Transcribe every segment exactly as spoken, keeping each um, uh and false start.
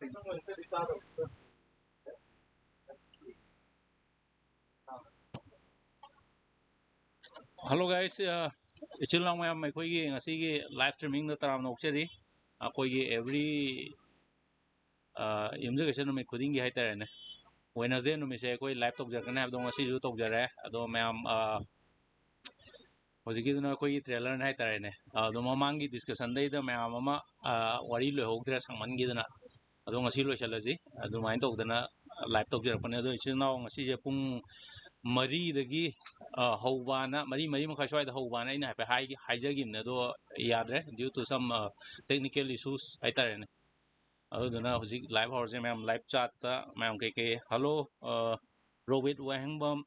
Hello guys, uh, ꯏꯆꯤꯜ ꯏꯅꯥꯎ ꯃꯌꯥꯝ, ꯑꯩꯈꯣꯏꯒꯤ ꯉꯁꯤꯒꯤ live streamingꯗ ꯇꯔꯥꯝꯅ ꯑꯣꯛꯆꯔꯤ꯫ ꯑꯩꯈꯣꯏꯒꯤ every, uh, ꯌꯨꯝꯖꯀꯩꯁ ꯅꯨꯃꯤꯠ ꯈꯨꯗꯤꯡꯒꯤ ꯍꯥꯏꯇꯥꯔꯦꯅꯦ, Wednesday ꯅꯨꯃꯤꯠꯁꯦ ꯑꯩꯈꯣꯏ live ꯇꯧꯖꯔꯛꯀꯅꯤ ꯍꯥꯏꯕꯗꯣ ꯉꯁꯤꯁꯨ ꯇꯧꯖꯔꯦ꯫ ꯑꯗꯣ ꯃꯌꯥꯝ, uh, ꯍꯧꯖꯤꯛꯀꯤꯗꯨꯅ ꯑꯩꯈꯣꯏꯒꯤ trailerꯅꯦ ꯍꯥꯏꯇꯥꯔꯦꯅꯦ꯫ ꯑꯗꯣ ꯃꯃꯥꯡꯒꯤ discussionꯗꯩꯗ ꯃꯌꯥꯝ ꯑꯃ, ꯑ, ꯋꯥꯔꯤ ꯂꯣꯏꯍꯧꯗ꯭ꯔꯦ ꯁꯥꯡꯃꯟꯈꯤꯗꯅ꯫ ꯑꯗꯣ ꯉꯁꯤ ꯂꯣꯏꯁꯤꯜꯂꯁꯤ꯫ ꯑꯗꯨꯃꯥꯏꯅ ꯇꯧꯗꯅ live ꯇꯧꯖꯔꯛꯄꯅꯦ꯫ ꯑꯗꯣ ꯏꯆꯤꯜ ꯏꯅꯥꯎ ꯉꯁꯤꯁꯦ ꯄꯨꯡ ꯃꯔꯤꯗꯒꯤ, ꯑ, ꯍꯧꯕꯅ, ꯃꯔꯤ, ꯃꯔꯤ ꯃꯈꯥꯏ ꯁ꯭ꯋꯥꯏꯗ ꯍꯧꯕꯅ ꯑꯩꯅ ꯍꯥꯏꯐꯦꯠ ꯍꯥꯏꯒꯤ-, ꯍꯥꯏꯖꯈꯤꯕꯅꯦ꯫ ꯑꯗꯣ ꯌꯥꯗ꯭ꯔꯦ, due to some, ꯑ, technical issues ꯍꯥꯏꯇꯥꯔꯦꯅꯦ꯫ ꯑꯗꯨꯗꯨꯅ ꯍꯧꯖꯤꯛ live ꯍꯧꯔꯁꯦ ꯃꯌꯥꯝ꯫ Live chatꯇ ꯃꯌꯥꯝ ꯀꯩꯀꯩ, hello, ꯑ, ꯔꯣꯍꯤꯠ ꯋꯥꯍꯦꯡꯕꯝ,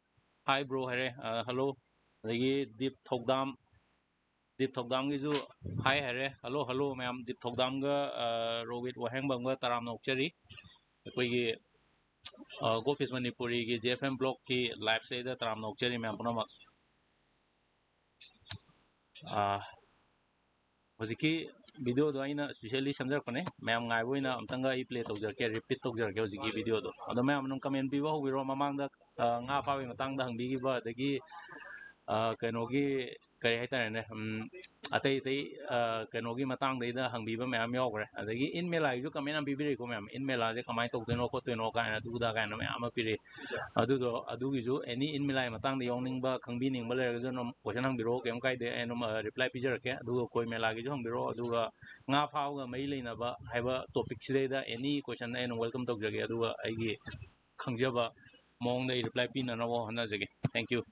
hi bro ꯍꯥꯏꯔꯦ, ꯑ, hello꯫ ꯑꯗꯒꯤ ꯗꯤꯞ ꯊꯧꯗꯥꯝ, ꯗꯤꯞ ꯊꯧꯗꯥꯝꯒꯤꯁꯨ hi ꯍꯥꯏꯔꯦ, hello, hello ꯃꯌꯥꯝ꯫ ꯗꯤꯞ ꯊꯧꯗꯥꯝꯒ, ꯑ, ꯔꯣꯍꯤꯠ ꯋꯥꯍꯦꯡꯕꯝꯒ ꯇꯔꯥꯝꯅ ꯑꯣꯛꯆꯔꯤ꯫ ꯑꯩꯈꯣꯏꯒꯤ, ꯑ, Go Fish ꯃꯅꯤꯄꯨꯔꯤꯒꯤ J F M blogꯀꯤ liveꯁꯤꯗ ꯇꯔꯥꯝꯅ ꯑꯣꯛꯆꯔꯤ ꯃꯌꯥꯝ ꯄꯨꯝꯅꯃꯛ꯫ ꯑ, ꯍꯧꯖꯤꯛꯀꯤ videoꯗꯣ ꯑꯩꯅ specially ꯁꯦꯝꯖꯔꯛꯄꯅꯦ꯫ ꯃꯌꯥꯝ ꯉꯥꯏꯕ ꯑꯣꯏꯅ ꯑꯝꯇꯪꯒ ꯑꯩ play ꯇꯧꯖꯔꯛꯀꯦ, repeat ꯇꯧꯖꯔꯛꯀꯦ ꯍꯧꯖꯤꯛꯀꯤ videoꯗꯣ꯫ ꯑꯗꯣ ꯃꯌꯥꯝ ꯑꯗꯨꯝ comment ꯄꯤꯕ ꯍꯧꯕꯤꯔꯣ꯫ ꯃꯃꯥꯡꯗ, ꯑ, ꯉꯥ ꯐꯥꯕꯒꯤ ꯃꯇꯥꯡꯗ ꯍꯪꯕꯤꯈꯤꯕ, ꯑꯗꯒꯤ, ꯑ, ꯀꯩꯅꯣꯒꯤ, ꯀꯔꯤ ꯍꯥꯏꯇꯥꯔꯦꯅꯦ, ꯎꯝ, ꯑꯇꯩ ꯑꯇꯩ, ꯑ, ꯀꯩꯅꯣꯒꯤ ꯃꯇꯥꯡꯗꯩꯗ ꯍꯪꯕꯤꯕ ꯃꯌꯥꯝ ꯌꯥꯎꯈ꯭ꯔꯦ꯫ ꯑꯗꯒꯤ ꯏꯟ ꯃꯦꯂꯥꯒꯤꯁꯨ comment ꯌꯥꯝ ꯄꯤꯕꯤꯔꯛꯏꯀꯣ ꯃꯌꯥꯝ꯫ ꯏꯟ ꯃꯦꯂꯥꯁꯦ ꯀꯃꯥꯏꯅ ꯇꯧꯗꯣꯏꯅꯣ ꯈꯣꯠꯇꯣꯏꯅꯣ ꯀꯥꯏꯅ, ꯑꯗꯨꯗ ꯀꯥꯏꯅ ꯃꯌꯥꯝ ꯑꯃ ꯄꯤꯔꯛꯏ꯫ ꯑꯗꯨꯗꯣ, ꯑꯗꯨꯒꯤꯁꯨ any ꯏꯟ ꯃꯦꯂꯥꯒꯤ ꯃꯇꯥꯡꯗ ꯌꯥꯎꯅꯤꯡꯕ, ꯈꯪꯕꯤꯅꯤꯡꯕ ꯂꯩꯔꯒꯁꯨ ꯑꯗꯨꯝ question ꯍꯪꯕꯤꯔꯛꯑꯣ, ꯀꯩꯝ ꯀꯥꯏꯗꯦ꯫ ꯑꯩ ꯑꯗꯨꯝ, ꯑ, reply ꯄꯤꯖꯔꯛꯀꯦ꯫ ꯑꯗꯨꯒ ꯀꯣꯏ ꯃꯦꯂꯥꯒꯤꯁꯨ ꯍꯪꯕꯤꯔꯛꯑꯣ꯫ ꯑꯗꯨꯒ ꯉꯥ ꯐꯥꯕꯒ ꯃꯔꯤ ꯂꯩꯅꯕ ꯍꯥꯏꯕ topicꯁꯤꯗꯩꯗ any question ꯑꯩ ꯑꯗꯨꯝ welcome ꯇꯧꯖꯒꯦ꯫ ꯑꯗꯨꯒ ꯑꯩꯒꯤ ꯈꯪꯖꯕ ꯃꯑꯣꯡꯗ ꯑꯩ reply ꯄꯤꯅꯅꯕ ꯍꯣꯠꯅꯖꯒꯦ꯫ Thank you꯫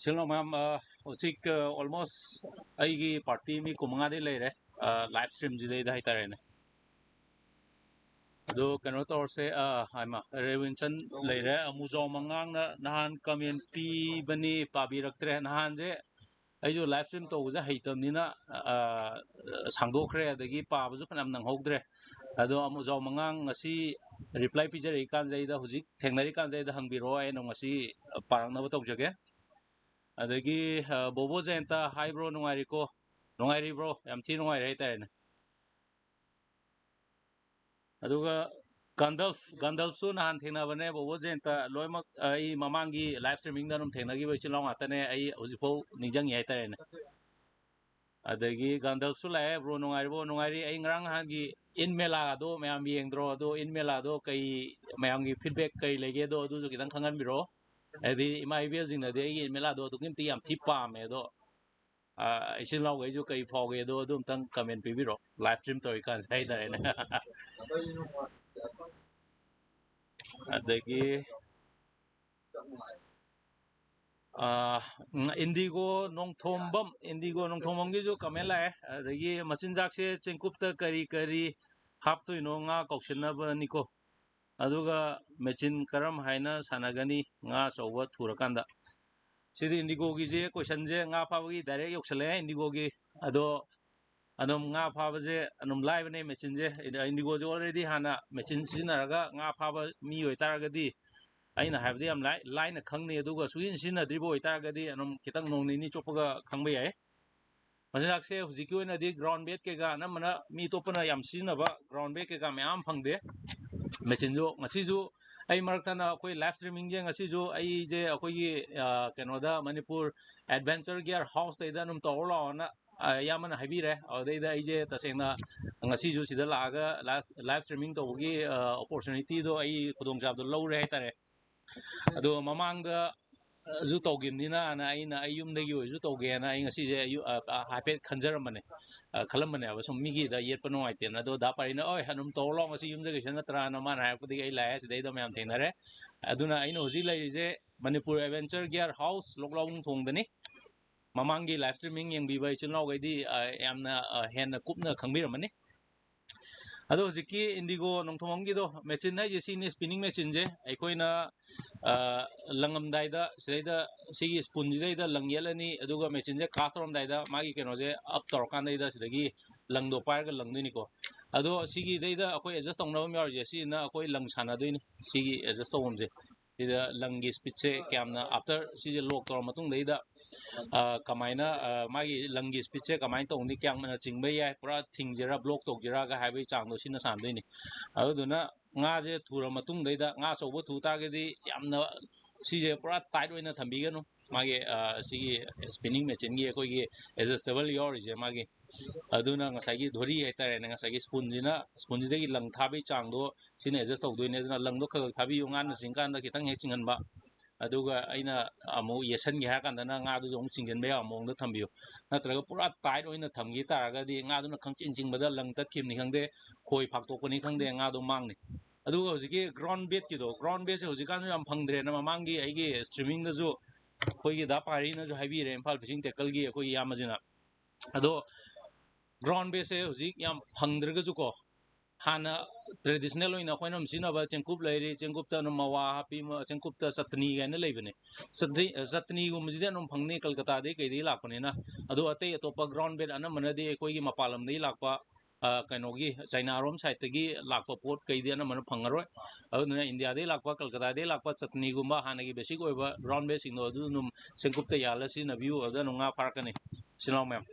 ꯏꯆꯤꯜ ꯏꯅꯥꯎ ꯃꯌꯥꯝ, ꯑ, ꯍꯧꯖꯤꯛ, ꯑ, almost ꯑꯩꯒꯤ party ꯃꯤ ꯀꯨꯟꯃꯉꯥꯗꯤ ꯂꯩꯔꯦ, ꯑ, live streamꯁꯤꯗꯩꯗ ꯍꯥꯏꯇꯥꯔꯦꯅꯦ꯫ ꯑꯗꯣ ꯀꯩꯅꯣ ꯇꯧꯔꯁꯦ, ꯑ, ꯍꯥꯏꯃ, ꯔꯦꯋꯤꯟꯁꯟ ꯂꯩꯔꯦ, ꯑꯃꯨꯖꯥꯎ ꯃꯉꯥꯡꯅ ꯅꯍꯥꯟ comment ꯄꯤꯕꯅꯤ, ꯄꯥꯕꯤꯔꯛꯇ꯭ꯔꯦ꯫ ꯅꯍꯥꯟꯁꯦ ꯑꯩꯁꯨ live stream ꯇꯧꯕꯁꯦ ꯍꯩꯇꯕꯅꯤꯅ, ꯑ, ꯁꯥꯡꯗꯣꯛꯈ꯭ꯔꯦ, ꯑꯗꯒꯤ ꯄꯥꯕꯁꯨ ꯐꯅꯌꯥꯝ ꯅꯪꯍꯧꯗ꯭ꯔꯦ꯫ ꯑꯗꯣ ꯑꯃꯨꯖꯥꯎ ꯃꯉꯥꯡ ꯉꯁꯤ reply ꯄꯤꯖꯔꯛꯏ ꯀꯥꯟꯁꯤꯗꯩꯗ, ꯍꯧꯖꯤꯛ ꯊꯦꯡꯅꯔꯤ ꯀꯥꯟꯁꯤꯗꯩꯗ ꯍꯪꯕꯤꯔꯛꯑꯣ, ꯑꯩꯅ ꯉꯁꯤ ꯄꯥꯔꯛꯅꯕ ꯇꯧꯖꯒꯦ꯫ ꯑꯗꯒꯤ, ꯑ, ꯕꯣꯕꯣ ꯖꯌꯟꯇ, hi bro, ꯅꯨꯡꯉꯥꯏꯔꯤꯀꯣ? ꯅꯨꯡꯉꯥꯏꯔꯤꯕ꯭ꯔꯣ? ꯌꯥꯝ ꯊꯤ ꯅꯨꯡꯉꯥꯏꯔꯦ ꯍꯥꯏꯇꯥꯔꯦꯅꯦ꯫ ꯑꯗꯨꯒ ꯒꯥꯟꯗꯜꯐ, ꯒꯥꯟꯗꯜꯐꯁꯨ ꯅꯍꯥꯟ ꯊꯦꯡꯅꯕꯅꯦ, ꯕꯣꯕꯣ ꯖꯌꯟꯇ, ꯂꯣꯏꯅꯃꯛ ꯑꯩ ꯃꯃꯥꯡꯒꯤ live streamingꯗ ꯑꯗꯨꯝ ꯊꯦꯡꯅꯈꯤꯕ ꯏꯆꯤꯜ ꯏꯅꯥꯎ ꯉꯥꯛꯇꯅꯦ, ꯑꯩ ꯍꯧꯖꯤꯛꯐꯥꯎ ꯅꯤꯡꯁꯤꯡꯉꯤ ꯍꯥꯏꯇꯥꯔꯦꯅꯦ꯫ ꯑꯗꯒꯤ ꯒꯥꯟꯗꯜꯐꯁꯨ ꯂꯥꯛꯑꯦ꯫ Bro, ꯅꯨꯡꯉꯥꯏꯔꯤꯕꯣ? ꯅꯨꯡꯉꯥꯏꯔꯤ꯫ ꯑꯩ ꯉꯔꯥꯡ ꯅꯍꯥꯟꯒꯤ ꯏꯟ ꯃꯦꯂꯥꯗꯣ ꯃꯌꯥꯝ ꯌꯦꯡꯗ꯭ꯔꯣ? ꯑꯗꯣ ꯏꯟ ꯃꯦꯂꯥꯗꯣ ꯀꯩ, ꯃꯌꯥꯝꯒꯤ feedback ꯀꯩ ꯂꯩꯒꯦꯗꯣ ꯑꯗꯨꯁꯨ ꯈꯤꯇꯪ ꯈꯪꯍꯟꯕꯤꯔꯛꯑꯣ꯫ ꯍꯥꯏꯗꯤ ꯏꯃꯥ ꯏꯕꯦꯜꯁꯤꯡꯅꯗꯤ ꯑꯩꯒꯤ ꯏꯟ ꯃꯦꯂꯥꯗꯣ ꯑꯗꯨꯛꯀꯤ ꯃꯇꯤꯛ ꯌꯥꯝ ꯊꯤ ꯄꯥꯝꯃꯦ꯫ ꯑꯗꯣ, ꯑ, ꯏꯆꯤꯜ ꯏꯅꯥꯎꯈꯩꯁꯨ ꯀꯩ ꯐꯥꯎꯒꯦꯗꯣ ꯑꯗꯨ ꯑꯝꯇꯪ comment ꯄꯤꯕꯤꯔꯛꯑꯣ, live stream ꯇꯧꯔꯤꯀꯥꯟꯁꯤꯗ ꯍꯥꯏꯇꯥꯔꯦꯅꯦ꯫ ꯑꯗꯒꯤ, ꯑ, ꯎꯝ, ꯏꯟꯗꯤꯒꯣ ꯅꯣꯡꯊꯣꯝꯕꯝ, ꯏꯟꯗꯤꯒꯣ ꯅꯣꯡꯊꯣꯝꯕꯝꯒꯤꯁꯨ comment ꯂꯥꯛꯑꯦ꯫ ꯑꯗꯒꯤ ꯃꯆꯤꯟꯖꯥꯛꯁꯦ ꯆꯦꯡꯀꯨꯞꯇ ꯀꯔꯤ ꯀꯔꯤ ꯍꯥꯞꯇꯣꯏꯅꯣ? ꯉꯥ ꯀꯧꯁꯤꯟꯅꯕꯅꯤꯀꯣ꯫ ꯑꯗꯨꯒ ꯃꯦꯆꯤꯟ ꯀꯔꯝ ꯍꯥꯏꯅ ꯁꯥꯟꯅꯒꯅꯤ ꯉꯥ ꯑꯆꯧꯕ ꯊꯨꯔꯀꯥꯟꯗ? ꯁꯤꯗꯤ ꯏꯟꯗꯤꯒꯣꯒꯤꯁꯦ, questionꯁꯦ ꯉꯥ ꯐꯥꯕꯒꯤ direct ꯌꯧꯁꯜꯂꯛꯑꯦ ꯏꯟꯗꯤꯒꯣꯒꯤ꯫ ꯑꯗꯣ ꯑꯗꯨꯝ ꯉꯥ ꯐꯥꯕꯁꯦ ꯑꯗꯨꯝ ꯂꯥꯏꯕꯅꯦ ꯃꯦꯆꯤꯟꯁꯦ꯫ ꯏꯟꯗꯤꯒꯣꯁꯦ already ꯍꯥꯟꯅ ꯃꯦꯆꯤꯟ ꯁꯤꯖꯤꯟꯅꯔꯒ ꯉꯥ ꯐꯥꯕ ꯃꯤ ꯑꯣꯏꯇꯥꯔꯒꯗꯤ ꯑꯩꯅ ꯍꯥꯏꯕꯗꯤ ꯌꯥꯝ ꯂꯥꯏ-, ꯂꯥꯏꯅ ꯈꯪꯅꯤ꯫ ꯑꯗꯨꯒ ꯁꯨꯡꯁꯤꯟ ꯁꯤꯖꯤꯟꯅꯗ꯭ꯔꯤꯕ ꯑꯣꯏꯇꯥꯔꯒꯗꯤ ꯑꯗꯨꯝ ꯈꯤꯇꯪ ꯅꯣꯡ ꯅꯤꯅꯤ ꯆꯣꯞꯄꯒ ꯈꯪꯕ ꯌꯥꯏ꯫ ꯃꯆꯤꯟꯖꯥꯛꯁꯦ ꯍꯧꯖꯤꯛꯀꯤ ꯑꯣꯏꯅꯗꯤ ground bait ꯀꯩꯀꯥ ꯑꯅꯝꯕꯅ ꯃꯤ ꯑꯇꯣꯞꯄꯅ ꯌꯥꯝ ꯁꯤꯖꯤꯟꯅꯕ ground bait ꯀꯩꯀꯥ ꯃꯌꯥꯝ ꯐꯪꯗꯦ꯫ ꯃꯦꯆꯤꯟꯁꯨ ꯉꯁꯤꯁꯨ ꯑꯩ ꯃꯔꯛꯇꯅ ꯑꯩꯈꯣꯏ live streamingꯁꯦ ꯉꯁꯤꯁꯨ ꯑꯩꯁꯦ ꯑꯩꯈꯣꯏꯒꯤ, ꯑ, ꯀꯩꯅꯣꯗ, ꯃꯅꯤꯄꯨꯔ Adventure Gear Houseꯇꯩꯗ ꯑꯗꯨꯝ ꯇꯧꯔ ꯂꯥꯛꯑꯣꯅ, ꯑ, ꯑꯌꯥꯝꯕꯅ ꯍꯥꯏꯕꯤꯔꯦ꯫ ꯑꯗꯨꯗꯩꯗ ꯑꯩꯁꯦ ꯇꯁꯦꯡꯅ ꯉꯁꯤꯁꯨ ꯁꯤꯗ ꯂꯥꯛꯑꯒ live, live streaming ꯇꯧꯕꯒꯤ, ꯑ, opportunityꯗꯣ, ꯑꯩ ꯈꯨꯗꯣꯡꯆꯥꯕꯗꯣ ꯂꯧꯔꯦ ꯍꯥꯏꯇꯥꯔꯦ꯫ ꯑꯗꯣ ꯃꯃꯥꯡꯗꯁꯨ ꯇꯧꯈꯤꯕꯅꯤꯅ ꯑꯩꯅ ꯑꯩ ꯌꯨꯝꯗꯒꯤ ꯑꯣꯏꯔꯁꯨ ꯇꯧꯒꯦꯅ ꯑꯩ ꯉꯁꯤꯁꯦ ꯑꯌꯨꯛ, ꯑ, ꯑ, ꯍꯥꯏꯐꯦꯠ ꯈꯟꯖꯔꯝꯕꯅꯦ꯫ ꯑ, ꯈꯜꯂꯝꯕꯅꯦꯕ ꯁꯨꯝ ꯃꯤꯒꯤꯗ ꯌꯦꯠꯄ ꯅꯨꯡꯉꯥꯏꯇꯦꯅ꯫ ꯑꯗꯣ ꯗꯥ ꯄꯥꯔꯤꯅ, "ꯑꯣꯏ, ꯑꯗꯨꯝ ꯇꯧꯔ ꯂꯥꯛꯑꯣ, ꯉꯁꯤ ꯌꯨꯝꯗ ꯀꯩꯁꯨ ꯅꯠꯇ꯭ꯔꯥꯅ" ꯃꯥꯅ ꯍꯥꯏꯔꯛꯄꯗꯒꯤ ꯑꯩ ꯂꯥꯛꯑꯦ꯫ ꯁꯤꯗꯩꯗ ꯃꯌꯥꯝ ꯊꯦꯡꯅꯔꯦ꯫ ꯑꯗꯨꯅ ꯑꯩꯅ ꯍꯧꯖꯤꯛ ꯂꯩꯔꯤꯁꯦ ꯃꯅꯤꯄꯨꯔ ꯑꯦꯗꯚꯦꯟꯆꯔ ꯒꯤꯌꯔ ꯍꯥꯎꯁ ꯂꯣꯛꯂꯥꯎꯕꯨꯡ ꯊꯣꯡꯗꯅꯤ꯫ ꯃꯃꯥꯡꯒꯤ ꯂꯥꯏꯚ ꯁ꯭ꯇ꯭ꯔꯤꯃꯤꯡ ꯌꯦꯡꯕꯤꯕ ꯏꯆꯤꯜ ꯏꯅꯥꯎꯈꯩꯗꯤ, ꯑ, ꯌꯥꯝꯅ, ꯑ, ꯍꯦꯟꯅ ꯀꯨꯞꯅ ꯈꯪꯕꯤꯔꯝꯃꯅꯤ꯫ ꯑꯗꯣ ꯍꯧꯖꯤꯛꯀꯤ ꯏꯟꯗꯤꯒꯣ ꯅꯣꯡꯊꯣꯡꯕꯝꯒꯤꯗꯣ, ꯃꯦꯆꯤꯟ ꯍꯥꯏꯁꯦ ꯁꯤꯅꯤ, ꯁ꯭ꯄꯤꯅꯤꯡ ꯃꯦꯆꯤꯟꯁꯦ꯫ ꯑꯩꯈꯣꯏꯅ, ꯑ, ꯂꯪꯉꯝꯗꯥꯏꯗ ꯁꯤꯗꯩꯗ, ꯁꯤꯒꯤ ꯁ꯭ꯄꯨꯟꯁꯤꯗꯩꯗ ꯂꯪ ꯌꯦꯠꯂꯅꯤ, ꯑꯗꯨꯒ ꯃꯦꯆꯤꯟꯁꯦ ꯀꯥꯁ ꯇꯧꯔꯝꯗꯥꯏꯗ ꯃꯥꯒꯤ ꯀꯩꯅꯣꯁꯦ ꯑꯞ ꯇꯧꯔꯀꯥꯟꯗꯩꯗ ꯁꯤꯗꯒꯤ ꯂꯪꯗꯣ ꯄꯥꯏꯔꯒ ꯂꯪꯗꯣꯏꯅꯤꯀꯣ꯫ ꯑꯗꯣ ꯁꯤꯒꯤꯗꯩꯗ ꯑꯩꯈꯣꯏ ꯑꯦꯗꯖꯁ ꯇꯧꯅꯕ ꯑꯃ ꯌꯥꯎꯔꯤꯁꯦ, ꯁꯤꯁꯤꯅ ꯑꯩꯈꯣꯏ ꯂꯪ ꯁꯥꯟꯅꯗꯣꯏꯅꯤ, ꯁꯤꯒꯤ ꯑꯦꯗꯖꯁ ꯇꯧꯐꯝꯁꯦ꯫ ꯁꯤꯗ ꯂꯪꯒꯤ ꯁ꯭ꯄꯤꯠꯁꯦ ꯀꯌꯥꯝꯅ, ꯑꯥꯐꯇꯔ ꯁꯤꯁꯦ ꯂꯣꯛ ꯇꯧꯔ ꯃꯇꯨꯡꯗꯩꯗ, ꯑ, ꯀꯃꯥꯏꯅ, ꯑ, ꯃꯥꯒꯤ ꯂꯪꯒꯤ ꯁ꯭ꯄꯤꯠꯁꯦ ꯀꯃꯥꯏꯅ ꯇꯧꯅꯤ, ꯀꯌꯥꯝꯅ ꯆꯤꯡꯕ ꯌꯥꯏ, ꯄꯨꯔꯥ ꯊꯤꯡꯁꯤꯔꯥ ꯕ꯭ꯂꯣꯛ ꯇꯧꯁꯤꯔꯥꯒ ꯍꯥꯏꯕꯒꯤ ꯆꯥꯡꯗꯣ ꯁꯤꯅ ꯁꯥꯟꯅꯗꯣꯏꯅꯤ꯫ ꯑꯗꯨꯗꯨꯅ ꯉꯥꯁꯦ ꯊꯨꯔ ꯃꯇꯨꯡꯗꯩꯗ, ꯉꯥ ꯑꯆꯧꯕ ꯊꯨ ꯇꯥꯔꯒꯗꯤ ꯌꯥꯝꯅ ꯁꯤꯁꯦ ꯄꯨꯔꯥ ꯇꯥꯏꯠ ꯑꯣꯏꯅ ꯊꯝꯕꯤꯒꯅꯨ꯫ ꯃꯥꯒꯤ, ꯑ, ꯁꯤꯒꯤ ꯁ꯭ꯄꯤꯅꯤꯡ ꯃꯦꯆꯤꯟꯒꯤ ꯑꯩꯈꯣꯏꯒꯤ ꯑꯦꯗꯖꯁꯇꯦꯕꯜ ꯌꯥꯎꯔꯤꯁꯦ ꯃꯥꯒꯤ, ꯑꯗꯨꯅ ꯉꯁꯥꯏꯒꯤ ꯙꯣꯔꯤ ꯍꯥꯏꯇꯥꯔꯦꯅꯦ, ꯉꯁꯥꯏꯒꯤ ꯁ꯭ꯄꯨꯟꯁꯤꯅ, ꯁ꯭ꯄꯨꯟꯁꯤꯗꯒꯤ ꯂꯪ ꯊꯥꯕꯒꯤ ꯆꯥꯡꯗꯣ ꯁꯤꯅ ꯑꯦꯗꯖꯁ ꯇꯧꯗꯣꯏꯅꯦ꯫ ꯑꯗꯨꯅ ꯂꯪꯗꯣ ꯈꯔ ꯈꯔ ꯊꯥꯕꯤꯌꯨ, ꯉꯥꯅ ꯆꯤꯡꯀꯥꯟꯗ ꯈꯤꯇꯪ ꯍꯦꯛ ꯆꯤꯡꯍꯟꯕ, ꯑꯗꯨꯒ ꯑꯩꯅ ꯑꯃꯨꯛ ꯌꯦꯠꯁꯟꯒꯦ ꯍꯥꯏꯔ ꯀꯥꯟꯗꯅ ꯉꯥꯗꯨꯁꯨ ꯑꯃꯨꯛ ꯆꯤꯡꯁꯤꯟꯕ ꯌꯥꯕ ꯃꯑꯣꯡꯗ ꯊꯝꯕꯤꯌꯨ꯫ ꯅꯠꯇ꯭ꯔꯒ ꯄꯨꯔꯥ ꯇꯥꯏꯠ ꯑꯣꯏꯅ ꯊꯝꯈꯤ ꯇꯥꯔꯒꯗꯤ ꯉꯥꯗꯨꯅ ꯈꯪꯆꯤꯡ ꯆꯤꯡꯕꯗ ꯂꯪ ꯇꯠꯈꯤꯕꯅꯤ ꯈꯪꯗꯦ, ꯈꯣꯏ ꯐꯥꯛꯇꯣꯛꯄꯅꯤ ꯈꯪꯗꯦ, ꯉꯥꯗꯣ ꯃꯥꯡꯅꯤ꯫ ꯑꯗꯨꯒ ꯍꯧꯖꯤꯛꯀꯤ ꯒ꯭ꯔꯥꯎꯟ ꯕꯦꯠꯀꯤꯗꯣ, ꯒ꯭ꯔꯥꯎꯟ ꯕꯦꯠꯁꯦ ꯍꯧꯖꯤꯛꯀꯥꯟꯁꯨ ꯌꯥꯝ ꯐꯪꯗ꯭ꯔꯦꯅ ꯃꯃꯥꯡꯒꯤ ꯑꯩꯒꯤ ꯁ꯭ꯇ꯭ꯔꯤꯃꯤꯡꯗꯁꯨ ꯑꯩꯈꯣꯏꯒꯤ ꯗꯥ ꯄꯥꯔꯤꯅꯁꯨ ꯍꯥꯏꯕꯤꯔꯦ, ꯏꯝꯐꯥꯜ ꯐꯤꯁꯤꯡ ꯇꯦꯀꯜꯒꯤ ꯑꯩꯈꯣꯏ ꯏꯌꯥꯝꯕꯁꯤꯅ꯫ ꯑꯗꯣ ꯒ꯭ꯔꯥꯎꯟ ꯕꯦꯠꯁꯦ ꯍꯧꯖꯤꯛ ꯌꯥꯝ ꯐꯪꯗ꯭ꯔꯒꯁꯨꯀꯣ, ꯍꯥꯟꯅ ꯇ꯭ꯔꯦꯗꯤꯁꯅꯦꯜ ꯑꯣꯏꯅ ꯑꯩꯈꯣꯏꯅ ꯑꯗꯨꯝ ꯁꯤꯖꯤꯟꯅꯕ ꯆꯦꯡꯀꯨꯞ ꯂꯩꯔꯤ, ꯆꯦꯡꯀꯨꯞꯇ ꯑꯗꯨꯝ ꯃꯋꯥ ꯍꯥꯞꯄꯤ, ꯃ-, ꯆꯦꯡꯀꯨꯞꯇ ꯆꯠꯇꯅꯤ ꯀꯥꯏꯅ ꯂꯩꯕꯅꯦ꯫ ꯆꯠꯇꯅꯤ, ꯆꯠꯇꯅꯤꯒꯨꯝꯕꯁꯤꯗꯤ ꯑꯗꯨꯝ ꯐꯪꯅꯤ, ꯀꯜꯀꯇꯥꯗꯒꯤ ꯀꯩꯗꯒꯤ ꯂꯥꯛꯄꯅꯤꯅ꯫ ꯑꯗꯣ ꯑꯇꯩ ꯑꯇꯣꯞꯄ ꯒ꯭ꯔꯥꯎꯟ ꯕꯦꯠ ꯑꯅꯝꯕꯅꯗꯤ ꯑꯩꯈꯣꯏꯒꯤ ꯃꯄꯥꯟ ꯂꯝꯗꯒꯤ ꯂꯥꯛꯄ, ꯑ, ꯀꯩꯅꯣꯒꯤ ꯆꯥꯏꯅꯥꯔꯣꯝ ꯁꯥꯏꯠꯇꯒꯤ ꯂꯥꯛꯄ ꯄꯣꯠ ꯀꯩꯗꯤ ꯑꯅꯝꯕꯅ ꯐꯪꯉꯔꯣꯏ꯫ ꯑꯗꯨꯗꯨꯅ ꯏꯟꯗꯤꯌꯥꯗꯒꯤ ꯂꯥꯛꯄ, ꯀꯜꯀꯇꯥꯗꯒꯤ ꯂꯥꯛꯄ ꯆꯠꯇꯅꯤꯒꯨꯝꯕ ꯍꯥꯟꯅꯒꯤ ꯕꯦꯁꯤꯛ ꯑꯣꯏꯕ ꯒ꯭ꯔꯥꯎꯟ ꯕꯦꯠꯁꯤꯡꯗꯣ ꯑꯗꯨ ꯑꯗꯨꯝ ꯆꯦꯡꯀꯨꯞꯇ ꯌꯥꯜꯂ ꯁꯤꯖꯤꯟꯅꯕꯤꯌꯨ, ꯑꯗꯨꯗ ꯑꯗꯨꯝ ꯉꯥ ꯐꯥꯔꯛꯀꯅꯤ, ꯏꯆꯤꯜ ꯏꯅꯥꯎ ꯃꯌꯥꯝ꯫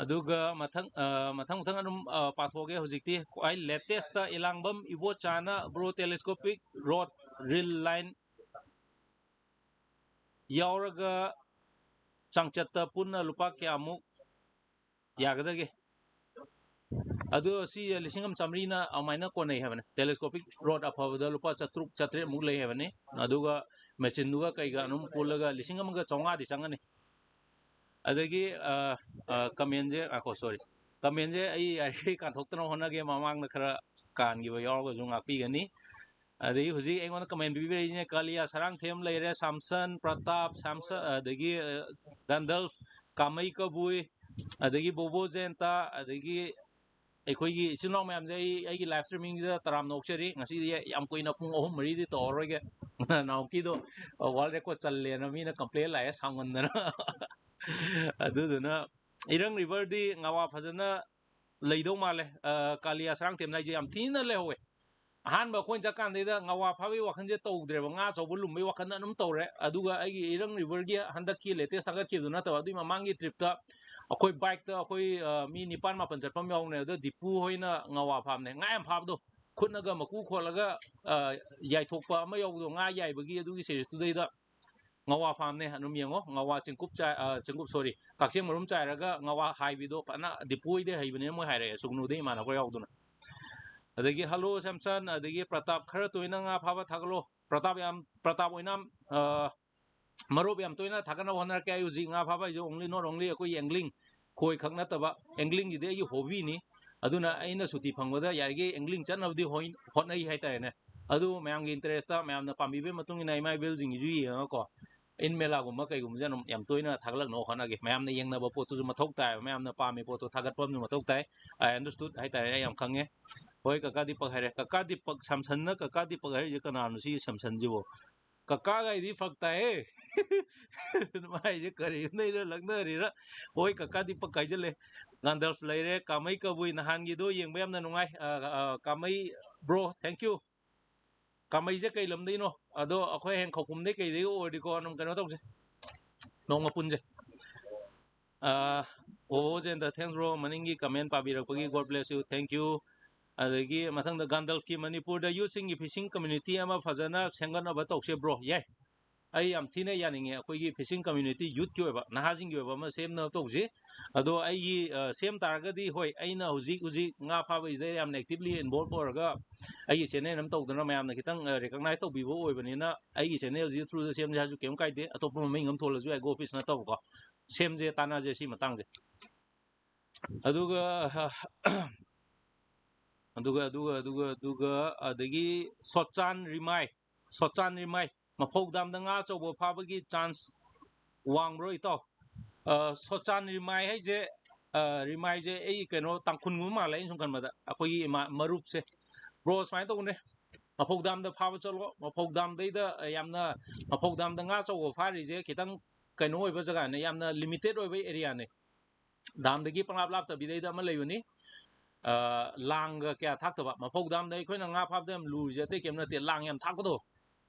ꯑꯗꯨꯒ ꯃꯊꯪ, ꯑ, ꯃꯊꯪ ꯃꯊꯪ ꯑꯗꯨꯝ, ꯑ, ꯄꯥꯊꯣꯛꯑꯒꯦ꯫ ꯍꯧꯖꯤꯛꯇꯤ ꯈ꯭ꯋꯥꯏ ꯂꯦꯇꯦꯁꯇ ꯏꯂꯥꯡꯕꯝ ꯏꯕꯣꯆꯥꯅ bro telescopic rod reel line ꯌꯥꯎꯔꯒ ꯆꯥꯡꯆꯠꯇ ꯄꯨꯟꯅ ꯂꯨꯄꯥ ꯀꯌꯥꯃꯨꯛ ꯌꯥꯒꯗꯒꯦ? ꯑꯗꯨ ꯁꯤ ꯂꯤꯁꯤꯡ ꯑꯃ ꯆꯥꯃꯔꯤꯅ ꯑꯗꯨꯃꯥꯏꯅ ꯀꯣꯟꯅꯩ ꯍꯥꯏꯕꯅꯦ꯫ ꯇꯦꯂꯦꯁꯀꯣꯄꯤꯛ ꯔꯣꯠ ꯑꯐꯕꯗ ꯂꯨꯄꯥ ꯆꯥꯇ꯭ꯔꯨꯛ ꯆꯥꯇ꯭ꯔꯦꯠꯃꯨꯛ ꯂꯩ ꯍꯥꯏꯕꯅꯤ꯫ ꯑꯗꯨꯒ ꯃꯦꯆꯤꯟꯗꯨꯒ ꯀꯩꯒ ꯑꯗꯨꯝ ꯄꯨꯜꯂꯒ ꯂꯤꯁꯤꯡ ꯑꯃꯒ ꯆꯥꯝꯃꯉꯥꯗꯤ ꯆꯪꯒꯅꯤ꯫ ꯑꯗꯒꯤ, ꯑ, ꯑ, ꯀꯃꯦꯟꯁꯦ, ꯉꯥꯏꯈꯣ, ꯁꯣꯔꯤ, ꯀꯃꯦꯟꯁꯦ ꯑꯩ ꯌꯥꯔꯤꯈꯩ ꯀꯥꯟꯊꯣꯛꯇꯅꯕ ꯍꯣꯠꯅꯒꯦ, ꯃꯃꯥꯡꯗ ꯈꯔ ꯀꯥꯟꯈꯤꯕ ꯌꯥꯎꯔꯒꯁꯨ ꯉꯥꯛꯄꯤꯒꯅꯤ꯫ ꯑꯗꯒꯤ ꯍꯧꯖꯤꯛ ꯑꯩꯉꯣꯟꯗ ꯀꯃꯦꯟ ꯄꯤꯕꯤꯔꯛꯏꯁꯤꯅ ꯀꯥꯂꯤꯌꯥ, ꯁꯔꯥꯡꯊꯦꯝ ꯂꯩꯔꯦ, ꯁꯥꯝꯁꯟ, ꯄ꯭ꯔꯇꯥꯞ, ꯁꯥꯝꯁꯟ, ꯑꯗꯒꯤ, ꯑ, ꯒꯟꯗꯜꯐ, ꯀꯥꯃꯩ ꯀꯕꯨꯏ, ꯑꯗꯒꯤ ꯕꯣꯕꯣ ꯖꯌꯟꯇ, ꯑꯗꯒꯤ ꯑꯩꯈꯣꯏꯒꯤ ꯏꯆꯤꯜ ꯏꯅꯥꯎ ꯃꯌꯥꯝꯁꯦ ꯑꯩ ꯑꯩꯒꯤ ꯂꯥꯏꯐ ꯁ꯭ꯇ꯭ꯔꯤꯃꯤꯡꯁꯤꯗ ꯇꯔꯥꯝꯅ ꯑꯣꯛꯆꯔꯤ꯫ ꯉꯁꯤꯗꯤ ꯌꯥꯝ ꯀꯨꯏꯅ ꯄꯨꯡ ꯑꯍꯨꯝ ꯃꯔꯤꯗꯤ ꯇꯧꯔꯔꯣꯏꯒꯦ꯫ ꯅꯥꯎꯀꯤꯗꯣ ꯋꯥꯔꯜ ꯔꯦꯀꯣꯔꯗ ꯆꯜꯂꯦꯅ ꯃꯤꯅ ꯀꯝꯄ꯭ꯂꯦꯟ ꯂꯥꯛꯑꯦ ꯁꯥꯡꯃꯟꯗꯅ꯫ ꯑꯗꯨꯗꯨꯅ ꯏꯔꯪ ꯔꯤꯚꯔꯗꯤ ꯉꯋꯥ ꯐꯖꯅ ꯂꯩꯗꯧ ꯃꯥꯜꯂꯦ꯫ ꯑ, ꯀꯥꯂꯤꯌꯥ ꯁꯔꯥꯡꯊꯦꯝ ꯍꯥꯏꯁꯦ ꯌꯥꯝ ꯊꯤꯅ ꯂꯩꯍꯧꯋꯦ꯫ ꯑꯍꯥꯟꯕ ꯑꯩꯈꯣꯏꯅ ꯆꯠꯀꯥꯟꯗꯩꯗ ꯉꯋꯥ ꯐꯥꯕꯒꯤ ꯋꯥꯈꯜꯁꯦ ꯇꯧꯗ꯭ꯔꯦꯕ, ꯉꯥ ꯑꯆꯧꯕ ꯂꯨꯝꯕꯒꯤ ꯋꯥꯈꯜꯗ ꯑꯗꯨꯝ ꯇꯧꯔꯦ꯫ ꯑꯗꯨꯒ ꯑꯩꯒꯤ ꯏꯔꯪ ꯔꯤꯚꯔꯒꯤ ꯍꯟꯗꯛꯀꯤ ꯂꯦꯇꯦꯁ ꯊꯥꯒꯠꯈꯤꯕꯗꯨ ꯅꯠꯇꯕ, ꯑꯗꯨꯒꯤ ꯃꯃꯥꯡꯒꯤ ꯇ꯭ꯔꯤꯞꯇ ꯑꯩꯈꯣꯏ ꯕꯥꯏꯛꯇ ꯑꯩꯈꯣꯏ, ꯑ, ꯃꯤ ꯅꯤꯄꯥꯟ ꯃꯥꯄꯟ ꯆꯠꯄ ꯑꯃ ꯌꯥꯎꯕꯅꯦ꯫ ꯑꯗꯨꯗ ꯗꯤꯄꯨ ꯍꯣꯏꯅ ꯉꯋꯥ ꯐꯥꯕꯅꯦ, ꯉꯥ ꯌꯥꯝ ꯐꯥꯕꯗꯣ, ꯈꯨꯠꯅꯒ ꯃꯀꯨ ꯈꯣꯠꯂꯒ, ꯑ, ꯌꯥꯏꯊꯣꯛꯄ ꯑꯃ ꯌꯥꯎꯕꯗꯣ, ꯉꯥ ꯌꯥꯏꯕꯒꯤ ꯑꯗꯨꯒꯤ ꯁꯦꯔꯤꯁꯇꯨꯗꯩꯗ ꯉꯋꯥ ꯐꯥꯝꯅꯦ꯫ ꯑꯗꯨꯝ ꯌꯦꯡꯉꯣ, ꯉꯋꯥ ꯆꯤꯡꯀꯨꯞ ꯆꯥꯏ-, ꯑ, ꯆꯤꯡꯀꯨꯞ, ꯁꯣꯔꯤ, ꯀꯛꯆꯦꯡ ꯃꯔꯨꯝ ꯆꯥꯏꯔꯒ ꯉꯋꯥ ꯍꯥꯏꯕꯤꯗꯣ ꯐꯖꯅ ꯗꯤꯄꯨ ꯍꯣꯏꯗꯩ ꯍꯩꯕꯅꯤꯅ ꯃꯣꯏ ꯍꯥꯏꯔꯛꯑꯦ, ꯁꯨꯒꯅꯨꯗꯩ ꯏꯃꯥꯟꯅꯕ ꯌꯥꯎꯗꯅ꯫ ꯑꯗꯒꯤ ꯍꯜꯂꯣ ꯁꯦꯝꯁꯟ, ꯑꯗꯒꯤ ꯄ꯭ꯔꯇꯥꯞ, ꯈꯔ ꯇꯣꯏꯅ ꯉꯥ ꯐꯥꯕ ꯊꯥꯒꯠꯂꯣ꯫ ꯄ꯭ꯔꯇꯥꯞ ꯌꯥꯝ, ꯄ꯭ꯔꯇꯥꯞ ꯑꯣꯏꯅꯥꯝ, ꯑ, ꯃꯔꯨꯞ ꯌꯥꯝ ꯇꯣꯏꯅ ꯊꯥꯒꯠꯅꯕ ꯍꯣꯠꯅꯔꯛꯀꯦ꯫ ꯑꯩ ꯍꯧꯖꯤꯛ ꯉꯥ ꯐꯥꯕ ꯍꯥꯏꯁꯦ only, not only ꯑꯩꯈꯣꯏ angling, ꯈꯣꯏ ꯈꯛ ꯅꯠꯇꯕ, anglingꯁꯤꯗꯤ ꯑꯩꯒꯤ ꯍꯣꯕꯤꯅꯤ꯫ ꯑꯗꯨꯅ ꯑꯩꯅ ꯁꯨꯇꯤ ꯐꯪꯕꯗ ꯌꯥꯔꯤꯈꯩ angling ꯆꯠꯅꯕꯗꯤ ꯍꯣꯏ-, ꯍꯣꯠꯅꯩ ꯍꯥꯏꯇꯥꯔꯦꯅꯦ꯫ ꯑꯗꯨ ꯃꯌꯥꯝꯒꯤ ꯏꯟꯇꯔꯦꯁꯇ, ꯃꯌꯥꯝꯅ ꯄꯥꯝꯕꯤꯕꯒꯤ ꯃꯇꯨꯡ ꯏꯟꯅ ꯏꯃꯥ ꯏꯕꯦꯜꯁꯤꯡꯒꯤꯁꯨ ꯌꯦꯡꯉꯒꯀꯣ, ꯏꯟ ꯃꯦꯂꯥꯒꯨꯝꯕ ꯀꯩꯒꯨꯝꯕꯁꯦ ꯑꯗꯨꯝ ꯌꯥꯝ ꯇꯣꯏꯅ ꯊꯥꯒꯠꯂꯛꯅꯕ ꯍꯣꯠꯅꯒꯦ꯫ ꯃꯌꯥꯝꯅ ꯌꯦꯡꯅꯕ ꯄꯣꯠꯇꯨꯁꯨ ꯃꯊꯧ ꯇꯥꯏ, ꯃꯌꯥꯝꯅ ꯄꯥꯝꯃꯤ ꯄꯣꯠꯇꯣ ꯊꯥꯒꯠꯄ ꯑꯃꯁꯨ ꯃꯊꯧ ꯇꯥꯏ꯫ I understood ꯍꯥꯏꯇꯥꯔꯦ, ꯑꯩ ꯌꯥꯝ ꯈꯪꯉꯦ꯫ ꯍꯣꯏ, ꯀꯀꯥ ꯗꯤꯄꯛ ꯍꯥꯏꯔꯦ꯫ ꯀꯀꯥ ꯗꯤꯄꯛ, ꯁꯥꯝꯁꯟꯅ ꯀꯀꯥ ꯗꯤꯄꯛ ꯍꯥꯏꯔꯤꯁꯦ ꯀꯅꯥꯅꯣ, ꯁꯤ ꯁꯥꯝꯁꯟꯁꯤꯕꯣ? ꯀꯀꯥꯒ ꯑꯩꯗꯤ ꯐꯔꯛ ꯇꯥꯏꯍꯦ꯫ ꯃꯥꯏꯁꯦ ꯀꯔꯤꯅꯣ ꯂꯛꯅꯔꯤꯔ? ꯍꯣꯏ, ꯀꯀꯥ ꯗꯤꯄꯛ ꯍꯥꯏꯖꯜꯂꯦ꯫ ꯒꯥꯟꯗꯜꯐ ꯂꯩꯔꯦ, ꯀꯥꯃꯩ ꯀꯕꯨꯏ ꯅꯍꯥꯟꯒꯤꯗꯣ ꯌꯦꯡꯕ ꯌꯥꯝꯅ ꯅꯨꯡꯉꯥꯏ꯫ ꯑ, ꯑ, ꯀꯥꯃꯩ bro, thank you꯫ ꯀꯥꯃꯩꯁꯦ ꯀꯩ ꯂꯝꯗꯩꯅꯣ? ꯑꯗꯣ ꯑꯩꯈꯣꯏ ꯍꯌꯦꯡ ꯈꯧꯄꯨꯝꯗꯩ ꯀꯩꯗꯩ ꯑꯣꯏꯔꯗꯤꯀꯣ, ꯑꯗꯨꯝ ꯀꯩꯅꯣ ꯇꯧꯁꯦ, ꯅꯣꯡꯃ ꯄꯨꯟꯁꯦ꯫ ꯑ, ꯑꯣ, ꯖꯦꯟꯗ, thanks bro, ꯃꯅꯤꯡꯒꯤ comment ꯄꯥꯕꯤꯔꯛꯄꯒꯤ, God bless you, thank you꯫ ꯑꯗꯒꯤ ꯃꯊꯪꯗ ꯒꯥꯟꯗꯜꯐꯀꯤ ꯃꯅꯤꯄꯨꯔꯗ ꯌꯨꯠꯁꯤꯡꯒꯤ fishing community ꯑꯃ ꯐꯖꯅ ꯁꯦꯝꯒꯠꯅꯕ ꯇꯧꯁꯦ bro꯫ ꯌꯥꯏ, ꯑꯩ ꯌꯥꯝ ꯊꯤꯅ ꯌꯥꯅꯤꯡꯉꯦ꯫ ꯑꯩꯈꯣꯏꯒꯤ fishing community youthꯀꯤ ꯑꯣꯏꯕ, ꯅꯍꯥꯁꯤꯡꯒꯤ ꯑꯣꯏꯕ ꯑꯃ ꯁꯦꯝꯅꯕ ꯇꯧꯁꯤ꯫ ꯑꯗꯣ ꯑꯩꯒꯤ, ꯑ, ꯁꯦꯝ ꯇꯥꯔꯒꯗꯤ, ꯍꯣꯏ, ꯑꯩꯅ ꯍꯧꯖꯤꯛ ꯍꯧꯖꯤꯛ ꯉꯥ ꯐꯥꯕꯒꯤꯁꯤꯗ ꯌꯥꯝꯅ actively involve ꯑꯣꯏꯔꯒ ꯑꯩꯒꯤ channel ꯑꯃ ꯇꯧꯗꯅ ꯃꯌꯥꯝꯅ ꯈꯤꯇꯪ, ꯑ, recognize ꯇꯧꯕꯤꯕ ꯑꯣꯏꯕꯅꯤꯅ ꯑꯩꯒꯤ channelꯁꯤ throughꯗ ꯁꯦꯝꯁꯦ ꯍꯥꯏꯔꯁꯨ ꯀꯩꯝ ꯀꯥꯏꯗꯦ꯫ ꯑꯇꯣꯞꯄ ꯃꯃꯤꯡ ꯑꯃ ꯊꯣꯜꯂꯁꯨ ꯌꯥꯏ, Go Fish ꯅꯠꯇꯕꯀꯣ꯫ ꯁꯦꯝꯁꯦ, ꯇꯥꯟꯅꯁꯦ ꯁꯤ ꯃꯇꯥꯡꯁꯦ꯫ ꯑꯗꯨꯒ, ꯑ, ꯑꯗꯨꯒ ꯑꯗꯨꯒ ꯑꯗꯨꯒ ꯑꯗꯨꯒ ꯑꯗꯒꯤ ꯁꯣꯆꯥꯟ ꯔꯤꯃꯥꯏ, ꯁꯣꯆꯥꯟ ꯔꯤꯃꯥꯏ, ꯃꯐꯧ ꯗꯥꯝꯗ ꯉꯥ ꯑꯆꯧꯕ ꯐꯥꯕꯒꯤ ꯆꯥꯟꯁ ꯋꯥꯡꯕ꯭ꯔꯣ ꯏꯇꯥꯎ? ꯑ, ꯁꯣꯆꯥꯟ ꯔꯤꯃꯥꯏ ꯍꯥꯏꯁꯦ, ꯑ, ꯔꯤꯃꯥꯏꯁꯦ ꯑꯩ ꯀꯩꯅꯣ ꯇꯥꯡꯈꯨꯜꯒꯨꯝꯕ ꯃꯥꯜꯂꯦ ꯑꯩꯅ ꯁꯨꯝ ꯈꯟꯕꯗ, ꯑꯩꯈꯣꯏꯒꯤ ꯏꯃꯥ-, ꯃꯔꯨꯞꯁꯦ꯫ ꯕ꯭ꯔꯣ, ꯁꯨꯃꯥꯏꯅ ꯇꯧꯕꯅꯦ, ꯃꯐꯧ ꯗꯥꯝꯗ ꯐꯥꯕ ꯆꯠꯂꯣ, ꯃꯐꯧ ꯗꯥꯝꯗꯩꯗ, ꯑ, ꯌꯥꯝꯅ, ꯃꯐꯧ ꯗꯥꯝꯗ ꯉꯥ ꯑꯆꯧꯕ ꯐꯥꯔꯤꯁꯦ ꯈꯤꯇꯪ ꯀꯩꯅꯣ ꯑꯣꯏꯕ ꯖꯒꯥꯅꯦ, ꯌꯥꯝꯅ ꯂꯤꯃꯤꯇꯦꯠ ꯑꯣꯏꯕ ꯑꯦꯔꯤꯌꯥꯅꯦ꯫ ꯗꯥꯝꯗꯒꯤ ꯄꯪꯂꯥꯞ ꯂꯥꯞꯇꯕꯤꯗꯩꯗ ꯑꯃ ꯂꯩꯕꯅꯤ꯫ ꯑ, ꯂꯥꯡꯒ ꯀꯌꯥ ꯊꯥꯛꯇꯕ꯫ ꯃꯐꯧ ꯗꯥꯝꯗ ꯑꯩꯈꯣꯏꯅ ꯉꯥ ꯐꯥꯕꯗ ꯌꯥꯝ ꯂꯨꯔꯤꯁꯦ ꯑꯇꯩ ꯀꯩꯝ ꯅꯠꯇꯦ, ꯂꯥꯡ ꯌꯥꯝ ꯊꯥꯛꯄꯗꯣ꯫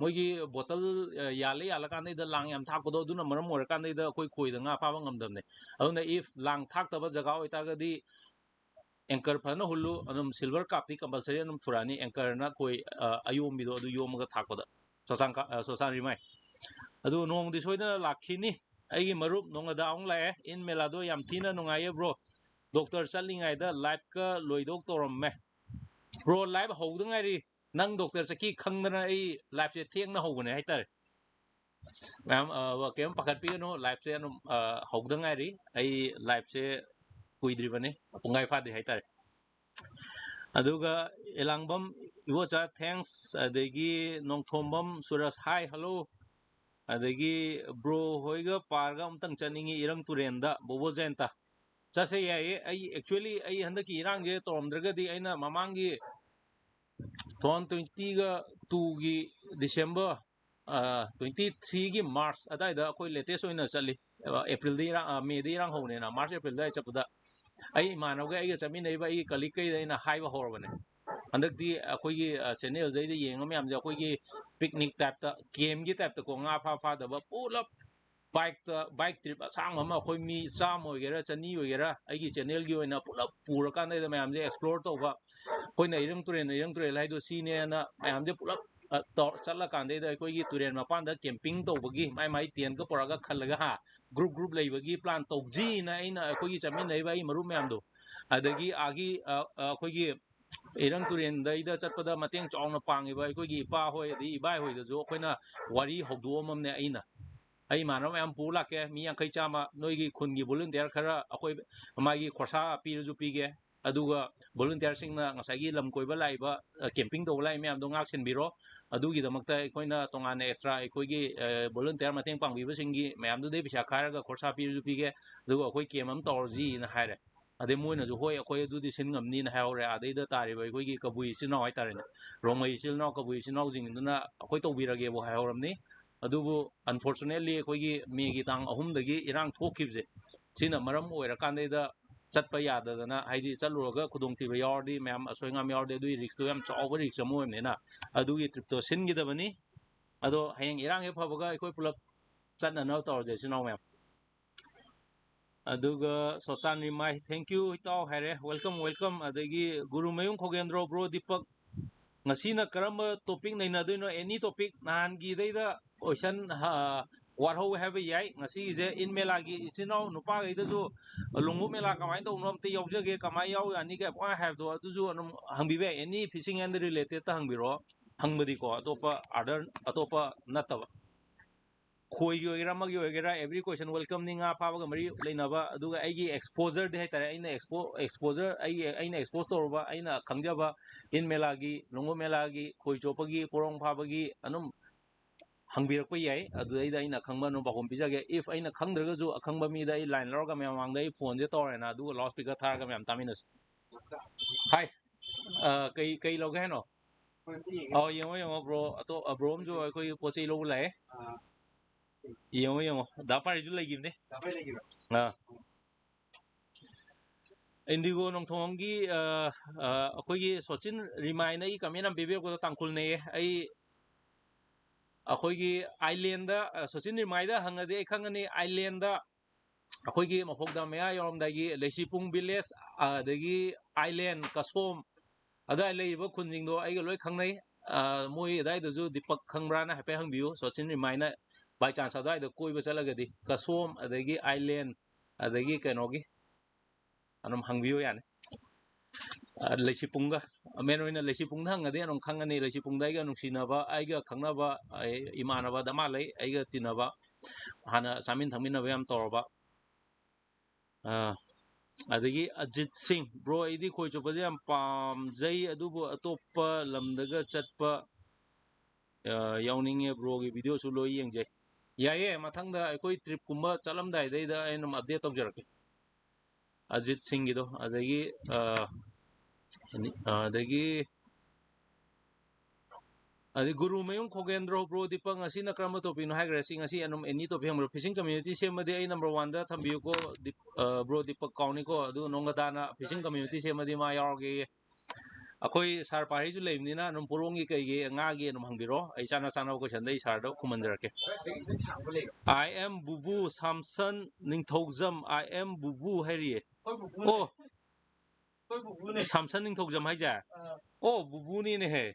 ꯃꯣꯏꯒꯤ ꯕꯣꯇꯜ, ꯑ, ꯌꯥꯜꯂ ꯌꯥꯜꯂꯀꯥꯟꯗꯩꯗ ꯂꯥꯡ ꯌꯥꯝ ꯊꯥꯛꯄꯗꯣ, ꯑꯗꯨꯅ ꯃꯔꯝ ꯑꯣꯏꯔꯀꯥꯟꯗꯩꯗ ꯑꯩꯈꯣꯏ ꯈꯣꯏꯗ ꯉꯥ ꯐꯥꯕ ꯉꯝꯗꯕꯅꯦ꯫ ꯑꯗꯨꯅ if ꯂꯥꯡ ꯊꯥꯛꯇꯕ ꯖꯒꯥ ꯑꯣꯏꯇꯥꯔꯒꯗꯤ anchor ꯐꯖꯅ ꯍꯨꯜꯂꯨ, ꯑꯗꯨꯝ silver carp ꯇꯤ compulsory ꯑꯗꯨꯝ ꯊꯨꯔꯛꯑꯅꯤ꯫ Anchor ꯅ ꯈꯣꯏ, ꯑ, ꯑꯌꯣꯝꯕꯤꯗꯣ ꯑꯗꯨ ꯌꯣꯝꯃꯒ ꯊꯥꯛꯄꯗ꯫ ꯁꯣꯆꯥꯟ ꯀꯥ-, ꯑ, ꯁꯣꯆꯥꯟ ꯔꯤꯃꯥꯏ꯫ ꯑꯗꯨ ꯅꯣꯡꯃꯗꯤ ꯁꯣꯏꯗꯅ ꯂꯥꯛꯈꯤꯅꯤ꯫ ꯑꯩꯒꯤ ꯃꯔꯨꯞ ꯅꯣꯡꯉꯥꯗꯥ ꯑꯃꯨꯛ ꯂꯥꯛꯑꯦ꯫ ꯏꯟ ꯃꯦꯂꯥꯗꯣ ꯌꯥꯝ ꯊꯤꯅ ꯅꯨꯡꯉꯥꯏꯌꯦ ꯕ꯭ꯔꯣ꯫ ꯗꯣꯛꯇꯔ ꯆꯠꯂꯤꯉꯩꯗ live ꯀ ꯂꯣꯏꯗꯧ ꯇꯧꯔꯝꯃꯦ꯫ ꯕ꯭ꯔꯣ, live ꯍꯧꯗ ꯉꯥꯏꯔꯤ꯫ ꯅꯪ ꯗꯣꯛꯇꯔ ꯆꯠꯈꯤ ꯈꯪꯗꯅ ꯑꯩ live ꯁꯦ ꯊꯦꯡꯅ ꯍꯧꯕꯅꯦ ꯍꯥꯏꯇꯥꯔꯦ꯫ ꯃꯌꯥꯝ, ꯑ, ꯀꯩꯝ ꯄꯥꯈꯠꯄꯤꯒꯅꯨ, live ꯁꯦ ꯑꯗꯨꯝ, ꯑ, ꯍꯧꯗ ꯉꯥꯏꯔꯤ꯫ ꯑꯩ live ꯁꯦ ꯀꯨꯏꯗ꯭ꯔꯤꯕꯅꯤ, ꯄꯨꯡꯈꯥꯏ ꯐꯥꯗ꯭ꯔꯤ ꯍꯥꯏꯇꯥꯔꯦ꯫ ꯑꯗꯨꯒ ꯏꯂꯥꯡꯕꯝ ꯏꯕꯣꯆꯥ, thanks꯫ ꯑꯗꯒꯤ ꯅꯣꯡꯊꯣꯝꯕꯝ ꯁꯨꯔꯖ, hi, hello꯫ ꯑꯗꯒꯤ ꯕ꯭ꯔꯣ ꯍꯣꯏꯒ ꯄꯥꯔꯒ ꯑꯃꯨꯛꯇꯪ ꯆꯠꯅꯤꯡꯉꯤ ꯏꯔꯪ ꯇꯨꯔꯦꯟꯗ, ꯕꯣꯕꯣ ꯖꯌꯟꯇ꯫ ꯆꯠꯁꯦ, ꯌꯥꯏꯌꯦ꯫ ꯑꯩ actually ꯑꯩ ꯍꯟꯗꯛꯀꯤ ꯏꯔꯥꯡꯁꯦ ꯇꯧꯔꯝꯗ꯭ꯔꯒꯗꯤ ꯑꯩꯅ ꯃꯃꯥꯡꯒꯤ two thousand twenty two ꯒꯤ December, ꯑ, twenty three ꯒꯤ March ꯑꯗꯥꯏꯗ ꯑꯩꯈꯣꯏ latest ꯑꯣꯏꯅ ꯆꯠꯂꯤ꯫ ꯑ, April ꯗ ꯏꯔꯥꯡ, ꯑ, May ꯗ ꯏꯔꯥꯡ ꯍꯧꯕꯅꯤꯅ, March, April ꯑꯗꯥꯏ ꯆꯠꯄꯗ ꯑꯩ ꯏꯃꯥꯟꯅꯕꯈꯩ, ꯑꯩꯒ ꯆꯠꯃꯤꯟꯅꯩꯕ ꯑꯩꯒꯤ colleague ꯈꯩꯗ ꯑꯩꯅ ꯍꯥꯏꯕ ꯍꯧꯔꯕꯅꯦ꯫ ꯍꯟꯗꯛꯇꯤ ꯑꯩꯈꯣꯏꯒꯤ, ꯑ, channel ꯗꯩꯗ ꯌꯦꯡꯕ ꯃꯌꯥꯝꯁꯦ ꯑꯩꯈꯣꯏꯒꯤ picnic type ꯇ, camp ꯀꯤ type ꯇꯀꯣ, ꯉꯥ ꯐꯥ ꯐꯥꯗꯕ ꯄꯨꯂꯞ bike ꯇ, bike trip ꯑꯁꯥꯡꯕ ꯑꯃ ꯑꯩꯈꯣꯏ ꯃꯤ ꯆꯥꯝꯃ ꯑꯣꯏꯒꯦꯔꯥ, ꯆꯅꯤ ꯑꯣꯏꯒꯦꯔꯥ, ꯑꯩꯒꯤ channel ꯒꯤ ꯑꯣꯏꯅ ꯄꯨꯂꯞ ꯄꯨꯔꯀꯥꯟꯗ ꯃꯌꯥꯝꯁꯦ explore ꯇꯧꯕ꯫ ꯑꯩꯈꯣꯏꯅ ꯏꯔꯪ ꯇꯨꯔꯦꯜ, ꯏꯔꯪ ꯇꯨꯔꯦꯜ ꯍꯥꯏꯗꯣ ꯁꯤꯅꯦꯅ ꯃꯌꯥꯝꯁꯦ ꯄꯨꯂꯞ, ꯑ, ꯇꯧ-, ꯆꯠꯂꯀꯥꯟꯗꯩꯗ ꯑꯩꯈꯣꯏꯒꯤ ꯇꯨꯔꯦꯜ ꯃꯄꯥꯟꯗ camping ꯇꯧꯕꯒꯤ ꯃꯥꯏ ꯃꯥꯏ tent ꯀ ꯄꯨꯔꯛꯑꯒ ꯈꯜꯂꯒ, ꯍꯥ, group group ꯂꯩꯕꯒꯤ plan ꯇꯧꯁꯤꯅ ꯑꯩꯅ ꯑꯩꯈꯣꯏꯒꯤ ꯆꯠꯃꯤꯟꯅꯔꯤꯕ ꯑꯩ ꯃꯔꯨꯞ ꯃꯌꯥꯝꯗꯣ, ꯑꯗꯒꯤ ꯑꯥꯒꯤ, ꯑ, ꯑ, ꯑꯩꯈꯣꯏꯒꯤ ꯏꯔꯪ ꯇꯨꯔꯦꯜꯗꯩꯗ ꯆꯠꯄꯗ ꯃꯇꯦꯡ ꯆꯥꯎꯅ ꯄꯥꯡꯉꯤꯕ ꯑꯩꯈꯣꯏꯒꯤ ꯏꯄꯥ ꯍꯣꯏ ꯑꯗꯩ ꯏꯕꯥꯏ ꯍꯣꯏꯗꯁꯨ ꯑꯩꯈꯣꯏꯅ ꯋꯥꯔꯤ ꯍꯧꯗꯣꯛꯑꯝꯃꯝꯅꯦ꯫ ꯑꯩꯅ, ꯑꯩ ꯏꯃꯥꯟꯅꯕ ꯃꯌꯥꯝ ꯄꯨꯔ ꯂꯥꯛꯀꯦ, ꯃꯤ ꯌꯥꯡꯈꯩ ꯆꯥꯝꯃ, ꯅꯣꯏꯒꯤ ꯈꯨꯟꯒꯤ volunteer ꯈꯔ ꯑꯩꯈꯣꯏ ꯃꯥꯒꯤ ꯈꯣꯔꯁꯥ ꯄꯤꯔꯁꯨ ꯄꯤꯒꯦ, ꯑꯗꯨꯒ ꯚꯣꯂꯨꯟꯇꯤꯌꯥꯔꯁꯤꯡꯅ ꯉꯁꯥꯏꯒꯤ ꯂꯝ ꯀꯣꯏꯕ ꯂꯥꯛꯏꯕ, ꯀꯦꯝꯄꯤꯡ ꯇꯧꯕ ꯂꯥꯛꯏ ꯃꯌꯥꯝꯗꯣ ꯉꯥꯛ ꯁꯦꯟꯕꯤꯔꯣ꯫ ꯑꯗꯨꯒꯤꯗꯃꯛꯇ ꯑꯩꯈꯣꯏꯅ ꯇꯣꯉꯥꯟꯅ ꯑꯦꯛꯁꯇ꯭ꯔꯥ ꯑꯩꯈꯣꯏꯒꯤ ꯚꯣꯂꯨꯟꯇꯤꯌꯥꯔ ꯃꯇꯦꯡ ꯄꯥꯡꯕꯤꯕꯁꯤꯡꯒꯤ ꯃꯌꯥꯝꯗꯨꯗꯩ ꯄꯩꯁꯥ ꯈꯥꯏꯔꯒ ꯈꯣꯔꯁꯥ ꯄꯤꯔꯁꯨ ꯄꯤꯒꯦ, ꯑꯗꯨꯒ ꯑꯩꯈꯣꯏ ꯀꯦꯝ ꯑꯃ ꯇꯧꯔꯁꯤꯅ ꯍꯥꯏꯔꯦ꯫ ꯑꯗꯩ ꯃꯣꯏꯅꯁꯨ "ꯍꯣꯏ, ꯑꯩꯈꯣꯏ ꯑꯗꯨꯗꯤ ꯁꯤꯟ ꯉꯝꯅꯤꯅ" ꯍꯥꯏꯍꯧꯔꯦ꯫ ꯑꯗꯩꯗ ꯇꯥꯔꯤꯕ ꯑꯩꯈꯣꯏꯒꯤ ꯀꯕꯨꯏ ꯏꯆꯤꯜ ꯏꯅꯥꯎ ꯍꯥꯏꯇꯥꯔꯦꯅꯦ, ꯔꯣꯡꯃꯩ ꯏꯆꯤꯜ ꯏꯅꯥꯎ, ꯀꯕꯨꯏ ꯏꯆꯤꯜ ꯏꯅꯥꯎꯁꯤꯡꯗꯨꯅ "ꯑꯩꯈꯣꯏ ꯇꯧꯕꯤꯔꯒꯦꯕꯨ" ꯍꯥꯏꯍꯧꯔꯝꯅꯤ꯫ ꯑꯗꯨꯕꯨ unfortunately ꯑꯩꯈꯣꯏꯒꯤ ꯃꯦꯒꯤ ꯇꯥꯡ ꯑꯍꯨꯝꯗꯒꯤ ꯏꯔꯥꯡ ꯊꯣꯛꯈꯤꯕꯁꯦ, ꯁꯤꯅ ꯃꯔꯝ ꯑꯣꯏꯔꯀꯥꯟꯗꯩꯗ ꯆꯠꯄ ꯌꯥꯗꯗꯅ, ꯍꯥꯏꯗꯤ ꯆꯠꯂꯨꯔꯒ ꯈꯨꯗꯣꯡꯊꯤꯕ ꯌꯥꯎꯔꯗꯤ, ꯃꯌꯥꯝ ꯑꯁꯣꯏ ꯑꯉꯥꯝ ꯌꯥꯎꯔꯗꯤ, ꯑꯗꯨꯒꯤ ꯔꯤꯛꯁꯇꯣ ꯌꯥꯝ ꯆꯥꯎꯕ ꯔꯤꯛꯁ ꯑꯃ ꯑꯣꯏꯕꯅꯤꯅ, ꯑꯗꯨꯒꯤ ꯇ꯭ꯔꯤꯞꯇꯣ ꯁꯤꯟꯈꯤꯗꯕꯅꯤ꯫ ꯑꯗꯣ ꯍꯌꯦꯡ ꯏꯔꯥꯡ ꯍꯦꯛ ꯐꯕꯒ ꯑꯩꯈꯣꯏ ꯄꯨꯂꯞ ꯆꯠꯅꯅꯕ ꯇꯧꯔꯁꯦ, ꯏꯆꯤꯜ ꯏꯅꯥꯎ ꯃꯌꯥꯝ꯫ ꯑꯗꯨꯒ ꯁꯣꯆꯥꯟ ꯔꯤꯃꯥꯏ, "Thank you ꯏꯇꯥꯎ" ꯍꯥꯏꯔꯦ, "Welcome, welcome"꯫ ꯑꯗꯒꯤ ꯒꯨꯔꯨꯃꯌꯨꯝ ꯈꯣꯒꯦꯟꯗ꯭ꯔꯣ, "Bro ꯗꯤꯄꯛ, ꯉꯁꯤꯅ ꯀꯔꯝꯕ ꯇꯣꯄꯤꯛ ꯅꯩꯅꯗꯣꯏꯅꯣ? ꯑꯦꯅꯤ ꯇꯣꯄꯤꯛ, ꯅꯍꯥꯟꯒꯤꯗꯩꯗ ꯀꯣꯏꯁꯟ ꯋꯥꯠꯍꯧꯋꯦ ꯍꯥꯏꯕ ꯌꯥꯏ꯫ ꯉꯁꯤꯒꯤꯁꯦ ꯏꯟ ꯃꯦꯂꯥꯒꯤ ꯏꯆꯤꯟ ꯏꯅꯥꯎ ꯅꯨꯄꯥꯈꯩꯗꯁꯨ ꯂꯣꯡꯎꯞ ꯃꯦꯂꯥ ꯀꯃꯥꯏꯅ ꯇꯧꯕꯅꯣ ꯑꯝꯇ ꯌꯥꯎꯖꯒꯦ, ꯀꯃꯥꯏꯅ ꯌꯥꯎ ꯌꯥꯅꯤꯒꯦ ꯄꯨꯡꯍꯥꯏ ꯍꯥꯏꯕꯗꯣ, ꯑꯗꯨꯁꯨ ꯑꯗꯨꯝ ꯍꯪꯕꯤꯕ ꯌꯥꯏ꯫ ꯑꯦꯅꯤ ꯐꯤꯁꯤꯡ ꯑꯦꯟ ꯔꯤꯂꯦꯇꯦꯠꯇ ꯍꯪꯕꯤꯔꯛꯑꯣ, ꯍꯪꯕꯗꯤꯀꯣ, ꯑꯇꯣꯞꯄ ꯑꯥꯗꯔ, ꯑꯇꯣꯞꯄ ꯅꯠꯇꯕ꯫ ꯈꯣꯏꯒꯤ ꯑꯣꯏꯒꯦꯔꯥ, ꯑꯃꯒꯤ ꯑꯣꯏꯒꯦꯔꯥ, every question welcome ꯅꯤ꯫ ꯉꯥ ꯐꯥꯕꯒ ꯃꯔꯤ ꯂꯩꯅꯕ, ꯑꯗꯨꯒ ꯑꯩꯒꯤ ꯑꯦꯛꯁꯄꯣꯖꯔꯗꯤ ꯍꯥꯏꯇꯥꯔꯦ, ꯑꯩꯅ ꯑꯦꯛꯁꯄꯣ-, ꯑꯦꯛꯁꯄꯣꯖꯔ, ꯑꯩꯒꯤ, ꯑꯩꯅ ꯑꯦꯛꯁꯄꯣꯖ ꯇꯧꯔꯨꯕ, ꯑꯩꯅ ꯈꯪꯖꯕ ꯏꯟ ꯃꯦꯂꯥꯒꯤ, ꯂꯣꯡꯎꯞ ꯃꯦꯂꯥꯒꯤ, ꯈꯣꯏ ꯆꯣꯞꯄꯒꯤ, ꯄꯣꯔꯣꯡ ꯐꯥꯕꯒꯤ ꯑꯗꯨꯝ ꯍꯪꯕꯤꯔꯛꯄ ꯌꯥꯏ꯫ ꯑꯗꯨꯗꯩꯗ ꯑꯩꯅ ꯑꯈꯪꯕ ꯑꯗꯨꯝ ꯄꯥꯎꯈꯨꯝ ꯄꯤꯖꯒꯦ꯫ If ꯑꯩꯅ ꯈꯪꯗ꯭ꯔꯒꯁꯨ, ꯑꯈꯪꯕ ꯃꯤꯗ ꯑꯩ ꯂꯥꯏꯟ ꯂꯧꯔꯒ ꯃꯌꯥꯝ ꯃꯃꯥꯡꯗ ꯑꯩ ꯐꯣꯟꯁꯦ ꯇꯧꯔꯦꯅ, ꯑꯗꯨꯒ ꯂꯥꯎꯠ ꯁ꯭ꯄꯤꯀꯔ ꯊꯥꯔꯒ ꯃꯌꯥꯝ ꯇꯥꯃꯤꯟꯅꯁꯤ꯫ ꯍꯥꯏ, ꯑ, ꯀꯩ, ꯀꯩ ꯂꯧꯒꯦ ꯍꯥꯏꯅꯣ? ꯑꯧ, ꯌꯦꯡꯉꯣ, ꯌꯦꯡꯉꯣ, ꯕ꯭ꯔꯣ꯫ ꯑꯇꯣꯞ-, ꯑ, ꯕ꯭ꯔꯣ ꯑꯃꯁꯨ ꯑꯩꯈꯣꯏꯒꯤ ꯄꯣꯠ ꯆꯩ ꯂꯧꯕ ꯂꯥꯛꯑꯦ꯫ ꯌꯦꯡꯉꯣ, ꯌꯦꯡꯉꯣ꯫ ꯗꯥ ꯄꯥꯔꯤꯁꯨ ꯂꯩꯈꯤꯕꯅꯦ꯫ ꯑꯥ꯫ ꯏꯟꯗꯤꯒꯣ ꯅꯣꯡꯊꯣꯡꯒꯤ, ꯑ, ꯑ, ꯑꯩꯈꯣꯏꯒꯤ ꯁꯣꯆꯤꯟ ꯔꯤꯃꯥꯏꯅ ꯑꯩ ꯀꯃꯦꯟ ꯑꯃ ꯄꯤꯕꯤꯔꯛꯄꯗꯣ ꯇꯥꯡꯈꯨꯜꯅꯦꯌꯦ꯫ ꯑꯩ, ꯑꯩꯈꯣꯏꯒꯤ ꯑꯥꯏꯂꯦꯟꯗ, ꯑ, ꯁꯣꯆꯤꯟ ꯔꯤꯃꯥꯏꯗ ꯍꯪꯉꯗꯤ ꯑꯩ ꯈꯪꯉꯅꯤ꯫ ꯑꯥꯏꯂꯦꯟꯗ ꯑꯩꯈꯣꯏꯒꯤ ꯃꯐꯧꯗ ꯃꯌꯥ ꯌꯧꯔꯝꯗꯥꯏꯒꯤ ꯂꯩꯁꯤꯄꯨꯡ ꯚꯤꯂꯦꯖ, ꯑꯗꯒꯤ ꯑꯥꯏꯂꯦꯟ, ꯀꯁꯣꯝ, ꯑꯗꯨꯋꯥꯏ ꯂꯩꯔꯤꯕ ꯈꯨꯟꯁꯤꯡꯗꯣ ꯑꯩꯒ ꯂꯣꯏ ꯈꯪꯅꯩ꯫ ꯑ, ꯃꯣꯏ ꯑꯗꯨꯋꯥꯏꯗꯁꯨ ꯗꯤꯄꯛ ꯈꯪꯕ꯭ꯔꯥꯅ ꯍꯥꯏꯐꯦꯠ ꯍꯪꯕꯤꯌꯨ꯫ ꯁꯣꯆꯤꯟ ꯔꯤꯃꯥꯏꯅ by chance ꯑꯗꯨꯋꯥꯏꯗ ꯀꯣꯏꯕ ꯆꯠꯂꯒꯗꯤ, ꯀꯁꯣꯝ, ꯑꯗꯒꯤ ꯑꯥꯏꯂꯦꯟ, ꯑꯗꯒꯤ ꯀꯩꯅꯣꯒꯤ, ꯑꯗꯨꯝ ꯍꯪꯕꯤꯌꯨ ꯌꯥꯅꯤ꯫ ꯑ, ꯂꯩꯁꯤꯄꯨꯡꯒ, ꯃꯦꯟ ꯑꯣꯏꯅ ꯂꯩꯁꯤꯄꯨꯡꯗ ꯍꯪꯉꯗꯤ ꯑꯗꯨꯝ ꯈꯪꯉꯅꯤ꯫ ꯂꯩꯁꯤꯄꯨꯡꯗ ꯑꯩꯒ ꯅꯨꯡꯁꯤꯅꯕ, ꯑꯩꯒ ꯈꯪꯅꯕ, ꯑꯩ ꯏꯃꯥꯟꯅꯕ ꯗꯃꯥ ꯂꯩ, ꯑꯩꯒ ꯇꯤꯟꯅꯕ, ꯍꯥꯟꯅ ꯆꯥꯃꯤꯟ ꯊꯛꯃꯤꯟꯅꯕ ꯌꯥꯝ ꯇꯧꯔꯕ꯫ ꯑ, ꯑꯗꯒꯤ ꯑꯖꯤꯠ ꯁꯤꯡ, "ꯕ꯭ꯔꯣ, ꯑꯩꯗꯤ ꯈꯣꯏ ꯆꯣꯞꯄꯁꯦ ꯌꯥꯝ ꯄꯥꯝꯖꯩ, ꯑꯗꯨꯕꯨ ꯑꯇꯣꯞꯄ ꯂꯝꯗꯒ ꯆꯠꯄ, ꯑ, ꯌꯥꯎꯅꯤꯡꯉꯦ꯫ ꯕ꯭ꯔꯣꯒꯤ ꯚꯤꯗꯤꯑꯣꯁꯨ ꯂꯣꯏ ꯌꯦꯡꯖꯩ"꯫ ꯌꯥꯏꯌꯦ, ꯃꯊꯪꯗ ꯑꯩꯈꯣꯏ ꯇ꯭ꯔꯤꯞꯀꯨꯝꯕ ꯆꯠꯂꯝꯗꯥꯏꯗꯩꯗ ꯑꯩꯅ ꯑꯗꯨꯝ ꯑꯞꯗꯦꯠ ꯇꯧꯖꯔꯛꯀꯦ꯫ ꯑꯖꯤꯠ ꯁꯤꯡꯒꯤꯗꯣ, ꯑꯗꯒꯤ, ꯑ, ꯑꯗꯒꯤ, ꯑꯗꯩ ꯒꯨꯔꯨꯃꯌꯨꯝ ꯈꯣꯒꯦꯟꯗ꯭ꯔꯣ, "ꯕ꯭ꯔꯣ ꯗꯤꯄꯛ, ꯉꯁꯤꯅ ꯀꯔꯝꯕ ꯇꯣꯄꯤꯛꯅꯣ ꯍꯥꯏꯈ꯭ꯔꯦ? ꯁꯤ ꯉꯁꯤ ꯑꯗꯨꯝ ꯑꯦꯅꯤ ꯇꯣꯄꯤꯛ ꯍꯪꯕꯤꯔꯣ꯫ ꯐꯤꯁꯤꯡ ꯀꯝꯃ꯭ꯌꯨꯅꯤꯇꯤ ꯁꯦꯝꯃꯗꯤ ꯑꯩ ꯅꯝꯕꯔ ꯋꯥꯟꯗ ꯊꯝꯕꯤꯌꯨꯀꯣ, ꯗꯤꯞ-, ꯑ, ꯕ꯭ꯔꯣ ꯗꯤꯄꯛ ꯀꯥꯎꯅꯤꯀꯣ, ꯑꯗꯨ ꯅꯣꯡꯒꯗꯥꯅ ꯐꯤꯁꯤꯡ ꯀꯝꯃ꯭ꯌꯨꯅꯤꯇꯤ ꯁꯦꯝꯃꯗꯤ ꯃꯥ ꯌꯥꯎꯔꯒꯦ"꯫ ꯑꯩꯈꯣꯏ ꯁꯥꯔ ꯄꯥꯔꯤꯁꯨ ꯂꯩꯕꯅꯤꯅ ꯑꯗꯨꯝ ꯄꯣꯔꯣꯝꯒꯤ ꯀꯩꯒꯤ ꯉꯥꯒꯤ ꯑꯗꯨꯝ ꯍꯪꯕꯤꯔꯣ, ꯑꯩ ꯆꯥꯅ ꯆꯥꯅꯕ ꯀꯣꯏꯁꯟꯗ ꯑꯩ ꯁꯥꯔꯗ ꯈꯨꯝꯍꯟꯖꯔꯛꯀꯦ꯫ "I am ꯕꯨꯕꯨ ꯁꯥꯝꯁꯟ Ningthoujam, I am ꯕꯨꯕꯨ" ꯍꯥꯏꯔꯤꯌꯦ꯫ ꯑꯣ, ꯁꯥꯝꯁꯟ ꯅꯤꯡꯊꯧꯖꯝ ꯍꯥꯏꯁꯦ? ꯑꯣ, ꯕꯨꯕꯨꯅꯤꯅꯦꯍꯦ꯫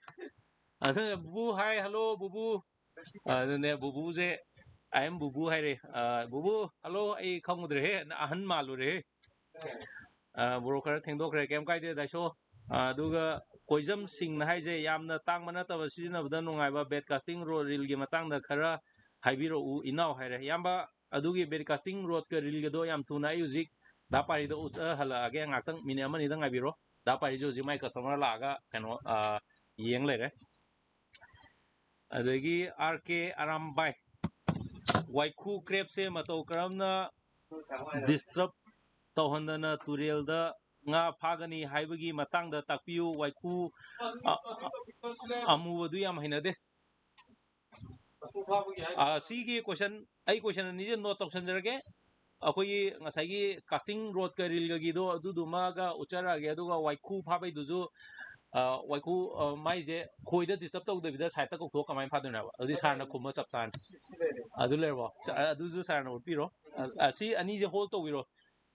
ꯑꯗꯨꯅ ꯕꯨꯕꯨ, "Hi, hello, ꯕꯨꯕꯨ"꯫ ꯑꯗꯨꯅꯦ, ꯕꯨꯕꯨꯁꯦ, "I am ꯕꯨꯕꯨ" ꯍꯥꯏꯔꯦ꯫ ꯑ, "ꯕꯨꯕꯨ, hello, ꯑꯩ ꯈꯪꯉꯨꯗ꯭ꯔꯦꯍꯦ, ꯅꯪ ꯑꯍꯟ ꯃꯥꯜꯂꯨꯔꯦꯍꯦ"꯫ ꯑ, "ꯕ꯭ꯔꯣ, ꯈꯔ ꯊꯦꯡꯗꯣꯛꯈ꯭ꯔꯦ, ꯀꯩꯝ ꯀꯥꯏꯗꯦ, ꯗꯥꯏꯁꯣ"꯫ ꯑ, ꯑꯗꯨꯒ ꯀꯣꯏꯖꯝ ꯁꯤꯡꯅ ꯍꯥꯏꯁꯦ, "ꯌꯥꯝꯅ ꯇꯥꯡꯕ ꯅꯠꯇꯕ ꯁꯤꯖꯤꯟꯅꯕꯗ ꯅꯨꯡꯉꯥꯏꯕ ꯕꯦꯗ ꯀꯥꯁꯇꯤꯡ ꯔꯣ-, ꯔꯤꯜꯒꯤ ꯃꯇꯥꯡꯗ ꯈꯔ ꯍꯥꯏꯕꯤꯔꯛꯎ ꯏꯅꯥꯎ" ꯍꯥꯏꯔꯦ꯫ ꯏꯌꯥꯝꯕ, ꯑꯗꯨꯒꯤ ꯕꯦꯗ ꯀꯥꯁꯇꯤꯡ ꯔꯣꯗꯀ ꯔꯤꯜꯒꯗꯣ ꯌꯥꯝ ꯊꯨꯅ ꯑꯩ ꯍꯧꯖꯤꯛ ꯗꯥ ꯄꯥꯔꯤꯗ ꯎꯠꯍꯜꯂꯛꯑꯒꯦ, ꯉꯥꯛꯇꯪ ꯃꯤꯅꯤꯠ ꯑꯃ ꯑꯅꯤꯗ ꯉꯥꯏꯕꯤꯔꯣ꯫ ꯗꯥ ꯄꯥꯔꯤꯁꯨ ꯍꯧꯖꯤꯛ ꯃꯥꯏ ꯀꯁꯇꯃꯔ ꯂꯥꯛꯑꯒ ꯀꯩꯅꯣ, ꯑ, ꯌꯦꯡ ꯂꯩꯔꯦ꯫ ꯑꯗꯒꯤ ꯑꯥꯔ ꯀꯦ ꯑꯔꯥꯝꯕꯥꯏ, "ꯋꯥꯏꯈꯨ ꯀ꯭ꯔꯦꯞꯁꯦ ꯃꯇꯧ ꯀꯔꯝꯅ ꯗꯤꯁꯇꯔꯕ ꯇꯧꯍꯟꯗꯅ ꯇꯨꯔꯦꯜꯗ ꯉꯥ ꯐꯥꯒꯅꯤ ꯍꯥꯏꯕꯒꯤ ꯃꯇꯥꯡꯗ ꯇꯥꯛꯄꯤꯌꯨ"꯫ ꯋꯥꯏꯈꯨ, ꯑ, ꯑꯃꯨꯕꯗꯨ ꯌꯥꯝ ꯍꯩꯅꯗꯦ꯫ ꯑ, ꯁꯤꯒꯤ ꯀꯣꯏꯁꯟ, ꯑꯩ ꯀꯣꯏꯁꯟ ꯑꯅꯤꯁꯦ ꯅꯣꯠ ꯇꯧꯁꯟꯖꯔꯒꯦ꯫ ꯑꯩꯈꯣꯏꯒꯤ ꯉꯁꯥꯏꯒꯤ ꯀꯥꯁꯇꯤꯡ ꯔꯣꯗꯀ ꯔꯤꯜꯒꯒꯤꯗꯣ ꯑꯗꯨꯗꯨꯃꯒ ꯎꯠꯆꯔꯛꯑꯒꯦ, ꯑꯗꯨꯒ ꯋꯥꯏꯈꯨ ꯐꯥꯕꯩꯗꯨꯁꯨ, ꯑ, ꯋꯥꯏꯈꯨ, ꯑ, ꯃꯥꯏꯁꯦ ꯈꯣꯏꯗ ꯗꯤꯁꯇꯔꯕ ꯇꯧꯗꯕꯤꯗ ꯁꯥꯏꯗꯇ ꯀꯧꯊꯣꯛꯑ ꯀꯃꯥꯏꯅ ꯐꯥꯗꯣꯏꯅꯣ ꯍꯥꯏꯕ? ꯑꯗꯨꯗꯤ ꯁꯥꯔꯅ ꯈꯨꯝꯕ ꯆꯞ ꯆꯥꯔꯅꯤ꯫ ꯑꯗꯨ ꯂꯩꯔꯕꯣ? ꯁ-, ꯑꯗꯨꯁꯨ ꯁꯥꯔꯅ ꯎꯠꯄꯤꯔꯣ꯫ ꯑ, ꯑ, ꯁꯤ ꯑꯅꯤꯁꯦ ꯍꯣꯜ ꯇꯧꯕꯤꯔꯣ꯫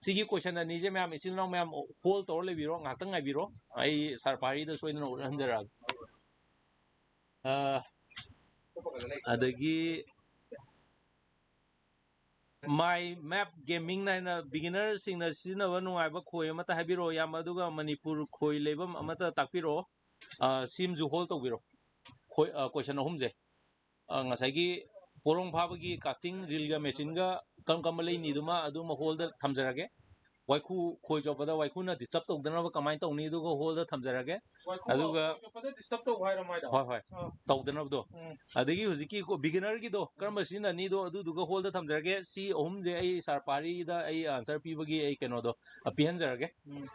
ꯁꯤꯒꯤ ꯀꯣꯏꯁꯟ ꯑꯅꯤꯁꯦ ꯃꯌꯥꯝ, ꯏꯆꯤꯜ ꯏꯅꯥꯎ ꯃꯌꯥꯝ ꯍꯣꯜ ꯇꯧꯔ ꯂꯩꯕꯤꯔꯣ, ꯉꯥꯛꯇꯪ ꯉꯥꯏꯕꯤꯔꯣ꯫ ꯑꯩ ꯁꯥꯔ ꯄꯥꯔꯤꯗ ꯁꯣꯏꯗꯅ ꯎꯠꯍꯟꯖꯔꯛꯑꯒꯦ꯫ ꯑ, ꯑꯗꯒꯤ My Map Gaming ꯍꯥꯏꯅ, "ꯕꯤꯒꯤꯅꯔꯁꯤꯡꯅ ꯁꯤꯖꯤꯟꯅꯕ ꯅꯨꯡꯉꯥꯏꯕ ꯈꯣꯏ ꯑꯃꯠꯇ ꯍꯥꯏꯕꯤꯔꯛꯑꯣ, ꯏꯌꯥꯝꯕ, ꯑꯗꯨꯒ ꯃꯅꯤꯄꯨꯔ ꯈꯣꯏ ꯂꯩꯐꯝ ꯑꯃꯠꯇ ꯇꯥꯛꯄꯤꯔꯛꯑꯣ"꯫ ꯑ, ꯁꯤꯝꯁꯨ ꯍꯣꯜ ꯇꯧꯕꯤꯔꯣ꯫ ꯈꯣꯏ-, ꯑ, ꯀꯣꯏꯁꯟ ꯑꯍꯨꯝꯁꯦ꯫ ꯑ, ꯉꯁꯥꯏꯒꯤ ꯄꯣꯔꯣꯡ ꯐꯥꯕꯒꯤ ꯀꯥꯁꯇꯤꯡ ꯔꯤꯜꯒ ꯃꯦꯆꯤꯟꯒ ꯀꯔꯝ ꯀꯔꯝꯕ ꯂꯩꯅꯤꯗꯨꯃ ꯑꯗꯨꯃ ꯍꯣꯜꯗ ꯊꯝꯖꯔꯒꯦ꯫ ꯋꯥꯏꯈꯨ, ꯈꯣꯏ ꯆꯣꯞꯄꯗ ꯋꯥꯏꯈꯨꯅ disturb ꯇꯧꯗꯅꯕ ꯀꯃꯥꯏꯅ ꯇꯧꯅꯤ, ꯑꯗꯨꯒ hold ꯊꯝꯖꯔꯒꯦ꯫ ꯋꯥꯏꯈꯨ ꯑꯗꯨꯒ ꯈꯣꯏ ꯆꯣꯞꯄꯗ disturb ꯇꯧꯕ ꯍꯥꯏꯔꯣ ꯃꯥꯏꯗꯣ? ꯍꯣꯏ, ꯍꯣꯏ꯫ ꯑꯥ꯫ ꯇꯧꯗꯅꯕꯗꯣ꯫ ꯎꯝ꯫ ꯑꯗꯒꯤ ꯍꯧꯖꯤꯛꯀꯤ ꯀꯣ-, beginnerꯒꯤꯗꯣ ꯀꯔꯝꯕ ꯁꯤꯖꯤꯟꯅꯅꯤꯗꯣ ꯑꯗꯨꯗꯨꯒ hold ꯊꯝꯖꯔꯒꯦ꯫ ꯁꯤ ꯑꯍꯨꯝꯁꯦ ꯑꯩ sir ꯄꯥꯔꯤꯗ ꯑꯩ answer ꯄꯤꯕꯒꯤ ꯑꯩ ꯀꯩꯅꯣꯗꯣ, ꯑ, ꯄꯤꯍꯟꯖꯔꯒꯦ꯫ ꯎꯝ꯫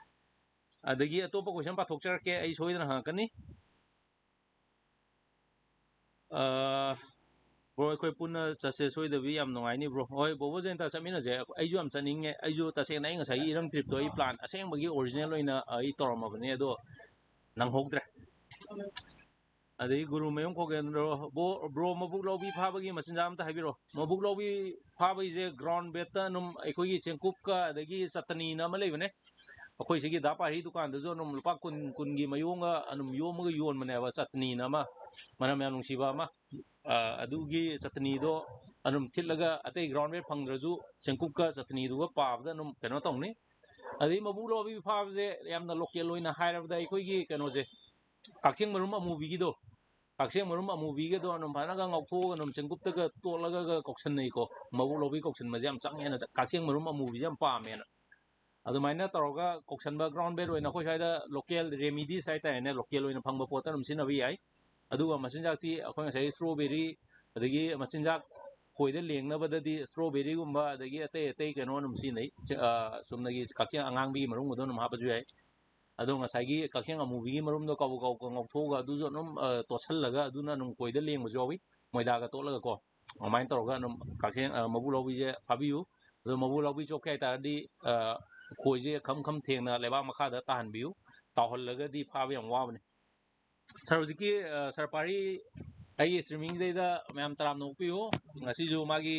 ꯑꯗꯒꯤ ꯑꯇꯣꯞꯄ question ꯄꯥꯊꯣꯛꯆꯔꯛꯀꯦ, ꯑꯩ ꯁꯣꯏꯗꯅ ꯍꯪꯉꯛꯀꯅꯤ꯫ ꯑ, bro, ꯑꯩꯈꯣꯏ ꯄꯨꯟꯅ ꯆꯠꯁꯦ ꯁꯣꯏꯗꯕꯤ, ꯌꯥꯝ ꯅꯨꯡꯉꯥꯏꯅꯤ, bro꯫ ꯍꯣꯏ, ꯕꯣꯕꯣ ꯖꯌꯟꯇ, ꯆꯠꯃꯤꯟꯅꯁꯦ꯫ ꯑꯩꯁꯨ ꯌꯥꯝ ꯆꯠꯅꯤꯡꯉꯦ꯫ ꯑꯩꯁꯨ ꯇꯁꯦꯡꯅ ꯑꯩ ꯉꯁꯥꯏꯒꯤ ꯏꯔꯪ tripꯇꯣ ꯑꯩ plan ꯑꯁꯦꯡꯕꯒꯤ original ꯑꯣꯏꯅ ꯑꯩ ꯇꯧꯔꯝꯃꯕꯅꯦ, ꯑꯗꯣ ꯅꯪꯍꯧꯗ꯭ꯔꯦ꯫ ꯑꯗꯒꯤ ꯒꯨꯔꯨꯃꯌꯨꯝ ꯈꯣꯒꯦꯟꯗ꯭ꯔꯣ, ꯕꯣ-, bro, ꯃꯕꯨꯛ ꯂꯧꯕꯤ ꯐꯥꯕꯒꯤ ꯃꯆꯤꯟꯖꯥꯛ ꯑꯝꯇ ꯍꯥꯏꯕꯤꯔꯛꯑꯣ꯫ ꯃꯕꯨꯛ ꯂꯧꯕꯤ ꯐꯥꯕꯒꯤꯁꯦ ground bedꯇ ꯑꯗꯨꯝ ꯑꯩꯈꯣꯏꯒꯤ ꯆꯦꯡꯀꯨꯞꯀ ꯑꯗꯒꯤ ꯆꯇꯅꯤꯅ ꯑꯃ ꯂꯩꯕꯅꯦ, ꯑꯩꯈꯣꯏ ꯁꯤꯒꯤ ꯗꯥ ꯄꯥꯔꯤ ꯗꯨꯀꯥꯟꯗꯁꯨ ꯑꯗꯨꯝ ꯂꯨꯄꯥ ꯀꯨꯟ, ꯀꯨꯟꯒꯤ ꯃꯌꯣꯝꯒ ꯑꯗꯨꯝ ꯌꯣꯝꯃꯒ ꯌꯣꯟꯕꯅꯦꯕ, ꯆꯇꯅꯤꯅ ꯑꯃ, ꯃꯅꯝ ꯌꯥꯝ ꯅꯨꯡꯁꯤꯕ ꯑꯃ꯫ ꯑ, ꯑꯗꯨꯒꯤ ꯆꯇꯅꯤꯗꯣ ꯑꯗꯨꯝ ꯊꯤꯠꯂꯒ, ꯑꯇꯩ ground bed ꯐꯪꯗ꯭ꯔꯁꯨ ꯆꯦꯡꯀꯨꯞꯀ ꯆꯇꯅꯤꯗꯨꯒ ꯄꯥꯕꯗ ꯑꯗꯨꯝ ꯀꯩꯅꯣ ꯇꯧꯅꯤ꯫ ꯑꯗꯩ ꯃꯕꯨꯛ ꯂꯧꯕꯤ ꯐꯥꯕꯁꯦ ꯌꯥꯝꯅ local ꯑꯣꯏꯅ ꯍꯥꯏꯔꯕꯗ ꯑꯩꯈꯣꯏꯒꯤ ꯀꯩꯅꯣꯁꯦ, ꯀꯛꯆꯦꯡ ꯃꯔꯨꯝ ꯑꯃꯨꯕꯤꯒꯤꯗꯣ, ꯀꯛꯆꯦꯡ ꯃꯔꯨꯝ ꯑꯃꯨꯕꯤꯒꯗꯣ ꯑꯗꯨꯝ ꯐꯖꯅꯒ ꯉꯧꯊꯣꯛꯑꯒ ꯑꯗꯨꯝ ꯆꯦꯡꯀꯨꯞꯇꯒ ꯇꯣꯠꯂꯒ ꯀꯧꯁꯟꯅꯩꯀꯣ꯫ ꯃꯕꯨꯛ ꯂꯧꯕꯤ ꯀꯧꯁꯟꯕꯁꯦ ꯌꯥꯝ ꯆꯪꯉꯦꯅ, ꯀꯛꯆꯦꯡ ꯃꯔꯨꯝ ꯑꯃꯨꯕꯤꯁꯦ ꯌꯥꯝ ꯄꯥꯝꯃꯦꯅ꯫ ꯑꯗꯨꯃꯥꯏꯅ ꯇꯧꯔꯒ ꯀꯧꯁꯟꯕ ground bed ꯑꯣꯏꯅ ꯑꯩꯈꯣꯏ ꯁ꯭ꯋꯥꯏꯗ local remedies ꯍꯥꯏꯇꯥꯔꯦꯅꯦ, local ꯑꯣꯏꯅ ꯐꯪꯕ ꯄꯣꯠꯇ ꯑꯗꯨꯝ ꯁꯤꯖꯤꯟꯅꯕ ꯌꯥꯏ꯫ ꯑꯗꯨꯒ ꯃꯆꯤꯟꯖꯥꯛꯇꯤ ꯑꯩꯈꯣꯏ ꯉꯁꯥꯏꯒꯤ strawberry, ꯑꯗꯒꯤ ꯃꯆꯤꯟꯖꯥꯛ ꯈꯣꯏꯗ ꯂꯦꯡꯅꯕꯗꯗꯤ strawberryꯒꯨꯝꯕ ꯑꯗꯒꯤ ꯑꯇꯩ ꯑꯇꯩ ꯀꯩꯅꯣ ꯑꯗꯨꯝ ꯁꯤꯖꯤꯟꯅꯩ꯫ ꯆ-, ꯑ, ꯆꯨꯝꯅꯒꯤ ꯀꯛꯆꯦꯡ ꯑꯉꯥꯡꯕꯤꯒꯤ ꯃꯔꯨꯝꯒꯗꯣ ꯑꯗꯨꯝ ꯍꯥꯞꯄꯁꯨ ꯌꯥꯏ꯫ ꯑꯗꯣ ꯉꯁꯥꯏꯒꯤ ꯀꯛꯆꯦꯡ ꯑꯃꯨꯕꯤꯒꯤ ꯃꯔꯨꯝꯗꯣ ꯀꯕꯛ ꯀꯕꯛ ꯉꯧꯊꯣꯛꯑꯒ ꯑꯗꯨꯁꯨ ꯑꯗꯨꯝ, ꯑ, ꯇꯣꯠꯁꯜꯂꯒ ꯑꯗꯨꯅ ꯑꯗꯨꯝ ꯈꯣꯏꯗ ꯂꯦꯡꯕꯁꯨ ꯌꯥꯎꯏ, ꯃꯣꯏꯗꯥꯒ ꯇꯣꯠꯂꯒꯀꯣ꯫ ꯑꯗꯨꯃꯥꯏꯅ ꯇꯧꯔꯒ ꯑꯗꯨꯝ ꯀꯛꯆꯦꯡ, ꯑ, ꯃꯕꯨꯛ ꯂꯧꯕꯤꯁꯦ ꯐꯥꯕꯤꯌꯨ꯫ ꯑꯗꯣ ꯃꯕꯨꯛ ꯂꯧꯕꯤ ꯆꯣꯛꯀꯦ ꯍꯥꯏꯇꯥꯔꯗꯤ, ꯑ, ꯈꯣꯏꯁꯦ ꯈꯝ ꯈꯝ ꯊꯦꯡꯅ ꯂꯩꯕꯥꯛ ꯃꯈꯥꯗ ꯇꯥꯍꯟꯕꯤꯌꯨ꯫ ꯇꯥꯎꯍꯜꯂꯒꯗꯤ ꯐꯥꯕ ꯌꯥꯝ ꯋꯥꯕꯅꯤ꯫ Sir, ꯍꯧꯖꯤꯛꯀꯤ, ꯑ, sir ꯄꯥꯔꯤ ꯑꯩꯒꯤ streamingꯁꯤꯗꯩꯗ ꯃꯌꯥꯝ ꯇꯔꯥꯝꯅ ꯑꯣꯛꯄꯤꯌꯨ꯫ ꯉꯁꯤꯁꯨ ꯃꯥꯒꯤ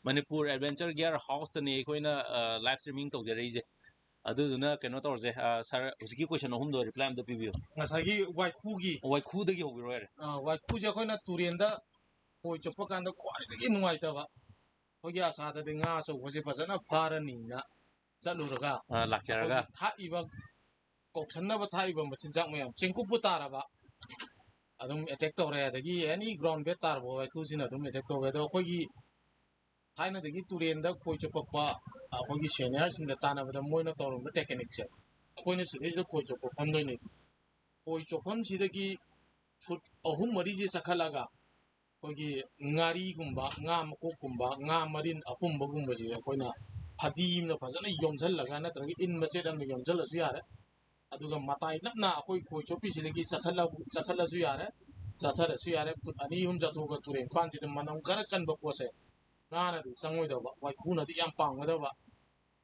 ꯃꯅꯤꯄꯨꯔ Adventure Gear Houseꯇꯅꯤ ꯑꯩꯈꯣꯏꯅ, ꯑ, live streaming ꯇꯧꯖꯔꯛꯏꯁꯦ꯫ ꯑꯗꯨꯗꯨꯅ ꯀꯩꯅꯣ ꯇꯧꯔꯁꯦ, ꯑ, sir, ꯍꯧꯖꯤꯛꯀꯤ question ꯑꯍꯨꯝꯗꯣ reply ꯑꯝꯇ ꯄꯤꯕꯤꯌꯨ꯫ ꯉꯁꯥꯏꯒꯤ ꯋꯥꯏꯈꯨꯒꯤ꯫ ꯋꯥꯏꯈꯨꯗꯒꯤ ꯍꯧꯕꯤꯔꯣ ꯌꯥꯔꯦ꯫ ꯑ, ꯋꯥꯏꯈꯨꯁꯦ ꯑꯩꯈꯣꯏꯅ ꯇꯨꯔꯦꯟꯗ ꯈꯣꯏ ꯆꯨꯞꯄ ꯀꯥꯟꯗ ꯈ꯭ꯋꯥꯏꯗꯒꯤ ꯅꯨꯡꯉꯥꯏꯇꯕ, ꯑꯩꯈꯣꯏꯒꯤ ꯑꯁꯥꯗꯗꯤ ꯉꯥ ꯑꯆꯧꯕꯁꯦ ꯐꯖꯅ ꯐꯥꯔꯅꯤꯅ ꯆꯠꯂꯨꯔꯒ ꯑ, ꯂꯥꯛꯆꯔꯒ꯫ ꯑꯩꯈꯣꯏꯒꯤ ꯊꯥꯛꯏꯕ, ꯀꯧꯁꯟꯅꯕ ꯊꯥꯛꯏꯕ ꯃꯆꯤꯟꯖꯥꯛ ꯃꯌꯥꯝ ꯆꯦꯡꯀꯨꯞꯄꯨ ꯇꯥꯔꯕ ꯑꯗꯨꯝ attack ꯇꯧꯔꯦ, ꯑꯗꯒꯤ any ground bed ꯇꯥꯔꯕ ꯋꯥꯏꯈꯨꯁꯤꯅ ꯑꯗꯨꯝ attack ꯇꯧꯔꯦ꯫ ꯑꯗꯣ ꯑꯩꯈꯣꯏꯒꯤ ꯊꯥꯏꯅꯗꯒꯤ ꯇꯨꯔꯦꯟꯗ ꯈꯣꯏ ꯆꯨꯞꯄꯛꯄ, ꯑꯩꯈꯣꯏꯒꯤ ꯁꯦꯅꯤꯌꯔꯁꯤꯡꯗ ꯇꯥꯟꯅꯕꯗ ꯃꯣꯏꯅ ꯇꯧꯔꯝꯕ ꯇꯦꯛꯅꯤꯛꯁꯦ, ꯑꯩꯈꯣꯏꯅ ꯁꯤꯗꯩꯁꯤꯗ ꯈꯣꯏ ꯆꯣꯞꯄ ꯐꯝꯗꯣꯏꯅꯤ꯫ ꯈꯣꯏ ꯆꯣꯞꯐꯝꯁꯤꯗꯒꯤ ꯐꯨꯠ ꯑꯍꯨꯝ ꯃꯔꯤꯁꯦ ꯆꯠꯈꯠꯂꯒ ꯑꯩꯈꯣꯏꯒꯤ ꯉꯥꯔꯤꯒꯨꯝꯕ, ꯉꯥ ꯃꯀꯣꯛꯀꯨꯝꯕ, ꯉꯥ ꯃꯔꯤꯟ ꯑꯄꯨꯝꯕꯒꯨꯝꯕꯁꯦ ꯑꯩꯈꯣꯏꯅ ꯐꯗꯤ ꯑꯃꯅ ꯐꯖꯅ ꯌꯣꯝꯁꯤꯜꯂꯒ ꯅꯠꯇ꯭ꯔꯒ ꯏꯟ ꯃꯆꯦꯠ ꯑꯃꯅ ꯌꯣꯝꯁꯤꯜꯂꯁꯨ ꯌꯥꯔꯦ꯫ ꯑꯗꯨꯒ ꯃꯇꯥꯏ ꯅꯛꯅ ꯑꯩꯈꯣꯏ ꯈꯣꯏ ꯆꯣꯞꯄꯤꯁꯤꯗꯒꯤ ꯆꯠꯈꯠꯂ-, ꯆꯠꯈꯠꯂꯁꯨ ꯌꯥꯔꯦ, ꯆꯠꯊꯔꯁꯨ ꯌꯥꯔꯦ, ꯐꯨꯠ ꯑꯅꯤ ꯑꯍꯨꯝ ꯆꯠꯊꯣꯛꯑꯒ ꯇꯨꯔꯦꯟ ꯃꯄꯥꯟꯁꯤꯗ ꯃꯅꯝ ꯈꯔ ꯀꯟꯕ ꯄꯣꯠꯁꯦ ꯉꯥꯅꯗꯤ ꯆꯪꯉꯣꯏꯗꯧꯕ, ꯋꯥꯏꯈꯨꯅꯗꯤ ꯌꯥꯝ ꯄꯥꯝꯒꯗꯕ꯫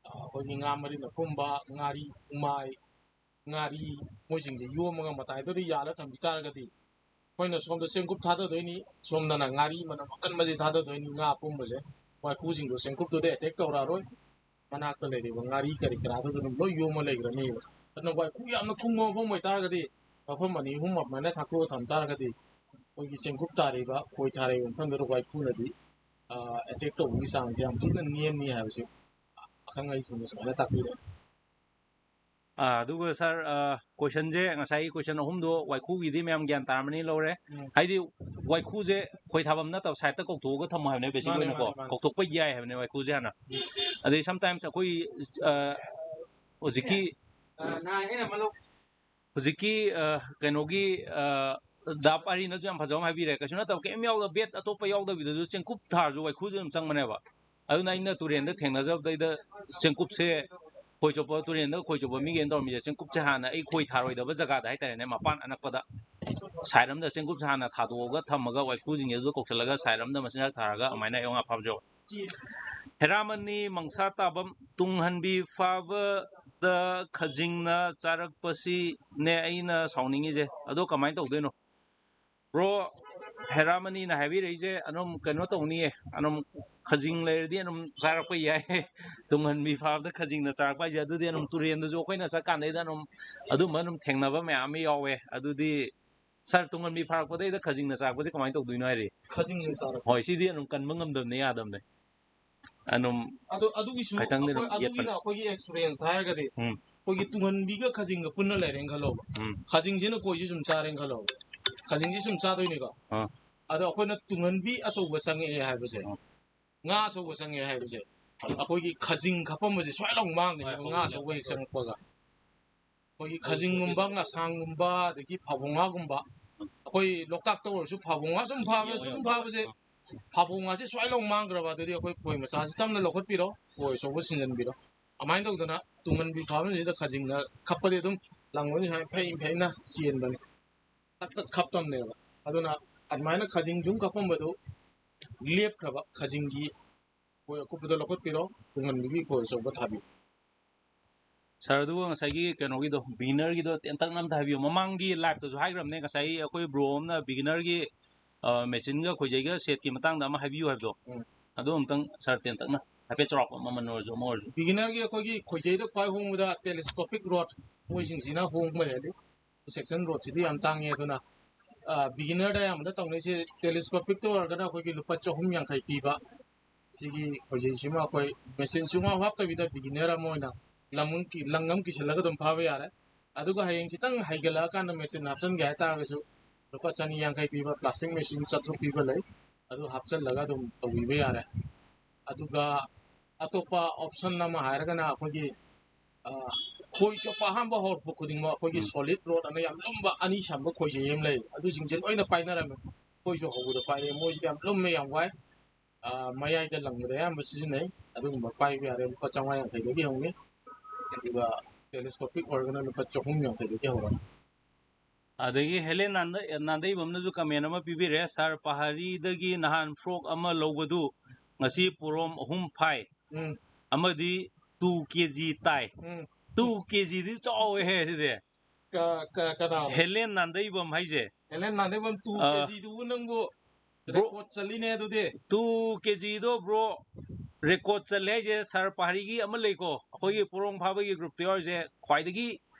ꯑ, ꯑꯩꯈꯣꯏꯒꯤ ꯉꯥ ꯃꯔꯤꯟ ꯑꯄꯨꯝꯕ, ꯉꯥꯔꯤ, ꯎꯃꯥꯏ, ꯉꯥꯔꯤ, ꯃꯣꯏꯁꯤꯡꯁꯦ ꯌꯣꯝꯃꯒ ꯃꯇꯥꯏꯗꯨꯗ ꯌꯥꯜꯂ ꯊꯝꯕꯤ ꯇꯥꯔꯒꯗꯤ, ꯑꯩꯈꯣꯏꯅ ꯁꯣꯝꯗ ꯆꯦꯡꯀꯨꯞ ꯊꯥꯗꯗꯣꯏꯅꯤ, ꯁꯣꯝꯗꯅ ꯉꯥꯔꯤ ꯃꯅꯝ ꯑꯀꯟꯕꯁꯦ ꯊꯥꯗꯗꯣꯏꯅꯤ, ꯉꯥ ꯑꯄꯨꯝꯕꯁꯦ꯫ ꯋꯥꯏꯈꯨꯁꯤꯡꯗꯣ ꯆꯦꯡꯀꯨꯞꯇꯨꯗ ꯑꯦꯇꯦꯛ ꯇꯧꯔꯛꯑꯔꯣꯏ, ꯃꯅꯥꯛꯇ ꯂꯩꯔꯤꯕ ꯉꯥꯔꯤ ꯀꯔꯤ ꯀꯔꯥꯗꯨꯗ ꯑꯗꯨꯝ ꯂꯣꯏ ꯌꯣꯝꯃ ꯂꯩꯈ꯭ꯔꯅꯦꯕ꯫ ꯑꯗꯨꯅ ꯋꯥꯏꯈꯨ ꯌꯥꯝꯅ ꯈꯨꯕ ꯃꯐꯝ ꯑꯣꯏꯇꯥꯔꯒꯗꯤ, ꯃꯐꯝ ꯑꯅꯤ ꯑꯍꯨꯝ ꯑꯗꯨꯃꯥꯏꯅ ꯊꯥꯗꯣꯛꯑ ꯊꯝ ꯇꯥꯔꯒꯗꯤ, ꯑꯩꯈꯣꯏꯒꯤ ꯆꯦꯡꯀꯨꯞ ꯊꯥꯔꯤꯕ, ꯈꯣꯏ ꯊꯥꯔꯤꯕ ꯃꯐꯝꯗꯨꯗ ꯋꯥꯏꯈꯨꯅꯗꯤ, ꯑ, ꯑꯦꯇꯦꯛ ꯇꯧꯕꯒꯤ ꯆꯥꯡꯁꯦ ꯌꯥꯝ ꯊꯤꯅ ꯅꯦꯝꯃꯤ ꯍꯥꯏꯕꯁꯦ ꯑꯈꯪ ꯑꯍꯩꯁꯤꯡꯅ ꯁꯨꯃꯥꯏꯅ ꯇꯥꯛꯄꯤꯔꯛꯑꯦ꯫ ꯑꯥ, ꯑꯗꯨꯒ ꯁꯥꯔ, ꯑꯥ, ꯀꯣꯏꯁꯟꯁꯦ, ꯉꯁꯥꯏꯒꯤ ꯀꯣꯏꯁꯟ ꯑꯍꯨꯝꯗꯣ ꯋꯥꯏꯈꯨꯒꯤꯗꯤ ꯃꯌꯥꯝ ꯒ꯭ꯌꯥꯟ ꯇꯥꯔꯝꯃꯅꯤ, ꯂꯧꯔꯦ꯫ ꯎꯝ꯫ ꯍꯥꯏꯗꯤ ꯋꯥꯏꯈꯨꯁꯦ ꯈꯣꯏ ꯊꯥꯐꯝ ꯅꯠꯇꯕ ꯁꯥꯏꯠꯇ ꯀꯧꯊꯣꯛꯑꯒ ꯊꯝꯃꯣ ꯍꯥꯏꯕꯅꯦ, ꯕꯦꯁꯤꯛ ꯃꯥꯅꯦ, ꯑꯣꯏꯅꯀꯣ꯫ ꯃꯥꯅꯦ, ꯃꯥꯅꯦ꯫ ꯀꯧꯊꯣꯛꯄ ꯌꯥꯏ ꯍꯥꯏꯕꯅꯦ ꯋꯥꯏꯈꯨꯁꯦ ꯍꯥꯟꯅ꯫ ꯎꯝ꯫ ꯑꯗꯩ sometimes ꯑꯩꯈꯣꯏ, ꯑꯥ, ꯍꯧꯖꯤꯛꯀꯤ, ꯑꯥ, ꯅꯍꯥꯟ ꯑꯩꯅ ꯑꯃ ꯂꯧ- ꯍꯧꯖꯤꯛꯀꯤ, ꯑꯥ, ꯀꯩꯅꯣꯒꯤ, ꯑꯥ, ꯗꯥ ꯄꯥꯔꯤꯅꯁꯨ ꯌꯥꯝ ꯐꯖꯕ ꯑꯃ ꯍꯥꯏꯕꯤꯔꯦ꯫ ꯀꯩꯁꯨ ꯅꯠꯇꯕ, ꯀꯩꯝ ꯌꯥꯎꯗꯕ, ꯕꯦꯠ ꯑꯇꯣꯞꯄ ꯌꯥꯎꯗꯕꯤꯗꯁꯨ ꯆꯦꯡꯀꯨꯞ ꯊꯥꯔꯁꯨ ꯋꯥꯏꯈꯨꯁꯦ ꯑꯗꯨꯝ ꯆꯪꯕꯅꯦꯕ꯫ ꯑꯗꯨꯅ ꯑꯩꯅ ꯇꯨꯔꯦꯟꯗ ꯊꯦꯡꯅꯖꯕꯗꯩꯗ ꯆꯦꯡꯀꯨꯞꯁꯦ ꯈꯣꯏ ꯆꯣꯞꯄ, ꯇꯨꯔꯦꯟꯗ ꯈꯣꯏ ꯆꯣꯞꯄ ꯃꯤꯈꯩꯅ ꯇꯧꯔꯝꯃꯤꯁꯦ, ꯆꯦꯡꯀꯨꯞꯁꯦ ꯍꯥꯟꯅ ꯑꯩ ꯈꯣꯏ ꯊꯥꯔꯣꯏꯗꯕ ꯖꯒꯥꯗ ꯍꯥꯏꯇꯥꯔꯦꯅꯦ, ꯃꯄꯥꯟ ꯑꯅꯛꯄꯗ, ꯁꯥꯏꯠ ꯑꯃꯗ ꯆꯦꯡꯀꯨꯞꯁꯦ ꯍꯥꯟꯅ ꯊꯥꯗꯣꯛꯑꯒ ꯊꯝꯃꯒ ꯋꯥꯏꯈꯨꯁꯤꯡꯁꯦ ꯑꯗꯨ ꯀꯧꯁꯜꯂꯒ ꯁꯥꯏꯠ ꯑꯃꯗ ꯃꯆꯤꯟꯖꯥꯛ ꯊꯥꯔꯒ ꯑꯗꯨꯃꯥꯏꯅ ꯑꯩ ꯉꯥ ꯐꯥꯕꯁꯨ ꯌꯥꯎꯋꯦ꯫ ꯍꯦꯔꯥꯃꯅꯤ ꯃꯪꯁꯥ ꯇꯥꯕꯝ, ꯇꯨꯡꯍꯟꯕꯤ ꯐꯥꯕꯗ ꯈꯖꯤꯡꯅ ꯆꯥꯔꯛꯄꯁꯤꯅꯦ ꯑꯩꯅ ꯁꯥꯎꯅꯤꯡꯉꯤꯁꯦ꯫ ꯑꯗꯣ ꯀꯃꯥꯏꯅ ꯇꯧꯗꯣꯏꯅꯣ? ꯕ꯭ꯔꯣ, ꯍꯦꯔꯥꯃꯅꯤꯅ ꯍꯥꯏꯕꯤꯔꯛꯏꯁꯦ ꯑꯗꯨꯝ ꯀꯩꯅꯣ ꯇꯧꯅꯤꯌꯦ, ꯑꯗꯨꯝ ꯈꯖꯤꯡ ꯂꯩꯔꯗꯤ ꯑꯗꯨꯝ ꯆꯥꯔꯛꯄ ꯌꯥꯏ꯫ ꯇꯨꯡꯍꯟꯕꯤ ꯐꯥꯕꯗ ꯈꯖꯤꯡꯅ ꯆꯥꯔꯛꯄ ꯍꯥꯏꯁꯦ, ꯑꯗꯨꯗꯤ ꯑꯗꯨꯝ ꯇꯨꯔꯦꯟꯗꯁꯨ ꯑꯩꯈꯣꯏꯅ ꯆꯠꯀꯥꯟꯗꯩꯗ ꯑꯗꯨꯝ ꯑꯗꯨꯝꯕ ꯑꯗꯨꯝ ꯊꯦꯡꯅꯕ ꯃꯌꯥꯝ ꯑꯃ ꯌꯥꯎꯋꯦ꯫ ꯑꯗꯨꯗꯤ ꯁꯥꯔ, ꯇꯨꯡꯍꯟꯕꯤ ꯐꯥꯔꯛꯄꯗꯩꯗ ꯈꯖꯤꯡꯅ ꯆꯥꯔꯛꯄꯁꯦ ꯀꯃꯥꯏꯅ ꯇꯧꯗꯣꯏꯅꯣ ꯍꯥꯏꯔꯤ? ꯈꯖꯤꯡꯅ ꯆꯥꯔꯛꯄ꯫ ꯍꯣꯏ, ꯁꯤꯗꯤ ꯑꯗꯨꯝ ꯀꯟꯕ ꯉꯝꯗꯕꯅꯦ, ꯌꯥꯗꯕꯅꯦ꯫ ꯑꯗꯨꯝ ꯑꯗꯣ ꯑꯗꯨꯒꯤꯁꯨ ꯈꯤꯇꯪꯗꯤ ꯑꯗꯨꯝ ꯑꯩꯈꯣꯏ, ꯌꯦꯠꯄꯅꯦ꯫ ꯑꯗꯨꯒꯤꯅ ꯑꯩꯈꯣꯏꯒꯤ ꯑꯦꯛꯁꯄꯤꯔꯤꯌꯦꯟꯁ ꯍꯥꯏꯔꯒꯗꯤ, ꯎꯝ꯫ ꯑꯩꯈꯣꯏꯒꯤ ꯇꯨꯡꯍꯟꯕꯤꯒ ꯈꯖꯤꯡꯒ ꯄꯨꯟꯅ ꯂꯩꯔꯦꯅ ꯈꯜꯂꯣꯕ꯫ ꯎꯝ꯫ ꯈꯖꯤꯡꯁꯤꯅ ꯈꯣꯏꯁꯤ ꯁꯨꯝ ꯆꯥꯔꯦꯅ ꯈꯜꯂꯣꯕ꯫ ꯈꯖꯤꯡꯁꯤ ꯁꯨꯝ ꯆꯥꯗꯣꯏꯅꯤꯀꯣ꯫ ꯑꯥ꯫ ꯑꯗꯣ ꯑꯩꯈꯣꯏꯅ ꯇꯨꯡꯍꯟꯕꯤ ꯑꯆꯧꯕ ꯆꯪꯉꯛꯑꯦ ꯍꯥꯏꯕꯁꯦ, ꯑꯥ꯫ ꯉꯥ ꯑꯆꯧꯕ ꯆꯪꯉꯛꯑꯦ ꯍꯥꯏꯕꯁꯦ, ꯑꯩꯈꯣꯏꯒꯤ ꯈꯖꯤꯡ ꯈꯞꯄꯝꯕꯁꯦ ꯁ꯭ꯋꯥꯏ ꯂꯥꯎ ꯃꯥꯡꯈ꯭ꯔꯦꯕ, ꯉꯥ ꯑꯆꯧꯕ ꯍꯦꯛ ꯆꯪꯉꯛꯄꯒ꯫ ꯑꯩꯈꯣꯏꯒꯤ ꯈꯖꯤꯡꯒꯨꯝꯕ, ꯉꯁꯥꯡꯒꯨꯝꯕ, ꯑꯗꯒꯤ ꯐꯥꯕꯣꯉꯥꯒꯨꯝꯕ, ꯑꯩꯈꯣꯏ ꯂꯣꯛꯇꯥꯛꯇ ꯑꯣꯏꯔꯁꯨ ꯐꯥꯕꯣꯉꯥ ꯁꯨꯝ ꯐꯥꯕ, ꯁꯨꯝ ꯐꯥꯕꯁꯦ, ꯐꯥꯕꯣꯉꯥꯁꯦ ꯁ꯭ꯋꯥꯏ ꯂꯥꯎ ꯃꯥꯡꯈ꯭ꯔꯕ, ꯑꯗꯨꯗꯤ ꯑꯩꯈꯣꯏ ꯈꯣꯏ ꯃꯆꯥꯁꯦ ꯇꯞꯅ ꯂꯧꯈꯠꯄꯤꯔꯣ, ꯈꯣꯏ ꯑꯆꯧꯕ ꯁꯤꯟꯖꯟꯕꯤꯔꯣ꯫ ꯑꯗꯨꯃꯥꯏꯅ ꯇꯧꯗꯅ ꯇꯨꯡꯍꯟꯕꯤ ꯐꯥꯕꯁꯤꯗ ꯈꯖꯤꯡꯅ ꯈꯞꯄꯗꯤ ꯑꯗꯨꯝ ꯂꯪꯕꯁꯦ ꯁꯨꯃꯥꯏꯅ ꯐꯩ ꯐꯩꯅ ꯆꯦꯟꯕꯅꯤ, ꯇꯛ ꯇꯛ ꯈꯞꯇꯕꯅꯦꯕ꯫ ꯑꯗꯨꯅ ꯑꯗꯨꯃꯥꯏꯅ ꯈꯖꯤꯡ ꯁꯨꯝ ꯈꯞꯄꯝꯕꯗꯨ ꯂꯦꯞꯈ꯭ꯔꯕ, ꯈꯖꯤꯡꯒꯤ ꯈꯣꯏ ꯑꯀꯨꯞꯄꯗꯣ ꯂꯧꯈꯠꯄꯤꯔꯣ, ꯇꯨꯡꯍꯟꯕꯤꯒꯤ ꯈꯣꯏ ꯑꯆꯧꯕ ꯊꯥꯕꯤꯌꯨ꯫ ꯁꯥꯔ, ꯑꯗꯨꯒ ꯉꯁꯥꯏꯒꯤ ꯀꯩꯅꯣꯒꯤꯗꯣ, ꯕꯤꯒꯤꯅꯔꯒꯤꯗꯣ ꯇꯦꯟꯇꯛꯅ ꯑꯝꯇ ꯍꯥꯏꯕꯤꯌꯨ꯫ ꯃꯃꯥꯡꯒꯤ ꯂꯥꯏꯞꯇꯁꯨ ꯍꯥꯏꯈ꯭ꯔꯕꯅꯦ, ꯉꯁꯥꯏ ꯑꯩꯈꯣꯏ ꯕ꯭ꯔꯣ ꯑꯃꯅ ꯕꯤꯒꯤꯅꯔꯒꯤ ꯃꯦꯆꯤꯟꯒ ꯈꯣꯏꯖꯩꯒ ꯁꯦꯠꯀꯤ ꯃꯇꯥꯡꯗ ꯑꯃ ꯍꯥꯏꯕꯤꯌꯨ ꯍꯥꯏꯕꯗꯣ, ꯎꯝ꯫ ꯑꯗꯨ ꯑꯝꯇꯪ ꯁꯥꯔ ꯇꯦꯟꯇꯛꯅ ꯍꯥꯏꯐꯦꯠ ꯆꯥꯎꯔꯥꯛꯄ ꯃꯃꯜ ꯑꯣꯏꯔꯁꯨ ꯑꯃ ꯑꯣꯏꯔꯁꯨ꯫ ꯕꯤꯒꯤꯅꯔꯒꯤ ꯑꯩꯈꯣꯏꯒꯤ ꯈꯣꯏꯖꯩꯗ ꯈ꯭ꯋꯥꯏ ꯍꯣꯡꯕꯗ ꯇꯦꯂꯦꯁꯀꯣꯄꯤꯛ ꯔꯣꯗ, ꯃꯣꯏꯁꯤꯡꯁꯤꯅ ꯍꯣꯡꯕ ꯍꯦꯜꯂꯤ꯫ ꯁꯦꯛꯁꯟ ꯔꯣꯗꯁꯤꯗꯤ ꯌꯥꯝ ꯇꯥꯡꯉꯦ, ꯑꯗꯨꯅ ꯕꯤꯒꯤꯅꯔꯗ ꯑꯌꯥꯝꯕꯅ ꯇꯧꯅꯩꯁꯦ꯫ ꯇꯦꯂꯦꯁꯀꯣꯄꯤꯛꯇ ꯑꯣꯏꯔꯒꯅ ꯑꯩꯈꯣꯏꯒꯤ ꯂꯨꯄꯥ ꯆꯍꯨꯝ ꯌꯥꯡꯈꯩ ꯄꯤꯕ, ꯁꯤꯒꯤ ꯈꯣꯏꯖꯩꯁꯤꯃ ꯑꯩꯈꯣꯏ ꯃꯦꯆꯤꯟ ꯁꯨꯡꯍꯥꯞ ꯍꯥꯞꯇꯕꯤꯗ ꯕꯤꯒꯤꯅꯔ ꯑꯃ ꯑꯣꯏꯅ ꯂꯪ ꯑꯃ ꯀꯤ-, ꯂꯪ ꯑꯃ ꯀꯤꯁꯜꯂꯒ ꯑꯗꯨꯝ ꯐꯥꯕ ꯌꯥꯔꯦ꯫ ꯑꯗꯨꯒ ꯍꯌꯦꯡ ꯈꯤꯇꯪ ꯍꯩꯒꯠꯂꯛꯑꯀꯥꯟꯗ ꯃꯦꯆꯤꯟ ꯍꯥꯞꯆꯤꯟꯒꯦ ꯍꯥꯏꯇꯥꯔꯒꯁꯨ ꯂꯨꯄꯥ ꯆꯅꯤ ꯌꯥꯡꯈꯩ ꯄꯤꯕ ꯄ꯭ꯂꯥꯁꯇꯤꯛ ꯃꯦꯆꯤꯟ ꯆꯥꯇ꯭ꯔꯨꯛ ꯄꯤꯕ ꯂꯩ, ꯑꯗꯨ ꯍꯥꯞꯆꯤꯜꯂꯒ ꯑꯗꯨꯝ ꯇꯧꯕꯤꯕ ꯌꯥꯔꯦ꯫ ꯑꯗꯨꯒ ꯑꯇꯣꯞꯄ ꯑꯣꯞꯁꯟ ꯑꯃ ꯍꯥꯏꯔꯒꯅ ꯑꯩꯈꯣꯏꯒꯤ, ꯑ, ꯈꯣꯏ ꯆꯣꯞꯄ ꯑꯍꯥꯟꯕ ꯍꯧꯔꯛꯄ ꯈꯨꯗꯤꯡꯃꯛ ꯑꯩꯈꯣꯏꯒꯤ ꯎꯝ꯫ ꯁꯣꯂꯤꯠ ꯔꯣꯗ ꯑꯅ ꯌꯥꯝ ꯂꯨꯝꯕ ꯑꯅꯤ ꯁꯝꯕ ꯈꯣꯏꯖꯩ ꯑꯃ ꯂꯩ, ꯑꯗꯨꯁꯤꯡꯁꯦ ꯂꯣꯏꯅ ꯄꯥꯏꯅꯔꯝꯃꯦ꯫ ꯑꯩꯈꯣꯏꯁꯨ ꯍꯧꯕꯗ ꯄꯥꯏꯔꯛꯑꯦ, ꯃꯣꯏꯁꯤꯗꯤ ꯌꯥꯝ ꯂꯨꯝꯃꯦ, ꯌꯥꯝ ꯋꯥꯏ꯫ ꯑ, ꯃꯌꯥꯏꯗ ꯂꯪꯕꯗ ꯑꯌꯥꯝꯕ ꯁꯤꯖꯤꯟꯅꯩ꯫ ꯑꯗꯨꯒꯨꯝꯕ ꯄꯥꯏꯕ ꯌꯥꯔꯦ, ꯂꯨꯄꯥ ꯆꯥꯝꯃꯉꯥ ꯌꯥꯡꯈꯩꯗꯒꯤ ꯍꯧꯅꯤ꯫ ꯑꯗꯨꯒ ꯇꯦꯂꯦꯁꯀꯣꯄꯤꯛ ꯑꯣꯏꯔꯒꯅ ꯂꯨꯄꯥ ꯆꯍꯨꯝ ꯌꯥꯡꯈꯩꯗꯒꯤ ꯍꯧꯔꯅꯤ꯫ ꯑꯗꯒꯤ ꯍꯦꯂꯦꯟ ꯅꯥꯟꯗ-, ꯅꯥꯟꯗꯩꯕꯝꯅꯁꯨ ꯀꯃꯦꯟ ꯑꯃ ꯄꯤꯕꯤꯔꯦ, "ꯁꯥꯔ ꯄꯍꯥꯔꯤꯗꯒꯤ ꯅꯍꯥꯟ ꯐ꯭ꯔꯣꯛ ꯑꯃ ꯂꯧꯕꯗꯨ ꯉꯁꯤ ꯄꯣꯔꯣꯝ ꯑꯍꯨꯝ ꯐꯥꯏ, ꯎꯝ꯫ ꯑꯃꯗꯤ ꯇꯨ ꯀꯦ ꯖꯤ ꯇꯥꯏ"꯫ ꯎꯝ꯫ ꯇꯨ ꯀꯦ ꯖꯤꯗꯤ ꯆꯥꯎꯋꯦꯍꯦ ꯁꯤꯗꯤ꯫ ꯀ-, ꯀ-, ꯀꯅꯥ? ꯍꯦꯂꯦꯟ ꯅꯥꯟꯗꯩꯕꯝ ꯍꯥꯏꯁꯦ꯫ ꯍꯦꯂꯦꯟ ꯅꯥꯟꯗꯩꯕꯝ ꯇꯨ ꯑꯥ꯫ ꯀꯦ ꯖꯤꯗꯨꯕꯨ ꯅꯪꯕꯨ ꯕ꯭ꯔꯣ, ꯔꯦꯀꯣꯔꯗ ꯆꯠꯂꯤꯅꯦ ꯑꯗꯨꯗꯤ꯫ ꯇꯨ ꯀꯦ ꯖꯤꯗꯣ ꯕ꯭ꯔꯣ, ꯔꯦꯀꯣꯔꯗ ꯆꯠꯂꯦ ꯍꯥꯏꯁꯦ ꯁꯥꯔ ꯄꯍꯥꯔꯤꯒꯤ ꯑꯃ ꯂꯩꯀꯣ, ꯑꯩꯈꯣꯏꯒꯤ ꯄꯣꯔꯣꯝ ꯐꯥꯕꯒꯤ ꯒ꯭ꯔꯨꯞꯇ ꯌꯥꯎꯔꯤꯁꯦ, ꯈ꯭ꯋꯥꯏꯗꯒꯤ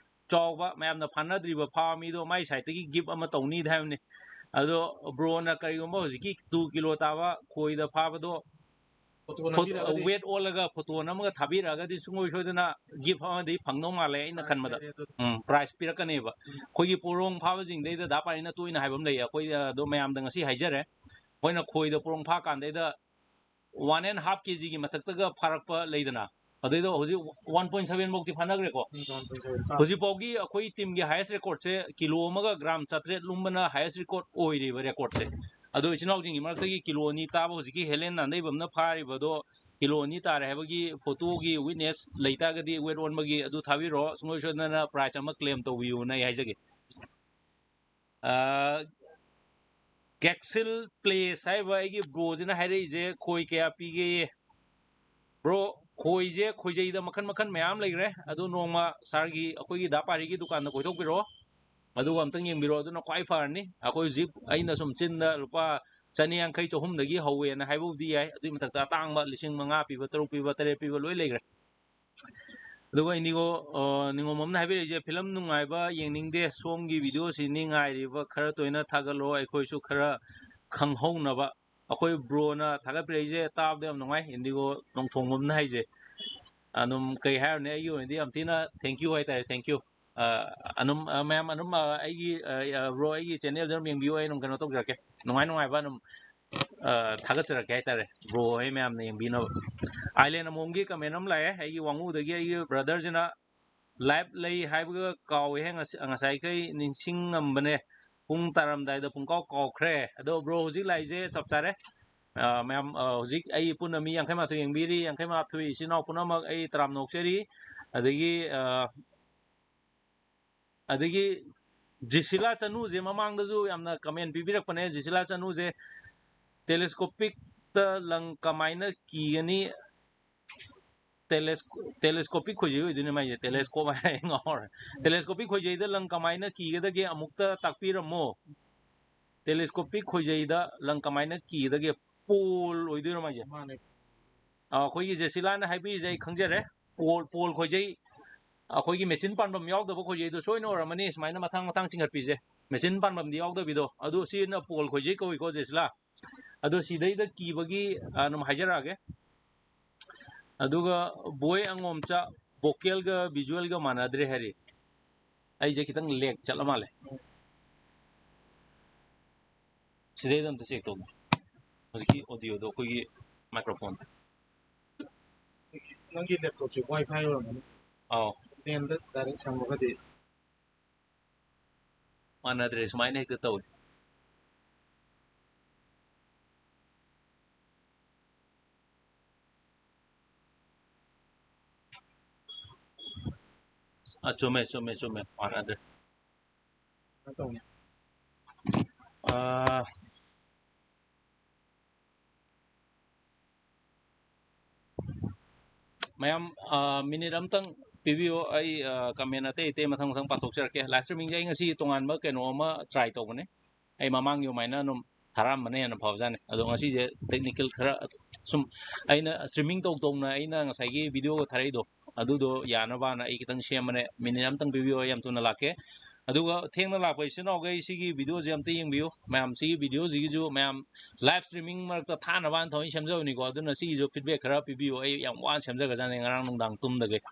ꯆꯥꯎꯕ, ꯃꯌꯥꯝꯅ ꯐꯥꯅꯗ꯭ꯔꯤꯕ ꯐꯥꯕ ꯃꯤꯗꯣ ꯃꯥꯏ ꯁꯥꯏꯠꯇꯒꯤ ꯒꯤꯐ ꯑꯃ ꯇꯧꯅꯤꯗꯤ ꯍꯥꯏꯕꯅꯤ꯫ ꯑꯗꯣ ꯕ꯭ꯔꯣꯅ ꯀꯔꯤꯒꯨꯝꯕ ꯍꯧꯖꯤꯛꯀꯤ ꯇꯨ ꯀꯤꯂꯣ ꯇꯥꯕ ꯈꯣꯏꯗ ꯐꯥꯕꯗꯣ ꯐꯣꯇꯣ ꯐꯣꯇꯣ, ꯅꯝꯕꯤꯔꯛꯑꯒꯗꯤ? ꯋꯦꯠ ꯑꯣꯜꯂꯒ ꯐꯣꯇꯣ ꯅꯝꯃꯒ ꯊꯥꯕꯤꯔꯛꯑꯒꯗꯤ ꯁꯨꯡꯁꯣꯏ ꯁꯣꯏꯗꯅ ꯒꯤꯐ ꯑꯃꯗꯤ ꯐꯪꯗꯧ ꯃꯥꯜꯂꯦ ꯑꯩꯅ ꯄ꯭ꯔꯥꯏꯖ ꯈꯟꯕꯗ꯫ ꯂꯩꯔꯦ ꯑꯗꯨꯗꯤ꯫ ꯎꯝ, ꯄ꯭ꯔꯥꯏꯖ ꯄꯤꯔꯛꯀꯅꯦꯕ꯫ ꯎꯝ꯫ ꯑꯩꯈꯣꯏꯒꯤ ꯄꯣꯔꯣꯡ ꯐꯥꯕꯁꯤꯡꯗꯩꯗ ꯗꯥ ꯄꯥꯔꯤꯅ ꯇꯣꯏꯅ ꯍꯥꯏꯕ ꯑꯃ ꯂꯩꯌꯦ, ꯑꯩꯈꯣꯏ ꯑꯗꯣ ꯃꯌꯥꯝꯗ ꯉꯁꯤ ꯍꯥꯏꯖꯔꯦ꯫ ꯑꯩꯈꯣꯏꯅ ꯈꯣꯏꯗ ꯄꯣꯔꯣꯡ ꯐꯥ ꯀꯥꯟꯗꯩꯗ ꯋꯥꯟ ꯑꯦꯟ ꯍꯥꯐ ꯀꯦ ꯖꯤꯒꯤ ꯃꯊꯛꯇꯒ ꯐꯥꯔꯛꯄ ꯂꯩꯗꯅ, ꯑꯗꯨꯏꯗꯣ ꯍꯧꯖꯤꯛ ꯋꯥꯟ ꯄꯣꯏꯟ ꯁꯚꯦꯟ ꯐꯥꯎꯗꯤ ꯐꯥꯅꯈ꯭ꯔꯦꯀꯣ꯫ ꯍꯧꯖꯤꯛꯐꯥꯎꯒꯤ ꯑꯩꯈꯣꯏ ꯇꯤꯝꯒꯤ ꯍꯥꯏꯌꯦꯁ ꯔꯦꯀꯣꯔꯠꯁꯦ ꯀꯤꯂꯣ ꯑꯃꯒ ꯒ꯭ꯔꯥꯝ ꯆꯥꯇ꯭ꯔꯦꯠ ꯂꯨꯝꯕꯅ ꯍꯥꯏꯌꯦꯁ ꯔꯦꯀꯣꯔꯠ ꯑꯣꯏꯔꯤꯕ ꯔꯦꯀꯣꯔꯠꯁꯦ꯫ ꯑꯗꯣ ꯏꯆꯤꯟ ꯏꯅꯥꯎꯁꯤꯡꯒꯤ ꯃꯔꯛꯇꯒꯤ ꯀꯤꯂꯣ ꯑꯅꯤ ꯇꯥꯕ ꯍꯧꯖꯤꯛꯀꯤ ꯍꯦꯂꯦꯟ ꯅꯥꯟꯗꯩꯕꯝꯅ ꯐꯥꯔꯤꯕꯗꯣ ꯀꯤꯂꯣ ꯑꯅꯤ ꯇꯥꯔꯦ ꯍꯥꯏꯕꯒꯤ ꯐꯣꯇꯣꯒꯤ ꯋꯤꯠꯅꯦꯁ ꯂꯩꯇꯥꯔꯒꯗꯤ, ꯋꯦꯠ ꯑꯣꯟꯕꯒꯤ, ꯑꯗꯨ ꯊꯥꯕꯤꯔꯛꯑꯣ, ꯁꯨꯡꯁꯣꯏ ꯁꯣꯏꯗꯅ ꯄ꯭ꯔꯥꯏꯖ ꯑꯃ ꯀ꯭ꯂꯦꯝ ꯇꯧꯕꯤꯌꯨꯅ ꯑꯩ ꯍꯥꯏꯖꯒꯦ꯫ ꯒꯦꯛꯁꯤꯜ ꯄ꯭ꯂꯦꯁ ꯍꯥꯏꯔꯤꯕ ꯑꯩꯒꯤ ꯕ꯭ꯔꯣꯁꯤꯅ ꯍꯥꯏꯔꯛꯏꯁꯦ, ꯈꯣꯏ ꯀꯌꯥ ꯄꯤꯒꯦ? ꯕ꯭ꯔꯣ, ꯈꯣꯏꯁꯦ ꯈꯣꯏꯖꯩꯗ ꯃꯈꯟ ꯃꯈꯟ ꯃꯌꯥꯝ ꯂꯩꯈ꯭ꯔꯦ꯫ ꯑꯗꯨ ꯅꯣꯡꯃ ꯁꯥꯔꯒꯤ, ꯑꯩꯈꯣꯏꯒꯤ ꯗꯥ ꯄꯥꯔꯤꯒꯤ ꯗꯨꯀꯥꯟꯗ ꯀꯣꯏꯊꯣꯛꯄꯤꯔꯛꯑꯣ, ꯑꯗꯨꯒ ꯑꯝꯇꯪ ꯌꯦꯡꯕꯤꯔꯣ, ꯑꯗꯨꯅ ꯈ꯭ꯋꯥꯏ ꯐꯔꯅꯤ꯫ ꯑꯩꯈꯣꯏ ꯍꯧꯖꯤꯛ ꯑꯩꯅ ꯁꯨꯝ ꯆꯤꯟꯗ ꯂꯨꯄꯥ ꯆꯅꯤ ꯌꯥꯡꯈꯩ, ꯆꯍꯨꯝꯗꯒꯤ ꯍꯧꯋꯦꯅ ꯍꯥꯏꯕꯕꯨꯗꯤ ꯌꯥꯏ, ꯑꯗꯨꯒꯤ ꯃꯊꯛꯇ ꯑꯇꯥꯡꯕ ꯂꯤꯁꯤꯡ ꯃꯉꯥ ꯄꯤꯕ, ꯇꯔꯨꯛ ꯄꯤꯕ, ꯇꯔꯦꯠ ꯄꯤꯕ ꯂꯣꯏ ꯂꯩꯈ꯭ꯔꯦ꯫ ꯑꯗꯨꯒ ꯏꯟꯗꯤꯒꯣ, ꯑ, ꯅꯤꯉꯣꯝꯕꯝꯅ ꯍꯥꯏꯕꯤꯔꯛꯏꯁꯦ, "ꯐꯤꯂꯝ ꯅꯨꯡꯉꯥꯏꯕ ꯌꯦꯡꯅꯤꯡꯗꯦ, ꯁꯣꯝꯒꯤ ꯚꯤꯗꯤꯑꯣꯁꯤꯅꯤ ꯉꯥꯏꯔꯤꯕ, ꯈꯔ ꯇꯣꯏꯅ ꯊꯥꯒꯠꯂꯣ, ꯑꯩꯈꯣꯏꯁꯨ ꯈꯔ ꯈꯪꯍꯧꯅꯕ"꯫ ꯑꯩꯈꯣꯏ ꯕ꯭ꯔꯣꯅ ꯊꯥꯒꯠꯄꯤꯔꯛꯏꯁꯦ ꯇꯥꯕꯗ ꯌꯥꯝ ꯅꯨꯡꯉꯥꯏ, ꯏꯟꯗꯤꯒꯣ ꯅꯣꯡꯊꯣꯡꯕꯝꯅ ꯍꯥꯏꯁꯦ꯫ ꯑꯗꯨꯝ ꯀꯩ ꯍꯥꯏꯔꯨꯅꯤ, ꯑꯩꯒꯤ ꯑꯣꯏꯅꯗꯤ ꯌꯥꯝ ꯊꯤꯅ thank you ꯍꯥꯏꯇꯥꯔꯦ, thank you꯫ ꯑ, ꯑꯗꯨꯝ, ꯑ, ꯃꯌꯥꯝ ꯑꯗꯨꯝ, ꯑ, ꯑꯩꯒꯤ, ꯑ, ꯑ, ꯕ꯭ꯔꯣ, ꯑꯩꯒꯤ ꯆꯦꯅꯦꯜꯁꯦ ꯑꯗꯨꯝ ꯌꯦꯡꯕꯤꯌꯨ, ꯑꯩ ꯑꯗꯨꯝ ꯀꯩꯅꯣ ꯇꯧꯖꯔꯛꯀꯦ, ꯅꯨꯡꯉꯥꯏ ꯅꯨꯡꯉꯥꯏꯕ ꯑꯗꯨꯝ, ꯑ, ꯊꯥꯒꯠꯆꯔꯛꯀꯦ ꯍꯥꯏꯇꯥꯔꯦ, ꯕ꯭ꯔꯣ ꯍꯣꯏ ꯃꯌꯥꯝꯅ ꯌꯦꯡꯕꯤꯅꯕ꯫ ꯑꯥꯏꯂꯦꯟ ꯑꯃꯣꯝꯒꯤ ꯀꯃꯦꯟ ꯑꯃ ꯂꯥꯛꯑꯦ, ꯑꯩꯒꯤ ꯋꯥꯉꯨꯗꯒꯤ ꯑꯩꯒꯤ ꯕ꯭ꯔꯗꯔꯁꯤꯅ ꯂꯥꯏꯞ ꯂꯩ ꯍꯥꯏꯕꯒ ꯀꯥꯎꯋꯦꯍꯦ, ꯉꯁꯤ-, ꯉꯁꯥꯏꯈꯩ ꯅꯤꯡꯁꯤꯡꯉꯝꯕꯅꯦ, ꯄꯨꯡ ꯇꯥꯔꯝꯗꯥꯏꯗ ꯄꯨꯡꯀꯥꯎ ꯀꯥꯎꯈ꯭ꯔꯦ꯫ ꯑꯗꯣ ꯕ꯭ꯔꯣ ꯍꯧꯖꯤꯛ ꯂꯥꯛꯏꯁꯦ ꯆꯞ ꯆꯥꯔꯦ꯫ ꯑ, ꯃꯌꯥꯝ, ꯑ, ꯍꯧꯖꯤꯛ ꯑꯩ ꯄꯨꯟꯅ ꯃꯤ ꯌꯥꯡꯈꯩ ꯃꯥꯊꯣꯏ ꯌꯦꯡꯕꯤꯔꯤ, ꯌꯥꯡꯈꯩ ꯃꯥꯊꯣꯏ ꯏꯆꯤꯟ ꯏꯅꯥꯎ ꯄꯨꯝꯅꯃꯛ ꯑꯩ ꯇꯔꯥꯝꯅ ꯑꯣꯛꯆꯔꯤ꯫ ꯑꯗꯒꯤ, ꯑ, ꯑꯗꯒꯤ ꯖꯤꯁꯤꯂꯥ ꯆꯅꯨꯁꯦ ꯃꯃꯥꯡꯗꯁꯨ ꯌꯥꯝꯅ ꯀꯃꯦꯟ ꯄꯤꯕꯤꯔꯛꯄꯅꯦ꯫ ꯖꯤꯁꯤꯂꯥ ꯆꯅꯨꯁꯦ ꯇꯦꯂꯦꯁꯀꯣꯄꯤꯛꯇ ꯂꯪ ꯀꯃꯥꯏꯅ ꯀꯤꯒꯅꯤ? ꯇꯦꯂꯦꯁ-, ꯇꯦꯂꯦꯁꯀꯣꯄꯤꯛ ꯈꯣꯏꯖꯩ ꯑꯣꯏꯗꯣꯏꯅꯦ ꯃꯥꯏꯁꯦ, ꯇꯦꯂꯦꯁꯀꯣꯞ ꯍꯥꯏꯔꯦ, ꯉꯥꯎꯔꯦ꯫ ꯇꯦꯂꯦꯁꯀꯣꯄꯤꯛ ꯈꯣꯏꯖꯩꯗ ꯂꯪ ꯀꯃꯥꯏꯅ ꯀꯤꯒꯗꯒꯦ ꯑꯃꯨꯛꯇ ꯇꯥꯛꯄꯤꯔꯝꯃꯣ꯫ ꯇꯦꯂꯦꯁꯀꯣꯄꯤꯛ ꯈꯣꯏꯖꯩꯗ ꯂꯪ ꯀꯃꯥꯏꯅ ꯀꯤꯒꯗꯒꯦ? ꯄꯣꯜ ꯑꯣꯏꯗꯣꯏꯔꯣ ꯃꯥꯏꯁꯦ? ꯃꯥꯅꯦ꯫ ꯑ, ꯑꯩꯈꯣꯏꯒꯤ ꯖꯦꯁꯤꯂꯥꯅ ꯍꯥꯏꯕꯤꯔꯤꯁꯦ ꯑꯩ ꯈꯪꯖꯔꯦ꯫ ꯄꯣꯜ, ꯄꯣꯜ ꯈꯣꯏꯖꯩ, ꯑꯩꯈꯣꯏꯒꯤ ꯃꯦꯆꯤꯟ ꯄꯥꯟꯐꯝ ꯌꯥꯎꯗꯕ ꯈꯣꯏꯖꯩꯗꯣ ꯁꯣꯏꯅ ꯑꯣꯏꯔꯝꯃꯅꯤ, ꯁꯨꯃꯥꯏꯅ ꯃꯊꯥꯡ ꯃꯊꯥꯡ ꯆꯤꯡꯈꯠꯄꯤꯁꯦ꯫ ꯃꯦꯆꯤꯟ ꯄꯥꯟꯐꯝꯗꯤ ꯌꯥꯎꯗꯕꯤꯗꯣ, ꯑꯗꯨ ꯁꯤꯅ ꯄꯣꯜ ꯈꯣꯏꯖꯩ ꯀꯧꯏꯀꯣ ꯖꯦꯁꯤꯂꯥ꯫ ꯑꯗꯣ ꯁꯤꯗꯩꯗ ꯀꯤꯕꯒꯤ, ꯑ, ꯑꯗꯨꯝ ꯍꯥꯏꯖꯔꯛꯑꯒꯦ꯫ ꯑꯗꯨꯒ ꯕꯣꯏ ꯑꯉꯣꯝꯆꯥ, vocalꯒ visualꯒ ꯃꯥꯟꯅꯗ꯭ꯔꯦ ꯍꯥꯏꯔꯤ꯫ ꯑꯩꯁꯦ ꯈꯤꯇꯪ lag ꯆꯠꯂ ꯃꯥꯜꯂꯦ꯫ ꯁꯤꯗꯩꯗ ꯑꯝꯇ check ꯇꯧꯒꯦ꯫ ꯍꯧꯖꯤꯛꯀꯤ audioꯗꯣ ꯑꯩꯈꯣꯏꯒꯤ Microphone. ꯅꯪꯒꯤ laptopꯁꯦ Wi-Fi ꯑꯣꯏꯔꯝꯒꯅꯤ꯫ ꯑꯧ꯫ Main ꯗ direct ꯁꯝꯃꯒꯗꯤ꯫ ꯃꯥꯟꯅꯗ꯭ꯔꯦ, ꯁꯨꯃꯥꯏꯅ ꯍꯦꯛꯇ ꯇꯧꯏ꯫ ꯑ, ꯆꯨꯝꯃꯦ, ꯆꯨꯝꯃꯦ, ꯆꯨꯝꯃꯦ, ꯃꯥꯟꯅꯗ꯭ꯔꯦ꯫ ꯀꯩꯅꯣ ꯇꯧꯅꯤ꯫ ꯑ, ꯃꯌꯥꯝ, ꯑ, minute ꯑꯝꯇꯪ ꯄꯤꯕꯤꯌꯣ꯫ ꯑꯩ, ꯑ, comment ꯑꯇꯩ ꯑꯇꯩ ꯃꯊꯪ ꯃꯊꯪ ꯄꯥꯊꯣꯛꯆꯔꯛꯀꯦ꯫ Live streamingꯁꯦ ꯑꯩ ꯉꯁꯤ ꯇꯣꯉꯥꯟꯕ ꯀꯩꯅꯣ ꯑꯃ try ꯇꯧꯕꯅꯦ꯫ ꯑꯩ ꯃꯃꯥꯡꯒꯤ ꯑꯗꯨꯃꯥꯏꯅ ꯑꯗꯨꯝ ꯊꯥꯔꯛꯑꯝꯕꯅ ꯍꯦꯟꯅ ꯐꯕꯖꯥꯠꯅꯤ꯫ ꯑꯗꯣ ꯉꯁꯤꯁꯦ technical ꯈꯔ ꯁꯨꯝ ꯑꯩꯅ streaming ꯇꯧ ꯇꯧꯅ ꯑꯩꯅ ꯉꯁꯥꯏꯒꯤ videoꯒ ꯊꯥꯔꯛꯏꯗꯣ, ꯑꯗꯨꯗꯣ ꯌꯥꯅꯕꯅ ꯑꯩ ꯈꯤꯇꯪ ꯁꯦꯝꯕꯅꯦ꯫ Minute ꯑꯝꯇꯪ ꯄꯤꯕꯤꯌꯣ, ꯑꯩ ꯌꯥꯝ ꯊꯨꯅ ꯂꯥꯛꯀꯦ꯫ ꯑꯗꯨꯒ ꯊꯦꯡꯅ ꯂꯥꯛꯄ ꯏꯆꯤꯟ ꯏꯅꯥꯎꯈꯩ ꯁꯤꯒꯤ videoꯁꯦ ꯑꯝꯇ ꯌꯦꯡꯕꯤꯌꯨ꯫ ꯃꯌꯥꯝ ꯁꯤꯒꯤ videoꯁꯤꯒꯤꯁꯨ ꯃꯌꯥꯝ live streaming ꯃꯔꯛꯇ ꯊꯥꯅꯕꯅ ꯊꯑꯣꯏꯅ ꯁꯦꯝꯖꯕꯅꯤꯀꯣ꯫ ꯑꯗꯨꯅ ꯁꯤꯒꯤꯁꯨ feedback ꯈꯔ ꯄꯤꯕꯤꯌꯨ꯫ ꯑꯩ ꯌꯥꯝ ꯋꯥꯅ ꯁꯦꯝꯖꯈ꯭ꯔꯖꯥꯠꯅꯤ ꯉꯔꯥꯡ ꯅꯨꯡꯗꯥꯡ ꯇꯨꯝꯗꯒꯩ꯫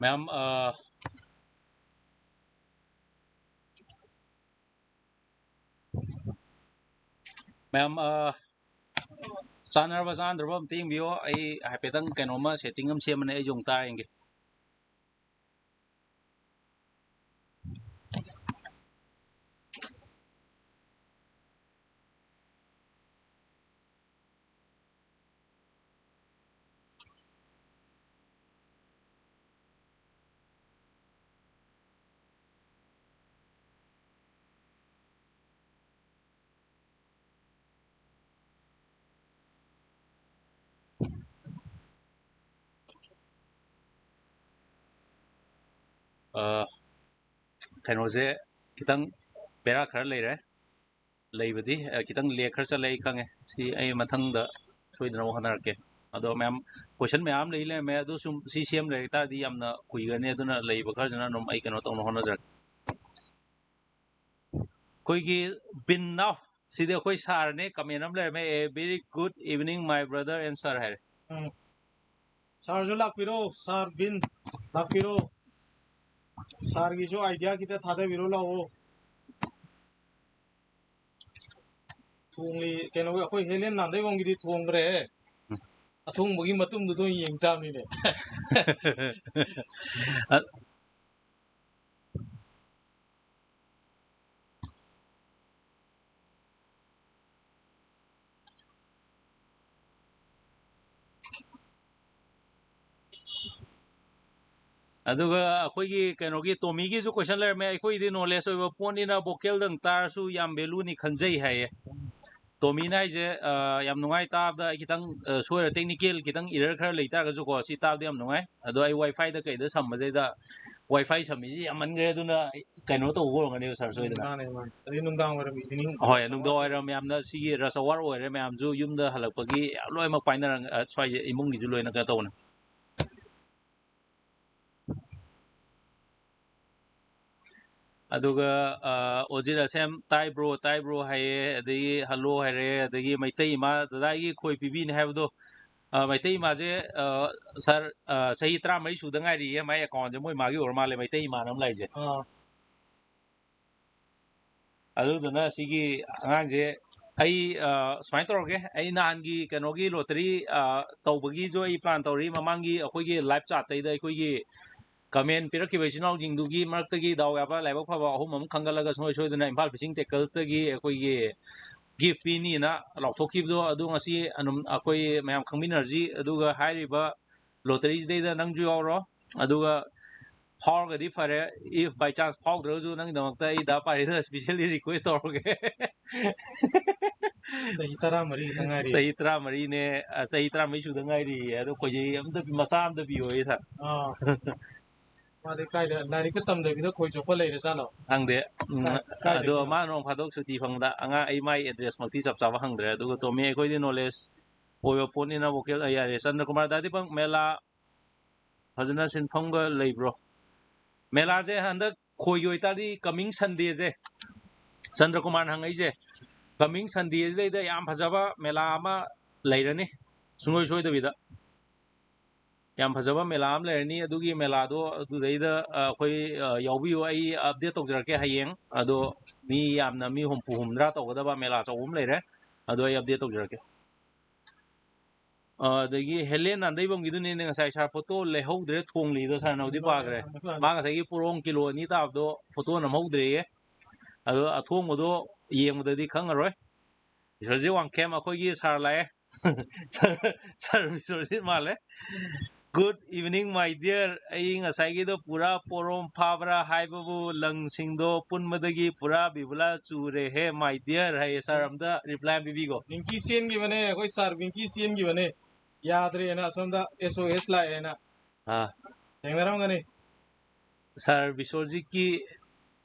ꯃꯌꯥꯝ, ꯑ, ꯃꯌꯥꯝ, ꯑ, ꯆꯥꯟꯅꯔꯕ ꯆꯥꯟꯅꯗ꯭ꯔꯕ ꯑꯝꯇ ꯌꯦꯡꯕꯤꯌꯣ꯫ ꯑꯩ ꯍꯥꯏꯐꯦꯠꯇꯪ ꯀꯩꯅꯣꯝꯃ, ꯁꯦꯠꯇꯤꯡ ꯑꯃ ꯁꯦꯝꯕꯅꯦ, ꯑꯩꯁꯨ ꯑꯃꯨꯛ ꯇꯥꯔ ꯌꯦꯡꯒꯦ꯫ ꯑ, ꯀꯩꯅꯣꯁꯦ ꯈꯤꯇꯪ ꯕꯦꯔꯥ ꯈꯔ ꯂꯩꯔꯦ꯫ ꯂꯩꯕꯗꯤ, ꯑ, ꯈꯤꯇꯪ ꯂꯦꯛ ꯈꯔ ꯆꯠꯂꯦ, ꯑꯩ ꯈꯪꯉꯦ꯫ ꯁꯤ ꯑꯩ ꯃꯊꯪꯗ ꯁꯣꯏꯗꯅꯕ ꯍꯣꯠꯅꯔꯛꯀꯦ꯫ ꯑꯗꯣ ꯃꯌꯥꯝ, ꯀꯣꯏꯁꯟ ꯃꯌꯥꯝ ꯂꯩ ꯂꯩꯔꯝꯃꯦ꯫ ꯑꯗꯨ ꯁꯨꯝ ꯁꯤ ꯁꯦꯝ ꯂꯩꯔ ꯇꯥꯔꯗꯤ ꯌꯥꯝꯅ ꯀꯨꯏꯒꯅꯤ꯫ ꯑꯗꯨꯅ ꯂꯩꯕ ꯈꯔꯁꯤꯅ ꯑꯗꯨꯝ ꯑꯩ ꯀꯩꯅꯣ ꯇꯧꯅ ꯍꯣꯠꯅꯖꯔꯛꯀꯦ꯫ ꯑꯩꯈꯣꯏꯒꯤ ꯕꯤꯟ ꯅꯥꯎ, ꯁꯤꯗꯤ ꯑꯩꯈꯣꯏ ꯁꯥꯔꯅꯦ꯫ ꯀꯃꯦꯟ ꯑꯃ ꯂꯩꯔꯝꯃꯦ, "A very good evening, my brother and sir" ꯍꯥꯏꯔꯦ꯫ ꯎꯝ꯫ ꯁꯥꯔꯁꯨ ꯂꯥꯛꯄꯤꯔꯣ, ꯁꯥꯔ ꯕꯤꯟ, ꯂꯥꯛꯄꯤꯔꯣ꯫ ꯁꯥꯔꯒꯤꯁꯨ ꯑꯥꯏꯗꯤꯌꯥ ꯈꯤꯇ ꯊꯥꯗꯕꯤꯔꯣ, ꯂꯥꯛꯑꯣ꯫ ꯊꯣꯡꯂꯤ, ꯀꯩꯅꯣꯒꯤ, ꯑꯩꯈꯣꯏ ꯍꯦꯂꯦꯟ ꯅꯥꯟꯗꯩꯕꯝꯒꯤꯗꯤ ꯊꯣꯡꯈ꯭ꯔꯦ꯫ ꯎꯝ꯫ ꯑꯊꯣꯡꯕꯒꯤ ꯃꯇꯨꯡꯗꯨꯗ ꯑꯣꯏꯅ ꯌꯦꯡ ꯇꯥꯕꯅꯤꯅꯦ꯫ ꯑ-, ꯑꯗꯨꯒ ꯑꯩꯈꯣꯏꯒꯤ ꯀꯩꯅꯣꯒꯤ ꯇꯣꯃꯤꯒꯤꯁꯨ ꯀꯣꯏꯁꯟ ꯂꯩꯔꯝꯃꯦ꯫ "ꯑꯩꯈꯣꯏꯗꯤ ꯅꯣꯂꯦꯖ ꯑꯣꯏꯕ ꯄꯣꯠꯅꯤꯅ ꯚꯣꯀꯦꯜꯗꯪ ꯇꯥꯔꯁꯨ ꯌꯥꯝ ꯚꯦꯂꯨꯅꯤ ꯈꯟꯖꯩ" ꯍꯥꯏꯌꯦ꯫ ꯇꯣꯃꯤꯅ ꯍꯥꯏꯁꯦ, ꯑ, ꯌꯥꯝ ꯅꯨꯡꯉꯥꯏ ꯇꯥꯕꯗ꯫ ꯑꯩ ꯈꯤꯇꯪ, ꯑ, ꯁꯣꯏꯔ, ꯇꯦꯛꯅꯤꯀꯦꯜ ꯈꯤꯇꯪ ꯏꯔꯔ ꯈꯔ ꯂꯩ ꯇꯥꯔꯒꯁꯨꯀꯣ, ꯁꯤ ꯇꯥꯕꯗ ꯌꯥꯝ ꯅꯨꯡꯉꯥꯏ꯫ ꯑꯗꯣ ꯑꯩ ꯋꯥꯏꯐꯥꯏꯗ ꯀꯩꯗ ꯁꯝꯕꯗꯩꯗ ꯋꯥꯏꯐꯥꯏ ꯁꯝꯃꯤꯁꯤ ꯌꯥꯝꯃꯟꯈ꯭ꯔꯦ, ꯑꯗꯨꯅ ꯀꯩꯅꯣ ꯇꯧꯕ ꯑꯣꯏꯔꯝꯒꯅꯦꯕ, ꯁꯥꯔ, ꯁꯣꯏꯗꯅ꯫ ꯃꯥꯅꯦ, ꯃꯥꯅꯦ꯫ ꯑꯗꯩ ꯅꯨꯡꯗꯥꯡ ꯋꯥꯏꯔꯝ, ꯏꯚꯤꯅꯤꯡ ꯍꯣꯏ, ꯔꯁ ꯅꯨꯡꯗꯥꯡ ꯑꯋꯥꯔ ꯋꯥꯏꯔꯝ ꯌꯥꯝꯅ ꯁꯤꯒꯤ ꯔꯁ ꯑꯋꯥꯔ ꯑꯣꯏꯔꯦ, ꯃꯌꯥꯝꯁꯨ ꯌꯨꯝꯗ ꯍꯜꯂꯛꯄꯒꯤ ꯂꯣꯏꯅꯃꯛ ꯄꯥꯏꯅꯔ, ꯑ, ꯁ꯭ꯋꯥꯏꯁꯦ ꯏꯃꯨꯡꯒꯤꯁꯨ ꯂꯣꯏꯅ ꯀꯩꯅꯣ ꯇꯧꯕꯅꯦ꯫ ꯑꯗꯨꯒ, ꯑ, ꯑꯣꯖꯤꯠ ꯑꯁꯦꯝ, "ꯇꯥꯏ ꯕ꯭ꯔꯣ, ꯇꯥꯏ ꯕ꯭ꯔꯣ" ꯍꯥꯏꯌꯦ, ꯑꯗꯒꯤ "ꯍꯜꯂꯣ" ꯍꯥꯏꯔꯦ, ꯑꯗꯒꯤ ꯃꯩꯇꯩ ꯏꯃꯥ, "ꯗꯗꯥ ꯑꯩꯒꯤ ꯈꯣꯏ ꯄꯤꯕꯤꯅꯤ" ꯍꯥꯏꯕꯗꯣ, ꯑ, ꯃꯩꯇꯩ ꯏꯃꯥꯁꯦ, ꯑ, ꯁꯥꯔ, ꯑ, ꯆꯍꯤ ꯇꯔꯥꯃꯔꯤ ꯁꯨꯗ ꯉꯥꯏꯔꯤꯌꯦ, ꯃꯥꯏ ꯑꯦꯀꯥꯎꯟꯁꯦ ꯃꯣꯏ ꯃꯥꯒꯤ ꯑꯣꯏꯔ ꯃꯥꯜꯂꯦ, ꯃꯩꯇꯩ ꯏꯃꯥꯅ ꯑꯃ ꯂꯥꯛꯏꯁꯦ꯫ ꯑꯥ꯫ ꯑꯗꯨꯗꯨꯅ ꯁꯤꯒꯤ ꯑꯉꯥꯡꯁꯦ ꯑꯩ, ꯑ, ꯁꯨꯃꯥꯏꯅ ꯇꯧꯔꯒꯦ, ꯑꯩ ꯅꯍꯥꯟꯒꯤ ꯀꯩꯅꯣꯒꯤ ꯂꯣꯇꯔꯤ, ꯑ, ꯇꯧꯕꯒꯤꯁꯨ ꯑꯩ ꯄ꯭ꯂꯥꯟ ꯇꯧꯔꯤ, ꯃꯃꯥꯡꯒꯤ ꯑꯩꯈꯣꯏꯒꯤ ꯂꯥꯏꯞ ꯆꯥꯠꯇꯩꯗ ꯑꯩꯈꯣꯏꯒꯤ ꯀꯃꯦꯟ ꯄꯤꯔꯛꯈꯤꯕ ꯏꯆꯤꯟ ꯏꯅꯥꯎꯁꯤꯡꯗꯨꯒꯤ ꯃꯔꯛꯇꯒꯤ ꯗꯥꯎ ꯌꯥꯕ, ꯂꯥꯏꯕꯛ ꯐꯕ ꯑꯍꯨꯝ ꯑꯃ ꯈꯟꯒꯠꯂꯒ ꯁꯨꯡꯁꯣꯏ ꯁꯣꯏꯗꯅ ꯏꯝꯐꯥꯜ ꯐꯤꯁꯤꯡ ꯇꯦꯀꯜꯁꯇꯒꯤ ꯑꯩꯈꯣꯏꯒꯤ ꯒꯤꯐ ꯄꯤꯅꯤꯅ ꯂꯥꯎꯊꯣꯛꯈꯤꯕꯗꯣ, ꯑꯗꯨ ꯉꯁꯤ ꯑꯗꯨꯝ ꯑꯩꯈꯣꯏ ꯃꯌꯥꯝ ꯈꯪꯃꯤꯟꯅꯔꯁꯤ꯫ ꯑꯗꯨꯒ ꯍꯥꯏꯔꯤꯕ ꯂꯣꯇꯔꯤꯁꯤꯗꯩꯗ ꯅꯪꯁꯨ ꯌꯥꯎꯔꯣ, ꯑꯗꯨꯒ ꯐꯥꯎꯔꯒꯗꯤ ꯐꯔꯦ, if by chance ꯐꯥꯎꯗ꯭ꯔꯒꯁꯨ ꯅꯪꯒꯤꯗꯃꯛꯇ ꯑꯩ ꯗꯥ ꯄꯥꯔꯤꯗ specially request ꯇꯧꯔꯒꯦ꯫ ꯆꯍꯤ ꯇꯔꯥꯃꯔꯤ ꯈꯛꯇ ꯉꯥꯏꯔꯤ꯫ ꯆꯍꯤ ꯇꯔꯥꯃꯔꯤꯅꯦ, ꯑ, ꯆꯍꯤ ꯇꯔꯥꯃꯔꯤ ꯁꯨꯗ ꯉꯥꯏꯔꯤꯌꯦ, ꯑꯗꯣ ꯈꯣꯏꯖꯩ ꯑꯝꯇ ꯄꯤ-, ꯃꯆꯥ ꯑꯝꯇ ꯄꯤꯌꯣꯌꯦ, ꯁꯥꯔ꯫ ꯑꯥ꯫ ꯃꯥꯗꯤ ꯀꯥꯏꯗ ꯂꯥꯏꯔꯤꯛꯀ ꯇꯝꯗꯕꯤꯗ ꯈꯣꯏ ꯆꯣꯞꯄ ꯂꯩꯔꯖꯥꯠꯅꯣ? ꯈꯪꯗꯦ꯫ ꯎꯝ, ꯀꯥꯏ-, ꯀꯥꯏꯗꯒꯤꯅꯣ? ꯑꯗꯣ ꯃꯥ ꯅꯣꯡ ꯐꯥꯗꯣꯛ ꯁꯨꯇꯤ ꯐꯪꯕꯗ ꯑꯉꯥꯡ, ꯑꯩ ꯃꯥꯏ address ꯃꯛꯇꯤ ꯆꯞ ꯆꯥꯕ ꯍꯪꯗ꯭ꯔꯦ, ꯑꯗꯨꯒ ꯇꯣꯝꯃꯤ ꯑꯩꯈꯣꯏꯗꯤ knowledge ꯑꯣꯏꯕ ꯄꯣꯠꯅꯤꯅ vocal, ꯑ, ꯌꯥꯔꯦ꯫ ꯆꯟꯗ꯭ꯔꯀꯨꯃꯥꯔ, ꯗꯥꯗꯤ ꯄꯪ ꯃꯦꯂꯥ ꯐꯖꯅ ꯁꯤꯟꯐꯝꯒ ꯂꯩꯕ꯭ꯔꯣ? ꯃꯦꯂꯥꯁꯦ ꯍꯟꯗꯛ ꯈꯣꯏꯒꯤ ꯑꯣꯏꯇꯥꯔꯗꯤ coming Sundayꯁꯦ, ꯆꯟꯗ꯭ꯔꯀꯨꯃꯥꯔꯅ ꯍꯪꯉꯛꯏꯁꯦ, coming Sundayꯁꯤꯗꯩꯗ ꯌꯥꯝ ꯐꯖꯕ ꯃꯦꯂꯥ ꯑꯃ ꯂꯩꯔꯅꯤ, ꯁꯨꯡꯁꯣꯏ ꯁꯣꯏꯗꯕꯤꯗ꯫ ꯌꯥꯝ ꯐꯖꯕ ꯃꯦꯂꯥ ꯑꯃ ꯂꯩꯔꯅꯤ꯫ ꯑꯗꯨꯒꯤ ꯃꯦꯂꯥꯗꯣ ꯑꯗꯨꯗꯩꯗ, ꯑ, ꯑꯩꯈꯣꯏ, ꯑ, ꯌꯥꯎꯕꯤꯌꯨ, ꯑꯩ update ꯇꯧꯖꯔꯛꯀꯦ ꯍꯌꯦꯡ꯫ ꯑꯗꯣ ꯃꯤ ꯌꯥꯝꯅ, ꯃꯤ ꯍꯨꯝꯐꯨ ꯍꯨꯝꯗ꯭ꯔꯥ ꯇꯧꯒꯗꯕ ꯃꯦꯂꯥ ꯑꯆꯧꯕ ꯑꯃ ꯂꯩꯔꯦ, ꯑꯗꯣ ꯑꯩ update ꯇꯧꯖꯔꯛꯀꯦ꯫ ꯑ, ꯑꯗꯒꯤ ꯍꯦꯂꯦꯟ ꯅꯥꯟꯗꯩꯕꯝꯒꯤꯗꯨꯅꯦꯅꯦ ꯉꯁꯥꯏ ꯁꯥꯔ ꯐꯣꯇꯣ ꯂꯩꯍꯧꯗ꯭ꯔꯦ, ꯊꯣꯡꯂꯤꯗꯣ ꯁꯥꯔꯅꯕꯨꯗꯤ ꯄꯥꯈ꯭ꯔꯦ꯫ ꯃꯥ ꯉꯁꯥꯏꯒꯤ ꯄꯣꯔꯣꯝ ꯀꯤꯂꯣ ꯑꯅꯤ ꯇꯥꯕꯗꯣ ꯐꯣꯇꯣ ꯅꯝꯍꯧꯗ꯭ꯔꯦꯌꯦ꯫ ꯑꯗꯣ ꯑꯊꯣꯡꯕꯗꯣ ꯌꯦꯡꯕꯗꯗꯤ ꯈꯪꯉꯔꯣꯏ꯫ ꯕꯤꯁ꯭ꯋꯖꯤꯠ ꯋꯥꯡꯈꯦꯝ, ꯑꯩꯈꯣꯏꯒꯤ ꯁꯥꯔ ꯂꯥꯛꯑꯦ꯫ ꯁꯥꯔ, ꯁꯥꯔ ꯕꯤꯁ꯭ꯋꯖꯤꯠ ꯃꯥꯜꯂꯦ꯫ Good evening, my dear. ꯑꯩ ꯉꯁꯥꯏꯒꯤꯗꯣ ꯄꯨꯔꯥ ꯄꯣꯔꯣꯝ ꯐꯥꯕ꯭ꯔꯥ ꯍꯥꯏꯕꯕꯨ ꯂꯪꯁꯤꯡꯗꯣ ꯄꯨꯟꯕꯗꯒꯤ ꯄꯨꯔꯥ ꯕꯤꯕꯨꯂꯥ ꯆꯨꯔꯦꯍꯦ, my dear, ꯍꯥꯏꯌꯦ꯫ ꯁꯥꯔ, ꯑꯝꯇ reply ꯑꯃ ꯄꯤꯕꯤꯈꯣ꯫ ꯄꯤꯡꯀꯤ ꯆꯦꯟꯈꯤꯕꯅꯦ, ꯑꯩꯈꯣꯏ ꯁꯥꯔ ꯄꯤꯡꯀꯤ ꯆꯦꯟꯈꯤꯕꯅꯦ꯫ ꯌꯥꯗ꯭ꯔꯦꯅ ꯑꯁꯣꯝꯗ S O S ꯂꯥꯛꯑꯦꯅ꯫ ꯑꯥ꯫ ꯊꯦꯡꯅꯔꯝꯒꯅꯤ꯫ ꯁꯥꯔ ꯕꯤꯁ꯭ꯋꯖꯤꯠꯀꯤ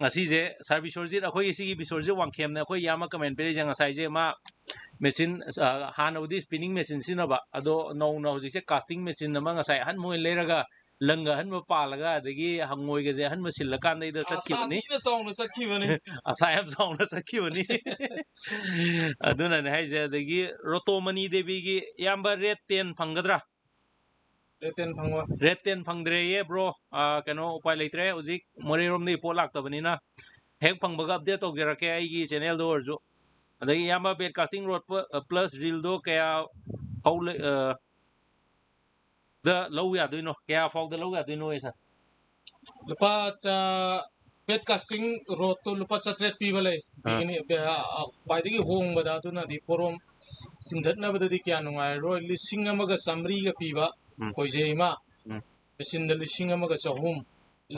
ꯉꯁꯤꯁꯦ, ꯁꯥꯔ ꯕꯤꯁ꯭ꯋꯖꯤꯠ, ꯑꯩꯈꯣꯏꯒꯤ ꯁꯤꯒꯤ ꯕꯤꯁ꯭ꯋꯖꯤꯠ ꯋꯥꯡꯈꯦꯝꯅ ꯑꯩꯈꯣꯏ ꯏꯌꯥꯝꯕ comment ꯄꯤꯔꯛꯏꯁꯦ꯫ ꯉꯁꯥꯏꯁꯦ ꯃꯥ machine, ꯑ, ꯍꯥꯟꯅꯕꯨꯗꯤ spinning machine ꯁꯤꯖꯤꯟꯅꯕ, ꯑꯗꯣ ꯅꯧꯅ ꯍꯧꯖꯤꯛꯁꯦ casting machine ꯑꯃ ꯉꯁꯥꯏ ꯑꯍꯟꯕ ꯑꯣꯏꯅ ꯂꯩꯔꯒ ꯂꯪꯒ ꯑꯍꯟꯕ ꯄꯥꯜꯂꯒ, ꯑꯗꯒꯤ ꯍꯪꯉꯣꯏꯒꯁꯦ ꯑꯍꯟꯕ ꯁꯤꯜꯂꯀꯥꯟꯗꯩꯗ ꯆꯠꯈꯤꯕꯅꯤ꯫ ꯊꯤꯅ ꯆꯥꯎꯅ ꯆꯠꯈꯤꯕꯅꯤ꯫ ꯑꯁꯥ ꯌꯥꯝ ꯆꯥꯎꯅ ꯆꯠꯈꯤꯕꯅꯤ꯫ ꯑꯗꯨꯅꯅꯦ ꯍꯥꯏꯁꯦ꯫ ꯑꯗꯒꯤ ꯔꯣꯇꯣꯃꯅꯤ ꯗꯦꯕꯤꯒꯤ ꯏꯌꯥꯝꯕ ꯔꯦꯠ ꯇꯦꯟ ꯐꯪꯒꯗ꯭ꯔꯥ? ꯔꯦꯠ ꯇꯦꯟ ꯐꯪꯉꯣꯏ꯫ ꯔꯦꯠ ꯇꯦꯟ ꯐꯪꯗ꯭ꯔꯦꯌꯦ ꯕ꯭ꯔꯣ꯫ ꯀꯩꯅꯣ, ꯎꯄꯥꯏ ꯂꯩꯇ꯭ꯔꯦ, ꯍꯧꯖꯤꯛ ꯃꯣꯔꯦꯔꯣꯝꯗꯒꯤ ꯄꯣꯠ ꯂꯥꯛꯇꯕꯅꯤꯅ꯫ ꯍꯦꯛ ꯐꯪꯕꯒ ꯑꯞꯗꯦꯠ ꯇꯧꯖꯔꯛꯀꯦ ꯑꯩꯒꯤ ꯆꯦꯅꯦꯜꯗ ꯑꯣꯏꯔꯁꯨ꯫ ꯑꯗꯒꯤ ꯏꯌꯥꯝꯕ ꯕꯦꯠ ꯀꯥꯁꯇꯤꯡ ꯔꯣꯠ ꯄ꯭ꯂꯁ ꯔꯤꯜꯗꯣ ꯀꯌꯥ ꯐꯥꯎ ꯂꯩ-, ꯑ, ꯗ ꯂꯧ ꯌꯥꯗꯣꯏꯅꯣ? ꯀꯌꯥ ꯐꯥꯎꯗ ꯂꯧ ꯌꯥꯗꯣꯏꯅꯣ ꯁꯥꯔ? ꯂꯨꯄꯥ ꯆꯥ-, ꯕꯦꯠ ꯀꯥꯁꯇꯤꯡ ꯔꯣꯠꯇꯣ ꯂꯨꯄꯥ ꯆꯥꯇ꯭ꯔꯦꯠ ꯄꯤꯕ ꯂꯩ꯫ ꯑꯥ꯫ ꯈ꯭ꯋꯥꯏꯗꯒꯤ ꯍꯣꯡꯕꯗ ꯑꯗꯨꯅꯗꯤ ꯄꯣꯔꯣꯝ ꯆꯤꯡꯊꯠꯅꯕꯗꯗꯤ ꯀꯌꯥ ꯅꯨꯡꯉꯥꯏꯔꯔꯣꯏ꯫ ꯂꯤꯁꯤꯡ ꯑꯃꯒ ꯆꯥꯃꯔꯤꯒ ꯄꯤꯕ ꯎꯝ꯫ ꯈꯣꯏꯖꯩ ꯑꯃ, ꯎꯝ꯫ ꯃꯦꯆꯤꯟꯗ ꯂꯤꯁꯤꯡ ꯑꯃꯒ ꯆꯍꯨꯝ,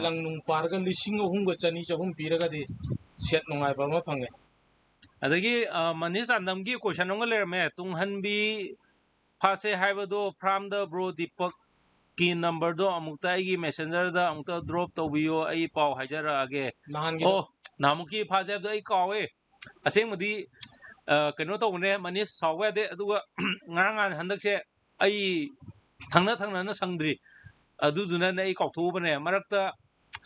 ꯂꯪ ꯅꯨꯡ ꯄꯥꯔꯒ ꯂꯤꯁꯤꯡ ꯑꯍꯨꯝꯒ ꯆꯅꯤ ꯆꯍꯨꯝ ꯄꯤꯔꯒꯗꯤ ꯁꯦꯠ ꯅꯨꯡꯉꯥꯏꯕ ꯑꯃ ꯐꯪꯉꯦ꯫ ꯑꯗꯒꯤ, ꯑ, ꯃꯅꯤꯁ ꯑꯥꯅꯟꯒꯤ ꯀꯣꯏꯁꯟ ꯑꯃꯒ ꯂꯩꯔꯝꯃꯦ꯫ ꯇꯨꯡꯍꯟꯕꯤ ꯐꯥꯁꯦ ꯍꯥꯏꯕꯗꯣ ꯐꯥꯔꯝꯗ ꯕ꯭ꯔꯣ ꯗꯤꯄꯛꯀꯤ ꯅꯝꯕꯔꯗꯣ ꯑꯃꯨꯛꯇ ꯑꯩꯒꯤ ꯃꯦꯁꯦꯟꯖꯔꯗ ꯑꯃꯨꯛꯇ ꯗ꯭ꯔꯣꯞ ꯇꯧꯕꯤꯌꯣ, ꯑꯩ ꯄꯥꯎ ꯍꯥꯏꯖꯔꯛꯑꯒꯦ꯫ ꯅꯍꯥꯟꯒꯤꯗꯣ ꯑꯣ, ꯅꯍꯥꯟꯃꯨꯛꯀꯤ ꯐꯥꯁꯦ ꯍꯥꯏꯕꯗꯣ ꯑꯩ ꯀꯥꯎꯋꯦ꯫ ꯑꯁꯦꯡꯕꯗꯤ, ꯑ, ꯀꯩꯅꯣ ꯇꯧꯕꯅꯦ, ꯃꯅꯤꯁ, ꯁꯥꯎꯕ ꯌꯥꯗꯦ꯫ ꯑꯗꯨꯒ ꯉꯔꯥꯡ ꯅꯍꯥꯟ ꯍꯟꯗꯛꯁꯦ ꯑꯩ ꯊꯪꯅ ꯊꯪꯅꯅ ꯁꯪꯗ꯭ꯔꯤ꯫ ꯑꯗꯨꯗꯨꯅꯅꯦ ꯑꯩ ꯀꯥꯎꯊꯣꯛꯎꯕꯅꯦ꯫ ꯃꯔꯛꯇ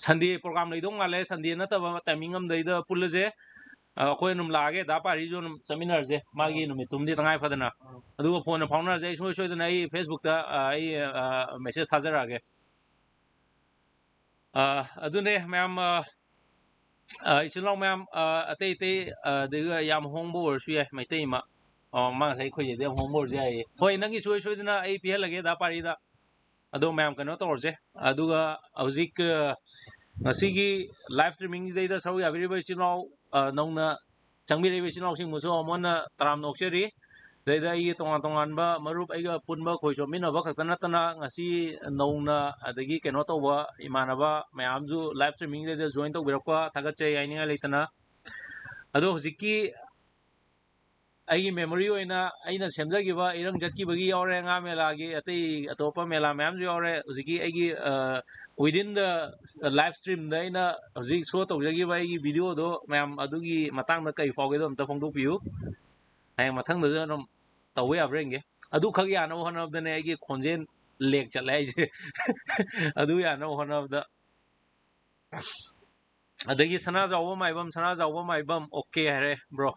ꯁꯟꯗꯦ ꯄ꯭ꯔꯣꯒ꯭ꯔꯥꯝ ꯂꯩꯗꯧ ꯃꯥꯜꯂꯦ꯫ ꯁꯟꯗꯦ ꯅꯠꯇꯕ ꯇꯥꯏꯃꯤꯡ ꯑꯃꯗꯩꯗ ꯄꯨꯜꯂꯁꯦ꯫ ꯑ, ꯑꯩꯈꯣꯏ ꯑꯗꯨꯝ ꯂꯥꯛꯑꯒꯦ, ꯗꯥ ꯄꯥꯔꯤꯁꯨ ꯑꯗꯨꯝ ꯆꯠꯃꯤꯟꯅꯔꯁꯦ ꯃꯥꯒꯤ ꯅꯨꯃꯤꯠꯇꯨꯝꯗꯤ ꯇꯉꯥꯏ ꯐꯗꯅ꯫ ꯑꯗꯨꯒ ꯐꯣꯟꯗ ꯐꯥꯎꯅꯔꯁꯦ꯫ ꯑꯩ ꯁꯨꯡꯁꯣꯏ ꯁꯣꯏꯗꯅ ꯑꯩ ꯐꯦꯁꯕꯨꯛꯇ, ꯑ, ꯑꯩ, ꯑ, ꯃꯦꯁꯦꯖ ꯊꯥꯖꯔꯛꯑꯒꯦ꯫ ꯑ, ꯑꯗꯨꯅꯦ ꯃꯌꯥꯝ, ꯑ, ꯑ, ꯏꯆꯤꯜ ꯏꯅꯥꯎ ꯃꯌꯥꯝ, ꯑ, ꯑꯇꯩ ꯑꯇꯩ, ꯑ, ꯑꯗꯨꯒ ꯌꯥꯝ ꯍꯣꯡꯕ ꯑꯣꯏꯔꯁꯨ ꯌꯥꯏ, ꯃꯩꯇꯩ ꯑꯃ꯫ ꯑ, ꯃꯥ ꯉꯁꯥꯏ ꯑꯩꯈꯣꯏ ꯆꯦꯗ ꯌꯥꯝ ꯍꯣꯡꯕ ꯑꯣꯏꯔꯁꯨ ꯌꯥꯏꯌꯦ꯫ ꯍꯣꯏ, ꯅꯪꯒꯤ ꯁꯨꯡꯁꯣꯏ ꯁꯣꯏꯗꯅ ꯑꯩ ꯄꯤꯍꯜꯂꯒꯦ ꯗꯥ ꯄꯥꯔꯤꯗ꯫ ꯑꯗꯣ ꯃꯌꯥꯝ ꯀꯩꯅꯣ ꯇꯧꯔꯁꯦ꯫ ꯑꯗꯨꯒ ꯍꯧꯖꯤꯛ, ꯑ, ꯉꯁꯤꯒꯤ ꯂꯥꯏꯚ ꯁ꯭ꯇ꯭ꯔꯤꯃꯤꯡꯁꯤꯗꯩꯗ ꯁꯔꯨꯛ ꯌꯥꯕꯤꯔꯤꯕ ꯏꯆꯤꯜ ꯏꯅꯥꯎ, ꯑ, ꯅꯧꯅ ꯆꯪꯕꯤꯔꯛꯏꯕ ꯏꯆꯤꯜ ꯏꯅꯥꯎꯁꯤꯡꯕꯨꯁꯨ ꯑꯃꯨꯛ ꯍꯟꯅ ꯇꯔꯥꯝꯅ ꯑꯣꯛꯆꯔꯤ꯫ ꯑꯗꯩꯗ ꯑꯩꯒꯤ ꯇꯣꯉꯥꯟ ꯇꯣꯉꯥꯟꯕ ꯃꯔꯨꯞ ꯑꯩꯒ ꯄꯨꯟꯕ ꯈꯣꯏ ꯆꯣꯞꯃꯤꯟꯅꯕ ꯈꯛꯇ ꯅꯠꯇꯅ ꯉꯁꯤ ꯅꯧꯅ ꯑꯗꯒꯤ ꯀꯩꯅꯣ ꯇꯧꯕ ꯏꯃꯥꯟꯅꯕ ꯃꯌꯥꯝꯁꯨ ꯂꯥꯏꯚ ꯁ꯭ꯇ꯭ꯔꯤꯃꯤꯡꯁꯤꯗꯩꯗ ꯖꯣꯏꯟ ꯇꯧꯕꯤꯔꯛꯄ ꯊꯥꯒꯠꯆꯩ ꯍꯥꯏꯅꯤꯡꯉꯥꯏ ꯂꯩꯇꯅ꯫ ꯑꯗꯣ ꯍꯧꯖꯤꯛꯀꯤ ꯑꯩꯒꯤ ꯃꯦꯃꯣꯔꯤ ꯑꯣꯏꯅ ꯑꯩꯅ ꯁꯦꯝꯖꯈꯤꯕ ꯏꯔꯪ ꯆꯠꯈꯤꯕꯒꯤ ꯌꯥꯎꯔꯦ, ꯉꯥ ꯃꯦꯂꯥꯒꯤ, ꯑꯇꯩ ꯑꯇꯣꯞꯄ ꯃꯦꯂꯥ ꯃꯌꯥꯝꯁꯨ ꯌꯥꯎꯔꯦ꯫ ꯍꯧꯖꯤꯛꯀꯤ ꯑꯩꯒꯤ, ꯑ, within the live streamꯗ ꯑꯩꯅ ꯍꯧꯖꯤꯛ ꯁꯣ ꯇꯧꯖꯈꯤꯕ ꯑꯩꯒꯤ ꯚꯤꯗꯤꯑꯣꯗꯣ ꯃꯌꯥꯝ ꯑꯗꯨꯒꯤ ꯃꯇꯥꯡꯗ ꯀꯔꯤ ꯐꯥꯎꯒꯦꯗꯣ ꯑꯝꯇ ꯐꯣꯡꯗꯣꯛꯄꯤꯌꯨ꯫ ꯍꯌꯦꯡ ꯃꯊꯪꯗꯁꯨ ꯑꯗꯨꯝ ꯇꯧꯕ ꯌꯥꯕ꯭ꯔꯥ ꯌꯦꯡꯒꯦ꯫ ꯑꯗꯨꯈꯛ ꯌꯥꯅꯕ ꯍꯣꯠꯅꯕꯗꯅꯦ ꯑꯩꯒꯤ ꯈꯣꯟꯖꯦꯜ ꯂꯦꯛ ꯆꯠꯂꯦ ꯍꯥꯏꯁꯦ꯫ ꯑꯗꯨ ꯌꯥꯅꯕ ꯍꯣꯠꯅꯕꯗ꯫ ꯑꯗꯒꯤ ꯁꯅꯥꯖꯥꯎꯕ ꯃꯥꯏꯕꯝ, ꯁꯅꯥꯖꯥꯎꯕ ꯃꯥꯏꯕꯝ, ꯑꯣꯀꯦ ꯍꯥꯏꯔꯦ ꯕ꯭ꯔꯣ꯫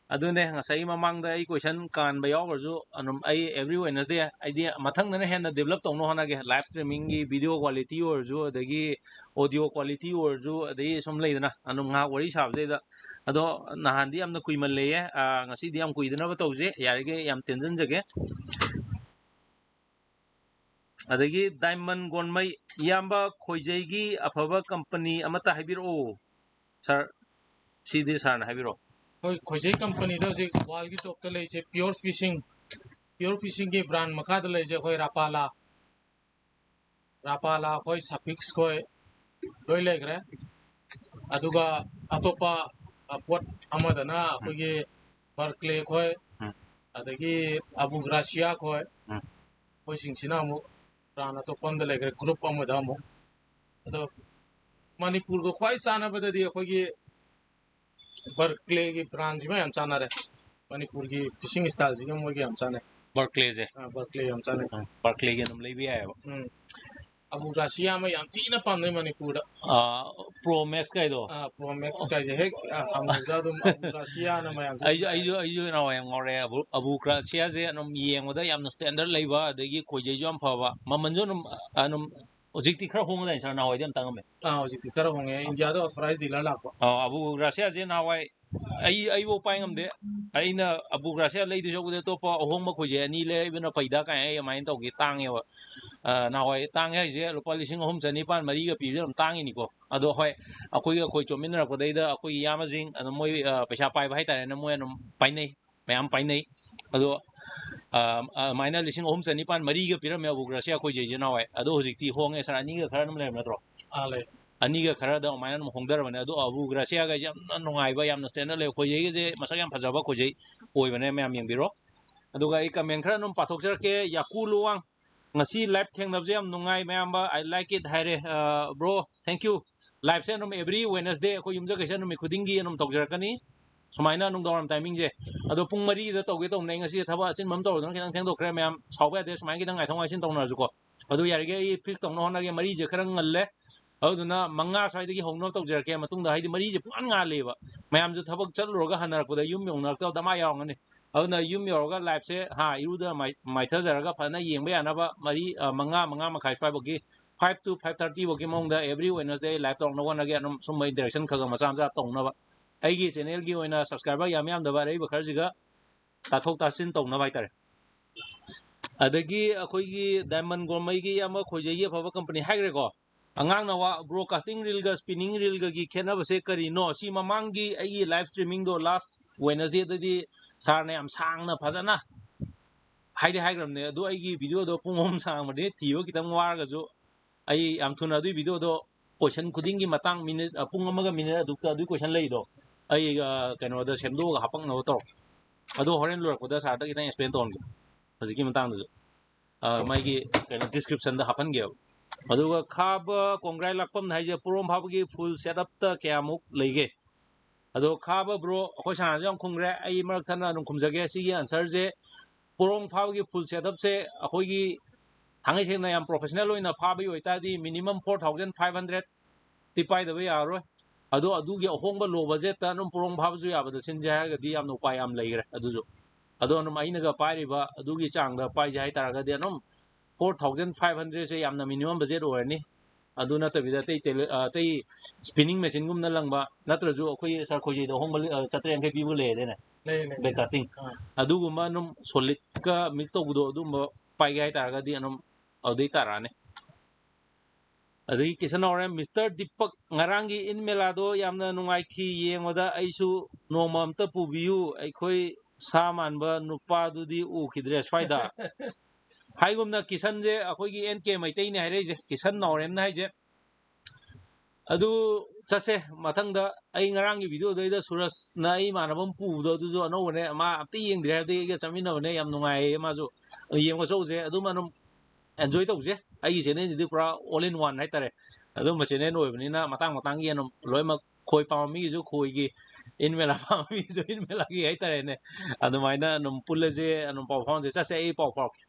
ꯑꯗꯨꯅꯦ ꯉꯁꯥꯏ ꯃꯃꯥꯡꯗ ꯑꯩ ꯀꯣꯏꯁꯟ ꯀꯥꯟꯕ ꯌꯥꯎꯈ꯭ꯔꯁꯨ, ꯑꯗꯨꯝ ꯑꯩ ꯑꯦꯕ꯭ꯔꯤ ꯋꯦꯅꯁꯗꯦ, ꯑꯩꯗꯤ ꯃꯊꯪꯗꯅ ꯍꯦꯟꯅ ꯗꯤꯕꯂꯞ ꯇꯧꯅꯕ ꯍꯣꯠꯅꯒꯦ꯫ ꯂꯥꯏꯚ ꯁ꯭ꯇ꯭ꯔꯤꯃꯤꯡꯒꯤ ꯚꯤꯗꯤꯑꯣ ꯀ꯭ꯋꯥꯂꯤꯇꯤ ꯑꯣꯏꯔꯁꯨ, ꯑꯗꯒꯤ ꯑꯣꯗꯤꯑꯣ ꯀ꯭ꯋꯥꯂꯤꯇꯤ ꯑꯣꯏꯔꯁꯨ, ꯑꯗꯒꯤ ꯁꯨꯝ ꯂꯩꯗꯅ, ꯑꯗꯨꯝ ꯉꯥꯏꯍꯥꯛ ꯋꯥꯔꯤ ꯁꯥꯕꯁꯤꯗ꯫ ꯑꯗꯣ ꯅꯍꯥꯟꯗꯤ ꯌꯥꯝꯅ ꯀꯨꯏꯃꯜꯂꯦꯌꯦ꯫ ꯑꯥ, ꯉꯁꯤꯗꯤ ꯌꯥꯝ ꯀꯨꯏꯗꯅꯕ ꯇꯧꯁꯦ, ꯌꯥꯔꯤꯈꯩ ꯌꯥꯝ ꯇꯦꯟꯁꯤꯟꯖꯒꯦ꯫ ꯑꯗꯒꯤ ꯗꯥꯏꯃꯟ ꯒꯣꯟꯃꯩ, ꯏꯌꯥꯝꯕ ꯈꯣꯏꯖꯩꯒꯤ ꯑꯐꯕ ꯀꯝꯄꯅꯤ ꯑꯃꯠꯇ ꯍꯥꯏꯕꯤꯔꯛꯑꯣ ꯁꯥꯔ꯫ ꯁꯤꯗꯤ ꯁꯥꯔꯅ ꯍꯥꯏꯕꯤꯔꯛꯑꯣ꯫ ꯑꯩꯈꯣꯏ ꯈꯣꯏꯖꯩ ꯀꯝꯄꯅꯤꯗ ꯍꯧꯖꯤꯛ ꯋꯥꯔꯜꯒꯤ ꯇꯣꯞꯇ ꯂꯩꯔꯤꯁꯦ ꯄꯤꯌꯣꯔ ꯐꯤꯁꯤꯡ꯫ ꯄꯤꯌꯣꯔ ꯐꯤꯁꯤꯡꯒꯤ ꯕ꯭ꯔꯥꯟ ꯃꯈꯥꯗ ꯂꯩꯔꯤꯁꯦ ꯑꯩꯈꯣꯏ ꯔꯥꯄꯥꯂꯥ, ꯔꯥꯄꯥꯂꯥ ꯑꯩꯈꯣꯏ ꯁꯥꯐꯤꯛꯁ ꯈꯣꯏ ꯂꯣꯏ ꯂꯩꯈ꯭ꯔꯦ꯫ ꯑꯗꯨꯒ ꯑꯇꯣꯞꯄ, ꯑ, ꯄꯣꯠ ꯑꯃꯗꯅ ꯑꯩꯈꯣꯏꯒꯤ ꯕꯔꯀ꯭ꯂꯦ ꯈꯣꯏ, ꯎꯝ꯫ ꯑꯗꯒꯤ ꯑꯕꯨꯒ꯭ꯔꯥꯁꯤꯌꯥ ꯈꯣꯏ, ꯎꯝ꯫ ꯑꯩꯈꯣꯏꯁꯤꯡꯁꯤꯅ ꯑꯃꯨꯛ ꯕ꯭ꯔꯥꯟ ꯑꯇꯣꯞꯄ ꯑꯃꯗ ꯂꯩꯈ꯭ꯔꯦ, ꯒ꯭ꯔꯨꯞ ꯑꯃꯗ ꯑꯃꯨꯛ꯫ ꯑꯗꯣ ꯃꯅꯤꯄꯨꯔꯒ ꯈ꯭ꯋꯥꯏ ꯆꯥꯟꯅꯕꯗꯗꯤ ꯑꯩꯈꯣꯏꯒꯤ ꯕꯔꯀ꯭ꯂꯦꯒꯤ ꯕ꯭ꯔꯥꯟꯁꯤꯃ ꯌꯥꯝ ꯆꯥꯟꯅꯔꯦ꯫ ꯃꯅꯤꯄꯨꯔꯒꯤ ꯐꯤꯁꯤꯡ ꯁ꯭ꯇꯥꯏꯜꯁꯤꯒ ꯃꯣꯏꯒ ꯌꯥꯝ ꯆꯥꯟꯅꯩ꯫ ꯕꯔꯀ꯭ꯂꯦꯁꯦ? ꯑꯥ, ꯕꯔꯀ꯭ꯂꯦ ꯌꯥꯝ ꯆꯥꯟꯅꯩ꯫ ꯎꯝ, ꯕꯔꯀ꯭ꯂꯦꯒꯤ ꯑꯗꯨꯝ ꯂꯩꯕ ꯌꯥꯏꯑꯕ꯫ ꯎꯝ꯫ ꯑꯕꯨꯒ꯭ꯔꯥꯁꯤꯌꯥ ꯑꯃ ꯌꯥꯝ ꯊꯤꯅ ꯄꯥꯝꯅꯩ ꯃꯅꯤꯄꯨꯔꯗ꯫ ꯑꯥ, ꯄ꯭ꯔꯣ ꯃꯦꯛꯁ ꯀꯥꯏꯗꯣ? ꯑꯥ, ꯄ꯭ꯔꯣ ꯃꯦꯛꯁ ꯀꯥꯏꯁꯦ ꯍꯦꯛ, ꯑꯥ, ꯍꯪꯕꯗ ꯑꯗꯨꯝ ꯑꯕꯨꯒ꯭ꯔꯥꯁꯤꯌꯥꯅ ꯃꯌꯥꯝ ꯑꯩꯁꯨ, ꯑꯩꯁꯨ, ꯑꯩꯁꯨ ꯅꯍꯥꯟꯋꯥꯏ ꯌꯥꯝ ꯉꯥꯎꯔꯦ꯫ ꯑꯕꯨ-, ꯑꯕꯨꯒ꯭ꯔꯥꯁꯤꯌꯥꯁꯦ ꯑꯗꯨꯝ ꯌꯦꯡꯕꯗ ꯌꯥꯝꯅ ꯁ꯭ꯇꯦꯟꯗꯔꯠ ꯂꯩꯕ, ꯑꯗꯒꯤ ꯈꯣꯏꯖꯩꯁꯨ ꯌꯥꯝ ꯐꯕ, ꯃꯃꯜꯁꯨ ꯑꯗꯨꯝ, ꯑꯗꯨꯝ ꯍꯧꯖꯤꯛꯇꯤ ꯈꯔ ꯍꯣꯡꯉꯗꯥꯏꯅꯦ ꯁꯥꯔ? ꯅꯍꯥꯟꯋꯥꯏꯗꯤ ꯌꯥꯝ ꯇꯥꯡꯉꯝꯃꯦ꯫ ꯑꯥ, ꯍꯧꯖꯤꯛꯇꯤ ꯈꯔ ꯍꯣꯡꯉꯦ꯫ ꯏꯟꯗꯤꯌꯥꯗ ꯑꯣꯊꯣꯔꯥꯏꯖ ꯗꯤꯂꯔ ꯂꯥꯛꯄ꯫ ꯑꯥ, ꯑꯕꯨꯒ꯭ꯔꯥꯁꯤꯌꯥꯁꯦ ꯅꯍꯥꯟꯋꯥꯏ ꯑꯩ, ꯑꯩꯐꯥꯎ ꯄꯥꯏ ꯉꯝꯗꯦ꯫ ꯑꯩꯅ ꯑꯕꯨꯒ꯭ꯔꯥꯁꯤꯌꯥ ꯂꯩꯗꯣꯏ ꯁꯔꯨꯛꯄꯨꯗꯤ ꯑꯇꯣꯞꯄ ꯑꯍꯣꯡꯕ ꯈꯣꯏꯖꯩ ꯑꯅꯤ ꯂꯩꯕꯅ ꯐꯩꯗ ꯀꯥꯏꯅ ꯑꯩ ꯑꯗꯨꯃꯥꯏꯅ ꯇꯧꯈꯤ, ꯇꯥꯡꯉꯦꯕ꯫ ꯑ, ꯅꯍꯥꯟꯋꯥꯏ ꯇꯥꯡꯉꯦ ꯍꯥꯏꯁꯦ ꯂꯨꯄꯥ ꯂꯤꯁꯤꯡ ꯑꯍꯨꯝ ꯆꯅꯤꯄꯥꯟ ꯃꯔꯤꯒ ꯄꯤꯕꯁꯦ ꯑꯗꯨꯝ ꯇꯥꯡꯉꯤꯅꯤꯀꯣ꯫ ꯑꯗꯣ ꯍꯣꯏ, ꯑꯩꯈꯣꯏꯒ ꯑꯩꯈꯣꯏ ꯆꯣꯠꯃꯤꯟꯅꯔꯛꯄꯗꯩꯗ ꯑꯩꯈꯣꯏꯒꯤ ꯏꯌꯥꯝꯕꯁꯤꯡ ꯑꯗꯨꯝ ꯃꯣꯏ, ꯑ, ꯄꯩꯁꯥ ꯄꯥꯏꯕ ꯍꯥꯏꯇꯥꯔꯦꯅꯦ, ꯃꯣꯏ ꯑꯗꯨꯝ ꯄꯥꯏꯅꯩ, ꯃꯌꯥꯝ ꯄꯥꯏꯅꯩ꯫ ꯑꯗꯣ, ꯑ, ꯑꯗꯨꯃꯥꯏꯅ ꯂꯤꯁꯤꯡ ꯑꯍꯨꯝ ꯆꯅꯤꯄꯥꯟ ꯃꯔꯤꯒ ꯄꯤꯔꯝꯃꯦ ꯑꯕꯨꯒ꯭ꯔꯥꯁꯤꯌꯥ ꯈꯣꯏꯖꯩꯁꯦ ꯅꯍꯥꯟꯋꯥꯏ꯫ ꯑꯗꯣ ꯍꯧꯖꯤꯛꯇꯤ ꯍꯣꯡꯉꯦ ꯁꯥꯔ, ꯑꯅꯤꯒ ꯈꯔ ꯑꯗꯨꯝ ꯂꯩꯔꯝ ꯅꯠꯇ꯭ꯔꯣ? ꯑꯥ, ꯂꯩ꯫ ꯑꯅꯤꯒ ꯈꯔꯗ ꯑꯗꯨꯃꯥꯏꯅ ꯑꯗꯨꯝ ꯍꯣꯡꯊꯔꯕꯅꯦ꯫ ꯑꯗꯣ ꯑꯕꯨꯒ꯭ꯔꯥꯁꯤꯌꯥꯒꯁꯦ ꯌꯥꯝꯅ ꯅꯨꯡꯉꯥꯏꯕ, ꯌꯥꯝꯅ ꯁ꯭ꯇꯦꯟꯗꯔꯠ ꯂꯩꯕ ꯈꯣꯏꯖꯩꯒꯁꯦ, ꯃꯁꯛ ꯌꯥꯝ ꯐꯖꯕ ꯈꯣꯏꯖꯩ ꯑꯣꯏꯕꯅꯦ, ꯃꯌꯥꯝ ꯌꯦꯡꯕꯤꯔꯣ꯫ ꯑꯗꯨꯒ ꯑꯩ ꯀꯃꯦꯟ ꯈꯔ ꯑꯗꯨꯝ ꯄꯥꯊꯣꯛꯆꯔꯛꯀꯦ꯫ ꯌꯥꯀꯨ ꯂꯨꯋꯥꯡ, "ꯉꯁꯤ ꯂꯥꯏꯚ ꯊꯦꯡꯅꯕꯁꯦ ꯌꯥꯝ ꯅꯨꯡꯉꯥꯏ, ꯃꯌꯥꯝꯕ, I like it" ꯍꯥꯏꯔꯦ꯫ ꯑ, ꯕ꯭ꯔꯣ, thank you꯫ ꯂꯥꯏꯚꯁꯦ ꯑꯗꯨꯝ ꯑꯦꯕ꯭ꯔꯤ ꯋꯦꯅꯁꯗꯦ ꯑꯩꯈꯣꯏ ꯌꯨꯝꯖꯀꯩꯁ ꯅꯨꯃꯤꯠ ꯈꯨꯗꯤꯡꯒꯤ ꯑꯗꯨꯝ ꯇꯧꯖꯔꯛꯀꯅꯤ꯫ ꯁꯨꯃꯥꯏꯅ ꯅꯨꯡꯗꯥꯡꯋꯥꯏꯔꯝ timingꯁꯦ꯫ ꯑꯗꯣ ꯄꯨꯡ ꯃꯔꯤꯗ ꯇꯧꯒꯦ ꯇꯧꯕꯅꯦ꯫ ꯑꯩ ꯉꯁꯤ ꯊꯕꯛ ꯑꯆꯤꯟꯕ ꯑꯃ ꯇꯧꯔꯨꯗꯅ ꯈꯤꯇꯪ ꯊꯦꯡꯗꯣꯛꯈ꯭ꯔꯦ꯫ ꯃꯌꯥꯝ ꯁꯥꯎꯕ ꯌꯥꯗꯦ, ꯁꯨꯃꯥꯏꯅ ꯈꯤꯇꯪ ꯉꯥꯏꯊꯣꯛ ꯉꯥꯏꯁꯤꯟ ꯇꯧꯅꯔꯁꯨꯀꯣ꯫ ꯑꯗꯨ ꯌꯥꯔꯤꯈꯩ ꯑꯩ fix ꯇꯧꯅꯕ ꯍꯣꯠꯅꯒꯦ꯫ ꯃꯔꯤꯁꯦ ꯈꯔ ꯉꯜꯂꯦ, ꯑꯗꯨꯗꯨꯅ ꯃꯉꯥ ꯁ꯭ꯋꯥꯏꯗꯒꯤ ꯍꯧꯅꯕ ꯇꯧꯖꯔꯛꯀꯦ꯫ ꯃꯇꯨꯡꯗ, ꯍꯥꯏꯗꯤ, ꯃꯔꯤꯁꯦ ꯄꯨꯡꯉꯥꯟ ꯉꯥꯜꯂꯦꯕ꯫ ꯃꯌꯥꯝꯁꯨ ꯊꯕꯛ ꯆꯠꯂꯨꯔꯒ ꯍꯟꯅꯔꯛꯄꯗ ꯌꯨꯝ ꯌꯧꯅꯔꯛꯇꯕ ꯗꯃꯥ ꯌꯥꯎꯔꯝꯒꯅꯤ꯫ ꯑꯗꯨꯅ ꯌꯨꯝ ꯌꯧꯔꯒ liveꯁꯦ, ꯍꯥ, ꯏꯔꯨꯗ ꯃꯥꯏ-, ꯃꯥꯏꯊꯖꯔꯒ ꯐꯖꯅ ꯌꯦꯡꯕ ꯌꯥꯅꯕ ꯃꯔꯤ, ꯑ, ꯃꯉꯥ, ꯃꯉꯥ ꯃꯈꯥꯏ ꯁ꯭ꯋꯥꯏꯐꯥꯎꯒꯤ, five to five thirty ꯐꯥꯎꯒꯤ ꯃꯑꯣꯡꯗ every Wednesday live ꯇꯧꯔꯛꯅꯕ ꯍꯣꯠꯅꯒꯦ꯫ ꯑꯗꯨꯝ ꯁꯨꯝꯕ interaction ꯈꯔ ꯈꯔ ꯃꯆꯥ ꯃꯆꯥ ꯇꯧꯅꯕ꯫ ꯑꯩꯒꯤ channelꯒꯤ ꯑꯣꯏꯅ subscriber ꯌꯥꯝ ꯌꯥꯝꯗꯕ ꯑꯔꯩꯕ ꯈꯔꯁꯤꯒ ꯇꯥꯊꯣꯛ ꯇꯥꯁꯤꯟ ꯇꯧꯅꯕ ꯍꯥꯏꯇꯥꯔꯦ꯫ ꯑꯗꯒꯤ ꯑꯩꯈꯣꯏꯒꯤ ꯗꯥꯏꯃꯟ ꯒꯣꯔꯃꯩꯒꯤ ꯑꯃ ꯈꯣꯏꯖꯩꯒꯤ ꯑꯐꯕ company ꯍꯥꯏꯈ꯭ꯔꯦꯀꯣ꯫ ꯑꯉꯥꯡꯅ ꯋꯥ, broadcasting reelꯒ spinning reelꯒꯒꯤ ꯈꯦꯠꯅꯕꯁꯦ ꯀꯔꯤꯅꯣ? ꯁꯤ ꯃꯃꯥꯡꯒꯤ ꯑꯩꯒꯤ live streamingꯗꯣ last Wednesdayꯗꯗꯤ sirꯅ ꯌꯥꯝ ꯁꯥꯡꯅ ꯐꯖꯅ ꯍꯥꯏꯗꯤ ꯍꯥꯏꯈ꯭ꯔꯕꯅꯦ꯫ ꯑꯗꯨ ꯑꯩꯒꯤ videoꯗꯣ ꯄꯨꯡ ꯑꯍꯨꯝ ꯁꯥꯡꯕꯅꯤ, ꯊꯤꯕ ꯈꯤꯇꯪ ꯋꯥꯔꯒꯁꯨ꯫ ꯑꯩ ꯌꯥꯝ ꯊꯨꯅ ꯑꯗꯨꯒꯤ videoꯗꯣ, question ꯈꯨꯗꯤꯡꯒꯤ ꯃꯇꯥꯡ minute, ꯑ, ꯄꯨꯡ ꯑꯃꯒ minute ꯑꯗꯨꯛꯇ ꯑꯗꯨꯒꯤ question ꯂꯩꯗꯣ, ꯑꯩ, ꯑ, ꯀꯩꯅꯣꯗ ꯁꯦꯝꯗꯣꯛꯑꯒ ꯍꯥꯄꯛꯅꯕ ꯇꯧꯔꯛꯀꯦ꯫ ꯑꯗꯣ ꯍꯣꯔꯦꯟ ꯂꯣꯏꯔꯛꯄꯗ sirꯗ ꯈꯤꯇꯪ explain ꯇꯧꯍꯟꯒꯦ ꯍꯧꯖꯤꯛꯀꯤ ꯃꯇꯥꯡꯗꯨꯁꯨ꯫ ꯑ, ꯃꯥꯒꯤ ꯀꯩꯅꯣ descriptionꯗ ꯍꯥꯞꯍꯟꯒꯦꯕ꯫ ꯑꯗꯨꯒ ꯈꯥꯕ ꯀꯣꯡꯒ꯭ꯔꯥꯏ ꯂꯥꯛꯄꯝ ꯍꯥꯏꯁꯦ ꯄꯣꯔꯣꯝ ꯐꯥꯕꯒꯤ full setupꯇ ꯀꯌꯥꯃꯨꯛ ꯂꯩꯒꯦ? ꯑꯗꯣ ꯈꯥꯕ bro, ꯑꯩꯈꯣꯏ sirꯅꯁꯨ ꯌꯥꯝ ꯈꯨꯝꯈ꯭ꯔꯦ, ꯑꯩ ꯃꯔꯛ ꯊꯠꯅ ꯑꯗꯨꯝ ꯈꯨꯝꯖꯒꯦ꯫ ꯁꯤꯒꯤ answerꯁꯦ, ꯄꯣꯔꯣꯝ ꯐꯥꯕꯒꯤ full setupꯁꯦ ꯑꯩꯈꯣꯏꯒꯤ ꯊꯥꯡꯉꯩ ꯁꯦꯡꯅ ꯌꯥꯝ professional ꯑꯣꯏꯅ ꯐꯥꯕꯒꯤ ꯑꯣꯏꯇꯥꯔꯗꯤ minimum four thousand five hundredꯇꯤ ꯄꯥꯏꯗꯕ ꯌꯥꯔꯔꯣꯏ꯫ ꯑꯗꯣ ꯑꯗꯨꯒꯤ ꯑꯍꯣꯡꯕ low budgetꯇ ꯑꯗꯨꯝ ꯄꯣꯔꯣꯝ ꯐꯥꯕꯁꯨ ꯌꯥꯕꯗ ꯁꯤꯟꯁꯦ ꯍꯥꯏꯔꯒꯗꯤ ꯌꯥꯝꯅ ꯎꯄꯥꯏ ꯌꯥꯝ ꯂꯩꯈ꯭ꯔꯦ꯫ ꯑꯗꯨꯁꯨ, ꯑꯗꯣ ꯑꯗꯨꯝ ꯑꯩꯅꯒ ꯄꯥꯏꯔꯤꯕ ꯑꯗꯨꯒꯤ ꯆꯥꯡꯗ ꯄꯥꯏꯁꯦ ꯍꯥꯏꯇꯥꯔꯒꯗꯤ ꯑꯗꯨꯝ four thousand five hundredꯁꯦ ꯌꯥꯝꯅ minimum budget ꯑꯣꯏꯔꯅꯤ꯫ ꯑꯗꯨ ꯅꯠꯇꯕꯤꯗ ꯑꯇꯩ tele-, ꯑ, ꯑꯇꯩ spinning machineꯒꯨꯝꯅ ꯂꯪꯕ ꯅꯠꯇ꯭ꯔꯁꯨ ꯑꯩꯈꯣꯏ sir ꯈꯣꯏꯖꯩꯗ ꯑꯍꯣꯡꯕ ꯂꯤ-, ꯑ, ꯆꯥꯇ꯭ꯔꯦꯠ ꯌꯥꯡꯈꯩ ꯄꯤꯕ ꯂꯩꯔꯦꯅꯦ, ꯂꯩ, ꯂꯩ꯫ Bed casting꯫ ꯑꯥ꯫ ꯑꯗꯨꯒꯨꯝꯕ ꯑꯗꯨꯝ solidꯀ mix ꯇꯧꯕꯗꯣ ꯑꯗꯨꯝꯕ ꯄꯥꯏꯒꯦ ꯍꯥꯏꯇꯥꯔꯒꯗꯤ ꯑꯗꯨꯝ ꯑꯗꯨꯗꯩ ꯇꯥꯔꯛꯑꯅꯤ꯫ ꯑꯗꯒꯤ ꯀꯤꯁꯟ ꯅꯥꯎꯔꯦꯝ, Mister ꯗꯤꯄꯛ, ꯉꯔꯥꯡꯒꯤ ꯏꯟ ꯃꯦꯂꯥꯗꯣ ꯌꯥꯝꯅ ꯅꯨꯡꯉꯥꯏꯈꯤ ꯌꯦꯡꯕꯗ, ꯑꯩꯁꯨ ꯅꯣꯡꯃ ꯑꯝꯇ ꯄꯨꯕꯤꯌꯨ, ꯑꯩꯈꯣꯏ ꯁꯥ ꯃꯥꯟꯕ ꯅꯨꯄꯥꯗꯨꯗꯤ ꯎꯈꯤꯗ꯭ꯔꯦ ꯁ꯭ꯋꯥꯏꯗ꯫ ꯍꯥꯏꯒꯨꯝꯅ ꯀꯤꯁꯟꯁꯦ ꯑꯩꯈꯣꯏꯒꯤ N K ꯃꯩꯇꯩꯅꯦ ꯍꯥꯏꯔꯛꯏꯁꯦ, ꯀꯤꯁꯟ ꯅꯥꯎꯔꯦꯝꯅ ꯍꯥꯏꯁꯦ꯫ ꯑꯗꯨ ꯆꯠꯁꯦ ꯃꯊꯪꯗ꯫ ꯑꯩ ꯉꯔꯥꯡꯒꯤ videoꯗꯩꯗ ꯁꯨꯔꯖꯅ ꯑꯩ ꯏꯃꯥꯟꯅꯕ ꯑꯃ ꯄꯨꯕꯗꯣ, ꯑꯗꯨꯁꯨ ꯑꯅꯧꯕꯅꯦ, ꯃꯥ ꯑꯝꯇ ꯌꯦꯡꯗ꯭ꯔꯤ ꯍꯥꯏꯕꯗꯤ ꯑꯩꯒ ꯆꯠꯃꯤꯟꯅꯕꯅꯦ, ꯌꯥꯝ ꯅꯨꯡꯉꯥꯏꯌꯦ ꯃꯥꯁꯨ꯫ ꯑꯗꯨ ꯌꯦꯡꯕ ꯆꯧꯁꯦ, ꯑꯗꯨꯝ ꯑꯗꯨꯝ enjoy ꯇꯧꯁꯦ꯫ ꯑꯩꯒꯤ channelꯁꯤꯗꯤ ꯄꯨꯔꯥ all in one ꯍꯥꯏꯇꯥꯔꯦ꯫ ꯑꯗꯨꯝꯕ channel ꯑꯣꯏꯕꯅꯤꯅ ꯃꯇꯥꯡ ꯃꯇꯥꯡꯒꯤ ꯑꯗꯨꯝ ꯂꯣꯏꯅꯃꯛ, ꯈꯣꯏ ꯄꯥꯝꯕ ꯃꯤꯒꯤꯁꯨ ꯈꯣꯏꯒꯤ, ꯏꯟ ꯃꯦꯂꯥ ꯄꯥꯝꯕ ꯃꯤꯁꯨ ꯏꯟ ꯃꯦꯂꯥꯒꯤ ꯍꯥꯏꯇꯥꯔꯦꯅꯦ, ꯑꯗꯨꯃꯥꯏꯅ ꯑꯗꯨꯝ ꯄꯨꯜꯂꯁꯦ, ꯑꯗꯨꯝ ꯄꯥꯎ ꯐꯥꯎꯅꯁꯦ꯫ ꯆꯠꯁꯦ, ꯑꯩ ꯄꯥꯎ ꯐꯥꯎꯔꯛꯀꯦ꯫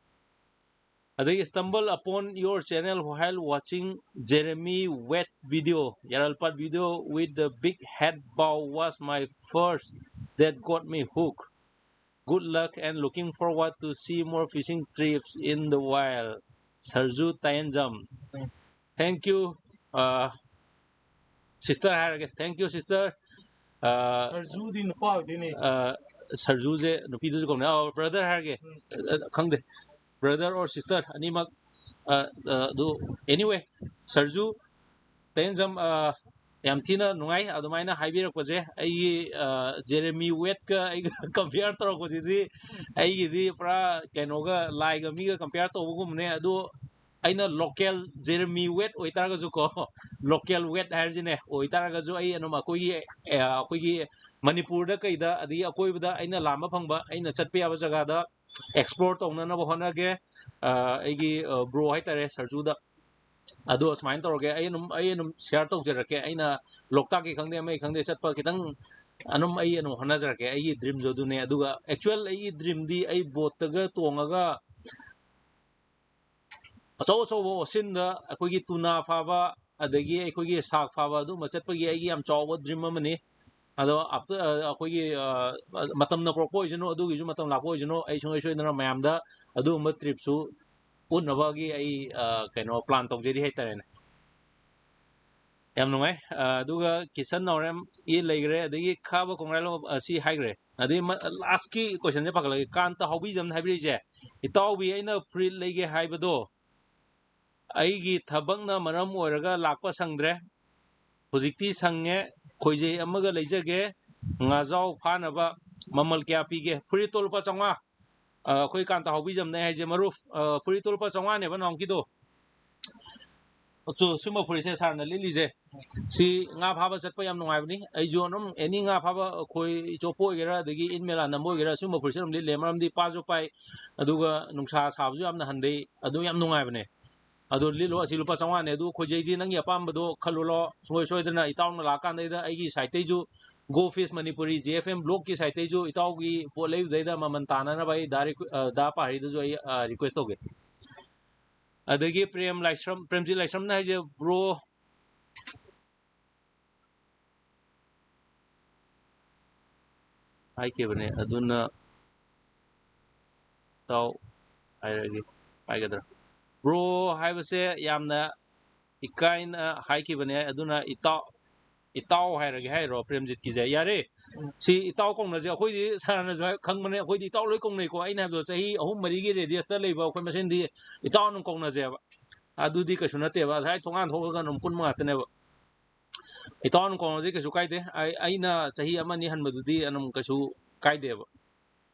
ꯑꯗꯒꯤ stumble upon your channel while watching Jeremy wet video, ꯌꯥꯔꯜꯄꯥꯠ video with the big head bow was my first that got me hooked. Good luck and looking forward to see more fishing trips in the wild. ꯁꯔꯖꯨ ꯇꯥꯌꯦꯟꯖꯝ꯫ Thank you, uh, sister ꯍꯥꯏꯔꯒꯦ꯫ Thank you, sister. Uh, ꯁꯔꯖꯨꯗꯤ ꯅꯨꯄꯥ ꯑꯣꯏꯗꯣꯏꯅꯦ꯫ Uh, ꯁꯔꯖꯨꯁꯦ ꯅꯨꯄꯤꯗꯨꯁꯨ ꯀꯧꯅꯩ꯫ ꯑ, brother ꯍꯥꯏꯔꯒꯦ꯫ ꯎꯝ꯫ ꯑ, ꯈꯪꯗꯦ, brother or sister ꯑꯅꯤꯃꯛ꯫ ꯑ, ꯑ, ꯑꯗꯨ anyway, ꯁꯔꯖꯨ ꯇꯦꯟꯖꯝ, ꯑ, ꯌꯥꯝ ꯊꯤꯅ ꯅꯨꯡꯉꯥꯏ ꯑꯗꯨꯃꯥꯏꯅ ꯍꯥꯏꯕꯤꯔꯛꯄꯁꯦ꯫ ꯑꯩꯒꯤ, ꯑ, ꯖꯦꯔꯦꯃꯤ ꯋꯦꯠꯀ ꯑꯩꯒ compare ꯇꯧꯔꯛꯄꯁꯤꯗꯤ ꯑꯩꯒꯤꯗꯤ ꯄꯨꯔꯥ ꯀꯩꯅꯣꯒ, ꯂꯥꯏꯒ ꯃꯤꯒ compare ꯇꯧꯕꯒꯨꯝꯕꯅꯦ꯫ ꯑꯗꯨ ꯑꯩꯅ local ꯖꯦꯔꯦꯃꯤ ꯋꯦꯠ ꯑꯣꯏꯇꯥꯔꯒꯁꯨꯀꯣ, local ꯋꯦꯠ ꯍꯥꯏꯔꯤꯁꯤꯅꯦ, ꯑꯣꯏꯇꯥꯔꯒꯁꯨ ꯑꯩ ꯑꯗꯨꯝ ꯑꯩꯈꯣꯏꯒꯤ, ꯑ, ꯑꯩꯈꯣꯏꯒꯤ ꯃꯅꯤꯄꯨꯔꯗ ꯀꯩꯗ, ꯑꯗꯒꯤ ꯑꯀꯣꯏꯕꯗ ꯑꯩꯅ ꯂꯥꯝꯕ ꯐꯪꯕ, ꯑꯩꯅ ꯆꯠꯄ ꯌꯥꯕ ꯖꯒꯥꯗ explore ꯇꯧꯅꯅꯕ ꯍꯣꯠꯅꯒꯦ꯫ ꯑ, ꯑꯩꯒꯤ, ꯑ, bro ꯍꯥꯏꯇꯥꯔꯦ, ꯁꯔꯖꯨꯗ꯫ ꯑꯗꯣ ꯁꯨꯃꯥꯏꯅ ꯇꯧꯔꯒꯦ, ꯑꯩ ꯑꯗꯨꯝ, ꯑꯩ ꯑꯗꯨꯝ share ꯇꯧꯖꯔꯛꯀꯦ꯫ ꯑꯩꯅ ꯂꯣꯛꯇꯥꯛꯀꯤ ꯈꯪꯗꯦ, ꯑꯃꯒꯤ ꯈꯪꯗꯦ, ꯆꯠꯄ ꯈꯤꯇꯪ ꯑꯗꯨꯝ ꯑꯩ ꯑꯗꯨꯝ ꯍꯣꯠꯅꯖꯔꯛꯀꯦ꯫ ꯑꯩꯒꯤ dreamꯁꯨ ꯑꯗꯨꯅꯦ꯫ ꯑꯗꯨꯒ actual ꯑꯩꯒꯤ dreamꯗꯤ ꯑꯩ boatꯇꯒ ꯇꯣꯡꯉꯒ ꯑꯆꯧ ꯑꯆꯧꯕ oceanꯗ ꯑꯩꯈꯣꯏꯒꯤ tuna ꯐꯥꯕ, ꯑꯗꯒꯤ ꯑꯩꯈꯣꯏꯒꯤ shark ꯐꯥꯕ, ꯑꯗꯨꯒꯨꯝꯕ ꯆꯠꯄꯒꯤ ꯑꯩꯒꯤ ꯌꯥꯝ ꯆꯥꯎꯕ dream ꯑꯃꯅꯤ꯫ ꯑꯗꯣ after, ꯑ, ꯑꯩꯈꯣꯏꯒꯤ, ꯑ, ꯃꯇꯝꯅ ꯄꯨꯔꯛꯄ ꯑꯣꯏꯁꯅꯨ, ꯑꯗꯨꯒꯤꯁꯨ ꯃꯇꯝ ꯂꯥꯛꯄ ꯑꯣꯏꯁꯅꯨ, ꯑꯩ ꯁꯨꯡꯁꯣꯏ ꯁꯣꯏꯗꯅ ꯃꯌꯥꯝꯗ ꯑꯗꯨꯒꯨꯝꯕ tripꯁꯨ ꯎꯠꯅꯕꯒꯤ ꯑꯩ, ꯑ, ꯀꯩꯅꯣ, plan ꯇꯧꯖꯔꯤ ꯍꯥꯏꯇꯥꯔꯦꯅꯦ꯫ ꯌꯥꯝ ꯅꯨꯡꯉꯥꯏ꯫ ꯑ, ꯑꯗꯨꯒ ꯀꯤꯁꯟ ꯅꯥꯎꯔꯦꯝ ꯏ ꯂꯩꯈ꯭ꯔꯦ, ꯑꯗꯒꯤ ꯈꯥꯕ ꯈꯣꯡꯉꯥꯏꯂꯣ ꯑꯁꯤ ꯍꯥꯏꯈ꯭ꯔꯦ꯫ ꯑꯗꯩ ꯃ-, lastꯀꯤ questionꯁꯦ ꯄꯥꯈꯠꯂꯒꯦ꯫ ꯀꯥꯟꯇ ꯍꯥꯎꯕꯤꯖꯝꯅ ꯍꯥꯏꯕꯤꯔꯛꯏꯁꯦ, "ꯏꯇꯥꯎꯕꯤ, ꯑꯩꯅ ꯐꯨꯔꯤꯠ ꯂꯩꯒꯦ ꯍꯥꯏꯕꯗꯣ ꯑꯩꯒꯤ ꯊꯕꯛꯅ ꯃꯔꯝ ꯑꯣꯏꯔꯒ ꯂꯥꯛꯄ ꯁꯪꯗ꯭ꯔꯦ꯫ ꯍꯧꯖꯤꯛꯇꯤ ꯁꯪꯉꯦ꯫ ꯈꯣꯏꯖꯩ ꯑꯃꯒ ꯂꯩꯖꯒꯦ, ꯉꯥꯖꯥꯎ ꯐꯥꯅꯕ꯫ ꯃꯃꯜ ꯀꯌꯥ ꯄꯤꯒꯦ?" ꯐꯨꯔꯤꯠꯇꯣ ꯂꯨꯄꯥ ꯆꯥꯝꯃꯉꯥ꯫ ꯑ, ꯑꯩꯈꯣꯏ ꯀꯥꯟꯇ ꯍꯥꯎꯕꯤꯖꯝꯅꯦ ꯍꯥꯏꯁꯦ, ꯃꯔꯨꯞ꯫ ꯑ, ꯐꯨꯔꯤꯠꯇꯣ ꯂꯨꯄꯥ ꯆꯥꯝꯃꯉꯥꯅꯦꯕ ꯅꯍꯥꯟꯃꯨꯛꯀꯤꯗꯣ꯫ ꯑꯆꯨ-, ꯁꯨꯝꯕ ꯐꯨꯔꯤꯠꯁꯦ sirꯅ ꯂꯤꯠꯂꯤꯁꯦ꯫ ꯁꯤ ꯉꯥ ꯐꯥꯕ ꯆꯠꯄ ꯌꯥꯝ ꯅꯨꯡꯉꯥꯏꯕꯅꯤ꯫ ꯑꯩꯁꯨ ꯑꯗꯨꯝ any ꯉꯥ ꯐꯥꯕ, ꯈꯣꯏ ꯆꯣꯞꯄ ꯑꯣꯏꯒꯦꯔꯥ, ꯑꯗꯒꯤ ꯏꯟ ꯃꯦꯂꯥ ꯅꯝꯕ ꯑꯣꯏꯒꯦꯔꯥ, ꯁꯨꯝꯕ ꯐꯨꯔꯤꯠꯁꯦ ꯑꯗꯨꯝ ꯂꯤꯠꯂꯦ꯫ ꯃꯔꯝꯗꯤ ꯄꯥꯁꯨ ꯄꯥꯏ, ꯑꯗꯨꯒ ꯅꯨꯡꯁꯥ ꯁꯥꯕꯁꯨ ꯌꯥꯝꯅ ꯍꯟꯊꯩ꯫ ꯑꯗꯨ ꯌꯥꯝ ꯅꯨꯡꯉꯥꯏꯕꯅꯦ꯫ ꯑꯗꯨ ꯂꯤꯠꯂꯣ꯫ ꯑꯁꯤ ꯂꯨꯄꯥ ꯆꯥꯝꯃꯉꯥꯅꯦ꯫ ꯑꯗꯨ ꯈꯣꯏꯖꯩꯗꯤ ꯅꯪꯒꯤ ꯑꯄꯥꯝꯕꯗꯣ ꯈꯜꯂꯨ ꯂꯥꯎ꯫ ꯁꯨꯡꯁꯣꯏ ꯁꯣꯏꯗꯅ ꯏꯇꯥꯎꯅ ꯂꯥꯛꯑꯀꯥꯟꯗꯩꯗ ꯑꯩꯒꯤ sideꯇꯩꯁꯨ Go Fish Manipuri, J F M blog ꯀꯤ site ꯇꯩꯁꯨ ꯏꯇꯥꯎꯒꯤ ꯄꯣꯠ ꯂꯩꯕꯗꯩꯗ ꯃꯃꯜ ꯇꯥꯅꯅꯕ ꯑꯩ ꯗꯥ ꯔꯤꯀ꯭ꯋꯦ-, ꯑ, ꯗꯥ ꯄꯥꯔꯤꯗꯁꯨ ꯑꯩ, ꯑ, request ꯇꯧꯒꯦ꯫ ꯑꯗꯒꯤ ꯄ꯭ꯔꯦꯝ ꯂꯥꯏꯁ꯭ꯔꯝ, ꯄ꯭ꯔꯦꯝꯖꯤꯠ ꯂꯥꯏꯁ꯭ꯔꯝꯅ ꯍꯥꯏꯁꯦ, "Bro," ꯍꯥꯏꯈꯤꯕꯅꯦ, ꯑꯗꯨꯅ ꯏꯇꯥꯎ ꯍꯥꯏꯔꯒꯦ, ꯍꯥꯏꯒꯗ꯭ꯔꯥ? "Bro" ꯍꯥꯏꯕꯁꯦ ꯌꯥꯝꯅ ꯏꯀꯥꯏꯅ ꯍꯥꯏꯈꯤꯕꯅꯦ, ꯑꯗꯨꯅ ꯏꯇꯥꯎ, ꯏꯇꯥꯎ ꯍꯥꯏꯔꯒꯦ ꯍꯥꯏꯔꯣ ꯄ꯭ꯔꯦꯝꯖꯤꯠꯀꯤꯁꯦ? ꯌꯥꯔꯦ, ꯁꯤ ꯏꯇꯥꯎ ꯀꯧꯅꯁꯦ꯫ ꯑꯩꯈꯣꯏꯗꯤ ꯁꯥꯔꯅꯁꯨ ꯍꯥꯏ-, ꯈꯪꯕꯅꯦ, ꯑꯩꯈꯣꯏꯗꯤ ꯏꯇꯥꯎ ꯂꯣꯏ ꯀꯧꯅꯩꯀꯣ꯫ ꯑꯩꯅ ꯍꯥꯏꯕꯗꯣ ꯆꯍꯤ ꯑꯍꯨꯝ ꯃꯔꯤꯒꯤ radius ꯇ ꯂꯩꯕ ꯑꯩꯈꯣꯏ ꯃꯁꯦꯟꯗꯤ ꯏꯇꯥꯎ ꯑꯗꯨꯝ ꯀꯧꯅꯁꯦꯕ꯫ ꯑꯗꯨꯗꯤ ꯀꯩꯁꯨ ꯅꯠꯇꯦꯕ, ꯉꯁꯥꯏ ꯊꯣꯡꯒꯥꯟ ꯊꯣꯛꯑꯒ ꯑꯗꯨꯝ ꯄꯨꯟꯕ ꯉꯥꯛꯇꯅꯦꯕ꯫ ꯏꯇꯥꯎ ꯑꯗꯨꯝ ꯀꯧꯅꯁꯦ, ꯀꯩꯁꯨ ꯀꯥꯏꯗꯦ꯫ ꯑꯩ, ꯑꯩꯅ ꯆꯍꯤ ꯑꯃ ꯑꯅꯤ ꯍꯟꯕꯗꯨꯗꯤ ꯑꯗꯨꯝ ꯀꯩꯁꯨ ꯀꯥꯏꯗꯦꯕ꯫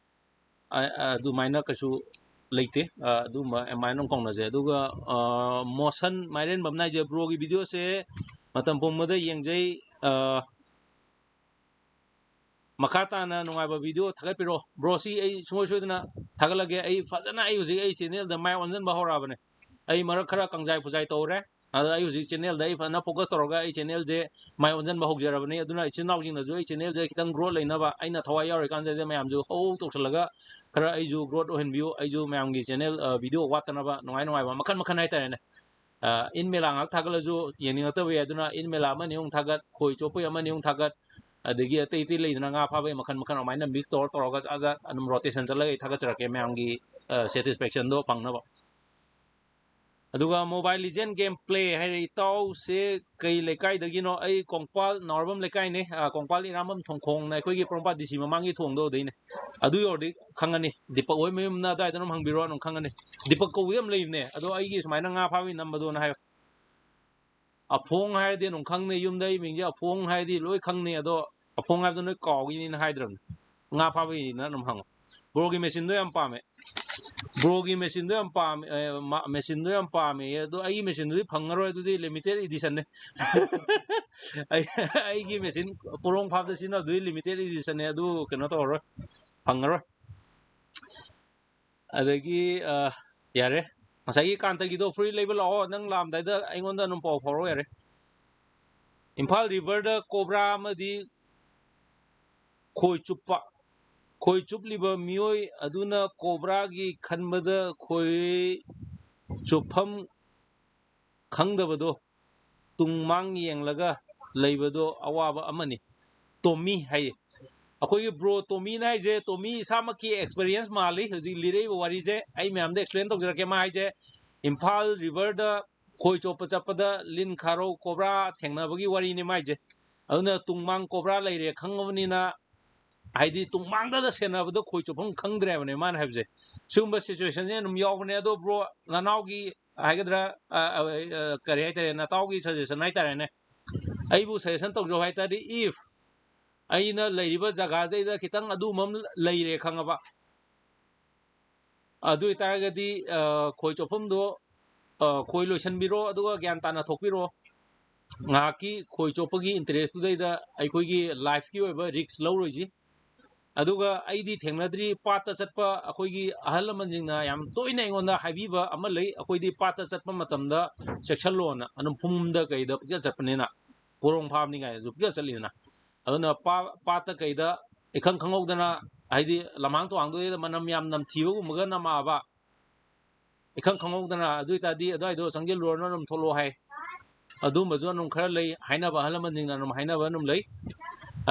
ꯑ-, ꯑ-, ꯑꯗꯨꯃꯥꯏꯅ ꯀꯩꯁꯨ ꯂꯩꯇꯦ꯫ ꯑ, ꯑꯗꯨꯝꯕ ꯑꯗꯨꯃꯥꯏꯅ ꯑꯗꯨꯝ ꯀꯧꯅꯁꯦ꯫ ꯑꯗꯨꯒ, ꯑ, ꯃꯣꯁꯟ ꯃꯥꯏꯔꯦꯟꯕꯝꯅ ꯍꯥꯏꯁꯦ, "Bro ꯒꯤ video ꯁꯦ ꯃꯇꯝ ꯄꯨꯝꯕꯗ ꯌꯦꯡꯖꯩ꯫ ꯑ, ꯃꯈꯥ ꯇꯥꯅ ꯅꯨꯡꯉꯥꯏꯕ video ꯊꯥꯒꯠꯄꯤꯔꯛꯑꯣ꯫" Bro, ꯁꯤ ꯑꯩ ꯁꯨꯡꯁꯣꯏ ꯁꯣꯏꯗꯅ ꯊꯥꯒꯠꯂꯒꯦ꯫ ꯑꯩ ꯐꯖꯅ, ꯑꯩ ꯍꯧꯖꯤꯛ ꯑꯩ channel ꯗ ꯃꯥꯏ ꯑꯣꯟꯁꯤꯟꯕ ꯍꯧꯔꯛꯑꯕꯅꯦ꯫ ꯑꯩ ꯃꯔꯛ ꯈꯔ ꯀꯪꯖꯥꯏ ꯐꯨꯖꯥꯏ ꯇꯧꯔꯦ꯫ ꯑꯗꯣ ꯑꯩ ꯍꯧꯖꯤꯛ channel ꯗ ꯑꯩ ꯐꯖꯅ focus ꯇꯧꯔꯒ ꯑꯩ channel ꯁꯦ ꯃꯥꯏ ꯑꯣꯟꯁꯤꯟꯕ ꯍꯧꯖꯔꯕꯅꯤ꯫ ꯑꯗꯨꯅ ꯏꯆꯤꯟ ꯏꯅꯥꯎꯁꯤꯡꯅꯁꯨ ꯑꯩ channel ꯁꯦ ꯈꯤꯇꯪ growth ꯂꯩꯅꯕ, ꯑꯩꯅ ꯊꯋꯥꯏ ꯌꯥꯎꯔꯤꯀꯥꯟꯗꯗꯤ ꯃꯌꯥꯝꯁꯨ ꯍꯧ ꯍꯧ ꯇꯧꯁꯜꯂꯒ ꯈꯔ ꯑꯩꯁꯨ growth ꯑꯣꯏꯍꯟꯕꯤꯌꯨ꯫ ꯑꯩꯁꯨ ꯃꯌꯥꯝꯒꯤ channel, ꯑ, video ꯋꯥꯠꯇꯅꯕ ꯅꯨꯡꯉꯥꯏ ꯅꯨꯡꯉꯥꯏꯕ ꯃꯈꯜ ꯃꯈꯜ ꯍꯥꯏꯇꯥꯔꯦꯅꯦ꯫ ꯑ, ꯏꯟ ꯃꯦꯂꯥ ꯉꯥꯏꯍꯥꯛ ꯊꯥꯒꯠꯂꯁꯨ ꯌꯦꯡꯅꯤꯡꯉꯛꯇꯕ ꯌꯥꯏ꯫ ꯑꯗꯨꯅ ꯏꯟ ꯃꯦꯂꯥ ꯑꯃꯅꯤ ꯑꯃꯨꯛ ꯊꯥꯒꯠ, ꯈꯣꯏ ꯆꯣꯞꯄꯩ ꯑꯃꯅꯤ ꯑꯃꯨꯛ ꯊꯥꯒꯠ, ꯑꯗꯒꯤ ꯑꯇꯩ ꯑꯇꯩ ꯂꯩꯗꯅ ꯉꯥ ꯐꯥꯕꯩ ꯃꯈꯜ ꯃꯈꯜ, ꯑꯗꯨꯃꯥꯏꯅ mix ꯇꯧꯔ ꯇꯧꯔꯒ ꯖꯥꯠ ꯖꯥꯠ ꯑꯗꯨꯝ rotation ꯆꯠꯂꯒ ꯑꯩ ꯊꯥꯒꯠꯆꯔꯛꯀꯦ ꯃꯌꯥꯝꯒꯤ, ꯑ, satisfaction ꯗꯣ ꯐꯪꯅꯕ꯫ ꯑꯗꯨꯒ Mobile Legend game play ꯍꯥꯏꯔꯦ, ꯏꯇꯥꯎꯁꯦ ꯀꯩ ꯂꯩꯀꯥꯏꯗꯒꯤꯅꯣ? ꯑꯩ ꯀꯣꯡꯄꯥꯜ ꯅꯥꯎꯔꯕꯝ ꯂꯩꯀꯥꯏꯅꯦ꯫ ꯑ, ꯀꯣꯡꯄꯥꯜ ꯏꯔꯥꯝꯕꯝ ꯊꯣꯡꯈꯣꯡꯅ ꯑꯩꯈꯣꯏꯒꯤ ꯄꯣꯔꯣꯝꯄꯥꯠ D C ꯃꯃꯥꯡꯒꯤ ꯊꯣꯡꯗꯣ ꯑꯗꯨꯗꯩꯅꯦ꯫ ꯑꯗꯨ ꯌꯧꯔꯗꯤ ꯈꯪꯉꯅꯤ꯫ ꯗꯤꯄꯛ ꯍꯣꯏ ꯃꯌꯨꯝꯅ ꯑꯗꯨꯋꯥꯏꯗ ꯑꯗꯨꯝ ꯍꯪꯕꯤꯔꯣ, ꯑꯗꯨꯝ ꯈꯪꯉꯅꯤ꯫ ꯗꯤꯄꯛ ꯀꯧꯕ ꯌꯥꯝ ꯂꯩꯕꯅꯦ꯫ ꯑꯗꯣ ꯑꯩꯒꯤ ꯁꯨꯃꯥꯏꯅ ꯉꯥ ꯐꯥꯕꯒꯤ ꯅꯝꯕꯗꯣꯅ ꯍꯥꯏꯌꯣ꯫ ꯑꯐꯣꯡ ꯍꯥꯏꯔꯗꯤ ꯑꯗꯨꯝ ꯈꯪꯅꯤ, ꯌꯨꯝꯗ ꯑꯩ ꯃꯤꯡꯁꯦ ꯑꯐꯣꯡ ꯍꯥꯏꯔꯗꯤ ꯂꯣꯏ ꯈꯪꯅꯤ꯫ ꯑꯗꯣ ꯑꯐꯣꯡ ꯍꯥꯏꯕꯗꯣ ꯅꯣꯏ ꯀꯥꯎꯈꯤꯅꯤꯅ ꯍꯥꯏꯗ꯭ꯔꯕꯅꯦ꯫ ꯉꯥ ꯐꯥꯕꯒꯤꯅ ꯑꯗꯨꯝ ꯍꯪꯉꯣ꯫ Bro ꯒꯤ machine ꯗꯣ ꯌꯥꯝ ꯄꯥꯝꯃꯦ꯫ Bro ꯒꯤ machine ꯗꯣ ꯌꯥꯝ ꯄꯥꯝꯃꯦ, ꯑꯦ, ꯃꯥ-, machine ꯗꯣ ꯌꯥꯝ ꯄꯥꯝꯃꯦ꯫ ꯑꯗꯣ ꯑꯩꯒꯤ machine ꯗꯨꯗꯤ ꯐꯪꯉꯔꯣꯏ, ꯑꯗꯨꯗꯤ limited edition ꯅꯦ꯫ ꯑꯩ, ꯑꯩꯒꯤ machine ꯄꯣꯔꯣꯡ ꯐꯥꯕꯗ ꯁꯤꯖꯤꯟꯅꯕꯗꯨꯗꯤ limited edition ꯅꯦ, ꯑꯗꯨ ꯀꯩꯅꯣ ꯇꯧꯔꯔꯣꯏ, ꯐꯪꯉꯔꯣꯏ꯫ ꯑꯗꯒꯤ, ꯑ, ꯌꯥꯔꯦ, ꯉꯁꯥꯏꯒꯤ ꯀꯥꯟꯇꯒꯤꯗꯣ ꯐꯨꯔꯤꯠ ꯂꯩꯕ ꯂꯥꯛꯑꯣ, ꯅꯪ ꯂꯥꯛꯑꯝꯗꯥꯏꯗ ꯑꯩꯉꯣꯟꯗ ꯑꯗꯨꯝ ꯄꯥꯎ ꯐꯥꯎꯔꯛꯑꯣ, ꯌꯥꯔꯦ꯫ ꯏꯝꯐꯥꯜ river ꯗ cobra ꯑꯃꯗꯤ ꯈꯣꯏ ꯆꯨꯞꯄ꯫ ꯈꯣꯏ ꯆꯨꯞꯂꯤꯕ ꯃꯤꯑꯣꯏ ꯑꯗꯨꯅ ꯀꯣꯕ꯭ꯔꯥꯒꯤ ꯈꯟꯕꯗ ꯈꯣꯏ ꯆꯨꯞꯐꯝ ꯈꯪꯗꯕꯗꯣ, ꯇꯨꯡ ꯃꯥꯡ ꯌꯦꯡꯂꯒ ꯂꯩꯕꯗꯣ ꯑꯋꯥꯕ ꯑꯃꯅꯤ꯫ ꯇꯣꯃꯤ ꯍꯥꯏꯌꯦ꯫ ꯑꯩꯈꯣꯏꯒꯤ ꯕ꯭ꯔꯣ ꯇꯣꯃꯤꯅ ꯍꯥꯏꯁꯦ, ꯇꯣꯃꯤ ꯏꯁꯥꯃꯛꯀꯤ ꯑꯦꯛꯁꯄꯤꯔꯤꯌꯦꯟꯁ ꯃꯥꯜꯂꯤ ꯍꯧꯖꯤꯛ ꯂꯤꯔꯛꯏꯕ ꯋꯥꯔꯤꯁꯦ꯫ ꯑꯩ ꯃꯌꯥꯝꯗ ꯑꯦꯛꯁꯄ꯭ꯂꯦꯟ ꯇꯧꯖꯔꯛꯀꯦ꯫ ꯃꯥ ꯍꯥꯏꯁꯦ ꯏꯝꯐꯥꯜ ꯔꯤꯚꯔꯗ ꯈꯣꯏ ꯆꯣꯞꯄ ꯆꯠꯄꯗ ꯂꯤꯟ ꯈꯥꯔꯧ ꯀꯣꯕ꯭ꯔꯥ ꯊꯦꯡꯅꯕꯒꯤ ꯋꯥꯔꯤꯅꯤ ꯃꯥꯏꯁꯦ꯫ ꯑꯗꯨꯅ ꯇꯨꯡ ꯃꯥꯡ ꯀꯣꯕ꯭ꯔꯥ ꯂꯩꯔꯦ ꯈꯪꯉꯕꯅꯤꯅ, ꯍꯥꯏꯗꯤ ꯇꯨꯡ ꯃꯥꯡꯗꯗ ꯁꯦꯟꯅꯕꯗ ꯈꯣꯏ ꯆꯣꯞꯐꯝ ꯈꯪꯗ꯭ꯔꯦ ꯍꯥꯏꯕꯅꯦ ꯃꯥꯅ ꯍꯥꯏꯕꯁꯦ꯫ ꯁꯤꯒꯨꯝꯕ ꯁꯤꯆꯨꯋꯦꯁꯟꯁꯦ ꯑꯗꯨꯝ ꯌꯥꯎꯕꯅꯦ꯫ ꯑꯗꯣ ꯕ꯭ꯔꯣ, ꯅꯅꯥꯎꯒꯤ ꯍꯥꯏꯒꯗ꯭ꯔꯥ, ꯑ, ꯑ, ꯑ, ꯀꯔꯤ ꯍꯥꯏꯇꯥꯔꯦ, ꯅꯇꯥꯎꯒꯤ ꯁꯖꯦꯁꯟ ꯍꯥꯏꯇꯥꯔꯦꯅꯦ, ꯑꯩꯕꯨ ꯁꯖꯦꯁꯟ ꯇꯧꯖꯧ ꯍꯥꯏꯇꯥꯔꯗꯤ, ꯏꯐ ꯑꯩꯅ ꯂꯩꯔꯤꯕ ꯖꯒꯥꯗꯩꯗ ꯈꯤꯇꯪ ꯑꯗꯨꯒꯨꯝꯕ ꯑꯃ ꯂꯩꯔꯦ ꯈꯪꯉꯕ, ꯑꯗꯨ ꯑꯣꯏꯇꯥꯔꯒꯗꯤ, ꯑ, ꯈꯣꯏ ꯆꯣꯞꯐꯝꯗꯣ, ꯑ, ꯈꯣꯏ ꯂꯣꯏꯁꯟꯕꯤꯔꯣ, ꯑꯗꯨꯒ ꯒ꯭ꯌꯥꯟ ꯇꯥꯅ ꯊꯣꯛꯄꯤꯔꯣ꯫ ꯉꯥꯏꯍꯥꯛꯀꯤ ꯈꯣꯏ ꯆꯣꯞꯄꯒꯤ ꯏꯟꯇꯔꯦꯁꯇꯨꯗꯩꯗ ꯑꯩꯈꯣꯏꯒꯤ ꯂꯥꯏꯐꯀꯤ ꯑꯣꯏꯕ ꯔꯤꯛꯁ ꯂꯧꯔꯣꯏꯁꯤ꯫ ꯑꯗꯨꯒ ꯑꯩꯗꯤ ꯊꯦꯡꯅꯗ꯭ꯔꯤ, ꯄꯥꯠꯇ ꯆꯠꯄ ꯑꯩꯈꯣꯏꯒꯤ ꯑꯍꯜ ꯂꯃꯟꯁꯤꯡꯅ ꯌꯥꯝ ꯇꯣꯏꯅ ꯑꯩꯉꯣꯟꯗ ꯍꯥꯏꯕꯤꯕ ꯑꯃ ꯂꯩ, "ꯑꯩꯈꯣꯏꯗꯤ ꯄꯥꯠꯇ ꯆꯠꯄ ꯃꯇꯝꯗ ꯆꯦꯛꯁꯤꯜꯂꯣꯅ", ꯑꯗꯨꯝ ꯐꯨꯝꯗ ꯀꯩꯗ ꯄꯨꯡꯆꯠ ꯆꯠꯄꯅꯤꯅ, ꯄꯣꯔꯣꯡ ꯐꯥꯕꯅꯤ ꯀꯥꯏꯅꯁꯨ ꯄꯨꯡꯆꯠ ꯆꯠꯂꯤꯗꯅ꯫ ꯑꯗꯨꯅ ꯄꯥ-, ꯄꯥꯠꯇ ꯀꯩꯗ ꯏꯈꯪ ꯈꯪꯍꯧꯗꯅ, ꯍꯥꯏꯗꯤ ꯂꯝꯍꯥꯡ ꯇꯨꯍꯥꯡꯗꯣꯏꯗ ꯃꯅꯝ ꯌꯥꯝ ꯅꯝꯊꯤꯕꯒꯨꯝꯕꯒ ꯅꯝꯃꯛꯑꯕ, ꯏꯈꯪ ꯈꯪꯍꯧꯗꯅ, ꯑꯗꯨ ꯑꯣꯏꯇꯥꯔꯗꯤ ꯑꯗꯨꯋꯥꯏꯗꯣ ꯆꯪꯁꯤꯜꯂꯨꯔꯅꯨ, ꯑꯗꯨꯝ ꯊꯣꯛꯂꯛꯑꯣ ꯍꯥꯏ꯫ ꯑꯗꯨꯝꯕꯁꯨ ꯑꯗꯨꯝ ꯈꯔ ꯂꯩ, ꯍꯥꯏꯅꯕ ꯑꯍꯜ ꯂꯃꯟꯁꯤꯡꯅ ꯑꯗꯨꯝ ꯍꯥꯏꯅꯕ ꯑꯗꯨꯝ ꯂꯩ꯫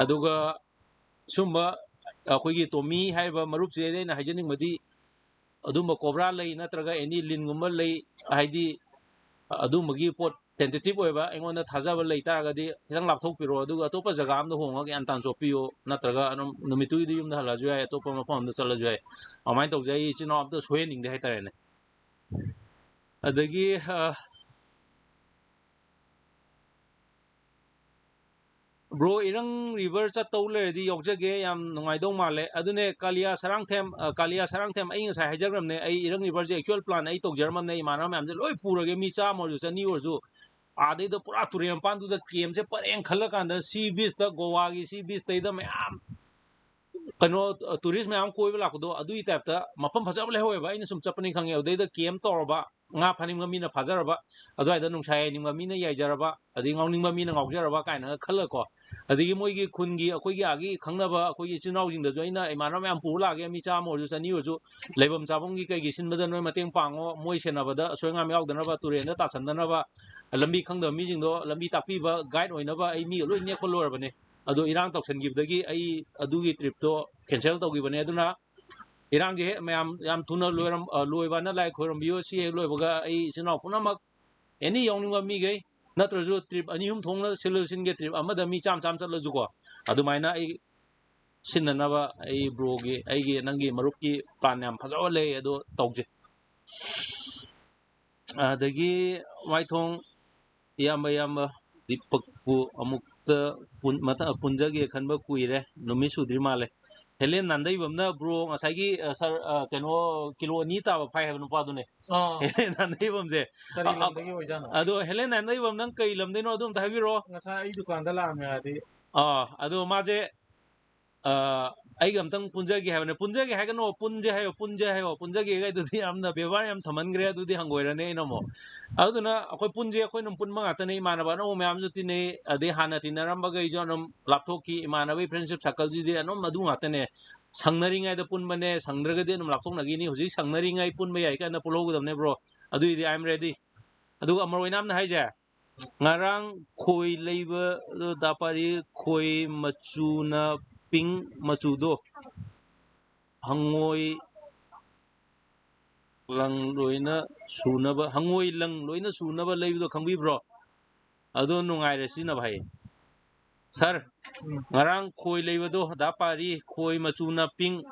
ꯑꯗꯨꯒ ꯁꯨꯝꯕ ꯑꯩꯈꯣꯏꯒꯤ ꯇꯣꯃꯤ ꯍꯥꯏꯔꯤꯕ ꯃꯔꯨꯞꯁꯤꯗꯩꯗ ꯑꯩꯅ ꯍꯥꯏꯖꯅꯤꯡꯕꯗꯤ, ꯑꯗꯨꯝꯕ ꯀꯣꯕ꯭ꯔꯥ ꯂꯩ ꯅꯠꯇ꯭ꯔꯒ ꯑꯦꯅꯤ ꯂꯤꯟꯒꯨꯝꯕ ꯂꯩ, ꯍꯥꯏꯗꯤ ꯑꯗꯨꯝꯕꯒꯤ ꯄꯣꯠ ꯇꯦꯟꯇꯦꯇꯤꯞ ꯑꯣꯏꯕ ꯑꯩꯉꯣꯟꯗ ꯊꯥꯖꯕ ꯂꯩ ꯇꯥꯔꯒꯗꯤ ꯈꯤꯇꯪ ꯂꯥꯞꯊꯣꯛꯄꯤꯔꯣ, ꯑꯗꯨꯒ ꯑꯇꯣꯞꯄ ꯖꯒꯥ ꯑꯃꯗ ꯍꯣꯡꯉꯒ ꯒ꯭ꯌꯥꯟ ꯇꯥꯅ ꯆꯣꯞꯄꯤꯌꯣ, ꯅꯠꯇ꯭ꯔꯒ ꯑꯗꯨꯝ ꯅꯨꯃꯤꯠꯇꯨꯒꯤꯗꯤ ꯌꯨꯝꯗ ꯍꯜꯂꯁꯨ ꯌꯥꯏ, ꯑꯇꯣꯞꯄ ꯃꯐꯝ ꯑꯃꯗ ꯆꯠꯂꯁꯨ ꯌꯥꯏ꯫ ꯑꯗꯨꯃꯥꯏꯅ ꯇꯧꯖꯩ꯫ ꯑꯩ ꯏꯆꯤꯟ ꯏꯅꯥꯎ ꯑꯝꯇ ꯁꯣꯏꯍꯟꯅꯤꯡꯗꯦ ꯍꯥꯏꯇꯥꯔꯦꯅꯦ꯫ ꯑꯗꯒꯤ, ꯑ, ꯕ꯭ꯔꯣ, ꯏꯔꯪ ꯔꯤꯚꯔ ꯆꯠꯇꯧ ꯂꯩꯔꯗꯤ ꯌꯥꯎꯖꯒꯦ, ꯌꯥꯝ ꯅꯨꯡꯉꯥꯏꯗꯧ ꯃꯥꯜꯂꯦ꯫ ꯑꯗꯨꯅꯦ, ꯀꯥꯂꯤꯌꯥ ꯁꯔꯥꯡꯊꯦꯝ, ꯑ, ꯀꯥꯂꯤꯌꯥ ꯁꯔꯥꯡꯊꯦꯝ, ꯑꯩ ꯉꯁꯥꯏ ꯍꯥꯏꯖꯈ꯭ꯔꯕꯅꯦ, ꯑꯩ ꯏꯔꯪ ꯔꯤꯚꯔꯁꯦ ꯑꯦꯛꯆꯨꯋꯦꯜ ꯄ꯭ꯂꯥꯟ ꯑꯩ ꯇꯧꯖꯔꯝꯃꯕꯅꯦ, ꯏꯃꯥꯟꯅꯕ ꯃꯌꯥꯝꯁꯦ ꯂꯣꯏ ꯄꯨꯔꯒꯦ, ꯃꯤ ꯆꯥꯝꯃ ꯑꯣꯏꯔꯁꯨ, ꯆꯅꯤ ꯑꯣꯏꯔꯁꯨ, ꯑꯥꯗꯩꯗ ꯄꯨꯔꯥ ꯇꯨꯔꯦꯜ ꯃꯄꯥꯟꯗꯨꯗ ꯀꯦꯝꯁꯦ ꯄꯔꯦꯡ ꯈꯜꯂꯀꯥꯟꯗ, ꯁꯤ ꯕꯤꯆꯇ, ꯒꯣꯋꯥꯒꯤ ꯁꯤ ꯕꯤꯆꯇꯩꯗ ꯃꯌꯥꯝ ꯀꯩꯅꯣ, ꯇꯨꯔꯤꯁ ꯃꯌꯥꯝ ꯀꯣꯏꯕ ꯂꯥꯛꯄꯗꯣ, ꯑꯗꯨꯒꯤ ꯇꯥꯏꯞꯇ ꯃꯐꯝ ꯐꯖꯕ ꯂꯩꯍꯧꯋꯦꯕ꯫ ꯑꯩꯅ ꯁꯨꯝ ꯆꯠꯄꯅꯤ ꯈꯪꯉꯦ꯫ ꯑꯗꯨꯗꯩꯗ ꯀꯦꯝ ꯇꯧꯔꯕ, ꯉꯥ ꯐꯥꯅꯤꯡꯕ ꯃꯤꯅ ꯐꯥꯖꯔꯕ, ꯑꯗꯨꯋꯥꯏꯗ ꯅꯨꯡꯁꯥ ꯌꯥꯏꯅꯤꯡꯕ ꯃꯤꯅ ꯌꯥꯏꯖꯔꯕ, ꯑꯗꯩ ꯉꯥꯎꯅꯤꯡꯕ ꯃꯤꯅ ꯉꯥꯎꯖꯔꯕ ꯀꯥꯏꯅꯒ ꯈꯜꯂꯒꯀꯣ, ꯑꯗꯒꯤ ꯃꯣꯏꯒꯤ ꯈꯨꯟꯒꯤ ꯑꯩꯈꯣꯏꯒꯤ ꯑꯥꯒꯤ ꯈꯪꯅꯕ ꯑꯩꯈꯣꯏꯒꯤ ꯏꯆꯤꯟ ꯏꯅꯥꯎꯁꯤꯡꯗꯁꯨ ꯑꯩꯅ ꯏꯃꯥꯟꯅꯕ ꯃꯌꯥꯝ ꯄꯨꯔ ꯂꯥꯛꯑꯒꯦ, ꯃꯤ ꯆꯥꯝꯃ ꯑꯣꯏꯔꯁꯨ ꯆꯅꯤ ꯑꯣꯏꯔꯁꯨ, ꯂꯩꯐꯝ ꯆꯥꯐꯝꯒꯤ ꯀꯩꯒꯤ ꯁꯤꯟꯕꯗ ꯅꯣꯏ ꯃꯇꯦꯡ ꯄꯥꯡꯉꯣ, ꯃꯣꯏ ꯁꯦꯟꯅꯕꯗ ꯑꯁꯣꯏ ꯑꯉꯥꯝ ꯌꯥꯎꯗꯅꯕ, ꯇꯨꯔꯦꯟꯗ ꯇꯥꯁꯟꯗꯅꯕ, ꯂꯝꯕꯤ ꯈꯪꯗꯕ ꯃꯤꯁꯤꯡꯗꯣ ꯂꯝꯕꯤ ꯇꯥꯛꯄꯤꯕ, ꯒꯥꯏꯗ ꯑꯣꯏꯅꯕ ꯑꯩ ꯃꯤꯒ ꯂꯣꯏ ꯅꯦꯛꯄ ꯂꯣꯏꯔꯕꯅꯦ꯫ ꯑꯗꯣ ꯏꯔꯥꯡ ꯇꯧꯁꯟꯈꯤꯕꯗꯒꯤ ꯑꯩ ꯑꯗꯨꯒꯤ ꯇ꯭ꯔꯤꯞꯇꯣ ꯀꯦꯟꯁꯦꯜ ꯇꯧꯈꯤꯕꯅꯦ꯫ ꯑꯗꯨꯅ ꯏꯔꯥꯡꯁꯦ ꯍꯦꯛ ꯃꯌꯥꯝ ꯌꯥꯝ ꯊꯨꯅ ꯂꯣꯏꯔꯝ-, ꯑ, ꯂꯣꯏꯕꯅ ꯂꯥꯏ ꯈꯣꯏꯔꯝꯕꯤꯌꯨ꯫ ꯁꯤ ꯍꯦꯛ ꯂꯣꯏꯕꯒ ꯑꯩ ꯏꯆꯤꯟ ꯏꯅꯥꯎ ꯄꯨꯝꯅꯃꯛ ꯑꯦꯅꯤ ꯌꯥꯎꯅꯤꯡꯕ ꯃꯤꯈꯩ, ꯅꯠꯇ꯭ꯔꯁꯨ ꯇ꯭ꯔꯤꯞ ꯑꯅꯤ ꯑꯍꯨꯝ ꯊꯣꯛꯅ ꯁꯤꯜꯂꯨ ꯁꯤꯟꯒꯦ, ꯇ꯭ꯔꯤꯞ ꯑꯃꯗ ꯃꯤ ꯆꯥꯝ ꯆꯥꯝ ꯆꯠꯂꯁꯨꯀꯣ, ꯑꯗꯨꯃꯥꯏꯅ ꯑꯩ ꯁꯤꯟꯅꯅꯕ ꯑꯩ ꯕ꯭ꯔꯣꯒꯤ, ꯑꯩꯒꯤ, ꯅꯪꯒꯤ ꯃꯔꯨꯞꯀꯤ ꯄ꯭ꯂꯥꯟ ꯌꯥꯝ ꯐꯖꯕ ꯂꯩ, ꯑꯗꯣ ꯇꯧꯁꯦ꯫ ꯑꯗꯒꯤ ꯃꯥꯏꯊꯣꯡ ꯏꯌꯥꯝꯕ, ꯏꯌꯥꯝꯕ ꯗꯤꯄꯛꯄꯨ ꯑꯃꯨꯛꯇ ꯄꯨꯟ-, ꯃꯊ-, ꯄꯨꯟꯖꯒꯦ ꯈꯟꯕ ꯀꯨꯏꯔꯦ, ꯅꯨꯃꯤꯠ ꯁꯨꯗ꯭ꯔꯤ ꯃꯥꯜꯂꯦ꯫ ꯍꯦꯂꯦꯟ ꯅꯥꯟꯗꯩꯕꯝꯅ ꯕ꯭ꯔꯣ ꯉꯁꯥꯏꯒꯤ, ꯑ, ꯁꯥꯔ, ꯑ, ꯀꯩꯅꯣ, ꯀꯤꯂꯣ ꯑꯅꯤ ꯇꯥꯕ ꯐꯥꯏ ꯍꯥꯏꯕ ꯅꯨꯄꯥꯗꯨꯅꯦ꯫ ꯑꯥ꯫ ꯍꯦꯂꯦꯟ ꯅꯥꯟꯗꯩꯕꯝꯁꯦ꯫ ꯀꯔꯤ ꯑ, ꯑ, ꯂꯝꯗꯒꯤ ꯑꯣꯏꯖꯥꯠꯅꯣ? ꯑꯗꯣ ꯍꯦꯂꯦꯟ ꯅꯥꯟꯗꯩꯕꯝ, ꯅꯪ ꯀꯩ ꯂꯝꯗꯩꯅꯣ ꯑꯗꯨ ꯑꯝꯇ ꯍꯥꯏꯕꯤꯔꯛꯑꯣ꯫ ꯉꯁꯥꯏ ꯑꯩ ꯗꯨꯀꯥꯟꯗ ꯂꯥꯛꯑꯝꯃꯦ ꯍꯥꯏꯗꯤ꯫ ꯑꯥ, ꯑꯗꯣ ꯃꯥꯁꯦ, ꯑ, ꯑꯩꯒ ꯑꯝꯇꯪ ꯄꯨꯟꯖꯒꯦ ꯍꯥꯏꯕꯅꯦ꯫ ꯄꯨꯟꯖꯒꯦ ꯍꯥꯏꯒꯅꯣ, ꯄꯨꯟꯁꯦ ꯍꯥꯏꯌꯣ, ꯄꯨꯟꯁꯦ ꯍꯥꯏꯌꯣ꯫ ꯄꯨꯟꯖꯒꯦ ꯍꯥꯏꯗꯨꯗꯤ ꯌꯥꯝꯅ ꯕꯦꯕꯥꯔ ꯌꯥꯝ ꯊꯝꯍꯟꯈ꯭ꯔꯦ, ꯑꯗꯨꯗꯤ ꯍꯪꯒꯣꯏꯔꯅꯤ ꯑꯩꯅ ꯑꯃꯨꯛ꯫ ꯑꯗꯨꯗꯨꯅ ꯑꯩꯈꯣꯏ ꯄꯨꯟꯁꯦ, ꯑꯩꯈꯣꯏ ꯑꯗꯨꯝ ꯄꯨꯟꯕ ꯉꯥꯛꯇꯅꯦ, ꯏꯃꯥꯟꯅꯕ ꯑꯅꯧꯕ ꯃꯌꯥꯝꯁꯨ ꯇꯤꯟꯅꯩ, ꯑꯗꯩ ꯍꯥꯟꯅ ꯇꯤꯟꯅꯔꯝꯕꯈꯩꯁꯨ ꯑꯗꯨꯝ ꯂꯥꯞꯊꯣꯛꯈꯤ, ꯏꯃꯥꯟꯅꯕꯒꯤ friendship circleꯁꯤꯗꯤ ꯑꯗꯨꯝ ꯑꯗꯨ ꯉꯥꯛꯇꯅꯦ꯫ ꯁꯪꯅꯔꯤꯉꯩꯗ ꯄꯨꯟꯕꯅꯦ, ꯁꯪꯗ꯭ꯔꯒꯗꯤ ꯑꯗꯨꯝ ꯂꯥꯞꯊꯣꯛꯅꯈꯤꯅꯤ꯫ ꯍꯧꯖꯤꯛ ꯁꯪꯅꯔꯤꯉꯩ ꯄꯨꯟꯕ ꯌꯥꯏ ꯀꯥꯟꯗ ꯄꯨꯜꯍꯧꯒꯗꯕꯅꯦ bro꯫ ꯑꯗꯨꯏꯗꯤ I am ready꯫ ꯑꯗꯨꯒ ꯑꯃꯔ ꯑꯣꯏꯅꯥꯝꯅ ꯍꯥꯏꯁꯦ, ꯉꯔꯥꯡ ꯈꯣꯏ ꯂꯩꯕ, ꯑꯗꯣ ꯗꯥ ꯄꯥꯔꯤ, ꯈꯣꯏ ꯃꯆꯨꯅ pink ꯃꯆꯨꯗꯣ, ꯍꯪꯉꯣꯏ ꯂꯪ ꯂꯣꯏꯅ ꯁꯨꯅꯕ, ꯍꯪꯉꯣꯏ ꯂꯪ ꯂꯣꯏꯅ ꯁꯨꯅꯕ ꯂꯩꯕꯗꯣ ꯈꯪꯕꯤꯕ꯭ꯔꯣ? ꯑꯗꯣ ꯅꯨꯡꯉꯥꯏꯔꯦ ꯁꯤꯖꯤꯟꯅꯕ ꯍꯥꯏꯌꯦ꯫ ꯁꯥꯔ, ꯎꯝ꯫ ꯉꯔꯥꯡ ꯈꯣꯏ ꯂꯩꯕꯗꯣ, ꯗꯥ ꯄꯥꯔꯤ, ꯈꯣꯏ ꯃꯆꯨꯅ pink,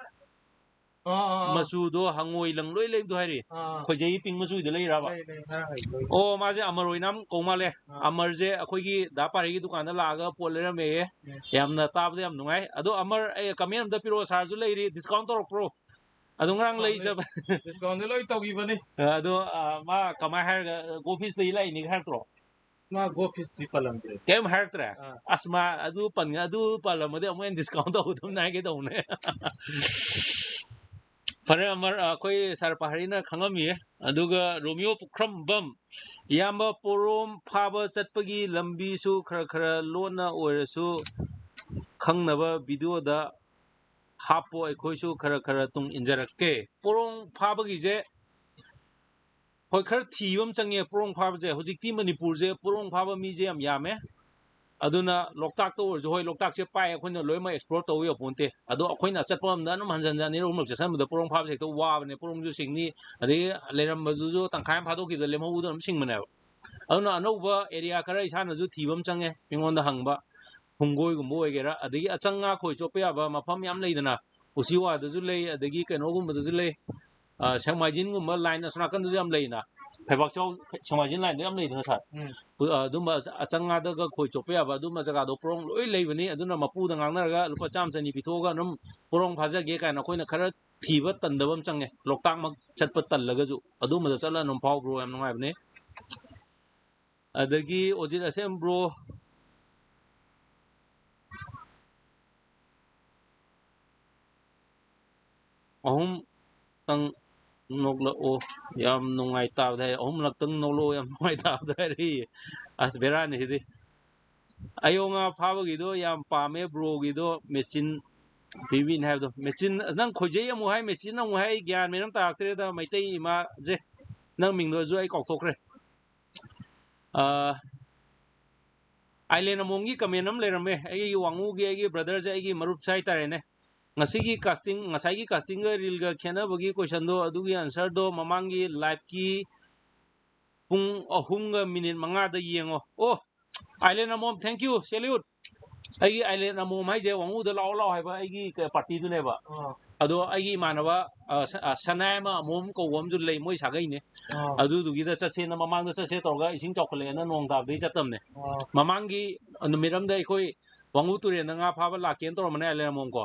ꯑꯥ, ꯑꯥ, ꯑꯥ꯫ ꯃꯆꯨꯗꯣ ꯍꯪꯉꯣꯏ ꯂꯪ ꯂꯣꯏ ꯂꯩꯕꯗꯣ ꯍꯥꯏꯔꯤ꯫ ꯑꯥ, ꯑꯥ꯫ ꯈꯣꯏꯖꯩ pink ꯃꯆꯨꯗ ꯂꯩꯔꯕ? ꯂꯩ, ꯂꯩ, ꯉꯔꯥꯡ ꯂꯩ, ꯂꯩ꯫ ꯑꯣ, ꯃꯥꯁꯦ ꯑꯃꯔ ꯑꯣꯏꯅꯥꯝ ꯀꯧ ꯃꯥꯜꯂꯦ꯫ ꯑꯥ꯫ ꯑꯃꯔꯁꯦ ꯑꯩꯈꯣꯏꯒꯤ ꯗꯥ ꯄꯥꯔꯤꯒꯤ ꯗꯨꯀꯥꯟꯗ ꯂꯥꯛꯑꯒ ꯄꯣꯠ ꯂꯩꯔꯝꯃꯦꯌꯦ꯫ ꯎꯝ꯫ ꯌꯥꯝꯅ ꯇꯥꯕꯗ ꯌꯥꯝ ꯅꯨꯡꯉꯥꯏ꯫ ꯑꯗꯣ ꯑꯃꯔ, ꯑꯩ comment ꯑꯝꯇ ꯄꯤꯔꯛꯑꯣ, ꯁꯥꯔꯁꯨ ꯂꯩꯔꯤ, discount ꯇꯧꯔꯛꯄ꯭ꯔꯣ? ꯑꯗꯣ ꯉꯔꯥꯡ ꯂꯩ discountꯗꯤ, ꯆꯠꯄ-, discountꯗꯤ ꯂꯣꯏ ꯇꯧꯈꯤꯕꯅꯤ꯫ ꯑꯗꯣ, ꯑ, ꯃꯥ ꯀꯃꯥꯏ ꯍꯥꯏꯔꯒ, ꯑ, officeꯇꯒꯤ ꯂꯥꯛꯏꯅꯦꯒ ꯍꯥꯏꯔꯛꯇ꯭ꯔꯣ? ꯃꯥ officeꯇꯤ ꯄꯜꯂꯝꯗ꯭ꯔꯦ꯫ ꯀꯩꯝ ꯍꯥꯏꯔꯛꯇ꯭ꯔꯦ? ꯑꯥ꯫ ꯑꯁ, ꯃꯥ ꯑꯗꯨ ꯄꯟ-, ꯑꯗꯨ ꯄꯜꯂꯝꯃꯗꯤ ꯑꯃꯨꯛ ꯍꯦꯟꯅ discount ꯇꯧꯒꯗꯕꯅꯦ ꯍꯥꯏꯒꯦ ꯇꯧꯕꯅꯦ꯫ ꯐꯔꯦ, ꯑꯃꯔ, ꯑꯩꯈꯣꯏ ꯁꯥꯔ ꯄꯍꯥꯔꯤꯅ ꯈꯪꯉꯝꯃꯤꯌꯦ꯫ ꯑꯗꯨꯒ ꯔꯣꯃꯤꯌꯣ ꯄꯨꯈ꯭ꯔꯝꯕꯝ, ꯏꯌꯥꯝꯕ, ꯄꯣꯔꯣꯝ ꯐꯥꯕ ꯆꯠꯄꯒꯤ ꯂꯝꯕꯤꯁꯨ ꯈꯔ ꯈꯔ ꯂꯣꯟꯅ ꯑꯣꯏꯔꯁꯨ ꯈꯪꯅꯕ ꯚꯤꯗꯤꯑꯣꯗ ꯍꯥꯞꯄꯣ, ꯑꯩꯈꯣꯏꯁꯨ ꯈꯔ ꯈꯔ ꯇꯨꯡ ꯏꯟꯖꯔꯛꯀꯦ꯫ ꯄꯣꯔꯣꯝ ꯐꯥꯕꯒꯤꯁꯦ ꯍꯣꯏ, ꯈꯔ ꯊꯤꯕ ꯑꯃ ꯆꯪꯉꯦ ꯄꯣꯔꯣꯡ ꯐꯥꯕꯁꯦ꯫ ꯍꯧꯖꯤꯛꯇꯤ ꯃꯅꯤꯄꯨꯔꯁꯦ ꯄꯣꯔꯣꯡ ꯐꯥꯕ ꯃꯤꯁꯦ ꯌꯥꯝ ꯌꯥꯝꯃꯦ꯫ ꯑꯗꯨꯅ ꯂꯣꯛꯇꯥꯛꯇ ꯑꯣꯏꯔꯁꯨ, ꯍꯣꯏ, ꯂꯣꯛꯇꯥꯛꯁꯦ ꯄꯥꯏ, ꯑꯩꯈꯣꯏꯅ ꯂꯣꯏꯅꯃꯛ ꯑꯦꯛꯁꯄ꯭ꯂꯣꯔ ꯇꯧꯕ ꯌꯧꯄꯣꯟꯇꯦ꯫ ꯑꯗꯣ ꯑꯩꯈꯣꯏꯅ ꯑꯆꯠꯄ ꯑꯃꯗ ꯑꯗꯨꯝ ꯍꯟꯖꯟ ꯍꯟꯖꯟ ꯑꯅꯤꯔꯛ ꯑꯍꯨꯝꯂꯛ ꯆꯠꯁꯟꯕꯗ ꯄꯣꯔꯣꯡ ꯐꯥꯕꯁꯦ ꯍꯦꯛꯇ ꯋꯥꯕꯅꯦ꯫ ꯄꯣꯔꯣꯡꯁꯨ ꯁꯤꯡꯅꯤ, ꯑꯗꯒꯤ ꯂꯩꯔꯝꯕꯗꯨꯁꯨ ꯇꯪꯈꯥꯏ ꯑꯃ ꯐꯥꯗꯣꯛꯈꯤꯕꯗ ꯂꯦꯝꯍꯧꯕꯗꯨꯅ ꯑꯗꯨꯝ ꯁꯤꯡꯕꯅꯦꯕ꯫ ꯑꯗꯨꯅ ꯑꯅꯧꯕ ꯑꯦꯔꯤꯌꯥ ꯈꯔ ꯏꯁꯥꯅꯁꯨ ꯊꯤꯕ ꯑꯃ ꯆꯪꯉꯦ꯫ ꯃꯤꯉꯣꯟꯗ ꯍꯪꯕ, ꯍꯨꯡꯒꯣꯏꯒꯨꯝꯕ ꯑꯣꯏꯒꯦꯔꯥ, ꯑꯗꯒꯤ ꯑꯆꯪ ꯉꯥ ꯈꯣꯏ ꯆꯣꯞꯄ ꯌꯥꯕ ꯃꯐꯝ ꯌꯥꯝ ꯂꯩꯗꯅ, ꯎꯆꯤꯋꯥꯗꯁꯨ ꯂꯩ, ꯑꯗꯒꯤ ꯀꯩꯅꯣꯒꯨꯝꯕꯗꯁꯨ ꯂꯩ, ꯑ, ꯁꯦꯛꯃꯥꯏꯖꯤꯟꯒꯨꯝꯕ ꯂꯥꯏꯟ ꯑꯁꯣꯝ ꯅꯥꯀꯟꯗꯁꯨ ꯌꯥꯝ ꯂꯩꯅ, ꯐꯩꯕꯥꯛꯆꯥꯎ ꯁꯦꯛꯃꯥꯏꯖꯤꯟ ꯂꯥꯏꯟꯗ ꯌꯥꯝ ꯂꯩꯗꯅ ꯁꯥꯔ꯫ ꯎꯝ꯫ ꯎ-, ꯑ, ꯑꯗꯨꯝꯕ ꯑꯆ-, ꯑꯆꯪ ꯉꯥꯗꯒ ꯈꯣꯏ ꯆꯣꯞꯄ ꯌꯥꯕ ꯑꯗꯨꯝꯕ ꯖꯒꯥꯗꯣ ꯄꯣꯔꯣꯡ ꯂꯣꯏ ꯂꯩꯕꯅꯤ꯫ ꯑꯗꯨꯅ ꯃꯄꯨꯗ ꯉꯥꯡꯅꯔꯒ ꯂꯨꯄꯥ ꯆꯥꯝꯃ ꯆꯅꯤ ꯄꯤꯊꯣꯛꯑꯒ ꯑꯗꯨꯝ ꯄꯣꯔꯣꯡ ꯐꯥꯖꯒꯦ ꯀꯥꯏꯅ ꯑꯩꯈꯣꯏꯅ ꯈꯔ ꯊꯤꯕ ꯇꯟꯗꯕ ꯑꯃ ꯆꯪꯉꯦ, ꯂꯣꯛꯇꯥꯛꯃꯛ ꯆꯠꯄ ꯇꯜꯂꯒꯁꯨ꯫ ꯑꯗꯨꯝꯕꯗ ꯆꯠꯂ ꯑꯗꯨꯝ ꯐꯥꯎ ꯕ꯭ꯔꯣ, ꯌꯥꯝ ꯅꯨꯡꯉꯥꯏꯕꯅꯦ꯫ ꯑꯗꯒꯤ ꯑꯣꯖꯤꯠ ꯑꯁꯦꯝ ꯕ꯭ꯔꯣ, ꯑꯍꯨꯝꯇꯪ ꯅꯣꯛꯂꯛꯑꯣ, ꯌꯥꯝ ꯅꯨꯡꯉꯥꯏꯇꯕꯗ ꯍꯥꯏ꯫ ꯑꯍꯨꯝꯂꯛꯇꯪ ꯅꯣꯛꯂꯛꯑꯣ, ꯌꯥꯝ ꯅꯨꯡꯉꯥꯏꯇꯕꯗ ꯍꯥꯏꯔꯛꯏ꯫ ꯑꯁ, ꯕꯦꯔꯥꯅꯤ ꯁꯤꯗꯤ꯫ ꯑꯌꯣ ꯉꯥ ꯐꯥꯕꯒꯤꯗꯣ ꯌꯥꯝ ꯄꯥꯝꯃꯦ ꯕ꯭ꯔꯣꯒꯤꯗꯣ, ꯃꯦꯆꯤꯟ ꯄꯤꯕꯤꯅꯤ ꯍꯥꯏꯕꯗꯣ꯫ ꯃꯦꯆꯤꯟ, ꯅꯪ ꯈꯣꯏꯖꯩ ꯑꯃꯨꯛ ꯍꯥꯏ, ꯃꯦꯆꯤꯟ ꯑꯃꯨꯛ ꯍꯥꯏ, ꯒ꯭ꯌꯥꯟ ꯃꯦꯟ ꯑꯃ ꯇꯥꯔꯛꯇ꯭ꯔꯦꯗ, ꯃꯩꯇꯩ ꯏꯃꯥꯁꯦ꯫ ꯅꯪ ꯃꯤꯡꯗꯣꯁꯨ ꯑꯩ ꯀꯥꯎꯊꯣꯛꯈ꯭ꯔꯦ꯫ ꯑ, ꯑꯥꯏꯂꯦꯟ ꯑꯃꯣꯝꯒꯤ ꯀꯃꯦꯟ ꯑꯃ ꯂꯩꯔꯝꯃꯦ, ꯑꯩꯒꯤ ꯋꯥꯡꯉꯨꯒꯤ, ꯑꯩꯒꯤ ꯕ꯭ꯔꯗꯔꯁꯦ, ꯑꯩꯒꯤ ꯃꯔꯨꯞꯁꯦ ꯍꯥꯏꯇꯥꯔꯦꯅꯦ꯫ ꯉꯁꯤꯒꯤ ꯀꯥꯁꯇꯤꯡ, ꯉꯁꯥꯏꯒꯤ ꯀꯥꯁꯇꯤꯡꯒ ꯔꯤꯜꯒ ꯈꯦꯠꯅꯕꯒꯤ ꯀꯣꯏꯁꯟꯗꯣ, ꯑꯗꯨꯒꯤ ꯑꯟꯁꯔꯗꯣ ꯃꯃꯥꯡꯒꯤ ꯂꯥꯏꯐꯀꯤ ꯄꯨꯡ ꯑꯍꯨꯝꯒ ꯃꯤꯅꯤꯠ ꯃꯉꯥꯗ ꯌꯦꯡꯉꯣ꯫ ꯑꯣ, ꯑꯥꯏꯂꯦꯟ ꯑꯃꯣꯝ, thank you, salute꯫ ꯑꯩꯒꯤ ꯑꯥꯏꯂꯦꯟ ꯑꯃꯣꯝ ꯍꯥꯏꯁꯦ ꯋꯥꯡꯉꯨꯗ ꯂꯥꯛꯑꯣ ꯂꯥꯛꯑꯣ ꯍꯥꯏꯕ ꯑꯩꯒꯤ ꯀ-, ꯄꯥꯔꯇꯤꯗꯨꯅꯦꯕ꯫ ꯑꯣ꯫ ꯑꯗꯣ ꯑꯩꯒꯤ ꯏꯃꯥꯟꯅꯕ, ꯑ, ꯁ-, ꯑ, ꯁꯅꯥꯏ ꯑꯃ ꯑꯃꯣꯝ ꯀꯧꯕ ꯑꯃꯁꯨ ꯂꯩ, ꯃꯣꯏ ꯁꯥꯒꯩꯅꯦ꯫ ꯑꯣ꯫ ꯑꯗꯨꯗꯨꯒꯤꯗ ꯆꯠꯁꯦꯅ ꯃꯃꯥꯡꯗ ꯆꯠꯁꯦ ꯇꯧꯔꯒ ꯏꯁꯤꯡ ꯆꯥꯎꯈꯠꯂꯛꯑꯦꯅ ꯅꯣꯡ ꯇꯥꯕꯗꯒꯤ ꯆꯠꯇꯕꯅꯦ꯫ ꯑꯣ꯫ ꯃꯃꯥꯡꯒꯤ ꯅꯨꯃꯤꯠ ꯑꯃꯗ ꯑꯩꯈꯣꯏ ꯋꯥꯡꯉꯨ ꯇꯨꯔꯦꯟꯗ ꯉꯥ ꯐꯥꯕ ꯂꯥꯛꯀꯦꯅ ꯇꯧꯔꯝꯕꯅꯦ, ꯑꯥꯏꯂꯦꯟ ꯑꯃꯣꯝ ꯀꯣ꯫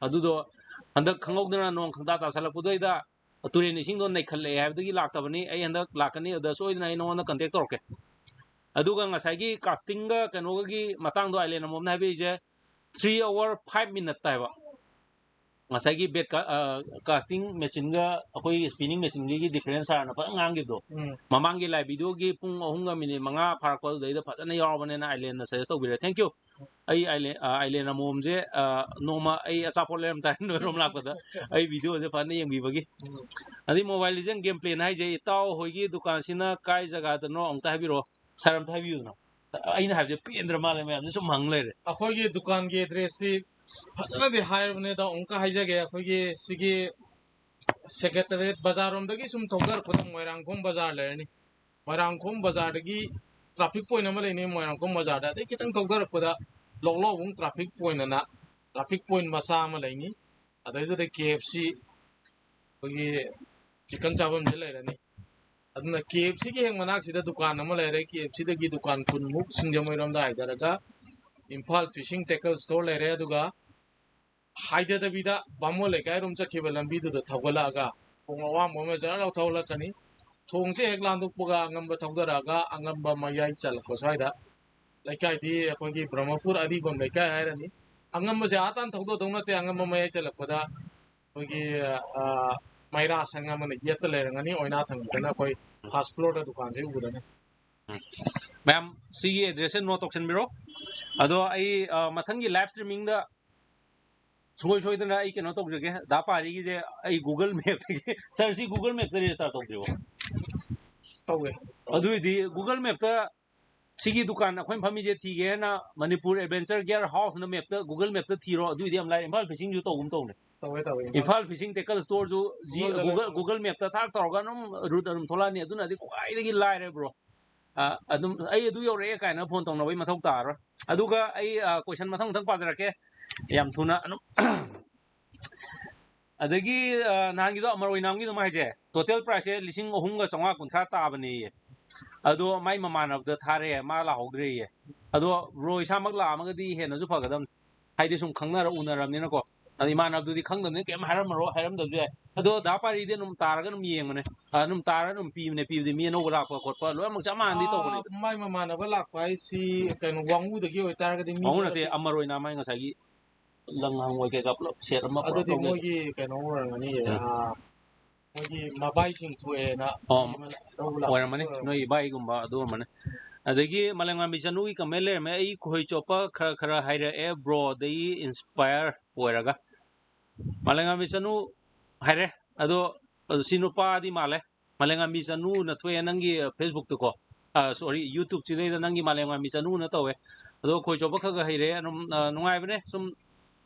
ꯑꯗꯨꯗꯣ ꯍꯟꯗꯛ ꯈꯪꯍꯧꯗꯅ ꯅꯣꯡ ꯈꯪꯇꯥ ꯇꯥꯁꯜꯂꯛꯄꯗꯨꯗꯩꯗ ꯇꯨꯔꯦꯟ ꯏꯁꯤꯡꯗꯣ ꯅꯩꯈꯠꯂꯛꯑꯦ ꯍꯥꯏꯕꯗꯒꯤ ꯂꯥꯛꯇꯕꯅꯤ꯫ ꯑꯩ ꯍꯟꯗꯛ ꯂꯥꯛꯀꯅꯤ, ꯑꯗꯨꯗ ꯁꯣꯏꯗꯅ ꯑꯩ ꯅꯉꯣꯟꯗ ꯀꯟꯇꯦꯛ ꯇꯧꯔꯛꯀꯦ꯫ ꯑꯗꯨꯒ ꯉꯁꯥꯏꯒꯤ ꯀꯥꯁꯇꯤꯡꯒ ꯀꯩꯅꯣꯒꯒꯤ ꯃꯇꯥꯡꯗꯣ island ꯑꯃꯣꯝꯅ ꯍꯥꯏꯕꯤꯔꯤꯁꯦ three hour five minute ꯍꯥꯏꯕ꯫ ꯉꯁꯥꯏꯒꯤ ꯕꯦꯠ ꯀꯥꯁꯇꯤꯡ ꯃꯦꯆꯤꯟꯒ ꯑꯩꯈꯣꯏ ꯁ꯭ꯄꯤꯅꯤꯡ ꯃꯦꯆꯤꯟꯒꯤ ꯗꯤꯐ꯭ꯔꯦꯟꯁ ꯁꯥꯔꯅ ꯐꯖꯅ ꯉꯥꯡꯈꯤꯕꯗꯣ, ꯎꯝ ꯃꯃꯥꯡꯒꯤ ꯂꯥꯏꯚ ꯚꯤꯗꯤꯑꯣꯒꯤ ꯄꯨꯡ ꯑꯍꯨꯝꯒ ꯃꯤꯅꯤꯠ ꯃꯉꯥ ꯐꯥꯔꯛꯄꯗꯨꯗꯩꯗ ꯐꯖꯅ ꯌꯥꯎꯔꯕꯅꯤꯅ ꯑꯥꯏꯂꯦꯟꯅ ꯁꯖꯦꯁ ꯇꯧꯕꯤꯔꯦ꯫ Thank you꯫ ꯑꯩ ꯑꯥꯏꯂꯦꯟ ꯑꯥ, ꯑꯥꯏꯂꯦꯟ ꯑꯃꯣꯝꯁꯦ, ꯑꯥ, ꯅꯣꯡꯃ ꯑꯩ ꯑꯆꯥꯄꯣꯠ ꯂꯩꯔꯝ ꯇꯥꯔꯦ ꯅꯣꯏꯔꯣꯝ ꯂꯥꯛꯄꯗ꯫ ꯑꯩ ꯚꯤꯗꯤꯑꯣꯁꯦ ꯐꯖꯅ ꯌꯦꯡꯕꯤꯕꯒꯤ꯫ ꯎꯝ ꯑꯗꯩ ꯃꯣꯕꯥꯏꯜ ꯂꯤꯖꯦꯟ ꯒꯦꯝ ꯄ꯭ꯂꯦꯅ ꯍꯥꯏꯁꯦ ꯏꯇꯥꯎ ꯍꯣꯏꯒꯤ ꯗꯨꯀꯥꯟꯁꯤꯅ ꯀꯥꯏ ꯖꯒꯥꯗꯅꯣ ꯑꯃꯨꯛꯇ ꯍꯥꯏꯕꯤꯔꯛꯑꯣ꯫ ꯁꯥꯔ, ꯑꯝꯇ ꯍꯥꯏꯕꯤꯌꯨꯗꯅ꯫ ꯑꯩꯅ ꯍꯥꯏꯕꯁꯦ ꯄꯦꯟꯗ꯭ꯔ ꯃꯥꯜꯂꯦ, ꯃꯌꯥꯝꯁꯦ ꯁꯨꯝ ꯍꯪ ꯂꯩꯔꯦ꯫ ꯑꯩꯈꯣꯏꯒꯤ ꯗꯨꯀꯥꯟꯒꯤ ꯑꯦꯗ꯭ꯔꯦꯁꯁꯤ ꯐꯖꯅꯗꯤ ꯍꯥꯏꯔꯕꯅꯦ, ꯑꯗꯣ ꯑꯃꯨꯛꯀ ꯍꯥꯏꯖꯒꯦ꯫ ꯑꯩꯈꯣꯏꯒꯤ ꯁꯤꯒꯤ ꯁꯦꯀ꯭ꯔꯦꯇꯔꯤꯌꯦꯠ ꯕꯖꯥꯔ ꯔꯣꯝꯗꯒꯤ ꯁꯨꯝ ꯊꯧꯗꯔꯛꯄꯗ ꯃꯣꯏꯔꯥꯡꯈꯣꯡ ꯕꯖꯥꯔ ꯂꯩꯔꯅꯤ꯫ ꯃꯣꯏꯔꯥꯡꯈꯣꯡ ꯕꯖꯥꯔꯗꯒꯤ ꯇ꯭ꯔꯥꯐꯤꯛ ꯄꯣꯏꯟ ꯑꯃ ꯂꯩꯅꯤ, ꯃꯣꯏꯔꯥꯡꯈꯣꯡ ꯕꯖꯥꯔꯗ꯫ ꯑꯗꯩ ꯈꯤꯇꯪ ꯊꯧꯗꯔꯛꯄꯗ ꯂꯣꯛꯂꯥꯎꯕꯨꯡ ꯇ꯭ꯔꯥꯐꯤꯛ ꯄꯣꯏꯟ ꯑꯅ ꯇ꯭ꯔꯥꯐꯤꯛ ꯄꯣꯏꯟ ꯃꯆꯥ ꯑꯃ ꯂꯩꯅꯤ꯫ ꯑꯗꯩꯗꯨꯗ ꯀꯦ ꯑꯦꯐ ꯁꯤ ꯑꯩꯈꯣꯏꯒꯤ ꯆꯤꯛꯀꯟ ꯆꯥꯐꯝꯁꯦ ꯂꯩꯔꯅꯤ꯫ ꯑꯗꯨꯅ ꯀꯦ ꯑꯦꯐ ꯁꯤꯒꯤ ꯍꯦꯛ ꯃꯅꯥꯛꯁꯤꯗ ꯗꯨꯀꯥꯟ ꯑꯃ ꯂꯩꯔꯦ꯫ ꯀꯦ ꯑꯦꯐ ꯁꯤꯗꯒꯤ ꯗꯨꯀꯥꯟ ꯀꯨꯟꯃꯨꯛ ꯁꯤꯡꯖꯃꯩꯔꯣꯝꯗ ꯍꯥꯏꯊꯔꯒ ꯏꯝꯐꯥꯜ ꯐꯤꯁꯤꯡ ꯇꯦꯀꯜ ꯁ꯭ꯇꯣꯔ ꯂꯩꯔꯦ꯫ ꯑꯗꯨꯒ ꯍꯥꯏꯊꯗꯕꯤꯗ ꯕꯥꯃꯣꯟ ꯂꯩꯀꯥꯏꯔꯣꯝ ꯆꯠꯈꯤꯕ ꯂꯝꯕꯤꯗꯨꯗ ꯊꯧꯒꯠꯂꯛꯑꯒ ꯈꯣꯡ ꯑꯋꯥꯡꯕ ꯑꯃ ꯖꯔ ꯂꯧꯊꯣꯛꯂꯛꯀꯅꯤ꯫ ꯊꯣꯡꯁꯦ ꯍꯦꯛ ꯂꯥꯟꯗꯣꯛꯄꯒ ꯑꯉꯝꯕ ꯊꯧꯗꯔꯛꯑꯒ ꯑꯉꯝꯕ ꯃꯌꯥꯏ ꯆꯜꯂꯛꯄ ꯁ꯭ꯋꯥꯏꯗ ꯂꯩꯀꯥꯏꯗꯤ ꯑꯩꯈꯣꯏꯒꯤ ꯕ꯭ꯔꯍꯃꯄꯨꯔ ꯑꯔꯤꯕꯝ ꯂꯩꯀꯥꯏ ꯍꯥꯏꯔꯅꯤ꯫ ꯑꯉꯝꯕꯁꯦ ꯑꯥ ꯇꯥꯟ ꯊꯧꯗꯣꯛꯇꯧ ꯅꯠꯇꯦ, ꯑꯉꯝꯕ ꯃꯌꯥꯏ ꯆꯜꯂꯛꯄꯗ ꯑꯩꯈꯣꯏꯒꯤ, ꯑ, ꯃꯩꯔꯥ ꯁꯪ ꯑꯃꯅ ꯌꯦꯠꯇ ꯂꯩꯔꯝꯒꯅꯤ, ꯑꯣꯏꯅꯥ ꯊꯪꯕꯗꯅ ꯑꯩꯈꯣꯏ ꯐꯥꯔꯁ ꯐ꯭ꯂꯣꯔꯗ ꯗꯨꯀꯥꯟꯁꯦ ꯎꯒꯗꯅꯤ꯫ ꯃꯌꯥꯝ ꯁꯤꯒꯤ ꯑꯦꯗ꯭ꯔꯦꯁꯁꯦ ꯅꯣꯠ ꯇꯧꯁꯟꯕꯤꯔꯣ꯫ ꯑꯗꯣ ꯑꯩ, ꯑ, ꯃꯊꯪꯒꯤ ꯂꯥꯏꯚ ꯁ꯭ꯇ꯭ꯔꯤꯃꯤꯡꯗ ꯁꯨꯡꯁꯣꯏ ꯁꯣꯏꯗꯅ ꯑꯩ ꯀꯩꯅꯣ ꯇꯧꯖꯒꯦ, ꯗꯥ ꯄꯥꯔꯤꯒꯤꯁꯦ ꯑꯩ ꯒꯨꯒꯜ ꯃꯦꯞꯇꯒꯤ, ꯁꯥꯔ, ꯁꯤ ꯒꯨꯒꯜ ꯃꯦꯞꯇ ꯔꯦꯖꯤꯁꯇꯥꯔ ꯇꯧꯗ꯭ꯔꯤꯕꯣ? ꯇꯧꯋꯦ꯫ ꯑꯗꯨꯏꯗꯤ ꯒꯨꯒꯜ ꯃꯦꯞꯇ ꯁꯤꯒꯤ ꯗꯨꯀꯥꯟ ꯑꯩꯈꯣꯏꯅ ꯐꯝꯃꯤꯁꯦ ꯊꯤꯒꯦꯅ ꯃꯅꯤꯄꯨꯔ ꯑꯦꯗꯚꯦꯟꯆꯔ ꯒꯤꯌꯔ ꯍꯥꯎꯁꯅ ꯃꯦꯞꯇ, ꯒꯨꯒꯜ ꯃꯦꯞꯇ ꯊꯤꯔꯣ, ꯑꯗꯨꯏꯗꯤ ꯌꯥꯝ ꯂꯥꯏ꯫ ꯏꯝꯐꯥꯜ ꯐꯤꯁꯤꯡꯁꯨ ꯇꯧꯒꯨꯝ ꯇꯧꯅꯦ꯫ ꯇꯧꯋꯦ, ꯇꯧꯋꯦ꯫ ꯏꯝꯐꯥꯜ ꯐꯤꯁꯤꯡ ꯇꯦꯀꯜ ꯁ꯭ꯇꯣꯔꯁꯨ ꯖꯤ-, Google-ꯗ ꯒꯨꯒꯜ, ꯇꯧꯋꯦ꯫ ꯒꯨꯒꯜ ꯃꯦꯞꯇ ꯊꯥꯛ ꯇꯧꯔꯒ ꯑꯗꯨꯝ ꯔꯨꯠ ꯑꯗꯨꯝ ꯊꯣꯛꯂꯛꯑꯅꯤ꯫ ꯑꯗꯨꯅꯗꯤ ꯈ꯭ꯋꯥꯏꯗꯒꯤ ꯂꯥꯏꯔꯦ, ꯕ꯭ꯔꯣ꯫ ꯑ, ꯑꯗꯨꯝ "ꯑꯩ ꯑꯗꯨ ꯌꯧꯔꯛꯑꯦ" ꯀꯥꯏꯅ ꯐꯣꯟ ꯇꯧꯅꯕꯒꯤ ꯃꯊꯧ ꯇꯥꯔꯔꯣꯏ꯫ ꯑꯗꯨꯒ ꯑꯩ, ꯑ, ꯀꯣꯏꯁꯟ ꯃꯊꯪ ꯃꯊꯪ ꯄꯥꯖꯔꯛꯀꯦ, ꯌꯥꯝ ꯊꯨꯅ ꯑꯗꯨꯝ꯫ ꯑꯗꯒꯤ, ꯑ, ꯅꯍꯥꯟꯒꯤꯗꯣ ꯑꯃꯔ ꯑꯣꯏꯅꯥꯝꯒꯤꯗꯣ ꯃꯥ ꯍꯥꯏꯁꯦ, ꯇꯣꯇꯦꯜ ꯄ꯭ꯔꯥꯏꯁꯁꯦ ꯂꯤꯁꯤꯡ ꯑꯍꯨꯝꯒ ꯆꯥꯝꯃꯉꯥ ꯀꯨꯟꯊ꯭ꯔꯥ ꯇꯥꯕꯅꯦꯌꯦ꯫ ꯑꯗꯣ ꯃꯥꯏ ꯃꯃꯥꯟꯅꯕꯗ ꯊꯥꯔꯦ, ꯃꯥ ꯂꯥꯛꯍꯧꯗ꯭ꯔꯦꯌꯦ꯫ ꯑꯗꯣ ꯕ꯭ꯔꯣ ꯏꯁꯥꯃꯛ ꯂꯥꯛꯑꯝꯃꯒꯗꯤ ꯍꯦꯟꯅꯁꯨ ꯐꯒꯗꯝꯅꯤ, ꯍꯥꯏꯗꯤ ꯁꯨꯝ ꯈꯪꯅꯔ ꯎꯅꯔꯕꯅꯤꯅꯀꯣ꯫ ꯑꯗꯣ ꯏꯃꯥꯟꯅꯕꯗꯨꯗꯤ ꯈꯪꯗꯕꯅꯤꯅ ꯀꯩꯝ ꯍꯥꯏꯔꯝꯃꯔꯣꯏ, ꯍꯥꯏꯔꯝꯗꯕꯁꯨ ꯌꯥꯏ꯫ ꯑꯗꯣ ꯗꯥ ꯄꯥꯔꯤꯗꯤ ꯑꯗꯨꯝ ꯇꯥꯔꯒ ꯑꯗꯨꯝ ꯌꯦꯡꯕꯅꯦ, ꯑ, ꯑꯗꯨꯝ ꯇꯥꯔꯒ ꯑꯗꯨꯝ ꯄꯤꯕꯅꯦ꯫ ꯄꯤꯕꯗꯤ ꯃꯤ ꯑꯅꯧꯕ ꯂꯥꯛꯄ ꯈꯣꯠꯄ ꯂꯣꯏꯅꯃꯛ ꯆꯞ ꯃꯥꯟꯅꯗꯤ ꯇꯧꯕꯅꯦ꯫ ꯑꯥ, ꯃꯥꯏ ꯃꯃꯥꯟꯅꯕ ꯂꯥꯛꯄ ꯍꯥꯏꯁꯤ ꯀꯩꯅꯣ, ꯋꯥꯡꯉꯨꯗꯒꯤ ꯑꯣꯏꯇꯥꯔꯒꯗꯤ ꯃꯤ ꯋꯥꯉꯨ ꯈꯔ ꯅꯠꯇꯦ, ꯑꯃꯔ ꯑꯣꯏꯅꯥꯝ ꯍꯥꯏ ꯉꯁꯥꯏꯒꯤ꯫ ꯂꯪ ꯍꯪꯉꯣꯏ ꯀꯩꯀꯥ ꯄꯨꯂꯞ ꯁꯦꯠ ꯑꯃ ꯄꯨꯔꯥ ꯑꯗꯨꯗꯤ ꯂꯧꯒꯦ꯫ ꯃꯣꯏꯒꯤ ꯀꯩꯅꯣ ꯑꯣꯏꯔꯝꯒꯅꯤ꯫ ꯎꯝ꯫ ꯑꯥ, ꯃꯣꯏꯒꯤ ꯃꯕꯥꯏꯁꯤꯡ ꯊꯣꯛꯑꯦꯅ ꯑꯣ, ꯂꯧꯕ ꯂꯥꯛꯄ ꯑꯣꯏꯔꯝꯃꯅꯤ, ꯑꯣꯏꯔꯝꯒꯅꯤ꯫ ꯅꯣꯏ ꯏꯕꯥꯏꯒꯨꯝꯕ ꯑꯗꯨ ꯑꯣꯏꯔꯝꯃꯅꯤ꯫ ꯑꯗꯒꯤ ꯃꯥꯂꯦꯝꯉꯥꯟꯕꯤ ꯆꯅꯨꯒꯤ ꯀꯃꯦꯟ ꯂꯩꯔꯝꯃꯦ, "ꯑꯩ ꯈꯣꯏ ꯆꯣꯞꯄ ꯈꯔ ꯈꯔ ꯍꯩꯔꯛꯑꯦ ꯕ꯭ꯔꯣꯗꯒꯤ ꯏꯟꯁꯄꯥꯌꯔ ꯑꯣꯏꯔꯒ"꯫ ꯃꯥꯂꯦꯝꯉꯥꯟꯕꯤ ꯆꯅꯨ ꯍꯥꯏꯔꯦ꯫ ꯑꯗꯣ ꯁꯤ ꯅꯨꯄꯥꯗꯤ ꯃꯥꯜꯂꯦ꯫ ꯃꯥꯂꯦꯝꯉꯥꯟꯕꯤ ꯆꯅꯨꯅ ꯊꯣꯛꯑꯦ ꯅꯪꯒꯤ Facebookꯇꯀꯣ꯫ ꯑ, sorry, YouTubeꯁꯤꯗꯩꯗ ꯅꯪꯒꯤ ꯃꯥꯂꯦꯝꯉꯥꯟꯕꯤ ꯆꯅꯨꯅ ꯇꯧꯋꯦ꯫ ꯑꯗꯣ ꯈꯣꯏ ꯆꯣꯞꯄ ꯈꯔ ꯈꯔ ꯍꯩꯔꯦ꯫ ꯑꯗꯨꯝ, ꯑ, ꯅꯨꯡꯉꯥꯏꯕꯅꯦ꯫ ꯁꯨꯝ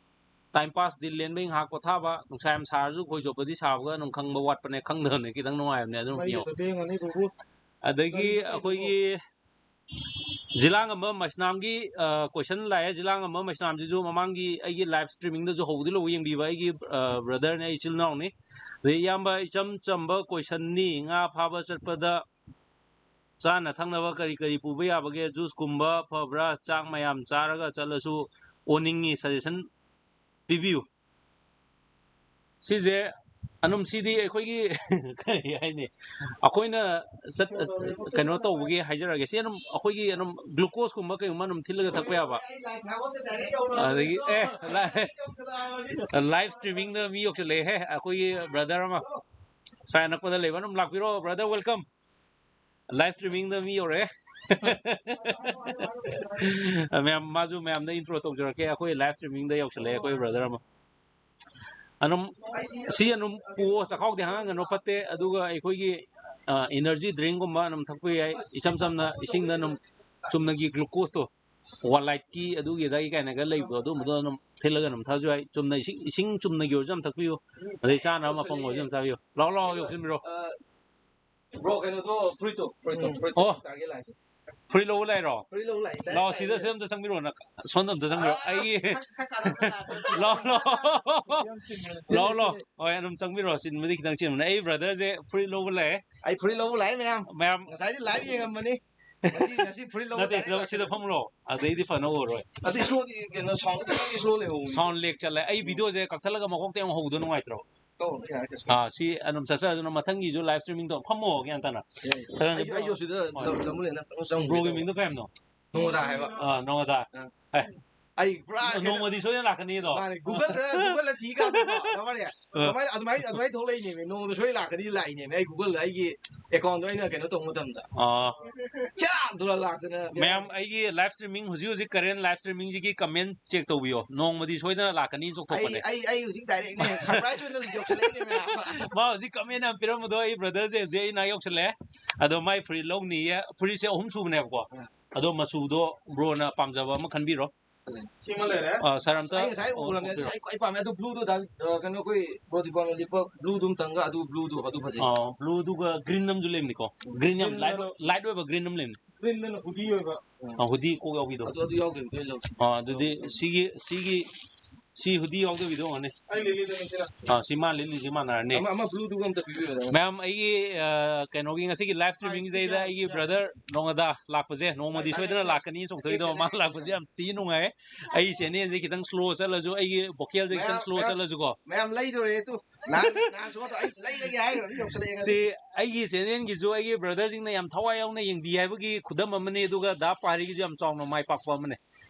time pass, ꯗꯤꯜ ꯂꯦꯟꯕꯩ ꯉꯥꯏꯍꯥꯛ ꯄꯣꯊꯥꯕ꯫ ꯅꯨꯡꯁꯥ ꯌꯥꯝ ꯁꯥꯔꯁꯨ ꯈꯣꯏ ꯆꯣꯞꯄꯗꯤ ꯁꯥꯕꯒ ꯑꯗꯨꯝ ꯈꯪꯕ ꯋꯥꯠꯄꯅꯦ, ꯈꯪꯗꯕꯅꯦ꯫ ꯈꯤꯇꯪ ꯅꯨꯡꯉꯥꯏꯕꯅꯦ꯫ ꯑꯗꯨꯝ ꯃꯩ ꯌꯦꯡꯉꯣ꯫ ꯑꯗꯨ ꯂꯦꯡꯉꯅꯤ, ꯕꯨꯕꯨ꯫ ꯑꯗꯒꯤ ꯀꯔꯤ ꯀꯔꯤ ꯑꯩꯈꯣꯏꯒꯤ ꯖꯤꯂꯥꯉꯝꯕ ꯃꯩꯁꯅꯥꯝꯒꯤ, ꯑ, question ꯂꯥꯛꯑꯦ꯫ ꯖꯤꯂꯥꯉꯝꯕ ꯃꯩꯁꯅꯥꯝꯁꯤꯁꯨ ꯃꯃꯥꯡꯒꯤ ꯑꯩꯒꯤ live streamingꯗꯁꯨ ꯍꯧꯕꯗꯤ ꯂꯣꯏꯕ ꯌꯦꯡꯕꯤꯕ ꯑꯩꯒꯤ, ꯑ, brotherꯅꯦ, ꯑꯩ ꯏꯆꯤꯜ ꯏꯅꯥꯎꯅꯤ꯫ ꯑꯗꯩ ꯏꯌꯥꯝꯕ ꯏꯆꯝ ꯆꯝꯕ questionꯅꯤ, ꯉꯥ ꯐꯥꯕ ꯆꯠꯄꯗ ꯆꯥꯅ ꯊꯛꯅꯕ ꯀꯔꯤ ꯀꯔꯤ ꯄꯨꯕ ꯌꯥꯕꯒꯦ? Juiceꯀꯨꯝꯕ ꯐꯕ꯭ꯔꯥ? ꯆꯥꯛ ꯃꯌꯥꯝ ꯆꯥꯔꯒ ꯆꯠꯂꯁꯨ ꯑꯣꯅꯤꯡꯉꯤ, suggestion ꯄꯤꯕꯤꯌꯨ꯫ ꯁꯤꯁꯦ ꯑꯗꯨꯝ, ꯁꯤꯗꯤ ꯑꯩꯈꯣꯏꯒꯤ ꯀꯔꯤ ꯍꯥꯏꯅꯤ, ꯑꯩꯈꯣꯏꯅ ꯆꯠ-, ꯀꯩꯅꯣ ꯇꯧꯕꯒꯤ ꯍꯥꯏꯖꯔꯒꯦ꯫ ꯁꯤ ꯑꯗꯨꯝ ꯑꯩꯈꯣꯏꯒꯤ ꯑꯗꯨꯝ glucoseꯀꯨꯝꯕ ꯀꯩꯒꯨꯝꯕ ꯑꯗꯨꯝ ꯊꯤꯜꯂꯒ ꯊꯛꯄ ꯌꯥꯕ꯫ ꯑꯗꯒꯤ ꯑꯦ, live streamingꯗ ꯃꯤ ꯌꯧꯁꯜꯂꯛꯑꯦꯍꯦ, ꯑꯩꯈꯣꯏꯒꯤ brother ꯑꯃ꯫ ꯁ꯭ꯋꯥꯏ ꯑꯅꯛꯄꯗ ꯂꯩꯕ ꯑꯗꯨꯝ ꯂꯥꯛꯄꯤꯔꯣ, brother, welcome꯫ Live streamingꯗ ꯃꯤ ꯌꯧꯔꯛꯑꯦ꯫ ꯃꯌꯥꯝ, ꯃꯥꯁꯨ ꯃꯌꯥꯝꯗ intro ꯇꯧꯖꯔꯛꯀꯦ꯫ ꯑꯩꯈꯣꯏ live streamingꯗ ꯌꯧꯁꯜꯂꯛꯑꯦ ꯑꯩꯈꯣꯏ brother ꯑꯃ꯫ ꯑꯗꯨꯝ ꯁꯤ ꯑꯗꯨꯝ ꯄꯨꯑꯣ, ꯆꯈꯥꯎꯗꯤ ꯍꯥꯡꯍꯟꯒꯅꯨ, ꯐꯠꯇꯦ꯫ ꯑꯗꯨꯒ ꯑꯩꯈꯣꯏꯒꯤ, ꯑ, energy drinkꯀꯨꯝꯕ ꯑꯗꯨꯝ ꯊꯛꯄ ꯌꯥꯏ꯫ ꯏꯆꯝ ꯆꯝꯅ ꯏꯁꯤꯡꯗ ꯑꯗꯨꯝ ꯆꯨꯝꯅꯒꯤ glucoseꯇꯣ, One Lightꯀꯤ ꯑꯗꯨꯒꯤ ꯑꯗꯥꯒꯤ ꯀꯥꯏꯅꯒ ꯂꯩꯕꯗꯣ, ꯑꯗꯨꯝꯕꯗꯣ ꯑꯗꯨꯝ ꯊꯤꯜꯂꯒ ꯑꯗꯨꯝ ꯊꯛꯑꯁꯨ ꯌꯥꯏ꯫ ꯆꯨꯝꯅ ꯏꯁꯤꯡ, ꯏꯁꯤꯡ ꯆꯨꯝꯅꯒꯤ ꯑꯣꯏꯔꯁꯨ ꯌꯥꯝ ꯊꯛꯄꯤꯌꯨ꯫ ꯑꯗꯩ ꯆꯥꯅꯕ ꯃꯄꯪ ꯑꯣꯏꯔꯁꯨ ꯌꯥꯝ ꯆꯥꯕꯤꯌꯨ꯫ ꯂꯥꯛꯑꯣ, ꯂꯥꯛꯑꯣ, ꯌꯧꯁꯤꯟꯕꯤꯔꯣ꯫ ꯑ, bro, ꯀꯩꯅꯣꯗꯣ, ꯐꯨꯔꯤꯠꯇꯣ, ꯐꯨꯔꯤꯠꯇꯣ, ꯎꯝ꯫ ꯐꯨꯔꯤꯠꯇꯣ ꯑꯣ꯫ ꯇꯥꯔꯒꯦ ꯂꯥꯛꯏꯁꯦ꯫ ꯐꯨꯔꯤꯠ ꯂꯧꯕ ꯂꯥꯛꯏꯔꯣ? ꯐꯨꯔꯤꯠ ꯂꯧꯕ ꯂꯥꯛꯏ, ꯂꯥꯛꯏ, ꯂꯥꯛꯑꯣ, ꯂꯥꯛꯏ, ꯁꯤꯗ, ꯂꯥꯛꯏ꯫ ꯁꯤꯗ ꯑꯝꯇ ꯆꯪꯕꯤꯔꯣ, ꯅꯪ꯫ ꯁꯣꯝꯗ ꯑꯝꯇ ꯆꯪꯕꯤꯔꯣ꯫ ꯑ, ꯑꯩꯒꯤ ꯁꯛ-, ꯁꯛ-, ꯁꯛ-, ꯁꯛ-, ꯂꯥꯛꯑꯣ, ꯂꯥꯛꯑꯣ꯫ ꯌꯥꯝ ꯆꯤꯟꯕꯅꯦ꯫ ꯂꯥꯛꯑꯣ, ꯂꯥꯛꯑꯣ꯫ ꯍꯣꯏ, ꯑꯗꯨꯝ ꯆꯪꯕꯤꯔꯣ꯫ ꯆꯤꯟꯕꯗꯤ ꯈꯤꯇꯪ ꯆꯤꯟꯕꯅꯦ꯫ ꯑꯩ brotherꯁꯦ ꯐꯨꯔꯤꯠ ꯂꯧꯕ ꯂꯥꯛꯑꯦ꯫ ꯑꯩ ꯐꯨꯔꯤꯠ ꯂꯧꯕ ꯂꯥꯛꯑꯦ, ꯃꯌꯥꯝ꯫ ꯃꯌꯥꯝ꯫ ꯉꯁꯥꯏꯗꯤ live ꯌꯦꯡꯉꯝꯕꯅꯤ꯫ ꯉꯁꯤ, ꯉꯁꯤ ꯐꯨꯔꯤꯠ ꯂꯧꯕ ꯅꯠꯇꯦ, direct ꯁꯤꯗ, ꯁꯤꯗ ꯂꯥꯛꯄꯅꯤ꯫ ꯐꯝꯃꯨꯔꯣ꯫ ꯑꯗꯩꯗꯤ ꯐꯅ ꯎꯔꯔꯣꯏ꯫ ꯑꯗꯨ slowꯗꯤ, ꯀꯩꯅꯣ, soundꯗꯤ ꯈꯤꯇꯪꯗꯤ slow ꯂꯩꯍꯧꯕꯅꯤ꯫ Sound lag ꯆꯠꯂꯦ꯫ ꯑꯩ videoꯁꯦ ꯀꯛꯊꯠꯂꯒ ꯃꯀꯣꯛꯇꯩ ꯑꯃꯨꯛ ꯍꯧꯕꯗꯣ ꯅꯨꯡꯉꯥꯏꯇ꯭ꯔꯣ? ꯇꯧꯔꯣ, ꯌꯥꯔꯦ, ꯀꯩꯁꯨ ꯀꯥꯏꯗꯦ꯫ ꯑꯥ, ꯁꯤ ꯑꯗꯨꯝ ꯆꯠꯆꯔꯁꯅꯨ꯫ ꯃꯊꯪꯒꯤꯁꯨ live streaming ꯇꯧ꯫ ꯐꯝꯃꯣ, ꯒ꯭ꯌꯥꯟ ꯇꯥꯅ꯫ ꯌꯥꯏ, ꯌꯥꯏ꯫ ꯁꯔꯟ ꯑꯩ, ꯑꯩ ꯕ꯭ꯔꯣ꯫ ꯌꯣꯠꯁꯤꯗ ꯍꯣꯏ꯫ ꯂꯝ-, ꯂꯝꯕꯨ ꯂꯩꯅ ꯑꯃꯨꯛ ꯆꯪꯉꯨꯒꯦ ꯕ꯭ꯔꯣꯒꯤ ꯇꯧꯕ꯫ ꯃꯤꯡꯗꯣ ꯀꯩ ꯍꯥꯏꯕꯅꯣ? ꯅꯣꯡꯉꯣꯟꯗꯥ ꯍꯥꯏꯕ꯫ ꯑꯥ, ꯅꯣꯡꯉꯣꯟꯗꯥ꯫ ꯑꯥ꯫ ꯑꯦ, ꯑꯩ ꯄꯨꯔꯥ ꯀꯩꯅꯣ, ꯅꯣꯡꯃꯗꯤ ꯁꯣꯏꯗꯅ ꯂꯥꯛꯀꯅꯤꯗꯣ꯫ ꯃꯥꯅꯦ, Google-ꯗ Google-ꯗ ꯊꯤ ꯀꯥꯟꯗꯀꯣ, ꯇꯥꯃꯣꯅꯦ, ꯑꯗꯨꯃꯥꯏꯅ ꯑꯗꯨꯃꯥꯏꯅ ꯑꯗꯨꯃꯥꯏꯅ ꯊꯣꯛꯂꯛꯏꯅꯦꯃꯤ, ꯅꯣꯡꯃꯗ ꯁꯣꯏ ꯂꯥꯛꯀꯅꯤ ꯂꯥꯛꯏꯅꯦꯃꯤ꯫ ꯑꯩ Google-ꯗ ꯑꯩꯒꯤ account-ꯗꯣ ꯑꯩꯅ ꯀꯩꯅꯣ ꯇꯧꯕ ꯃꯇꯝꯗ, ꯑꯥ, ꯆꯥ ꯊꯨꯔ ꯂꯥꯛꯇꯅ꯫ ꯃꯌꯥꯝ, ꯑꯩꯒꯤ live streaming, ꯍꯧꯖꯤꯛ ꯍꯧꯖꯤꯛ current live streaming-ꯁꯤꯒꯤ comment check ꯇꯧꯕꯤꯌꯣ, ꯅꯣꯡꯃꯗꯤ ꯁꯣꯏꯗꯅ ꯂꯥꯛꯀꯅꯤ ꯑꯩ ꯆꯣꯡꯊꯣꯛꯄꯅꯦ꯫ ꯑꯩ ꯑꯩ ꯍꯧꯖꯤꯛ direct-ꯅꯦ, surprise ꯑꯣꯏꯅ ꯌꯧꯁꯜꯂꯛꯏꯅꯦ ꯃꯌꯥꯝ꯫ ꯃꯥ ꯍꯧꯖꯤꯛ comment ꯌꯥꯝ ꯄꯤꯔꯝꯕꯗꯣ, ꯑꯩ brother-ꯁꯦ ꯍꯧꯖꯤꯛ ꯑꯩ ꯅꯥꯛ ꯌꯧꯁꯜꯂꯛꯑꯦ꯫ ꯑꯗꯣ ꯃꯥꯏ ꯐꯨꯔꯤꯠ ꯂꯧꯅꯤꯌꯦ, ꯐꯨꯔꯤꯠꯁꯦ ꯑꯍꯨꯝ ꯁꯨꯕꯅꯦꯕꯀꯣ꯫ ꯑꯥ꯫ ꯑꯗꯣ ꯃꯆꯨꯗꯣ bro-ꯅ ꯄꯥꯝꯖꯕ ꯑꯃ ꯈꯟꯕꯤꯔꯣ꯫ ꯁꯤꯃ ꯂꯩꯔꯦ꯫ ꯑꯥ, sir, ꯑꯝꯇ ꯑꯩ ꯉꯁꯥꯏ ꯎꯔꯝꯃꯦ, ꯑꯗꯨ ꯑꯩ ꯈ꯭ꯋꯥꯏ ꯄꯥꯝꯃꯦ꯫ ꯑꯗꯨ blue-ꯗꯣ ꯗꯥ-, ꯑ, ꯀꯩꯅꯣ, ꯑꯩꯈꯣꯏ bro ꯗꯤꯄꯥꯛꯅ ꯂꯤꯠꯄ blue-ꯗꯨ ꯑꯝꯇꯪꯒ, ꯑꯗꯨ blue-ꯗꯨ ꯑꯗꯨ ꯐꯖꯩ꯫ ꯑꯥ, blue-ꯗꯨꯒ green ꯑꯃꯁꯨ ꯂꯩꯕꯅꯤꯀꯣ꯫ Green ꯌꯥꯝ light, light ꯑꯣꯏꯕ green ꯑꯃ ꯂꯩꯕꯅꯤ꯫ Green-ꯗꯨꯅ hoodie ꯑꯣꯏꯕ꯫ ꯑꯥ, hoodie ꯀꯣꯛ ꯌꯥꯎꯕꯤꯗꯣ꯫ ꯑꯗꯨ ꯑꯗꯨ ꯌꯥꯎꯗꯕꯤꯗꯣ ꯑꯩ ꯂꯧꯁꯤ꯫ ꯑꯥ, ꯑꯗꯨꯗꯤ ꯁꯤꯒꯤ ꯁꯤꯒꯤ ꯁꯤ hoodie ꯌꯥꯎꯗꯕꯤꯗꯣ ꯑꯣꯏꯔꯝꯒꯅꯤ꯫ ꯑꯩ ꯂꯤꯂꯤꯗꯅ ꯁꯤꯗ꯫ ꯑꯥ, ꯁꯤ ꯃꯥ ꯂꯤꯠꯂꯤꯁꯤ ꯃꯥꯟꯅꯔꯅꯤ꯫ ꯑꯃ ꯑꯃ blue-ꯗꯨꯒ ꯑꯝꯇ ꯄꯤꯕꯤꯌꯨꯗꯅ꯫ ꯃꯌꯥꯝ, ꯑꯩꯒꯤ, ꯑ, ꯀꯩꯅꯣꯒꯤ ꯉꯁꯤꯒꯤ live streaming-ꯗꯩꯗ ꯑꯩꯒꯤ brother ꯅꯣꯡꯉꯥꯗꯥ ꯂꯥꯛꯄꯁꯦ ꯅꯣꯡꯃꯗꯤ ꯁꯣꯏꯗꯅ ꯂꯥꯛꯀꯅꯤ ꯆꯣꯡꯊꯣꯛꯏꯗꯣ꯫ ꯃꯥ ꯂꯥꯛꯄꯁꯦ ꯌꯥꯝ ꯊꯤ ꯅꯨꯡꯉꯥꯏ꯫ ꯑꯩ channel-ꯁꯦ ꯈꯤꯇꯪ slow ꯆꯠꯂꯁꯨ, ꯑꯩꯒꯤ vocal-ꯁꯦ ꯈꯤꯇꯪ ꯃꯌꯥꯝ, slow ꯃꯌꯥꯝ, ꯆꯠꯂꯁꯨꯀꯣ꯫ ꯃꯌꯥꯝ ꯂꯩꯗꯣꯔꯦ ꯑꯗꯨ꯫ ꯅꯍꯥꯟ ꯅꯍꯥꯟ ꯁꯨꯃꯥꯏꯅ ꯇꯧ-, ꯑꯩ ꯂꯩꯔꯒꯦ ꯍꯥꯏꯈ꯭ꯔꯕꯅꯤ, ꯌꯧꯁꯜꯂꯛꯑꯦ ꯉꯁꯤ꯫ ꯁꯤ ꯑꯩꯒꯤ channel-ꯒꯤꯁꯨ ꯑꯩꯒꯤ brother-ꯁꯤꯡꯅ ꯌꯥꯝ ꯊꯋꯥꯏ ꯌꯥꯎꯅ ꯌꯦꯡꯕꯤ ꯍꯥꯏꯕꯒꯤ ꯈꯨꯗꯝ ꯑꯃꯅꯤ, ꯑꯗꯨꯒ ꯗꯥ ꯄꯥꯔꯤꯒꯤꯁꯨ ꯌꯥꯝ ꯆꯥꯎꯅ ꯃꯥꯏ ꯄꯥꯛꯄ ꯑꯃꯅꯤ꯫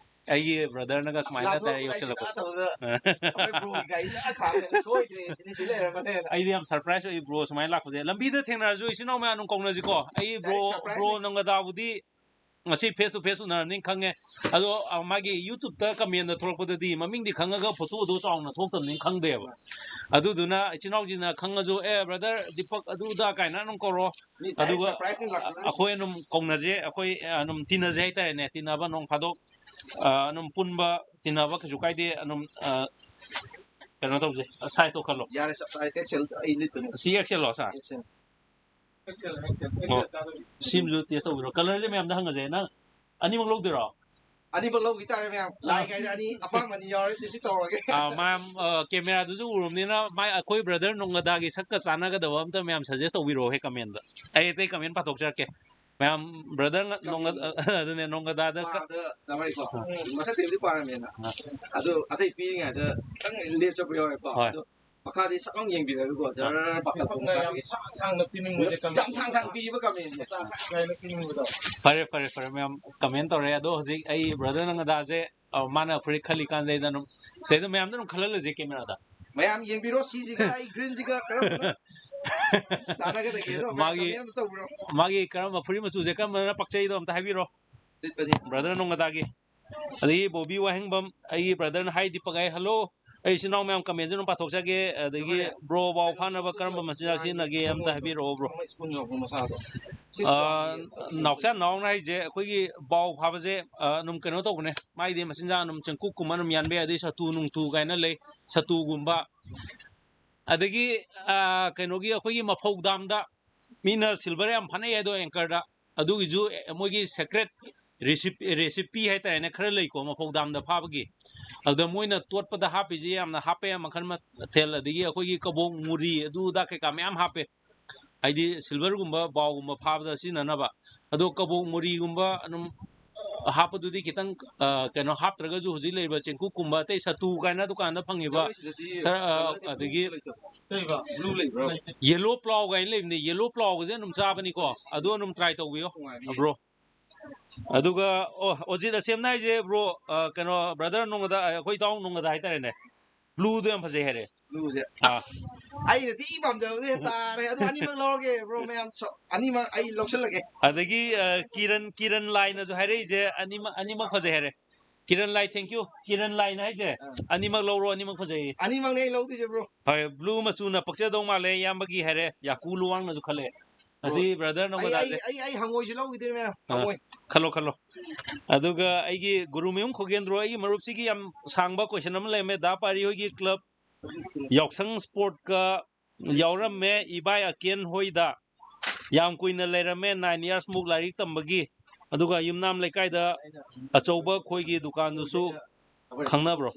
ꯑꯩꯒꯤ brother-ꯅꯒ ꯁꯨꯃꯥꯏꯅ ꯍꯥꯏꯇꯥꯔꯦ ꯌꯧꯁꯜꯂꯛꯄ꯫ ꯂꯥꯟꯊꯣꯛꯄ ꯑꯩꯈꯣꯏ bro-ꯒꯤ ꯒꯥꯔꯤꯗ ꯈꯥꯝꯃꯦ, ꯁꯣꯏꯗ꯭ꯔꯦ ꯁꯤꯅꯤ, ꯁꯤ ꯂꯩꯔꯝꯃꯅꯦꯅ꯫ ꯑꯩꯗꯤ ꯌꯥꯝ surprise ꯑꯣꯏ bro ꯁꯨꯃꯥꯏꯅ ꯂꯥꯛꯄꯁꯦ꯫ ꯂꯝꯕꯤꯗ ꯊꯦꯡꯅꯔꯁꯨ ꯏꯆꯤꯟ ꯏꯅꯥꯎ ꯃꯌꯥꯝ ꯑꯗꯨꯝ ꯀꯧꯅꯁꯤꯀꯣ꯫ ꯑꯩ bro, Direct surprise bro ꯑꯣꯏ꯫ ꯅꯣꯡꯒꯗꯥꯕꯨꯗꯤ ꯉꯁꯤ face to face ꯎꯅꯔꯕꯅꯤꯅ ꯈꯪꯉꯦ꯫ ꯑꯗꯣ, ꯑ, ꯃꯥꯒꯤ YouTube-ꯇ comment-ꯗ ꯊꯣꯛꯂꯛꯄꯗꯗꯤ ꯃꯃꯤꯡꯗꯤ ꯈꯪꯉꯒ photo-ꯗꯣ ꯆꯥꯎꯅ ꯊꯣꯛꯇꯕꯅꯤꯅ ꯈꯪꯗꯦꯕ꯫ ꯑꯗꯨꯗꯨꯅ ꯏꯆꯤꯟ ꯏꯅꯥꯎꯁꯤꯡꯅ ꯈꯪꯉꯁꯨ, "ꯑꯦ, brother ꯗꯤꯄꯛ ꯑꯗꯨ ꯑꯗꯥ" ꯀꯥꯏꯅ ꯑꯗꯨꯝ ꯀꯧꯔꯣ꯫ ꯃꯤ direct ꯑꯗꯨꯒ surprise-ꯅꯤ ꯂꯥꯛꯇꯣꯏꯁꯦ꯫ ꯑꯩꯈꯣꯏ ꯑꯗꯨꯝ ꯀꯧꯅꯁꯦ, ꯑꯩꯈꯣꯏ, ꯑ, ꯑꯗꯨꯝ ꯇꯤꯟꯅꯁꯦ ꯍꯥꯏꯇꯥꯔꯦꯅꯦ꯫ ꯇꯤꯟꯅꯕ ꯅꯣꯡ ꯐꯥꯗꯣꯛ, ꯑ, ꯑꯗꯨꯝ ꯄꯨꯟꯕ, ꯇꯤꯟꯅꯕ ꯀꯩꯁꯨ ꯀꯥꯏꯗꯦ꯫ ꯑꯗꯨꯝ, ꯑ, ꯀꯩꯅꯣ ꯇꯧꯁꯦ, size-ꯇꯣ ꯈꯜꯂꯣ꯫ ꯌꯥꯔꯦ, size XL ꯑꯩ ꯂꯤꯠꯄꯅꯦ꯫ ꯁꯤ XL-ꯂꯣ, sir? XL꯫ XL, XL, ꯑꯣ꯫ XL ꯆꯥꯗꯣꯏꯅꯤ꯫ ꯁꯤꯝꯁꯨ test ꯇꯧꯕꯤꯔꯣ꯫ Colour-ꯁꯦ ꯃꯌꯥꯝꯗ ꯍꯪꯉꯁꯦ꯫ ꯅꯪ ꯑꯅꯤꯃꯛ ꯂꯧꯗꯣꯏꯔꯣ? ꯑꯅꯤꯃꯛ ꯂꯧꯈꯤ ꯇꯥꯔꯦ ꯃꯌꯥꯝ꯫ ꯂꯥꯏ ꯀꯥꯏꯗ ꯑꯅꯤ, ꯑꯄꯥꯝꯕ ꯑꯅꯤ ꯌꯥꯎꯔꯦ, ꯁꯤ ꯇꯧꯔꯒꯦ꯫ ꯑꯥ, ꯃꯌꯥꯝ, ꯑꯥ, camera-ꯗꯨꯁꯨ ꯎꯔꯕꯅꯤꯅ, ꯃꯥꯏ, ꯑꯩꯈꯣꯏ brother ꯅꯣꯡꯒꯗꯥꯒꯤ ꯁꯛꯀ ꯆꯥꯟꯅꯒꯗꯕ ꯑꯝꯇ ꯃꯌꯥꯝ suggest ꯇꯧꯕꯤꯔꯛꯑꯣꯍꯦ comment-ꯗ꯫ ꯑꯩ ꯑꯇꯩ comment ꯄꯥꯊꯣꯛꯆꯔꯛꯀꯦ꯫ ꯃꯌꯥꯝ brother ꯅꯣꯡꯒ-, ꯑꯗꯨꯅꯦ, ꯅꯣꯡꯒꯗꯥꯗ ꯀ-, ꯄꯥꯗ ꯂꯧꯔꯛꯏꯀꯣ꯫ ꯃꯊꯛꯇꯩꯕꯨꯗꯤ ꯄꯥꯔꯝꯃꯦꯅ꯫ ꯑꯗꯣ ꯑꯇꯩ ꯄꯤꯔꯤꯉꯩꯗ ꯈꯤꯇꯪ ꯂꯦꯞꯆꯕ ꯌꯥꯎꯋꯦꯀꯣ꯫ ꯍꯣꯏ꯫ ꯑꯗꯣ ꯃꯈꯥꯗꯤ ꯁꯛ ꯑꯃ ꯌꯦꯡꯕꯤꯔꯒꯀꯣ, ꯖꯔ ꯄꯥꯈꯠꯄ ꯌꯥꯝ ꯁꯥꯡ ꯁꯥꯡꯅ ꯄꯤꯅꯤꯡꯕꯁꯦ comment꯫ ꯌꯥꯝ ꯁꯥꯡ ꯁꯥꯡ ꯄꯤꯕ comment-ꯁꯦ꯫ ꯁꯥꯡ ꯁꯥꯡꯅ ꯄꯤꯅꯤꯡꯕꯗꯣ꯫ ꯐꯔꯦ, ꯐꯔꯦ, ꯐꯔꯦ, ꯃꯌꯥꯝ comment ꯇꯧꯔꯦ꯫ ꯑꯗꯣ ꯍꯧꯖꯤꯛ ꯑꯩ brother ꯅꯣꯡꯒꯗꯥꯁꯦ ꯑ, ꯃꯥꯅ ꯐꯨꯔꯤꯠ ꯈꯜꯂꯤ ꯀꯥꯟꯗꯩꯗ ꯑꯗꯨꯝ ꯁꯤꯗ ꯃꯌꯥꯝꯗ ꯑꯗꯨꯝ ꯈꯜꯍꯜꯂꯁꯦ ꯀꯦꯃꯦꯔꯥꯗ꯫ ꯃꯌꯥꯝ ꯌꯦꯡꯕꯤꯔꯣ, ꯁꯤꯁꯤꯒ ꯑꯩ ꯒ꯭ꯔꯤꯟꯁꯤꯒ ꯀꯔꯝꯕꯅ ꯆꯥꯟꯅꯒꯗꯒꯦꯗꯣ ꯃꯌꯥꯝ ꯃꯥꯒꯤ comment ꯑꯝꯇ ꯇꯧꯕꯤꯔꯣ꯫ ꯃꯥꯒꯤ ꯀꯔꯝꯕ ꯐꯨꯔꯤꯠ ꯃꯆꯨꯁꯦ ꯀꯔꯝꯕꯅ ꯄꯛꯆꯩꯗꯣ ꯑꯝꯇ ꯍꯥꯏꯕꯤꯔꯣ꯫ ꯂꯤꯠꯄꯗꯤ꯫ Brother ꯅꯣꯡꯒꯗꯥꯒꯤ꯫ ꯑꯗꯒꯤ ꯕꯣꯕꯤ ꯋꯥꯍꯦꯡꯕꯝ, ꯑꯩꯒꯤ brother ꯅ ꯍꯥꯏ ꯗꯤꯄꯛ ꯍꯥꯏ, hello꯫ ꯑꯩ ꯏꯆꯤꯟ ꯏꯅꯥꯎ ꯃꯌꯥꯝ comment ꯁꯨ ꯑꯗꯨꯝ ꯄꯥꯊꯣꯛꯆꯒꯦ꯫ ꯑꯗꯒꯤ ꯕ꯭ꯔꯣ, ꯕꯥꯎ ꯐꯥꯅꯕ ꯀꯔꯝꯕ ꯃꯆꯤꯟꯖꯥꯛ ꯁꯤꯖꯤꯟꯅꯒꯦ ꯑꯝꯇ ꯍꯥꯏꯕꯤꯔꯛꯑꯣ ꯕ꯭ꯔꯣ꯫ ꯁ꯭ꯄꯨꯟ ꯌꯥꯎꯕ ꯃꯆꯥꯗꯣ꯫ ꯁꯤ ꯑ, ꯁ꯭ꯄꯨꯟ ꯌꯥꯎꯕ꯫ ꯅꯥꯎꯆꯥ ꯅꯥꯎꯅ ꯍꯥꯏꯁꯦ ꯑꯩꯈꯣꯏꯒꯤ ꯕꯥꯎ ꯐꯥꯕꯁꯦ, ꯑ, ꯑꯗꯨꯝ ꯀꯩꯅꯣ ꯇꯧꯕꯅꯦ꯫ ꯃꯥꯏꯗꯤ ꯃꯆꯤꯟꯖꯥꯛ ꯑꯗꯨꯝ ꯆꯦꯡꯀꯨꯞꯀꯨꯝꯕ ꯑꯗꯨꯝ ꯌꯥꯟꯕ ꯌꯥꯏ, ꯑꯗꯩ ꯁꯥꯇꯨ ꯅꯨꯡꯇꯨ ꯀꯥꯏꯅ ꯂꯩ, ꯁꯥꯇꯨꯒꯨꯝꯕ꯫ ꯑꯗꯒꯤ, ꯑ, ꯀꯩꯅꯣꯒꯤ ꯑꯩꯈꯣꯏꯒꯤ ꯃꯐꯧ ꯗꯥꯝꯗ ꯃꯤꯅ silver ꯌꯥꯝ ꯐꯥꯅꯩ ꯍꯥꯏꯗꯣ anchor ꯗ, ꯑꯗꯨꯒꯤꯁꯨ ꯃꯣꯏꯒꯤ secret recipe, recipe ꯍꯥꯏꯇꯥꯔꯦꯅꯦ, ꯈꯔ ꯂꯩꯀꯣ ꯃꯐꯧ ꯗꯥꯝꯗ ꯐꯥꯕꯒꯤ꯫ ꯑꯗꯨꯗ ꯃꯣꯏꯅ ꯇꯣꯠꯄꯗ ꯍꯥꯞꯄꯤꯁꯦ ꯌꯥꯝꯅ ꯍꯥꯞꯄꯦ, ꯃꯈꯜ ꯃꯊꯦꯜ, ꯑꯗꯒꯤ ꯑꯩꯈꯣꯏꯒꯤ ꯀꯕꯣꯛ ꯃꯨꯔꯤ ꯑꯗꯨ ꯑꯗꯥ ꯀꯩꯀꯥ ꯃꯌꯥꯝ ꯍꯥꯞꯄꯦ, ꯍꯥꯏꯗꯤ silver ꯒꯨꯝꯕ ꯕꯥꯎꯒꯨꯝꯕ ꯐꯥꯕꯗ ꯁꯤꯖꯤꯟꯅꯅꯕ꯫ ꯑꯗꯣ ꯀꯕꯣꯛ ꯃꯨꯔꯤꯒꯨꯝꯕ ꯑꯗꯨꯝ ꯍꯥꯞꯄꯗꯨꯗꯤ ꯈꯤꯇꯪ, ꯑ, ꯀꯩꯅꯣ ꯍꯥꯞꯇ꯭ꯔꯒꯁꯨ ꯍꯧꯖꯤꯛ ꯂꯩꯔꯤꯕ ꯆꯦꯡꯀꯨꯞꯀꯨꯝꯕ ꯑꯇꯩ ꯁꯥꯇꯨ ꯀꯥꯏꯅ ꯗꯨꯀꯥꯟꯗ ꯐꯪꯉꯤꯕ ꯁꯤꯗꯗꯤ ꯁꯥ-, ꯑ, colour ꯁꯦ ꯑꯗꯒꯤ blue ꯂꯩꯇꯕ꯭ꯔꯣ? ꯀꯩꯕ? Blue ꯂꯩꯕ꯭ꯔꯣ? Yellow plow ꯀꯥꯏꯅ ꯂꯩꯕꯅꯦ, yellow plow ꯒꯁꯦ ꯑꯗꯨꯝ ꯆꯥꯕꯅꯤꯀꯣ, ꯑꯗꯨ ꯑꯗꯨꯝ try ꯇꯧꯕꯤꯌꯣ ꯅꯨꯡꯉꯥꯏꯅꯤ꯫ Bro꯫ ꯑꯗꯨꯒ, ꯑꯣ, ꯑꯣꯖꯤꯠ ꯑꯁꯦꯝꯅ ꯍꯥꯏꯁꯦ bro, ꯑ, ꯀꯩꯅꯣ, brother ꯅꯣꯡꯒꯗ, ꯑ, ꯑꯩꯈꯣꯏ ꯏꯇꯥꯎ ꯅꯣꯡꯒꯗ ꯍꯥꯏꯇꯥꯔꯦꯅꯦ, blue ꯗꯣ ꯌꯥꯝ ꯐꯖꯩ ꯍꯥꯏꯔꯦ꯫ Blue ꯁꯦ꯫ ꯑꯥ꯫ ꯑꯁ, ꯑꯩꯅ ꯊꯤ ꯄꯥꯝꯖꯕꯗꯤ ꯇꯥꯔꯦ꯫ ꯑꯗꯨ ꯑꯅꯤꯃꯛ ꯂꯧꯔꯒꯦ bro, ꯃꯌꯥꯝ ꯁ-, ꯑꯅꯤꯃꯛ ꯑꯩ ꯂꯧꯁꯤꯜꯂꯒꯦ꯫ ꯑꯗꯒꯤ, ꯑ, ꯀꯤꯔꯟ, ꯀꯤꯔꯟ ꯂꯥꯏꯅꯁꯨ ꯍꯥꯏꯔꯛꯏꯁꯦ, ꯑꯅꯤꯃꯛ, ꯑꯅꯤꯃꯛ ꯐꯖꯩ ꯍꯥꯏꯔꯦ꯫ ꯀꯤꯔꯟ ꯂꯥꯏ, thank you꯫ ꯀꯤꯔꯟ ꯂꯥꯏꯅ ꯍꯥꯏꯁꯦ, ꯑꯥ꯫ ꯑꯅꯤꯃꯛ ꯂꯧꯔꯣ, ꯑꯅꯤꯃꯛ ꯐꯖꯩ꯫ ꯑꯅꯤꯃꯛꯅꯦ ꯑꯩ ꯂꯧꯗꯣꯏꯁꯦ bro꯫ ꯍꯣꯏ, blue ꯃꯆꯨꯅ ꯄꯛꯆꯗꯧ ꯃꯥꯜꯂꯦ ꯏꯌꯥꯝꯕꯒꯤ ꯍꯥꯏꯔꯦ, ꯌꯥꯀꯨ ꯂꯨꯋꯥꯡꯅꯁꯨ ꯈꯜꯂꯦ꯫ ꯉꯁꯤ bro, brother ꯑꯩ, ꯅꯣꯡꯃꯗ ꯑꯩ, ꯑꯩ, ꯑꯩ ꯍꯪꯉꯣꯏꯁꯨ ꯂꯧꯈꯤꯗꯣꯏꯅꯦ ꯃꯌꯥꯝ, ꯑꯥ, ꯍꯪꯉꯣꯏ꯫ ꯈꯜꯂꯣ, ꯈꯜꯂꯣ꯫ ꯑꯗꯨꯒ ꯑꯩꯒꯤ ꯒꯨꯔꯨꯃꯌꯨꯝ ꯈꯣꯒꯦꯟꯗ꯭ꯔꯣ, ꯑꯩꯒꯤ ꯃꯔꯨꯞꯁꯤꯒꯤ ꯌꯥꯝ ꯁꯥꯡꯕ question ꯑꯃ ꯂꯩꯔꯝꯃꯦ, ꯗꯥ ꯄꯥꯔꯤ ꯍꯣꯏꯒꯤ club ꯌꯥꯎꯁꯪ sportꯀ ꯌꯥꯎꯔꯝꯃꯦ, ꯏꯕꯥꯏ ꯑꯀꯦꯟ ꯍꯣꯏꯗ ꯌꯥꯝ ꯀꯨꯏꯅ ꯂꯩꯔꯝꯃꯦ, nine years ꯃꯨꯛ ꯂꯥꯏꯔꯤꯛ ꯇꯝꯕꯒꯤ꯫ ꯑꯗꯨꯒ ꯌꯨꯝꯅꯥꯝ ꯂꯩꯀꯥꯏꯗ ꯑꯆꯧꯕ ꯈꯣꯏꯒꯤ ꯗꯨꯀꯥꯟꯗꯨꯁꯨ ꯈꯪꯅꯕ꯭ꯔꯣ?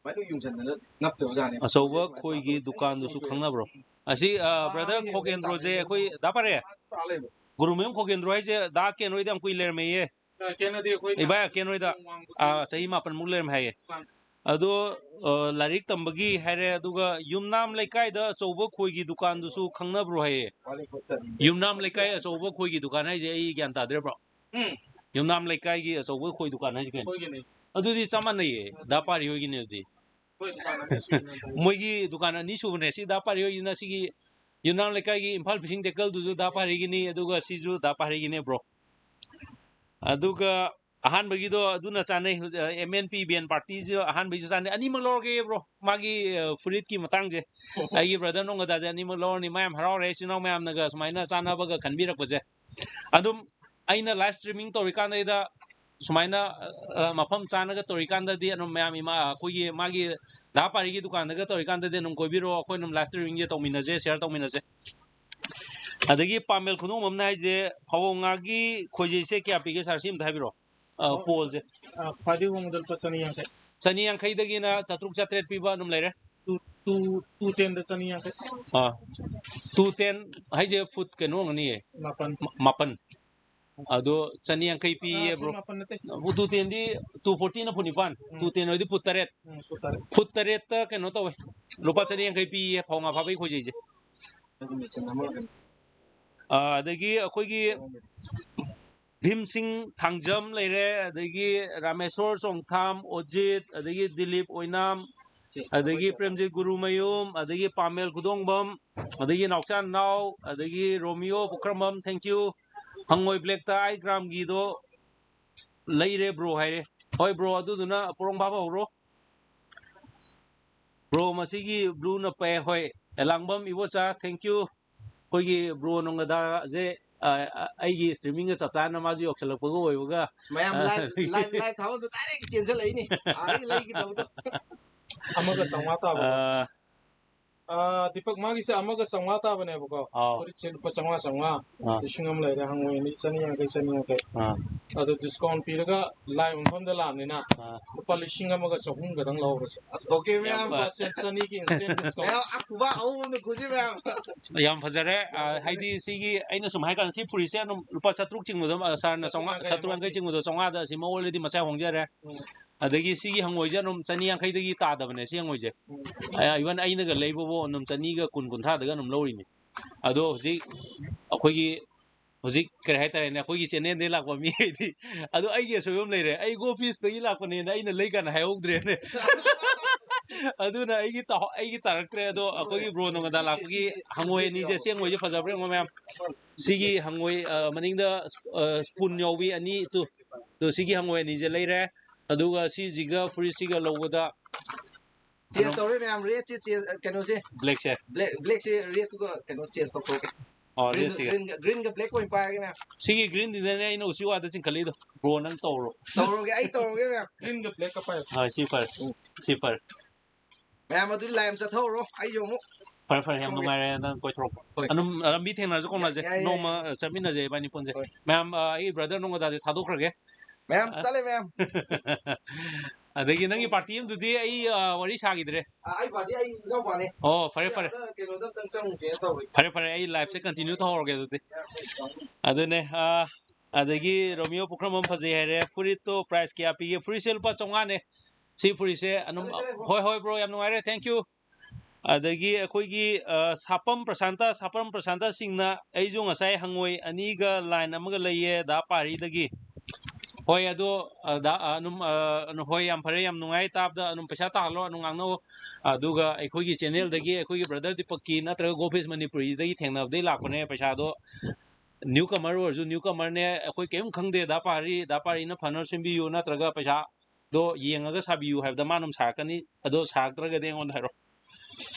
ꯃꯩꯗꯣ ꯌꯨꯡꯁꯟꯗꯅ ꯅꯞꯇꯕꯖꯥꯠꯅꯦ꯫ ꯑꯆꯧꯕ ꯈꯣꯏꯒꯤ ꯗꯨꯀꯥꯟꯗꯨꯁꯨ ꯈꯪꯅꯕ꯭ꯔꯣ? ꯑꯁꯤ, ꯑ, brother ꯈꯣꯒꯦꯟꯗ꯭ꯔꯣꯁꯦ ꯑꯩꯈꯣꯏ ꯗꯥ ꯄꯥꯔꯦ? ꯒꯨꯔꯨꯃꯌꯨꯝ ꯈꯣꯒꯦꯟꯗ꯭ꯔꯣ ꯍꯥꯏꯁꯦ ꯗꯥ ꯀꯦꯟ ꯍꯣꯏꯗ ꯌꯥꯝ ꯀꯨꯏ ꯂꯩꯔꯝꯃꯦꯌꯦ꯫ ꯑ, ꯀꯦꯟ ꯍꯣꯏꯗꯤ ꯑꯩꯈꯣꯏ ꯏꯕꯥꯏ ꯑꯀꯦꯟ ꯍꯣꯏꯗ, ꯊꯣꯡ ꯋꯥꯡꯕꯒꯤ ꯑ, ꯆꯍꯤ ꯃꯥꯄꯟꯃꯨꯛ ꯂꯩꯔꯝꯃꯦ ꯍꯥꯏꯌꯦ꯫ ꯃꯥꯅꯦ꯫ ꯑꯗꯣ, ꯑ, ꯂꯥꯏꯔꯤꯛ ꯇꯝꯕꯒꯤ ꯍꯥꯏꯔꯦ, ꯑꯗꯨꯒ ꯌꯨꯝꯅꯥꯝ ꯂꯩꯀꯥꯏꯗ ꯑꯆꯧꯕ ꯈꯣꯏꯒꯤ ꯗꯨꯀꯥꯟꯗꯨꯁꯨ ꯈꯪꯅꯕ꯭ꯔꯣ ꯍꯥꯏꯌꯦ꯫ ꯌꯨꯝꯅꯥꯝ ꯂꯩꯀꯥꯏ ꯑꯆꯧꯕ ꯈꯣꯏꯒꯤ ꯗꯨꯀꯥꯟ ꯍꯥꯏꯁꯦ ꯑꯩ ꯒ꯭ꯌꯥꯟ ꯇꯥꯗ꯭ꯔꯦ bro꯫ ꯎꯝ꯫ ꯌꯨꯝꯅꯥꯝ ꯂꯩꯀꯥꯏꯒꯤ ꯑꯆꯧꯕ ꯈꯣꯏ ꯗꯨꯀꯥꯟ ꯍꯥꯏꯁꯦ ꯀꯩꯅꯣ? ꯑꯩꯈꯣꯏꯒꯤꯅꯤ꯫ ꯑꯗꯨꯗꯤ ꯆꯞ ꯃꯥꯟꯅꯩꯌꯦ, ꯗꯥ ꯄꯥꯔꯤ ꯍꯣꯏꯒꯤꯅꯦ ꯑꯗꯨꯗꯤ꯫ ꯃꯣꯏꯒꯤ ꯗꯨꯀꯥꯟ ꯑꯅꯤ ꯁꯨꯕꯅꯦ꯫ ꯁꯤ ꯗꯥ ꯄꯥꯔꯤ ꯍꯣꯏꯒꯤꯅ ꯁꯤꯒꯤ ꯌꯨꯝꯅꯥꯝ ꯂꯩꯀꯥꯏꯒꯤ ꯏꯝꯐꯥꯜ ꯐꯤꯁꯤꯡ ꯇꯦꯀꯜꯗꯨꯁꯨ ꯗꯥ ꯄꯥꯔꯤꯒꯤꯅꯤ, ꯑꯗꯨꯒ ꯁꯤꯁꯨ ꯗꯥ ꯄꯥꯔꯤꯒꯤꯅꯦ, ꯕ꯭ꯔꯣ꯫ ꯑꯗꯨꯒ ꯑꯍꯥꯟꯕꯒꯤꯗꯣ ꯑꯗꯨꯅ ꯆꯥꯅꯩ꯫ ꯑꯦꯝ ꯑꯦꯟ ꯄꯤ ꯚꯦꯟ ꯄꯥꯔꯇꯤꯁꯨ ꯑꯍꯥꯟꯕꯒꯤꯁꯨ ꯆꯥꯅꯩ꯫ ꯑꯅꯤꯃꯛ ꯂꯧꯔꯒꯦ, ꯕ꯭ꯔꯣ꯫ ꯃꯥꯒꯤ, ꯑ, ꯐꯨꯔꯤꯠꯀꯤ ꯃꯇꯥꯡꯁꯦ ꯑꯩꯒꯤ ꯕ꯭ꯔꯗꯔ ꯅꯣꯡꯒꯗꯥꯁꯦ ꯑꯅꯤꯃꯛ ꯂꯧꯔꯅꯤ꯫ ꯃꯌꯥꯝ ꯍꯔꯥꯎꯔꯦ, ꯏꯆꯤꯟ ꯏꯅꯥꯎ ꯃꯌꯥꯝꯅꯒ ꯁꯨꯃꯥꯏꯅ ꯆꯥꯟꯅꯕꯒ ꯈꯟꯕꯤꯔꯛꯄꯁꯦ꯫ ꯑꯗꯨꯝ ꯑꯩꯅ ꯂꯥꯏꯚ ꯁ꯭ꯇ꯭ꯔꯤꯃꯤꯡ ꯇꯧꯔꯤꯀꯥꯟꯗꯩꯗ ꯁꯨꯃꯥꯏꯅ, ꯑ, ꯃꯐꯝ ꯆꯥꯅꯒ ꯇꯧꯔꯤꯀꯥꯟꯗꯗꯤ ꯑꯗꯨꯝ ꯃꯌꯥꯝ ꯏꯃꯥ, ꯑꯩꯈꯣꯏꯒꯤ ꯃꯥꯒꯤ ꯗꯥ ꯄꯥꯔꯤꯒꯤ ꯗꯨꯀꯥꯟꯗꯒ ꯇꯧꯔꯤꯀꯥꯟꯗꯗꯤ ꯑꯗꯨꯝ ꯀꯣꯏꯕꯤꯔꯛꯑꯣ꯫ ꯑꯩꯈꯣꯏ ꯑꯗꯨꯝ ꯂꯥꯏꯚ ꯁ꯭ꯇ꯭ꯔꯤꯃꯤꯡꯁꯦ ꯇꯧꯃꯤꯟꯅꯁꯦ, ꯁꯤꯌꯔ ꯇꯧꯃꯤꯟꯅꯁꯦ꯫ ꯑꯗꯒꯤ ꯄꯥꯃꯦꯜ ꯈꯨꯗꯣꯡꯕꯝ ꯍꯥꯏꯁꯦ ꯐꯧꯕꯣ ꯉꯥꯒꯤ ꯈꯣꯏꯖꯩꯁꯦ ꯀꯌꯥ ꯄꯤꯒꯦ, ꯁꯥꯔ? ꯁꯤ ꯑꯝꯇ ꯍꯥꯏꯕꯤꯔꯛꯑꯣ꯫ ꯑ, ꯄꯣꯜꯁꯦ꯫ ꯑ, ꯈ꯭ꯋꯥꯏꯗꯒꯤ ꯍꯣꯡꯕꯗ ꯂꯨꯄꯥ ꯆꯅꯤ ꯌꯥꯡꯈꯩ꯫ ꯆꯅꯤ ꯌꯥꯡꯈꯩꯗꯒꯤꯅ ꯆꯥꯇ꯭ꯔꯨꯛ, ꯆꯥꯇ꯭ꯔꯦꯠ ꯄꯤꯕ ꯑꯗꯨꯝ ꯂꯩꯔꯦ꯫ ꯇꯨ, ꯇꯨ, ꯇꯨ ꯇꯦꯟꯗ ꯆꯅꯤ ꯌꯥꯡꯈꯩ꯫ ꯑꯥ, ꯇꯨ ꯇꯦꯟ ꯍꯥꯏꯁꯦ ꯐꯨꯠ ꯀꯩꯅꯣ ꯑꯣꯏꯔꯝꯒꯅꯤꯌꯦ? ꯃꯥꯄꯟ꯫ ꯃꯥꯄꯟ꯫ ꯑꯗꯣ ꯆꯅꯤ ꯌꯥꯡꯈꯩ ꯄꯤꯌꯦ, ꯑꯥ, ꯕ꯭ꯔꯣ꯫ ꯃꯥꯄꯟ ꯅꯠꯇꯦ꯫ ꯇꯨ ꯇꯦꯟꯗꯤ, ꯇꯨ ꯐꯣꯔꯇꯤꯅ ꯐꯨꯠ ꯅꯤꯄꯥꯟ, ꯎꯝ꯫ ꯇꯨ ꯇꯦꯟ ꯑꯣꯏꯗꯤ ꯐꯨꯠ ꯇꯔꯦꯠ꯫ ꯎꯝ, ꯐꯨꯠ ꯇꯔꯦꯠ꯫ ꯐꯨꯠ ꯇꯔꯦꯠꯇ ꯀꯩꯅꯣ ꯇꯧꯋꯦ, ꯂꯨꯄꯥ ꯆꯅꯤ ꯌꯥꯡꯈꯩ ꯄꯤꯌꯦ ꯐꯧ ꯉꯥ ꯐꯥꯕꯒꯤ ꯈꯣꯏꯖꯩꯁꯦ꯫ ꯑꯗꯨ ꯃꯦꯆꯤꯟ ꯑꯃ ꯑꯣꯏꯒꯅꯤ꯫ ꯑꯥ, ꯑꯗꯒꯤ ꯑꯩꯈꯣꯏꯒꯤ ꯚꯤꯝꯁꯤꯡ ꯊꯥꯡꯖꯝ ꯂꯩꯔꯦ, ꯑꯗꯒꯤ ꯔꯥꯃꯦꯁꯣꯔ ꯆꯣꯡꯊꯥꯝ, ꯑꯣꯖꯤꯠ, ꯑꯗꯒꯤ ꯗꯤꯂꯤꯞ ꯑꯣꯏꯅꯥꯝ, ꯑꯗꯒꯤ ꯄ꯭ꯔꯦꯝꯖꯤꯠ ꯒꯨꯔꯨꯃꯌꯨꯝ, ꯑꯗꯒꯤ ꯄꯥꯃꯦꯜ ꯈꯨꯗꯣꯡꯕꯝ, ꯑꯗꯒꯤ ꯅꯥꯎꯆꯥ ꯅꯥꯎ, ꯑꯗꯒꯤ ꯔꯣꯃꯤꯌꯣ ꯄꯨꯈ꯭ꯔꯝꯕꯝ, thank you꯫ ꯍꯪꯉꯣꯏ ꯕ꯭ꯂꯦꯛꯇ ꯑꯥꯏ ꯒ꯭ꯔꯥꯝꯒꯤꯗꯣ ꯂꯩꯔꯦ ꯕ꯭ꯔꯣ ꯍꯥꯏꯔꯦ꯫ ꯍꯣꯏ ꯕ꯭ꯔꯣ, ꯑꯗꯨꯗꯨꯅ ꯄꯣꯔꯣꯝ ꯐꯥꯕ ꯍꯧꯔꯣ꯫ ꯕ꯭ꯔꯣ, ꯃꯁꯤꯒꯤ ꯕ꯭ꯂꯨꯅ ꯄꯦ꯫ ꯍꯣꯏ, ꯑꯦꯂꯥꯡꯕꯝ ꯏꯕꯣꯆꯥ, thank you꯫ ꯑꯩꯈꯣꯏꯒꯤ ꯕ꯭ꯔꯣ ꯅꯣꯡꯒꯗꯥꯁꯦ, ꯑ, ꯑ, ꯑꯩꯒꯤ ꯁ꯭ꯇ꯭ꯔꯤꯃꯤꯡꯒ ꯆꯞ ꯆꯥꯅ ꯃꯥꯁꯨ ꯌꯧꯁꯜꯂꯛꯄꯒ ꯑꯣꯏꯕꯒ꯫ ꯃꯌꯥꯝ ꯂꯥꯏꯚ, ꯂꯥꯏꯚ, ꯂꯥꯏꯚ ꯊꯥꯕꯗꯣ ꯗꯥꯏꯔꯦꯛ ꯆꯦꯟꯁꯤꯜꯂꯛꯏꯅꯦ꯫ ꯑꯥꯗꯒꯤ ꯂꯩꯒꯗꯧꯕꯗꯣ꯫ ꯑꯃꯒ ꯆꯥꯝꯃꯉꯥ ꯇꯥꯕꯀꯣ꯫ ꯑ, ꯑꯥ, ꯗꯤꯄꯛ, ꯃꯥꯒꯤꯁꯦ ꯑꯃꯒ ꯆꯥꯝꯃꯉꯥ ꯇꯥꯕꯅꯦꯕꯀꯣ꯫ ꯑꯥꯎ꯫ ꯐꯨꯔꯤꯠꯁꯦ ꯂꯨꯄꯥ ꯆꯥꯝꯃꯉꯥ, ꯆꯥꯝꯃꯉꯥ꯫ ꯑꯥ꯫ ꯂꯤꯁꯤꯡ ꯑꯃ ꯂꯩꯔꯦ, ꯍꯪꯉꯣꯏ ꯑꯅꯤ ꯆꯅꯤ ꯌꯥꯡꯈꯩ, ꯆꯅꯤ ꯌꯥꯡꯈꯩ꯫ ꯑꯥ꯫ ꯑꯗꯣ ꯗꯤꯁꯀꯥꯎꯟ ꯄꯤꯔꯒ ꯂꯥꯏꯚ ꯃꯐꯝꯗ ꯂꯥꯛꯑꯕꯅꯤꯅ ꯑꯥ꯫ ꯂꯨꯄꯥ ꯂꯤꯁꯤꯡ ꯑꯃꯒ ꯆꯍꯨꯝ ꯈꯛꯇꯪ ꯂꯧꯍꯧꯔꯁꯦ꯫ ꯑꯁ, okay, ꯃꯌꯥꯝ꯫ ꯂꯨꯄꯥ ꯆꯅꯤꯒꯤ instant discount꯫ ꯃꯌꯥꯝ, ꯑꯈꯨꯕ ꯑꯍꯧꯕ ꯑꯃ ꯈꯨꯖꯤ ꯃꯌꯥꯝ꯫ ꯌꯥꯝ ꯐꯖꯔꯦ꯫ ꯑꯥ, ꯍꯥꯏꯗꯤ ꯁꯤꯒꯤ ꯑꯩꯅ ꯁꯨꯝ ꯍꯥꯏꯀꯥꯟꯗ ꯁꯤ ꯐꯨꯔꯤꯠꯁꯦ ꯑꯗꯨꯝ ꯂꯨꯄꯥ ꯆꯥꯇ꯭ꯔꯨꯛ ꯆꯤꯡꯕꯗꯣ, ꯑꯥ, ꯁꯥꯔꯅ ꯆꯥꯝꯃꯉꯥ, ꯆꯥꯇ꯭ꯔꯨꯛ ꯌꯥꯡꯈꯩ ꯆꯤꯡꯕꯗꯣ ꯆꯥꯝꯃꯉꯥꯗ ꯁꯤ ꯃꯑꯣꯡꯗꯗꯤ ꯃꯁꯥ ꯍꯣꯡꯖꯔꯦ꯫ ꯎꯝ꯫ ꯑꯗꯒꯤ ꯁꯤꯒꯤ ꯍꯪꯉꯣꯏꯁꯦ ꯑꯗꯨꯝ ꯆꯅꯤ ꯌꯥꯡꯈꯩꯗꯒꯤ ꯇꯥꯗꯕꯅꯦ ꯁꯤ ꯍꯪꯉꯣꯏꯁꯦ꯫ ꯎꯝ꯫ ꯑ, even ꯑꯩꯅꯒ ꯂꯩꯕꯕꯨ ꯑꯗꯨꯝ ꯆꯅꯤꯒ ꯀꯨꯟ, ꯀꯨꯟꯊ꯭ꯔꯥꯗꯒ ꯑꯗꯨꯝ ꯂꯧꯔꯤꯅꯤ꯫ ꯑꯗꯣ ꯍꯧꯖꯤꯛ ꯑꯩꯈꯣꯏꯒꯤ ꯍꯧꯖꯤꯛ ꯀꯔꯤ ꯍꯥꯏꯇꯥꯔꯦꯅꯦ, ꯑꯩꯈꯣꯏꯒꯤ ꯆꯦꯅꯦꯜꯗꯒꯤ ꯂꯥꯛꯄ ꯃꯤꯈꯩꯗꯤ, ꯑꯗꯣ ꯑꯩꯒꯤ ꯑꯁꯣꯏꯕ ꯑꯃ ꯂꯩꯔꯦ, ꯑꯩ ꯒꯣ ꯐꯤꯁꯇꯒꯤ ꯂꯥꯛꯄꯅꯦꯅ ꯑꯩꯅ ꯂꯩ ꯀꯥꯟꯗ ꯍꯥꯏꯍꯧꯗ꯭ꯔꯦꯅꯦ꯫ ꯑꯗꯨꯅ ꯑꯩꯒꯤ ꯇꯥꯍꯧ-, ꯑꯩꯒꯤ ꯇꯥꯔꯛꯇ꯭ꯔꯦ꯫ ꯑꯗꯣ ꯑꯩꯈꯣꯏꯒꯤ ꯕ꯭ꯔꯣ ꯅꯣꯡꯒꯗꯥ ꯂꯥꯛꯄꯒꯤ ꯍꯪꯉꯣꯏ ꯑꯅꯤꯁꯦ, ꯑꯁꯦꯡꯕꯩꯁꯦ ꯐꯖꯕ꯭ꯔꯥ ꯌꯦꯡꯉꯣ ꯃꯌꯥꯝ꯫ ꯁꯤꯒꯤ ꯍꯪꯉꯣꯏ, ꯑ, ꯃꯅꯤꯡꯗ, ꯑ, ꯁ꯭ꯄꯨꯟ ꯌꯥꯎꯕꯤ ꯑꯅꯤ, ꯇꯨ, ꯇꯨ, ꯁꯤꯒꯤ ꯍꯪꯉꯣꯏ ꯑꯅꯤꯁꯦ ꯂꯩꯔꯦ꯫ ꯑꯗꯨꯒ ꯁꯤꯁꯤꯒ ꯐꯨꯔꯤꯠꯁꯤꯒ ꯂꯧꯕꯗ ꯆꯦꯟꯖ ꯇꯧꯔꯦ ꯃꯌꯥꯝ, ꯔꯦꯗꯁꯦ ꯆꯦꯟꯖ, ꯀꯩꯅꯣꯁꯦ, ꯕ꯭ꯂꯦꯛꯁꯦ꯫ ꯕ꯭ꯂꯦꯛ, ꯕ꯭ꯂꯦꯛꯁꯦ ꯔꯦꯗꯇꯨꯒ ꯀꯩꯅꯣ ꯆꯦꯟꯖ ꯇꯧꯊꯣꯛꯀꯦ꯫ ꯑꯣ, ꯒ꯭ꯔꯤꯟꯒ, ꯔꯦꯗꯁꯤꯒ꯫ ꯒ꯭ꯔꯤꯟꯒ, ꯒ꯭ꯔꯤꯟꯒ ꯕ꯭ꯂꯦꯛ ꯑꯣꯏꯅ ꯄꯥꯏꯔꯒꯦ ꯃꯌꯥꯝ꯫ ꯁꯤꯒꯤ ꯒ꯭ꯔꯤꯟꯗꯨꯗꯅꯦ ꯑꯩꯅ ꯎꯆꯤ ꯋꯥꯗ ꯆꯤꯡꯈꯠꯂꯤꯗꯣ꯫ ꯕ꯭ꯔꯣ, ꯅꯪ ꯇꯧꯔꯣ꯫ ꯇꯧꯔꯒꯦ, ꯑꯩ ꯇꯧꯔꯒꯦ ꯃꯌꯥꯝ꯫ ꯒ꯭ꯔꯤꯟꯒ ꯕ꯭ꯂꯦꯛꯀ ꯄꯥꯏꯌꯣ꯫ ꯑꯥ, ꯁꯤ ꯐꯔꯦ꯫ ꯎꯝ꯫ ꯁꯤ ꯐꯔꯦ꯫ ꯃꯌꯥꯝ ꯑꯗꯨꯗꯤ ꯂꯥꯏꯟ ꯆꯠꯊꯍꯧꯔꯣ, ꯑꯩꯁꯨ ꯑꯃꯨꯛ ꯐꯔꯦ, ꯐꯔꯦ, ꯌꯥꯝ ꯊꯣꯛꯑꯒꯦ꯫ ꯅꯨꯡꯉꯥꯏꯔꯦ ꯅꯪ ꯀꯣꯏꯊꯣꯔꯛꯄ꯫ ꯍꯣꯏ꯫ ꯑꯗꯨꯝ ꯂꯝꯕꯤ ꯊꯦꯡꯅꯔꯁꯨ ꯈꯣꯡꯅꯁꯦ꯫ ꯌꯥꯏ, ꯌꯥꯏ, ꯅꯣꯡꯃ, ꯌꯥꯏ꯫ ꯑ, ꯆꯠꯃꯤꯟꯅꯁꯦ ꯏꯕꯥꯅꯤ ꯄꯨꯟꯁꯦ꯫ ꯍꯣꯏ꯫ ꯃꯌꯥꯝ, ꯑ, ꯑꯩ ꯕ꯭ꯔꯗꯔ ꯅꯣꯡꯒꯗꯥꯁꯦ ꯊꯥꯗꯣꯛꯈ꯭ꯔꯒꯦ꯫ ꯃꯌꯥꯝ ꯑ-, ꯆꯠꯂꯦ ꯃꯌꯥꯝ꯫ ꯑꯗꯒꯤ ꯅꯪꯒꯤ ꯄꯥꯔꯇꯤ ꯑꯃꯗꯨꯗꯤ ꯑꯩ, ꯑ, ꯋꯥꯔꯤ ꯁꯥꯈꯤꯗ꯭ꯔꯦ꯫ ꯑ, ꯑꯩ ꯄꯥꯔꯇꯤ ꯑꯩ ꯏꯅꯥꯎꯄꯥꯅꯦ꯫ ꯑꯣ, ꯐꯔꯦ, ꯑꯩ ꯐꯔꯦ꯫ ꯑꯥꯗ ꯀꯩꯅꯣꯗ ꯑꯝꯇꯪ ꯆꯪꯉꯨꯒꯦꯅ ꯇꯧꯔꯤ꯫ ꯐꯔꯦ, ꯐꯔꯦ, ꯑꯩ ꯂꯥꯏꯐꯁꯦ ꯀꯟꯇꯤꯅ꯭ꯌꯨ ꯇꯧꯍꯧꯔꯒꯦ ꯑꯗꯨꯗꯤ꯫ ꯑꯗꯨꯅꯦ, ꯑ, ꯑꯗꯒꯤ ꯔꯣꯃꯤꯌꯣ ꯄꯨꯈ꯭ꯔꯝꯕꯝ ꯐꯖꯩ ꯍꯥꯏꯔꯦ꯫ ꯐꯨꯔꯤꯠꯇꯣ ꯄ꯭ꯔꯥꯏꯁ ꯀꯌꯥ ꯄꯤꯒꯦ? ꯐꯨꯔꯤꯠꯁꯦ ꯂꯨꯄꯥ ꯆꯥꯝꯃꯉꯥꯅꯦ꯫ ꯁꯤ ꯐꯨꯔꯤꯠꯁꯦ ꯑꯗꯨꯝ, ꯐꯔꯦ, ꯐꯔꯦ, ꯕ꯭ꯔꯣ꯫ ꯍꯣꯏ, ꯍꯣꯏ, ꯕ꯭ꯔꯣ, ꯌꯥꯝ ꯅꯨꯡꯉꯥꯏꯔꯦ, thank you꯫ ꯑꯗꯒꯤ ꯑꯩꯈꯣꯏꯒꯤ, ꯑ, ꯁꯥꯄꯝ ꯄ꯭ꯔꯁꯥꯟꯇ, ꯁꯥꯄꯝ ꯄ꯭ꯔꯁꯥꯟꯇ ꯁꯤꯡꯅ, ꯑꯩꯁꯨ ꯉꯁꯥꯏ ꯍꯪꯉꯣꯏ ꯑꯅꯤꯒ ꯂꯥꯏꯟ ꯑꯃꯒ ꯂꯩꯌꯦ ꯗꯥ ꯄꯥꯔꯤꯗꯒꯤ꯫ ꯍꯣꯏ, ꯑꯗꯣ, ꯑ, ꯗꯥ, ꯑ, ꯑꯗꯨꯝ, ꯑ, ꯍꯣꯏ, ꯌꯥꯝ ꯐꯔꯦ, ꯌꯥꯝ ꯅꯨꯡꯉꯥꯏ ꯇꯥꯕꯗ, ꯑꯗꯨꯝ ꯄꯩꯁꯥ ꯇꯥꯍꯜꯂꯣ, ꯑꯗꯨꯝ ꯉꯥꯡꯅꯧ꯫ ꯑꯗꯨꯒ ꯑꯩꯈꯣꯏꯒꯤ ꯆꯦꯅꯦꯜꯗꯒꯤ ꯑꯩꯈꯣꯏꯒꯤ ꯕ꯭ꯔꯗꯔ ꯗꯤꯄꯛꯀꯤ ꯅꯠꯇ꯭ꯔꯒ ꯒꯣ ꯐꯤꯁ ꯃꯅꯤꯄꯨꯔꯤꯗꯒꯤ ꯊꯦꯡꯅꯕꯗꯒꯤ ꯂꯥꯛꯄꯅꯦ ꯄꯩꯁꯥꯗꯣ꯫ ꯅ꯭ꯌꯨ ꯀꯃꯔ ꯑꯣꯏꯔꯁꯨ ꯅ꯭ꯌꯨ ꯀꯃꯔꯅꯦ, ꯑꯩꯈꯣꯏ ꯀꯔꯤꯝ ꯈꯪꯗꯦ, ꯗꯥ ꯄꯥꯔꯤ, ꯗꯥ ꯄꯥꯔꯤꯅ ꯐꯅꯕ ꯁꯦꯝꯕꯤꯌꯨ, ꯅꯠꯇ꯭ꯔꯒ ꯄꯩꯁꯥꯗꯣ ꯌꯦꯡꯉꯒ ꯁꯥꯕꯤꯌꯨ ꯍꯥꯏꯕꯗ ꯃꯥ ꯑꯗꯨꯝ ꯁꯥꯔꯛꯀꯅꯤ꯫ ꯑꯗꯣ ꯁꯥꯔꯛꯇ꯭ꯔꯒꯗꯤ ꯑꯩꯉꯣꯟꯗ ꯍꯥꯏꯔꯛꯑꯣ,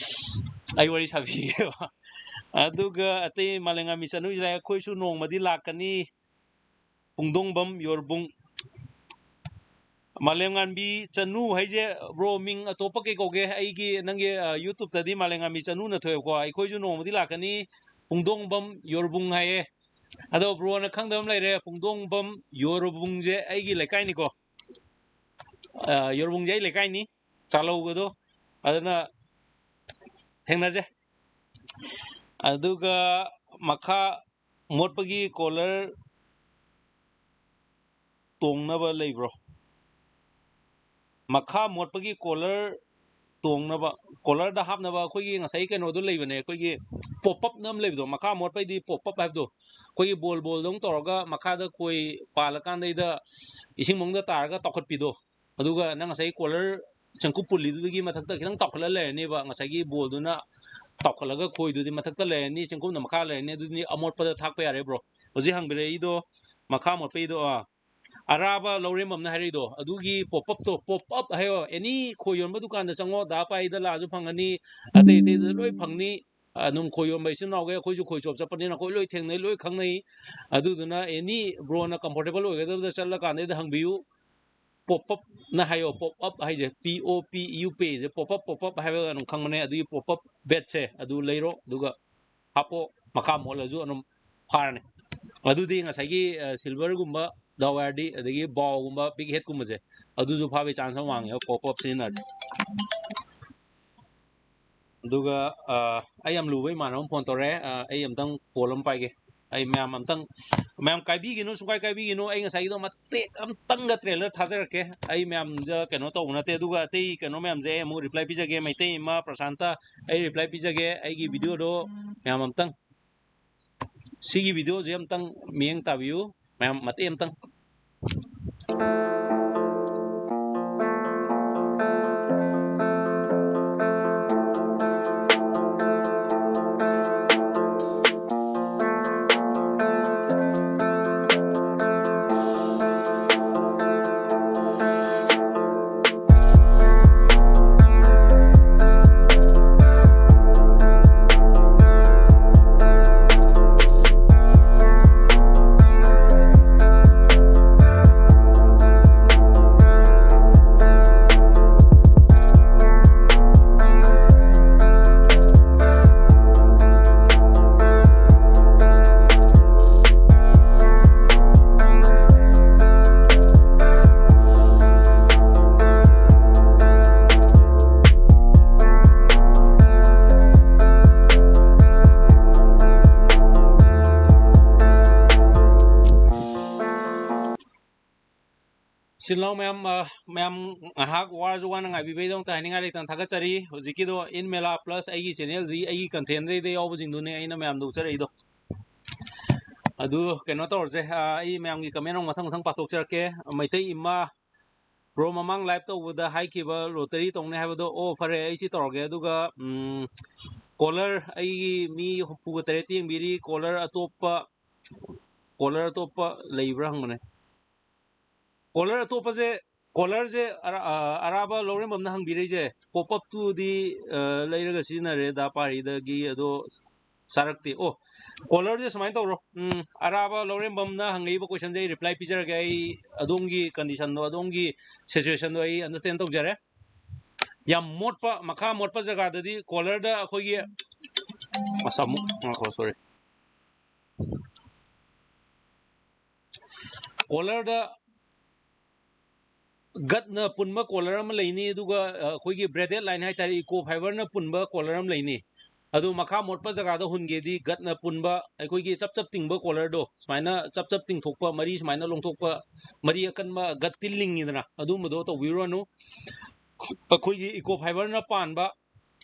ꯑꯩ ꯋꯥꯔꯤ ꯁꯥꯕꯤꯒꯦꯕ꯫ ꯑꯗꯨꯒ ꯑꯇꯩ ꯃꯥꯂꯦꯝꯉꯥꯟꯕꯤ ꯆꯅꯨꯁꯤ ꯂꯥꯛꯑꯦ, ꯑꯩꯈꯣꯏꯁꯨ ꯅꯣꯡꯃꯗꯤ ꯂꯥꯛꯀꯅꯤ꯫ ꯄꯨꯡꯗꯣꯡꯕꯝ ꯌꯣꯔꯕꯨꯡ꯫ ꯃꯥꯂꯦꯝꯉꯥꯟꯕꯤ ꯆꯅꯨ ꯍꯥꯏꯁꯦ, ꯕ꯭ꯔꯣ, ꯃꯤꯡ ꯑꯇꯣꯞꯄ ꯀꯩ ꯀꯧꯒꯦ? ꯑꯩꯒꯤ, ꯅꯪꯒꯤ, ꯑ, ꯌꯨꯇ꯭ꯌꯨꯕꯇꯗꯤ ꯃꯥꯂꯦꯝꯉꯥꯟꯕꯤ ꯆꯅꯨꯅ ꯊꯣꯛꯑꯦꯕꯀꯣ꯫ ꯑꯩꯈꯣꯏꯁꯨ ꯅꯣꯡꯃꯗꯤ ꯂꯥꯛꯀꯅꯤ, ꯄꯨꯡꯗꯣꯡꯕꯝ ꯌꯣꯔꯕꯨꯡ ꯍꯥꯏꯌꯦ꯫ ꯑꯗꯣ ꯕ꯭ꯔꯣꯅ ꯈꯪꯗꯕ ꯑꯃ ꯂꯩꯔꯦ, ꯄꯨꯡꯗꯣꯡꯕꯝ ꯌꯣꯔꯕꯨꯡꯁꯦ ꯑꯩꯒꯤ ꯂꯩꯀꯥꯏꯅꯤꯀꯣ꯫ ꯑ, ꯌꯣꯔꯕꯨꯡꯁꯦ ꯑꯩ ꯂꯩꯀꯥꯏꯅꯤ, ꯆꯥꯂꯧꯒꯗꯣ꯫ ꯑꯗꯨꯅ ꯊꯦꯡꯅꯁꯦ꯫ ꯑꯗꯨꯒ ꯃꯈꯥ ꯃꯣꯠꯄꯒꯤ ꯀꯣꯂꯔ ꯇꯣꯡꯅꯕ ꯂꯩꯕ꯭ꯔꯣ? ꯃꯈꯥ ꯃꯣꯠꯄꯒꯤ ꯀꯣꯂꯔ ꯇꯣꯡꯅꯕ, ꯀꯣꯂꯔꯗ ꯍꯥꯞꯅꯕ ꯑꯩꯈꯣꯏꯒꯤ ꯉꯁꯥꯏ ꯀꯩꯅꯣꯗꯣ ꯂꯩꯕꯅꯦ, ꯑꯩꯈꯣꯏꯒꯤ ꯄꯣꯞ ꯑꯞꯅ ꯑꯃ ꯂꯩꯕꯗꯣ, ꯃꯈꯥ ꯃꯣꯠꯄꯩꯗꯤ ꯄꯣꯞ ꯑꯞ ꯍꯥꯏꯕꯗꯣ, ꯑꯩꯈꯣꯏꯒꯤ ꯕꯣꯜ ꯕꯣꯜꯗꯧꯅ ꯇꯧꯔꯒ ꯃꯈꯥꯗ ꯈꯣꯏ ꯄꯥꯜꯂꯀꯥꯟꯗꯩꯗ ꯏꯁꯤꯡ ꯃꯅꯨꯡꯗ ꯇꯥꯔꯒ ꯇꯥꯎꯈꯠꯄꯤꯗꯣ, ꯑꯗꯨꯒ ꯅꯪ ꯉꯁꯥꯏꯒꯤ ꯀꯣꯂꯔ ꯆꯦꯡꯀꯨꯞ ꯄꯨꯜꯂꯤꯗꯨꯗꯒꯤ ꯃꯊꯛꯇ ꯈꯤꯇꯪ ꯇꯥꯎꯈꯠꯂ ꯂꯩꯔꯅꯦꯕ, ꯉꯁꯥꯏꯒꯤ ꯕꯣꯜꯗꯨꯅ ꯇꯥꯎꯈꯠꯂꯒ ꯈꯣꯏꯗꯨꯗꯤ ꯃꯊꯛꯇ ꯂꯩꯔꯅꯤ, ꯆꯦꯡꯀꯨꯞꯅ ꯃꯈꯥ ꯂꯩꯔꯅꯤ, ꯑꯗꯨꯗꯤ ꯑꯃꯣꯠꯄꯗ ꯊꯥꯛꯄ ꯌꯥꯔꯦ ꯕ꯭ꯔꯣ꯫ ꯍꯧꯖꯤꯛ ꯍꯪꯕꯤꯔꯛꯏꯗꯣ ꯃꯈꯥ ꯃꯣꯠꯄꯩꯗꯣ, ꯑꯥ, ꯑꯔꯥꯕ ꯂꯧꯔꯦꯝꯕꯝꯅ ꯍꯥꯏꯔꯛꯏꯗꯣ, ꯑꯗꯨꯒꯤ ꯄꯣꯞ ꯑꯞꯇꯣ, ꯄꯣꯞ ꯑꯞ ꯍꯥꯏꯌꯣ, ꯑꯦꯅꯤ ꯈꯣꯏ ꯌꯣꯟꯕ ꯗꯨꯀꯥꯟꯗ ꯆꯪꯉꯣ, ꯗꯥ ꯄꯥꯏꯗ ꯂꯥꯛꯑꯁꯨ ꯐꯪꯒꯅꯤ, ꯑꯇꯩ ꯑꯇꯩꯗ ꯂꯣꯏ ꯐꯪꯅꯤ꯫ ꯑꯗꯨꯝ ꯈꯣꯏ ꯌꯣꯟꯕ ꯏꯆꯤꯟ ꯏꯅꯥꯎꯈꯩ, ꯑꯩꯈꯣꯏꯁꯨ ꯈꯣꯏ ꯆꯣꯞ ꯆꯠꯄꯅꯤꯅ ꯑꯩꯈꯣꯏ ꯂꯣꯏ ꯊꯦꯡꯅꯩ, ꯂꯣꯏ ꯈꯪꯅꯩ꯫ ꯑꯗꯨꯗꯨꯅ ꯑꯦꯅꯤ ꯕ꯭ꯔꯣꯅ ꯀꯝꯐꯣꯔꯇꯦꯕꯜ ꯑꯣꯏꯒꯗꯕꯗ ꯆꯠꯂꯀꯥꯟꯗꯩꯗ ꯍꯪꯕꯤꯌꯨ꯫ ꯄꯣꯞ ꯑꯞꯅ ꯍꯥꯏꯌꯣ, ꯄꯣꯞ ꯑꯞ ꯍꯥꯏꯁꯦ, ꯄꯤ ꯑꯣ ꯄꯤ ꯌꯨ ꯄꯤ ꯁꯦ ꯄꯣꯞ ꯑꯞ, ꯄꯣꯞ ꯑꯞ ꯍꯥꯏꯕ ꯑꯗꯨꯝ ꯈꯪꯕꯅꯦ꯫ ꯑꯗꯨꯒꯤ ꯄꯣꯞ ꯑꯞ ꯕꯦꯠꯁꯦ ꯑꯗꯨ ꯂꯩꯔꯣ, ꯑꯗꯨꯒ ꯍꯥꯞꯄꯣ, ꯃꯈꯥ ꯃꯣꯠꯂꯁꯨ ꯑꯗꯨꯝ ꯐꯥꯔꯅꯤ꯫ ꯑꯗꯨꯗꯤ ꯉꯁꯥꯏꯒꯤ, ꯑ, ꯁꯤꯜꯚꯔꯒꯨꯝꯕ, ꯗꯥꯎ ꯌꯥꯔꯗꯤ, ꯑꯗꯒꯤ ꯕꯥꯎꯒꯨꯝꯕ, ꯕꯤꯛ ꯍꯦꯠꯀꯨꯝꯕꯁꯦ, ꯑꯗꯨꯁꯨ ꯐꯥꯕꯒꯤ ꯆꯥꯟꯁ ꯑꯃ ꯋꯥꯡꯉꯦꯕ ꯄꯣꯞ ꯑꯞ ꯁꯤꯖꯤꯟꯅꯔꯗꯤ꯫ ꯑꯗꯨꯒ, ꯑ, ꯑꯩ ꯌꯥꯝ ꯂꯨꯕ ꯏꯃꯥꯟꯅꯕ ꯑꯃ ꯐꯣꯟ ꯇꯧꯔꯛꯑꯦ꯫ ꯑ, ꯑꯩ ꯑꯝꯇꯪ ꯀꯣꯜ ꯑꯃ ꯄꯥꯏꯒꯦ꯫ ꯑꯩ ꯃꯌꯥꯝ ꯑꯝꯇꯪ, ꯃꯌꯥꯝ ꯀꯥꯏꯕꯤꯒꯅꯨ, ꯁꯨꯡꯀꯥꯏ ꯀꯥꯏꯕꯤꯒꯅꯨ꯫ ꯑꯩ ꯉꯁꯥꯏꯒꯤꯗꯣ ꯃꯇꯦꯛ ꯑꯝꯇꯪꯒ ꯇ꯭ꯔꯦꯂꯔ ꯊꯥꯖꯔꯛꯀꯦ꯫ ꯑꯩ ꯃꯌꯥꯝꯗ ꯀꯩꯅꯣ ꯇꯧꯕ ꯅꯠꯇꯦ꯫ ꯑꯗꯨꯒ ꯑꯇꯩ ꯀꯩꯅꯣ ꯃꯌꯥꯝꯁꯦ ꯑꯩ ꯑꯃꯨꯛ ꯔꯤꯄ꯭ꯂꯥꯏ ꯄꯤꯖꯒꯦ꯫ ꯃꯩꯇꯩ ꯏꯃꯥ ꯄ꯭ꯔꯁꯥꯟꯇ, ꯑꯩ ꯔꯤꯄ꯭ꯂꯥꯏ ꯄꯤꯖꯒꯦ꯫ ꯑꯩꯒꯤ ꯚꯤꯗꯤꯑꯣꯗꯣ ꯃꯌꯥꯝ ꯑꯝꯇꯪ, ꯁꯤꯒꯤ ꯚꯤꯗꯤꯑꯣꯁꯦ ꯑꯝꯇꯪ ꯃꯤꯠꯌꯦꯡ ꯇꯥꯕꯤꯌꯨ, ꯃꯌꯥꯝ ꯃꯇꯦꯛ ꯑꯝꯇꯪ꯫ ꯏꯆꯤꯜ ꯏꯅꯥꯎ ꯃꯌꯥꯝ, ꯑ, ꯃꯌꯥꯝ ꯉꯥꯏꯍꯥꯛ ꯋꯥꯔꯁꯨ ꯋꯥꯅ ꯉꯥꯏꯕꯤꯕꯩꯗꯃꯛꯇ ꯍꯥꯏꯅꯤꯡꯉꯥꯏ ꯂꯩꯇꯅ ꯊꯥꯒꯠꯆꯔꯤ꯫ ꯍꯧꯖꯤꯛꯀꯤꯗꯣ ꯏꯟ ꯃꯦꯂꯥ ꯄ꯭ꯂꯁ ꯑꯩꯒꯤ ꯆꯦꯅꯦꯜꯁꯤ, ꯑꯩꯒꯤ ꯀꯟꯇꯦꯟꯗꯩꯗ ꯌꯥꯎꯕꯁꯤꯡꯗꯨꯅꯦ ꯑꯩꯅ ꯃꯌꯥꯝꯗ ꯎꯠꯆꯔꯛꯏꯗꯣ꯫ ꯑꯗꯨ ꯀꯩꯅꯣ ꯇꯧꯔꯁꯦ, ꯑꯥ, ꯑꯩ ꯃꯌꯥꯝꯒꯤ ꯀꯃꯦꯟ ꯑꯃꯨꯛ ꯃꯊꯪ ꯃꯊꯪ ꯄꯥꯊꯣꯛꯆꯔꯛꯀꯦ꯫ ꯃꯩꯇꯩ ꯏꯃꯥ, ꯕ꯭ꯔꯣ, ꯃꯃꯥꯡ ꯂꯥꯏꯚ ꯇꯧꯕꯗ ꯍꯥꯏꯈꯤꯕ ꯂꯣꯇꯔꯤ ꯇꯧꯅꯤ ꯍꯥꯏꯕꯗꯣ, ꯑꯣ, ꯐꯔꯦ, ꯑꯩ ꯁꯤ ꯇꯧꯔꯒꯦ꯫ ꯑꯗꯨꯒ, ꯎꯝ, ꯀꯣꯂꯔ, ꯑꯩꯒꯤ ꯃꯤ ꯍꯨꯝꯐꯨꯒ ꯇꯔꯦꯠꯇ ꯌꯦꯡꯕꯤꯔꯤ, ꯀꯣꯂꯔ ꯑꯇꯣꯞꯄ, ꯀꯣꯂꯔ ꯑꯇꯣꯞꯄ ꯂꯩꯕ꯭ꯔꯥ ꯍꯪꯕꯅꯦ꯫ ꯀꯣꯂꯔ ꯑꯇꯣꯞꯄꯁꯦ, ꯀꯣꯂꯔꯁꯦ ꯑꯔꯥ-, ꯑ, ꯑꯔꯥꯕ ꯂꯧꯔꯦꯝꯕꯝꯅ ꯍꯪꯕꯤꯔꯛꯏꯁꯦ, ꯄꯣꯞ ꯑꯞꯇꯨꯗꯤ, ꯑ, ꯂꯩꯔꯒ ꯁꯤꯖꯤꯟꯅꯔꯦ ꯗꯥ ꯄꯥꯔꯤꯗꯒꯤ, ꯑꯗꯣ ꯆꯥꯔꯛꯇꯦ꯫ ꯑꯣ, ꯀꯣꯂꯔꯁꯦ ꯁꯨꯃꯥꯏꯅ ꯇꯧꯔꯣ, ꯎꯝ, ꯑꯔꯥꯕ ꯂꯧꯔꯦꯝꯕꯝꯅ ꯍꯪꯉꯛꯏꯕ ꯀꯣꯏꯁꯟꯁꯦ ꯑꯩ ꯔꯤꯄ꯭ꯂꯥꯏ ꯄꯤꯖꯔꯒꯦ꯫ ꯑꯩ ꯑꯗꯣꯝꯒꯤ ꯀꯟꯗꯤꯁꯟꯗꯣ, ꯑꯗꯣꯝꯒꯤ ꯁꯤꯆꯨꯋꯦꯁꯟꯗꯣ ꯑꯩ ꯑꯟꯗꯔꯁꯇꯦꯟ ꯇꯧꯖꯔꯦ꯫ ꯌꯥꯝ ꯃꯣꯠꯄ, ꯃꯈꯥ ꯃꯣꯠꯄ ꯖꯒꯥꯗꯗꯤ ꯀꯣꯂꯔꯗ ꯑꯩꯈꯣꯏꯒꯤ, ꯑꯁ, ꯑꯃꯨꯛ ꯉꯥꯏꯈꯣ, ꯁꯣꯔꯤ꯫ ꯀꯣꯂꯔꯗ ꯒꯠꯅ ꯄꯨꯟꯕ ꯀꯣꯂꯔ ꯑꯃ ꯂꯩꯅꯤ, ꯑꯗꯨꯒ, ꯑ, ꯑꯩꯈꯣꯏꯒꯤ ꯕ꯭ꯔꯦꯗꯦꯠ ꯂꯥꯏꯟ ꯍꯥꯏꯇꯥꯔꯦ, ꯏꯀꯣ ꯐꯥꯏꯕꯔꯅ ꯄꯨꯟꯕ ꯀꯣꯂꯔ ꯑꯃ ꯂꯩꯅꯤ꯫ ꯑꯗꯨ ꯃꯈꯥ ꯃꯣꯠꯄ ꯖꯒꯥꯗ ꯍꯨꯟꯒꯦꯗꯤ ꯒꯠꯅ ꯄꯨꯟꯕ ꯑꯩꯈꯣꯏꯒꯤ ꯆꯞ ꯆꯞ ꯇꯤꯡꯕ ꯀꯣꯂꯔꯗꯣ, ꯁꯨꯃꯥꯏꯅ ꯆꯞ ꯆꯞ ꯇꯤꯡꯊꯣꯛꯄ, ꯃꯔꯤ ꯁꯨꯃꯥꯏꯅ ꯂꯣꯡꯊꯣꯛꯄ, ꯃꯔꯤ ꯑꯀꯟꯕ ꯒꯠꯇꯤ ꯂꯤꯡꯉꯤꯗꯅ, ꯑꯗꯨꯝꯕꯗꯣ ꯇꯧꯕꯤꯔꯨꯔꯅꯨ꯫ ꯑꯩꯈꯣꯏꯒꯤ ꯏꯀꯣ ꯐꯥꯏꯕꯔꯅ ꯄꯥꯟꯕ,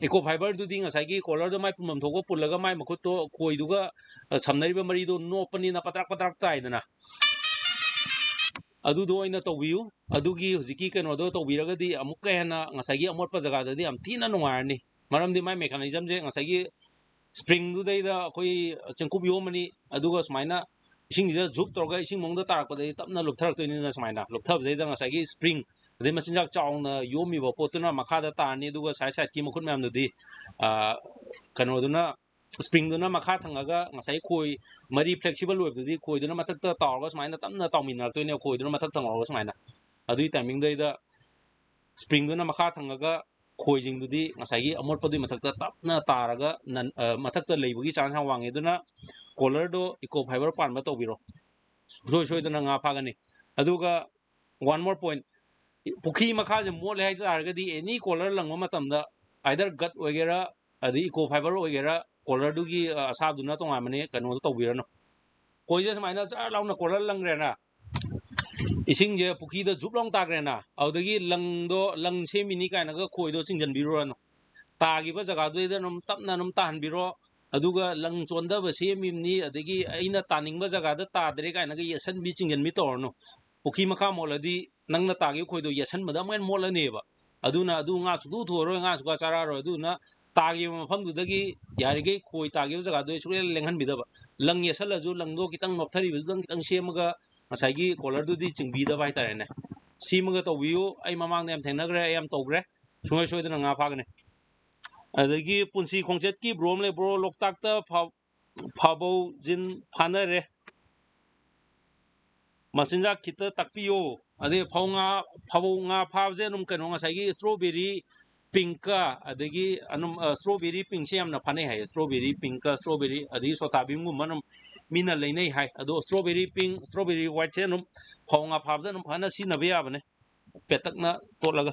ꯏꯀꯣ ꯐꯥꯏꯕꯔꯗꯨꯗꯤ ꯉꯁꯥꯏꯒꯤ ꯀꯣꯂꯔꯗꯣ ꯃꯥꯏ ꯄꯨꯟꯐꯝ ꯊꯣꯛꯄ ꯄꯨꯜꯂꯒ ꯃꯥꯏ ꯃꯈꯨꯠꯇꯣ ꯈꯣꯏꯗꯨꯒ, ꯑ, ꯁꯝꯅꯔꯤꯕ ꯃꯔꯤꯗꯣ ꯅꯣꯞꯄꯅꯤꯅ ꯄꯇ꯭ꯔꯥꯛ ꯄꯇ꯭ꯔꯥꯛ ꯇꯥꯏꯗꯅ꯫ ꯑꯗꯨꯗꯣ ꯑꯣꯏꯅ ꯇꯧꯕꯤꯌꯨ꯫ ꯑꯗꯨꯒꯤ ꯍꯧꯖꯤꯛꯀꯤ ꯀꯩꯅꯣꯗꯣ ꯇꯧꯕꯤꯔꯒꯗꯤ ꯑꯃꯨꯛꯀ ꯍꯦꯟꯅ ꯉꯁꯥꯏꯒꯤ ꯑꯃꯣꯠꯄ ꯖꯒꯥꯗꯗꯤ ꯌꯥꯝ ꯊꯤꯅ ꯅꯨꯡꯉꯥꯏꯔꯅꯤ꯫ ꯃꯔꯝꯗꯤ ꯃꯥꯏ ꯃꯦꯀꯥꯅꯤꯖꯝꯁꯦ ꯉꯁꯥꯏꯒꯤ ꯁ꯭ꯄ꯭ꯔꯤꯡꯗꯨꯗꯩꯗ ꯑꯩꯈꯣꯏ ꯆꯦꯡꯀꯨꯞ ꯌꯣꯝꯃꯅꯤ, ꯑꯗꯨꯒ ꯁꯨꯃꯥꯏꯅ ꯏꯁꯤꯡꯁꯤꯗ ꯖꯨꯞ ꯇꯧꯔꯒ ꯏꯁꯤꯡ ꯃꯅꯨꯡꯗ ꯇꯥꯔꯛꯄꯗꯒꯤ ꯇꯞꯅ ꯂꯨꯞꯊꯔꯛꯇꯣꯏꯅꯤꯅ, ꯁꯨꯃꯥꯏꯅ ꯂꯨꯞꯊꯕꯗꯩꯗ ꯉꯁꯥꯏꯒꯤ ꯁ꯭ꯄ꯭ꯔꯤꯡ, ꯑꯗꯩ ꯃꯆꯤꯟꯖꯥꯛ ꯆꯥꯎꯅ ꯌꯣꯝꯃꯤꯕ ꯄꯣꯠꯇꯨꯅ ꯃꯈꯥꯗ ꯇꯥꯔꯅꯤ, ꯑꯗꯨꯒ ꯁꯥꯏꯠ ꯁꯥꯏꯠꯀꯤ ꯃꯈꯨꯠ ꯃꯌꯥꯝꯗꯨꯗꯤ, ꯑ, ꯀꯩꯅꯣꯗꯨꯅ, ꯁ꯭ꯄ꯭ꯔꯤꯡꯗꯨꯅ ꯃꯈꯥ ꯊꯪꯉꯒ ꯉꯁꯥꯏ ꯈꯣꯏ ꯃꯔꯤ ꯐ꯭ꯂꯦꯛꯁꯤꯕꯜ ꯑꯣꯏꯕꯗꯨꯗꯤ ꯈꯣꯏꯗꯨꯅ ꯃꯊꯛꯇ ꯇꯥꯎꯔꯒ ꯁꯨꯃꯥꯏꯅ ꯇꯞꯅ ꯇꯥꯎꯃꯤꯟꯅꯔꯛꯇꯣꯏꯅꯦ, ꯈꯣꯏꯗꯨꯅ ꯃꯊꯛ ꯊꯪꯉꯛꯑꯒ ꯁꯨꯃꯥꯏꯅ꯫ ꯑꯗꯨꯒꯤ ꯇꯥꯏꯃꯤꯡꯗꯩꯗ ꯁ꯭ꯄ꯭ꯔꯤꯡꯗꯨꯅ ꯃꯈꯥ ꯊꯪꯉꯒ ꯈꯣꯏꯁꯤꯡꯗꯨꯗꯤ ꯉꯁꯥꯏꯒꯤ ꯑꯃꯣꯠꯄꯗꯨꯒꯤ ꯃꯊꯛꯇ ꯇꯞꯅ ꯇꯥꯔꯒ ꯅꯟ-, ꯑ, ꯃꯊꯛꯇ ꯂꯩꯕꯒꯤ ꯆꯥꯟꯁ ꯌꯥꯝ ꯋꯥꯡꯉꯦ꯫ ꯑꯗꯨꯅ ꯀꯣꯂꯔꯗꯣ ꯏꯀꯣ ꯐꯥꯏꯕꯔ ꯄꯥꯟꯕ ꯇꯧꯕꯤꯔꯣ, ꯁꯨꯡꯁꯣꯏ ꯁꯣꯏꯗꯅ ꯉꯥ ꯐꯥꯒꯅꯤ꯫ ꯑꯗꯨꯒ one more point, ꯄꯨꯈ꯭ꯔꯤ ꯃꯈꯥꯁꯦ ꯃꯣꯠꯂꯦ ꯍꯥꯏ ꯇꯥꯔꯒꯗꯤ ꯑꯦꯅꯤ ꯀꯣꯂꯔ ꯂꯪꯕ ꯃꯇꯝꯗ, ꯑꯥꯏꯗꯔ ꯒꯠ ꯑꯣꯏꯒꯦꯔꯥ, ꯑꯗꯩ ꯏꯀꯣ ꯐꯥꯏꯕꯔ ꯑꯣꯏꯒꯦꯔꯥ, ꯀꯣꯂꯔꯗꯨꯒꯤ, ꯑ, ꯑꯁꯥꯕꯗꯨꯅ ꯇꯣꯉꯥꯟꯕꯅꯦ, ꯀꯩꯅꯣꯗꯣ ꯇꯧꯕꯤꯔꯅꯨ꯫ ꯈꯣꯏꯁꯦ ꯁꯨꯃꯥꯏꯅ ꯖꯔ ꯂꯥꯎꯅ ꯀꯣꯂꯔ ꯂꯪꯈ꯭ꯔꯦꯅ, ꯏꯁꯤꯡꯁꯦ ꯄꯨꯈ꯭ꯔꯤꯗ ꯖꯨꯞ ꯂꯥꯎ ꯇꯥꯈ꯭ꯔꯦꯅ, ꯑꯗꯨꯗꯒꯤ ꯂꯪꯗꯣ, ꯂꯪ ꯁꯦꯝꯃꯤꯅꯤ ꯀꯥꯏꯅꯒ ꯈꯣꯏꯗꯣ ꯆꯤꯡꯁꯤꯟꯕꯤꯔꯨꯔꯅꯨ꯫ ꯇꯥꯈꯤꯕ ꯖꯒꯥꯗꯨꯗꯩꯗ ꯑꯗꯨꯝ ꯇꯞꯅ ꯑꯗꯨꯝ ꯇꯥꯍꯟꯕꯤꯔꯣ꯫ ꯑꯗꯨꯒ ꯂꯪ ꯆꯣꯟꯗꯕ ꯁꯦꯝꯃꯤꯕꯅꯤ, ꯑꯗꯒꯤ ꯑꯩꯅ ꯇꯥꯅꯤꯡꯕ ꯖꯒꯥꯗ ꯇꯥꯗ꯭ꯔꯦ ꯀꯥꯏꯅꯒ ꯌꯦꯠꯁꯟꯕꯤ ꯆꯤꯡꯁꯤꯟꯕꯤ ꯇꯧꯔꯅꯨ꯫ ꯄꯨꯈ꯭ꯔꯤ ꯃꯈꯥ ꯃꯣꯠꯂꯗꯤ ꯅꯪꯅ ꯇꯥꯈꯤꯕ ꯈꯣꯏꯗꯣ ꯌꯦꯠꯁꯟꯕꯗ ꯑꯃꯨꯛ ꯍꯦꯟꯅ ꯃꯣꯠꯂꯅꯦꯕ꯫ ꯑꯗꯨꯅ ꯑꯗꯨ ꯉꯥ ꯁꯨꯛꯊꯨ ꯊꯨꯔꯔꯣꯏ, ꯉꯥ ꯁꯨꯛꯆꯥ ꯆꯥꯔꯛꯑꯔꯣꯏ꯫ ꯑꯗꯨꯅ ꯇꯥꯈꯤꯕ ꯃꯐꯝꯗꯨꯗꯒꯤ ꯌꯥꯔꯤꯈꯩ ꯈꯣꯏ ꯇꯥꯈꯤꯕ ꯖꯒꯥꯗꯨ ꯁꯨꯛꯂꯦꯡ ꯂꯦꯡꯍꯟꯕꯤꯗꯕ꯫ ꯂꯪ ꯌꯦꯠꯁꯜꯂꯁꯨ ꯂꯪꯗꯣ ꯈꯤꯇꯪ ꯅꯣꯞꯊꯔꯤꯕꯗꯨꯗꯪ ꯈꯤꯇꯪ ꯁꯦꯝꯃꯒ ꯉꯁꯥꯏꯒꯤ ꯀꯣꯂꯔꯗꯨꯗꯤ ꯆꯤꯡꯕꯤꯗꯕ ꯍꯥꯏꯇꯥꯔꯦꯅꯦ꯫ ꯁꯤꯃꯒ ꯇꯧꯕꯤꯌꯨ꯫ ꯑꯩ ꯃꯃꯥꯡꯗ ꯌꯥꯝ ꯊꯦꯡꯅꯈ꯭ꯔꯦ, ꯑꯩ ꯌꯥꯝ ꯇꯧꯈ꯭ꯔꯦ꯫ ꯁꯨꯡꯁꯣꯏ ꯁꯣꯏꯗꯅ ꯉꯥ ꯐꯥꯒꯅꯤ꯫ ꯑꯗꯒꯤ ꯄꯨꯟꯁꯤ ꯈꯣꯡꯆꯠꯀꯤ ꯕ꯭ꯔꯣ ꯑꯃ ꯂꯩ, ꯕ꯭ꯔꯣ, ꯂꯣꯛꯇꯥꯛꯇ ꯐꯥ-, ꯐꯥꯕꯧ ꯖꯤꯟ ꯐꯥꯅꯔꯦ, ꯃꯆꯤꯟꯖꯥꯛ ꯈꯤꯇ ꯇꯥꯛꯄꯤꯌꯣ꯫ ꯑꯗꯩ ꯐꯧ ꯉꯥ, ꯐꯥꯕꯧ ꯉꯥ ꯐꯥꯕꯁꯦ ꯑꯗꯨꯝ ꯀꯩꯅꯣ, ꯉꯁꯥꯏꯒꯤ strawberry pinkꯀ, ꯑꯗꯒꯤ ꯑꯗꯨꯝ, ꯑ, strawberry pinkꯁꯦ ꯌꯥꯝꯅ ꯐꯥꯅꯩ ꯍꯥꯏꯌꯦ꯫ Strawberry pinkꯀ, strawberry, ꯑꯗꯒꯤ ꯁꯣꯇꯥꯕꯤꯝꯒꯨꯝꯕ ꯑꯗꯨꯝ ꯃꯤꯅ ꯂꯩꯅꯩ ꯍꯥꯏ꯫ ꯑꯗꯣ strawberry pink, strawberry whiteꯁꯦ ꯑꯗꯨꯝ ꯐꯧ ꯉꯥ ꯐꯥꯕꯗ ꯑꯗꯨꯝ ꯐꯖꯅ ꯁꯤꯖꯤꯟꯅꯕ ꯌꯥꯕꯅꯦ, ꯄꯦꯇꯛꯅ ꯇꯣꯠꯂꯒ꯫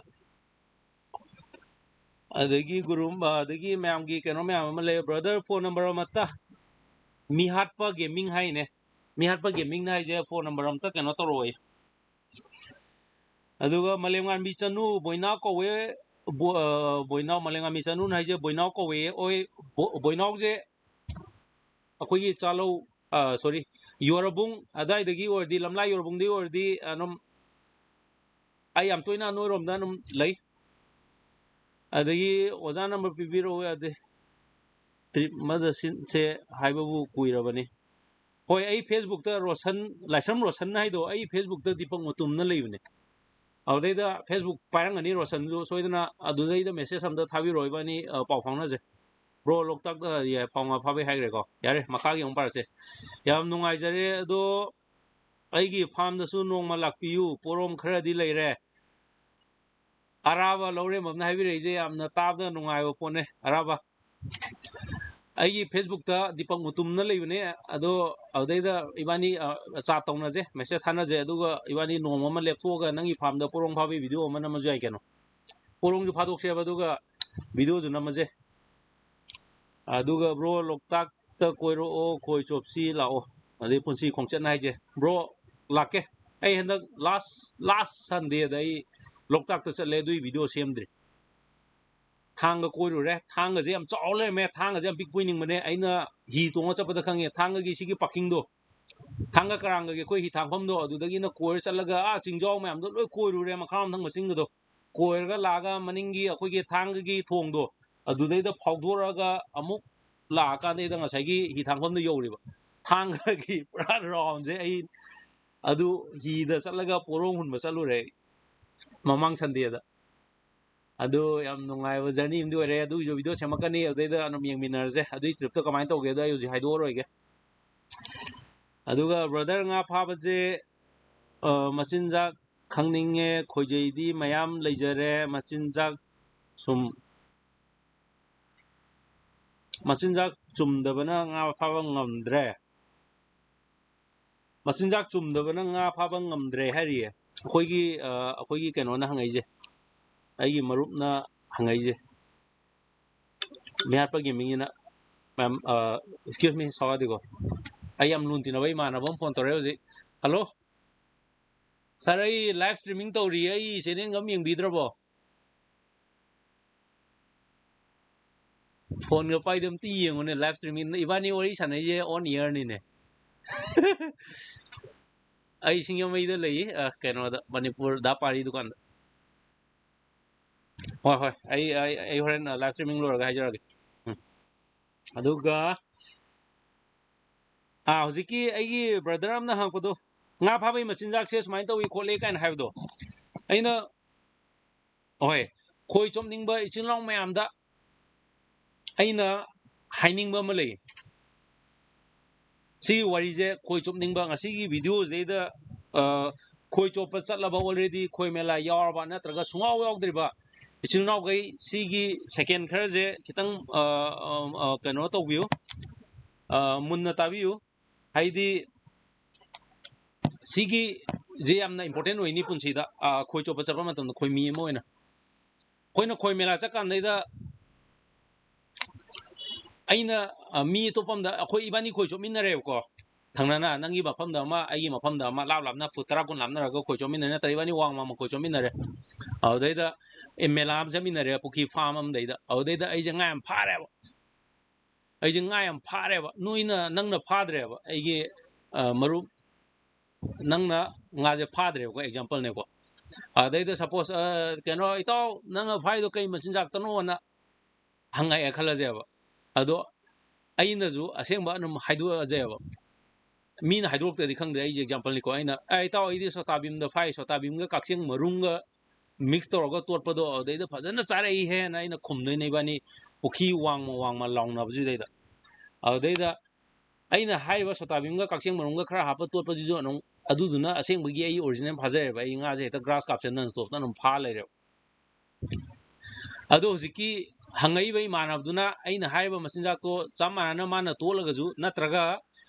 ꯑꯗꯒꯤ ꯒꯨꯔꯨ, ꯑꯗꯒꯤ ꯃꯌꯥꯝꯒꯤ ꯀꯩꯅꯣ ꯃꯌꯥꯝ ꯑꯃ ꯂꯩ꯫ Brother, phone number ꯑꯃꯇ, ꯃꯤꯍꯥꯠꯄ ꯒꯦꯃꯤꯡ ꯍꯥꯏꯅꯦ꯫ ꯃꯤꯍꯥꯠꯄ ꯒꯦꯃꯤꯡꯅ ꯍꯥꯏꯁꯦ, phone number ꯑꯃꯇ ꯀꯩꯅꯣ ꯇꯧꯔꯛꯑꯣꯌꯦ꯫ ꯑꯗꯨꯒ ꯃꯥꯂꯦꯝꯉꯥꯟꯕꯤ ꯆꯅꯨ, ꯕꯣꯏꯅꯥꯎ ꯀꯧꯋꯦ꯫ ꯕꯣ-, ꯑ, ꯕꯣꯏꯅꯥꯎ, ꯃꯥꯂꯦꯝꯉꯥꯟꯕꯤ ꯆꯅꯨꯅ ꯍꯥꯏꯁꯦ ꯕꯣꯏꯅꯥꯎ ꯀꯧꯋꯦ꯫ ꯑꯣꯏ, ꯕꯣ-, ꯕꯣꯏꯅꯥꯎꯁꯦ ꯑꯩꯈꯣꯏꯒꯤ ꯆꯥꯂꯧ, ꯑ, sorry, ꯌꯣꯔꯕꯨꯡ ꯑꯗꯥꯏꯗꯒꯤ ꯑꯣꯏꯔꯗꯤ, ꯂꯝꯂꯥꯏ ꯌꯣꯔꯕꯨꯡꯗꯒꯤ ꯑꯣꯏꯔꯗꯤ ꯑꯗꯨꯝ ꯑꯩ ꯌꯥꯝ ꯇꯣꯏꯅ ꯅꯣꯏꯔꯣꯝꯗ ꯑꯗꯨꯝ ꯂꯩ꯫ ꯑꯗꯒꯤ ꯑꯣꯖꯥ number ꯄꯤꯕꯤꯔꯛꯎ ꯌꯥꯗꯦ꯫ Trip ꯑꯃꯗ ꯁꯤꯟꯁꯦ ꯍꯥꯏꯕꯕꯨ ꯀꯨꯏꯔꯕꯅꯤ꯫ ꯍꯣꯏ, ꯑꯩ Facebookꯇ ꯔꯣꯁꯟ, ꯂꯥꯏꯁ꯭ꯔꯝ ꯔꯣꯁꯟ ꯍꯥꯏꯗꯣ, ꯑꯩ Facebookꯇ ꯗꯤꯄꯛ ꯃꯨꯇꯨꯝꯅ ꯂꯩꯕꯅꯦ꯫ ꯑꯗꯨꯗꯩꯗ Facebook ꯄꯥꯏꯔꯝꯒꯅꯤ ꯔꯣꯁꯟꯁꯨ ꯁꯣꯏꯗꯅ, ꯑꯗꯨꯗꯩꯗ message ꯑꯝꯇ ꯊꯥꯕꯤꯔꯛꯑꯣ, ꯏꯕꯥꯅꯤ, ꯑ, ꯄꯥꯎ ꯐꯥꯎꯅꯁꯦ꯫ Bro, ꯂꯣꯛꯇꯥꯛꯇ, ꯌꯥꯏ, ꯐꯧ ꯉꯥ ꯐꯥꯕꯩ ꯍꯥꯏꯈ꯭ꯔꯦꯀꯣ꯫ ꯌꯥꯔꯦ, ꯃꯈꯥꯒꯤ ꯑꯃꯨꯛ ꯄꯥꯔꯁꯦ꯫ ꯌꯥꯝ ꯅꯨꯡꯉꯥꯏꯖꯔꯦ, ꯑꯗꯣ ꯑꯩꯒꯤ farmꯗꯁꯨ ꯅꯣꯡꯃ ꯂꯥꯛꯄꯤꯌꯨ, ꯄꯣꯔꯣꯝ ꯈꯔꯗꯤ ꯂꯩꯔꯦ꯫ ꯑꯔꯥꯕ ꯂꯧꯔꯦꯝꯕꯝꯅ ꯍꯥꯏꯕꯤꯔꯛꯏꯁꯦ ꯌꯥꯝꯅ ꯇꯥꯕꯗ ꯅꯨꯡꯉꯥꯏꯕ ꯄꯣꯠꯅꯦ, ꯑꯔꯥꯕ꯫ ꯑꯩꯒꯤ Facebookꯇ ꯗꯤꯄꯛ ꯃꯨꯇꯨꯝꯅ ꯂꯩꯕꯅꯦ, ꯑꯗꯣ ꯑꯗꯨꯗꯩꯗ ꯏꯕꯥꯅꯤ, ꯑ, chat ꯇꯧꯅꯁꯦ, message ꯊꯥꯅꯁꯦ, ꯑꯗꯨꯒ ꯏꯕꯥꯅꯤ ꯅꯣꯡꯃ ꯑꯃ ꯂꯦꯞꯊꯣꯛꯑꯒ ꯅꯪꯒꯤ farmꯗ ꯄꯣꯔꯣꯝ ꯐꯥꯕꯒꯤ video ꯑꯃ ꯅꯝꯃꯁꯨ ꯌꯥꯏ ꯀꯩꯅꯣ꯫ ꯄꯣꯔꯣꯝꯁꯨ ꯐꯥꯗꯣꯛꯁꯦꯕ, ꯑꯗꯨꯒ videoꯁꯨ ꯅꯝꯃꯁꯦ꯫ ꯑꯗꯨꯒ bro, ꯂꯣꯛꯇꯥꯛꯇ ꯀꯣꯏꯔꯛꯑꯣ, ꯈꯣꯏ ꯆꯣꯞꯁꯤ ꯂꯥꯛꯑꯣ, ꯑꯗꯩ ꯄꯨꯟꯁꯤ ꯈꯣꯡꯆꯠꯅ ꯍꯥꯏꯁꯦ꯫ Bro, ꯂꯥꯛꯀꯦ꯫ ꯑꯩ ꯍꯟꯗꯛ last, last Sundayꯗ ꯑꯩ ꯂꯣꯛꯇꯥꯛꯇ ꯆꯠꯂꯦ, ꯑꯗꯨꯏ video ꯁꯦꯝꯗ꯭ꯔꯤ꯫ ꯊꯥꯡꯒ ꯀꯣꯏꯔꯨꯔꯦ꯫ ꯊꯥꯡꯒꯁꯦ ꯌꯥꯝ ꯆꯥꯎ ꯂꯩꯔꯝꯃꯦ꯫ ꯊꯥꯡꯒꯁꯦ ꯌꯥꯝ ꯄꯤꯛꯄꯣꯏ ꯅꯤꯡꯕꯅꯦ꯫ ꯑꯩꯅ ꯍꯤ ꯇꯣꯡꯉ ꯆꯠꯄꯗ ꯈꯪꯉꯦ, ꯊꯥꯡꯒꯒꯤ ꯁꯤꯒꯤ ꯄꯥꯔꯀꯤꯡꯗꯣ, ꯊꯥꯡꯒ ꯀꯔꯥꯡꯒꯒꯤ ꯑꯩꯈꯣꯏ ꯍꯤ ꯊꯥꯡꯐꯝꯗꯣ, ꯑꯗꯨꯗꯒꯤꯅ ꯀꯣꯏꯔ ꯆꯠꯂꯒ ꯑꯥ ꯆꯤꯡꯖꯥꯎ ꯃꯌꯥꯝꯗꯣ ꯂꯣꯏ ꯀꯣꯏꯔꯨꯔꯦ, ꯃꯈꯥꯔꯣꯝ ꯊꯪꯕ ꯆꯤꯡꯒꯗꯣ ꯀꯣꯏꯔꯒ ꯂꯥꯛꯑꯒ ꯃꯅꯤꯡꯒꯤ ꯑꯩꯈꯣꯏꯒꯤ ꯊꯥꯡꯒꯒꯤ ꯊꯣꯡꯗꯣ ꯑꯗꯨꯗꯩꯗ ꯐꯥꯎꯗꯣꯔꯛꯑꯒ ꯑꯃꯨꯛ ꯂꯥꯛꯑꯀꯥꯟꯗꯩꯗ ꯉꯁꯥꯏꯒꯤ ꯍꯤ ꯊꯥꯡꯐꯝꯗꯣ ꯌꯧꯔꯤꯕ꯫ ꯊꯥꯡꯒꯒꯤ ꯄꯨꯔꯥ ꯔꯥꯎꯟꯁꯦ ꯑꯩ ꯑꯗꯨ ꯍꯤꯗ ꯆꯠꯂꯒ ꯄꯣꯔꯣꯡ ꯍꯨꯟꯕ ꯆꯠꯂꯨꯔꯦ ꯑꯩ ꯃꯃꯥꯡ ꯁꯟꯗꯦꯗ꯫ ꯑꯗꯨ ꯌꯥꯝ ꯅꯨꯡꯉꯥꯏꯕ ꯖꯔꯅꯤ ꯑꯃꯗꯤ ꯑꯣꯏꯔꯦ꯫ ꯑꯗꯨꯒꯤꯁꯨ ꯚꯤꯗꯤꯑꯣ ꯁꯦꯝꯃꯛꯀꯅꯤ, ꯑꯗꯨꯗꯩꯗ ꯑꯗꯨꯝ ꯌꯦꯡꯃꯤꯟꯅꯔꯁꯦ꯫ ꯑꯗꯨꯒꯤ ꯇ꯭ꯔꯤꯞꯇꯣ ꯀꯃꯥꯏꯅ ꯇꯧꯒꯦꯗꯣ ꯑꯩ ꯍꯧꯖꯤꯛ ꯍꯥꯏꯗꯣꯛꯑꯔꯣꯏꯒꯦ꯫ ꯑꯗꯨꯒ ꯕ꯭ꯔꯗꯔ, ꯉꯥ ꯐꯥꯕꯁꯦ, ꯑ, ꯃꯆꯤꯟꯖꯥꯛ ꯈꯪꯅꯤꯡꯉꯦ꯫ ꯈꯣꯏꯖꯩꯗꯤ ꯃꯌꯥꯝ ꯂꯩꯖꯔꯦ, ꯃꯆꯤꯟꯖꯥꯛ ꯁꯨꯝ, ꯃꯆꯤꯟꯖꯥꯛ ꯆꯨꯝꯗꯕꯅ ꯉꯥ ꯐꯥꯕ ꯉꯝꯗ꯭ꯔꯦ꯫ ꯃꯆꯤꯟꯖꯥꯛ ꯆꯨꯝꯗꯕꯅ ꯉꯥ ꯐꯥꯕ ꯉꯝꯗ꯭ꯔꯦ ꯍꯥꯏꯔꯤꯌꯦ꯫ ꯑꯩꯈꯣꯏꯒꯤ, ꯑ, ꯑꯩꯈꯣꯏꯒꯤ ꯀꯩꯅꯣꯅ ꯍꯪꯉꯛꯏꯁꯦ, ꯑꯩꯒꯤ ꯃꯔꯨꯞꯅ ꯍꯪꯉꯛꯏꯁꯦ꯫ ꯃꯤꯍꯥꯠꯄꯒꯤ ꯃꯤꯅ ꯃꯌꯥꯝ, ꯑ, excuse me, ꯁꯥꯎꯔꯗꯤꯀꯣ꯫ ꯑꯩ ꯌꯥꯝ ꯂꯨꯅ ꯇꯤꯟꯅꯕ ꯏꯃꯥꯟꯅꯕ ꯑꯃ ꯐꯣꯟ ꯇꯧꯔꯛꯑꯦ ꯍꯧꯖꯤꯛ꯫ ꯍꯜꯂꯣ, ꯁꯥꯔ, ꯑꯩ ꯂꯥꯏꯚ ꯁ꯭ꯇ꯭ꯔꯤꯃꯤꯡ ꯇꯧꯔꯤꯌꯦ, ꯑꯩ ꯆꯦꯅꯦꯜꯒ ꯑꯃ ꯌꯦꯡꯕꯤꯗ꯭ꯔꯕꯣ? ꯐꯣꯟꯒ ꯄꯥꯏꯗ ꯑꯝꯇ ꯌꯦꯡꯉꯨꯅꯦ, ꯂꯥꯏꯚ ꯁ꯭ꯇ꯭ꯔꯤꯃꯤꯡ꯫ ꯏꯕꯥꯅꯤ ꯋꯥꯔꯤ ꯁꯥꯟꯅꯩꯁꯦ on air ꯅꯤꯅꯦ꯫ ꯑꯩ ꯁꯤꯡꯖꯃꯩꯗ ꯂꯩꯌꯦ, ꯑ, ꯀꯩꯅꯣꯗ, ꯃꯅꯤꯄꯨꯔ ꯗꯥ ꯄꯥꯔꯤ ꯗꯨꯀꯥꯟꯗ꯫ ꯍꯣꯏ, ꯍꯣꯏ, ꯑꯩ, ꯑꯩ, ꯑꯩ ꯍꯣꯔꯦꯟ, ꯑ, ꯂꯥꯏꯚ ꯁ꯭ꯇ꯭ꯔꯤꯃꯤꯡ ꯂꯣꯏꯔꯒ ꯍꯥꯏꯖꯔꯛꯑꯒꯦ꯫ ꯎꯝ꯫ ꯑꯗꯨꯒ, ꯑꯥ, ꯍꯧꯖꯤꯛꯀꯤ ꯑꯩꯒꯤ ꯕ꯭ꯔꯗꯔ ꯑꯃꯅ ꯍꯪꯉꯛꯄꯗꯣ, ꯉꯥ ꯐꯥꯕꯒꯤ ꯃꯆꯤꯟꯖꯥꯛꯁꯦ ꯁꯨꯃꯥꯏꯅ ꯇꯧꯏ ꯈꯣꯠꯂꯤ ꯀꯥꯏꯅ ꯍꯥꯏꯕꯗꯣ, ꯑꯩꯅ, ꯍꯣꯏ, ꯈꯣꯏ ꯆꯣꯞꯅꯤꯡꯕ ꯏꯆꯤꯜ ꯏꯅꯥꯎ ꯃꯌꯥꯝꯗ ꯑꯩꯅ ꯍꯥꯏꯅꯤꯡꯕ ꯑꯃ ꯂꯩ꯫ ꯁꯤꯒꯤ ꯋꯥꯔꯤꯁꯦ, ꯈꯣꯏ ꯆꯣꯞꯅꯤꯡꯕ, ꯉꯁꯤꯒꯤ ꯚꯤꯗꯤꯑꯣꯁꯤꯗꯩꯗ, ꯑ, ꯈꯣꯏ ꯆꯣꯞꯄ ꯆꯠꯂꯕ, already ꯈꯣꯏ ꯃꯦꯂꯥ ꯌꯥꯎꯔꯕ ꯅꯠꯇ꯭ꯔꯒ ꯁꯨꯡꯌꯥꯎ ꯌꯥꯎꯗ꯭ꯔꯤꯕ ꯏꯆꯤꯜ ꯏꯅꯥꯎꯈꯩ, ꯁꯤꯒꯤ ꯁꯦꯀꯦꯟ ꯈꯔꯁꯦ ꯈꯤꯇꯪ, ꯑ, ꯑ, ꯑ, ꯀꯩꯅꯣ ꯇꯧꯕꯤꯌꯨ, ꯑ, ꯃꯨꯟꯅ ꯇꯥꯕꯤꯌꯨ꯫ ꯍꯥꯏꯗꯤ ꯁꯤꯒꯤꯁꯦ ꯌꯥꯝꯅ important ꯑꯣꯏꯅꯤ ꯄꯨꯟꯁꯤꯗ, ꯑ, ꯈꯣꯏ ꯆꯣꯞꯄ ꯆꯠꯄ ꯃꯇꯝꯗ ꯈꯣꯏ ꯃꯤ ꯑꯃ ꯑꯣꯏꯅ꯫ ꯑꯩꯈꯣꯏꯅ ꯈꯣꯏ ꯃꯦꯂꯥ ꯆꯠꯀꯥꯟꯗꯩꯗ ꯑꯩꯅ, ꯑ, ꯃꯤ ꯑꯇꯣꯞꯄ ꯑꯝꯗ, ꯑꯩꯈꯣꯏ ꯏꯕꯥꯅꯤ ꯈꯣꯏ ꯆꯣꯞꯃꯤꯟꯅꯔꯦꯕꯀꯣ꯫ ꯊꯪꯅꯅ ꯅꯪꯒꯤ ꯃꯐꯝꯗ ꯑꯃ, ꯑꯩꯒꯤ ꯃꯐꯝꯗ ꯑꯃ, ꯂꯥꯞ ꯂꯥꯞꯅ ꯐꯨꯠ ꯇꯔꯥ ꯀꯨꯟ ꯂꯥꯞꯅꯔꯒ ꯈꯣꯏ ꯆꯣꯞꯃꯤꯟꯅꯔꯦ, ꯅꯠꯇ꯭ꯔꯒ ꯏꯕꯥꯅꯤ ꯋꯥꯡꯃ ꯑꯃ ꯈꯣꯏ ꯆꯣꯞꯃꯤꯟꯅꯔꯦ꯫ ꯑꯗꯨꯗꯩꯗ ꯑꯦ, ꯃꯦꯂꯥ ꯑꯃ ꯆꯠꯃꯤꯟꯅꯔꯦ, ꯄꯨꯈ꯭ꯔꯤ ꯐꯥꯝ ꯑꯃꯗꯩꯗ꯫ ꯑꯗꯨꯗꯩꯗ ꯑꯩꯁꯦ ꯉꯥ ꯌꯥꯝ ꯐꯥꯔꯦꯕ꯫ ꯑꯩꯁꯦ ꯉꯥ ꯌꯥꯝ ꯐꯥꯔꯦꯕ꯫ ꯅꯣꯏꯅ, ꯅꯪꯅ ꯐꯥꯗ꯭ꯔꯦꯕ꯫ ꯑꯩꯒꯤ, ꯑ, ꯃꯔꯨꯞ, ꯅꯪꯅ ꯉꯥꯁꯦ ꯐꯥꯗ꯭ꯔꯦꯕꯀꯣ, ꯑꯦꯛꯖꯥꯝꯄꯜꯅꯦꯀꯣ꯫ ꯑꯗꯩꯗ ꯁꯄꯣꯁ, ꯑ, ꯀꯩꯅꯣ, "ꯏꯇꯥꯎ, ꯅꯪꯅ ꯐꯥꯏꯗꯣ ꯀꯩ ꯃꯆꯤꯟꯖꯥꯛꯇꯅꯣꯅ?" ꯍꯪꯉꯛꯑꯦ ꯈꯜꯂꯁꯦꯕ꯫ ꯑꯗꯣ ꯑꯩꯅꯁꯨ ꯑꯁꯦꯡꯕ ꯑꯗꯨꯝ ꯍꯥꯏꯗꯣꯛꯑꯁꯦꯕ꯫ ꯃꯤꯅ ꯍꯥꯏꯗꯣꯔꯛꯇ꯭ꯔꯗꯤ ꯈꯪꯗ꯭ꯔꯦ, ꯑꯩꯁꯦ ꯑꯦꯛꯖꯥꯝꯄꯜꯅꯤꯀꯣ꯫ ꯑꯩꯅ, "ꯑꯦ, ꯏꯇꯥꯎ, ꯑꯩꯗꯤ ꯁꯣꯇꯥꯕꯤꯝꯗ ꯐꯥꯏ, ꯁꯣꯇꯥꯕꯤꯝꯒ ꯀꯛꯆꯦꯡ ꯃꯔꯨꯝꯒ ꯃꯤꯛꯁ ꯇꯧꯔꯒ ꯇꯣꯠꯄꯗꯣ, ꯑꯗꯩꯗ ꯐꯖꯅ ꯆꯥꯔꯛꯏꯍꯦꯅ" ꯑꯩꯅ ꯈꯨꯝꯗꯣꯏꯅꯦ, ꯏꯕꯥꯅꯤ ꯄꯨꯈ꯭ꯔꯤ ꯋꯥꯡꯃ ꯋꯥꯡꯃ ꯂꯥꯎꯅꯕꯁꯤꯗꯩꯗ꯫ ꯑꯗꯨꯗꯩꯗ ꯑꯩꯅ ꯍꯥꯏꯔꯤꯕ ꯁꯣꯇꯥꯕꯤꯝꯒ ꯀꯛꯆꯦꯡ ꯃꯔꯨꯝꯒ ꯈꯔ ꯍꯥꯞꯄ ꯇꯣꯠꯄꯁꯤꯁꯨ ꯑꯗꯨꯝ, ꯑꯗꯨꯗꯨꯅ ꯑꯁꯦꯡꯕꯒꯤ ꯑꯩ ꯑꯣꯔꯤꯖꯤꯅꯦꯜ ꯐꯥꯖꯔꯦꯕ꯫ ꯑꯩ ꯉꯥꯁꯦ ꯍꯦꯛꯇ ꯒ꯭ꯔꯥꯁ ꯀꯥꯞꯁꯦ ꯅꯟ ꯁ꯭ꯇꯣꯞꯇ ꯑꯗꯨꯝ ꯐꯥ ꯂꯩꯔꯦꯕ꯫ ꯑꯗꯣ ꯍꯧꯖꯤꯛꯀꯤ ꯍꯪꯉꯛꯏꯕ ꯏꯃꯥꯟꯅꯕꯗꯨꯅ ꯑꯩꯅ ꯍꯥꯏꯔꯤꯕ ꯃꯆꯤꯟꯖꯥꯛꯇꯣ ꯆꯞ ꯃꯥꯟꯅꯅ ꯃꯥꯅ ꯇꯣꯠꯂꯒꯁꯨ, ꯅꯠꯇ꯭ꯔꯒ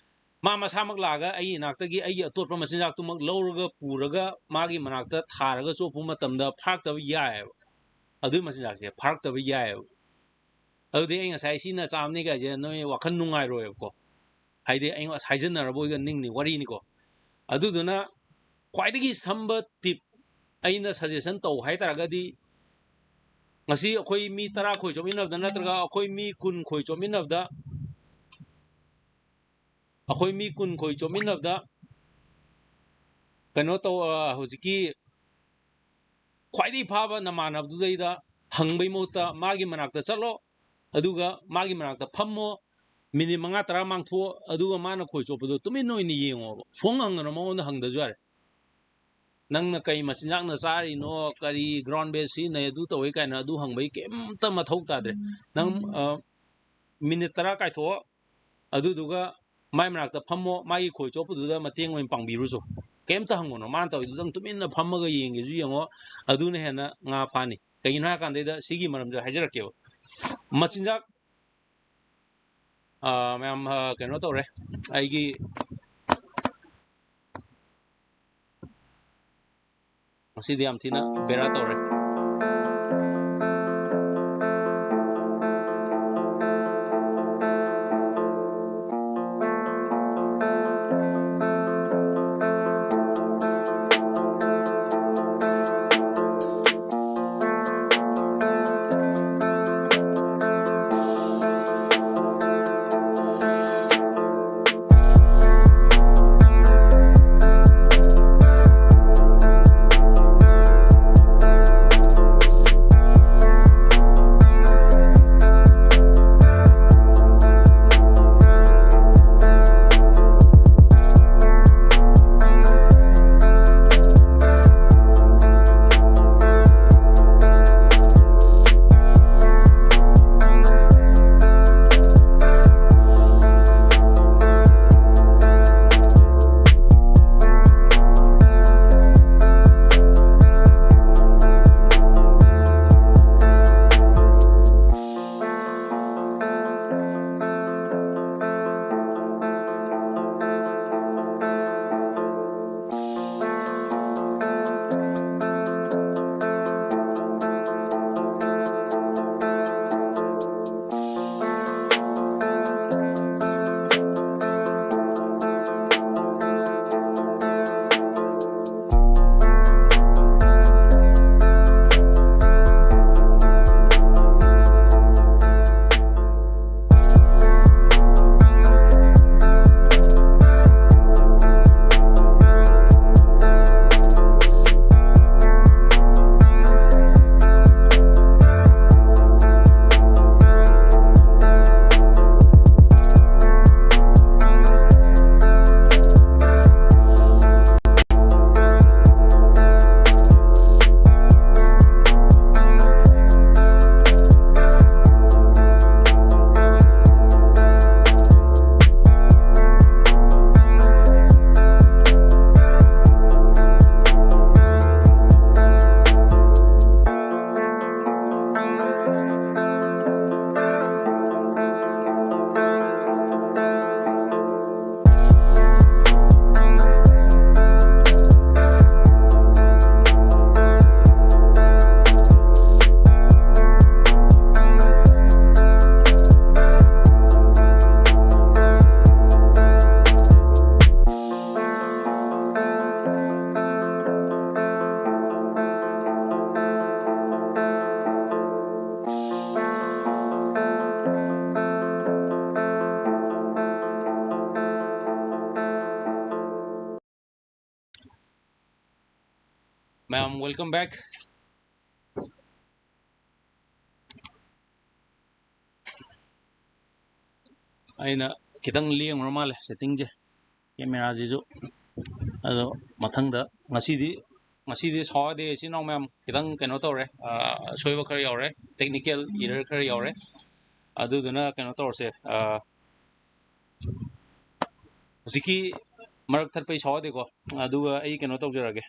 ꯃꯥ ꯃꯁꯥꯃꯛ ꯂꯥꯛꯑꯒ ꯑꯩꯒꯤ ꯏꯅꯥꯛꯇꯒꯤ ꯑꯩꯒꯤ ꯑꯇꯣꯠꯄ ꯃꯆꯤꯟꯖꯥꯛꯇꯨꯃꯛ ꯂꯧꯔꯒ ꯄꯨꯔꯒ ꯃꯥꯒꯤ ꯃꯅꯥꯛꯇ ꯊꯥꯔꯒ ꯆꯣꯞꯄ ꯃꯇꯝꯗ ꯐꯥꯔꯛꯇꯕ ꯌꯥꯏꯑꯕ꯫ ꯑꯗꯨꯒꯤ ꯃꯆꯤꯟꯖꯥꯛꯁꯦ ꯐꯥꯔꯛꯇꯕ ꯌꯥꯏꯑꯕ꯫ ꯑꯗꯨꯗꯤ ꯑꯩ ꯉꯁꯥꯏ ꯁꯤꯅ ꯆꯥꯝꯅꯤ ꯀꯥꯏꯁꯦ ꯅꯣꯏ ꯋꯥꯈꯜ ꯅꯨꯡꯉꯥꯏꯔꯣꯏꯕꯀꯣ꯫ ꯍꯥꯏꯗꯤ ꯑꯩ ꯉꯁꯥꯏ ꯍꯥꯏꯖꯟꯅꯔꯕ ꯑꯣꯏꯒ ꯅꯤꯡꯅꯤ ꯋꯥꯔꯤꯅꯤꯀꯣ꯫ ꯑꯗꯨꯗꯨꯅ ꯈ꯭ꯋꯥꯏꯗꯒꯤ ꯁꯝꯕ ꯇꯤꯞ ꯑꯩꯅ ꯁꯖꯦꯁꯟ ꯇꯧ ꯍꯥꯏ ꯇꯥꯔꯒꯗꯤ, ꯉꯁꯤ ꯑꯩꯈꯣꯏ ꯃꯤ ꯇꯔꯥ ꯈꯣꯏ ꯆꯣꯞꯃꯤꯟꯅꯕꯗ, ꯅꯠꯇ꯭ꯔꯒ ꯑꯩꯈꯣꯏ ꯃꯤ ꯀꯨꯟ ꯈꯣꯏ ꯆꯣꯞꯃꯤꯟꯅꯕꯗ, ꯑꯩꯈꯣꯏ ꯃꯤ ꯀꯨꯟ ꯈꯣꯏ ꯆꯣꯞꯃꯤꯟꯅꯕꯗ, ꯀꯩꯅꯣ ꯇꯧ, ꯑ, ꯍꯧꯖꯤꯛꯀꯤ ꯈ꯭ꯋꯥꯏꯗꯒꯤ ꯐꯥꯕ ꯅꯃꯥꯟꯅꯕꯗꯨꯗꯩꯗ ꯍꯪꯕꯩ ꯃꯍꯨꯠꯇ ꯃꯥꯒꯤ ꯃꯅꯥꯛꯇ ꯆꯠꯂꯣ, ꯑꯗꯨꯒ ꯃꯥꯒꯤ ꯃꯅꯥꯛꯇ ꯐꯝꯃꯣ, ꯃꯤꯅꯤꯠ ꯃꯉꯥ ꯇꯔꯥ ꯃꯥꯡꯊꯣꯛꯑꯣ, ꯑꯗꯨꯒ ꯃꯥꯅ ꯈꯣꯏ ꯆꯣꯞꯄꯗꯣ ꯇꯨꯃꯤꯟꯅ ꯑꯣꯏꯅ ꯌꯦꯡꯉꯣꯕ꯫ ꯁꯨꯡꯍꯪ ꯍꯪꯒꯅꯣ, ꯃꯉꯣꯟꯗ ꯍꯪꯗ꯭ꯔꯁꯨ ꯌꯥꯔꯦ꯫ "ꯅꯪꯅ ꯀꯩ ꯃꯆꯤꯟꯖꯥꯛꯅ ꯆꯥꯔꯤꯅꯣ, ꯀꯔꯤ ꯒ꯭ꯔꯥꯎꯟ ꯕꯦꯁ ꯁꯤꯖꯤꯟꯅꯩ, ꯑꯗꯨ ꯇꯧꯋꯤ" ꯀꯥꯏꯅ ꯑꯗꯨ ꯍꯪꯕꯒꯤ ꯀꯩꯝꯇ ꯃꯊꯧ ꯇꯥꯗ꯭ꯔꯦ꯫ ꯅꯪ, ꯑ, ꯃꯤꯅꯤꯠ ꯇꯔꯥ ꯀꯥꯏꯊꯣꯛꯑꯣ, ꯑꯗꯨꯗꯨꯒ ꯃꯥꯏ ꯃꯅꯥꯛꯇ ꯐꯝꯃꯣ, ꯃꯥꯒꯤ ꯈꯣꯏ ꯆꯣꯞꯄꯗꯨꯗ ꯃꯇꯦꯡ ꯑꯣꯏꯅ ꯄꯥꯡꯕꯤꯔꯨꯆꯣ꯫ ꯀꯩꯝꯇ ꯍꯪꯉꯨꯅꯣ, ꯃꯥꯅ ꯇꯧꯔꯤꯗꯨꯗꯪ ꯇꯨꯃꯤꯟꯅ ꯐꯝꯃꯒ ꯌꯦꯡꯒꯦꯁꯨ ꯌꯦꯡꯉꯣ, ꯑꯗꯨꯅ ꯍꯦꯟꯅ ꯉꯥ ꯐꯥꯅꯤ꯫ ꯀꯩꯒꯤꯅꯣ ꯍꯥꯏ ꯀꯥꯟꯗꯩꯗ ꯁꯤꯒꯤ ꯃꯔꯝꯁꯦ ꯍꯥꯏꯖꯔꯛꯀꯦꯕ꯫ ꯃꯆꯤꯟꯖꯥꯛ, ꯑ, ꯃꯌꯥꯝ, ꯑ, ꯀꯩꯅꯣ ꯇꯧꯔꯦ, ꯑꯩꯒꯤ ꯉꯁꯤꯗꯤ ꯌꯥꯝ ꯊꯤꯅ ꯕꯦꯔꯥ ꯇꯧꯔꯦ꯫ ꯃꯌꯥꯝ welcome back. ꯑꯩꯅ ꯈꯤꯇꯪ ꯂꯦꯡꯉꯨꯔ ꯃꯥꯜꯂꯦ ꯁꯦꯠꯇꯤꯡꯁꯦ, ꯀꯦꯃꯦꯔꯥꯁꯤꯁꯨ꯫ ꯑꯗꯣ ꯃꯊꯪꯗ, ꯉꯁꯤꯗꯤ ꯉꯁꯤꯗꯤ ꯁꯥꯎꯔꯗꯤ ꯏꯆꯤꯟ ꯏꯅꯥꯎ ꯃꯌꯥꯝ ꯈꯤꯇꯪ ꯀꯩꯅꯣ ꯇꯧꯔꯦ, ꯑꯁꯣꯏꯕ ꯈꯔ ꯌꯥꯎꯔꯦ, technical error ꯈꯔ ꯌꯥꯎꯔꯦ꯫ ꯑꯗꯨꯗꯨꯅ ꯀꯩꯅꯣ ꯇꯧꯔꯁꯦ, ꯍꯧꯖꯤꯛꯀꯤ ꯃꯔꯛ ꯊꯠꯄꯩ ꯁꯥꯎꯔꯗꯤꯀꯣ, ꯑꯗꯨꯒ ꯑꯩ ꯀꯩꯅꯣ ꯇꯧꯖꯔꯒꯦ,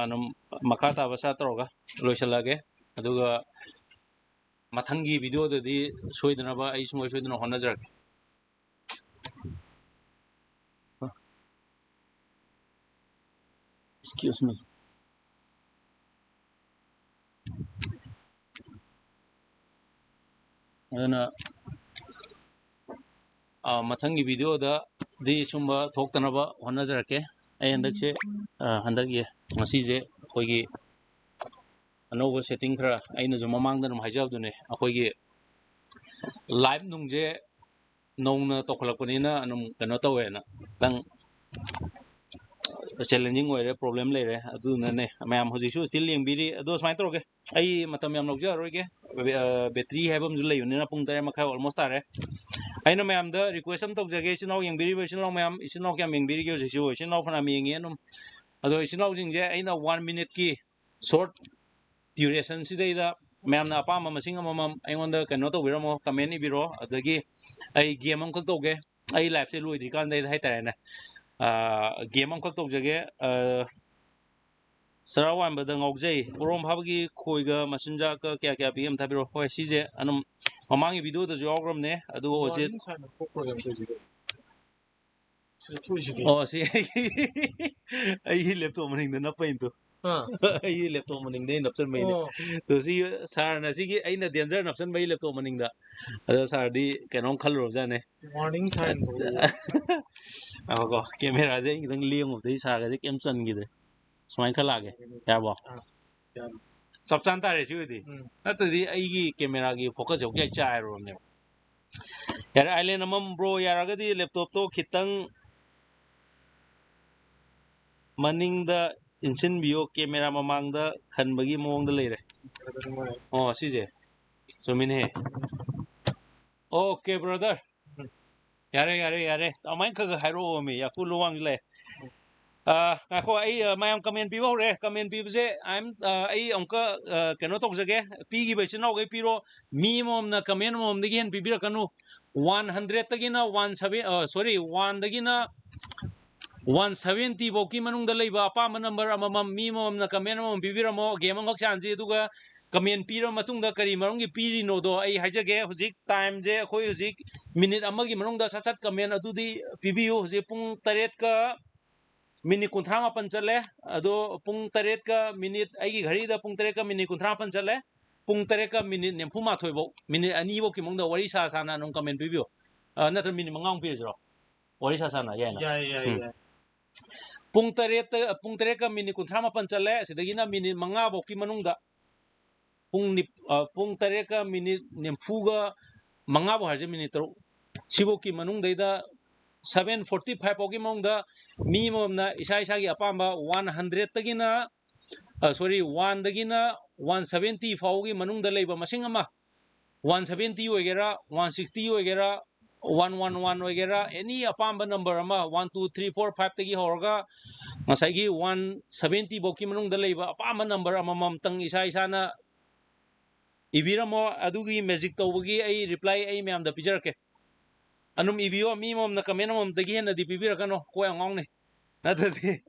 ꯑꯗꯨꯝ ꯃꯈꯥ ꯇꯥꯕ ꯁꯥ ꯇꯧꯔꯒ ꯂꯣꯏꯁꯤꯜꯂꯒꯦ꯫ ꯑꯗꯨꯒ ꯃꯊꯪꯒꯤ video ꯗꯗꯤ ꯁꯣꯏꯗꯅꯕ ꯑꯩ ꯁꯨꯡꯁꯣꯏ ꯁꯣꯏꯗꯅ ꯍꯣꯠꯅꯖꯔꯛꯀꯦ꯫ Excuse me. ꯑꯗꯨꯅ, ꯑ, ꯃꯊꯪꯒꯤ video ꯗꯗꯤ ꯁꯨꯝꯕ ꯊꯣꯛꯇꯅꯕ ꯍꯣꯠꯅꯖꯔꯛꯀꯦ꯫ ꯑꯩ ꯍꯟꯗꯛꯁꯦ, ꯑ, ꯍꯟꯗꯛ ꯌꯦ-, ꯉꯁꯤꯁꯦ ꯑꯩꯈꯣꯏꯒꯤ ꯑꯅꯧꯕ setting ꯈꯔ, ꯑꯩꯅꯁꯨ ꯃꯃꯥꯡꯗ ꯑꯗꯨꯝ ꯍꯥꯏꯖꯕꯗꯨꯅꯦ, ꯑꯩꯈꯣꯏꯒꯤ live ꯅꯨꯡꯁꯦ ꯅꯧꯅ ꯇꯧꯈꯠꯂꯛꯄꯅꯤꯅ ꯑꯗꯨꯝ ꯀꯩꯅꯣ ꯇꯧꯋꯦꯅ ꯈꯤꯇꯪ challenging ꯑꯣꯏꯔꯦ, problem ꯂꯩꯔꯦ꯫ ꯑꯗꯨꯅꯅꯦ ꯃꯌꯥꯝ ꯍꯧꯖꯤꯛꯁꯨ still ꯌꯦꯡꯕꯤꯔꯤ꯫ ꯑꯗꯣ ꯁꯨꯃꯥꯏꯅ ꯇꯧꯔꯒꯦ, ꯑꯩ ꯃꯇꯝ ꯌꯥꯝ ꯂꯧꯖꯔꯔꯣꯏꯒꯦ꯫ ꯑ, battery ꯍꯥꯏꯕ ꯑꯃꯁꯨ ꯂꯩꯕꯅꯤꯅ ꯄꯨꯡ ꯇꯔꯦꯠ ꯃꯈꯥꯏ almost ꯇꯥꯔꯦ꯫ ꯑꯩꯅ ꯃꯌꯥꯝꯗ request ꯑꯃ ꯇꯧꯖꯒꯦ, ꯏꯆꯤꯟ ꯏꯅꯥꯎ ꯌꯦꯡꯕꯤꯔꯤꯕ ꯏꯆꯤꯟ ꯏꯅꯥꯎ ꯃꯌꯥꯝ, ꯏꯆꯤꯟ ꯏꯅꯥꯎ ꯀꯌꯥꯝ ꯌꯦꯡꯕꯤꯔꯤꯒꯦ ꯍꯧꯖꯤꯛꯁꯨ? ꯏꯆꯤꯟ ꯏꯅꯥꯎ ꯐꯅꯌꯥꯝ ꯌꯦꯡꯉꯤ ꯑꯗꯨꯝ꯫ ꯑꯗꯣ ꯏꯆꯤꯟ ꯏꯅꯥꯎꯁꯤꯡꯁꯦ ꯑꯩꯅ one minute ꯀꯤ short duration ꯁꯤꯗꯩꯗ ꯃꯌꯥꯝꯅ ꯑꯄꯥꯝꯕ ꯃꯁꯤꯡ ꯑꯃꯃꯝ ꯑꯩꯉꯣꯟꯗ ꯀꯩꯅꯣ ꯇꯧꯕꯤꯔꯝꯃꯣ, comment ꯏꯕꯤꯔꯣ꯫ ꯑꯗꯒꯤ ꯑꯩ game ꯑꯃꯈꯛ ꯇꯧꯒꯦ, ꯑꯩ live ꯁꯦ ꯂꯣꯏꯗ꯭ꯔꯤꯀꯥꯟꯗ ꯍꯥꯏꯇꯥꯔꯦꯅꯦ, game ꯑꯃꯈꯛ ꯇꯧꯖꯒꯦ꯫ ꯑ, ꯆꯔꯥ ꯋꯥꯟꯕꯗ ꯉꯥꯎꯖꯩ, ꯄꯣꯔꯣꯝ ꯐꯥꯕꯒꯤ ꯈꯣꯏꯒ ꯃꯆꯤꯟꯖꯥꯛꯀ ꯀꯌꯥ ꯀꯌꯥ ꯄꯤ ꯑꯃ ꯊꯥꯕꯤꯔꯛꯑꯣ꯫ ꯍꯣꯏ, ꯁꯤꯁꯦ ꯑꯗꯨꯝ ꯃꯃꯥꯡꯒꯤ video ꯗꯁꯨ ꯌꯥꯎꯈ꯭ꯔꯕꯅꯦ, ꯑꯗꯨꯒ ꯍꯧꯖꯤꯛ ꯃꯣꯔꯅꯤꯡ ꯁꯥꯏꯟ ꯑꯣꯐ ꯀꯣꯛ ꯄ꯭ꯔꯣꯒ꯭ꯔꯥꯝ ꯇꯧꯁꯤꯔꯣ? ꯁꯤ ꯂꯧꯊꯣꯛꯏꯁꯤꯗꯤ꯫ ꯑꯣ, ꯁꯤ ꯑꯩꯒꯤ laptop ꯃꯅꯤꯡꯗ ꯅꯞꯄꯩꯅꯤ ꯇꯨ꯫ ꯑꯥ꯫ ꯑꯩꯒꯤ laptop ꯃꯅꯤꯡꯗ ꯑꯩꯅ ꯅꯞꯆꯟꯕꯩꯅꯦ꯫ ꯑꯣ꯫ ꯇꯨ, ꯁꯤ sir ꯅ ꯁꯤꯒꯤ ꯑꯩꯅ danger ꯅꯞꯆꯟꯕꯩ laptop ꯃꯅꯤꯡꯗ꯫ ꯑꯗꯣ sir ꯗꯤ ꯀꯩꯅꯣꯝ ꯈꯜꯂꯨꯔꯕꯖꯥꯠꯅꯦ꯫ ꯃꯣꯔꯅꯤꯡ ꯁꯥꯏꯟ ꯇꯧꯕ꯫ ꯉꯥꯏꯈꯣꯀꯣ, camera ꯁꯦ ꯑꯩ ꯈꯤꯇꯪ ꯂꯦꯡꯉꯨꯕꯗꯩ sir ꯒꯁꯦ ꯀꯩꯝ ꯆꯟꯈꯤꯗ꯭ꯔꯦ꯫ ꯁꯨꯃꯥꯏꯅ ꯈꯜꯂꯛꯑꯒꯦ꯫ ꯌꯥꯔꯕꯣ? ꯑꯥ, ꯌꯥꯔꯦ꯫ ꯆꯞ ꯆꯥꯅ ꯇꯥꯔꯦ ꯁꯤ ꯑꯣꯏꯗꯤ꯫ ꯎꯝ꯫ ꯅꯠꯇ꯭ꯔꯗꯤ ꯑꯩꯒꯤ camera ꯒꯤ focus ꯁꯦ ꯑꯃꯨꯛ ꯀꯌꯥ ꯆꯥꯏꯔꯨꯔꯕꯅꯦꯕ꯫ ꯌꯥꯔꯦ, Island ꯑꯃꯝ bro, ꯌꯥꯔꯒꯗꯤ laptop ꯇꯣ ꯈꯤꯇꯪ ꯃꯅꯤꯡꯗ ꯏꯟꯁꯤꯟꯕꯤꯌꯣ, ꯀꯦꯃꯦꯔꯥ ꯃꯃꯥꯡꯗ ꯈꯟꯕꯒꯤ ꯃꯑꯣꯡꯗ ꯂꯩꯔꯦ꯫ ꯑꯣ, ꯁꯤꯁꯦ ꯆꯨꯝꯃꯤꯅꯦꯍꯦ꯫ Okay, brother. ꯌꯥꯔꯦ, ꯌꯥꯔꯦ, ꯌꯥꯔꯦ꯫ ꯑꯗꯨꯃꯥꯏꯅ ꯈꯔ ꯈꯔ ꯍꯥꯏꯔꯛꯑꯣꯃꯤ, ꯌꯥꯀꯨ ꯂꯨꯋꯥꯡꯁꯨ ꯂꯩ꯫ ꯑ, ꯉꯥꯏꯈꯣ, ꯑꯩ, ꯑ, ꯃꯌꯥꯝ ꯀꯃꯦꯟ ꯄꯤꯕ ꯍꯧꯔꯦ꯫ ꯀꯃꯦꯟ ꯄꯤꯕꯁꯦ, I'm, ꯑ, ꯑꯩ ꯑꯃꯨꯛꯀ, ꯑ, ꯀꯩꯅꯣ ꯇꯧꯖꯒꯦ, ꯄꯤꯈꯤꯕ ꯏꯆꯤꯟ ꯏꯅꯥꯎꯈꯩ ꯄꯤꯔꯣ꯫ ꯃꯤ ꯑꯃꯃꯝꯅ ꯀꯃꯦꯟ ꯑꯃꯃꯝꯗꯒꯤ ꯍꯦꯟꯅ ꯄꯤꯕꯤꯔꯛꯀꯅꯨ꯫ One hundredꯇꯒꯤꯅ one seven, ꯑ, sorry, oneꯗꯒꯤꯅ one seventy ꯐꯥꯎꯒꯤ ꯃꯅꯨꯡꯗ ꯂꯩꯕ ꯑꯄꯥꯝꯕ ꯅꯝꯕꯔ ꯑꯃꯃꯝ, ꯃꯤ ꯑꯃꯃꯝꯅ ꯀꯃꯦꯟ ꯑꯃꯃꯝ ꯄꯤꯕꯤꯔꯝꯃꯣ꯫ ꯒꯦꯝ ꯑꯃꯈꯛ ꯁꯥꯟꯅꯁꯤ, ꯑꯗꯨꯒ ꯀꯃꯦꯟ ꯄꯤꯔꯕ ꯃꯇꯨꯡꯗ ꯀꯔꯤ ꯃꯔꯝꯒꯤ ꯄꯤꯔꯤꯅꯣꯗꯣ ꯑꯩ ꯍꯥꯏꯖꯒꯦ꯫ ꯍꯧꯖꯤꯛ ꯇꯥꯏꯝꯁꯦ ꯑꯩꯈꯣꯏ ꯍꯧꯖꯤꯛ ꯃꯤꯅꯤꯠ ꯑꯃꯒꯤ ꯃꯅꯨꯡꯗ ꯁꯠ ꯁꯠ ꯀꯃꯦꯟ ꯑꯗꯨꯗꯤ ꯄꯤꯕꯤꯌꯨ꯫ ꯍꯧꯖꯤꯛ ꯄꯨꯡ ꯇꯔꯦꯠꯀ ꯃꯤꯅꯤꯠ ꯀꯨꯟꯊ꯭ꯔꯥ ꯃꯥꯄꯟ ꯆꯠꯂꯦ꯫ ꯑꯗꯣ ꯄꯨꯡ ꯇꯔꯦꯠꯀ ꯃꯤꯅꯤꯠ, ꯑꯩꯒꯤ ꯘꯔꯤꯗ ꯄꯨꯡ ꯇꯔꯦꯠꯀ ꯃꯤꯅꯤꯠ ꯀꯨꯟꯊ꯭ꯔꯥ ꯃꯥꯄꯟ ꯆꯠꯂꯦ꯫ ꯄꯨꯡ ꯇꯔꯦꯠꯀ ꯃꯤꯅꯤꯠ ꯅꯤꯐꯨ ꯃꯥꯊꯣꯏ ꯐꯥꯎ, ꯃꯤꯅꯤꯠ ꯑꯅꯤ ꯐꯥꯎꯒꯤ ꯃꯅꯨꯡꯗ ꯋꯥꯔꯤ ꯁꯥ ꯁꯥꯅ ꯑꯗꯨꯝ ꯀꯃꯦꯟ ꯄꯤꯕꯤꯌꯨ꯫ ꯑ, ꯅꯠꯇ꯭ꯔ ꯃꯤꯅꯤꯠ ꯃꯉꯥꯃꯨꯛ ꯄꯤꯔꯁꯤꯔꯣ? ꯋꯥꯔꯤ ꯁꯥ ꯁꯥꯅ ꯌꯥꯏꯅ꯫ ꯌꯥꯏ, ꯌꯥꯏ, ꯎꯝ꯫ ꯌꯥꯏ꯫ ꯄꯨꯡ ꯇꯔꯦꯠꯇ, ꯄꯨꯡ ꯇꯔꯦꯠꯀ ꯃꯤꯅꯤꯠ ꯀꯨꯟꯊ꯭ꯔꯥ ꯃꯥꯄꯟ ꯆꯠꯂꯦ꯫ ꯁꯤꯗꯒꯤꯅ ꯃꯤꯅꯤꯠ ꯃꯉꯥ ꯐꯥꯎꯒꯤ ꯃꯅꯨꯡꯗ, ꯄꯨꯡ ꯅꯤꯞ-, ꯑ, ꯄꯨꯡ ꯇꯔꯦꯠꯀ ꯃꯤꯅꯤꯠ ꯅꯤꯐꯨꯒ ꯃꯉꯥ ꯐꯥꯎ ꯍꯥꯏꯔꯁꯦ, ꯃꯤꯅꯤꯠ ꯇꯔꯨꯛ꯫ ꯁꯤꯐꯥꯎꯒꯤ ꯃꯅꯨꯡꯗꯩꯗ seven forty five ꯐꯥꯎꯒꯤ ꯃꯅꯨꯡꯗ ꯃꯤ ꯑꯃꯃꯝꯅ ꯏꯁꯥ ꯏꯁꯥꯒꯤ ꯑꯄꯥꯝꯕ one hundredꯇꯒꯤꯅ, ꯑ, sorry, oneꯗꯒꯤꯅ one seventy ꯐꯥꯎꯒꯤ ꯃꯅꯨꯡꯗ ꯂꯩꯕ ꯃꯁꯤꯡ ꯑꯃ, one seventy ꯑꯣꯏꯒꯦꯔꯥ, one sixty ꯑꯣꯏꯒꯦꯔꯥ, one one one ꯑꯣꯏꯒꯦꯔꯥ, any ꯑꯄꯥꯝꯕ ꯅꯝꯕꯔ ꯑꯃ, one two three four fiveꯇꯒꯤ ꯍꯧꯔꯒ ꯉꯁꯥꯏꯒꯤ one seventy ꯐꯥꯎꯒꯤ ꯃꯅꯨꯡꯗ ꯂꯩꯕ ꯑꯄꯥꯝꯕ ꯅꯝꯕꯔ ꯑꯃꯃꯝꯇꯪ ꯏꯁꯥ ꯏꯁꯥꯅ ꯏꯕꯤꯔꯝꯃꯣ꯫ ꯑꯗꯨꯒꯤ ꯃꯦꯖꯤꯛ ꯇꯧꯕꯒꯤ ꯑꯩ ꯔꯤꯄ꯭ꯂꯥꯏ ꯑꯩ ꯃꯌꯥꯝꯗ ꯄꯤꯖꯔꯛꯀꯦ꯫ ꯑꯗꯨꯝ ꯏꯕꯤꯌꯣ, ꯃꯤ ꯑꯃꯃꯝꯅ ꯀꯃꯦꯟ ꯑꯃꯃꯝꯗꯒꯤ ꯍꯦꯟꯅꯗꯤ ꯄꯤꯕꯤꯔꯛꯀꯅꯣ, ꯀꯣꯛ ꯌꯥꯝ ꯉꯥꯎꯅꯤ꯫ ꯅꯠꯇ꯭ꯔꯗꯤ,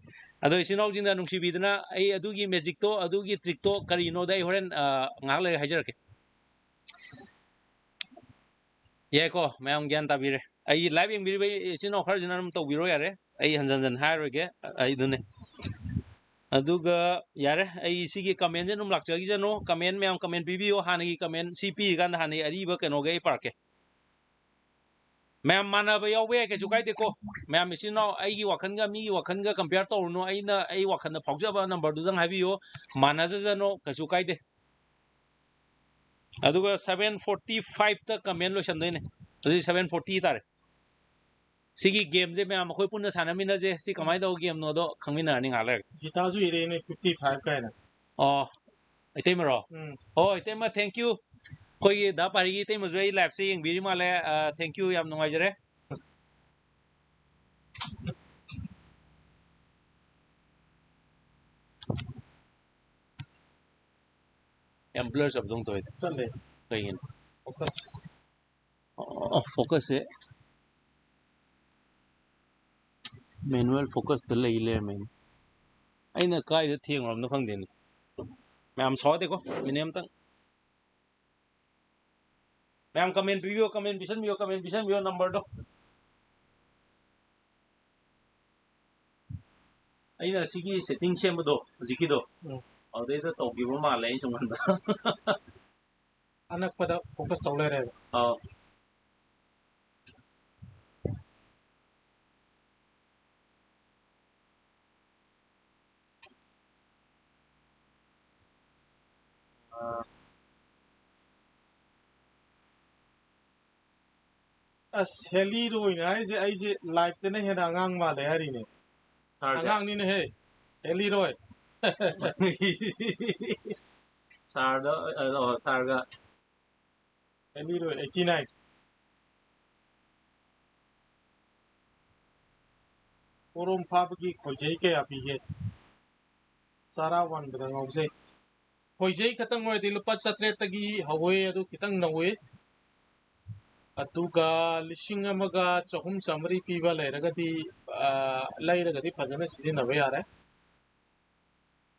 ꯑꯗꯣ ꯏꯆꯤꯟ ꯏꯅꯥꯎꯁꯤꯡꯅ ꯅꯨꯡꯁꯤꯕꯤꯗꯅ ꯑꯩ ꯑꯗꯨꯒꯤ ꯃꯦꯖꯤꯛꯇꯣ, ꯑꯗꯨꯒꯤ ꯇ꯭ꯔꯤꯛꯇꯣ ꯀꯔꯤꯅꯣꯗ ꯑꯩ ꯍꯣꯔꯦꯟ, ꯑ, ꯉꯥꯏꯍꯥꯛ ꯂꯩꯔꯒ ꯍꯥꯏꯖꯔꯛꯀꯦ꯫ ꯌꯥꯏꯀꯣ, ꯃꯌꯥꯝ ꯒ꯭ꯌꯥꯟ ꯇꯥꯕꯤꯔꯦ꯫ ꯑꯩꯒꯤ ꯂꯥꯏꯚ ꯌꯦꯡꯕꯤꯔꯤꯕ ꯏꯆꯤꯟ ꯏꯅꯥꯎ ꯈꯔꯁꯤꯅ ꯑꯗꯨꯝ ꯇꯧꯕꯤꯔꯣ ꯌꯥꯔꯦ, ꯑꯩ ꯍꯟꯖꯟ ꯍꯟꯖꯟ ꯍꯥꯏꯔꯔꯣꯏꯒꯦ, ꯑꯩ ꯑꯗꯨꯅꯦ꯫ ꯑꯗꯨꯒ ꯌꯥꯔꯦ, ꯑꯩ ꯁꯤꯒꯤ ꯀꯃꯦꯟꯁꯦ ꯑꯗꯨꯝ ꯂꯥꯛꯆꯈꯤꯁꯅꯨ꯫ ꯀꯃꯦꯟ ꯃꯌꯥꯝ ꯀꯃꯦꯟ ꯄꯤꯕꯤꯌꯣ, ꯍꯥꯟꯅꯒꯤ ꯀꯃꯦꯟ ꯁꯤ ꯄꯤꯔꯤꯀꯥꯟꯗ ꯍꯥꯟꯅꯒꯤ ꯑꯔꯤꯕ ꯀꯩꯅꯣꯒꯩ ꯑꯩ ꯄꯥꯔꯛꯀꯦ꯫ ꯃꯌꯥꯝ ꯃꯥꯟꯅꯕ ꯌꯥꯎꯕ ꯌꯥꯏ, ꯀꯩꯁꯨ ꯀꯥꯏꯗꯦꯀꯣ꯫ ꯃꯌꯥꯝ ꯏꯆꯤꯟ ꯏꯅꯥꯎ ꯑꯩꯒꯤ ꯋꯥꯈꯜꯒ ꯃꯤꯒꯤ ꯋꯥꯈꯜꯒ ꯀꯝꯄꯤꯌꯔ ꯇꯧꯔꯨꯅꯨ꯫ ꯑꯩꯅ ꯑꯩ ꯋꯥꯈꯜꯗ ꯐꯥꯎꯖꯕ ꯅꯝꯕꯔꯗꯨꯗꯪ ꯍꯥꯏꯕꯤꯌꯨ, ꯃꯥꯟꯅꯖꯁꯅꯨ, ꯀꯩꯁꯨ ꯀꯥꯏꯗꯦ꯫ ꯑꯗꯨꯒ seven forty fiveꯇ ꯀꯃꯦꯟ ꯂꯣꯏꯁꯟꯗꯣꯏꯅꯦ꯫ ꯑꯗꯨꯗꯤ seven forty ꯇꯥꯔꯦ꯫ ꯁꯤꯒꯤ ꯒꯦꯝꯁꯦ ꯃꯌꯥꯝ ꯑꯩꯈꯣꯏ ꯄꯨꯟꯅ ꯁꯥꯟꯅꯃꯤꯟꯅꯁꯦ꯫ ꯁꯤ ꯀꯃꯥꯏꯅ ꯇꯧꯕ ꯒꯦꯝꯅꯣꯗꯣ ꯈꯪꯃꯤꯟꯅꯔꯅꯤ ꯉꯥꯏꯍꯥꯛ ꯂꯩꯔꯒ꯫ ꯖꯤꯇꯥꯁꯨ ꯏꯔꯦꯅꯦ, ꯐꯤꯐꯇꯤ ꯐꯥꯏꯚ ꯀꯥꯏꯅ꯫ ꯑꯣ, ꯏꯇꯩꯃꯔꯣ? ꯎꯝ꯫ ꯍꯣꯏ, ꯏꯇꯩꯃ, thank you꯫ ꯑꯩꯈꯣꯏꯒꯤ ꯗꯥ ꯄꯥꯔꯤꯒꯤ ꯏꯇꯩꯃꯁꯨ ꯑꯩ ꯂꯥꯏꯞꯁꯦ ꯌꯦꯡꯕꯤꯔꯤ ꯃꯥꯜꯂꯦ꯫ ꯑ, thank you, ꯌꯥꯝ ꯅꯨꯡꯉꯥꯏꯖꯔꯦ꯫ ꯌꯥꯝ ꯕ꯭ꯂꯔ ꯆꯠꯄꯗꯧ ꯇꯧꯋꯦ꯫ ꯆꯠꯂꯦ꯫ ꯀꯩꯒꯤꯅꯣ? ꯐꯣꯀꯁ꯫ ꯑꯣ, ꯐꯣꯀꯁꯁꯦ ꯃꯦꯅꯨꯋꯦꯜ ꯐꯣꯀꯁꯇ ꯂꯩ ꯂꯩꯔꯝꯃꯦꯅꯦ꯫ ꯑꯩꯅ ꯀꯥꯏꯗ ꯊꯦꯡꯉꯨꯔꯕꯅꯣ ꯈꯪꯗꯦꯅꯦ꯫ ꯃꯌꯥꯝ ꯁꯥꯎꯗꯦꯀꯣ, ꯃꯤꯅꯤꯠ ꯑꯝꯇꯪ꯫ ꯃꯌꯥꯝ ꯀꯃꯦꯟ ꯄꯤꯕꯤꯌꯣ, ꯀꯃꯦꯟ ꯄꯤꯁꯟꯕꯤꯌꯣ, ꯀꯃꯦꯟ ꯄꯤꯁꯟꯕꯤꯌꯣ, ꯅꯝꯕꯔꯗꯣ꯫ ꯑꯩꯅ ꯁꯤꯒꯤ ꯁꯦꯠꯇꯤꯡ ꯁꯦꯝꯕꯗꯣ, ꯍꯧꯖꯤꯛꯀꯤꯗꯣ, ꯎꯝ꯫ ꯑꯗꯨꯗꯩꯗ ꯇꯧꯈꯤꯕ ꯃꯥꯜꯂꯦ ꯑꯩꯅ ꯁꯨꯝ ꯈꯟꯕꯗ꯫ ꯑꯅꯛꯄꯗ ꯐꯣꯀꯁ ꯇꯧ ꯂꯩꯔꯦꯕ꯫ ꯑꯥꯎ꯫ ꯑꯥ꯫ ꯑꯁ, ꯍꯦꯂꯤꯔꯣꯏꯅ ꯍꯥꯏꯁꯦ ꯑꯩꯁꯦ ꯂꯥꯏꯐꯇꯅ ꯍꯦꯟꯅ ꯑꯉꯥꯡ ꯃꯥꯜꯂꯦ ꯍꯥꯏꯔꯤꯅꯦ꯫ ꯁꯥꯔꯁꯦ? ꯑꯉꯥꯡꯅꯤꯅꯦꯍꯦ, ꯍꯦꯂꯤꯔꯣꯏ꯫ ꯁꯥꯔꯗ, ꯑ, ꯑꯣ, ꯁꯥꯔꯒ꯫ ꯍꯦꯂꯤꯔꯣꯏ, eighty nine꯫ ꯄꯣꯔꯣꯝ ꯐꯥꯕꯒꯤ ꯈꯣꯏꯖꯩ ꯀꯌꯥ ꯄꯤꯒꯦ? ꯆꯥꯔꯥ ꯋꯥꯟꯕꯗ ꯉꯥꯎꯖꯩ꯫ ꯈꯣꯏꯖꯩ ꯈꯛꯇꯪ ꯑꯣꯏꯔꯗꯤ ꯂꯨꯄꯥ ꯆꯥꯇ꯭ꯔꯦꯠꯇꯒꯤ ꯍꯧꯋꯦ, ꯑꯗꯨ ꯈꯤꯇꯪ ꯅꯧꯋꯤ꯫ ꯑꯗꯨꯒ ꯂꯤꯁꯤꯡ ꯑꯃꯒ ꯆꯍꯨꯝ ꯆꯥꯃꯔꯤ ꯄꯤꯕ ꯂꯩꯔꯒꯗꯤ, ꯑ, ꯂꯩꯔꯒꯗꯤ ꯐꯖꯅ ꯁꯤꯖꯤꯟꯅꯕ ꯌꯥꯔꯦ꯫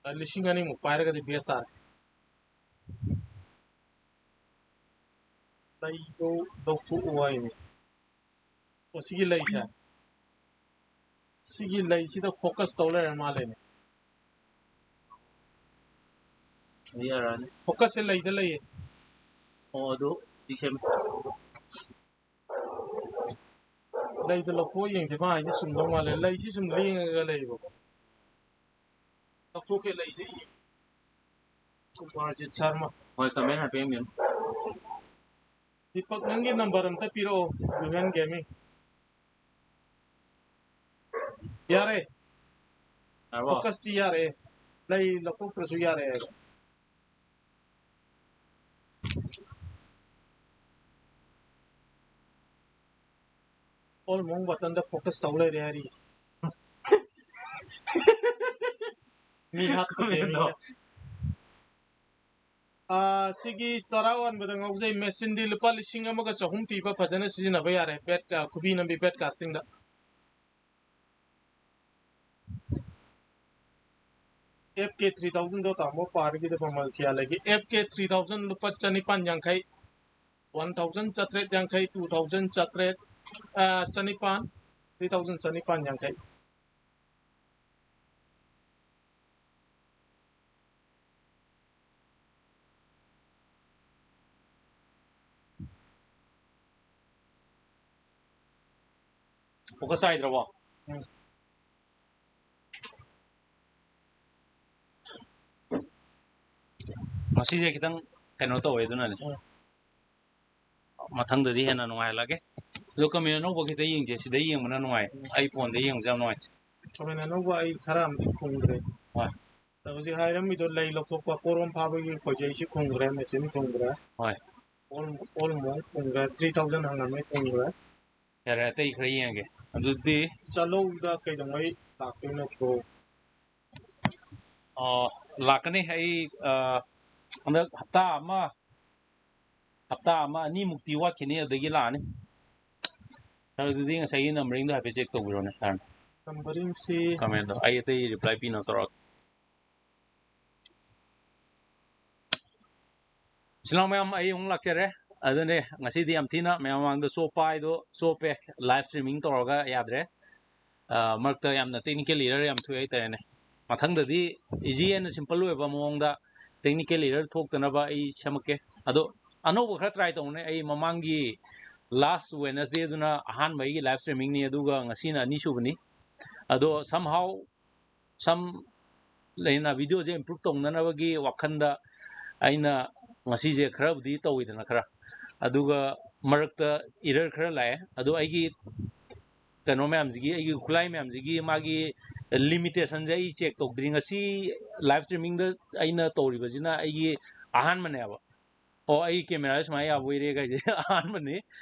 ꯑ, ꯂꯤꯁꯤꯡ ꯑꯅꯤꯃꯨꯛ ꯄꯥꯏꯔꯒꯗꯤ ꯕꯦꯁ ꯇꯥꯔꯦ꯫ ꯂꯩꯗꯣ ꯂꯧꯊꯣꯛꯎ ꯍꯥꯏꯅꯦ꯫ ꯑꯣ, ꯁꯤꯒꯤ ꯂꯩꯁꯦ, ꯁꯤꯒꯤ ꯂꯩꯁꯤꯗ ꯐꯣꯀꯁ ꯇꯧ ꯂꯩꯔ ꯃꯥꯜꯂꯦꯅꯦ꯫ ꯌꯥꯔꯅꯤ꯫ ꯐꯣꯀꯁꯁꯦ ꯂꯩꯗ ꯂꯩꯌꯦ꯫ ꯑꯣ, ꯑꯗꯨ ꯁꯤ ꯁꯦꯝ-, ꯂꯩꯗꯣ ꯂꯧꯊꯣꯛꯑ ꯌꯦꯡꯁꯦ, ꯃꯥ ꯍꯥꯏꯁꯦ ꯆꯨꯝꯗꯧ ꯃꯥꯜꯂꯦ꯫ ꯂꯩꯁꯤ ꯁꯨꯝ ꯂꯦꯡꯉꯒ ꯂꯩꯌꯦꯕꯀꯣ꯫ ꯂꯧꯊꯣꯛꯀꯦ ꯂꯩꯁꯦ꯫ ꯀꯨꯃꯥꯔꯖꯤꯠ ꯁꯔꯃ꯫ ꯍꯣꯏ, ꯀꯃꯦꯟ ꯍꯥꯏꯐꯦꯠ ꯌꯦꯡꯕꯤꯌꯨ꯫ ꯗꯤꯄꯛ, ꯅꯪꯒꯤ ꯅꯝꯕꯔ ꯑꯝꯇ ꯄꯤꯔꯛꯑꯣ, ꯒꯨꯍꯦꯟ ꯒꯦꯃꯤꯡ꯫ ꯌꯥꯔꯦ꯫ ꯌꯥꯔꯕꯣ? Focus ꯇꯤ ꯌꯥꯔꯦ꯫ ꯂꯩ ꯂꯧꯊꯣꯛꯇ꯭ꯔꯁꯨ ꯌꯥꯔꯦ꯫ All ꯃꯑꯣꯡ button ꯗ focus ꯇꯧ ꯂꯩꯔꯦ ꯍꯥꯏꯔꯤ꯫ ꯃꯤ ꯍꯥꯠꯄ ꯀꯩꯅꯣ? ꯑꯥ, ꯁꯤꯒꯤ ꯆꯔꯥ ꯋꯥꯟꯕꯗ ꯉꯥꯎꯖꯩ machine ꯗꯤ ꯂꯨꯄꯥ ꯂꯤꯁꯤꯡ ꯑꯃꯒ ꯆꯍꯨꯝ ꯄꯤꯕ, ꯐꯖꯅ ꯁꯤꯖꯤꯟꯅꯕ ꯌꯥꯔꯦ, ꯕꯦꯠ, ꯑꯥ, ꯈꯨꯕꯤ ꯅꯝꯕꯤ ꯕꯦꯠ casting ꯗ꯫ F K three thousand ꯗꯣ ꯇꯥꯃꯣ ꯄꯥꯔꯒꯤꯗ ꯃꯃꯜ ꯀꯌꯥ ꯂꯩꯒꯦ? F K three thousand ꯂꯨꯄꯥ ꯆꯅꯤꯄꯥꯟ ꯌꯥꯡꯈꯩ, one thousand ꯆꯥꯇ꯭ꯔꯦꯠ ꯌꯥꯡꯈꯩ, two thousand ꯆꯥꯇ꯭ꯔꯦꯠ, ꯑꯥ, ꯆꯅꯤꯄꯥꯟ, three thousand ꯆꯅꯤꯄꯥꯟ ꯌꯥꯡꯈꯩ꯫ Focus ꯆꯥꯏꯗ꯭ꯔꯕꯣ? ꯎꯝ꯫ ꯉꯁꯤꯁꯦ ꯈꯤꯇꯪ ꯀꯩꯅꯣ ꯇꯧꯋꯦ, ꯑꯗꯨꯅꯅꯦ꯫ ꯎꯝ꯫ ꯃꯊꯪꯗꯗꯤ ꯍꯦꯟꯅ ꯅꯨꯡꯉꯥꯏꯍꯜꯂꯒꯦ꯫ ꯑꯗꯣ comment ꯑꯅꯧꯕ ꯈꯤꯇ ꯌꯦꯡꯁꯦ, ꯁꯤꯗ ꯌꯦꯡꯕꯅ ꯅꯨꯡꯉꯥꯏ꯫ ꯎꯝ꯫ ꯑꯩ phone ꯗ ꯌꯦꯡꯕꯁꯦ ꯌꯥꯝ ꯅꯨꯡꯉꯥꯏꯇꯦ꯫ Comment ꯑꯅꯧꯕ ꯑꯩ ꯈꯔ ꯑꯃꯗꯤ ꯈꯨꯝꯈ꯭ꯔꯦ꯫ ꯍꯣꯏ꯫ ꯑꯗꯣ ꯍꯧꯖꯤꯛ ꯍꯥꯏꯔꯝꯃꯤꯗꯣ ꯂꯩ ꯂꯧꯊꯣꯛꯄ, ꯀꯣꯔꯣꯝ ꯐꯥꯕꯒꯤ ꯈꯣꯏꯖꯩꯁꯤ ꯈꯨꯝꯈ꯭ꯔꯦ, machine ꯈꯨꯝꯈ꯭ꯔꯦ꯫ ꯍꯣꯏ꯫ ꯑꯣꯜ, ꯑꯣꯜ ꯃꯣꯡ ꯈꯨꯝꯈ꯭ꯔꯦ, three thousand ꯍꯪꯉꯝꯃꯦ, ꯈꯨꯝꯈ꯭ꯔꯦ꯫ ꯌꯥꯔꯦ, ꯑꯇꯩ ꯈꯔ ꯌꯦꯡꯉꯒꯦ꯫ ꯑꯗꯨꯗꯤ ꯆꯥꯂꯧꯗ ꯀꯩꯗꯧꯉꯩ ꯂꯥꯛꯇꯣꯏꯅꯣ, bro? ꯑ, ꯂꯥꯛꯀꯅꯤ꯫ ꯑꯩ, ꯑ, ꯍꯟꯗꯛ ꯍꯞꯇꯥ ꯑꯃ, ꯍꯞꯇꯥ ꯑꯃ ꯑꯅꯤꯃꯨꯛꯇꯤ ꯋꯥꯠꯈꯤꯅꯤ, ꯑꯗꯨꯗꯒꯤ ꯂꯥꯛꯑꯅꯤ꯫ Sir, ꯑꯗꯨꯗꯤ ꯉꯁꯥꯏꯒꯤ numbering ꯗꯣ ꯍꯥꯏꯐꯦꯠ check ꯇꯧꯕꯤꯔꯣꯅꯦ, sir꯫ Numbering ꯁꯤ comment ꯗꯣ ꯑꯩ ꯑꯇꯩ reply ꯄꯤꯅꯕ ꯇꯧꯔꯛꯑꯒꯦ꯫ ꯏꯆꯤꯜ ꯏꯅꯥꯎ ꯃꯌꯥꯝ, ꯑꯩ ꯑꯃꯨꯛ ꯂꯥꯛꯆꯔꯦ꯫ ꯑꯗꯨꯅꯦ, ꯉꯁꯤꯗꯤ ꯌꯥꯝ ꯊꯤꯅ ꯃꯌꯥꯝ ꯃꯃꯥꯡꯗ ꯆꯣꯞꯄ ꯍꯥꯏꯗꯣ ꯆꯣꯞꯄꯦ, live streaming ꯇꯧꯔꯒ ꯌꯥꯗ꯭ꯔꯦ꯫ ꯑ, ꯃꯔꯛꯇ ꯌꯥꯝꯅ technical error ꯌꯥꯝ ꯊꯣꯛꯑꯦ ꯍꯥꯏꯇꯥꯔꯦꯅꯦ꯫ ꯃꯊꯪꯗꯗꯤ easy and simple ꯑꯣꯏꯕ ꯃꯑꯣꯡꯗ technical error ꯊꯣꯛꯇꯅꯕ ꯑꯩ ꯁꯦꯝꯃꯛꯀꯦ꯫ ꯑꯗꯣ ꯑꯅꯧꯕ ꯈꯔ try ꯇꯧꯅꯦ꯫ ꯑꯩ ꯃꯃꯥꯡꯒꯤ last Wednesday ꯗꯨꯅ ꯑꯍꯥꯟꯕ ꯑꯩꯒꯤ live streaming ꯅꯤ, ꯑꯗꯨꯒ ꯉꯁꯤꯅ ꯑꯅꯤꯁꯨꯕꯅꯤ꯫ ꯑꯗꯣ somehow some ꯂꯩꯅ video ꯁꯦ improve ꯇꯧꯅꯅꯕꯒꯤ ꯋꯥꯈꯜꯗ ꯑꯩꯅ ꯉꯁꯤꯁꯦ ꯈꯔꯕꯨꯗꯤ ꯇꯧꯋꯤꯗꯅ ꯈꯔ, ꯑꯗꯨꯒ ꯃꯔꯛꯇ error ꯈꯔ ꯂꯥꯛꯑꯦ꯫ ꯑꯗꯣ ꯑꯩꯒꯤ ꯀꯩꯅꯣ ꯃꯌꯥꯝꯁꯤꯒꯤ, ꯑꯩꯒꯤ ꯈꯨꯠꯂꯥꯏ ꯃꯌꯥꯝꯁꯤꯒꯤ ꯃꯥꯒꯤ limitationꯁꯦ ꯑꯩ check ꯇꯧꯗ꯭ꯔꯤ꯫ ꯉꯁꯤ live streamingꯗ ꯑꯩꯅ ꯇꯧꯔꯤꯕꯁꯤꯅ ꯑꯩꯒꯤ ꯑꯍꯥꯟꯕꯅꯦꯕ꯫ ꯑꯣ, ꯑꯩ cameraꯁꯦ ꯁꯨꯃꯥꯏꯅ ꯌꯥꯕ ꯑꯣꯏꯔꯦ ꯀꯥꯏꯁꯦ ꯑꯍꯥꯟꯕꯅꯤ꯫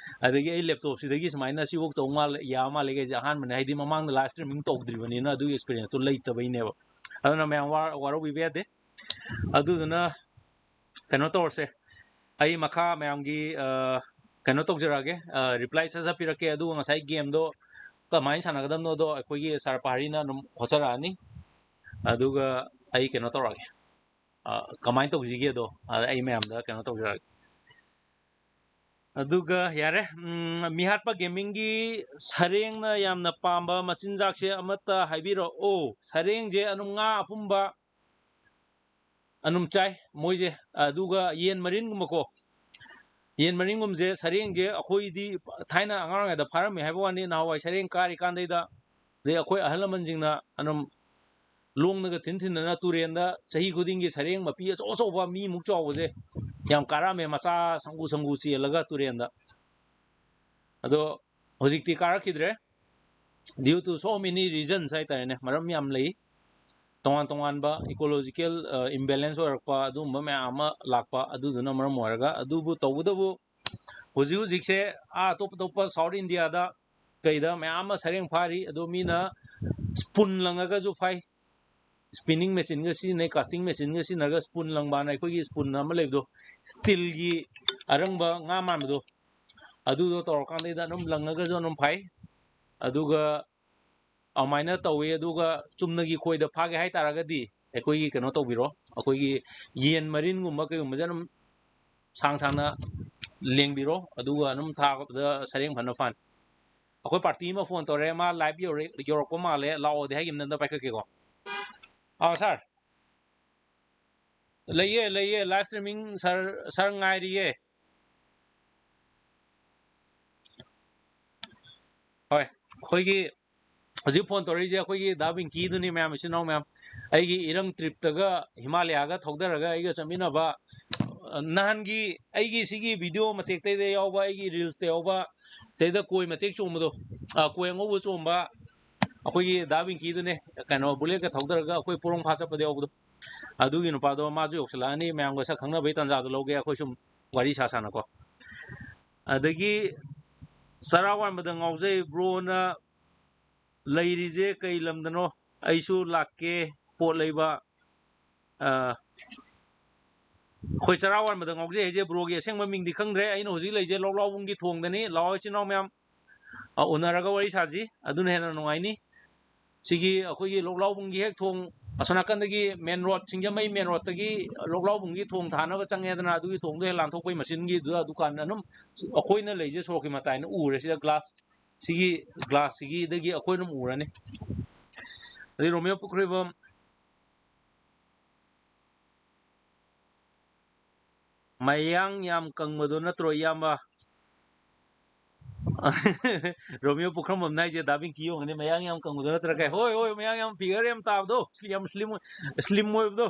ꯑꯗꯒꯤ ꯑꯩ laptopꯁꯤꯗꯒꯤ ꯁꯨꯃꯥꯏꯅ ꯁꯤꯐꯧ ꯇꯧ ꯃꯥꯜꯂꯦ, ꯌꯥ ꯃꯥꯜꯂꯦ ꯀꯥꯏꯁꯦ ꯑꯍꯥꯟꯕꯅꯤ꯫ ꯍꯥꯏꯗꯤ ꯃꯃꯥꯡꯗ live streaming ꯇꯧꯗ꯭ꯔꯤꯕꯅꯤꯅ ꯑꯗꯨꯒꯤ experienceꯇꯣ ꯂꯩꯇꯕꯩꯅꯦꯕ꯫ ꯑꯗꯨꯅ ꯃꯌꯥꯝ ꯋꯥ-, ꯋꯥꯔꯧꯕꯤꯕ ꯌꯥꯗꯦ꯫ ꯑꯗꯨꯗꯨꯅ ꯀꯩꯅꯣ ꯇꯧꯔꯁꯦ, ꯑꯩ ꯃꯈꯥ ꯃꯌꯥꯝꯒꯤ, ꯑ, ꯀꯩꯅꯣ ꯇꯧꯖꯔꯛꯑꯒꯦ, ꯑ, reply ꯁꯠ ꯁꯠ ꯄꯤꯔꯛꯀꯦ꯫ ꯑꯗꯨꯒ ꯉꯁꯥꯏ gameꯗꯣ ꯀꯃꯥꯏꯅ ꯁꯥꯟꯅꯒꯗꯕꯅꯣꯗꯣ ꯑꯩꯈꯣꯏꯒꯤ sir ꯄꯍꯥꯔꯤꯅ ꯑꯗꯨꯝ ꯍꯣꯠꯆꯔꯛꯑꯅꯤ꯫ ꯑꯗꯨꯒ ꯑꯩ ꯀꯩꯅꯣ ꯇꯧꯔꯛꯑꯒꯦ, ꯑ, ꯀꯃꯥꯏꯅ ꯇꯧꯁꯤꯒꯦꯗꯣ, ꯑ, ꯑꯩ ꯃꯌꯥꯝꯗ ꯀꯩꯅꯣ ꯇꯧꯖꯔꯛꯑꯒꯦ꯫ ꯑꯗꯨꯒ ꯌꯥꯔꯦ, ꯎꯝ, ꯃꯤꯍꯥꯠꯄ ꯒꯦꯃꯤꯡꯒꯤ ꯁꯔꯦꯡꯅ ꯌꯥꯝꯅ ꯄꯥꯝꯕ ꯃꯆꯤꯟꯖꯥꯛꯁꯦ ꯑꯃꯠꯇ ꯍꯥꯏꯕꯤꯔꯛꯑꯣ꯫ ꯁꯔꯦꯡꯁꯦ ꯑꯗꯨꯝ ꯉꯥ ꯑꯄꯨꯝꯕ ꯑꯗꯨꯝ ꯆꯥꯏ ꯃꯣꯏꯁꯦ꯫ ꯑꯗꯨꯒ ꯌꯦꯟ ꯃꯔꯤꯟꯒꯨꯝꯕꯀꯣ, ꯌꯦꯟ ꯃꯔꯤꯟꯒꯨꯝꯕꯁꯦ, ꯁꯔꯦꯡꯁꯦ ꯑꯩꯈꯣꯏꯗꯤ ꯊꯥꯏꯅ ꯑꯉꯥꯡ ꯑꯣꯏꯔꯤꯉꯩꯗ ꯐꯥꯔꯝꯃꯦ ꯍꯥꯏꯕ ꯋꯥꯅꯤ, ꯅꯍꯥꯟꯋꯥꯏ ꯁꯔꯦꯡ ꯀꯥꯔꯤꯀꯥꯟꯗꯩꯗ, ꯑꯗꯩ ꯑꯩꯈꯣꯏ ꯑꯍꯜ ꯂꯃꯟꯁꯤꯡꯅ ꯑꯗꯨꯝ ꯂꯣꯡꯅꯒ ꯊꯤꯟ ꯊꯤꯟꯗꯅ ꯇꯨꯔꯦꯟꯗ ꯆꯍꯤ ꯈꯨꯗꯤꯡꯒꯤ ꯁꯔꯦꯡ ꯃꯄꯤ ꯑꯆꯧ ꯑꯆꯧꯕ ꯃꯤꯃꯨꯛ ꯆꯥꯎꯕꯁꯦ ꯌꯥꯝ ꯀꯥꯔꯛꯑꯝꯃꯦ, ꯃꯆꯥ ꯁꯪꯒꯨ ꯁꯪꯒꯨ ꯆꯦꯜꯂꯒ ꯇꯨꯔꯦꯟꯗ꯫ ꯑꯗꯣ ꯍꯧꯖꯤꯛꯇꯤ ꯀꯥꯔꯛꯈꯤꯗ꯭ꯔꯦ, due to so many reasons ꯍꯥꯏꯇꯥꯔꯦꯅꯦ, ꯃꯔꯝ ꯌꯥꯝ ꯂꯩ꯫ ꯇꯣꯉꯥꯟ ꯇꯣꯉꯥꯟꯕ ecological, ꯑ, imbalance ꯑꯣꯏꯔꯛꯄ, ꯑꯗꯨꯒꯨꯝꯕ ꯃꯌꯥꯝ ꯑꯃ ꯂꯥꯛꯄ, ꯑꯗꯨꯗꯨꯅ ꯃꯔꯝ ꯑꯣꯏꯔꯒ꯫ ꯑꯗꯨꯕꯨ ꯇꯧꯕꯇꯕꯨ ꯍꯧꯖꯤꯛ ꯍꯧꯖꯤꯛꯁꯦ, ꯑꯥ, ꯑꯇꯣꯞ ꯑꯇꯣꯞꯄ South Indiaꯗ ꯀꯩꯗ ꯃꯌꯥꯝ ꯑꯃ ꯁꯔꯦꯡ ꯐꯥꯔꯤ꯫ ꯑꯗꯣ ꯃꯤꯅ spoon ꯂꯪꯉꯒꯁꯨ ꯐꯥꯏ, spinning machineꯒ ꯁꯤꯖꯤꯟꯅꯩ, casting machineꯒ ꯁꯤꯖꯤꯟꯅꯔꯒ spoon ꯂꯪꯕꯅ ꯑꯩꯈꯣꯏꯒꯤ spoon ꯑꯃ ꯂꯩꯕꯗꯣ, steelꯒꯤ ꯑꯔꯪꯕ ꯉꯥ ꯃꯥꯟꯕꯗꯣ, ꯑꯗꯨꯗꯣ ꯇꯧꯔꯀꯥꯟꯗꯩꯗ ꯑꯗꯨꯝ ꯂꯪꯉꯒꯁꯨ ꯑꯗꯨꯝ ꯐꯥꯏ꯫ ꯑꯗꯨꯒ ꯑꯗꯨꯃꯥꯏꯅ ꯇꯧꯋꯤ꯫ ꯑꯗꯨꯒ ꯆꯨꯝꯅꯒꯤ ꯈꯣꯏꯗ ꯐꯥꯒꯦ ꯍꯥꯏꯇꯥꯔꯒꯗꯤ ꯑꯩꯈꯣꯏꯒꯤ ꯀꯩꯅꯣ ꯇꯧꯕꯤꯔꯣ, ꯑꯩꯈꯣꯏꯒꯤ ꯌꯦꯟ ꯃꯔꯤꯟꯒꯨꯝꯕ ꯀꯩꯒꯨꯝꯕꯁꯦ ꯑꯗꯨꯝ ꯁꯥꯡ ꯁꯥꯡꯅ ꯂꯦꯡꯕꯤꯔꯣ, ꯑꯗꯨꯒ ꯑꯗꯨꯝ ꯊꯥꯕꯗ ꯁꯔꯦꯡ ꯐꯅ ꯐꯥꯅꯤ꯫ ꯑꯩꯈꯣꯏ party ꯑꯃ phone ꯇꯧꯔꯦ, ꯃꯥ live ꯌꯧꯔꯦ, ꯌꯧꯔꯛꯄ ꯃꯥꯜꯂꯦ, ꯂꯥꯛꯑꯣꯗꯤ ꯍꯥꯏꯈꯤꯕꯅꯤ, ꯑꯝꯇ ꯄꯥꯏꯈꯠꯀꯦꯀꯣ꯫ ꯑꯥ, sir꯫ ꯂꯩꯌꯦ, ꯂꯩꯌꯦ, live streaming, sir, sir ꯉꯥꯏꯔꯤꯌꯦ꯫ ꯍꯣꯏ, ꯑꯩꯈꯣꯏꯒꯤ ꯍꯧꯖꯤꯛ phone ꯇꯧꯔꯛꯏꯁꯦ ꯑꯩꯈꯣꯏꯒꯤ ꯗꯥ ꯕꯤꯡꯀꯤꯗꯨꯅꯤ, ꯃꯌꯥꯝ, ꯏꯆꯤꯟ ꯏꯅꯥꯎ ꯃꯌꯥꯝ꯫ ꯑꯩꯒꯤ ꯏꯔꯪ tripꯇꯒ ꯍꯤꯃꯥꯂꯌꯥꯒ ꯊꯧꯗꯔꯒ ꯑꯩꯒ ꯆꯠꯃꯤꯟꯅꯕ, ꯑ, ꯅꯍꯥꯟꯒꯤ ꯑꯩꯒꯤ ꯁꯤꯒꯤ video ꯃꯇꯦꯛꯇꯩꯗ ꯌꯥꯎꯕ, ꯑꯩꯒꯤ reelsꯇ ꯌꯥꯎꯕ, ꯁꯤꯗꯩꯗ ꯀꯣꯏ ꯃꯇꯦꯛ ꯆꯣꯡꯕꯗꯣ, ꯑ, ꯀꯣꯏ ꯑꯉꯧꯕ ꯆꯣꯝꯕ ꯑꯩꯈꯣꯏꯒꯤ ꯗꯥ ꯕꯤꯡꯀꯤꯗꯨꯅꯦ, ꯀꯩꯅꯣ, ꯕꯨꯂꯦꯠꯀ ꯊꯧꯗꯔꯒ ꯑꯩꯈꯣꯏ ꯄꯣꯔꯣꯝ ꯐꯥ ꯆꯠꯄꯗ ꯌꯥꯎꯕꯗꯣ꯫ ꯑꯗꯨꯒꯤ ꯅꯨꯄꯥꯗꯣ ꯃꯥꯁꯨ ꯌꯧꯁꯤꯜꯂꯛꯑꯅꯤ, ꯃꯌꯥꯝꯒ ꯁꯛ ꯈꯪꯅꯕꯒꯤ ꯇꯥꯟꯖꯥꯗꯣ ꯂꯧꯒꯦ꯫ ꯑꯩꯈꯣꯏ ꯁꯨꯝ ꯋꯥꯔꯤ ꯁꯥ ꯁꯥꯅꯀꯣ꯫ ꯑꯗꯒꯤ ꯆꯔꯥ ꯋꯥꯟꯕꯗ ꯉꯥꯎꯖꯩ ꯕ꯭ꯔꯣꯅ ꯂꯩꯔꯤꯁꯦ ꯀꯩ ꯂꯝꯗꯅꯣ? ꯑꯩꯁꯨ ꯂꯥꯛꯀꯦ, ꯄꯣꯠ ꯂꯩꯕ꯫ ꯑ, ꯑꯩꯈꯣꯏ ꯆꯔꯥ ꯋꯥꯟꯕꯗ ꯉꯥꯎꯖꯩ ꯍꯥꯏꯁꯦ ꯕ꯭ꯔꯣꯒꯤ ꯑꯁꯦꯡꯕ ꯃꯤꯡꯗꯤ ꯈꯪꯗ꯭ꯔꯦ꯫ ꯑꯩꯅ ꯍꯧꯖꯤꯛ ꯂꯩꯁꯦ ꯂꯧꯂꯥꯎꯕꯨꯡꯒꯤ ꯊꯣꯡꯗꯅꯤ꯫ ꯂꯥꯛꯑꯣ ꯏꯆꯤꯟ ꯏꯅꯥꯎ ꯃꯌꯥꯝ, ꯑ, ꯎꯅꯔꯒ ꯋꯥꯔꯤ ꯁꯥꯁꯤ, ꯑꯗꯨꯅ ꯍꯦꯟꯅ ꯅꯨꯡꯉꯥꯏꯅꯤ꯫ ꯁꯤꯒꯤ ꯑꯩꯈꯣꯏꯒꯤ ꯂꯧꯂꯥꯎꯕꯨꯡꯒꯤ ꯍꯦꯛ ꯊꯣꯡ ꯑꯁꯣꯝ ꯅꯥꯀꯟꯗꯒꯤ ꯃꯦꯟ ꯔꯣꯗ, ꯁꯤꯡꯖꯃꯩ ꯃꯦꯟ ꯔꯣꯗꯇꯒꯤ ꯂꯧꯂꯥꯎꯕꯨꯡꯒꯤ ꯊꯣꯡ ꯊꯥꯅꯕ ꯆꯪꯉꯦꯗꯅ, ꯑꯗꯨꯒꯤ ꯊꯣꯡꯗꯣ ꯍꯦꯛ ꯂꯥꯟꯊꯣꯛꯄꯩ ꯃꯆꯤꯟꯒꯤꯗꯨꯗ ꯗꯨꯀꯥꯟ ꯑꯗꯨꯝ ꯑꯩꯈꯣꯏꯅ ꯂꯩꯁꯦ ꯁꯣꯔꯣꯛꯀꯤ ꯃꯇꯥꯏꯅ ꯎꯔꯦ꯫ ꯁꯤꯗ ꯒ꯭ꯂꯥꯁ, ꯁꯤꯒꯤ ꯒ꯭ꯂꯥꯁꯁꯤꯒꯤꯗꯒꯤ ꯑꯩꯈꯣꯏ ꯑꯗꯨꯝ ꯎꯔꯅꯤ꯫ ꯑꯗꯩ ꯔꯣꯃꯤꯌꯣ ꯄꯨꯈ꯭ꯔꯤꯕꯝ, ꯃꯌꯥꯡ ꯌꯥꯝ ꯀꯪꯕꯗꯣ ꯅꯠꯇ꯭ꯔꯣ, ꯏꯌꯥꯝꯕ? ꯔꯣꯃꯤꯌꯣ ꯄꯨꯈ꯭ꯔꯝꯕꯝꯅ ꯍꯥꯏꯁꯦ ꯗꯥ ꯕꯤꯡꯀꯤ ꯑꯣꯏꯔꯝꯒꯅꯤ, ꯃꯌꯥꯡ ꯌꯥꯝ ꯀꯪꯕꯗꯣ ꯅꯠꯇ꯭ꯔꯥ? ꯀꯩ, ꯍꯣꯏ, ꯍꯣꯏ, ꯃꯌꯥꯡ ꯌꯥꯝ, ꯐꯤꯒꯔ ꯌꯥꯝ ꯇꯥꯕꯗꯣ, ꯌꯥꯝ ꯁ꯭ꯂꯤꯝ, ꯁ꯭ꯂꯤꯝ ꯑꯣꯏꯕꯗꯣ꯫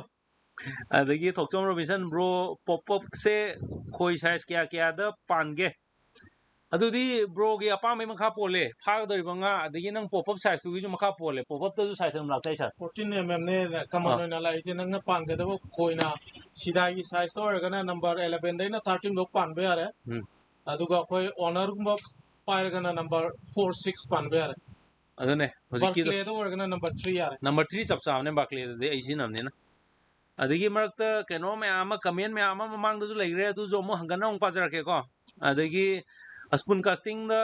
ꯑꯗꯒꯤ ꯊꯣꯛꯆꯣꯝ ꯔꯣꯕꯤꯟꯁꯟ, ꯕ꯭ꯔꯣ, ꯄꯣꯞ ꯑꯞꯁꯦ ꯈꯣꯏ ꯁꯥꯏꯖ ꯀꯌꯥ ꯀꯌꯥꯗ ꯄꯥꯟꯒꯦ? ꯑꯗꯨꯗꯤ ꯕ꯭ꯔꯣꯒꯤ ꯑꯄꯥꯝꯕꯩ ꯃꯈꯥ ꯄꯣꯜꯂꯦ, ꯐꯥꯒꯗꯧꯔꯤꯕ ꯉꯥ, ꯑꯗꯒꯤ ꯅꯪ ꯄꯣꯞ ꯑꯞ ꯁꯥꯏꯖꯇꯨꯒꯤꯁꯨ ꯃꯈꯥ ꯄꯣꯜꯂꯦ꯫ ꯄꯣꯞ ꯑꯞꯇꯁꯨ ꯁꯥꯏꯖ ꯑꯗꯨꯝ ꯂꯥꯛꯆꯩ, ꯁꯥꯔ꯫ ꯐꯣꯔꯇꯤꯟ ꯑꯦꯝ ꯑꯦꯝꯅꯦ ꯀꯃꯟ ꯑꯥ꯫ ꯑꯣꯏꯅ ꯂꯥꯛꯏꯁꯦ꯫ ꯅꯪꯅ ꯄꯥꯟꯒꯗꯕ ꯈꯣꯏꯅ ꯁꯤꯗꯥꯏꯒꯤ ꯁꯥꯏꯖꯇ ꯑꯣꯏꯔꯒꯅ ꯅꯝꯕꯔ ꯑꯦꯂꯦꯚꯦꯟꯗꯩꯅ ꯊꯥꯔꯇꯤꯟ ꯐꯥꯎ ꯄꯥꯟꯕ ꯌꯥꯔꯦ꯫ ꯎꯝ꯫ ꯑꯗꯨꯒ ꯑꯩꯈꯣꯏ ꯑꯣꯅꯔꯒꯨꯝꯕ ꯄꯥꯏꯔꯒꯅ ꯅꯝꯕꯔ ꯐꯣꯔ ꯁꯤꯛꯁ ꯄꯥꯟꯕ ꯌꯥꯔꯦ꯫ ꯑꯗꯨꯅꯦ ꯍꯧꯖꯤꯛꯀꯤꯗꯣ꯫ ꯕꯥꯔꯀ꯭ꯂꯦꯗ ꯑꯣꯏꯔꯒꯅ ꯅꯝꯕꯔ ꯊ꯭ꯔꯤ ꯌꯥꯔꯦ꯫ ꯅꯝꯕꯔ ꯊ꯭ꯔꯤ ꯆꯞ ꯆꯥꯕꯅꯦ ꯕꯥꯔꯀ꯭ꯂꯦꯗꯗꯤ, ꯑꯩ ꯁꯤꯖꯤꯟꯅꯕꯅꯤꯅ꯫ ꯑꯗꯒꯤ ꯃꯔꯛꯇ ꯀꯩꯅꯣ ꯃꯌꯥꯝ ꯑꯃ, ꯀꯃꯦꯟ ꯃꯌꯥꯝ ꯑꯃ ꯃꯃꯥꯡꯗꯁꯨ ꯂꯩꯈ꯭ꯔꯦ, ꯑꯗꯨꯁꯨ ꯑꯃꯨꯛ ꯍꯟꯒꯠꯅ ꯑꯃꯨꯛ ꯄꯥꯖꯔꯛꯀꯦꯀꯣ꯫ ꯑꯗꯒꯤ ꯑꯁꯄꯨꯟ ꯀꯥꯁꯇꯤꯡꯗ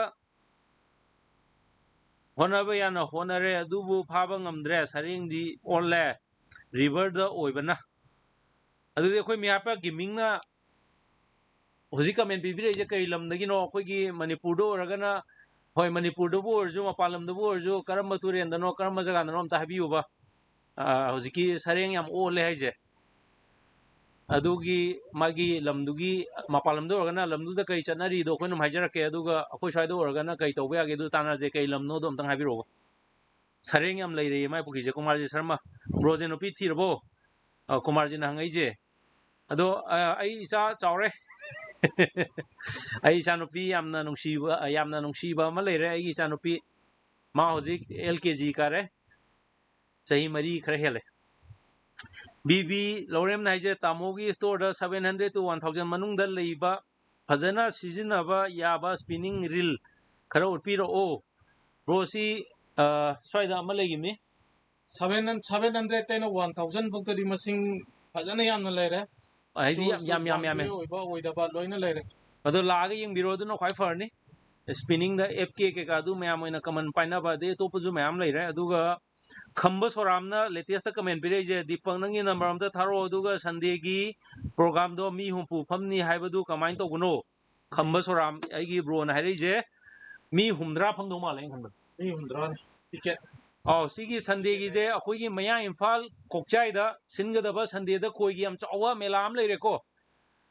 ꯍꯣꯠꯅꯕ ꯌꯥꯅ ꯍꯣꯠꯅꯔꯦ, ꯑꯗꯨꯕꯨ ꯐꯥꯕ ꯉꯝꯗ꯭ꯔꯦ, ꯁꯔꯦꯡꯗꯤ ꯑꯣꯜꯂꯦ, ꯔꯤꯚꯔꯗ ꯑꯣꯏꯕꯅ꯫ ꯑꯗꯨꯗꯤ ꯑꯩꯈꯣꯏ ꯃꯤꯌꯥꯄꯥ ꯒꯦꯃꯤꯡꯅ ꯍꯧꯖꯤꯛ ꯀꯃꯦꯟ ꯄꯤꯕꯤꯔꯛꯏꯁꯦ ꯀꯔꯤ ꯂꯝꯗꯒꯤꯅꯣ? ꯑꯩꯈꯣꯏꯒꯤ ꯃꯅꯤꯄꯨꯔꯗ ꯑꯣꯏꯔꯒꯅ, ꯍꯣꯏ, ꯃꯅꯤꯄꯨꯔꯗꯕꯨ ꯑꯣꯏꯔꯁꯨ, ꯃꯄꯥꯟ ꯂꯝꯗꯕꯨ ꯑꯣꯏꯔꯁꯨ, ꯀꯔꯝꯕ ꯇꯨꯔꯦꯟꯗꯅꯣ, ꯀꯔꯝꯕ ꯖꯒꯥꯗꯅꯣ ꯑꯝꯇ ꯍꯥꯏꯕꯤꯌꯨꯕ꯫ ꯑꯥ, ꯍꯧꯖꯤꯛꯀꯤ ꯁꯔꯦꯡ ꯌꯥꯝ ꯑꯣꯜꯂꯦ ꯍꯥꯏꯁꯦ, ꯑꯗꯨꯒꯤ ꯃꯥꯒꯤ ꯂꯝꯗꯨꯒꯤ, ꯃꯄꯥꯟ ꯂꯝꯗ ꯑꯣꯏꯔꯒꯅ ꯂꯝꯗꯨꯗ ꯀꯔꯤ ꯆꯠꯅꯔꯤꯗꯣ ꯑꯩꯈꯣꯏꯅ ꯑꯗꯨꯝ ꯍꯥꯏꯖꯔꯛꯀꯦ, ꯑꯗꯨꯒ ꯑꯩꯈꯣꯏ ꯁ꯭ꯋꯥꯏꯗ ꯑꯣꯏꯔꯒꯅ ꯀꯔꯤ ꯇꯧꯕ ꯌꯥꯒꯦ ꯑꯗꯨ ꯇꯥꯟꯅꯔꯁꯦ꯫ ꯀꯔꯤ ꯂꯝꯅꯣꯗꯣ ꯑꯝꯇꯪ ꯍꯥꯏꯕꯤꯔꯛꯑꯣꯕ꯫ ꯁꯔꯦꯡ ꯌꯥꯝ ꯂꯩꯔꯦꯌꯦ ꯃꯥꯏ ꯄꯨꯈ꯭ꯔꯤꯁꯦ, ꯀꯨꯃꯥꯔꯖꯤ ꯁꯔꯃ꯫ ꯕ꯭ꯔꯣꯁꯦ ꯅꯨꯄꯤ ꯊꯤꯔꯕꯣ? ꯑ, ꯀꯨꯃꯥꯔꯖꯤꯅ ꯍꯪꯉꯛꯏꯁꯦ꯫ ꯑꯗꯣ, ꯑ, ꯑꯩ ꯏꯆꯥ ꯆꯥꯎꯔꯦ꯫ ꯑꯩ ꯏꯆꯥꯅꯨꯄꯤ ꯌꯥꯝꯅ ꯅꯨꯡꯁꯤꯕ, ꯌꯥꯝꯅ ꯅꯨꯡꯁꯤꯕ ꯑꯃ ꯂꯩꯔꯦ, ꯑꯩꯒꯤ ꯏꯆꯥꯅꯨꯄꯤ꯫ ꯃꯥ ꯍꯧꯖꯤꯛ L K G ꯀꯥꯔꯦ, ꯆꯍꯤ ꯃꯔꯤ ꯈꯔ ꯍꯦꯜꯂꯦ꯫ ꯕꯤ ꯕꯤ ꯂꯧꯔꯦꯝꯅ ꯍꯥꯏꯁꯦ, ꯇꯥꯃꯣꯒꯤ ꯏꯁꯇꯣꯔꯗ seven hundred to one thousand ꯃꯅꯨꯡꯗ ꯂꯩꯕ ꯐꯖꯅ ꯁꯤꯖꯤꯟꯅꯕ ꯌꯥꯕ ꯏꯁꯄꯤꯅꯤꯡ ꯔꯤꯜ ꯈꯔ ꯎꯠꯄꯤꯔꯛꯑꯣ꯫ ꯕ꯭ꯔꯣ, ꯁꯤ, ꯑ, ꯁ꯭ꯋꯥꯏꯗ ꯑꯃ ꯂꯩꯈꯤꯕꯅꯤ꯫ Seven, seven hundred ꯇꯩꯅ one thousand ꯐꯥꯎꯗꯗꯤ ꯃꯁꯤꯡ ꯐꯖꯅ ꯌꯥꯝꯅ ꯂꯩꯔꯦ꯫ ꯍꯥꯏꯗꯤ ꯌꯥꯝ, ꯌꯥꯝ, ꯌꯥꯝ ꯌꯥꯝꯃꯦ꯫ ꯑꯣꯏꯕ ꯑꯣꯏꯗꯕ ꯂꯣꯏꯅ ꯂꯩꯔꯦ꯫ ꯑꯗꯣ ꯂꯥꯛꯑꯒ ꯌꯦꯡꯕꯤꯔꯣ, ꯑꯗꯨꯅ ꯈ꯭ꯋꯥꯏ ꯐꯔꯅꯤ꯫ ꯏꯁꯄꯤꯅꯤꯡꯗ F K ꯀꯩꯀꯥ ꯑꯗꯨ ꯃꯌꯥꯝ ꯑꯣꯏꯅ ꯀꯃꯟ ꯄꯥꯏꯅꯕ, ꯑꯗꯩ ꯑꯇꯣꯞꯄꯁꯨ ꯃꯌꯥꯝ ꯂꯩꯔꯦ꯫ ꯑꯗꯨꯒ ꯈꯝꯕ ꯁꯣꯔꯥꯝꯅ ꯂꯦꯇꯦꯁꯇ ꯀꯃꯦꯟ ꯄꯤꯔꯛꯏꯁꯦ, "ꯗꯤꯄꯛ, ꯅꯪꯒꯤ ꯅꯝꯕꯔ ꯑꯝꯇ ꯊꯥꯔꯛꯑꯣ, ꯑꯗꯨꯒ ꯁꯟꯗꯦꯒꯤ ꯄ꯭ꯔꯣꯒꯥꯝꯗꯣ ꯃꯤ ꯍꯨꯝꯐꯨ ꯐꯝꯅꯤ ꯍꯥꯏꯕꯗꯨ ꯀꯃꯥꯏꯅ ꯇꯧꯕꯅꯣ?" ꯈꯝꯕ ꯁꯣꯔꯥꯝ, ꯑꯩꯒꯤ ꯕ꯭ꯔꯣꯅ ꯍꯥꯏꯔꯛꯏꯁꯦ, ꯃꯤ ꯍꯨꯝꯗ꯭ꯔꯥ ꯐꯝꯗꯧ ꯃꯥꯜꯂꯦ ꯑꯩꯅ ꯈꯟꯕꯗ꯫ ꯃꯤ ꯍꯨꯝꯗ꯭ꯔꯥꯅꯤ ꯇꯤꯀꯦꯠ꯫ ꯑꯧ, ꯁꯤꯒꯤ ꯁꯟꯗꯦꯒꯤꯁꯦ ꯑꯩꯈꯣꯏꯒꯤ ꯃꯌꯥꯡ ꯏꯝꯐꯥꯜ ꯀꯣꯛꯆꯥꯏꯗ ꯁꯤꯟꯒꯗꯕ ꯁꯟꯗꯦꯗ ꯈꯣꯏꯒꯤ ꯌꯥꯝ ꯆꯥꯎꯕ ꯃꯦꯂꯥ ꯑꯃ ꯂꯩꯔꯦꯀꯣ꯫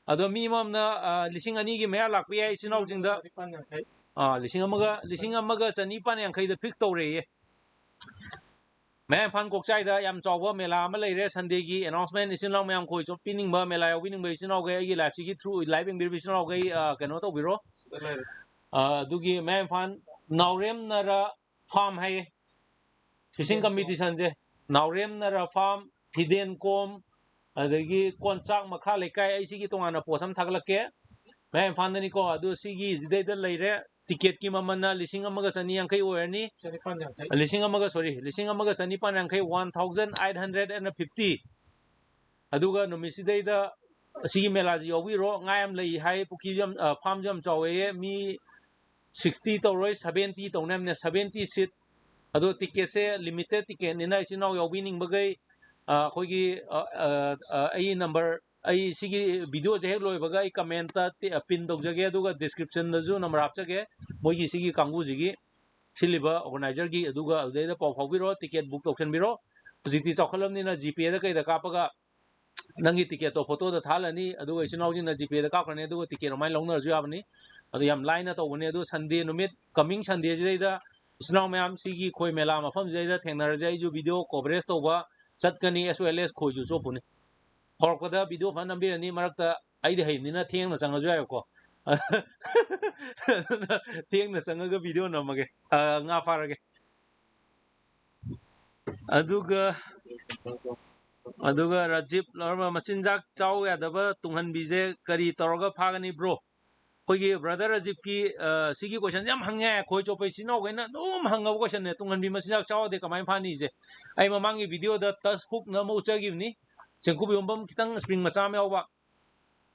ꯑꯗꯣ ꯃꯤ ꯑꯃꯃꯝꯅ, ꯑ, ꯂꯤꯁꯤꯡ ꯑꯅꯤꯒꯤ ꯃꯌꯥ ꯂꯥꯛꯄ ꯌꯥꯏ ꯏꯆꯤꯟ ꯏꯅꯥꯎꯁꯤꯡꯗ꯫ ꯆꯅꯤꯄꯥꯟ ꯌꯥꯡꯈꯩ꯫ ꯑ, ꯂꯤꯁꯤꯡ ꯑꯃꯒ, ꯂꯤꯁꯤꯡ ꯑꯃꯒ ꯆꯅꯤꯄꯥꯟ ꯌꯥꯡꯈꯩꯗ ꯐꯤꯛꯁ ꯇꯧꯔꯦꯌꯦ꯫ ꯃꯌꯥꯡ ꯏꯝꯐꯥꯜ ꯀꯣꯛꯆꯥꯏꯗ ꯌꯥꯝ ꯆꯥꯎꯕ ꯃꯦꯂꯥ ꯑꯃ ꯂꯩꯔꯦ ꯁꯟꯗꯦꯒꯤ꯫ ꯑꯦꯅꯥꯎꯟꯁꯃꯦꯟ, ꯏꯆꯤꯟ ꯏꯅꯥꯎ ꯃꯌꯥꯝ ꯈꯣꯏ ꯆꯣꯞꯄꯤꯅꯤꯡꯕ, ꯃꯦꯂꯥ ꯌꯥꯎꯕꯤꯅꯤꯡꯕ ꯏꯆꯤꯟ ꯏꯅꯥꯎꯈꯩ, ꯑꯩꯒꯤ ꯂꯥꯏꯐꯁꯤꯒꯤ ꯊ꯭ꯔꯨ ꯂꯥꯏꯐ ꯌꯦꯡꯕꯤꯔꯤꯕ ꯏꯆꯤꯟ ꯏꯅꯥꯎꯈꯩ, ꯑ, ꯀꯩꯅꯣ ꯇꯧꯕꯤꯔꯣ꯫ ꯁꯤꯗ ꯂꯩꯔꯦ꯫ ꯑ, ꯑꯗꯨꯒꯤ ꯃꯌꯥꯡ ꯏꯝꯐꯥꯜ ꯅꯥꯎꯔꯦꯝꯅꯔ ꯐꯥꯝ ꯍꯥꯏꯌꯦ꯫ ꯐꯤꯁꯤꯡ ꯐꯤꯗꯦꯟꯀꯣꯝ꯫ ꯀꯝꯄꯤꯇꯤꯁꯟꯁꯦ ꯅꯥꯎꯔꯦꯝꯅꯔ ꯐꯥꯝ, ꯐꯤꯗꯦꯟꯀꯣꯝ, ꯑꯗꯒꯤ ꯀꯣꯟꯆꯥꯛ ꯃꯈꯥ ꯂꯩꯀꯥꯏ, ꯑꯩ ꯁꯤꯒꯤ ꯇꯣꯉꯥꯟꯅ ꯄꯣꯁ ꯑꯃ ꯊꯥꯒꯠꯂꯛꯀꯦ꯫ ꯃꯌꯥꯡ ꯏꯝꯐꯥꯜꯗꯅꯤꯀꯣ꯫ ꯑꯗꯨ ꯁꯤꯒꯤ ꯁꯤꯗꯩꯗ ꯂꯩꯔꯦ꯫ ꯇꯤꯀꯦꯠꯀꯤ ꯃꯃꯜꯅ ꯂꯤꯁꯤꯡ ꯑꯃꯒ ꯆꯅꯤ ꯌꯥꯡꯈꯩ ꯑꯣꯏꯔꯅꯤ꯫ ꯆꯅꯤꯄꯥꯟ ꯌꯥꯡꯈꯩ꯫ ꯂꯤꯁꯤꯡ ꯑꯃꯒ, ꯁꯣꯔꯤ, ꯂꯤꯁꯤꯡ ꯑꯃꯒ ꯆꯅꯤꯄꯥꯟ ꯌꯥꯡꯈꯩ, one thousand eight hundred and fifty꯫ ꯑꯗꯨꯒ ꯅꯨꯃꯤꯠꯁꯤꯗꯩꯗ ꯑꯁꯤꯒꯤ ꯃꯦꯂꯥꯁꯤ ꯌꯥꯎꯕꯤꯔꯣ꯫ ꯉꯥ ꯌꯥꯝ ꯂꯩ ꯍꯥꯏ, ꯄꯨꯈ꯭ꯔꯤꯁꯨ ꯌꯥꯝ, ꯑ, ꯐꯥꯝꯁꯨ ꯌꯥꯝ ꯆꯥꯎꯋꯦꯌꯦ꯫ ꯃꯤ sixty ꯇꯧꯔꯣꯏ, seventy ꯇꯧꯅꯤ ꯍꯥꯏꯕꯅꯦ, seventy ꯁꯤꯠ꯫ ꯑꯗꯣ ꯇꯤꯀꯦꯠꯁꯦ ꯂꯤꯃꯤꯇꯦꯠ ꯇꯤꯀꯦꯠꯅꯤꯅ ꯏꯆꯤꯟ ꯏꯅꯥꯎ ꯌꯥꯎꯕꯤꯅꯤꯡꯕꯈꯩ, ꯑ, ꯑꯩꯈꯣꯏꯒꯤ, ꯑ, ꯑ, ꯑ, ꯑꯩꯒꯤ ꯅꯝꯕꯔ, ꯑꯩ ꯁꯤꯒꯤ ꯚꯤꯗꯤꯑꯣꯁꯦ ꯍꯦꯛ ꯂꯣꯏꯕꯒ ꯑꯩ ꯀꯃꯦꯟꯇ ꯇꯤ-, ꯄꯤꯟ ꯇꯧꯖꯒꯦ, ꯑꯗꯨꯒ ꯗꯤꯁꯀ꯭ꯔꯤꯞꯁꯟꯗꯁꯨ ꯅꯝꯕꯔ ꯍꯥꯞꯆꯒꯦ, ꯃꯣꯏꯒꯤ ꯁꯤꯒꯤ ꯀꯥꯡꯕꯨꯁꯤꯒꯤ ꯁꯤꯜꯂꯤꯕ ꯑꯣꯔꯒꯅꯥꯏꯖꯔꯒꯤ, ꯑꯗꯨꯒ ꯑꯗꯨꯗꯩꯗ ꯄꯥꯎ ꯐꯥꯎꯕꯤꯔꯣ, ꯇꯤꯀꯦꯠ ꯕꯨꯛ ꯇꯧꯁꯟꯕꯤꯔꯣ꯫ ꯍꯧꯖꯤꯛꯇꯤ ꯆꯥꯎꯈꯠꯂꯕꯅꯤꯅ ꯖꯤꯄꯦꯗ ꯀꯩꯗ ꯀꯥꯞꯄꯒ ꯅꯪꯒꯤ ꯇꯤꯀꯦꯠꯇꯣ ꯐꯣꯇꯣꯗ ꯊꯥꯍꯜꯂꯅꯤ, ꯑꯗꯨꯒ ꯏꯆꯤꯟ ꯏꯅꯥꯎꯁꯤꯡꯅ ꯖꯤꯄꯦꯗ ꯀꯥꯞꯈ꯭ꯔꯅꯤ, ꯑꯗꯨꯒ ꯇꯤꯀꯦꯠ ꯑꯗꯨꯃꯥꯏꯅ ꯂꯧꯅꯔꯁꯨ ꯌꯥꯕꯅꯤ꯫ ꯑꯗꯨ ꯌꯥꯝ ꯂꯥꯏꯅ ꯇꯧꯕꯅꯦ꯫ ꯑꯗꯨ ꯁꯟꯗꯦ ꯅꯨꯃꯤꯠ, ꯀꯃꯤꯡ ꯁꯟꯗꯦꯁꯤꯗꯩꯗ ꯏꯆꯤꯟ ꯏꯅꯥꯎ ꯃꯌꯥꯝ ꯁꯤꯒꯤ ꯈꯣꯏ ꯃꯦꯂꯥ ꯃꯐꯝꯁꯤꯗꯩꯗ ꯊꯦꯡꯅꯔꯁꯦ꯫ ꯑꯩꯁꯨ ꯚꯤꯗꯤꯑꯣ ꯀꯣꯚꯔꯦꯖ ꯇꯧꯕ ꯆꯠꯀꯅꯤ, as well as ꯈꯣꯏꯁꯨ ꯆꯣꯞꯄꯨꯅꯤ꯫ ꯍꯧꯔꯛꯄꯗ ꯚꯤꯗꯤꯑꯣ ꯐꯖꯅ ꯅꯝꯕꯤꯔꯅꯤ, ꯃꯔꯛꯇ ꯑꯩꯗꯤ ꯍꯩꯕꯅꯤꯅ ꯊꯦꯡꯅ ꯆꯪꯉꯁꯨ ꯌꯥꯏꯕꯀꯣ꯫ ꯑꯗꯨꯅ ꯊꯦꯡꯅ ꯆꯪꯉꯒ ꯚꯤꯗꯤꯑꯣ ꯅꯝꯃꯒꯦ, ꯑ, ꯉꯥ ꯐꯥꯔꯒꯦ꯫ ꯑꯗꯨꯒ, ꯑꯗꯨꯒ ꯔꯥꯖꯤꯞ ꯂꯧꯔꯝꯕ, "ꯃꯆꯤꯟꯖꯥꯛ ꯆꯥꯎ ꯌꯥꯗꯕ ꯇꯨꯡꯍꯟꯕꯤꯁꯦ ꯀꯔꯤ ꯇꯧꯔꯒ ꯐꯥꯒꯅꯤ, ꯕ꯭ꯔꯣ?" ꯑꯩꯈꯣꯏꯒꯤ ꯕ꯭ꯔꯗꯔ ꯔꯥꯖꯤꯞꯀꯤ, ꯑ, ꯁꯤꯒꯤ ꯀꯣꯏꯁꯟꯁꯦ ꯌꯥꯝ ꯍꯪꯉꯦ꯫ ꯈꯣꯏ ꯆꯣꯞꯄ ꯏꯆꯤꯟ ꯏꯅꯥꯎꯈꯩꯅ ꯑꯗꯨꯝ ꯍꯪꯉꯕ ꯀꯣꯏꯁꯟꯅꯦ, "ꯇꯨꯡꯍꯟꯕꯤ ꯃꯆꯤꯟꯖꯥꯛ ꯆꯥꯎ ꯌꯥꯗꯦ, ꯀꯃꯥꯏꯅ ꯐꯥꯅꯤꯁꯦ?" ꯑꯩ ꯃꯃꯥꯡꯒꯤ ꯚꯤꯗꯤꯑꯣꯗ ꯇꯁ ꯍꯨꯛꯅ ꯑꯃ ꯎꯠꯆꯈꯤꯕꯅꯤ, ꯆꯦꯡꯀꯨꯞ ꯌꯣꯟꯐꯝ ꯈꯤꯇꯪ ꯁ꯭ꯄ꯭ꯔꯤꯡ ꯃꯆꯥ ꯑꯃ ꯌꯥꯎꯕ꯫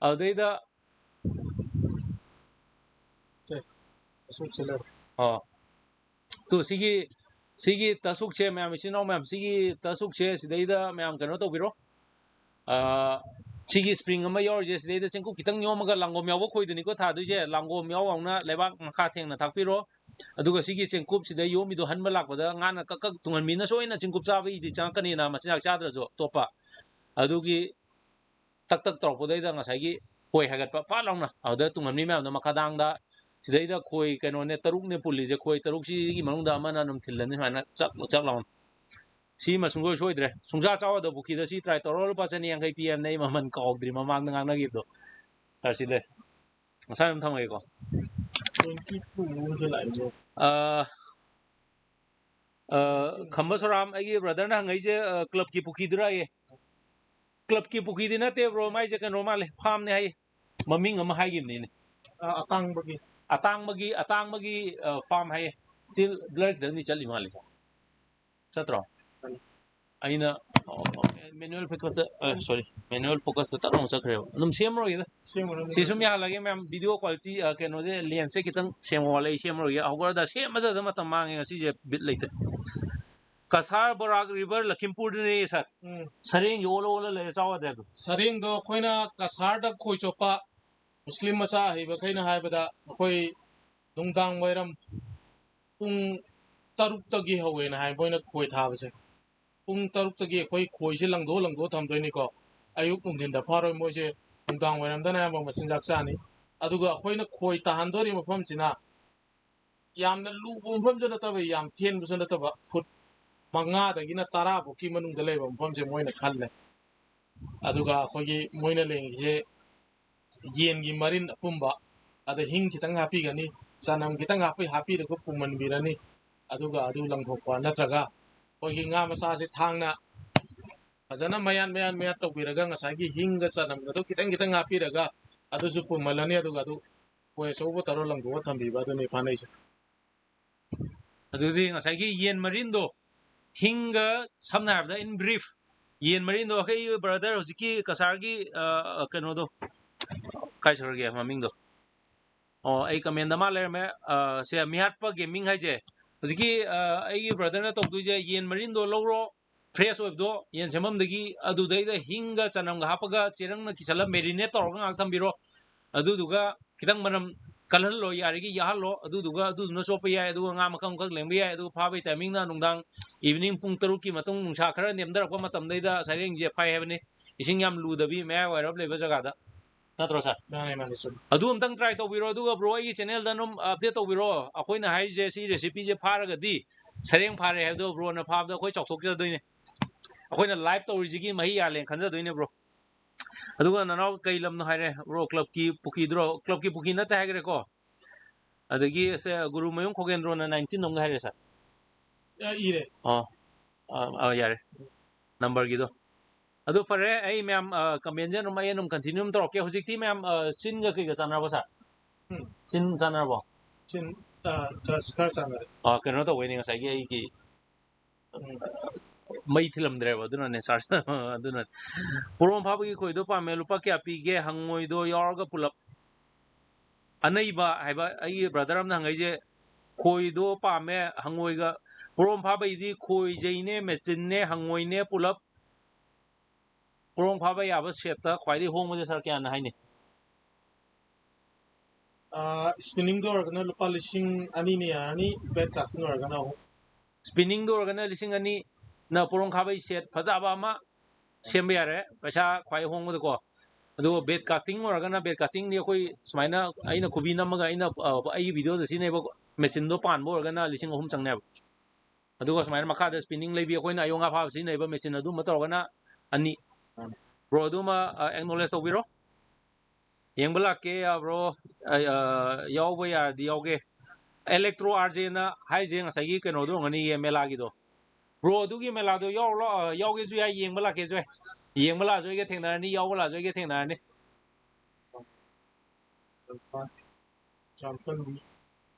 ꯑꯗꯨꯗꯩꯗ, ꯁꯦ, ꯑꯁꯨꯛꯁꯦ ꯂꯩꯔꯦ꯫ ꯑꯣ꯫ ꯇꯨ, ꯁꯤꯒꯤ, ꯁꯤꯒꯤ ꯇꯁ ꯍꯨꯛꯁꯦ ꯃꯌꯥꯝ, ꯏꯆꯤꯟ ꯏꯅꯥꯎ ꯃꯌꯥꯝ, ꯁꯤꯒꯤ ꯇꯁ ꯍꯨꯛꯁꯦ ꯁꯤꯗꯩꯗ ꯃꯌꯥꯝ ꯀꯩꯅꯣ ꯇꯧꯕꯤꯔꯣ꯫ ꯑ, ꯁꯤꯒꯤ ꯁ꯭ꯄ꯭ꯔꯤꯡ ꯑꯃ ꯌꯥꯎꯔꯤꯁꯦ, ꯁꯤꯗꯩꯗ ꯆꯦꯡꯀꯨꯞ ꯈꯤꯇꯪ ꯌꯣꯝꯃꯒ ꯂꯥꯡꯒꯣꯝ ꯌꯥꯎꯕ ꯈꯣꯏꯗꯨꯅꯤꯀꯣ ꯊꯥꯗꯣꯏꯁꯦ꯫ ꯂꯥꯡꯒꯣꯝ ꯌꯥꯎ ꯌꯥꯎꯅ ꯂꯩꯕꯥꯛ ꯃꯈꯥ ꯊꯦꯡꯅ ꯊꯥꯛꯄꯤꯔꯣ꯫ ꯑꯗꯨꯒ ꯁꯤꯒꯤ ꯆꯦꯡꯀꯨꯞꯁꯤꯗ ꯌꯣꯝꯃꯤꯗꯣ ꯍꯟꯕ ꯂꯥꯛꯄꯗ ꯉꯥꯅ ꯀꯛ ꯀꯛ, ꯇꯨꯡꯍꯟꯕꯤꯅ ꯁꯣꯏꯅ ꯆꯦꯡꯀꯨꯞ ꯆꯥꯕꯒꯤꯗꯤ ꯆꯪꯉꯛꯀꯅꯤꯅ, ꯃꯆꯤꯟꯖꯥꯛ ꯆꯥꯗ꯭ꯔꯁꯨ ꯑꯇꯣꯞꯄ꯫ ꯑꯗꯨꯒꯤ ꯇꯛ ꯇꯛ ꯇꯧꯔꯛꯄꯗꯩꯗ ꯉꯁꯥꯏꯒꯤ ꯈꯣꯏ ꯍꯥꯏꯒꯠꯄ ꯐꯠ ꯂꯥꯎꯅ, ꯑꯗꯨꯗ ꯇꯨꯡꯍꯟꯕꯤ ꯃꯌꯥꯝꯗꯣ ꯃꯈꯥꯗꯥꯡꯗ, ꯁꯤꯗꯩꯗ ꯈꯣꯏ ꯀꯩꯅꯣꯅꯦ, ꯇꯔꯨꯛꯅꯦ ꯄꯨꯜꯂꯤꯁꯦ, ꯈꯣꯏ ꯇꯔꯨꯛꯁꯤꯒꯤ ꯃꯅꯨꯡꯗ ꯑꯃꯅ ꯑꯗꯨꯝ ꯊꯤꯜꯂꯅꯤ ꯁꯨꯃꯥꯏꯅ ꯆꯛ ꯆꯛ ꯂꯥꯎꯅ꯫ ꯁꯤꯃ ꯁꯨꯡꯁꯣꯏ ꯁꯣꯏꯗ꯭ꯔꯦ꯫ ꯁꯨꯡꯆꯥ ꯆꯥꯎ ꯌꯥꯗꯕ ꯄꯨꯈ꯭ꯔꯤꯗ ꯁꯤ try ꯇꯧꯔꯣ, ꯂꯨꯄꯥ ꯆꯅꯤ ꯌꯥꯡꯈꯩ ꯄꯤ ꯍꯥꯏꯕꯅꯦ, ꯑꯩ ꯃꯃꯜ ꯀꯥꯎꯗ꯭ꯔꯤ ꯃꯃꯥꯡꯗ ꯉꯥꯡꯅꯈꯤꯕꯗꯣ꯫ ꯑꯁꯤ ꯂꯩ꯫ ꯉꯁꯥꯏ ꯑꯗꯨꯝ ꯊꯝꯃꯒꯦꯀꯣ꯫ Twenty two ꯑꯃꯁꯨ ꯂꯥꯛꯏꯅꯦ꯫ ꯑ, ꯑ, ꯈꯝꯕ ꯁꯣꯔꯥꯝ, ꯑꯩꯒꯤ ꯕ꯭ꯔꯗꯔꯅ ꯍꯪꯉꯛꯏꯁꯦ, ꯑ, ꯀ꯭ꯂꯕꯀꯤ ꯄꯨꯈ꯭ꯔꯤꯗꯨꯔꯥꯌꯦ? ꯀ꯭ꯂꯕꯀꯤ ꯄꯨꯈ꯭ꯔꯤꯗꯤ ꯅꯠꯇꯦ, ꯕ꯭ꯔꯣ, ꯃꯥꯏꯁꯦ ꯀꯩꯅꯣ ꯃꯥꯜꯂꯦ, ꯐꯥꯝꯅꯦ ꯍꯥꯏꯌꯦ꯫ ꯃꯃꯤꯡ ꯑꯃ ꯍꯥꯏꯈꯤꯕꯅꯤꯅꯦ꯫ ꯑ, ꯑꯇꯥꯡꯕꯒꯤ꯫ ꯑꯇꯥꯡꯕꯒꯤ, ꯑꯇꯥꯡꯕꯒꯤ, ꯑ, ꯐꯥꯝ ꯍꯥꯏꯌꯦ꯫ Still blur ꯈꯤꯇꯪꯗꯤ ꯆꯠꯂꯤ ꯃꯥꯜꯂꯦꯀꯣ꯫ ꯆꯠꯇ꯭ꯔꯣ? ꯆꯠꯂꯤ꯫ ꯑꯩꯅ, ꯑꯣ, manual focus ꯇ, ꯑ, sorry, manual focus ꯇ ꯇꯞꯅ ꯑꯃꯨꯛ ꯆꯠꯈ꯭ꯔꯦꯕ꯫ ꯑꯗꯨꯝ ꯁꯦꯝꯃꯔꯣꯏꯒꯦꯗ꯫ ꯁꯦꯝꯃꯔꯣꯏ, ꯁꯤ ꯁꯨꯝ ꯁꯦꯝꯃꯔꯣꯏ꯫ ꯌꯥꯍꯜꯂꯒꯦ, ꯃꯌꯥꯝ꯫ Video quality, ꯑ, ꯀꯩꯅꯣꯁꯦ, lens ꯁꯦ ꯈꯤꯇꯪ ꯁꯦꯝꯃꯣ ꯋꯥꯠꯂꯦ, ꯑꯩ ꯁꯦꯝꯃꯔꯣꯏꯒꯦ꯫ ꯍꯧꯒꯠꯂꯗ ꯁꯦꯝꯕꯗ ꯃꯇꯝ ꯃꯥꯡꯉꯦ ꯉꯁꯤꯁꯦ, ꯕꯤꯠ ꯂꯩꯇꯦ꯫ ꯀꯁꯥꯔ ꯕꯣꯔꯥꯛ river ꯂꯈꯤꯝꯄꯨꯔꯗꯅꯦ, ꯁꯥꯔ꯫ ꯎꯝ꯫ ꯁꯔꯦꯡꯁꯦ ꯑꯣꯜꯂ ꯑꯣꯜꯂ ꯂꯩꯔꯦ, ꯆꯥꯎ ꯌꯥꯗꯦ ꯍꯥꯏꯕꯗꯣ꯫ ꯁꯔꯦꯡꯗꯣ ꯑꯩꯈꯣꯏꯅ ꯀꯁꯥꯔꯗ ꯈꯣꯏ ꯆꯣꯞꯄ ꯃꯨꯁꯂꯤꯝ ꯃꯆꯥ ꯑꯍꯩꯕꯈꯩꯅ ꯍꯥꯏꯕꯗ, ꯑꯩꯈꯣꯏ ꯅꯨꯡꯗꯥꯡ ꯋꯥꯏꯔꯝ ꯄꯨꯡ ꯇꯔꯨꯛꯇꯒꯤ ꯍꯧꯋꯦꯅ ꯍꯥꯏ ꯃꯣꯏꯅ ꯈꯣꯏ ꯊꯥꯕꯁꯦ꯫ ꯄꯨꯡ ꯇꯔꯨꯛꯇꯒꯤ ꯑꯩꯈꯣꯏ ꯈꯣꯏꯁꯦ ꯂꯪꯗꯣꯛ ꯂꯪꯗꯣꯛ ꯊꯝꯗꯣꯏꯅꯤꯀꯣ꯫ ꯑꯌꯨꯛ ꯅꯨꯡꯊꯤꯟꯗ ꯐꯥꯔꯣꯏ, ꯃꯣꯏꯁꯦ ꯅꯨꯡꯗꯥꯡ ꯋꯥꯏꯔꯝꯗꯅ ꯑꯌꯥꯝꯕ ꯃꯆꯤꯟꯖꯥꯛ ꯆꯥꯅꯤ꯫ ꯑꯗꯨꯒ ꯑꯩꯈꯣꯏꯅ ꯈꯣꯏ ꯇꯥꯍꯟꯗꯣꯔꯤ ꯃꯐꯝꯁꯤꯅ ꯌꯥꯝꯅ ꯂꯨꯕ ꯃꯐꯝꯁꯨ ꯅꯠꯇꯕ, ꯌꯥꯝ ꯊꯦꯟꯕꯁꯨ ꯅꯠꯇꯕ, ꯐꯨꯠ ꯃꯉꯥꯗꯒꯤꯅ ꯇꯔꯥ ꯐꯥꯎꯀꯤ ꯃꯅꯨꯡꯗ ꯂꯩꯕ ꯃꯐꯝꯁꯦ ꯃꯣꯏꯅ ꯈꯜꯂꯦ꯫ ꯑꯗꯨꯒ ꯑꯩꯈꯣꯏꯒꯤ ꯃꯣꯏꯅ ꯂꯦꯡꯉꯤꯁꯦ ꯌꯦꯟꯒꯤ ꯃꯔꯤꯟ ꯑꯄꯨꯝꯕ, ꯑꯗ ꯍꯤꯡ ꯈꯤꯇꯪ ꯍꯥꯞꯄꯤꯒꯅꯤ, ꯆꯅꯝ ꯈꯤꯇꯪ ꯍꯥꯞꯄꯤ ꯍꯥꯞꯄꯤꯔꯒ ꯄꯨꯝꯍꯟꯕꯤꯔꯅꯤ꯫ ꯑꯗꯨꯒ ꯑꯗꯨ ꯂꯪꯊꯣꯛꯄ, ꯅꯠꯇ꯭ꯔꯒ ꯑꯩꯈꯣꯏꯒꯤ ꯉꯥ ꯃꯆꯥꯁꯦ ꯊꯥꯡꯅ ꯐꯖꯅ ꯃꯌꯥꯟ ꯃꯌꯥꯟ ꯃꯌꯥꯟ ꯇꯧꯕꯤꯔꯒ, ꯉꯁꯥꯏꯒꯤ ꯍꯤꯡꯒ ꯆꯅꯝꯒꯗꯣ ꯈꯤꯇꯪ ꯈꯤꯇꯪ ꯍꯥꯞꯄꯤꯔꯒ ꯑꯗꯨꯁꯨ ꯄꯨꯝꯍꯜꯂꯅꯤ꯫ ꯑꯗꯨꯒ ꯑꯗꯨ ꯈꯣꯏ ꯑꯆꯧꯕ ꯇꯧꯔ ꯂꯪꯊꯣꯛꯑ ꯊꯝꯕꯤꯕ, ꯑꯗꯨꯅꯤ ꯐꯥꯅꯩꯁꯦ꯫ ꯑꯗꯨꯗꯤ ꯉꯁꯥꯏꯒꯤ ꯌꯦꯟ ꯃꯔꯤꯟꯗꯣ ꯍꯤꯡꯒ, ꯁꯝꯅ ꯍꯥꯏꯔꯕꯗ, in brief, ꯌꯦꯟ ꯃꯔꯤꯟꯗꯣ ꯑꯩꯈꯣꯏ brother ꯍꯧꯖꯤꯛꯀꯤ ꯀꯁꯥꯔꯒꯤ, ꯑ, ꯀꯩꯅꯣꯗꯣ, ꯀꯥꯏ ꯆꯠꯈ꯭ꯔꯒꯦ ꯃꯃꯤꯡꯗꯣ? ꯑꯣ, ꯑꯩ comment ꯃꯥ ꯂꯩꯔꯝꯃꯦ꯫ ꯑ, ꯁꯦ, ꯃꯤꯍꯥꯠꯄ Gaming ꯍꯥꯏꯁꯦ, ꯍꯧꯖꯤꯛꯀꯤ, ꯑ, ꯑꯩꯒꯤ brotherꯅ ꯇꯧꯗꯣꯏꯁꯦ, ꯌꯦꯟ ꯃꯔꯤꯟꯗꯣ ꯂꯧꯔꯣ, fresh ꯑꯣꯏꯕꯗꯣ ꯌꯦꯟ ꯁꯦꯝꯐꯝꯗꯒꯤ, ꯑꯗꯨꯗꯩꯗ ꯍꯤꯡꯒ ꯆꯅꯝꯒ ꯍꯥꯞꯄꯒ ꯆꯦꯔꯪꯅ ꯀꯤꯁꯜꯂ marinate ꯇꯧꯔꯒ ꯉꯥꯏꯍꯥꯛ ꯊꯝꯕꯤꯔꯣ꯫ ꯑꯗꯨꯗꯨꯒ ꯈꯤꯇꯪ ꯃꯅꯝ ꯀꯜꯍꯜꯂꯣ, ꯌꯥꯔꯤꯒꯩ ꯌꯥꯍꯜꯂꯣ꯫ ꯑꯗꯨꯗꯨꯒ ꯑꯗꯨꯗꯨꯅ ꯆꯣꯞꯄ ꯌꯥꯏ, ꯑꯗꯨꯒ ꯉꯥ ꯃꯈꯜ ꯃꯈꯜ ꯂꯦꯡꯕ ꯌꯥꯏ꯫ ꯑꯗꯨꯒ ꯐꯥꯕꯒꯤ timingꯅ ꯅꯨꯡꯗꯥꯡ evening ꯄꯨꯡ ꯇꯔꯨꯛꯀꯤ ꯃꯇꯨꯡ, ꯅꯨꯡꯁꯥ ꯈꯔ ꯅꯦꯝꯊꯔꯛꯄ ꯃꯇꯝꯗꯩꯗ ꯁꯩꯔꯦꯡꯁꯦ ꯐꯥꯏ ꯍꯥꯏꯕꯅꯤ꯫ ꯏꯁꯤꯡ ꯌꯥꯝ ꯂꯨꯗꯕꯤ, ꯃꯌꯥꯏ ꯋꯥꯏꯔꯞ ꯂꯩꯕ ꯖꯒꯥꯗ, ꯅꯠꯇ꯭ꯔꯣ sir? ꯃꯥꯅꯦ, ꯃꯥꯅꯦ, ꯆꯨꯝꯃꯤ꯫ ꯑꯗꯨ ꯑꯝꯇꯪ try ꯇꯧꯕꯤꯔꯣ, ꯑꯗꯨꯒ bro ꯑꯩꯒꯤ channelꯗ ꯑꯗꯨꯝ update ꯇꯧꯕꯤꯔꯣ꯫ ꯑꯩꯈꯣꯏꯅ ꯍꯥꯏꯔꯤꯁꯦ ꯁꯤ recipeꯁꯦ ꯐꯥꯔꯒꯗꯤ, ꯁꯩꯔꯦꯡ ꯐꯥꯔꯦ ꯍꯥꯏꯕꯗꯣ broꯅ ꯐꯥꯕꯗ ꯑꯩꯈꯣꯏ ꯆꯥꯎꯊꯣꯛꯆꯗꯣꯏꯅꯦ꯫ ꯑꯩꯈꯣꯏꯅ live ꯇꯧꯔꯤꯁꯤꯒꯤ ꯃꯍꯩ ꯌꯥꯜꯂꯦꯅ ꯈꯟꯖꯗꯣꯏꯅꯦ bro꯫ ꯑꯗꯨꯒ ꯅꯅꯥꯎ ꯀꯩ ꯂꯝꯅꯣ ꯍꯥꯏꯔꯦ bro? Clubꯀꯤ ꯄꯨꯈ꯭ꯔꯤꯗꯨꯔꯣ? Clubꯀꯤ ꯄꯨꯈ꯭ꯔꯤ ꯅꯠꯇꯦ ꯍꯥꯏꯈ꯭ꯔꯦꯀꯣ꯫ ꯑꯗꯒꯤ ꯁꯦ, ꯒꯨꯔꯨꯃꯌꯨꯝ ꯈꯣꯒꯦꯟꯗ꯭ꯔꯣꯅ nineteen ꯑꯃꯒ ꯍꯥꯏꯔꯦ sir꯫ ꯑ, ꯏꯔꯦ꯫ ꯑꯣ, ꯑ, ꯑ, ꯌꯥꯔꯦ꯫ Numberꯒꯤꯗꯣ꯫ ꯑꯗꯨ ꯐꯔꯦ, ꯑꯩ ꯃꯌꯥꯝ, ꯑ, commentꯁꯦ ꯑꯗꯨꯝ, ꯑꯩ ꯑꯗꯨꯝ continue ꯑꯗꯨꯝ ꯇꯧꯔꯛꯀꯦ꯫ ꯍꯧꯖꯤꯛꯇꯤ ꯃꯌꯥꯝ, ꯑ, ꯆꯤꯟꯒ ꯀꯩꯒ ꯆꯥꯟꯅꯔꯕꯣ sir? ꯎꯝ꯫ ꯆꯤꯟ ꯆꯥꯟꯅꯔꯕꯣ? ꯆꯤꯟ, ꯑ, ꯈꯔ, ꯈꯔ ꯆꯥꯟꯅꯔꯦ꯫ ꯑ, ꯀꯩꯅꯣ ꯇꯧꯕꯩꯅꯦ, ꯉꯁꯥꯏꯒꯤ ꯑꯩꯒꯤ ꯎꯝ꯫ ꯃꯩ ꯊꯤꯜꯂꯝꯗ꯭ꯔꯦꯕ, ꯑꯗꯨꯅꯅꯦ sir꯫ ꯑꯗꯨꯅꯅꯦ꯫ ꯄꯣꯔꯣꯝ ꯐꯥꯕꯒꯤ ꯈꯣꯏꯗꯣ ꯄꯥꯝꯃꯦ, ꯂꯨꯄꯥ ꯀꯌꯥ ꯄꯤꯒꯦ? ꯍꯪꯉꯣꯏꯗꯣ ꯌꯥꯎꯔꯒ ꯄꯨꯂꯞ꯫ ꯑꯅꯩꯕ ꯍꯥꯏꯕ ꯑꯩꯒꯤ brother ꯑꯃꯅ ꯍꯪꯉꯛꯏꯁꯦ, ꯈꯣꯏꯗꯣ ꯄꯥꯝꯃꯦ, ꯍꯪꯉꯣꯏꯒ꯫ ꯄꯣꯔꯣꯝ ꯐꯥꯕꯩꯗꯤ ꯈꯣꯏꯖꯩꯅꯦ, ꯃꯦꯆꯤꯟꯅꯦ, ꯍꯪꯉꯣꯏꯅꯦ ꯄꯨꯂꯞ꯫ ꯄꯣꯔꯣꯝ ꯐꯥꯕ ꯌꯥꯕ setꯇ ꯈ꯭ꯋꯥꯏꯗꯒꯤ ꯍꯣꯡꯕꯁꯦ sir ꯀꯌꯥꯅ ꯍꯥꯏꯅꯤ? ꯑꯥ, spinningꯗ ꯑꯣꯏꯔꯒꯅ ꯂꯨꯄꯥ ꯂꯤꯁꯤꯡ ꯑꯅꯤꯅ ꯌꯥꯔꯅꯤ, bait casting ꯑꯣꯏꯔꯒꯅ ꯑꯍꯨꯝ꯫ Spinningꯗ ꯑꯣꯏꯔꯒꯅ ꯂꯤꯁꯤꯡ ꯑꯅꯤ, ꯅ ꯄꯣꯔꯣꯝ ꯈꯥꯕꯩ set ꯐꯖꯕ ꯑꯃ ꯁꯦꯝꯕ ꯌꯥꯔꯦ, ꯄꯩꯁꯥ ꯈ꯭ꯋꯥꯏ ꯍꯣꯡꯕꯗꯀꯣ꯫ ꯑꯗꯨꯒ bait casting ꯑꯣꯏꯔꯒꯅ, bait castingꯗꯤ ꯑꯩꯈꯣꯏ ꯁꯨꯃꯥꯏꯅ ꯑꯩꯅ ꯈꯨꯕꯤ ꯅꯝꯃꯒ ꯑꯩꯅ, ꯑ, ꯑꯩꯒꯤ videoꯗ ꯁꯤꯖꯤꯟꯅꯩꯕ machineꯗꯣ ꯄꯥꯟꯕ ꯑꯣꯏꯔꯒꯅ ꯂꯤꯁꯤꯡ ꯑꯍꯨꯝ ꯆꯪꯅꯦꯕ꯫ ꯑꯗꯨꯒ ꯁꯨꯃꯥꯏꯅ ꯃꯈꯥꯗ spinning ꯂꯩꯕꯤ, ꯑꯩꯈꯣꯏꯅ ꯑꯌꯣꯛ ꯉꯥ ꯐꯥꯕ ꯁꯤꯖꯤꯟꯅꯔꯤꯕ machine ꯑꯗꯨꯝꯕ ꯇꯧꯔꯒꯅ ꯑꯅꯤ꯫ ꯎꯝ꯫ Bro, ꯑꯗꯨꯃ, ꯑ, acknowledge ꯇꯧꯕꯤꯔꯣ꯫ ꯌꯦꯡꯕ ꯂꯥꯛꯀꯦ ꯌꯥꯕ꯭ꯔꯣ? ꯑ, ꯑ, ꯌꯥꯎꯕ ꯌꯥꯔꯗꯤ ꯌꯥꯎꯒꯦ꯫ ꯑꯦꯂꯦꯛꯇ꯭ꯔꯣ ꯑꯥꯔꯖꯦꯅ ꯍꯥꯏꯁꯦ ꯉꯁꯥꯏꯒꯤ ꯀꯩꯅꯣꯗꯣ ꯑꯣꯏꯔꯝꯒꯅꯤꯌꯦ, ꯃꯦꯂꯥꯒꯤꯗꯣ꯫ ꯕ꯭ꯔꯣ, ꯑꯗꯨꯒꯤ ꯃꯦꯂꯥꯗꯣ ꯌꯥꯎꯔꯣ, ꯑ, ꯌꯥꯎꯒꯦꯁꯨ ꯌꯥꯏ, ꯌꯦꯡꯕ ꯂꯥꯛꯀꯦꯁꯨ ꯌꯥꯏ꯫ ꯌꯦꯡꯕ ꯂꯥꯛꯑꯁꯨ ꯑꯩꯒ ꯊꯦꯡꯅꯔꯅꯤ, ꯌꯥꯎꯕ ꯂꯥꯛꯑꯁꯨ ꯑꯩꯒ ꯊꯦꯡꯅꯔꯅꯤ꯫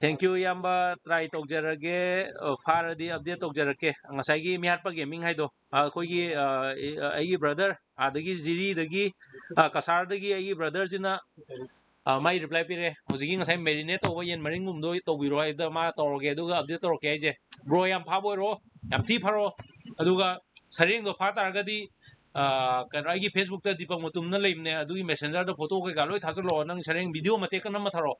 Thank you, ꯏꯌꯥꯝꯕ, try ꯇꯧꯖꯔꯒꯦ꯫ ꯑ, ꯐꯥꯔꯗꯤ update ꯇꯧꯖꯔꯛꯀꯦ꯫ ꯉꯁꯥꯏꯒꯤ ꯃꯤꯍꯥꯠꯄ ꯒꯦꯃꯤꯡ ꯍꯥꯏꯗꯣ, ꯑ, ꯑꯩꯈꯣꯏꯒꯤ, ꯑ, ꯑ, ꯑꯩꯒꯤ brother ꯑꯥꯗꯒꯤ ꯖꯤꯔꯤꯗꯒꯤ, ꯑ, ꯀꯁꯥꯔꯗꯒꯤ ꯑꯩꯒꯤ brother ꯁꯤꯅ, ꯑ, ꯃꯥꯏ reply ꯄꯤꯔꯦ꯫ ꯍꯧꯖꯤꯛꯀꯤ ꯉꯁꯥꯏ marinate ꯇꯧꯕ ꯌꯦꯟ ꯃꯔꯤꯟꯒꯨꯝꯕꯗꯣ ꯇꯧꯕꯤꯔꯣ ꯍꯥꯏꯕꯗ ꯃꯥ ꯇꯧꯔꯒꯦ, ꯑꯗꯨꯒ update ꯇꯧꯔꯛꯀꯦ ꯍꯥꯏꯁꯦ꯫ ꯕ꯭ꯔꯣ, ꯌꯥꯝ ꯐꯥꯕ ꯑꯣꯏꯔꯣ, ꯌꯥꯝ ꯊꯤ ꯐꯔꯣ꯫ ꯑꯗꯨꯒ ꯁꯔꯦꯡꯗꯣ ꯐꯥ ꯇꯥꯔꯒꯗꯤ, ꯑ, ꯀꯩꯅꯣ, ꯑꯩꯒꯤ Facebook ꯇ ꯗꯤꯄꯛ ꯃꯇꯨꯝꯅ ꯂꯩꯕꯅꯦ, ꯑꯗꯨꯒꯤ messenger ꯗ photo ꯀꯩꯀꯥ ꯂꯣꯏ ꯊꯥꯖꯤꯜꯂꯛꯑꯣ꯫ ꯅꯪ ꯁꯔꯦꯡ video ꯃꯇꯦꯛ ꯀꯟꯅ ꯑꯃ ꯊꯥꯔꯛꯑꯣ꯫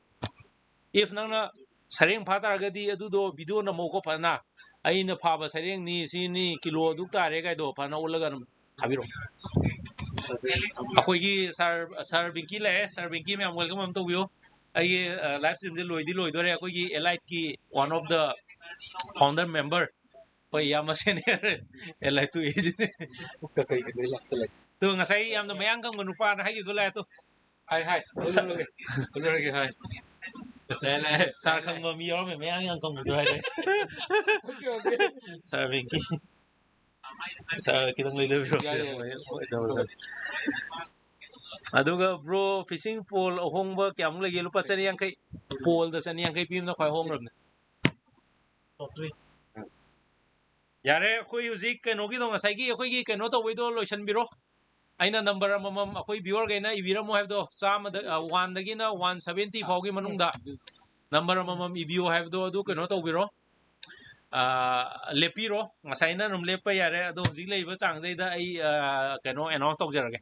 If ꯅꯪꯅ ꯁꯔꯦꯡ ꯐꯥ ꯇꯥꯔꯒꯗꯤ ꯑꯗꯨꯗꯣ video ꯅꯝꯃꯣꯀꯣ ꯐꯖꯅ꯫ ꯑꯩꯅ ꯐꯥꯕ ꯁꯔꯦꯡꯅꯤ, ꯁꯤꯅꯤ, ꯀꯤꯂꯣ ꯑꯗꯨꯛ ꯇꯥꯔꯦ ꯀꯥꯏꯗꯣ ꯐꯖꯅ ꯎꯠꯂꯒ ꯑꯗꯨꯝ ꯊꯥꯕꯤꯔꯛꯑꯣ꯫ ꯑꯩꯈꯣꯏꯒꯤ sir, sir ꯕꯤꯡꯀꯤ ꯂꯥꯛꯑꯦ꯫ Sir ꯕꯤꯡꯀꯤ, ꯃꯌꯥꯝ welcome ꯑꯃ ꯇꯧꯕꯤꯌꯨ꯫ ꯑꯩꯒꯤ, ꯑ, live stream ꯁꯦ ꯂꯣꯏꯗꯤ ꯂꯣꯏꯗꯣꯔꯦ꯫ ꯑꯩꯈꯣꯏꯒꯤ Elite ꯀꯤ one of the founder member, ꯑꯩꯈꯣꯏ ꯏꯌꯥꯝꯕ senior Elite ꯇꯨ ꯑꯦꯁꯤꯅꯦ꯫ ꯀꯩ ꯀꯩ ꯂꯥꯛꯁꯜꯂꯦ꯫ ꯇꯨ ꯉꯁꯥꯏ ꯌꯥꯝꯅ ꯃꯌꯥꯡ ꯀꯪꯕ ꯅꯨꯄꯥꯅ ꯍꯥꯏꯈꯤꯕꯗꯣ ꯂꯥꯛꯑꯦ ꯇꯨ꯫ ꯍꯥꯏ, ꯍꯥꯏ꯫ ꯁ- ꯎꯠꯂꯨꯔꯒꯦ꯫ ꯎꯠꯂꯨꯔꯒꯦ, ꯍꯥꯏ꯫ ꯂꯥꯛꯑꯦ, ꯂꯥꯛꯑꯦ꯫ Sir ꯈꯪꯕ ꯃꯤ ꯌꯥꯎꯔꯝꯃꯦ, ꯃꯌꯥꯡ ꯌꯥꯝ ꯀꯪꯕꯗꯣ ꯍꯥꯏꯔꯦ꯫ Okay, okay꯫ Sir ꯕꯤꯡꯀꯤ꯫ Sir ꯈꯤꯇꯪ ꯂꯩꯊꯕꯤꯔꯣ꯫ ꯌꯥꯏ, ꯌꯥꯏ꯫ ꯑꯗꯨꯒ bro, fishing pole ꯑꯍꯣꯡꯕ ꯀꯌꯥꯃꯨꯛ ꯂꯩꯒꯦ? ꯂꯨꯄꯥ ꯆꯅꯤ ꯌꯥꯡꯈꯩ꯫ Pole ꯗ ꯆꯅꯤ ꯌꯥꯡꯈꯩ ꯄꯤꯕꯅ ꯈ꯭ꯋꯥꯏ ꯍꯣꯡꯈ꯭ꯔꯕꯅꯦ꯫ Top three꯫ ꯌꯥꯔꯦ, ꯑꯩꯈꯣꯏ ꯍꯧꯖꯤꯛ ꯀꯩꯅꯣꯒꯤꯗꯣ, ꯉꯁꯥꯏꯒꯤ ꯑꯩꯈꯣꯏꯒꯤ ꯀꯩꯅꯣ ꯇꯧꯕꯩꯗꯣ ꯂꯣꯏꯁꯟꯕꯤꯔꯣ꯫ ꯑꯩꯅ number ꯑꯃꯃꯝ ꯑꯩꯈꯣꯏ viewer ꯈꯩꯅ ꯏꯕꯤꯔꯝꯃꯣ ꯍꯥꯏꯕꯗꯣ, ꯆꯥꯝꯃꯗ, ꯑ, one ꯗꯒꯤꯅ one seventy ꯐꯥꯎꯒꯤ ꯃꯅꯨꯡꯗ number ꯑꯃꯃꯝ ꯏꯕꯤꯌꯣ ꯍꯥꯏꯕꯗꯣ, ꯑꯗꯨ ꯀꯩꯅꯣ ꯇꯧꯕꯤꯔꯣ꯫ ꯑ, ꯂꯦꯞꯄꯤꯔꯣ꯫ ꯉꯁꯥꯏꯅ ꯑꯗꯨꯝ ꯂꯦꯞꯄ ꯌꯥꯔꯦ꯫ ꯑꯗꯣ ꯍꯧꯖꯤꯛ ꯂꯩꯔꯤꯕ ꯆꯥꯡꯗꯩꯗ ꯑꯩ, ꯑ, ꯀꯩꯅꯣ announce ꯇꯧꯖꯔꯒꯦ꯫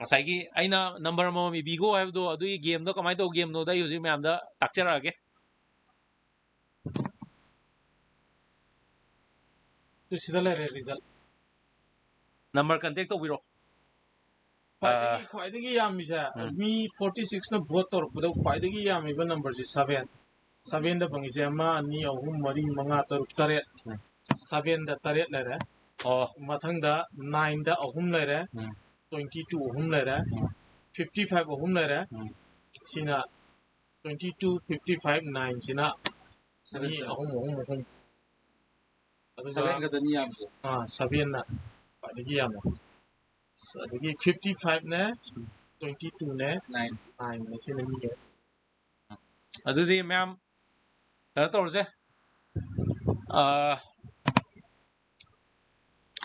ꯉꯁꯥꯏꯒꯤ ꯑꯩꯅ number ꯑꯃꯃꯝ ꯏꯕꯤꯒꯣ ꯍꯥꯏꯕꯗꯣ, ꯑꯗꯨꯒꯤ game ꯗꯣ ꯀꯃꯥꯏꯅ ꯇꯧꯕ game ꯅꯣꯗꯣ ꯑꯩ ꯍꯧꯖꯤꯛ ꯃꯌꯥꯝꯗ ꯇꯥꯛꯆꯔꯛꯑꯒꯦ꯫ ꯑꯗꯨ ꯁꯤꯗ ꯂꯩꯔꯦ result꯫ Number contact ꯇꯧꯕꯤꯔꯣ꯫ ꯈ꯭ꯋꯥꯏꯗꯒꯤ, ꯑꯥ꯫ ꯈ꯭ꯋꯥꯏꯗꯒꯤ ꯌꯥꯝꯃꯤꯁꯦ, ꯎꯝ꯫ ꯃꯤ forty six ꯅ vote ꯇꯧꯔꯛꯄꯗ ꯈ꯭ꯋꯥꯏꯗꯒꯤ ꯌꯥꯝꯃꯤꯕ number ꯁꯦ seven꯫ Seven ꯗ ꯐꯪꯉꯤꯁꯦ ꯑꯃ, ꯑꯅꯤ, ꯑꯍꯨꯝ, ꯃꯔꯤ, ꯃꯉꯥ, ꯇꯔꯨꯛ, ꯇꯔꯦꯠ꯫ ꯎꯝ꯫ Seven ꯗ ꯇꯔꯦꯠ ꯂꯩꯔꯦ꯫ ꯑꯣ꯫ ꯃꯊꯪꯗ nine ꯗ ꯑꯍꯨꯝ ꯂꯩꯔꯦ꯫ ꯎꯝ꯫ twenty two ꯑꯍꯨꯝ ꯂꯩꯔꯦ, fifty five ꯑꯍꯨꯝ ꯂꯩꯔꯦ꯫ ꯁꯤꯅ twenty two, fifty five, nine ꯁꯤꯅ ꯃꯤ ꯑꯍꯨꯝ, ꯑꯍꯨꯝ, ꯑꯍꯨꯝ꯫ ꯑꯗꯨꯒ seven ꯈꯛꯇꯅꯤ ꯌꯥꯝꯁꯦ꯫ ꯑꯥ, seven ꯅ ꯈ꯭ꯋꯥꯏꯗꯒꯤ ꯌꯥꯝꯃꯦ꯫ ꯑꯗꯒꯤ fifty five ꯅꯦ, twenty two ꯅꯦ, nine꯫ Nine ꯅꯦ, ꯁꯤꯅ ꯃꯤ꯫ ꯑꯗꯨꯗꯤ ꯃꯌꯥꯝ ꯀꯩꯅꯣ ꯇꯧꯔꯁꯦ꯫ ꯑꯥ,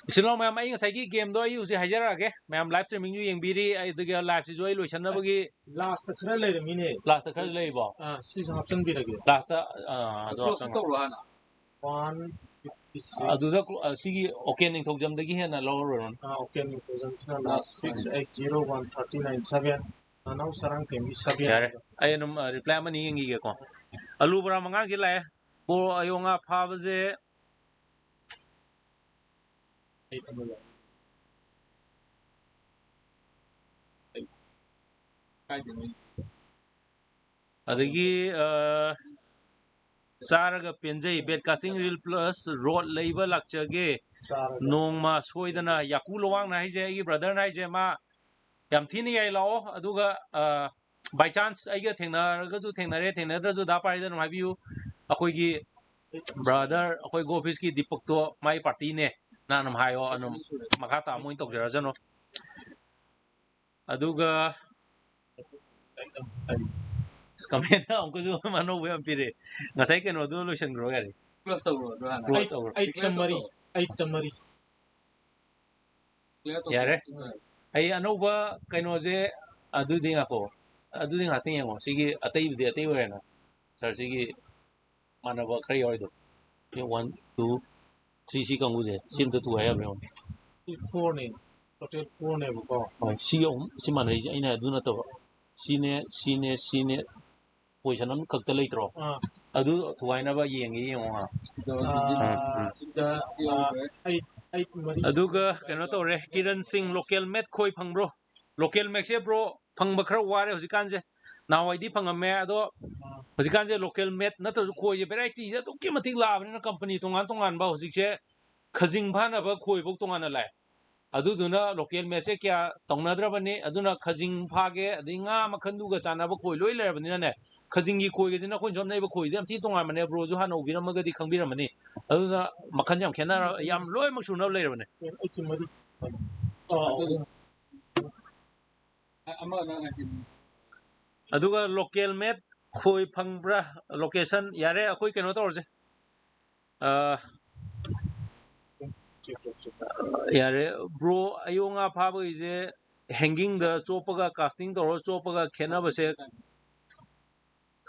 ꯏꯆꯤꯜ ꯏꯅꯥꯎ ꯃꯌꯥꯝ, ꯑꯩ ꯉꯁꯥꯏꯒꯤ game ꯗꯣ ꯑꯩ ꯍꯧꯖꯤꯛ ꯍꯥꯏꯖꯔꯛꯑꯒꯦ꯫ ꯃꯌꯥꯝ live streaming ꯁꯨ ꯌꯦꯡꯕꯤꯔꯤ, ꯑꯩ ꯑꯗꯨꯒ live ꯁꯤꯁꯨ ꯑꯩ ꯂꯣꯏꯁꯟꯅꯕꯒꯤ꯫ Last ꯈꯔ ꯂꯩꯔꯝꯃꯤꯅꯦ꯫ Last ꯈꯔ ꯂꯩꯔꯤꯕꯣ? ꯑꯥ, ꯁꯤꯁꯨ ꯍꯥꯞꯆꯤꯟꯕꯤꯔꯒꯦ꯫ Last, ꯑꯥ, ꯑꯗꯣ close ꯍꯥꯞꯆꯤꯟꯈ꯭ꯔꯣ꯫ ꯇꯧꯔꯣ ꯍꯥꯟꯅ꯫ One fifty six꯫ ꯑꯗꯨꯗ, ꯑ, ꯁꯤꯒꯤ ꯑꯣꯀꯦ ꯅꯤꯡꯊꯧꯖꯝꯗꯒꯤ ꯍꯦꯟꯅ ꯂꯧꯔꯔꯣꯏ꯫ ꯑꯥ, okay ꯅꯤꯡꯊꯧꯖꯝꯁꯤꯅ last six eight zero one thirty nine seven꯫ ꯅꯅꯥꯎ ꯁꯔꯥꯡꯊꯦꯝꯒꯤ seven꯫ ꯌꯥꯔꯦ, ꯑꯩ ꯑꯗꯨꯝ, ꯑ, reply ꯑꯃꯅꯤ ꯌꯦꯡꯈꯤꯒꯦꯀꯣ꯫ ꯑꯂꯨ ꯕꯣꯔꯥ ꯃꯉꯥꯒꯤ ꯂꯥꯛꯑꯦ꯫ ꯕꯣ-, ꯑꯌꯣ ꯉꯥ ꯐꯥꯕꯁꯦ꯫ ꯑꯩ ꯊꯝꯃꯒꯦ꯫ ꯑꯗꯒꯤ, ꯑ, ꯆꯥꯔꯒ ꯄꯦꯟꯖꯩ, Bed Casting Reel Plus Rod ꯂꯩꯕ ꯂꯥꯛꯆꯒꯦ꯫ ꯆꯥꯔꯒ꯫ ꯅꯣꯡꯃ ꯁꯣꯏꯗꯅ ꯌꯥꯀꯨ ꯂꯋꯥꯡꯅ ꯍꯥꯏꯁꯦ, ꯑꯩꯒꯤ brother ꯅ ꯍꯥꯏꯁꯦ, ꯃꯥ ꯌꯥꯝ ꯊꯤꯅ ꯌꯥꯏ, ꯂꯥꯛꯑꯣ꯫ ꯑꯗꯨꯒ, ꯑ, by chance ꯑꯩꯒ ꯊꯦꯡꯅꯔꯒꯁꯨ ꯊꯦꯡꯅꯔꯦ, ꯊꯦꯡꯅꯗ꯭ꯔꯁꯨ ꯗꯥ ꯄꯥꯔꯤꯗ ꯑꯗꯨꯝ ꯍꯥꯏꯕꯤꯌꯨ꯫ ꯑꯩꯈꯣꯏꯒꯤ brother, ꯑꯩꯈꯣꯏ ꯒꯣ ꯑꯣꯐꯤꯁꯀꯤ ꯗꯤꯄꯛꯇꯣ ꯃꯥꯏ party ꯅꯦ, ꯅꯪ ꯑꯗꯨꯝ ꯍꯥꯏꯌꯣ, ꯑꯗꯨꯝ ꯃꯈꯥ ꯇꯥꯕ ꯃꯣꯏꯅ ꯇꯧꯖꯔꯖꯅꯨ꯫ ꯑꯗꯨꯒ comment ꯑꯃꯨꯛꯀꯁꯨ ꯑꯅꯧꯕ ꯌꯥꯝ ꯄꯤꯔꯦ꯫ ꯉꯁꯥꯏ ꯀꯩꯅꯣꯗꯨ ꯂꯣꯏꯁꯟꯈ꯭ꯔꯣ ꯌꯥꯔꯦ꯫ Close ꯇꯧꯔꯣ ꯑꯗꯨ ꯍꯥꯟꯅ꯫ Close ꯇꯧꯔꯣ꯫ Eight ꯇ ꯃꯔꯤ, eight ꯇ ꯃꯔꯤ꯫ Clear ꯇꯧꯊꯣꯛꯑꯣ꯫ ꯌꯥꯔꯦ꯫ ꯑꯩ ꯑꯅꯧꯕ ꯀꯩꯅꯣꯁꯦ, ꯑꯗꯨꯗꯤ ꯉꯥꯏꯈꯣ꯫ ꯑꯗꯨꯗꯤ ꯉꯥꯛꯇꯪ ꯌꯦꯡꯉꯣ꯫ ꯁꯤꯒꯤ ꯑꯇꯩꯕꯨꯗꯤ ꯑꯇꯩ ꯑꯣꯏꯔꯦꯅ꯫ Sir, ꯁꯤꯒꯤ ꯃꯥꯟꯅꯕ ꯈꯔ ꯌꯥꯎꯔꯤꯗꯣ꯫ ꯁꯤ one, two, three, ꯁꯤ ꯀꯥꯡꯕꯨꯁꯦ꯫ ꯁꯤ ꯑꯝꯇ ꯊꯨꯒꯥꯏ ꯌꯥꯕ꯭ꯔꯥ ꯌꯦꯡꯉꯣ꯫ ꯁꯤ four ꯅꯦ꯫ Total four ꯅꯦꯕꯀꯣ꯫ ꯍꯣꯏ, ꯁꯤ ꯑꯍꯨꯝ, ꯁꯤ ꯃꯥꯟꯅꯔꯤꯁꯦ꯫ ꯑꯩꯅ ꯑꯗꯨ ꯅꯠꯇꯕ꯫ ꯁꯤꯅꯦ, ꯁꯤꯅꯦ, ꯁꯤꯅꯦ꯫ Position ꯑꯃꯈꯛꯇ ꯂꯩꯇ꯭ꯔꯣ? ꯑꯥ꯫ ꯑꯗꯨ ꯊꯨꯒꯥꯏꯅꯕ ꯌꯦꯡꯒꯦ ꯌꯦꯡꯉꯣ ꯉꯥꯏꯍꯥꯛ꯫ ꯑꯥ, ꯎꯝ, ꯎꯝ꯫ ꯁꯤꯗ, ꯑꯥ, eight, eight ꯃꯔꯤ꯫ ꯑꯗꯨꯒ ꯀꯩꯅꯣ ꯇꯧꯔꯦ, ꯀꯤꯔꯟ ꯁꯤꯡ, local made ꯈꯣꯏ ꯐꯪꯕ꯭ꯔꯣ? Local made ꯁꯦ bro, ꯐꯪꯕ ꯈꯔ ꯋꯥꯔꯦ ꯍꯧꯖꯤꯛꯀꯥꯟꯁꯦ꯫ ꯅꯍꯥꯟꯋꯥꯏꯗꯤ ꯐꯪꯉꯝꯃꯦ, ꯑꯗꯣ ꯑꯥ꯫ ꯍꯧꯖꯤꯛꯀꯥꯟꯁꯦ local made ꯅꯠꯇ꯭ꯔꯁꯨ ꯈꯣꯏꯁꯦ variety ꯁꯦ ꯑꯗꯨꯛꯀꯤ ꯃꯇꯤꯛ ꯂꯥꯛꯑꯕꯅꯤꯅ company ꯇꯣꯉꯥꯟ ꯇꯣꯉꯥꯟꯕ ꯍꯧꯖꯤꯛꯁꯦ ꯈꯖꯤꯡ ꯐꯥꯅꯕ ꯈꯣꯏꯐꯧ ꯇꯣꯉꯥꯟꯅ ꯂꯥꯛꯑꯦ꯫ ꯑꯗꯨꯗꯨꯅ local matchꯁꯦ ꯀꯌꯥ ꯇꯧꯅꯗ꯭ꯔꯕꯅꯤ꯫ ꯑꯗꯨꯅ ꯈꯖꯤꯡ ꯐꯥꯒꯦ, ꯑꯗꯩ ꯉꯥ ꯃꯈꯜꯗꯨꯒ ꯆꯥꯟꯅꯕ ꯈꯣꯏ ꯂꯣꯏ ꯂꯩꯔꯕꯅꯤꯅꯅꯦ, ꯈꯖꯤꯡꯒꯤ ꯈꯣꯏꯒꯁꯤꯅ ꯑꯩꯈꯣꯏꯅ ꯁꯣꯝꯗ ꯂꯩꯕ ꯈꯣꯏꯗꯤ ꯌꯥꯝ ꯊꯤ ꯇꯣꯉꯥꯟꯕꯅꯦ꯫ Broꯁꯨ ꯍꯥꯟꯅ ꯎꯕꯤꯔꯝꯃꯒꯗꯤ ꯈꯪꯕꯤꯔꯝꯃꯅꯤ꯫ ꯑꯗꯨꯅ ꯃꯈꯜ ꯌꯥꯝ ꯈꯦꯠꯅꯔ, ꯌꯥꯝ ꯂꯣꯏꯅꯃꯛ ꯁꯨꯅꯕ ꯂꯩꯔꯕꯅꯦ꯫ ꯑꯗꯨꯒ local made ꯈꯣꯏ ꯐꯪꯕ꯭ꯔꯥ? Location ꯌꯥꯔꯦ, ꯑꯩꯈꯣꯏ ꯀꯩꯅꯣ ꯇꯧꯔꯁꯦ꯫ ꯑ, ꯌꯥꯔꯦ, bro, ꯑꯌꯣ ꯉꯥ ꯐꯥꯕꯒꯤꯁꯦ hangingꯗ ꯆꯣꯞꯄꯒ casting ꯇꯧꯔꯒ ꯆꯣꯞꯄꯒ ꯈꯦꯠꯅꯕꯁꯦ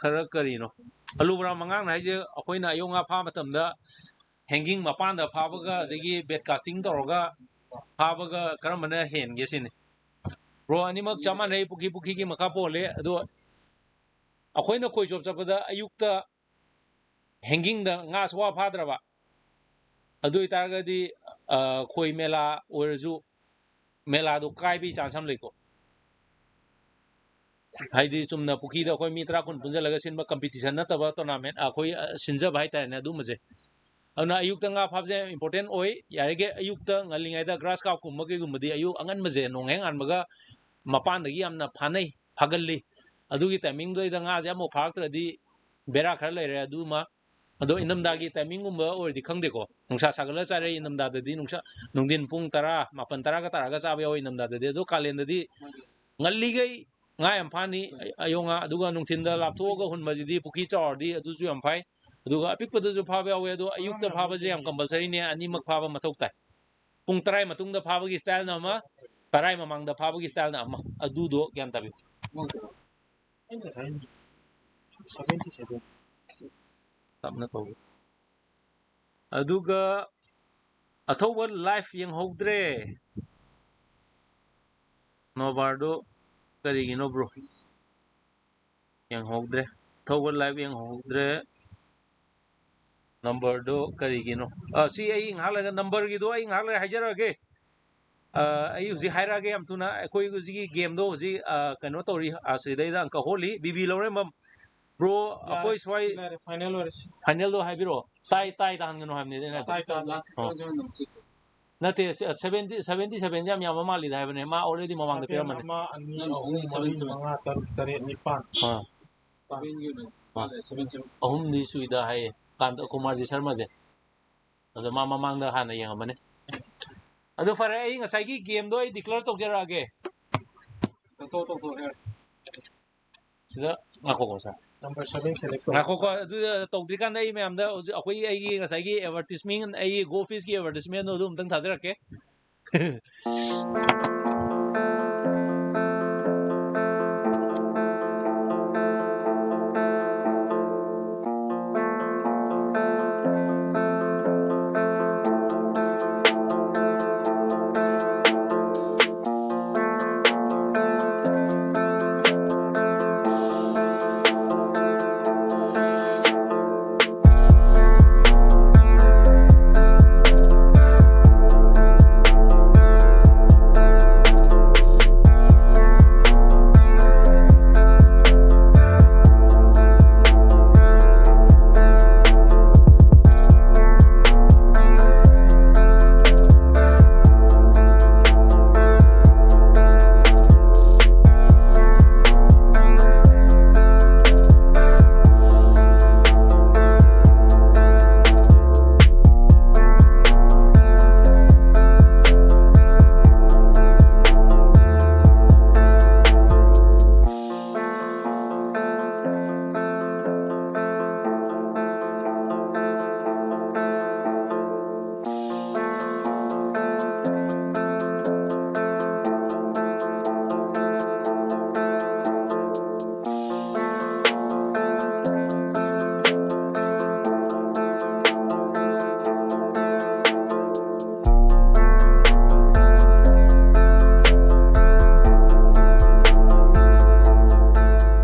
ꯈꯔ ꯀꯔꯤꯅꯣ? ꯑꯂꯨ ꯕꯣꯔꯥ ꯃꯉꯥꯡꯅ ꯍꯥꯏꯁꯦ ꯑꯩꯈꯣꯏꯅ ꯑꯌꯣ ꯉꯥ ꯐꯥꯕ ꯃꯇꯝꯗ hanging ꯃꯄꯥꯟꯗ ꯐꯥꯕꯒ ꯑꯗꯒꯤ bait casting ꯇꯧꯔꯒ ꯐꯥꯕꯒ ꯀꯔꯝꯕꯅ ꯍꯦꯟꯒꯦ ꯁꯤꯅꯤ꯫ Bro, ꯑꯅꯤꯃꯛ ꯆꯞ ꯃꯥꯟꯅꯩ, ꯄꯨꯈ꯭ꯔꯤ ꯄꯨꯈ꯭ꯔꯤꯒꯤ ꯃꯈꯥ ꯄꯣꯜꯂꯦ꯫ ꯑꯗꯣ ꯑꯩꯈꯣꯏꯅ ꯈꯣꯏ ꯆꯣꯞ ꯆꯠꯄꯗ ꯑꯌꯨꯛꯇ hangingꯗ ꯉꯥ ꯁꯨꯡꯐꯥ ꯐꯥꯗ꯭ꯔꯕ, ꯑꯗꯨ ꯑꯣꯏꯇꯥꯔꯒꯗꯤ, ꯑ, ꯈꯣꯏ ꯃꯦꯂꯥ ꯑꯣꯏꯔꯁꯨ ꯃꯦꯂꯥꯗꯣ ꯀꯥꯏꯕꯒꯤ chance ꯑꯃ ꯂꯩꯀꯣ꯫ ꯍꯥꯏꯗꯤ ꯆꯨꯝꯅ ꯄꯨꯈ꯭ꯔꯤꯗ ꯑꯩꯈꯣꯏ ꯃꯤ ꯇꯔꯥ ꯀꯨꯟ ꯄꯨꯟꯁꯤꯜꯂꯒ ꯁꯤꯟꯕ competition ꯅꯠꯇꯕ tournament, ꯑꯩꯈꯣꯏ, ꯑ, ꯁꯤꯟꯖꯕ ꯍꯥꯏꯇꯥꯔꯦꯅꯦ ꯑꯗꯨꯝꯕꯁꯦ꯫ ꯑꯗꯨꯅ ꯑꯌꯨꯛꯇ ꯉꯥ ꯐꯥꯕꯁꯦ ꯌꯥꯝ important ꯑꯣꯏ꯫ ꯌꯥꯔꯤꯈꯩ ꯑꯌꯨꯛꯇ ꯉꯜꯂꯤꯉꯩꯗ grass carpꯀꯨꯝꯕ ꯀꯩꯒꯨꯝꯕꯗꯤ ꯑꯌꯨꯛ ꯑꯉꯟꯕꯁꯦ ꯅꯣꯡ ꯍꯦꯛ ꯉꯥꯟꯕꯒ ꯃꯄꯥꯟꯗꯒꯤ ꯌꯥꯝꯅ ꯐꯥꯅꯩ, ꯐꯥꯒꯜꯂꯤ꯫ ꯑꯗꯨꯒꯤ timingꯗꯨꯗ ꯉꯥꯁꯦ ꯑꯃꯐꯥꯎ ꯐꯥꯔꯛꯇ꯭ꯔꯗꯤ ꯕꯦꯔꯥ ꯈꯔ ꯂꯩꯔꯦ ꯑꯗꯨꯃ꯫ ꯑꯗꯣ ꯏꯪꯊꯝꯊꯥꯒꯤ timingꯒꯨꯝꯕ ꯑꯣꯏꯔꯗꯤ ꯈꯪꯗꯦꯀꯣ, ꯅꯨꯡꯁꯥ ꯁꯥꯒꯠꯂ ꯆꯥꯔꯦ ꯏꯪꯊꯝꯊꯥꯗꯗꯤ, ꯅꯨꯡꯁꯥ, ꯅꯨꯡꯊꯤꯟ ꯄꯨꯡ ꯇꯔꯥ, ꯃꯥꯄꯟ ꯇꯔꯥꯒ ꯇꯥꯔꯒ ꯆꯥꯕ ꯌꯥꯎꯋꯦ ꯏꯪꯊꯝꯊꯥꯗꯗꯤ꯫ ꯑꯗꯣ ꯀꯥꯂꯦꯟꯗꯗꯤ ꯉꯜꯂꯤꯈꯩ ꯉꯥ ꯌꯥꯝ ꯐꯥꯅꯤ, ꯑꯌꯣ ꯉꯥ꯫ ꯑꯗꯨꯒ ꯅꯨꯡꯊꯤꯟꯗ ꯂꯥꯞꯊꯣꯛꯑꯒ ꯍꯨꯟꯕꯁꯤꯗꯤ ꯄꯨꯈ꯭ꯔꯤ ꯆꯥꯎꯔꯗꯤ ꯑꯗꯨꯁꯨ ꯌꯥꯝ ꯐꯩ꯫ ꯑꯗꯨꯒ ꯑꯄꯤꯛꯄꯗꯁꯨ ꯐꯥꯕ ꯌꯥꯎꯋꯦ, ꯑꯗꯣ ꯑꯌꯨꯛꯇ ꯐꯥꯕꯁꯦ ꯌꯥꯝ compulsoryꯅꯦ, ꯑꯅꯤꯃꯛ ꯐꯥꯕ ꯃꯊꯧ ꯇꯥꯏ꯫ ꯄꯨꯡ ꯇꯔꯥ ꯃꯇꯨꯡꯗ ꯐꯥꯕꯒꯤ styleꯅ ꯑꯃ, ꯇꯔꯥ ꯃꯃꯥꯡꯗ ꯐꯥꯕꯒꯤ styleꯅ ꯑꯃ, ꯑꯗꯨꯗꯣ ꯒ꯭ꯌꯥꯟ ꯇꯥꯕꯤꯌꯨ꯫ ꯇꯞꯅ ꯇꯧ꯫ ꯑꯗꯨꯒ ꯑꯊꯧꯕ live ꯌꯦꯡꯍꯧꯗ꯭ꯔꯦ꯫ Numberꯗꯣ ꯀꯔꯤꯒꯤꯅꯣ bro? ꯌꯦꯡꯍꯧꯗ꯭ꯔꯦ꯫ ꯑꯊꯧꯕ live ꯌꯦꯡꯍꯧꯗ꯭ꯔꯦ꯫ Numberꯗꯣ ꯀꯔꯤꯒꯤꯅꯣ? ꯑ, ꯁꯤ ꯑꯩ ꯉꯥꯏꯍꯥꯛ ꯂꯩꯔꯒ, numberꯒꯤꯗꯣ ꯑꯩ ꯉꯥꯏꯍꯥꯛ ꯂꯩꯔꯒ ꯍꯥꯏꯖꯔꯛꯑꯒꯦ꯫ ꯑ, ꯑꯩ ꯍꯧꯖꯤꯛ ꯍꯥꯏꯔꯛꯑꯒꯦ ꯌꯥꯝ ꯊꯨꯅ꯫ ꯑꯩꯈꯣꯏ ꯍꯧꯖꯤꯛꯀꯤ gameꯗꯣ ꯍꯧꯖꯤꯛ, ꯑ, ꯀꯩꯅꯣ ꯇꯧꯔꯤ, ꯑ, ꯁꯤꯗꯩꯗ ꯑꯪꯀ ꯍꯣꯠꯂꯤ꯫ ꯕꯤꯕꯤ ꯂꯧꯔꯦꯝꯕꯝ꯫ Bro, ꯌꯥꯔꯦ, ꯑꯩꯈꯣꯏ ꯁ꯭ꯋꯥꯏ ꯁꯤ ꯂꯩꯔꯦ, final ꯑꯣꯏꯔꯦ ꯁꯤ꯫ Finalꯗꯣ ꯍꯥꯏꯕꯤꯔꯛꯑꯣ꯫ ꯇꯥꯏ, ꯇꯥꯏ ꯇꯥꯍꯟꯒꯅꯨ ꯍꯥꯏꯕꯅꯤꯗ ꯑꯩꯅ ꯍꯥꯏꯕꯗꯤ꯫ ꯇꯥꯏ, ꯇꯥꯏ, last ꯑꯣ꯫ ꯅꯠꯇꯦ, seventy seventy seven ꯁꯦ ꯌꯥꯝ ꯌꯥꯝꯕ ꯃꯥꯜꯂꯤꯗ ꯍꯥꯏꯕꯅꯦ, ꯃꯥ already ꯃꯃꯥꯡꯗ ꯄꯤꯔꯝꯕꯅꯦ. ꯑꯃ, ꯑꯅꯤ, ꯑꯍꯨꯝ, ꯃꯔꯤ, ꯃꯉꯥ, ꯇꯔꯨꯛ, ꯇꯔꯦꯠ, ꯅꯤꯄꯥꯟ. ꯑꯥ. ꯑꯍꯨꯝꯗꯤ ꯁꯨꯏꯗ ꯍꯥꯏꯌꯦ, ꯀꯥꯟꯇ ꯀꯨꯃꯥꯔꯖꯤ ꯁꯔꯃꯁꯦ. ꯑꯗꯣ ꯃꯥ ꯃꯃꯥꯡꯗ ꯍꯥꯟꯅ ꯌꯦꯡꯉꯝꯕꯅꯦ. ꯑꯗꯨ ꯐꯔꯦ, ꯑꯩ ꯉꯁꯥꯏꯒꯤ game ꯗꯣ ꯑꯩ declare ꯇꯧꯖꯔꯛꯑꯒꯦ. ꯁꯤꯗ ꯉꯥꯏꯈꯣꯀꯣ, sir. Number seven select ꯇꯧ. ꯉꯥꯏꯈꯣꯀꯣ, ꯑꯗꯨꯗ ꯇꯧꯗ꯭ꯔꯤꯀꯥꯟꯗ ꯑꯩ ꯃꯌꯥꯝꯗ ꯍꯧꯖꯤꯛ ꯑꯩꯈꯣꯏꯒꯤ, ꯑꯩꯒꯤ ꯉꯁꯥꯏꯒꯤ advertisement, ꯑꯩꯒꯤ Go Fish ꯀꯤ advertisement ꯗꯣ ꯑꯗꯨ ꯑꯃꯨꯛꯇꯪ ꯊꯥꯖꯔꯛꯀꯦ.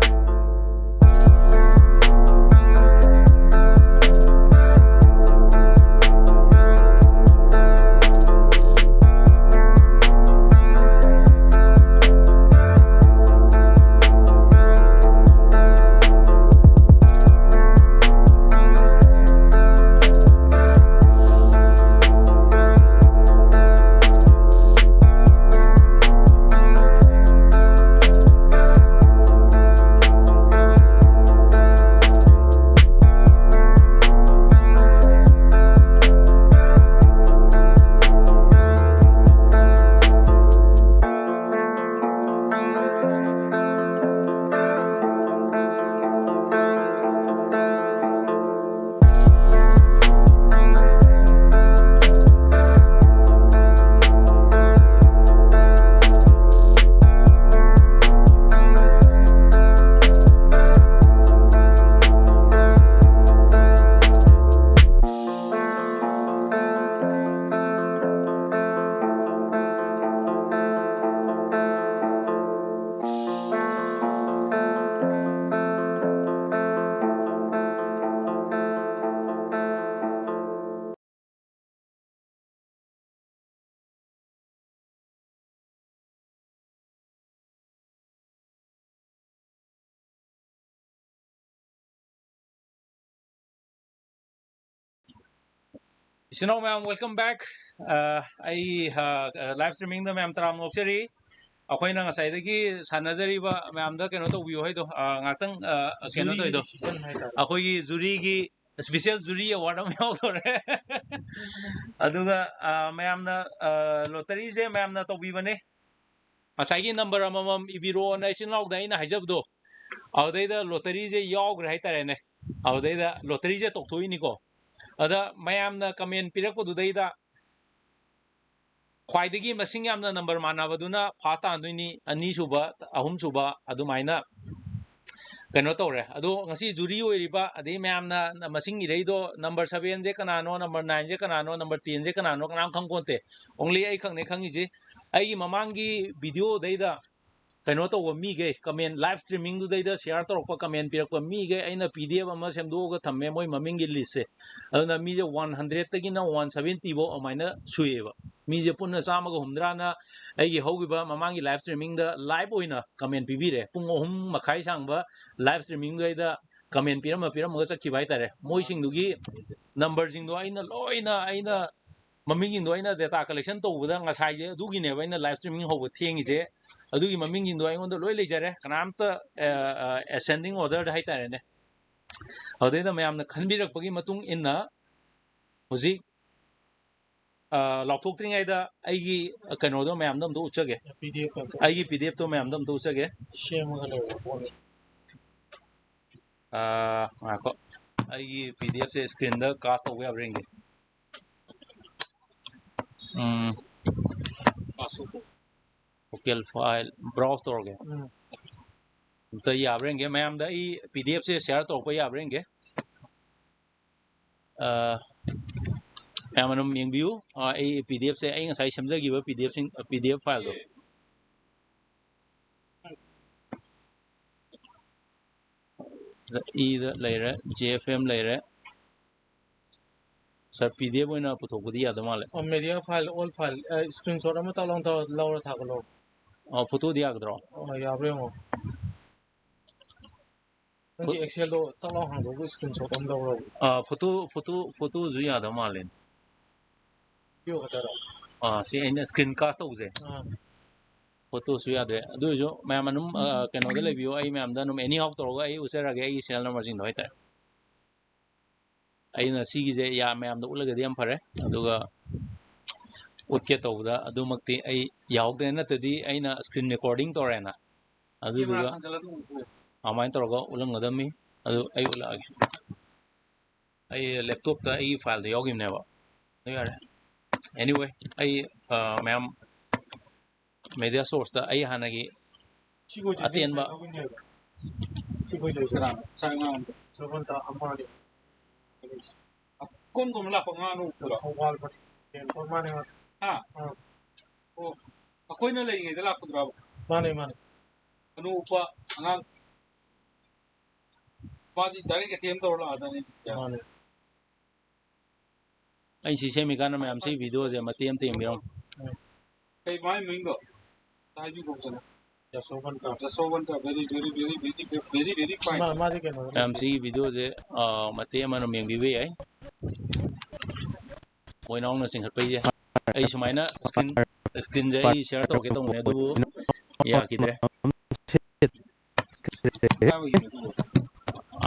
ꯏꯆꯤꯟ ꯏꯅꯥꯎ ꯃꯌꯥꯝ, welcome back. ꯑ, ꯑꯩ, ꯑ, live streamingꯗ ꯃꯌꯥꯝ ꯇꯔꯥꯝꯅ ꯑꯣꯛꯆꯔꯤ꯫ ꯑꯩꯈꯣꯏꯅ ꯉꯁꯥꯏꯗꯒꯤ ꯁꯥꯟꯅꯖꯔꯤꯕ ꯃꯌꯥꯝꯗ ꯀꯩꯅꯣ ꯇꯧꯕꯤꯌꯨ ꯍꯥꯏꯗꯣ, ꯑ, ꯉꯥꯛꯇꯪ, ꯑ, ꯀꯩꯅꯣ ꯖꯨꯔꯤꯒꯤ ꯇꯧꯔꯤꯗꯣ, decision ꯍꯥꯏꯇꯥꯔꯦ꯫ ꯑꯩꯈꯣꯏꯒꯤ ꯖꯨꯔꯤꯒꯤ special ꯖꯨꯔꯤ award ꯑꯃ ꯌꯥꯎꯗꯣꯔꯦ꯫ ꯑꯗꯨꯒ, ꯑ, ꯃꯌꯥꯝꯅ, ꯑ, lotteryꯁꯦ ꯃꯌꯥꯝꯅ ꯇꯧꯕꯤꯕꯅꯦ꯫ ꯉꯁꯥꯏꯒꯤ number ꯑꯃꯃꯝ ꯏꯕꯤꯔꯣꯅ ꯏꯆꯤꯟ ꯏꯅꯥꯎꯗ ꯑꯩꯅ ꯍꯥꯏꯖꯕꯗꯣ, ꯑꯗꯨꯗꯩꯗ lotteryꯁꯦ ꯌꯥꯎꯈ꯭ꯔꯦ ꯍꯥꯏꯇꯥꯔꯦꯅꯦ꯫ ꯑꯗꯨꯗꯩꯗ lotteryꯁꯦ ꯇꯧꯊꯣꯛꯏꯅꯤꯀꯣ꯫ ꯑꯗ ꯃꯌꯥꯝꯅ comment ꯄꯤꯔꯛꯄꯗꯨꯗꯩꯗ ꯈ꯭ꯋꯥꯏꯗꯒꯤ ꯃꯁꯤꯡ ꯌꯥꯝꯅ number ꯃꯥꯟꯅꯕꯗꯨꯅ first ꯇꯥꯗꯣꯏꯅꯤ, ꯑꯅꯤꯁꯨꯕ, ꯑꯍꯨꯝꯁꯨꯕ, ꯑꯗꯨꯃꯥꯏꯅ ꯀꯩꯅꯣ ꯇꯧꯔꯦ꯫ ꯑꯗꯣ ꯉꯁꯤ ꯖꯨꯔꯤ ꯑꯣꯏꯔꯤꯕ, ꯑꯗꯩ ꯃꯌꯥꯝꯅ ꯃꯁꯤꯡ ꯏꯔꯩꯗꯣ, number sevenꯁꯦ ꯀꯅꯥꯅꯣ, number nineꯁꯦ ꯀꯅꯥꯅꯣ, number tenꯁꯦ ꯀꯅꯥꯅꯣ, ꯀꯅꯥꯝ ꯈꯪꯄꯣꯟꯇꯦ꯫ Only ꯑꯩ ꯈꯛꯅꯦ ꯈꯪꯉꯤꯁꯦ꯫ ꯑꯩꯒꯤ ꯃꯃꯥꯡꯒꯤ videoꯗꯩꯗ ꯀꯩꯅꯣ ꯇꯧꯕ ꯃꯤꯈꯩ, comment, live streamingꯗꯨꯗꯩꯗ share ꯇꯧꯔꯛꯄ, comment ꯄꯤꯔꯛꯄ ꯃꯤꯈꯩ ꯑꯩꯅ PDF ꯑꯃ ꯁꯦꯝꯗꯣꯛꯑꯒ ꯊꯝꯃꯦ, ꯃꯣꯏ ꯃꯃꯤꯡꯒꯤ listꯁꯦ꯫ ꯑꯗꯨꯅ ꯃꯤꯁꯦ one hundredꯇꯒꯤꯅ one seventy ꯐꯥꯎ ꯑꯗꯨꯃꯥꯏꯅ ꯁꯨꯏꯌꯦꯕ꯫ ꯃꯤꯁꯦ ꯄꯨꯟꯅ ꯆꯥꯝꯃꯒ ꯍꯨꯝꯗ꯭ꯔꯥꯅ ꯑꯩꯒꯤ ꯍꯧꯈꯤꯕ ꯃꯃꯥꯡꯒꯤ live streamingꯗ live ꯑꯣꯏꯅ comment ꯄꯤꯕꯤꯔꯦ꯫ ꯄꯨꯡ ꯑꯍꯨꯝ ꯃꯈꯥꯏ ꯁꯥꯡꯕ live streamingꯗꯩꯗ comment ꯄꯤꯔꯝꯃ ꯄꯤꯔꯝꯃꯒ ꯆꯠꯈꯤꯕ ꯍꯥꯏꯇꯥꯔꯦ꯫ ꯃꯣꯏꯁꯤꯡꯗꯨꯒꯤ numberꯁꯤꯡꯗꯣ ꯑꯩꯅ ꯂꯣꯏꯅ, ꯑꯩꯅ ꯃꯃꯤꯡꯁꯤꯡꯗꯣ ꯑꯩꯅ data collection ꯇꯧꯕꯗ ꯉꯁꯥꯏꯁꯦ, ꯑꯗꯨꯒꯤꯅꯦꯕ ꯑꯩꯅ live streaming ꯍꯧꯕ ꯊꯦꯡꯉꯤꯁꯦ꯫ ꯑꯗꯨꯒꯤ ꯃꯃꯤꯡꯁꯤꯡꯗꯣ ꯑꯩꯉꯣꯟꯗ ꯂꯣꯏ ꯂꯩꯖꯔꯦ, ꯀꯅꯥꯝꯇ, ꯑ, ꯑ, ascending orderꯗ ꯍꯥꯏꯇꯥꯔꯦꯅꯦ꯫ ꯑꯗꯨꯗꯩꯗ ꯃꯌꯥꯝꯅ ꯈꯟꯕꯤꯔꯛꯄꯒꯤ ꯃꯇꯨꯡ ꯏꯟꯅ ꯍꯧꯖꯤꯛ, ꯑ, ꯂꯥꯎꯊꯣꯛꯇ꯭ꯔꯤꯉꯩꯗ ꯑꯩꯒꯤ ꯀꯩꯅꯣꯗꯣ ꯃꯌꯥꯝꯗꯣ ꯑꯝꯇ ꯎꯠꯆꯒꯦ꯫ PDF ꯑꯝꯇ ꯑꯩꯒꯤ PDFꯇꯣ ꯃꯌꯥꯝꯗꯣ ꯑꯝꯇ ꯎꯠꯆꯒꯦ꯫ ꯁꯦꯝꯃꯒ ꯂꯩꯔꯕ ꯄꯣꯠꯅꯤ꯫ ꯑ, ꯉꯥꯏꯈꯣ, ꯑꯩꯒꯤ PDFꯁꯦ screenꯗ cast ꯇꯧꯕ ꯌꯥꯕ꯭ꯔꯥ ꯌꯦꯡꯒꯦ꯫ ꯎꯝ, local file browse ꯇꯧꯔꯒꯦ꯫ ꯎꯝ꯫ ꯑꯝꯇ ꯌꯥꯕ꯭ꯔꯥ ꯌꯦꯡꯒꯦ꯫ ꯃꯌꯥꯝꯗ ꯑꯩ PDFꯁꯦ share ꯇꯧꯔꯛꯄ ꯌꯥꯕ꯭ꯔꯥ ꯌꯦꯡꯒꯦ꯫ ꯑ, ꯃꯌꯥꯝ ꯑꯗꯨꯝ ꯌꯦꯡꯕꯤꯌꯨ꯫ ꯑ, ꯑꯩ PDFꯁꯦ, ꯑꯩ ꯉꯁꯥꯏ ꯁꯦꯝꯖꯈꯤꯕ PDFꯁꯤꯡ, PDF fileꯗꯣ꯫ ꯏꯗ ꯂꯩꯔꯦ, JFM ꯂꯩꯔꯦ꯫ Sir, PDF ꯑꯣꯏꯅ ꯄꯨꯊꯣꯛꯄꯗꯤ ꯌꯥꯗꯧ ꯃꯥꯜꯂꯦ꯫ ꯑꯣ, media file, all file, ꯑ, screenshot ꯑꯃ ꯇꯛ ꯂꯥꯎꯅ ꯇꯧꯔ ꯂꯧꯔ ꯊꯥꯒꯠꯂꯣ꯫ ꯑ, photoꯗꯤ ꯌꯥꯒꯗ꯭ꯔꯣ? ꯑ, ꯌꯥꯕ꯭ꯔꯥ ꯌꯦꯡꯉꯣ꯫ ꯅꯪꯒꯤ ꯐꯣ- Excelꯗꯣ ꯇꯛ ꯂꯥꯎ ꯍꯥꯡꯗꯣꯛꯑꯒ screenshot ꯑꯃ ꯂꯧꯔꯣ꯫ ꯑ, photo, photo, photoꯁꯨ ꯌꯥꯗꯧ ꯃꯥꯜꯂꯦ꯫ ꯑꯥ, ꯁꯤ ꯑꯩꯅ screen cast ꯇꯧꯕꯁꯦ꯫ ꯑꯥ꯫ Photoꯁꯨ ꯌꯥꯗ꯭ꯔꯦ꯫ ꯑꯗꯨ ꯑꯣꯏꯔꯁꯨ ꯃꯌꯥꯝ ꯑꯗꯨꯝ, ꯑ, ꯀꯩꯅꯣꯗ ꯂꯩꯕꯤꯌꯣ, ꯑꯩ ꯃꯌꯥꯝꯗ ꯑꯗꯨꯝ anyhow ꯇꯧꯔꯒ ꯑꯩ ꯎꯠꯆꯔꯛꯑꯒꯦ, ꯑꯩꯒꯤ serial numberꯁꯤꯡꯗꯣ ꯍꯥꯏꯇꯥꯔꯦ꯫ ꯑꯩꯅ ꯁꯤꯒꯤꯁꯦ ꯌꯥ-, ꯃꯌꯥꯝꯗ ꯎꯠꯂꯒꯗꯤ ꯌꯥꯝ ꯐꯔꯦ꯫ ꯑꯗꯨꯒ ꯎꯠꯀꯦ ꯇꯧꯕꯗ ꯑꯗꯨꯃꯛꯇꯤ ꯑꯩ ꯌꯥꯍꯧꯗ꯭ꯔꯦ, ꯅꯠꯇ꯭ꯔꯗꯤ ꯑꯩꯅ screen recording ꯇꯧꯔꯦꯅ, ꯑꯗꯨꯗꯨꯒ ꯑꯗꯨꯃꯥꯏꯅ ꯇꯧꯔꯒ ꯎꯠꯂꯝꯒꯗꯕꯅꯤ꯫ ꯑꯗꯨ ꯑꯩ ꯎꯠꯂꯛꯑꯒꯦ꯫ ꯑꯩ laptopꯇ ꯑꯩꯒꯤ fileꯗꯣ ꯌꯥꯎꯈꯤꯕꯅꯦꯕ꯫ ꯑꯗꯨ ꯌꯥꯔꯦ꯫ Anyway, ꯑꯩ, ꯑ, ꯃꯌꯥꯝ media sourceꯇ ꯑꯩ ꯍꯥꯟꯅꯒꯤ ꯑꯇꯦꯟꯕ ꯀꯣꯟ ꯀꯣꯟꯅ ꯂꯥꯛꯄ ꯉꯥꯅꯨ ꯎꯞꯄꯗꯣ? ꯊꯧꯕꯥꯜ ꯃꯅꯤꯄꯨꯔ꯫ ꯃꯥꯅꯦ, ꯃꯥꯅꯦ꯫ ꯍꯥ? ꯑꯥ꯫ ꯑꯣ, ꯑꯩꯈꯣꯏꯅ ꯂꯩꯔꯤꯉꯩꯗ ꯂꯥꯛꯄꯗꯨꯔꯕ? ꯃꯥꯅꯦ, ꯃꯥꯅꯦ꯫ ꯉꯥꯅꯨ ꯎꯞꯄ ꯑꯉꯥꯡ꯫ ꯃꯥꯗꯤ direct attempt ꯇꯧꯔ ꯂꯥꯛꯑꯖꯥꯠꯅꯤ꯫ ꯃꯥꯅꯦ꯫ ꯑꯩ ꯁꯤ ꯁꯦꯝꯃꯤꯀꯥꯟꯗ ꯃꯌꯥꯝ ꯁꯤ videoꯁꯦ ꯃꯇꯦꯛ ꯑꯃꯇ ꯌꯦꯡꯕꯤꯔꯝꯃꯣ꯫ ꯀꯩ ꯃꯥꯏ ꯃꯃꯤꯡꯗꯣ? ꯍꯥꯏꯕꯤꯈꯣ ꯐꯖꯅ꯫ ꯌꯥꯁꯣꯕꯟꯇ꯫ ꯌꯥꯁꯣꯕꯟꯇ, very, very, very, very, very, very fine꯫ ꯃꯥ, ꯃꯥꯗꯤ ꯀꯩꯅꯣ ꯃꯌꯥꯝ ꯁꯤꯒꯤ videoꯁꯦ, ꯑ, ꯃꯇꯦꯛ ꯑꯃ ꯑꯗꯨꯝ ꯌꯦꯡꯕꯤꯕ ꯌꯥꯏ꯫ ꯃꯣꯏꯅꯥꯎꯅ ꯆꯤꯡꯈꯠꯄꯩꯁꯦ꯫ ꯑꯩ ꯁꯨꯃꯥꯏꯅ screen, screenꯁꯦ ꯑꯩ share ꯇꯧꯔꯛꯀꯦ ꯇꯧꯕꯅꯦ, ꯑꯗꯨꯕꯨ ꯌꯥꯈꯤꯗ꯭ꯔꯦ꯫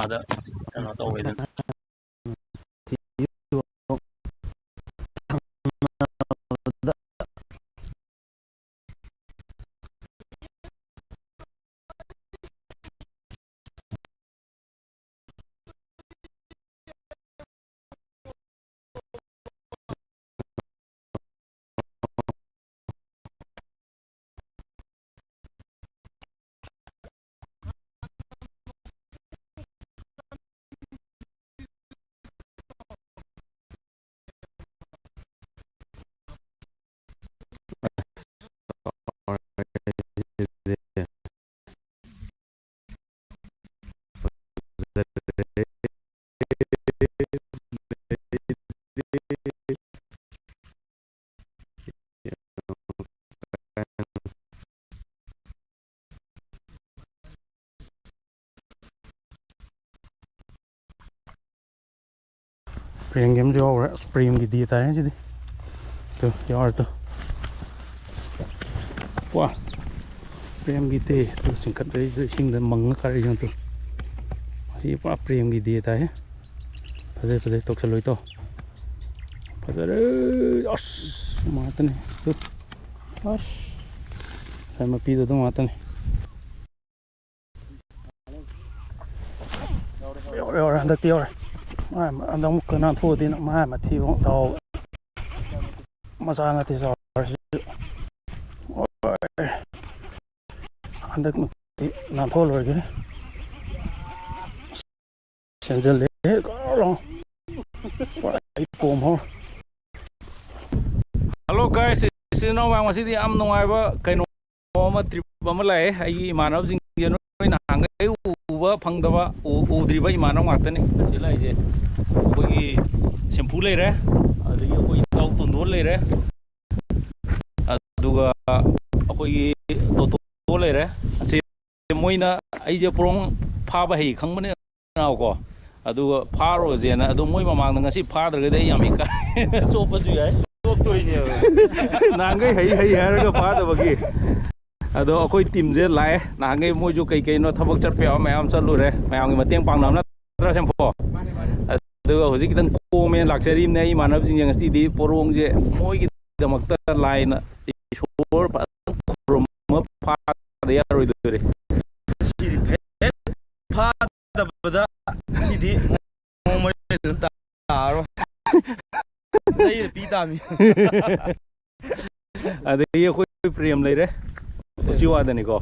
ꯑꯥꯗ ꯀꯩꯅꯣ ꯇꯧꯋꯦꯗꯅ꯫ ꯄ꯭ꯔꯦꯝꯒꯤ ꯑꯃꯁꯨ ꯌꯥꯎꯈ꯭ꯔꯦ꯫ ꯑꯁ, ꯄ꯭ꯔꯦꯝꯒꯤ day ꯇꯥꯔꯦ ꯉꯁꯤꯗꯤ꯫ ꯇꯨ, ꯌꯥꯎꯔꯦ ꯇꯨ꯫ ꯋꯥ, ꯄ꯭ꯔꯦꯝꯒꯤ ꯗꯦ꯫ ꯇꯨ, ꯆꯤꯡꯈꯠꯂꯛꯏꯁꯦ ꯏꯁꯤꯡꯗ ꯃꯪꯉ ꯀꯥꯔꯛꯏꯁꯦ ꯇꯨ꯫ ꯃꯁꯤ ꯄꯨꯔꯥ ꯄ꯭ꯔꯦꯝꯒꯤ ꯗꯦ ꯇꯥꯏꯍꯦ꯫ ꯐꯖꯩ, ꯐꯖꯩ, ꯇꯧꯁꯜꯂꯣꯏ ꯇꯧ꯫ ꯐꯖꯔꯦ꯫ ꯑꯁ, ꯉꯥꯛꯇꯅꯦ꯫ ꯇꯨ꯫ ꯑꯁ꯫ ꯉꯁꯥꯏ ꯃꯄꯤꯗꯣ ꯑꯗꯨꯝ ꯉꯥꯛꯇꯅꯦ꯫ ꯌꯧꯔꯦ, ꯌꯧꯔꯦ, ꯍꯟꯗꯛꯇꯤ ꯌꯧꯔꯦ꯫ ꯃꯥ ꯍꯟꯗꯛ ꯑꯃꯨꯛꯀ ꯅꯥꯟꯊꯣꯛꯑꯗꯤ ꯃꯥ ꯃꯊꯤꯕꯣꯡ ꯇꯥꯎ꯫ ꯃꯆꯥ ꯅꯠꯇꯦ ꯆꯥꯎꯔꯤꯁꯤꯁꯨ꯫ ꯍꯟꯗꯛꯃꯛꯇꯤ ꯅꯥꯟꯊꯣꯛꯑ ꯂꯣꯏꯔꯒꯦ꯫ ꯁꯦꯝꯖꯤꯜꯂꯦ꯫ ꯒ꯭ꯔꯣ ꯂꯥꯎ꯫ ꯄꯨꯔꯥ ꯑꯩ ꯄꯣꯝ ꯍꯧꯔꯦ꯫ Hello guys, ꯏꯆꯤꯟ ꯏꯅꯥꯎ ꯃꯌꯥꯝ, ꯉꯁꯤꯗꯤ ꯌꯥꯝ ꯅꯨꯡꯉꯥꯏꯕ ꯀꯩꯅꯣ ꯑꯃ, trip ꯑꯃ ꯂꯥꯛꯑꯦ꯫ ꯑꯩꯒꯤ ꯏꯃꯥꯟꯅꯕꯁꯤꯡꯁꯦ ꯅꯣꯏ ꯅꯍꯥꯟꯈꯩ ꯎꯕ ꯐꯪꯗꯕ, ꯎ-, ꯎꯗ꯭ꯔꯤꯕ ꯏꯃꯥꯟꯅꯕ ꯉꯥꯛꯇꯅꯤ꯫ ꯁꯤ ꯂꯥꯛꯏꯁꯦ ꯑꯩꯈꯣꯏꯒꯤ ꯁꯦꯝꯐꯨ ꯂꯩꯔꯦ, ꯑꯗꯒꯤ ꯑꯩꯈꯣꯏ ꯏꯇꯥꯎ ꯇꯣꯟꯗꯣꯟ ꯂꯩꯔꯦ, ꯑꯗꯨꯒ ꯑꯩꯈꯣꯏꯒꯤ ꯇꯣꯇꯣ ꯂꯩꯔꯦ꯫ ꯑꯁꯤ ꯃꯣꯏꯅ ꯑꯩꯁꯦ ꯄꯣꯔꯣꯡ ꯐꯥꯕ ꯍꯩ ꯈꯪꯕꯅꯤꯅꯀꯣ, ꯑꯗꯨꯒ ꯐꯥꯔꯨꯔꯁꯦꯅ꯫ ꯑꯗꯣ ꯃꯣꯏ ꯃꯃꯥꯡꯗ ꯉꯁꯤ ꯐꯥꯗ꯭ꯔꯒꯗꯤ ꯑꯩ ꯌꯥꯝ ꯏꯀꯥꯏ꯫ ꯆꯣꯞꯄꯁꯨ ꯌꯥꯏ꯫ ꯆꯣꯞꯇꯣꯔꯤꯅꯦꯕ꯫ ꯅꯍꯥꯟꯈꯩ ꯍꯩ ꯍꯩ ꯍꯥꯏꯔꯒ ꯐꯥꯗꯕꯒꯤ꯫ ꯑꯗꯣ ꯑꯩꯈꯣꯏ teamꯁꯦ ꯂꯥꯛꯑꯦ꯫ ꯅꯍꯥꯟꯈꯩ ꯃꯣꯏꯁꯨ ꯀꯩ ꯀꯩꯅꯣ ꯊꯕꯛ ꯆꯠꯄ ꯌꯥꯕ ꯃꯌꯥꯝ ꯆꯠꯂꯨꯔꯦ, ꯃꯌꯥꯝꯒꯤ ꯃꯇꯦꯡ ꯄꯥꯡꯅꯕ ꯅꯠꯇ꯭ꯔꯥ, ꯁꯦꯝꯐꯨ? ꯑꯗꯨꯒ ꯍꯧꯖꯤꯛ ꯈꯤꯇꯪ ꯀꯣꯝꯃꯦꯅ ꯂꯥꯛꯆꯔꯤꯕꯅꯦ ꯑꯩ ꯏꯃꯥꯟꯅꯕꯁꯤꯡꯁꯦ꯫ ꯉꯁꯤꯗꯤ ꯄꯣꯔꯣꯡꯁꯦ ꯃꯣꯏꯒꯤꯗꯃꯛꯇ ꯂꯥꯏꯅ, ꯏꯁꯣꯔ ꯐꯖꯅ ꯈꯨꯔꯨꯝꯃ ꯐꯥꯗ ꯌꯥꯔꯣꯏꯗꯣꯔꯤ꯫ ꯉꯁꯤꯗꯤ ꯐꯦ-, ꯐꯥꯗꯕꯗ ꯉꯁꯤꯗꯤ ꯅꯣꯡꯃ ꯑꯗꯨꯝ ꯇꯥꯔꯣ꯫ ꯂꯩꯔ ꯄꯤ ꯇꯥꯃꯤ꯫ ꯑꯗꯒꯤ ꯑꯩꯈꯣꯏ ꯄ꯭ꯔꯦꯝ ꯂꯩꯔꯦ, ꯎꯆꯤꯋꯥꯗꯅꯤꯀꯣ꯫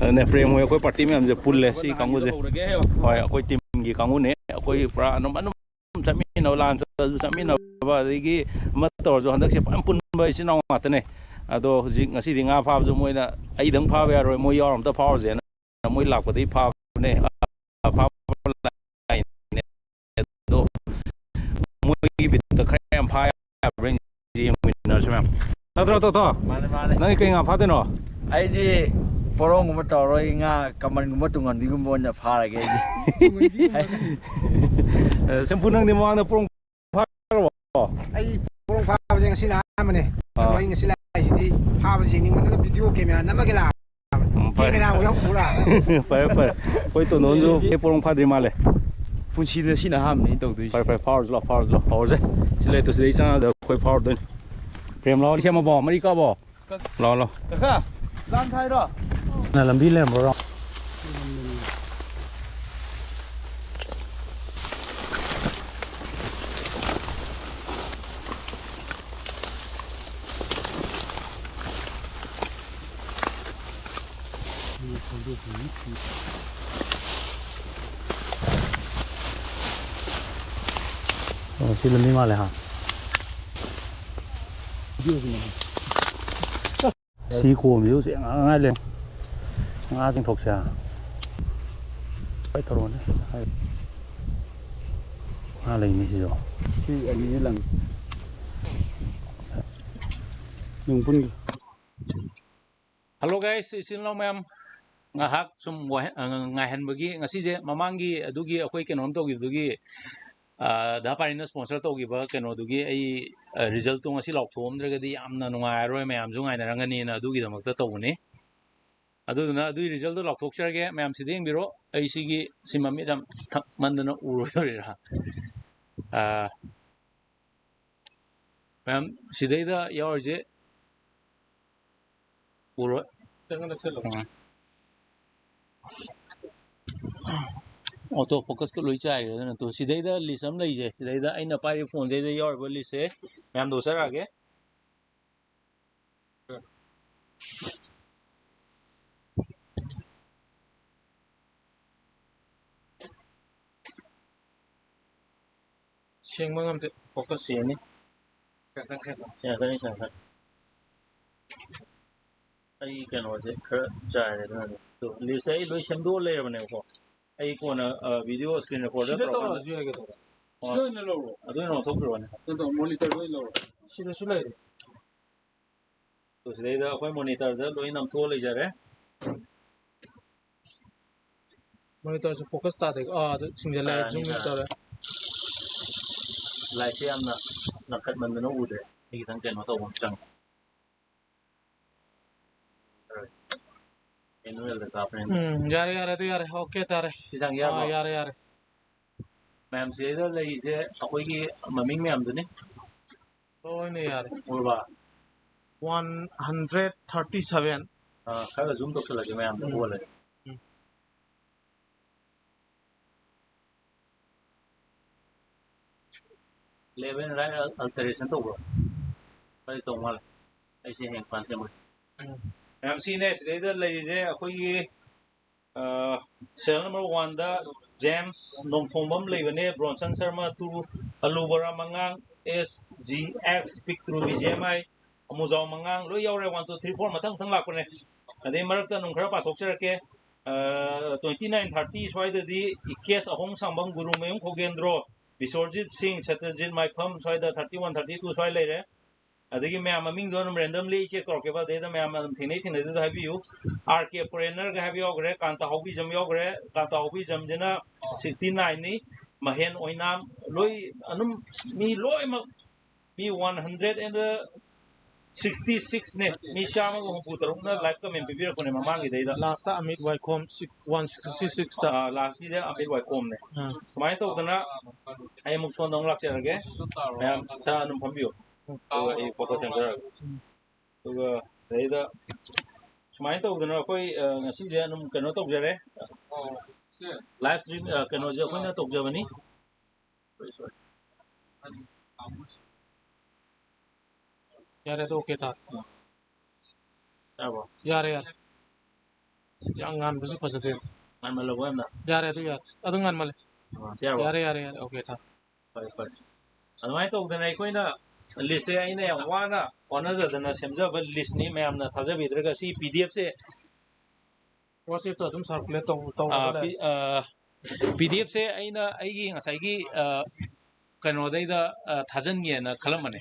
ꯑꯗꯨꯅꯦ ꯄ꯭ꯔꯦꯝ ꯍꯣꯏ ꯑꯩꯈꯣꯏ party ꯃꯌꯥꯝꯁꯦ ꯄꯨꯜꯂꯦ, ꯁꯤ ꯀꯥꯡꯕꯨꯁꯦ꯫ ꯍꯣꯏ, ꯑꯩꯈꯣꯏ teamꯒꯤ ꯀꯥꯡꯕꯨꯅꯦ꯫ ꯑꯩꯈꯣꯏ ꯄꯨꯔꯥ ꯑꯗꯨꯝ, ꯑꯗꯨꯝ ꯆꯠꯃꯤꯟꯅꯕ, ꯂꯥꯟ ꯆꯠꯂꯁꯨ ꯆꯠꯃꯤꯟꯅꯕ, ꯑꯗꯒꯤ ꯑꯃ ꯇꯧꯔꯁꯨ ꯍꯟꯗꯛꯁꯦ ꯐꯖꯅ ꯄꯨꯟꯕ ꯏꯆꯤꯟ ꯏꯅꯥꯎ ꯉꯥꯛꯇꯅꯦ꯫ ꯑꯗꯣ ꯍꯧꯖꯤꯛ ꯉꯁꯤꯗꯤ ꯉꯥ ꯐꯥꯕꯁꯨ ꯃꯣꯏꯅ ꯑꯩꯗꯪ ꯐꯥꯕ ꯌꯥꯔꯣꯏ, ꯃꯣꯏ ꯌꯥꯎꯔ ꯑꯝꯇ ꯐꯥꯎꯔꯁꯦꯅ ꯃꯣꯏ ꯂꯥꯛꯄꯗꯒꯤ ꯐꯥꯕꯅꯦ꯫ ꯑꯐꯥꯕ ꯂꯥꯏꯅꯦ꯫ ꯑꯗꯣ ꯃꯣꯏꯒꯤ ꯕꯤꯠꯇ ꯈꯔ ꯌꯥꯝ ꯐꯥ ꯌꯥꯕ꯭ꯔꯥ ꯌꯦꯡꯃꯤꯟꯅꯔꯁꯤ ꯃꯌꯥꯝ꯫ ꯅꯠꯇ꯭ꯔꯣ, ꯇꯣꯇꯣ? ꯃꯥꯅꯦ, ꯃꯥꯅꯦ꯫ ꯅꯪꯒꯤ ꯀꯩ ꯉꯥ ꯐꯥꯗꯣꯏꯅꯣ? ꯑꯩꯗꯤ ꯄꯣꯔꯣꯡꯒꯨꯝꯕ ꯇꯧꯔꯔꯣꯏ, ꯉꯥ ꯀꯃꯟꯒꯨꯝꯕ ꯇꯨꯡꯍꯟꯕꯤꯒꯨꯝꯕ ꯑꯣꯏꯅ ꯐꯥꯔꯒꯦ ꯑꯩꯗꯤ꯫ ꯑꯦ, ꯁꯦꯝꯐꯨ, ꯅꯪꯗꯤ ꯃꯃꯥꯡꯗ ꯄꯣꯔꯣꯡ ꯐꯥꯔꯕꯣ? ꯑꯩ ꯄꯣꯔꯣꯡ ꯐꯥꯕꯁꯦ ꯉꯁꯤꯅ ꯑꯃꯅꯦ꯫ ꯑꯗꯣ ꯑꯥ꯫ ꯑꯩ ꯉꯁꯤ ꯂꯥꯛꯏꯁꯤꯗꯤ ꯐꯥꯕꯁꯤ ꯌꯦꯡꯅꯤꯡꯃꯟꯗꯅ ꯚꯤꯗꯤꯑꯣ ꯀꯦꯃꯦꯔꯥ ꯅꯝꯃꯒꯦ ꯂꯥꯛꯑꯕꯅꯦ꯫ ꯎꯝ, ꯐꯔꯦ꯫ ꯀꯦꯃꯦꯔꯥꯕꯨ ꯌꯥꯎ ꯄꯨꯔꯥ꯫ ꯐꯔꯦ, ꯐꯔꯦ꯫ ꯑꯩꯈꯣꯏ ꯇꯣꯟꯗꯣꯟꯁꯨ ꯍꯦꯛ ꯄꯣꯔꯣꯡ ꯐꯥꯗ꯭ꯔꯤ ꯃꯥꯜꯂꯦ꯫ ꯄꯨꯟꯁꯤꯗ ꯁꯤꯅ ꯑꯍꯥꯟꯕꯅꯤ ꯑꯩꯅ ꯇꯧꯗꯣꯏꯁꯦ꯫ ꯐꯔꯦ, ꯐꯔꯦ, ꯐꯥꯎꯔꯁꯤ ꯂꯥꯛꯑꯣ, ꯐꯥꯎꯔꯁꯤ ꯂꯥꯛꯑꯣ꯫ ꯍꯧꯔꯁꯦ꯫ ꯁꯤ ꯂꯩꯔꯦ, ꯇꯨ ꯁꯤꯗꯩ ꯆꯪꯉꯛꯑꯒ ꯑꯩꯈꯣꯏ ꯐꯥꯎꯔꯗꯣꯏꯅꯤ꯫ ꯄ꯭ꯔꯦꯝ ꯂꯥꯛꯑꯣ, ꯁꯦꯝꯃꯕꯣ? ꯃꯔꯤ ꯀꯛꯑꯕꯣ? ꯂꯥꯛꯑꯣ, ꯂꯥꯛꯑꯣ꯫ ꯀꯀꯥ, ꯂꯥꯡ ꯊꯥꯏꯔꯣ? ꯅꯪ ꯂꯝꯕꯤ ꯂꯩꯔꯝꯕ꯭ꯔꯣ? ꯑꯣ, ꯁꯤ ꯂꯝꯕꯤ ꯃꯥꯜꯂꯦ, ꯍꯥ? ꯁꯤ ꯀꯣꯝꯁꯤꯕꯨ ꯆꯦꯡ ꯉꯥꯛ ꯉꯥꯏ ꯂꯩ꯫ ꯉꯥ ꯆꯤꯡꯊꯣꯛꯁꯦ꯫ ꯍꯣꯏ, ꯇꯧꯔꯛꯑꯣꯅꯦ꯫ ꯉꯥ ꯂꯩꯅꯤ ꯁꯤꯁꯨ꯫ ꯁꯤ ꯑꯅꯤꯁꯤ ꯂꯪ꯫ ꯅꯨꯡ ꯄꯨꯟꯒꯤ꯫ Hello guys, ꯏꯆꯤꯜ ꯏꯅꯥꯎ ꯃꯌꯥꯝ, ꯉꯥꯏꯍꯥꯛ ꯁꯨꯝ ꯋꯥꯍꯦ-, ꯑ, ꯉꯥꯏꯍꯟꯕꯒꯤ, ꯉꯁꯤꯁꯦ ꯃꯃꯥꯡꯒꯤ ꯑꯗꯨꯒꯤ ꯑꯩꯈꯣꯏ ꯀꯩꯅꯣꯝ ꯇꯧꯈꯤꯕꯗꯨꯒꯤ, ꯑ, ꯗꯥ ꯄꯥꯔꯤꯅ sponsor ꯇꯧꯈꯤꯕ ꯀꯩꯅꯣꯗꯨꯒꯤ ꯑꯩ, ꯑ, resultꯇꯣ ꯉꯁꯤ ꯂꯥꯎꯊꯣꯛꯑꯝꯗ꯭ꯔꯒꯗꯤ ꯌꯥꯝꯅ ꯅꯨꯡꯉꯥꯏꯔꯔꯣꯏ, ꯃꯌꯥꯝꯁꯨ ꯉꯥꯏꯅꯔꯝꯒꯅꯤꯅ ꯑꯗꯨꯒꯤꯗꯃꯛꯇ ꯇꯧꯕꯅꯤ꯫ ꯑꯗꯨꯗꯨꯅ ꯑꯗꯨꯒꯤ resultꯇꯣ ꯂꯥꯎꯊꯣꯛꯆꯔꯒꯦ, ꯃꯌꯥꯝ ꯁꯤꯗ ꯌꯦꯡꯕꯤꯔꯣ꯫ ꯑꯩ ꯁꯤꯒꯤ, ꯁꯤ ꯃꯃꯤꯠ ꯌꯥꯝ ꯊꯛꯃꯟꯗꯅ ꯎꯔꯣꯏꯗꯧꯔꯤꯔꯥ? ꯑ, ꯃꯌꯥꯝ ꯁꯤꯗꯩꯗ ꯌꯥꯎꯔꯤꯁꯦ ꯎꯔꯣꯏ꯫ ꯎꯝ꯫ Auto focusꯀ ꯂꯣꯏ ꯆꯥꯏꯈ꯭ꯔꯦ꯫ ꯑꯗꯨꯅ ꯇꯨ ꯁꯤꯗꯩꯗ list ꯑꯃ ꯂꯩꯁꯦ꯫ ꯁꯤꯗꯩꯗ ꯑꯩꯅ ꯄꯥꯏꯔꯤꯕ phoneꯁꯤꯗꯩꯗ ꯌꯥꯎꯔꯤꯕ listꯁꯦ ꯃꯌꯥꯝꯗꯣ ꯎꯠꯆꯔꯛꯑꯒꯦ꯫ ꯁꯦꯡꯕ ꯉꯝꯗꯦ꯫ Focus ꯁꯦꯡꯉꯤ꯫ ꯁꯦꯡꯉꯛꯀꯅꯤ, ꯁꯦꯡꯉꯛꯀꯅꯤ꯫ ꯑꯩ ꯀꯩꯅꯣꯁꯦ ꯈꯔ ꯆꯥꯏꯔꯦ ꯑꯗꯨꯅꯅꯦ꯫ ꯑꯗꯣ listꯁꯦ ꯑꯩ ꯂꯣꯏ ꯁꯦꯝꯗꯣꯛꯑ ꯂꯩꯔꯕꯅꯦꯕꯀꯣ꯫ ꯑꯩ ꯀꯣꯟꯅ, ꯑ, video screen recorder ꯁꯤꯗ ꯇꯧꯔꯀꯥꯟꯗ ꯇꯧꯔꯁꯨ ꯌꯥꯏ ꯀꯩꯗꯧꯔꯒꯦ? ꯁꯤꯗ ꯑꯣꯏꯅ ꯂꯧꯔꯣ꯫ ꯑꯗꯨ ꯑꯣꯏꯅ ꯂꯧꯊꯣꯛꯄꯤꯔꯣꯅꯦ꯫ ꯑꯗꯣ monitorꯗ ꯑꯣꯏꯅ ꯂꯧꯔꯣ꯫ ꯁꯤꯗꯁꯨ ꯂꯩꯔꯦ꯫ ꯑꯗꯨ ꯁꯤꯗꯩꯗ ꯑꯩꯈꯣꯏ monitorꯗ ꯂꯣꯏ ꯅꯝꯊꯣꯛꯑ ꯂꯩꯖꯔꯦ꯫ Monitorꯁꯨ focus ꯇꯥꯗꯦ꯫ ꯑꯥ, ꯑꯗꯨ ꯁꯤꯡꯖꯜꯂꯛꯑꯦ, ꯇꯥꯔꯅꯤ, zoom in ꯇꯥꯔꯅꯤ꯫ ꯇꯧꯔꯦ꯫ Lightꯁꯦ ꯌꯥꯝꯅ ꯂꯪꯈꯠꯃꯟꯗꯅ ꯎꯗ꯭ꯔꯦ꯫ ꯑꯩ ꯈꯤꯇꯪ ꯀꯩꯅꯣ ꯇꯧꯕ ꯑꯃ ꯆꯪꯉꯦ꯫ ꯑꯦꯅꯨꯋꯦꯜꯗ ꯀꯥꯞꯄꯅꯦ꯫ ꯎꯝ, ꯌꯥꯔꯦ, ꯌꯥꯔꯦ, ꯑꯗꯨ ꯌꯥꯔꯦ꯫ ꯑꯣꯀꯦ ꯇꯥꯔꯦ꯫ ꯁꯤ ꯆꯪ ꯌꯥꯔꯕꯣ? ꯑꯥ, ꯌꯥꯔꯦ, ꯌꯥꯔꯦ꯫ ꯃꯌꯥꯝ ꯁꯤꯗꯩꯗ ꯂꯩꯔꯤꯁꯦ ꯑꯩꯈꯣꯏꯒꯤ ꯃꯃꯤꯡ ꯃꯌꯥꯝꯗꯨꯅꯤ꯫ ꯂꯣꯏꯅ ꯌꯥꯔꯦ꯫ ꯎꯔꯕ? One hundred thirty seven꯫ ꯑꯥ, ꯈꯔꯒ zoom ꯇꯧꯁꯜꯂꯒꯦ ꯃꯌꯥꯝꯗ ꯎꯝ꯫ ꯑꯣꯜꯂꯒꯦ꯫ ꯎꯝ꯫ Left and right alteration ꯇꯧꯕ꯭ꯔꯣ? ꯈꯔꯗꯤ ꯇꯧ ꯃꯥꯜꯂꯦ꯫ ꯑꯩꯁꯦ ꯍꯌꯦꯡ plan ꯁꯦꯝꯃꯒꯦ꯫ ꯎꯝ꯫ ꯃꯌꯥꯝ ꯁꯤꯅꯦ ꯁꯤꯗꯩꯗ ꯂꯩꯔꯤꯁꯦ ꯑꯩꯈꯣꯏꯒꯤ, ꯑ, serial number one ꯗ ꯖꯦꯝꯁ ꯅꯣꯡꯊꯣꯡꯕꯝ ꯂꯩꯕꯅꯦ, ꯕ꯭ꯔꯣꯟꯁꯟ ꯁꯔꯃ two, ꯑꯂꯨ ꯕꯣꯔꯥ ꯃꯉꯥꯡ, S G X, ꯄꯤꯛꯇ꯭ꯔꯨ B G M I, ꯑꯃꯨꯖꯥꯎ ꯃꯉꯥꯡ, ꯂꯣꯏ ꯌꯥꯎꯔꯦ, one, two, three, four ꯃꯊꯪ ꯃꯊꯪ ꯂꯥꯛꯄꯅꯦ꯫ ꯑꯗꯩ ꯃꯔꯛꯇ ꯑꯗꯨꯝ ꯈꯔ ꯄꯥꯊꯣꯛꯆꯔꯛꯀꯦ꯫ ꯑ, twenty nine thirty ꯁ꯭ꯋꯥꯏꯗꯗꯤ ꯏꯀꯦꯁ ꯑꯍꯣꯡ ꯁꯥꯡꯕꯝ, ꯒꯨꯔꯨꯃꯌꯨꯝ ꯈꯣꯒꯦꯟꯗ꯭ꯔꯣ, ꯕꯤꯁꯣꯔꯖꯤꯠ ꯁꯤꯡ, ꯁꯇ꯭ꯔꯖꯤꯠ ꯃꯥꯏꯐꯝ ꯁ꯭ꯋꯥꯏꯗ thirty one, thirty two ꯁ꯭ꯋꯥꯏ ꯂꯩꯔꯦ꯫ ꯑꯗꯒꯤ ꯃꯌꯥꯝ ꯃꯃꯤꯡꯗꯣ ꯑꯗꯨꯝ randomly check ꯇꯧꯔꯛꯀꯦꯕ, ꯑꯗꯩꯗ ꯃꯌꯥꯝ ꯑꯗꯨꯝ ꯊꯦꯡꯅꯩ ꯊꯦꯡꯅꯗꯣꯏꯗꯣ ꯍꯥꯏꯕꯤꯌꯨ꯫ R K Foreigner ꯒ ꯍꯥꯏꯕ ꯌꯥꯎꯈ꯭ꯔꯦ, ꯀꯥꯟꯇ ꯍꯥꯎꯕꯤꯖꯝ ꯌꯥꯎꯈ꯭ꯔꯦ, ꯀꯥꯟꯇ ꯍꯥꯎꯕꯤꯖꯝꯁꯤꯅ sixty nine ꯅꯤ, ꯃꯍꯦꯟ ꯑꯣꯏꯅꯥꯝ, ꯂꯣꯏ ꯑꯗꯨꯝ ꯃꯤ ꯂꯣꯏꯅꯃꯛ ꯃꯤ one hundred and sixty six ꯅꯦ, ꯃꯤ ꯆꯥꯝꯃꯒ ꯍꯨꯝꯐꯨ ꯇꯔꯨꯛꯅ like comment ꯄꯤꯕꯤꯔꯛꯄꯅꯦ ꯃꯃꯥꯡꯒꯤꯗꯩꯗ꯫ Last ꯑꯃꯤꯠ ꯋꯥꯏꯈꯣꯝ six, one sixty six ꯇ꯫ ꯑꯥ, last ꯀꯤꯁꯦ ꯑꯃꯤꯠ ꯋꯥꯏꯈꯣꯝꯅꯦ꯫ ꯑꯥ꯫ ꯁꯨꯃꯥꯏꯅ ꯇꯧꯗꯅ ꯑꯩ ꯑꯃꯨꯛ ꯁꯣꯝꯗ ꯑꯃꯨꯛ ꯂꯥꯛꯆꯔꯒꯦ꯫ ꯃꯌꯥꯝ ꯁꯥꯔ ꯑꯗꯨꯝ ꯐꯝꯕꯤꯌꯨ꯫ ꯑꯗꯨꯒ ꯑꯩ ꯐꯣꯇꯣ ꯁꯦꯝꯖꯔꯛꯑꯒꯦ꯫ ꯎꯝ꯫ ꯑꯗꯨꯒ ꯁꯤꯗꯩꯗ ꯁꯨꯃꯥꯏꯅ ꯇꯧꯗꯅ ꯑꯩꯈꯣꯏ, ꯑ, ꯉꯁꯤꯁꯦ ꯑꯗꯨꯝ ꯀꯩꯅꯣ ꯇꯧꯖꯔꯦ꯫ Live stream, ꯑ, ꯀꯩꯅꯣꯁꯦ ꯑꯩꯈꯣꯏꯅ ꯇꯧꯖꯕꯅꯤ꯫ ꯌꯥꯔꯦ, ꯑꯗꯨ okay ꯊꯥ꯫ ꯌꯥꯔꯕꯣ? ꯌꯥꯔꯦ, ꯌꯥꯔꯦ꯫ ꯌꯥꯝ ꯉꯥꯟꯕꯁꯨ ꯐꯖꯗꯦ꯫ ꯉꯥꯟꯃꯜꯂꯕꯣ ꯌꯥꯝꯅ? ꯌꯥꯔꯦ, ꯑꯗꯨ ꯌꯥꯔꯦ꯫ ꯑꯗꯨ ꯉꯥꯟꯃꯜꯂꯦ꯫ ꯑ, ꯌꯥꯔꯕꯣ? ꯌꯥꯔꯦ, ꯌꯥꯔꯦ, ꯌꯥꯔꯦ꯫ Okay ꯊꯥ꯫ ꯐꯔꯦ, ꯐꯔꯦ꯫ ꯑꯗꯨꯃꯥꯏꯅ ꯇꯧꯗꯅ ꯑꯩꯈꯣꯏꯅ list ꯁꯦ ꯑꯩꯅ ꯌꯥꯝ ꯋꯥꯅ ꯍꯣꯠꯅꯖꯗꯅ ꯁꯦꯝꯖꯕ list ꯅꯤ꯫ ꯃꯌꯥꯝꯅ ꯊꯥꯖꯕꯤꯗ꯭ꯔꯒ ꯁꯤ P D F ꯁꯦ WhatsApp ꯇ ꯑꯗꯨꯝ circulate ꯇꯧ-, ꯇꯧꯔꯒ ꯑꯥ, ꯂꯩ꯫ ꯄꯤ-, ꯑꯥ, P D F ꯁꯦ ꯑꯩꯅ ꯑꯩꯒꯤ ꯉꯁꯥꯏꯒꯤ, ꯑꯥ, ꯀꯩꯅꯣꯗꯩꯗ, ꯑꯥ, ꯊꯥꯖꯤꯟꯒꯦꯅ ꯈꯜꯂꯝꯕꯅꯦ꯫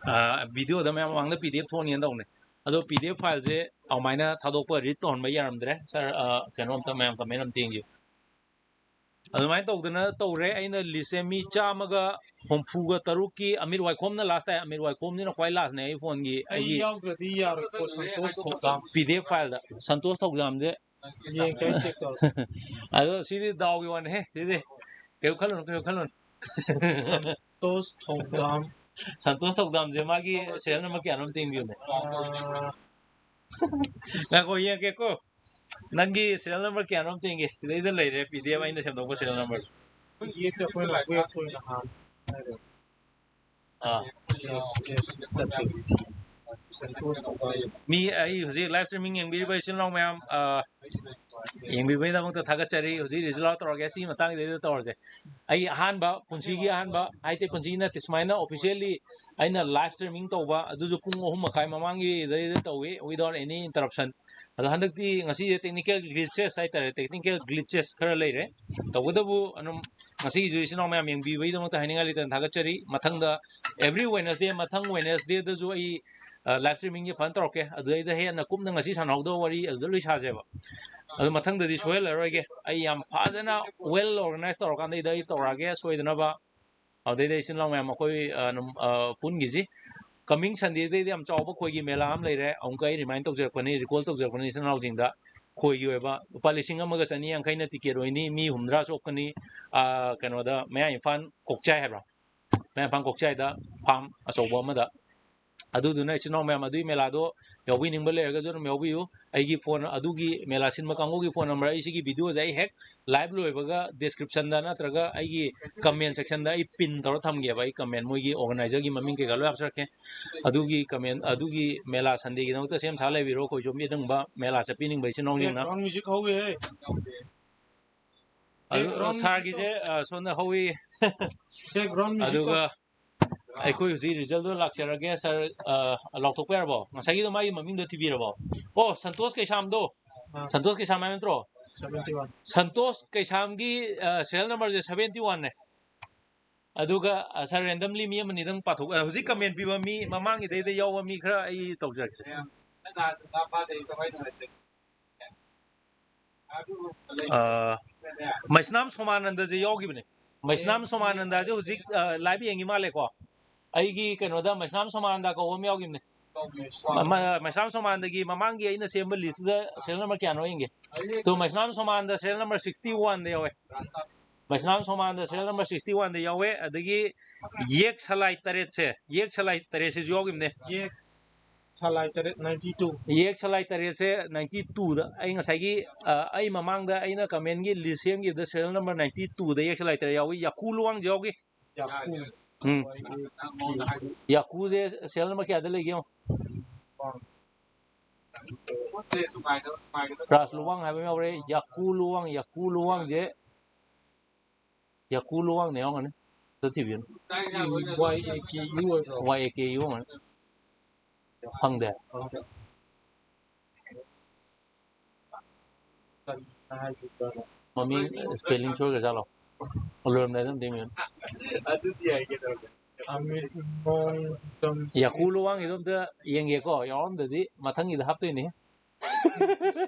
ꯑꯥ, video ꯗ ꯃꯌꯥꯝ ꯃꯃꯥꯡꯗ P D F ꯊꯣꯛꯅꯤꯅ ꯇꯧꯕꯅꯦ꯫ ꯑꯗꯣ P D F file ꯁꯦ ꯑꯗꯨꯃꯥꯏꯅ ꯊꯥꯗꯣꯛꯄ, read ꯇꯧꯍꯟꯕ ꯌꯥꯔꯝꯗ꯭ꯔꯦ꯫ Sir, ꯑꯥ, ꯀꯩꯅꯣ ꯑꯝꯇ, ꯃꯌꯥꯝ comment ꯑꯝꯇ ꯌꯦꯡꯕꯤꯌꯨ꯫ ꯑꯗꯨꯃꯥꯏꯅ ꯇꯧꯗꯅ ꯇꯧꯔꯦ꯫ ꯑꯩꯅ ꯂꯤꯁꯁꯦ ꯃꯤ ꯆꯥꯝꯃꯒ ꯍꯨꯝꯐꯨꯒ ꯇꯔꯨꯛꯀꯤ ꯑꯃꯤꯠ ꯋꯥꯏꯈꯣꯝꯅ ꯂꯥꯁ ꯇꯥꯏ꯫ ꯑꯃꯤꯠ ꯋꯥꯏꯈꯣꯝꯁꯤꯅ ꯈ꯭ꯋꯥꯏ ꯂꯥꯁꯅꯦ ꯑꯩ ꯐꯣꯟꯒꯤ꯫ ꯑꯩ ꯑꯩꯒꯤ ꯌꯥꯎꯗ꯭ꯔꯗꯤ ꯌꯥꯔꯣꯏꯀꯣ, ꯁꯟꯇꯣꯁ ꯊꯧꯗꯥꯝ꯫ ꯄꯤ ꯗꯤ ꯑꯦꯐ ꯐꯥꯏꯜꯗ ꯁꯟꯇꯣꯁ ꯊꯧꯗꯥꯝꯁꯦ꯫ ꯌꯦꯡꯒꯦ, ꯑꯩ ꯆꯦꯛ ꯇꯧꯔꯦ꯫ ꯑꯗꯣ ꯁꯤꯗꯤ ꯗꯥꯎꯒꯤ ꯋꯥꯅꯤꯍꯦ꯫ ꯁꯤꯗꯤ ꯀꯩꯝ ꯈꯜꯂꯨꯅꯨ, ꯀꯩꯝ ꯈꯜꯂꯨꯅꯨ꯫ ꯁꯟꯇꯣꯁ ꯊꯧꯗꯥꯝ꯫ ꯁꯟꯇꯣꯁ ꯊꯧꯗꯥꯝꯁꯦ ꯃꯥꯒꯤ ꯁꯦꯔꯤꯌꯦꯜ ꯅꯝꯕꯔ ꯀꯌꯥꯅꯣ ꯑꯝꯇ ꯌꯦꯡꯕꯤꯌꯨꯅꯦ꯫ ꯑꯥ, ꯉꯥꯏꯈꯣ, ꯌꯦꯡꯉꯛꯀꯦꯀꯣ꯫ ꯅꯪꯒꯤ ꯁꯦꯔꯤꯌꯦꯜ ꯅꯝꯕꯔ ꯀꯌꯥꯅꯣ ꯑꯝꯇ ꯌꯦꯡꯒꯦ꯫ ꯁꯤꯗꯩꯗ ꯂꯩꯔꯦ, ꯄꯤ ꯗꯤ ꯑꯦꯐ ꯑꯩꯅ ꯁꯦꯝꯗꯣꯛꯄ ꯁꯦꯔꯤꯌꯦꯜ ꯅꯝꯕꯔ꯫ ꯑꯩꯈꯣꯏ ꯌꯦꯛꯇ ꯑꯩꯈꯣꯏꯅ ꯋꯦꯕ ꯑꯣꯏꯅ ꯍꯥꯟꯅ ꯍꯥꯏꯔꯦ꯫ ꯑꯥ꯫ ꯑꯦꯁ ꯑꯦꯁ ꯁꯟꯇꯣꯁ ꯊꯧꯗꯥꯝ꯫ ꯁꯟꯇꯣꯁ ꯊꯧꯗꯥꯝ꯫ ꯃꯤ ꯑꯩ ꯍꯧꯖꯤꯛ ꯂꯥꯏꯚ ꯁ꯭ꯇ꯭ꯔꯤꯃꯤꯡ ꯌꯦꯡꯕꯤꯔꯤꯕ ꯏꯆꯤꯜ ꯏꯅꯥꯎ ꯃꯌꯥꯝ, ꯑꯥ, ꯌꯦꯡꯕꯤꯕꯒꯤꯗꯃꯛꯇ ꯊꯥꯒꯠꯆꯔꯤ꯫ ꯍꯧꯖꯤꯛ ꯔꯤꯖꯜ ꯑꯥꯎꯠ ꯇꯧꯔꯒꯦ꯫ ꯁꯤꯒꯤ ꯃꯇꯥꯡꯁꯤꯗꯩꯗ ꯇꯧꯔꯁꯦ꯫ ꯑꯩ ꯑꯍꯥꯟꯕ, ꯄꯨꯟꯁꯤꯒꯤ ꯑꯍꯥꯟꯕ ꯍꯥꯏꯗꯤ, ꯄꯨꯟꯁꯤꯒꯤ ꯅꯠꯇꯦ, ꯁꯨꯃꯥꯏꯅ ꯑꯣꯐꯤꯁꯤꯌꯦꯜꯂꯤ ꯑꯩꯅ ꯂꯥꯏꯚ ꯁ꯭ꯇ꯭ꯔꯤꯃꯤꯡ ꯇꯧꯕ, ꯑꯗꯨꯁꯨ ꯄꯨꯡ ꯑꯍꯨꯝ ꯃꯈꯥꯏ ꯃꯃꯥꯡꯒꯤꯗꯩꯗ ꯇꯧꯏ, without any interruption꯫ ꯑꯗꯣ ꯍꯟꯗꯛꯇꯤ, ꯉꯁꯤꯁꯦ ꯇꯦꯛꯅꯤꯀꯦꯜ ꯒ꯭ꯂꯤꯆꯦꯁ ꯍꯥꯏꯇꯥꯔꯦ, ꯇꯦꯛꯅꯤꯀꯦꯜ ꯒ꯭ꯂꯤꯆꯦꯁ ꯈꯔ ꯂꯩꯔꯦ꯫ ꯇꯧꯕꯇꯕꯨ ꯑꯗꯨꯝ ꯉꯁꯤꯒꯤꯁꯨ ꯏꯆꯤꯟ ꯏꯅꯥꯎ ꯃꯌꯥꯝ ꯌꯦꯡꯕꯤꯕꯒꯤꯗꯃꯛꯇ ꯍꯥꯏꯅꯤꯡꯉꯥꯏ ꯂꯩꯇꯅ ꯊꯥꯒꯠꯆꯔꯤ꯫ ꯃꯊꯪꯗ, every Wednesday, ꯃꯊꯪ ꯋꯦꯅꯁꯗꯦꯗꯁꯨ ꯑꯩ, ꯑ, ꯂꯥꯏꯚ ꯁ꯭ꯇ꯭ꯔꯤꯃꯤꯡꯁꯦ ꯐꯖꯅ ꯇꯧꯔꯛꯀꯦ꯫ ꯑꯗꯨꯗꯩꯗ ꯍꯦꯟꯅ ꯀꯨꯞꯅ ꯉꯁꯤ ꯁꯥꯟꯅꯍꯧꯗꯕ ꯋꯥꯔꯤ ꯑꯗꯨꯗ ꯂꯣꯏ ꯁꯥꯁꯦꯕ꯫ ꯑꯗꯨ ꯃꯊꯪꯗꯗꯤ ꯁꯣꯏꯍꯜꯂꯔꯣꯏꯒꯦ꯫ ꯑꯩ ꯌꯥꯝ ꯐꯖꯅ well organized ꯇꯧꯔꯀꯥꯟꯗ ꯑꯩ ꯇꯧꯔꯛꯑꯒꯦ ꯁꯣꯏꯗꯅꯕ꯫ ꯑꯗꯨꯗꯩꯗ ꯏꯆꯤꯟ ꯏꯅꯥꯎ ꯃꯌꯥꯝ ꯑꯩꯈꯣꯏ, ꯑ, ꯑꯗꯨꯝ, ꯑ, ꯄꯨꯟꯈꯤꯁꯤ꯫ Coming Sundayꯗꯩꯗꯤ ꯌꯥꯝ ꯆꯥꯎꯕ ꯈꯣꯏꯒꯤ ꯃꯦꯂꯥ ꯑꯃ ꯂꯩꯔꯦ꯫ ꯑꯃꯨꯛꯀ ꯑꯩ remind ꯇꯧꯖꯔꯛꯄꯅꯤ, recall ꯇꯧꯖꯔꯛꯄꯅꯤ ꯏꯆꯤꯟ ꯏꯅꯥꯎꯁꯤꯡꯗ꯫ ꯈꯣꯏꯒꯤ ꯑꯣꯏꯕ ꯂꯨꯄꯥ ꯂꯤꯁꯤꯡ ꯑꯃꯒ ꯆꯅꯤ ꯌꯥꯡꯈꯩꯅ ꯇꯤꯀꯦꯠ ꯑꯣꯏꯅꯤ, ꯃꯤ ꯍꯨꯝꯗ꯭ꯔꯥ ꯆꯣꯞꯀꯅꯤ꯫ ꯑ, ꯀꯩꯅꯣꯗ, ꯃꯌꯥꯡ ꯏꯝꯐꯥꯜ ꯀꯣꯛꯆꯥꯏ ꯍꯥꯏꯕ꯭ꯔꯥ? ꯃꯌꯥꯡ ꯏꯝꯐꯥꯜ ꯀꯣꯛꯆꯥꯏꯗ farm ꯑꯆꯧꯕ ꯑꯃꯗ꯫ ꯑꯗꯨꯗꯨꯅ ꯏꯆꯤꯟ ꯏꯅꯥꯎ ꯃꯌꯥꯝ ꯑꯗꯨꯒꯤ ꯃꯦꯂꯥꯗꯣ ꯌꯥꯎꯕꯤꯅꯤꯡꯕ ꯂꯩꯔꯒꯁꯨ ꯑꯗꯨꯝ ꯌꯥꯎꯕꯤꯌꯨ꯫ ꯑꯩꯒꯤ ꯐꯣꯟ, ꯑꯗꯨꯒꯤ ꯃꯦꯂꯥ ꯁꯤꯟꯕ ꯀꯥꯡꯕꯨꯒꯤ ꯐꯣꯟ ꯅꯝꯕꯔ ꯑꯩ ꯁꯤꯒꯤ ꯚꯤꯗꯤꯑꯣꯁꯦ ꯑꯩ ꯍꯦꯛ ꯂꯥꯏꯚ ꯂꯣꯏꯕꯒ ꯗꯤꯁꯀ꯭ꯔꯤꯞꯁꯟꯗ ꯅꯠꯇ꯭ꯔꯒ ꯑꯩꯒꯤ ꯀꯃꯦꯟ ꯁꯦꯛꯁꯟꯗ ꯑꯩ ꯄꯤꯟ ꯇꯧꯔ ꯊꯝꯒꯦꯕ꯫ ꯑꯩ ꯀꯃꯦꯟ, ꯃꯣꯏꯒꯤ ꯑꯣꯔꯒꯅꯥꯏꯖꯔꯒꯤ ꯃꯃꯤꯡ ꯀꯩꯀꯥ ꯂꯣꯏ ꯍꯥꯞꯆꯔꯛꯀꯦ꯫ ꯑꯗꯨꯒꯤ ꯀꯃꯦꯟ, ꯑꯗꯨꯒꯤ ꯃꯦꯂꯥ ꯁꯟꯗꯦꯒꯤꯗꯃꯛꯇ ꯁꯦꯝ ꯁꯥ ꯂꯩꯕꯤꯔꯣ꯫ ꯑꯩꯈꯣꯏ ꯁꯣꯝꯒꯤ ꯑꯗꯨꯒꯨꯝꯕ ꯃꯦꯂꯥ ꯆꯠꯄꯤꯅꯤꯡꯕ ꯏꯆꯤꯟ ꯏꯅꯥꯎꯁꯤꯡꯅ꯫ Background music ꯍꯧꯋꯦꯍꯦ꯫ ꯑꯗꯨ, background ꯁꯥꯔꯒꯤꯁꯦ, music ꯑ, ꯁꯣꯝꯗ ꯍꯧꯋꯤ꯫ Background music ꯑꯗꯨꯒ ꯑꯩꯈꯣꯏ ꯍꯧꯖꯤꯛ ꯔꯤꯖꯜꯗꯣ ꯂꯥꯛꯆꯔꯒꯦ꯫ ꯁꯥꯔ, ꯑ, ꯂꯥꯎꯊꯣꯛꯄ ꯌꯥꯔꯕꯣ? ꯉꯁꯥꯏꯒꯤꯗꯣ ꯃꯥꯒꯤ ꯃꯃꯤꯡꯗꯣ ꯊꯤꯕꯤꯔꯕꯣ? ꯑꯣ, ꯁꯟꯇꯣꯁ ꯀꯩꯁꯥꯝꯗꯣ꯫ ꯑꯥ꯫ ꯁꯟꯇꯣꯁ ꯀꯩꯁꯥꯝ ꯍꯥꯏꯕ ꯅꯠꯇ꯭ꯔꯣ? Seventy one꯫ ꯁꯟꯇꯣꯁ ꯀꯩꯁꯥꯝꯒꯤ, ꯑ, ꯁꯦꯔꯤꯌꯦꯜ ꯅꯝꯕꯔꯁꯦ seventy one ꯅꯦ꯫ ꯑꯗꯨꯒ, ꯑ, ꯁꯥꯔ, ꯔꯦꯟꯗꯝꯂꯤ ꯃꯤ ꯑꯃꯅꯤꯗꯪ ꯄꯥꯊꯣꯛ-, ꯑ, ꯍꯧꯖꯤꯛ ꯀꯃꯦꯟ ꯄꯤꯕ ꯃꯤ, ꯃꯃꯥꯡꯒꯤꯗꯩꯗ ꯌꯥꯎꯕ ꯃꯤ ꯈꯔ ꯑꯩ ꯇꯧꯖꯔꯛꯀꯦ꯫ ꯑ, ꯃꯩꯁꯅꯥꯝ ꯁꯣꯃꯥꯅꯟꯗꯁꯦ ꯌꯥꯎꯈꯤꯕꯅꯦ꯫ ꯃꯩꯁꯅꯥꯝ ꯁꯣꯃꯥꯅꯟꯗꯁꯦ ꯍꯧꯖꯤꯛ, ꯑ, ꯂꯥꯏꯚ ꯌꯦꯡꯉꯤ ꯃꯥꯜꯂꯦꯀꯣ꯫ ꯑꯩꯒꯤ ꯀꯩꯅꯣꯗ ꯃꯩꯁꯅꯥꯝ ꯁꯣꯃꯥꯅꯟꯗ ꯀꯧꯕ ꯑꯃ ꯌꯥꯎꯈꯤꯕꯅꯦ꯫ ꯃ-, ꯃ-, ꯃꯩꯁꯅꯥꯝ ꯁꯣꯃꯥꯅꯟꯗꯒꯤ ꯃꯃꯥꯡꯒꯤ ꯑꯩꯅ ꯁꯦꯝꯕ ꯂꯤꯁꯇꯨꯗ ꯁꯦꯔꯤꯌꯦꯜ ꯅꯝꯕꯔ ꯀꯌꯥꯅꯣ ꯌꯦꯡꯒꯦ꯫ ꯇꯨ, ꯃꯩꯁꯅꯥꯝ ꯁꯣꯃꯥꯅꯟꯗ ꯁꯦꯔꯤꯌꯦꯜ ꯅꯝꯕꯔ sixty oneꯗ ꯌꯥꯎꯋꯦ꯫ ꯃꯩꯁꯅꯥꯝ ꯁꯣꯃꯥꯅꯟꯗ ꯁꯦꯔꯤꯌꯦꯜ ꯅꯝꯕꯔ sixty oneꯗ ꯌꯥꯎꯋꯦ꯫ ꯑꯗꯒꯤ ꯌꯦꯛ ꯁꯂꯥꯏ ꯇꯔꯦꯠꯁꯦ, ꯌꯦꯛ ꯁꯂꯥꯏ ꯇꯔꯦꯠꯁꯤꯁꯨ ꯌꯥꯎꯈꯤꯕꯅꯦ꯫ ꯌꯦꯛ ꯁꯂꯥꯏ ꯇꯔꯦꯠ, ninety two꯫ ꯌꯦꯛ ꯁꯂꯥꯏ ꯇꯔꯦꯠꯁꯦ ninety twoꯗ꯫ ꯑꯩ ꯉꯁꯥꯏꯒꯤ, ꯑ, ꯑꯩ ꯃꯃꯥꯡꯗ ꯑꯩꯅ ꯀꯃꯦꯟꯒꯤ ꯂꯤꯁ ꯁꯦꯝꯈꯤꯕꯗ ꯁꯦꯔꯤꯌꯦꯜ ꯅꯝꯕꯔ ninety twoꯗ ꯌꯦꯛ ꯁꯂꯥꯏ ꯇꯔꯦꯠ ꯌꯥꯎꯏ꯫ ꯌꯥꯀꯨ ꯂꯨꯋꯥꯡꯁꯨ ꯌꯥꯎꯈꯤ꯫ ꯌꯥꯀꯨ꯫ ꯎꯝ꯫ ꯌꯥꯀꯨꯁꯦ ꯁꯦꯔꯤꯌꯦꯜ ꯅꯝꯕꯔ ꯀꯌꯥꯗ ꯂꯩꯒꯦ ꯌꯦꯡꯉꯣ꯫ ꯔꯥꯁ ꯂꯨꯋꯥꯡ ꯍꯥꯏꯕ ꯑꯃ ꯌꯥꯎꯔꯦ꯫ ꯌꯥꯀꯨ ꯂꯨꯋꯥꯡ, ꯌꯥꯀꯨ ꯂꯨꯋꯥꯡꯁꯦ ꯌꯥꯀꯨ ꯂꯨꯋꯥꯡꯅ ꯌꯥꯎꯔꯝꯒꯅꯤ꯫ ꯑꯝꯇ ꯊꯤꯕꯤꯌꯨꯅꯦ꯫ Y A K U ꯑꯣꯏꯕ꯭ꯔꯣ? Y A K U ꯑꯣꯏꯔꯝꯒꯅꯤ꯫ ꯐꯪꯗꯦ꯫ ꯐꯪꯗꯦ꯫ ꯀꯔꯤ ꯍꯥꯏꯗꯣꯏꯅꯣ? ꯃꯃꯤꯡ spelling ꯁꯣꯏꯈ꯭ꯔꯖꯥꯠꯂꯣ? ꯂꯣꯏꯔꯝꯗꯥꯏꯗ ꯑꯝꯇ ꯌꯦꯡꯕꯤꯌꯨꯅꯦ꯫ ꯑꯗꯨꯗꯤ ꯌꯥꯏ ꯀꯩꯗꯧꯔꯒꯦ? ꯑꯃꯤꯠ ꯃꯣꯟ ꯇꯝ- ꯌꯥꯀꯨ ꯂꯨꯋꯥꯡꯒꯤꯗꯣ ꯑꯝꯇ ꯌꯦꯡꯒꯦꯀꯣ꯫ ꯌꯥꯎꯔꯝꯗꯗꯤ ꯃꯊꯪꯒꯤꯗ ꯍꯥꯞꯇꯣꯏꯅꯦ꯫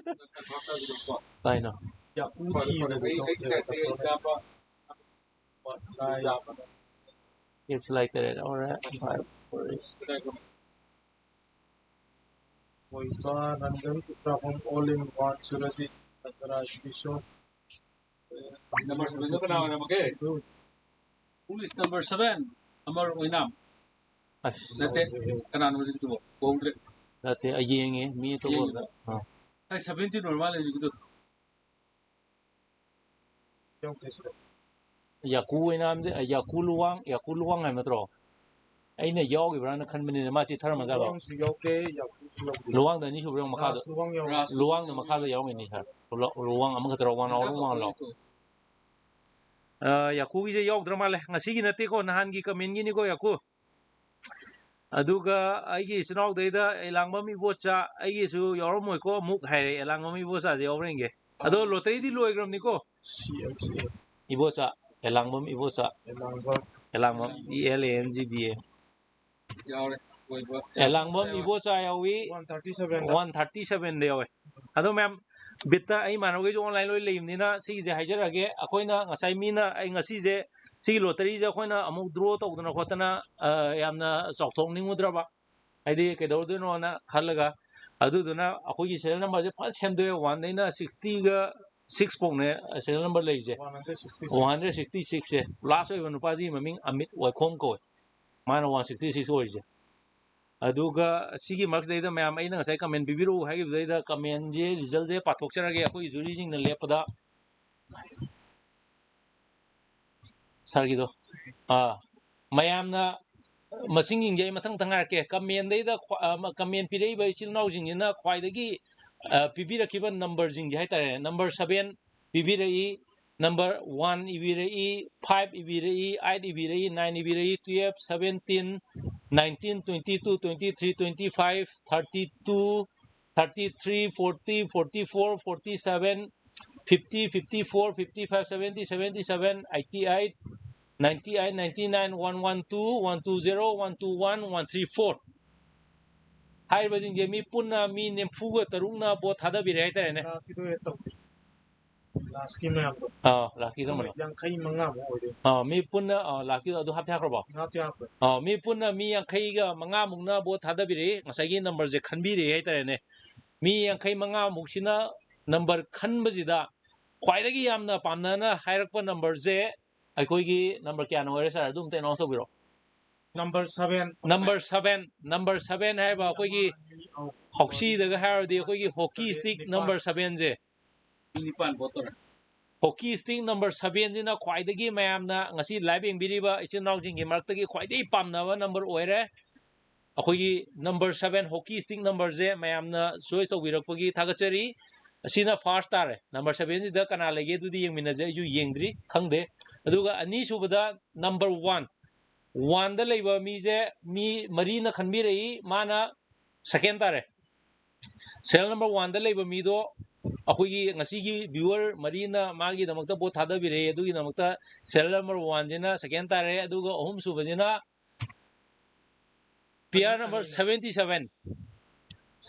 ꯀꯥꯏꯅꯣ? ꯌꯥꯀꯨ ꯊꯤꯕꯗꯗꯤ ꯊꯣꯛꯇꯦꯕ꯫ It's like that, all right. Five, four, eight. ꯃꯣꯏꯕꯥ Ranjan ꯎꯇ꯭ꯔꯥꯈꯣꯡ, all in one, Surjit ꯅꯒꯔꯥꯖ Kishore. Number sevenꯗꯣ ꯀꯅꯥ ꯑꯣꯏꯔꯝꯃꯒꯦ? Who is number seven? ꯑꯃꯔ ꯑꯣꯏꯅꯥꯝ꯫ ꯑꯁ, ꯅꯠꯇꯦ, ꯀꯅꯥꯅꯣ ꯍꯧꯖꯤꯛꯀꯤꯗꯨꯕꯣ? ꯎꯍꯧꯗ꯭ꯔꯦ꯫ ꯅꯠꯇꯦ, ꯑꯩ ꯌꯦꯡꯉꯦ, ꯃꯤ ꯑꯇꯣꯞꯄ ꯌꯦꯡꯉꯤꯕꯣ? ꯑꯝꯗ꯫ ꯑꯥ꯫ ꯑꯩ seventeen ꯑꯣꯏꯔ ꯃꯥꯜꯂꯦ ꯍꯧꯖꯤꯛꯀꯤꯗꯣ꯫ ꯌꯥꯀꯨ ꯑꯣꯏꯅꯥꯝꯗꯤ, ꯑ, ꯌꯥꯀꯨ ꯂꯨꯋꯥꯡ, ꯌꯥꯀꯨ ꯂꯨꯋꯥꯡ ꯍꯥꯏꯕ ꯅꯠꯇ꯭ꯔꯣ? ꯑꯩꯅ ꯌꯥꯎꯈꯤꯕ꯭ꯔꯥꯅ ꯈꯟꯕꯅꯤꯅꯦ, ꯃꯥ ꯆꯤꯊꯔꯝꯃꯖꯥꯠꯂꯣ? ꯂꯨꯋꯥꯡꯁꯨ ꯌꯥꯎꯗꯦ, ꯌꯥꯀꯨꯁꯨ ꯌꯥꯎꯗꯦ꯫ ꯂꯨꯋꯥꯡꯗ ꯑꯅꯤꯁꯨꯕ꯭ꯔꯥ ꯌꯦꯡꯉꯣ ꯃꯈꯥꯗ꯫ ꯔꯥꯁ ꯂꯨꯋꯥꯡ ꯌꯥꯎꯗꯦ꯫ ꯔꯥꯁ ꯂꯨꯋꯥꯡꯗ ꯃꯈꯥꯗ ꯌꯥꯎꯔꯝꯒꯅꯤ, ꯁꯥꯔ꯫ ꯂꯨ-, ꯂꯨꯋꯥꯡ ꯑꯃꯈꯛꯇꯔꯣ, ꯋꯥꯡ ꯂꯥꯎꯔꯣ, ꯋꯥꯡ ꯂꯥꯎ꯫ ꯑ, ꯌꯥꯀꯨꯒꯤꯁꯦ ꯌꯥꯎꯗ꯭ꯔ ꯃꯥꯜꯂꯦ꯫ ꯉꯁꯤꯒꯤ ꯅꯠꯇꯦꯀꯣ, ꯅꯍꯥꯟꯒꯤ ꯀꯃꯦꯟꯒꯤꯅꯤꯀꯣ, ꯌꯥꯀꯨ꯫ ꯑꯗꯨꯒ ꯑꯩꯒꯤ ꯏꯆꯤꯟ ꯏꯅꯥꯎꯗꯩꯗ ꯑꯦꯂꯥꯡꯕꯝ ꯏꯕꯣꯆꯥ, ꯑꯩꯒꯤꯁꯨ ꯌꯥꯎꯔꯝꯃꯣꯏꯀꯣ ꯑꯃꯨꯛ ꯍꯥꯏꯔꯦ꯫ ꯑꯦꯂꯥꯡꯕꯝ ꯏꯕꯣꯆꯥꯁꯦ ꯌꯥꯎꯕ꯭ꯔꯥ ꯌꯦꯡꯒꯦ꯫ ꯑꯗꯣ ꯂꯣꯇꯔꯤꯗꯤ ꯂꯣꯏꯈ꯭ꯔꯕꯅꯤꯀꯣ꯫ C L C A. Ibocha, Elangbam Ibocha. Elangbam. Elangbam, E L A N G B A꯫ ꯌꯥꯎꯔꯦ, ꯑꯣꯏꯕ꯫ ꯑꯦꯂꯥꯡꯕꯝ ꯏꯕꯣꯆꯥ ꯌꯥꯎꯏ꯫ One thirty seven꯫ One thirty sevenꯗ ꯌꯥꯎꯋꯦ꯫ ꯑꯗꯣ ꯃꯌꯥꯝ, ꯕꯤꯠꯇ ꯑꯩ ꯏꯃꯥꯟꯅꯕꯈꯩꯁꯨ online ꯂꯣꯏ ꯂꯩꯕꯅꯤꯅ ꯁꯤꯒꯤꯁꯦ ꯍꯥꯏꯖꯔꯛꯑꯒꯦ꯫ ꯑꯩꯈꯣꯏꯅ ꯉꯁꯥꯏ ꯃꯤꯅ, ꯑꯩ ꯉꯁꯤꯁꯦ ꯁꯤꯒꯤ lotteryꯁꯦ ꯑꯩꯈꯣꯏꯅ ꯑꯃꯨꯛ draw ꯇꯧꯗꯅ ꯈꯣꯠꯇꯅ, ꯑ, ꯌꯥꯝꯅ ꯆꯥꯎꯊꯣꯛꯅꯤꯡꯉꯨꯗ꯭ꯔꯕ, ꯍꯥꯏꯗꯤ ꯀꯩꯗꯧꯗꯣꯏꯅꯣꯅ ꯈꯜꯂꯒ꯫ ꯑꯗꯨꯗꯨꯅ ꯑꯩꯈꯣꯏꯒꯤ serial numberꯁꯦ ꯐꯖꯅ ꯁꯦꯝꯗꯣꯛꯑꯦ꯫ Oneꯗꯩꯅ sixtyꯒ six ꯐꯥꯎꯅꯦ serial number ꯂꯩꯔꯤꯁꯦ꯫ One hundred sixty six꯫ One hundred sixty sixꯁꯦ last ꯑꯣꯏꯕ ꯅꯨꯄꯥꯁꯤꯒꯤ ꯃꯃꯤꯡ ꯑꯃꯤꯠ ꯋꯥꯏꯈꯣꯝ ꯀꯧꯋꯦ꯫ ꯃꯥꯅ one sixty six ꯑꯣꯏꯔꯤꯁꯦ꯫ ꯑꯗꯨꯒ ꯁꯤꯒꯤ ꯃꯔꯛꯁꯤꯗꯩꯗ ꯃꯌꯥꯝ ꯑꯩꯅ ꯉꯁꯥꯏ comment ꯄꯤꯕꯤꯔꯛꯎ ꯍꯥꯏꯈꯤꯕꯗꯩꯗ commentꯁꯦ, resultꯁꯦ ꯄꯥꯊꯣꯛꯆꯔꯒꯦ ꯑꯩꯈꯣꯏ juryꯁꯤꯡꯅ ꯂꯦꯞꯄꯗ꯫ Sirꯒꯤꯗꯣ꯫ ꯑꯥ, ꯃꯌꯥꯝꯅ ꯃꯁꯤꯡꯁꯤꯡꯁꯦ ꯑꯩ ꯃꯊꯪ ꯃꯊꯪ ꯍꯥꯏꯔꯛꯀꯦ꯫ Commentꯗꯩꯗ ꯈ꯭ꯋꯥ-, ꯑ, comment ꯄꯤꯔꯛꯏꯕ ꯏꯆꯤꯜ ꯏꯅꯥꯎꯁꯤꯡꯁꯤꯅ ꯈ꯭ꯋꯥꯏꯗꯒꯤ, ꯑ, ꯄꯤꯕꯤꯔꯛꯈꯤꯕ numberꯁꯤꯡꯁꯦ ꯍꯥꯏꯇꯥꯔꯦ꯫ Number seven ꯄꯤꯕꯤꯔꯛꯏ, number one ꯏꯕꯤꯔꯛꯏ, five ꯏꯕꯤꯔꯛꯏ, eight ꯏꯕꯤꯔꯛꯏ, nine ꯏꯕꯤꯔꯛꯏ, twelve, seventeen, nineteen, twenty two, twenty three, twenty five, thirty two, thirty three, forty, forty four, forty seven, fifty, fifty four, fifty five, seventy, seventy seven, eighty eight, ninety eight, ninety nine, one one two, one two zero, one two one, one three four꯫ ꯍꯥꯏꯔꯤꯕꯁꯤꯡꯁꯦ ꯃꯤ ꯄꯨꯟꯅ ꯃꯤ ꯅꯤꯐꯨꯒ ꯇꯔꯨꯛꯅ vote ꯊꯥꯗꯕꯤꯔꯦ ꯍꯥꯏꯇꯥꯔꯦꯅꯦ꯫ Lastꯀꯤꯗꯣ add ꯇꯧꯗꯦ꯫ Lastꯀꯤ ꯃꯌꯥꯝꯗꯣ꯫ ꯑꯥ, lastꯀꯤ ꯀꯔꯝꯕꯅꯣ? ꯌꯥꯡꯈꯩ ꯃꯉꯥꯃꯨꯛ ꯑꯣꯏꯗꯣꯏꯅꯤ꯫ ꯑꯥ, ꯃꯤ ꯄꯨꯟꯅ, ꯑꯥ, lastꯀꯤꯗꯣ ꯑꯗꯨ ꯍꯥꯞꯇꯤ ꯍꯥꯞꯈ꯭ꯔꯕꯣ? ꯍꯥꯞꯇꯤ ꯍꯥꯞꯈ꯭ꯔꯦ꯫ ꯑꯥ, ꯃꯤ ꯄꯨꯟꯅ ꯃꯤ ꯌꯥꯡꯈꯩꯒ ꯃꯉꯥꯃꯨꯛꯅ vote ꯊꯥꯗꯕꯤꯔꯛꯏ, ꯉꯁꯥꯏꯒꯤ numberꯁꯦ ꯈꯟꯕꯤꯔꯛꯏ ꯍꯥꯏꯇꯥꯔꯦꯅꯦ꯫ ꯃꯤ ꯌꯥꯡꯈꯩ ꯃꯉꯥꯃꯨꯛꯁꯤꯅ number ꯈꯟꯕꯁꯤꯗ ꯈ꯭ꯋꯥꯏꯗꯒꯤ ꯌꯥꯝꯅ ꯄꯥꯝꯅꯅ ꯍꯥꯏꯔꯛꯄ numberꯁꯦ ꯑꯩꯈꯣꯏꯒꯤ number ꯀꯌꯥꯅꯣ ꯑꯣꯏꯔꯦ, sir? ꯑꯗꯨ ꯑꯝꯇ announce ꯇꯧꯕꯤꯔꯣ꯫ Number seven꯫ Number seven, number seven ꯍꯥꯏꯕ ꯑꯩꯈꯣꯏꯒꯤ ꯍꯧꯁꯤꯗꯒ ꯍꯥꯏꯔꯗꯤ ꯑꯩꯈꯣꯏꯒꯤ hockey stick number sevenꯁꯦ꯫ ꯃꯤ ꯅꯤꯄꯥꯟ vote ꯇꯧꯔꯦ꯫ Hockey stick number sevenꯁꯤꯅ ꯈ꯭ꯋꯥꯏꯗꯒꯤ ꯃꯌꯥꯝꯅ ꯉꯁꯤ live ꯌꯦꯡꯕꯤꯔꯤꯕ ꯏꯆꯤꯜ ꯏꯅꯥꯎꯁꯤꯡꯒꯤ ꯃꯔꯛꯇꯒꯤ ꯈ꯭ꯋꯥꯏꯗꯒꯤ ꯄꯥꯝꯅꯕ number ꯑꯣꯏꯔꯦ꯫ ꯑꯩꯈꯣꯏꯒꯤ number seven hockey stick numberꯁꯦ ꯃꯌꯥꯝꯅ choice ꯇꯧꯕꯤꯔꯛꯄꯒꯤ ꯊꯥꯒꯠꯆꯔꯤ꯫ ꯑꯁꯤꯅ first ꯇꯥꯔꯦ꯫ Number sevenꯁꯤꯗ ꯀꯅꯥ ꯂꯩꯒꯦ ꯑꯗꯨꯗꯤ ꯌꯦꯡꯃꯤꯟꯅꯁꯦ, ꯑꯩꯁꯨ ꯌꯦꯡꯗ꯭ꯔꯤ, ꯈꯪꯗꯦ꯫ ꯑꯗꯨꯒ ꯑꯅꯤꯁꯨꯕꯗ number one, oneꯗ ꯂꯩꯕ ꯃꯤꯁꯦ ꯃꯤ ꯃꯔꯤꯅ ꯈꯟꯕꯤꯔꯛꯏ, ꯃꯥꯅ second ꯇꯥꯔꯦ꯫ Serial number oneꯗ ꯂꯩꯕ ꯃꯤꯗꯣ ꯑꯩꯈꯣꯏꯒꯤ ꯉꯁꯤꯒꯤ viewer ꯃꯔꯤꯅ ꯃꯥꯒꯤꯗꯃꯛꯇ vote ꯊꯥꯗꯕꯤꯔꯛꯏ, ꯑꯗꯨꯒꯤꯗꯃꯛꯇ serial number oneꯁꯤꯅ second ꯇꯥꯔꯦ꯫ ꯑꯗꯨꯒ ꯑꯍꯨꯝꯁꯨꯕꯁꯤꯅ pair number seventy seven,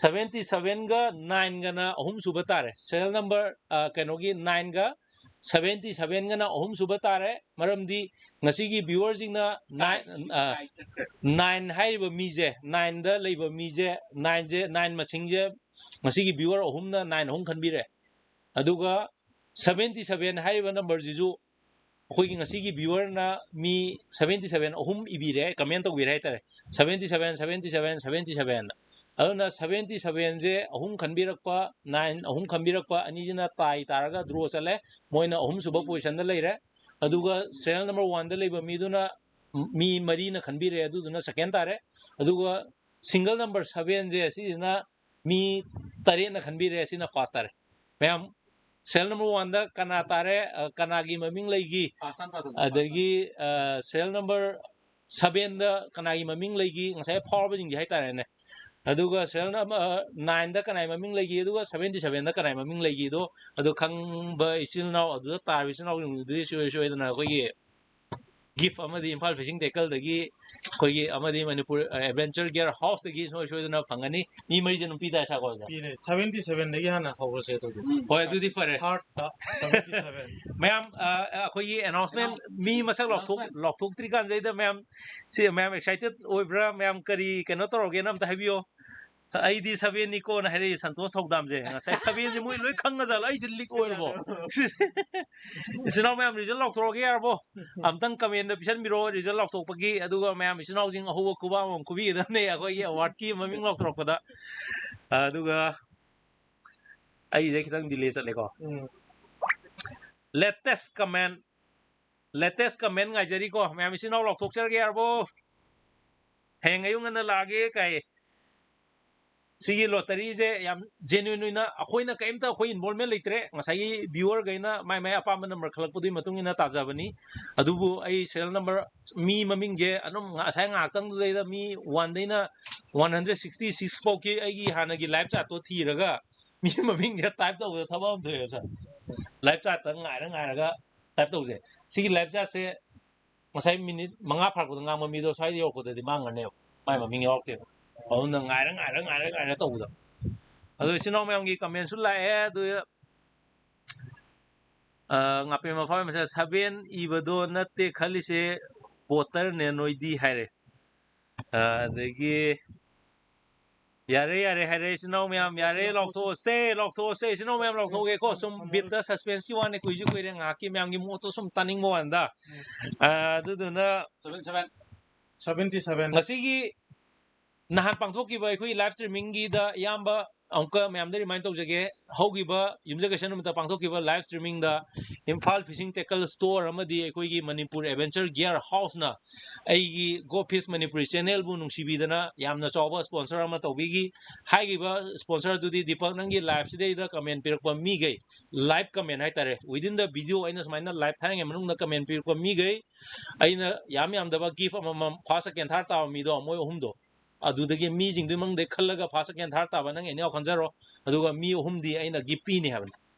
seventy ꯁꯚꯦꯟꯒ ꯅꯥꯏꯟꯒꯅ ꯑꯍꯨꯝꯁꯨꯕ ꯇꯥꯔꯦ꯫ ꯁꯦꯔꯤꯌꯦꯜ ꯅꯝꯕꯔ ꯀꯩꯅꯣꯒꯤ ꯅꯥꯏꯟꯒ ꯁꯚꯦꯟꯇꯤ ꯁꯚꯦꯟꯒꯅ ꯑꯍꯨꯝꯁꯨꯕ ꯇꯥꯔꯦ꯫ ꯃꯔꯝꯗꯤ ꯉꯁꯤꯒꯤ ꯚ꯭ꯌꯨꯋꯔꯁꯤꯡꯅ ꯅꯥꯏꯟ ꯅꯥꯏꯟ ꯍꯥꯏꯔꯤꯕ ꯃꯤꯁꯦ, ꯅꯥꯏꯟꯗ ꯂꯩꯕ ꯃꯤꯁꯦ, ꯅꯥꯏꯟꯁꯦ, ꯅꯥꯏꯟ ꯃꯁꯤꯡꯁꯦ ꯉꯁꯤꯒꯤ ꯚ꯭ꯌꯨꯋꯔ ꯑꯍꯨꯝꯅ ꯅꯥꯏꯟ ꯑꯍꯨꯝ ꯈꯟꯕꯤꯔꯦ꯫ ꯑꯗꯨꯒ ꯁꯚꯦꯟꯇꯤ ꯁꯚꯦꯟ ꯍꯥꯏꯔꯤꯕ ꯅꯝꯕꯔꯁꯤꯁꯨ ꯑꯩꯈꯣꯏꯒꯤ ꯉꯁꯤꯒꯤ ꯚ꯭ꯌꯨꯋꯔꯅ ꯃꯤ ꯁꯚꯦꯟꯇꯤ ꯁꯚꯦꯟ ꯑꯍꯨꯝ ꯏꯕꯤꯔꯦ, ꯀꯃꯦꯟ ꯇꯧꯕꯤꯔꯦ ꯍꯥꯏꯇꯥꯔꯦ, seventy seven, seventy seven, seventy seven. ꯑꯗꯨꯅ ꯁꯚꯦꯟꯇꯤ ꯁꯚꯦꯟꯁꯦ ꯑꯍꯨꯝ ꯈꯟꯕꯤꯔꯛꯄ, ꯅꯥꯏꯟ ꯑꯍꯨꯝ ꯈꯟꯕꯤꯔꯛꯄ ꯑꯅꯤꯁꯤꯅ ꯇꯥꯏ ꯇꯥꯔꯒ ꯗ꯭ꯔꯣ ꯆꯠꯂꯦ, ꯃꯣꯏꯅ ꯑꯍꯨꯝꯁꯨꯕ ꯄꯣꯖꯤꯁꯟꯗ ꯂꯩꯔꯦ꯫ ꯑꯗꯨꯒ ꯁꯦꯔꯤꯌꯦꯜ ꯅꯝꯕꯔ ꯋꯥꯟꯗ ꯂꯩꯕ ꯃꯤꯗꯨꯅ ꯃꯤ ꯃꯔꯤꯅ ꯈꯟꯕꯤꯔꯦ, ꯑꯗꯨꯗꯨꯅ ꯁꯦꯀꯦꯟ ꯇꯥꯔꯦ꯫ ꯑꯗꯨꯒ ꯁꯤꯡꯒꯜ ꯅꯝꯕꯔ ꯁꯚꯦꯟꯁꯦ ꯁꯤꯁꯤꯅ ꯃꯤ ꯇꯔꯦꯠꯅ ꯈꯟꯕꯤꯔꯦ, ꯁꯤꯅ ꯐꯥꯔꯁ ꯇꯥꯔꯦ꯫ ꯃꯌꯥꯝ, ꯁꯦꯔꯤꯌꯦꯜ ꯅꯝꯕꯔ ꯋꯥꯟꯗ ꯀꯅꯥ ꯇꯥꯔꯦ, ꯑ, ꯀꯅꯥꯒꯤ ꯃꯃꯤꯡ ꯂꯩꯈꯤ, ꯑꯗꯒꯤ ꯁꯦꯔꯤꯌꯦꯜ ꯅꯝꯕꯔ ꯁꯚꯦꯟꯗ ꯀꯅꯥꯒꯤ ꯃꯃꯤꯡ ꯂꯩꯈꯤ, ꯉꯁꯥꯏ ꯐꯥꯎꯔꯕꯁꯤꯡꯁꯦ ꯍꯥꯏꯇꯥꯔꯦꯅꯦ꯫ ꯑꯗꯨꯒ ꯁꯦꯔꯤꯌꯦꯜ ꯅꯝꯕꯔ ꯅꯥꯏꯟꯗ ꯀꯅꯥꯒꯤ ꯃꯃꯤꯡ ꯂꯩꯈꯤ, ꯑꯗꯨꯒ ꯁꯚꯦꯟꯇꯤ ꯁꯚꯦꯟꯗ ꯀꯅꯥꯒꯤ ꯃꯃꯤꯡ ꯂꯩꯈꯤ, ꯑꯗꯣ ꯑꯗꯨ ꯈꯪꯕ ꯏꯆꯤꯜ ꯏꯅꯥꯎ, ꯑꯗꯨꯗ ꯇꯥꯔꯤꯕ ꯏꯆꯤꯜ ꯏꯅꯥꯎꯁꯤꯡꯗꯨꯗꯤ ꯁꯨꯡꯁꯣꯏ ꯁꯣꯏꯗꯅ ꯑꯩꯈꯣꯏꯒꯤ ꯒꯤꯐ ꯑꯃꯗꯤ ꯏꯝꯐꯥꯜ ꯐꯤꯁꯤꯡ ꯇꯦꯀꯜꯗꯒꯤ ꯑꯩꯈꯣꯏꯒꯤ ꯑꯃꯗꯤ ꯃꯅꯤꯄꯨꯔ ꯑꯦꯗꯚꯦꯟꯆꯔ ꯒꯤꯌꯔ ꯍꯥꯎꯁꯇꯒꯤ ꯁꯨꯡꯁꯣꯏ ꯁꯣꯏꯗꯅ ꯐꯪꯒꯅꯤ꯫ ꯃꯤ ꯃꯔꯤꯁꯦ ꯑꯗꯨꯝ ꯄꯤꯗꯥꯏ, ꯁꯥꯀꯣꯜꯗ? ꯄꯤꯔꯦ꯫ ꯁꯚꯦꯟꯇꯤ ꯁꯚꯦꯟꯗꯒꯤ ꯍꯥꯟꯅ ꯍꯧꯔꯁꯦ ꯑꯗꯨꯗꯤ꯫ ꯍꯣꯏ, ꯑꯗꯨꯗꯤ ꯐꯔꯦ꯫ ꯊꯥꯔꯠꯇ ꯁꯚꯦꯟꯇꯤ ꯁꯚꯦꯟ꯫ ꯃꯌꯥꯝ, ꯑ, ꯑꯩꯈꯣꯏꯒꯤ ꯑꯦꯅꯥꯎꯟꯁꯃꯦꯟ, ꯃꯤ ꯃꯁꯛ ꯂꯥꯎꯊꯣꯛ-, ꯂꯥꯎꯊꯣꯛꯇ꯭ꯔꯤꯀꯥꯟꯁꯤꯗ ꯃꯌꯥꯝ, ꯁꯤ ꯃꯌꯥꯝ ꯑꯦꯛꯁꯥꯏꯇꯦꯠ ꯑꯣꯏꯕ꯭ꯔꯥ? ꯃꯌꯥꯝ ꯀꯔꯤ ꯀꯩꯅꯣ ꯇꯧꯔꯒꯦꯅ ꯑꯝꯇ ꯍꯥꯏꯕꯤꯌꯣ꯫ "ꯑꯩꯗꯤ ꯁꯚꯦꯟꯅꯤꯀꯣꯅ" ꯍꯥꯏꯔꯛꯏ ꯁꯟꯇꯣꯁ ꯊꯧꯗꯥꯝꯁꯦ꯫ ꯉꯁꯥꯏ ꯁꯚꯦꯟꯁꯦ ꯃꯣꯏ ꯂꯣꯏ ꯈꯪꯉꯖꯥꯠꯂꯣ? ꯑꯩꯁꯦ ꯂꯤꯛ ꯑꯣꯏꯔꯕꯣ? ꯏꯆꯤꯟ ꯏꯅꯥꯎ ꯃꯌꯥꯝ, ꯔꯤꯖꯜ ꯂꯥꯎꯊꯣꯔꯛꯑꯒꯦ ꯌꯥꯔꯕꯣ? ꯑꯝꯇꯪ ꯀꯃꯦꯟꯗ ꯄꯤꯁꯟꯕꯤꯔꯣ, ꯔꯤꯖꯜ ꯂꯥꯎꯊꯣꯛꯄꯒꯤ꯫ ꯑꯗꯨꯒ ꯃꯌꯥꯝ ꯏꯆꯤꯟ ꯏꯅꯥꯎꯁꯤꯡ ꯑꯍꯧꯕ ꯈꯨꯕꯥꯛ ꯑꯃꯃꯝ ꯈꯨꯕꯤꯒꯗꯕꯅꯦ ꯑꯩꯈꯣꯏꯒꯤ ꯑꯦꯋꯥꯔꯗꯀꯤ ꯃꯃꯤꯡ ꯂꯥꯎꯊꯣꯔꯛꯄꯗ꯫ ꯑꯗꯨꯒ ꯑꯩꯁꯦ ꯈꯤꯇꯪ ꯗꯤꯂꯦ ꯆꯠꯂꯦꯀꯣ꯫ ꯎꯝ꯫ ꯂꯦꯇꯦꯁ ꯀꯃꯦꯟ, ꯂꯦꯇꯦꯁ ꯀꯃꯦꯟ ꯉꯥꯏꯖꯔꯤꯀꯣ꯫ ꯃꯌꯥꯝ ꯏꯆꯤꯟ ꯏꯅꯥꯎ ꯂꯥꯎꯊꯣꯛꯆꯔꯒꯦ ꯌꯥꯔꯕꯣ? "ꯍꯌꯦꯡ ꯑꯌꯨꯛ ꯉꯟꯅ ꯂꯥꯛꯑꯒꯦ" ꯀꯥꯏ꯫ ꯁꯤꯒꯤ ꯂꯣꯇꯔꯤꯁꯦ ꯌꯥꯝ ꯖꯦꯅ꯭ꯌꯨꯟ ꯑꯣꯏꯅ, ꯑꯩꯈꯣꯏꯅ ꯀꯔꯤꯝꯇ, ꯑꯩꯈꯣꯏ ꯏꯟꯚꯣꯜꯃꯦꯟ ꯂꯩꯇ꯭ꯔꯦ꯫ ꯉꯁꯥꯏꯒꯤ ꯚ꯭ꯌꯨꯋꯔꯈꯩꯅ ꯃꯥꯏ ꯃꯥꯏ ꯑꯄꯥꯝꯕ ꯅꯝꯕꯔ ꯈꯜꯂꯛꯄꯗꯨꯒꯤ ꯃꯇꯨꯡ ꯏꯟꯅ ꯇꯥꯖꯕꯅꯤ꯫ ꯑꯗꯨꯕꯨ ꯑꯩ ꯁꯦꯔꯤꯌꯦꯜ ꯅꯝꯕꯔ, ꯃꯤ ꯃꯃꯤꯡꯁꯦ ꯑꯗꯨꯝ ꯉꯁꯥꯏ ꯉꯥꯏꯍꯥꯛꯇꯪꯗꯨꯗꯩꯗ ꯃꯤ ꯋꯥꯟꯗꯩꯅ ꯋꯥꯟ ꯍꯟꯗ꯭ꯔꯦꯠ ꯁꯤꯛꯁꯇꯤ ꯁꯤꯛꯁ ꯐꯥꯎꯒꯤ ꯑꯩꯒꯤ ꯍꯥꯟꯅꯒꯤ ꯂꯥꯏꯐ ꯆꯥꯔꯠꯇꯣ ꯊꯤꯔꯒ ꯃꯤ ꯃꯃꯤꯡꯁꯦ ꯇꯥꯏꯞ ꯇꯧꯕꯗ ꯊꯕꯛ ꯑꯃ ꯊꯣꯛꯑꯦꯕ, ꯁꯥꯔ꯫ ꯂꯥꯏꯐ ꯆꯥꯔꯠꯇ ꯉꯥꯏꯔ ꯉꯥꯏꯔꯒ ꯇꯥꯏꯞ ꯇꯧꯁꯦ꯫ ꯁꯤꯒꯤ ꯂꯥꯏꯐ ꯆꯥꯔꯠꯁꯦ ꯉꯁꯥꯏ ꯃꯤꯅꯤꯠ ꯃꯉꯥ ꯐꯥꯔꯛꯄꯗ ꯉꯥꯡꯕ ꯃꯤꯗꯣ ꯁ꯭ꯋꯥꯏꯗ ꯌꯧꯔꯛꯄꯗꯗꯤ ꯃꯥꯡꯉꯅꯦꯕ, ꯃꯥꯏ ꯃꯃꯤꯡ ꯌꯥꯎꯔꯛꯇꯦꯕ꯫ ꯑꯗꯨꯅ ꯉꯥꯏꯔ ꯉꯥꯏꯔ ꯉꯥꯏꯔ ꯉꯥꯏꯔ ꯇꯧꯕꯗꯣ꯫ ꯑꯗꯣ ꯏꯆꯤꯟ ꯏꯅꯥꯎ ꯃꯌꯥꯝꯒꯤ ꯀꯃꯦꯟꯁꯨ ꯂꯥꯛꯑꯦ꯫ ꯑꯗꯨ ꯑ, ꯉꯥꯄꯦꯝ ꯃꯐꯝ ꯃꯁꯦ ꯁꯚꯦꯟ ꯏꯕꯗꯣ ꯅꯠꯇꯦ ꯈꯜꯂꯤꯁꯦ, ꯄꯣꯇꯔꯅꯦ ꯅꯣꯏꯗꯤ ꯍꯥꯏꯔꯦ꯫ ꯑ, ꯑꯗꯒꯤ ꯌꯥꯔꯦ ꯌꯥꯔꯦ ꯍꯥꯏꯔꯦ ꯏꯆꯤꯟ ꯏꯅꯥꯎ ꯃꯌꯥꯝ, ꯌꯥꯔꯦ, ꯂꯥꯎꯊꯣꯛꯑꯁꯦ, ꯂꯥꯎꯊꯣꯛꯑꯁꯦ ꯏꯆꯤꯟ ꯏꯅꯥꯎ ꯃꯌꯥꯝ, ꯂꯥꯎꯊꯣꯛꯑꯒꯦꯀꯣ꯫ ꯁꯨꯝ ꯕꯤꯠꯇ ꯁꯁꯄꯦꯟꯁꯀꯤ ꯋꯥꯅꯤ, ꯀꯨꯏꯁꯨ ꯀꯨꯏꯔꯦ, ꯉꯥꯏꯍꯥꯛꯀꯤ ꯃꯌꯥꯝꯒꯤ ꯃꯣꯠꯇꯣ ꯁꯨꯝ ꯇꯥꯅꯤꯡꯕ ꯋꯥꯅꯤꯗ꯫ ꯑ, ꯑꯗꯨꯗꯨꯅ ꯁꯚꯦꯟ ꯁꯚꯦꯟ ꯁꯚꯦꯟꯇꯤ ꯁꯚꯦꯟ ꯉꯁꯤꯒꯤ ꯅꯍꯥꯟ ꯄꯥꯡꯊꯣꯛꯈꯤꯕ ꯑꯩꯈꯣꯏꯒꯤ ꯂꯥꯏꯚ ꯁ꯭ꯇ꯭ꯔꯤꯃꯤꯡꯒꯤꯗ ꯏꯌꯥꯝꯕ ꯑꯃꯨꯛꯀ ꯃꯌꯥꯝꯗ ꯔꯤꯃꯥꯏꯟ ꯇꯧꯖꯒꯦ꯫ ꯍꯧꯈꯤꯕ ꯌꯨꯝꯖꯀꯩꯁ ꯅꯨꯃꯤꯠꯇ ꯄꯥꯡꯊꯣꯛꯈꯤꯕ ꯂꯥꯏꯚ ꯁ꯭ꯇ꯭ꯔꯤꯃꯤꯡꯗ ꯏꯝꯐꯥꯜ ꯐꯤꯁꯤꯡ ꯇꯦꯀꯜ ꯁ꯭ꯇꯣꯔ ꯑꯃꯗꯤ ꯑꯩꯈꯣꯏꯒꯤ ꯃꯅꯤꯄꯨꯔ ꯑꯦꯗꯚꯦꯟꯆꯔ ꯒꯤꯌꯔ ꯍꯥꯎꯁꯅ ꯑꯩꯒꯤ ꯒꯣ ꯐꯤꯁ ꯃꯅꯤꯄꯨꯔꯤ ꯆꯦꯅꯦꯜꯕꯨ ꯅꯨꯡꯁꯤꯕꯤꯗꯅ ꯌꯥꯝꯅ ꯆꯥꯎꯕ ꯁ꯭ꯄꯣꯟꯁꯔ ꯑꯃ ꯇꯧꯕꯤꯈꯤ꯫ ꯍꯥꯏꯔꯤꯕ ꯁ꯭ꯄꯣꯟꯁꯔ ꯑꯗꯨꯗꯤ ꯗꯤꯄꯛ, ꯅꯪꯒꯤ ꯂꯥꯏꯚꯁꯤꯗꯩꯗ ꯀꯃꯦꯟ ꯄꯤꯔꯛꯄ ꯃꯤꯈꯩ, ꯂꯥꯏꯚ ꯀꯃꯦꯟ ꯍꯥꯏꯇꯥꯔꯦ, within the video ꯑꯩꯅ ꯁꯨꯃꯥꯏꯅ ꯂꯥꯏꯚ ꯊꯥꯔꯤꯉꯩ ꯃꯅꯨꯡꯗ ꯀꯃꯦꯟ ꯄꯤꯔꯛꯄ ꯃꯤꯈꯩ, ꯑꯩꯅ ꯌꯥꯝ ꯌꯥꯝꯗꯕ ꯒꯤꯐ ꯑꯃꯃꯝ, ꯐꯥꯔꯁ, ꯁꯦꯀꯦꯟ, ꯊꯥꯔꯠ ꯇꯥꯕ ꯃꯤꯗꯣ, ꯃꯣꯏ ꯑꯍꯨꯝꯗꯣ, ꯑꯗꯨꯗꯒꯤ ꯃꯤꯁꯤꯡꯗꯨꯒꯤ ꯃꯅꯨꯡꯗꯩ ꯈꯜꯂꯒ ꯐꯥꯔꯁ, ꯁꯦꯀꯦꯟ, ꯊꯥꯔꯠ ꯇꯥꯕ ꯅꯪ ꯑꯦꯅꯤ ꯌꯥꯎ ꯈꯟꯖꯔꯣ, ꯑꯗꯨꯒ ꯃꯤ ꯑꯍꯨꯝꯗꯤ ꯑꯩꯅ ꯒꯤꯐ ꯄꯤꯅꯤ ꯍꯥꯏꯕꯅꯤ꯫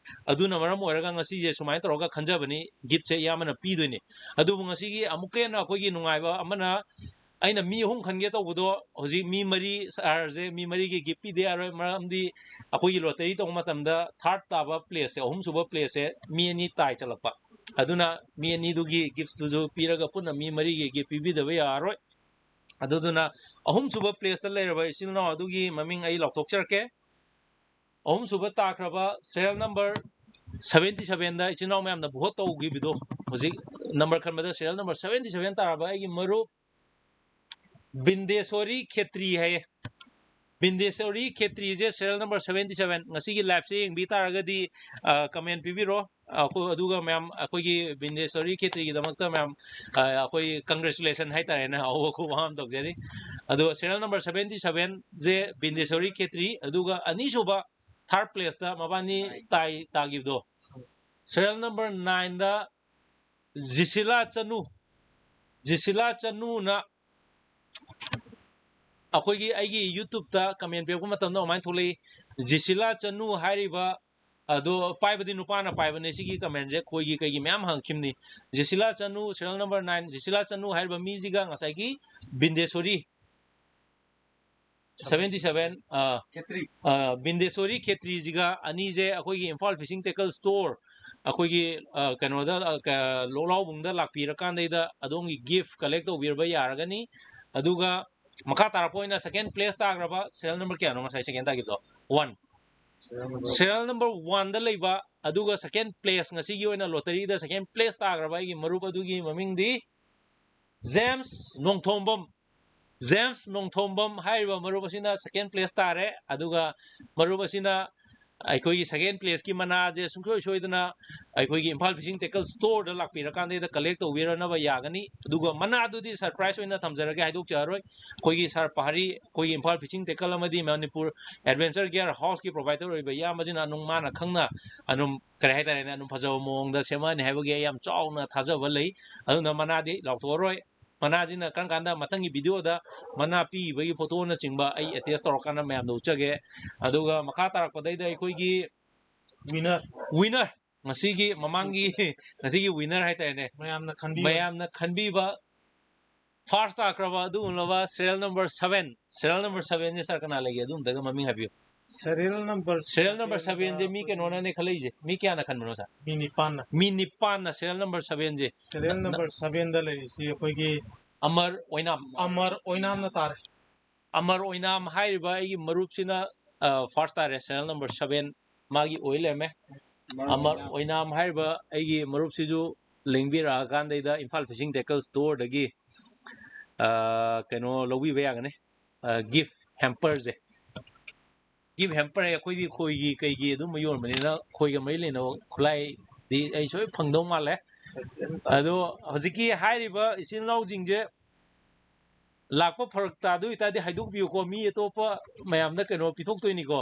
ꯑꯗꯨꯅ ꯃꯔꯝ ꯑꯣꯏꯔꯒ ꯉꯁꯤꯁꯦ ꯁꯨꯃꯥꯏꯅ ꯇꯧꯔꯒ ꯈꯟꯖꯕꯅꯤ, ꯒꯤꯐꯁꯦ ꯏꯌꯥꯝꯕꯅ ꯄꯤꯗꯣꯏꯅꯤ꯫ ꯑꯗꯨꯕꯨ ꯉꯁꯤꯒꯤ ꯑꯃꯨꯛꯀ ꯍꯦꯟꯅ ꯑꯩꯈꯣꯏꯒꯤ ꯅꯨꯡꯉꯥꯏꯕ ꯑꯃꯅ, ꯑꯩꯅ ꯃꯤ ꯑꯍꯨꯝ ꯈꯟꯒꯦ ꯇꯧꯕꯗꯣ, ꯍꯧꯖꯤꯛ ꯃꯤ ꯃꯔꯤ, ꯁꯥꯔꯁꯦ ꯃꯤ ꯃꯔꯤꯒꯤ ꯒꯤꯐ ꯄꯤꯗ ꯌꯥꯔꯣꯏ꯫ ꯃꯔꯝꯗꯤ ꯑꯩꯈꯣꯏꯒꯤ ꯂꯣꯇꯔꯤ ꯇꯧꯕ ꯃꯇꯝꯗ ꯊꯥꯔꯠ ꯇꯥꯕ ꯄ꯭ꯂꯦꯁꯁꯦ, ꯑꯍꯨꯝꯁꯨꯕ ꯄ꯭ꯂꯦꯁꯁꯦ ꯃꯤ ꯑꯅꯤ ꯇꯥꯏ ꯆꯠꯂꯛꯄ꯫ ꯑꯗꯨꯅ ꯃꯤ ꯑꯅꯤꯗꯨꯒꯤ ꯒꯤꯐꯇꯨꯁꯨ ꯄꯤꯔꯒ ꯄꯨꯟꯅ ꯃꯤ ꯃꯔꯤꯒꯤ ꯒꯤꯐ ꯄꯤꯕꯤꯗꯕ ꯌꯥꯔꯔꯣꯏ꯫ ꯑꯗꯨꯗꯨꯅ ꯑꯍꯨꯝꯁꯨꯕ ꯄ꯭ꯂꯦꯁꯇ ꯂꯩꯔꯕ ꯏꯆꯤꯜ ꯏꯅꯥꯎ ꯑꯗꯨꯒꯤ ꯃꯃꯤꯡ ꯑꯩ ꯂꯥꯎꯊꯣꯛꯆꯔꯛꯀꯦ꯫ ꯑꯍꯨꯝꯁꯨꯕ ꯇꯥꯈ꯭ꯔꯕ ꯁꯦꯔꯤꯌꯦꯜ ꯅꯝꯕꯔ ꯁꯚꯦꯟꯇꯤ ꯁꯚꯦꯟꯗ ꯏꯆꯤꯜ ꯏꯅꯥꯎ ꯃꯌꯥꯝꯅ ꯚꯣꯠ ꯇꯧꯈꯤꯕꯗꯣ, ꯍꯧꯖꯤꯛ ꯅꯝꯕꯔ ꯈꯟꯕꯗ ꯁꯦꯔꯤꯌꯦꯜ ꯅꯝꯕꯔ ꯁꯚꯦꯟꯇꯤ ꯁꯚꯦꯟ ꯇꯥꯔꯕ ꯑꯩꯒꯤ ꯃꯔꯨꯞ ꯕꯤꯟꯗꯦꯁꯣꯔꯤ ꯈꯦꯇ꯭ꯔꯤ ꯍꯥꯏꯌꯦ꯫ ꯕꯤꯟꯗꯦꯁꯣꯔꯤ ꯈꯦꯇ꯭ꯔꯤꯁꯦ ꯁꯦꯔꯤꯌꯦꯜ ꯅꯝꯕꯔ ꯁꯚꯦꯟꯇꯤ ꯁꯚꯦꯟ꯫ ꯉꯁꯤꯒꯤ ꯂꯥꯏꯚꯁꯦ ꯌꯦꯡꯕꯤ ꯇꯥꯔꯒꯗꯤ, ꯑ, ꯀꯃꯦꯟ ꯄꯤꯕꯤꯔꯣ꯫ ꯑꯩꯈꯣꯏ, ꯑꯗꯨꯒ ꯃꯌꯥꯝ, ꯑꯩꯈꯣꯏꯒꯤ ꯕꯤꯟꯗꯦꯁꯣꯔꯤ ꯈꯦꯇ꯭ꯔꯤꯒꯤꯗꯃꯛꯇ ꯃꯌꯥꯝ, ꯑ, ꯑꯩꯈꯣꯏ ꯀꯪꯒ꯭ꯔꯦꯆꯨꯂꯦꯁꯟ ꯍꯥꯏꯇꯥꯔꯦꯅꯦ, ꯑꯍꯧꯕ ꯈꯨꯕ ꯑꯃ ꯇꯧꯖꯔꯤ꯫ ꯑꯗꯣ ꯁꯦꯔꯤꯌꯦꯜ ꯅꯝꯕꯔ ꯁꯚꯦꯟꯇꯤ ꯁꯚꯦꯟꯁꯦ ꯕꯤꯟꯗꯦꯁꯣꯔꯤ ꯈꯦꯇ꯭ꯔꯤ, ꯑꯗꯨꯒ ꯑꯅꯤꯁꯨꯕ, ꯊꯥꯔꯠ ꯄ꯭ꯂꯦꯁꯇ ꯃꯕꯥꯅꯤ ꯇꯥꯏ ꯇꯥꯈꯤꯕꯗꯣ, ꯁꯦꯔꯤꯌꯦꯜ ꯅꯝꯕꯔ ꯅꯥꯏꯟꯗ ꯖꯤꯁꯤꯂꯥ ꯆꯅꯨ, ꯖꯤꯁꯤꯂꯥ ꯆꯅꯨꯅ ꯑꯩꯈꯣꯏꯒꯤ, ꯑꯩꯒꯤ ꯌꯨꯇ꯭ꯌꯨꯕꯇ ꯀꯃꯦꯟ ꯄꯤꯔꯛꯄ ꯃꯇꯝꯗ ꯑꯗꯨꯃꯥꯏꯅ ꯊꯣꯛꯂꯛꯏ, ꯖꯤꯁꯤꯂꯥ ꯆꯅꯨ ꯍꯥꯏꯔꯤꯕ ꯑꯗꯣ ꯄꯥꯏꯕꯗꯤ ꯅꯨꯄꯥꯅ ꯄꯥꯏꯕꯅꯦ꯫ ꯁꯤꯒꯤ ꯀꯃꯦꯟꯁꯦ ꯈꯣꯏꯒꯤ ꯀꯩꯒꯤ ꯃꯌꯥꯝ ꯍꯪꯉꯛꯈꯤꯕꯅꯤ꯫ ꯖꯤꯁꯤꯂꯥ ꯆꯅꯨ, ꯁꯦꯔꯤꯌꯦꯜ ꯅꯝꯕꯔ ꯅꯥꯏꯟ, ꯖꯤꯁꯤꯂꯥ ꯆꯅꯨ ꯍꯥꯏꯔꯤꯕ ꯃꯤꯁꯤꯒ ꯉꯁꯥꯏꯒꯤ ꯕꯤꯟꯗꯦꯁꯣꯔꯤ, seventy seven, ꯑ, ꯈꯦꯇ꯭ꯔꯤ꯫ ꯑ, ꯕꯤꯟꯗꯦꯁꯣꯔꯤ ꯈꯦꯇ꯭ꯔꯤꯁꯤꯒ ꯑꯅꯤꯁꯦ ꯑꯩꯈꯣꯏꯒꯤ ꯏꯝꯐꯥꯜ ꯐꯤꯁꯤꯡ ꯇꯦꯀꯜ ꯁ꯭ꯇꯣꯔ, ꯑꯩꯈꯣꯏꯒꯤ, ꯑ, ꯀꯩꯅꯣꯗ, ꯑ, ꯀ-, ꯂꯣꯛꯂꯥꯎꯕꯨꯡꯗ ꯂꯥꯛꯄꯤꯔꯀꯥꯟꯗꯩꯗ ꯑꯗꯣꯝꯒꯤ ꯒꯤꯐ ꯀꯂꯦꯛ ꯇꯧꯕꯤꯔꯕ ꯌꯥꯔꯒꯅꯤ꯫ ꯑꯗꯨꯒ ꯃꯈꯥ ꯇꯥꯔꯛꯄ ꯑꯣꯏꯅ ꯁꯦꯀꯦꯟ ꯄ꯭ꯂꯦꯁ ꯇꯥꯈ꯭ꯔꯕ ꯁꯦꯔꯤꯌꯦꯜ ꯅꯝꯕꯔ ꯀꯌꯥꯅꯣ ꯉꯁꯥꯏ ꯁꯦꯀꯦꯟ ꯇꯥꯈꯤꯕꯗꯣ? ꯋꯥꯟ꯫ ꯁꯦꯔꯤꯌꯦꯜ ꯅꯝꯕꯔ ꯋꯥꯟꯗ ꯂꯩꯕ, ꯑꯗꯨꯒ ꯁꯦꯀꯦꯟ ꯄ꯭ꯂꯦꯁ, ꯉꯁꯤꯒꯤ ꯑꯣꯏꯅ ꯂꯣꯇꯔꯤꯗ ꯁꯦꯀꯦꯟ ꯄ꯭ꯂꯦꯁ ꯇꯥꯈ꯭ꯔꯕ ꯑꯩꯒꯤ ꯃꯔꯨꯞ ꯑꯗꯨꯒꯤ ꯃꯃꯤꯡꯗꯤ ꯖꯦꯝꯁ ꯅꯣꯡꯊꯣꯝꯕꯝ꯫ ꯖꯦꯝꯁ ꯅꯣꯡꯊꯣꯝꯕꯝ ꯍꯥꯏꯔꯤꯕ ꯃꯔꯨꯞ ꯑꯁꯤꯅ ꯁꯦꯀꯦꯟ ꯄ꯭ꯂꯦꯁ ꯇꯥꯔꯦ꯫ ꯑꯗꯨꯒ ꯃꯔꯨꯞ ꯑꯁꯤꯅ ꯑꯩꯈꯣꯏꯒꯤ ꯁꯦꯀꯦꯟ ꯄ꯭ꯂꯦꯁꯀꯤ ꯃꯅꯥꯁꯦ ꯁꯨꯡꯁꯣꯏ ꯁꯣꯏꯗꯅ ꯑꯩꯈꯣꯏꯒꯤ ꯏꯝꯐꯥꯜ ꯐꯤꯁꯤꯡ ꯇꯦꯀꯜ ꯁ꯭ꯇꯣꯔꯗ ꯂꯥꯛꯄꯤꯔꯀꯥꯟꯗꯩꯗ ꯀꯂꯦꯛ ꯇꯧꯕꯤꯔꯅꯕ ꯌꯥꯒꯅꯤ꯫ ꯑꯗꯨꯒ ꯃꯅꯥꯗꯨꯗꯤ ꯁꯔꯄ꯭ꯔꯥꯏꯁ ꯑꯣꯏꯅ ꯊꯝꯖꯔꯒꯦ, ꯍꯥꯏꯗꯣꯛꯆꯔꯔꯣꯏ꯫ ꯑꯩꯈꯣꯏꯒꯤ ꯁꯥꯔ ꯄꯍꯥꯔꯤ, ꯑꯩꯈꯣꯏꯒꯤ ꯏꯝꯐꯥꯜ ꯐꯤꯁꯤꯡ ꯇꯦꯀꯜ ꯑꯃꯗꯤ ꯃꯅꯤꯄꯨꯔ ꯑꯦꯗꯚꯦꯟꯆꯔ ꯒꯤꯌꯔ ꯍꯥꯎꯁꯀꯤ ꯄ꯭ꯔꯣꯚꯥꯏꯗꯔ ꯑꯣꯏꯕ ꯏꯌꯥꯝꯕꯁꯤꯅ ꯑꯗꯨꯝ ꯃꯥꯅ ꯈꯪꯅ ꯑꯗꯨꯝ, ꯀꯔꯤ ꯍꯥꯏꯇꯥꯔꯦꯅꯦ, ꯑꯗꯨꯝ ꯐꯖꯕ ꯃꯑꯣꯡꯗ ꯁꯦꯝꯃꯛꯑꯅꯤ ꯍꯥꯏꯕꯒꯤ ꯑꯩ ꯌꯥꯝ ꯆꯥꯎꯅ ꯊꯥꯖꯕ ꯂꯩ꯫ ꯑꯗꯨꯅ ꯃꯅꯥꯗꯤ ꯂꯥꯎꯊꯣꯛꯑꯔꯣꯏ꯫ ꯃꯅꯥꯁꯤꯅ ꯀꯔꯝ ꯀꯥꯟꯗ ꯃꯊꯪꯒꯤ ꯚꯤꯗꯤꯑꯣꯗ ꯃꯅꯥ ꯄꯤꯈꯤꯕꯒꯤ ꯐꯣꯇꯣꯅꯆꯤꯡꯕ ꯑꯩ ꯑꯦꯇꯦꯁ ꯇꯧꯔꯀꯥꯟꯗ ꯃꯌꯥꯝꯗ ꯎꯠꯆꯒꯦ꯫ ꯑꯗꯨꯒ ꯃꯈꯥ ꯇꯥꯔꯛꯄꯗꯩꯗ ꯑꯩꯈꯣꯏꯒꯤ ꯋꯤꯅꯔ꯫ ꯋꯤꯅꯔ, ꯉꯁꯤꯒꯤ, ꯃꯃꯥꯡꯒꯤ, ꯉꯁꯤꯒꯤ ꯋꯤꯅꯔ ꯍꯥꯏꯇꯥꯔꯦꯅꯦ, ꯃꯌꯥꯝꯅ ꯈꯟꯕꯤꯕ꯫ ꯃꯌꯥꯝꯅ ꯈꯟꯕꯤꯕ ꯐꯥꯔꯁ ꯇꯥꯈ꯭ꯔꯕ ꯑꯗꯨꯒꯨꯝꯂꯕ serial number seven, serial number ꯁꯕꯦꯟꯁꯦ ꯁꯥꯔ ꯀꯅꯥ ꯂꯩꯒꯦ? ꯑꯗꯨ ꯑꯝꯇꯒ ꯃꯃꯤꯡ ꯍꯥꯏꯕꯤꯌꯨ꯫ ꯁꯦꯔꯤꯌꯦꯜ ꯅꯝꯕꯔ ꯁꯦꯔꯤꯌꯦꯜ ꯅꯝꯕꯔ ꯁꯕꯦꯟꯗ ꯁꯕꯦꯟꯁꯦ ꯃꯤ ꯑꯩꯈꯣꯏꯒꯤ ꯀꯩꯅꯣꯅꯅꯦ ꯈꯜꯂꯛꯏꯁꯦ꯫ ꯃꯤ ꯀꯌꯥꯅ ꯈꯟꯕꯅꯣ ꯁꯥꯔ? ꯃꯤ ꯅꯤꯄꯥꯟꯅ꯫ ꯃꯤ ꯅꯤꯄꯥꯟꯅ ꯁꯦꯔꯤꯌꯦꯜ ꯅꯝꯕꯔ ꯁꯕꯦꯟꯁꯦ꯫ ꯁꯦꯔꯤꯌꯦꯜ ꯅ-, ꯅ-, ꯅꯝꯕꯔ ꯁꯕꯦꯟꯗ ꯂꯩꯔꯤꯁꯤ ꯑꯩꯈꯣꯏꯒꯤ ꯑꯃꯔ ꯑꯣꯏꯅꯥꯝ꯫ ꯑꯃꯔ ꯑꯣꯏꯅꯥꯝꯅ ꯇꯥꯔꯦ꯫ ꯑꯃꯔ ꯑꯣꯏꯅꯥꯝ ꯍꯥꯏꯔꯤꯕ ꯑꯩꯒꯤ ꯃꯔꯨꯞꯁꯤꯅ, ꯑ, ꯐꯥꯔꯁ ꯇꯥꯔꯦ, ꯁꯦꯔꯤꯌꯦꯜ ꯅꯝꯕꯔ ꯁꯕꯦꯟ ꯃꯥꯒꯤ ꯑꯣꯏ ꯂꯩꯔꯝꯃꯦ꯫ ꯑꯃꯔ ꯑꯃꯔ ꯑꯣꯏꯅꯥꯝ꯫ ꯑꯣꯏꯅꯥꯝ ꯍꯥꯏꯔꯤꯕ ꯑꯩꯒꯤ ꯃꯔꯨꯞꯁꯤꯁꯨ ꯂꯦꯡꯕꯤꯔꯛꯑꯀꯥꯟꯗꯩꯗ ꯏꯝꯐꯥꯜ ꯐꯤꯁꯤꯡ ꯇꯦꯀꯜ ꯁ꯭ꯇꯣꯔꯗꯒꯤ, ꯑ, ꯀꯩꯅꯣ ꯂꯧꯕꯤꯕ ꯌꯥꯒꯅꯤ, ꯑ, ꯒꯤꯐ ꯍꯦꯝꯄꯔꯁꯦ꯫ ꯒꯤꯐ ꯍꯦꯝꯄꯔ ꯍꯥꯏ, ꯑꯩꯈꯣꯏꯗꯤ ꯈꯣꯏꯒꯤ ꯀꯩꯒꯤ ꯑꯗꯨꯝꯕ ꯌꯣꯟꯕꯅꯤꯅ ꯈꯣꯏꯒ ꯃꯔꯤ ꯂꯩꯅꯕ ꯈꯨꯠꯂꯥꯏꯗꯤ ꯑꯩ ꯁꯣꯏ ꯐꯪꯗꯧ ꯃꯥꯜꯂꯦ꯫ ꯑꯗꯣ ꯍꯧꯖꯤꯛꯀꯤ ꯍꯥꯏꯔꯤꯕ ꯏꯆꯤꯜ ꯏꯅꯥꯎꯁꯤꯡꯁꯦ ꯂꯥꯛꯄ ꯐꯔꯛ ꯇꯥꯗꯣꯏ ꯇꯥꯔꯗꯤ ꯍꯥꯏꯗꯣꯛꯄꯤꯌꯨꯀꯣ, ꯃꯤ ꯑꯇꯣꯞꯄ ꯃꯌꯥꯝꯗ ꯀꯩꯅꯣ ꯄꯤꯊꯣꯛꯇꯣꯏꯅꯤꯀꯣ꯫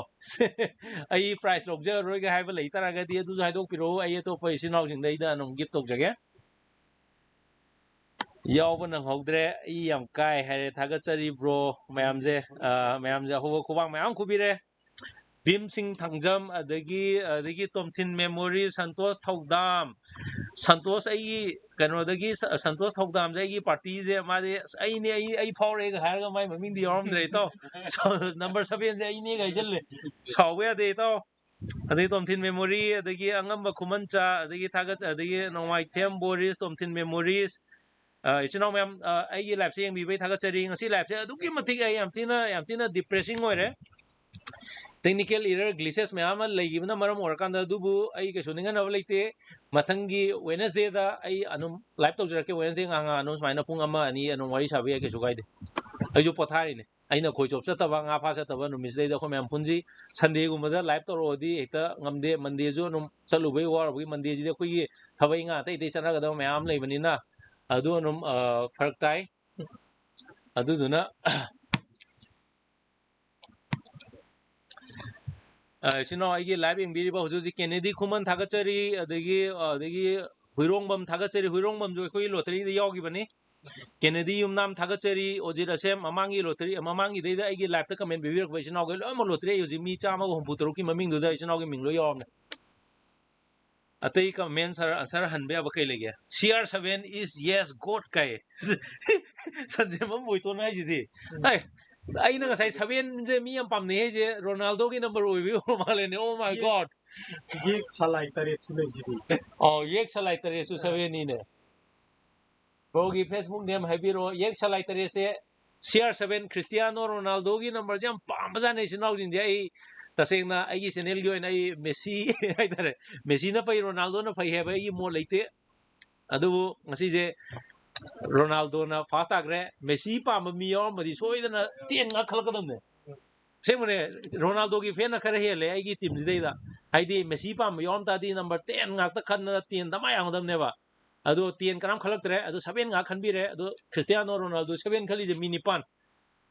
ꯑꯩ ꯄ꯭ꯔꯥꯏꯖ ꯂꯧꯖꯔꯔꯣꯏꯒꯦ ꯍꯥꯏꯕ ꯂꯩ ꯇꯥꯔꯒꯗꯤ ꯑꯗꯨꯁꯨ ꯍꯥꯏꯗꯣꯛꯄꯤꯔꯛꯑꯣ, ꯑꯩ ꯑꯇꯣꯞꯄ ꯏꯆꯤꯜ ꯏꯅꯥꯎꯁꯤꯡꯗ ꯑꯩꯗ ꯑꯗꯨꯝ ꯒꯤꯐ ꯇꯧꯖꯒꯦ꯫ ꯌꯥꯎꯕ ꯅꯪꯍꯧꯗ꯭ꯔꯦ, ꯑꯩ ꯌꯥꯝ ꯀꯥꯏ ꯍꯥꯏꯔꯦ꯫ ꯊꯥꯒꯠꯆꯔꯤ ꯕ꯭ꯔꯣ ꯃꯌꯥꯝꯁꯦ꯫ ꯑ, ꯃꯌꯥꯝꯁꯦ ꯑꯍꯧꯕ ꯈꯨꯕꯥꯛ ꯃꯌꯥꯝ ꯈꯨꯕꯤꯔꯦ꯫ ꯚꯤꯝ ꯁꯤꯡ ꯊꯥꯡꯖꯝ, ꯑꯗꯒꯤ, ꯑꯗꯒꯤ ꯇꯣꯝꯊꯤꯟ ꯃꯦꯃꯣꯔꯤ, ꯁꯟꯇꯣꯁ ꯊꯧꯗꯥꯝ, ꯁꯟꯇꯣꯁ ꯑꯩꯒꯤ ꯀꯩꯅꯣꯗꯒꯤ ꯁ-, ꯁꯟꯇꯣꯁ ꯊꯧꯗꯥꯝꯁꯦ ꯑꯩꯒꯤ ꯄꯥꯔꯇꯤꯁꯦ, ꯃꯥꯗꯤ "ꯑꯁ, ꯑꯩꯅꯦ, ꯑꯩ, ꯑꯩ ꯐꯥꯎꯔꯦꯒ" ꯍꯥꯏꯔꯒ ꯃꯥꯏ ꯃꯃꯤꯡꯗꯤ ꯌꯥꯎꯔꯝꯗ꯭ꯔꯦ, ꯏꯇꯥꯎ꯫ ꯅꯝꯕꯔ ꯁꯚꯦꯟꯁꯦ ꯑꯩꯅꯦꯒ ꯍꯥꯏꯖꯜꯂꯦ꯫ ꯁꯥꯎꯕ ꯌꯥꯗꯦ, ꯏꯇꯥꯎ꯫ ꯑꯗꯒꯤ ꯇꯣꯝꯊꯤꯟ ꯃꯦꯃꯣꯔꯤ, ꯑꯗꯒꯤ ꯑꯉꯝꯕ ꯈꯨꯃꯟꯆꯥ, ꯑꯗꯒꯤ ꯊꯥꯒꯠ-, ꯑꯗꯒꯤ ꯅꯣꯡꯃꯥꯏꯊꯦꯝ ꯕꯣꯔꯤꯁ, ꯇꯣꯝꯊꯤꯟ ꯃꯦꯃꯣꯔꯤꯁ, ꯑ, ꯏꯆꯤꯟ ꯏꯅꯥꯎ ꯃꯌꯥꯝ, ꯑ, ꯑꯩꯒꯤ ꯂꯥꯏꯐꯁꯦ ꯌꯦꯡꯕꯤꯕꯩ ꯊꯥꯒꯠꯆꯔꯤ꯫ ꯉꯁꯤ ꯂꯥꯏꯐꯁꯦ ꯑꯗꯨꯛꯀꯤ ꯃꯇꯤꯛ ꯑꯩ ꯌꯥꯝ ꯊꯤꯅ, ꯌꯥꯝ ꯊꯤꯅ depressing ꯑꯣꯏꯔꯦ꯫ Technical error, glitches ꯃꯌꯥꯝ ꯑꯃ ꯂꯩꯈꯤꯕꯅ ꯃꯔꯝ ꯑꯣꯏꯔꯀꯥꯟꯗ, ꯑꯗꯨꯕꯨ ꯑꯩ ꯀꯩꯁꯨ ꯅꯤꯡꯍꯟꯅꯕ ꯂꯩꯇꯦ꯫ ꯃꯊꯪꯒꯤ Wednesdayꯗ ꯑꯩ ꯑꯗꯨꯝ ꯂꯥꯏꯐ ꯇꯧꯖꯔꯛꯀꯦ꯫ Wednesday ꯉꯥꯏꯍꯥꯛ ꯉꯥꯏꯍꯥꯛ ꯑꯗꯨꯝ ꯁꯨꯃꯥꯏꯅ ꯄꯨꯡ ꯑꯃ ꯑꯅꯤ ꯑꯗꯨꯝ ꯋꯥꯔꯤ ꯁꯥꯕ ꯌꯥꯏ, ꯀꯩꯁꯨ ꯀꯥꯏꯗꯦ꯫ ꯑꯩꯁꯨ ꯄꯣꯊꯥꯔꯤꯅꯦ꯫ ꯑꯩꯅ ꯈꯣꯏ ꯆꯣꯞ ꯆꯠꯇꯕ, ꯉꯥ ꯐꯥ ꯆꯠꯇꯕ ꯅꯨꯃꯤꯠꯁꯤꯗꯩꯗ ꯑꯩꯈꯣꯏ ꯃꯌꯥꯝ ꯄꯨꯟꯁꯤ꯫ Sundayꯒꯨꯝꯕꯗ ꯂꯥꯏꯐ ꯇꯧꯔꯛꯑꯣꯗꯤ ꯍꯦꯛꯇ ꯉꯝꯗꯦ꯫ Mondayꯁꯨ ꯑꯗꯨꯝ ꯆꯠꯂꯨꯕꯩ ꯋꯥꯔꯨꯕꯒꯤ, Mondayꯁꯤꯗꯤ ꯑꯩꯈꯣꯏꯒꯤ ꯊꯕꯛ ꯏꯪꯈꯥꯡ ꯑꯇꯩ ꯑꯇꯩ ꯆꯠꯅꯒꯗꯕ ꯃꯌꯥꯝ ꯂꯩꯕꯅꯤꯅ ꯑꯗꯨ ꯑꯗꯨꯝ, ꯑ, ꯐꯔꯛ ꯇꯥꯏ꯫ ꯑꯗꯨꯗꯨꯅ ꯑ, ꯏꯆꯤꯟ ꯏꯅꯥꯎ ꯑꯩꯒꯤ ꯂꯥꯏꯐ ꯌꯦꯡꯕꯤꯔꯤꯕ ꯍꯧꯖꯤꯛ ꯍꯧꯖꯤꯛ ꯀꯦꯅꯦꯗꯤ ꯈꯨꯃꯟ ꯊꯥꯒꯠꯆꯔꯤ, ꯑꯗꯒꯤ, ꯑꯗꯒꯤ ꯍꯨꯏꯔꯣꯡꯕꯝ ꯊꯥꯒꯠꯆꯔꯤ꯫ ꯍꯨꯏꯔꯣꯡꯕꯝꯁꯨ ꯑꯩꯈꯣꯏꯒꯤ ꯂꯣꯇꯔꯤꯗ ꯌꯥꯎꯈꯤꯕꯅꯤ꯫ ꯀꯦꯅꯦꯗꯤ ꯌꯨꯝꯅꯥꯝ ꯊꯥꯒꯠꯆꯔꯤ꯫ ꯑꯣꯖꯤꯠ ꯑꯁꯦꯝ ꯃꯃꯥꯡꯒꯤ ꯂꯣꯇꯔꯤ, ꯃꯃꯥꯡꯒꯤꯗꯩꯗ ꯑꯩꯒꯤ ꯂꯥꯏꯐꯇ ꯀꯃꯦꯟ ꯄꯤꯕꯤꯔꯛꯄ ꯏꯆꯤꯟ ꯏꯅꯥꯎꯈꯩ ꯂꯣꯏꯅꯃꯛ ꯂꯣꯇꯔꯤ꯫ ꯑꯩ ꯍꯧꯖꯤꯛ ꯃꯤ ꯆꯥꯝꯃꯒ ꯍꯨꯝꯐꯨ ꯇꯔꯨꯛꯀꯤ ꯃꯃꯤꯡꯗꯨꯗ ꯏꯆꯤꯟ ꯏꯅꯥꯎꯒꯤ ꯃꯤꯡ ꯂꯣꯏ ꯌꯥꯎꯔꯝꯃꯦ꯫ ꯑꯇꯩ ꯀꯃꯦꯟ ꯑꯟꯁꯔ, ꯑꯟꯁꯔ ꯍꯟꯕ ꯌꯥꯕ ꯀꯩ ꯂꯩꯒꯦ? "C R seven is yes, God" ꯀꯥꯏ꯫ ꯁꯟꯖꯦꯝꯕꯝ ꯕꯣꯏꯇꯣꯟ ꯍꯥꯏꯁꯤꯗꯤ꯫ ꯎꯝ꯫ ꯑꯩ, ꯑꯩꯅ ꯉꯁꯥꯏ ꯁꯚꯦꯟꯁꯦ ꯃꯤ ꯌꯥꯝ ꯄꯥꯝꯅꯩ ꯍꯥꯏꯁꯦ ꯔꯣꯅꯥꯜꯗꯣꯒꯤ ꯅꯝꯕꯔ ꯑꯣꯏꯕꯒꯤ ꯑꯣꯏꯔ ꯃꯥꯜꯂꯦꯅꯦ꯫ Oh my God! ꯌꯦꯛ ꯁꯂꯥꯏ ꯇꯔꯦꯠꯁꯨ ꯂꯩꯁꯤꯗꯤ꯫ ꯑꯧ, ꯌꯦꯛ ꯁꯂꯥꯏ ꯇꯔꯦꯠꯁꯨ ꯁꯚꯦꯟꯅꯤꯅꯦ꯫ ꯕ꯭ꯔꯣꯒꯤ Facebook ꯅꯦꯝ ꯍꯥꯏꯕꯤꯔꯛꯑꯣ꯫ ꯌꯦꯛ ꯁꯂꯥꯏ ꯇꯔꯦꯠꯁꯦ C R seven, ꯈ꯭ꯔꯤꯁꯇꯤꯌꯥꯅꯣ ꯔꯣꯅꯥꯜꯗꯣꯒꯤ ꯅꯝꯕꯔꯁꯦ ꯌꯥꯝ ꯄꯥꯝꯕꯖꯥꯠꯅꯦ ꯏꯆꯤꯟ ꯏꯅꯥꯎꯁꯤꯡꯁꯦ꯫ ꯑꯩ ꯇꯁꯦꯡꯅ ꯑꯩꯒꯤ ꯆꯦꯅꯦꯜꯒꯤ ꯑꯣꯏꯅ ꯑꯩ ꯃꯦꯁꯤ ꯍꯥꯏꯇꯥꯔꯦ, ꯃꯦꯁꯤꯅ ꯐꯩ, ꯔꯣꯅꯥꯜꯗꯣꯅ ꯐꯩ ꯍꯥꯏꯕ ꯑꯩꯒꯤ ꯃꯣꯠ ꯂꯩꯇꯦ꯫ ꯑꯗꯨꯕꯨ ꯉꯁꯤꯁꯦ ꯔꯣꯅꯥꯜꯗꯣꯅ ꯐꯥꯔꯁ ꯇꯥꯈ꯭ꯔꯦ꯫ ꯃꯦꯁꯤ ꯄꯥꯝꯕ ꯃꯤ ꯌꯥꯎꯔꯝꯃꯗꯤ ꯁꯣꯏꯗꯅ ꯇꯦꯟ ꯉꯥꯛ ꯈꯜꯂꯛꯀꯗꯕꯅꯦ꯫ ꯑꯁꯦꯡꯕꯅꯦ, ꯔꯣꯅꯥꯜꯗꯣꯒꯤ ꯐꯦꯟꯅ ꯈꯔ ꯍꯦꯜꯂꯦ ꯑꯩꯒꯤ ꯇꯤꯝꯁꯤꯗꯩꯗ꯫ ꯍꯥꯏꯗꯤ ꯃꯦꯁꯤ ꯄꯥꯝꯕ ꯌꯥꯎꯔꯝ ꯇꯥꯔꯗꯤ ꯅꯝꯕꯔ ꯇꯦꯟ ꯉꯥꯛꯇ ꯈꯟꯗꯅ ꯇꯦꯟꯗ ꯃꯥ ꯌꯥꯝꯒꯗꯕꯅꯦꯕ꯫ ꯑꯗꯣ ꯇꯦꯟ ꯀꯅꯥꯝ ꯈꯜꯂꯛꯇ꯭ꯔꯦ꯫ ꯑꯗꯣ ꯁꯚꯦꯟ ꯉꯥꯛ ꯈꯟꯕꯤꯔꯦ꯫ ꯑꯗꯣ ꯈ꯭ꯔꯤꯁꯇꯤꯌꯥꯅꯣ ꯔꯣꯅꯥꯜꯗꯣ ꯁꯚꯦꯟ ꯈꯜꯂꯤꯁꯦ ꯃꯤ ꯅꯤꯄꯥꯟ꯫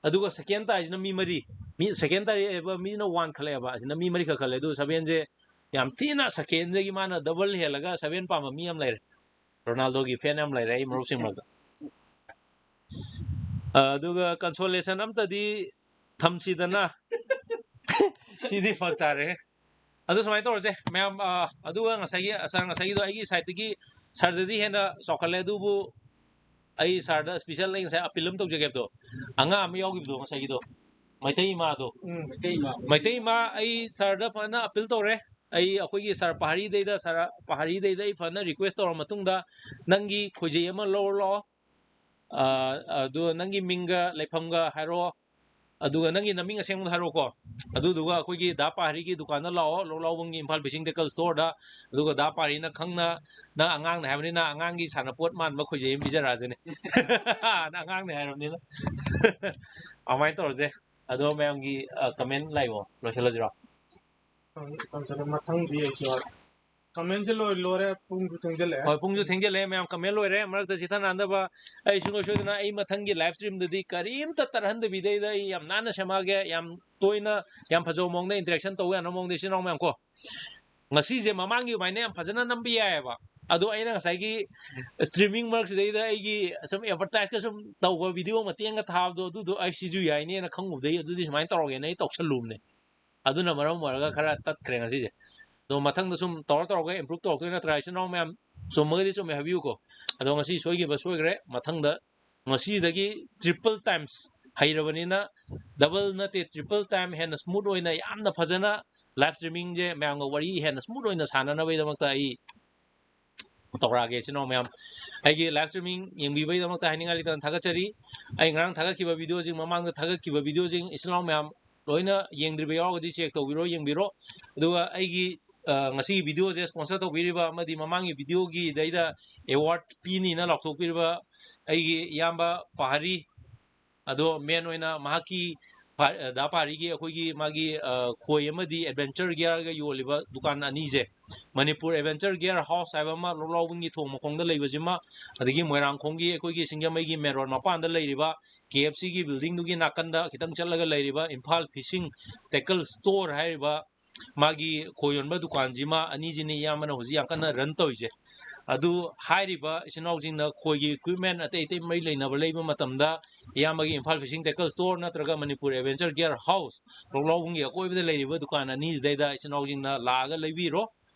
ꯑꯗꯨꯒ ꯁꯦꯀꯦꯟ ꯇꯥꯏꯁꯤꯅ ꯃꯤ ꯃꯔꯤ꯫ ꯃꯤ ꯁꯦꯀꯦꯟ ꯇꯥꯔꯛꯑꯦꯕ ꯃꯤꯅ ꯋꯥꯟ ꯈꯜꯂꯛꯑꯦꯕ꯫ ꯑꯁꯤꯅ ꯃꯤ ꯃꯔꯤꯈꯛ ꯈꯜꯂꯦ꯫ ꯑꯗꯨ ꯁꯚꯦꯟꯁꯦ ꯌꯥꯝ ꯊꯤꯅ ꯁꯦꯀꯦꯟꯗꯒꯤ ꯃꯥꯅ ꯗꯕꯜ ꯍꯦꯜꯂꯒ ꯁꯚꯦꯟ ꯄꯥꯝꯕ ꯃꯤ ꯌꯥꯝ ꯂꯩꯔꯦ꯫ ꯔꯣꯅꯥꯜꯗꯣꯒꯤ ꯐꯦꯟ ꯌꯥꯝ ꯂꯩꯔꯦ ꯑꯩ ꯃꯔꯨꯞꯁꯤꯡ ꯃꯔꯛꯇ꯫ ꯑ, ꯑꯗꯨꯒ ꯀꯟꯁꯣꯂꯦꯁꯟ ꯑꯝꯇꯗꯤ ꯊꯝꯁꯤꯗꯅ꯫ ꯁꯤꯗꯤ ꯐꯔꯛ ꯇꯥꯔꯦ꯫ ꯑꯗꯨ ꯁꯨꯃꯥꯏꯅ ꯇꯧꯔꯁꯦ ꯃꯌꯥꯝ, ꯑ, ꯑꯗꯨꯒ ꯉꯁꯥꯏꯒꯤ, ꯑ, ꯁꯥꯔ, ꯉꯁꯥꯏꯒꯤꯗꯣ ꯑꯩꯒꯤ ꯁꯥꯏꯠꯇꯒꯤ ꯁꯥꯔꯗꯗꯤ ꯍꯦꯟꯅ ꯆꯥꯎꯈꯠꯂꯦ, ꯑꯗꯨꯕꯨ ꯑꯩ ꯁꯥꯔꯗ ꯁ꯭ꯄꯤꯁꯦꯜ ꯑꯩ ꯉꯁꯥꯏ ꯑꯄꯤꯜ ꯑꯃ ꯇꯧꯖꯒꯦ ꯍꯥꯏꯕꯗꯣ, ꯑꯉꯥꯡ ꯑꯃ ꯌꯥꯎꯈꯤꯕꯗꯣ ꯉꯁꯥꯏꯒꯤꯗꯣ, ꯃꯩꯇꯩ ꯏꯃꯥꯗꯣ, ꯎꯝ, ꯃꯩꯇꯩ ꯏꯃꯥ꯫ ꯃꯩꯇꯩ ꯏꯃꯥ, ꯑꯩ ꯁꯥꯔꯗ ꯐꯖꯅ ꯑꯄꯤꯜ ꯇꯧꯔꯦ꯫ ꯑꯩ ꯑꯩꯈꯣꯏꯒꯤ ꯁꯥꯔ ꯄꯍꯥꯔꯤꯗꯩꯗ, ꯁꯥꯔ ꯄꯍꯥꯔꯤꯗꯩꯗ ꯑꯩ ꯐꯖꯅ ꯔꯤꯀ꯭ꯋꯦꯁ ꯇꯧꯔ ꯃꯇꯨꯡꯗ, ꯅꯪꯒꯤ ꯈꯣꯏꯖꯩ ꯑꯃ ꯂꯧꯔ ꯂꯥꯛꯑꯣ, ꯑ, ꯑꯗꯨ ꯅꯪꯒꯤ ꯃꯤꯡꯒ ꯂꯩꯐꯝꯒ ꯍꯥꯏꯔꯛꯑꯣ, ꯑꯗꯨꯒ ꯅꯪꯒꯤ ꯅꯃꯤꯡ ꯑꯁꯦꯡꯕꯗꯣ ꯍꯥꯏꯔꯛꯑꯣꯀꯣ꯫ ꯑꯗꯨꯗꯨꯒ ꯑꯩꯈꯣꯏꯒꯤ ꯗꯥ ꯄꯥꯔꯤꯒꯤ ꯗꯨꯀꯥꯟꯗ ꯂꯥꯛꯑꯣ, ꯂꯧꯂꯥꯎꯕꯝꯒꯤ ꯏꯝꯐꯥꯜ ꯐꯤꯁꯤꯡ ꯇꯦꯀꯜ ꯁ꯭ꯇꯣꯔꯗ꯫ ꯑꯗꯨꯒ ꯗꯥ ꯄꯥꯔꯤꯅ ꯈꯪꯅ, ꯅꯪ ꯑꯉꯥꯡꯅ ꯍꯥꯏꯕꯅꯤꯅ, ꯑꯉꯥꯡꯒꯤ ꯁꯥꯟꯅꯄꯣꯠ ꯃꯥꯟꯕ ꯈꯣꯏꯖꯩ ꯑꯃ ꯄꯤꯖꯔꯛꯑꯁꯤꯅꯦ꯫ ꯅꯪ ꯑꯉꯥꯡꯅ ꯍꯥꯏꯔꯕꯅꯤꯅ꯫ ꯑꯗꯨꯃꯥꯏꯅ ꯇꯧꯔꯁꯦ꯫ ꯑꯗꯣ ꯃꯌꯥꯝꯒꯤ, ꯑ, ꯀꯃꯦꯟ ꯂꯥꯛꯏꯕꯣ, ꯂꯣꯏꯁꯤꯜꯂꯁꯤꯔꯣ? ꯃꯊꯪꯗꯤ ꯑꯩꯁꯨ ꯀꯃꯦꯟꯁꯦ ꯂꯣꯏ ꯂꯣꯏꯔꯦ, ꯄꯨꯡꯁꯨ ꯊꯦꯡꯖꯤꯜꯂꯛꯑꯦ꯫ ꯍꯣꯏ, ꯄꯨꯡꯁꯨ ꯊꯦꯡꯖꯤꯜꯂꯛꯑꯦ, ꯃꯌꯥꯝ ꯀꯃꯦꯟ ꯂꯣꯏꯔꯦ꯫ ꯃꯔꯛꯇ ꯆꯤꯊ ꯅꯥꯟꯗꯕ, ꯑꯩ ꯁꯨꯡꯁꯣꯏ ꯁꯣꯏꯗꯅ ꯑꯩ ꯃꯊꯪꯒꯤ ꯂꯥꯏꯚ ꯁ꯭ꯇ꯭ꯔꯤꯝꯗꯗꯤ ꯀꯔꯤꯝꯇ ꯇꯠꯍꯟꯗꯕꯤꯗꯩꯗ ꯑꯩ ꯌꯥꯝ ꯅꯥꯟꯅ ꯁꯦꯝꯃꯛꯑꯒꯦ, ꯌꯥꯝ ꯇꯣꯏꯅ, ꯌꯥꯝ ꯐꯖꯕ ꯃꯑꯣꯡꯗ ꯏꯟꯇꯔꯦꯛꯁꯟ ꯇꯧꯕ ꯌꯥꯅꯕ ꯃꯑꯣꯡꯗ, ꯏꯆꯤꯟ ꯏꯅꯥꯎ ꯃꯌꯥꯝ ꯀꯣ꯫ ꯉꯁꯤꯁꯦ ꯃꯃꯥꯡꯒꯤ ꯑꯗꯨꯃꯥꯏꯅ ꯌꯥꯝ ꯐꯖꯅ ꯅꯝꯕ ꯌꯥꯏꯑꯕ, ꯑꯗꯣ ꯑꯩꯅ ꯉꯁꯥꯏꯒꯤ ꯁ꯭ꯇ꯭ꯔꯤꯃꯤꯡ ꯃꯔꯛꯁꯤꯗꯩꯗ ꯑꯩꯒꯤ ꯁꯨꯝ ꯑꯦꯗꯚꯔꯇꯥꯏꯁꯀ ꯁꯨꯝ ꯇꯧꯕ ꯚꯤꯗꯤꯑꯣ ꯃꯇꯦꯛ ꯑꯃ ꯊꯥꯕꯗꯣ, ꯑꯗꯨꯗꯣ ꯑꯩ ꯁꯤꯁꯨ ꯌꯥꯏꯅꯦꯅ ꯈꯪꯉꯨꯕꯗꯩ ꯑꯗꯨꯗꯤ ꯁꯨꯃꯥꯏꯅ ꯇꯧꯔꯒꯦꯅ ꯑꯩ ꯇꯧꯁꯜꯂꯨꯕꯅꯦ꯫ ꯑꯗꯨꯅ ꯃꯔꯝ ꯑꯣꯏꯔꯒ ꯈꯔ ꯇꯠꯈ꯭ꯔꯦ ꯉꯁꯤꯁꯦ꯫ ꯑꯗꯣ ꯃꯊꯪꯗ ꯁꯨꯝ ꯇꯧꯔ ꯇꯧꯔꯒ ꯏꯝꯄ꯭ꯔꯨꯞ ꯇꯧꯔꯛꯇꯣꯏ ꯅꯠꯇ꯭ꯔꯥ? ꯏꯆꯤꯟ ꯏꯅꯥꯎ ꯃꯌꯥꯝ, ꯆꯨꯝꯃꯒꯗꯤ ꯆꯨꯝꯃꯦ ꯍꯥꯏꯕꯤꯌꯨꯀꯣ꯫ ꯑꯗꯣ ꯉꯁꯤ ꯁꯣꯏꯈꯤꯕ ꯁꯣꯏꯈ꯭ꯔꯦ꯫ ꯃꯊꯪꯗ ꯉꯁꯤꯗꯒꯤ ꯇ꯭ꯔꯤꯄꯜ ꯇꯥꯏꯝꯁ, ꯍꯩꯔꯕꯅꯤꯅ ꯗꯕꯜ ꯅꯠꯇꯦ, ꯇ꯭ꯔꯤꯄꯜ ꯇꯥꯏꯝ ꯍꯦꯟꯅ ꯁ꯭ꯃꯨꯠ ꯑꯣꯏꯅ, ꯌꯥꯝꯅ ꯐꯖꯅ ꯂꯥꯏꯚ ꯁ꯭ꯇ꯭ꯔꯤꯃꯤꯡꯁꯦ ꯃꯌꯥꯝꯒ ꯋꯥꯔꯤ ꯍꯦꯟꯅ ꯁ꯭ꯃꯨꯠ ꯑꯣꯏꯅ ꯁꯥꯟꯅꯅꯕꯒꯤꯗꯃꯛꯇ ꯑꯩ ꯇꯧꯔꯛꯑꯒꯦ, ꯏꯆꯤꯟ ꯏꯅꯥꯎ ꯃꯌꯥꯝ꯫ ꯑꯩꯒꯤ ꯂꯥꯏꯚ ꯁ꯭ꯇ꯭ꯔꯤꯃꯤꯡ ꯌꯦꯡꯕꯤꯕꯒꯤꯗꯃꯛꯇ ꯍꯥꯏꯅꯤꯡꯉꯥꯏ ꯂꯩꯇꯅ ꯊꯥꯒꯠꯆꯔꯤ꯫ ꯑꯩ ꯉꯔꯥꯡ ꯊꯥꯒꯠꯈꯤꯕ ꯚꯤꯗꯤꯑꯣꯁꯤꯡ, ꯃꯃꯥꯡꯗ ꯊꯥꯒꯠꯈꯤꯕ ꯚꯤꯗꯤꯑꯣꯁꯤꯡ, ꯏꯆꯤꯟ ꯏꯅꯥꯎ ꯃꯌꯥꯝ ꯂꯣꯏꯅ ꯌꯦꯡꯗ꯭ꯔꯤꯕ ꯌꯥꯎꯔꯒꯗꯤ ꯆꯦꯛ ꯇꯧꯕꯤꯔꯣ, ꯌꯦꯡꯕꯤꯔꯣ꯫ ꯑꯗꯨꯒ ꯑꯩꯒꯤ, ꯑ, ꯉꯁꯤꯒꯤ ꯚꯤꯗꯤꯑꯣꯁꯦ ꯁ꯭ꯄꯣꯟꯁꯔ ꯇꯧꯕꯤꯔꯤꯕ ꯑꯃꯗꯤ ꯃꯃꯥꯡꯒꯤ ꯚꯤꯗꯤꯑꯣꯒꯤꯗꯩꯗ ꯑꯦꯋꯥꯔꯗ ꯄꯤꯅꯤꯅ ꯂꯥꯎꯊꯣꯛꯄꯤꯔꯤꯕ ꯑꯩꯒꯤ ꯏꯌꯥꯝꯕ ꯄꯍꯥꯔꯤ, ꯑꯗꯣ ꯃꯦꯟ ꯑꯣꯏꯅ ꯃꯍꯥꯛꯀꯤ ꯄꯥ-, ꯗꯥ ꯄꯥꯔꯤꯒꯤ ꯑꯩꯈꯣꯏꯒꯤ ꯃꯥꯒꯤ, ꯑ, ꯈꯣꯏ ꯑꯃꯗꯤ ꯑꯦꯗꯚꯦꯟꯆꯔ ꯒꯤꯌꯔꯒ ꯌꯣꯜꯂꯤꯕ ꯗꯨꯀꯥꯟ ꯑꯅꯤꯁꯦ, ꯃꯅꯤꯄꯨꯔ ꯑꯦꯗꯚꯦꯟꯆꯔ ꯒꯤꯌꯔ ꯍꯥꯎꯁ ꯍꯥꯏꯕ ꯑꯃ ꯂꯧꯂꯥꯎꯕꯨꯡꯒꯤ ꯊꯣꯡ ꯃꯈꯣꯡꯗ ꯂꯩꯕꯁꯤꯃ, ꯑꯗꯒꯤ ꯃꯣꯏꯔꯥꯡꯈꯣꯡꯒꯤ ꯑꯩꯈꯣꯏꯒꯤ ꯁꯤꯡꯖꯃꯩꯒꯤ ꯃꯦꯟ ꯔꯣꯗ ꯃꯄꯥꯟꯗ ꯂꯩꯔꯤꯕ ꯀꯦ ꯑꯦꯐ ꯁꯤꯒꯤ ꯕꯤꯜꯗꯤꯡꯗꯨꯒꯤ ꯅꯥꯀꯟꯗ ꯈꯤꯇꯪ ꯆꯠꯂꯒ ꯂꯩꯔꯤꯕ ꯏꯝꯐꯥꯜ ꯐꯤꯁꯤꯡ ꯇꯦꯀꯜ ꯁ꯭ꯇꯣꯔ ꯍꯥꯏꯔꯤꯕ ꯃꯥꯒꯤ ꯈꯣꯏ ꯌꯣꯟꯕ ꯗꯨꯀꯥꯟꯁꯤꯃ, ꯑꯅꯤꯁꯤꯅꯤ ꯏꯌꯥꯝꯕꯅ ꯍꯧꯖꯤꯛ ꯌꯥꯝ ꯀꯟꯅ ꯔꯟ ꯇꯧꯔꯤꯁꯦ꯫ ꯑꯗꯨ ꯍꯥꯏꯔꯤꯕ ꯏꯆꯤꯟ ꯏꯅꯥꯎꯁꯤꯡꯅ ꯈꯣꯏꯒꯤ ꯏꯀ꯭ꯋꯤꯞꯃꯦꯟ ꯑꯇꯩ ꯑꯇꯩ ꯃꯔꯤ ꯂꯩꯅꯕ ꯂꯩꯕ ꯃꯇꯝꯗ, ꯏꯌꯥꯝꯕꯒꯤ ꯏꯝꯐꯥꯜ ꯐꯤꯁꯤꯡ ꯇꯦꯀꯜ ꯁ꯭ꯇꯣꯔ ꯅꯠꯇ꯭ꯔꯒ ꯃꯅꯤꯄꯨꯔ ꯑꯦꯗꯚꯦꯟꯆꯔ ꯒꯤꯌꯔ ꯍꯥꯎꯁ ꯂꯧꯂꯥꯎꯕꯨꯡꯒꯤ ꯑꯀꯣꯏꯕꯗ ꯂꯩꯔꯤꯕ ꯗꯨꯀꯥꯟ ꯑꯅꯤꯁꯤꯗꯩꯗ ꯏꯆꯤꯟ ꯏꯅꯥꯎꯁꯤꯡꯅ ꯂꯥꯛꯑꯒ ꯂꯩꯕꯤꯔꯣ꯫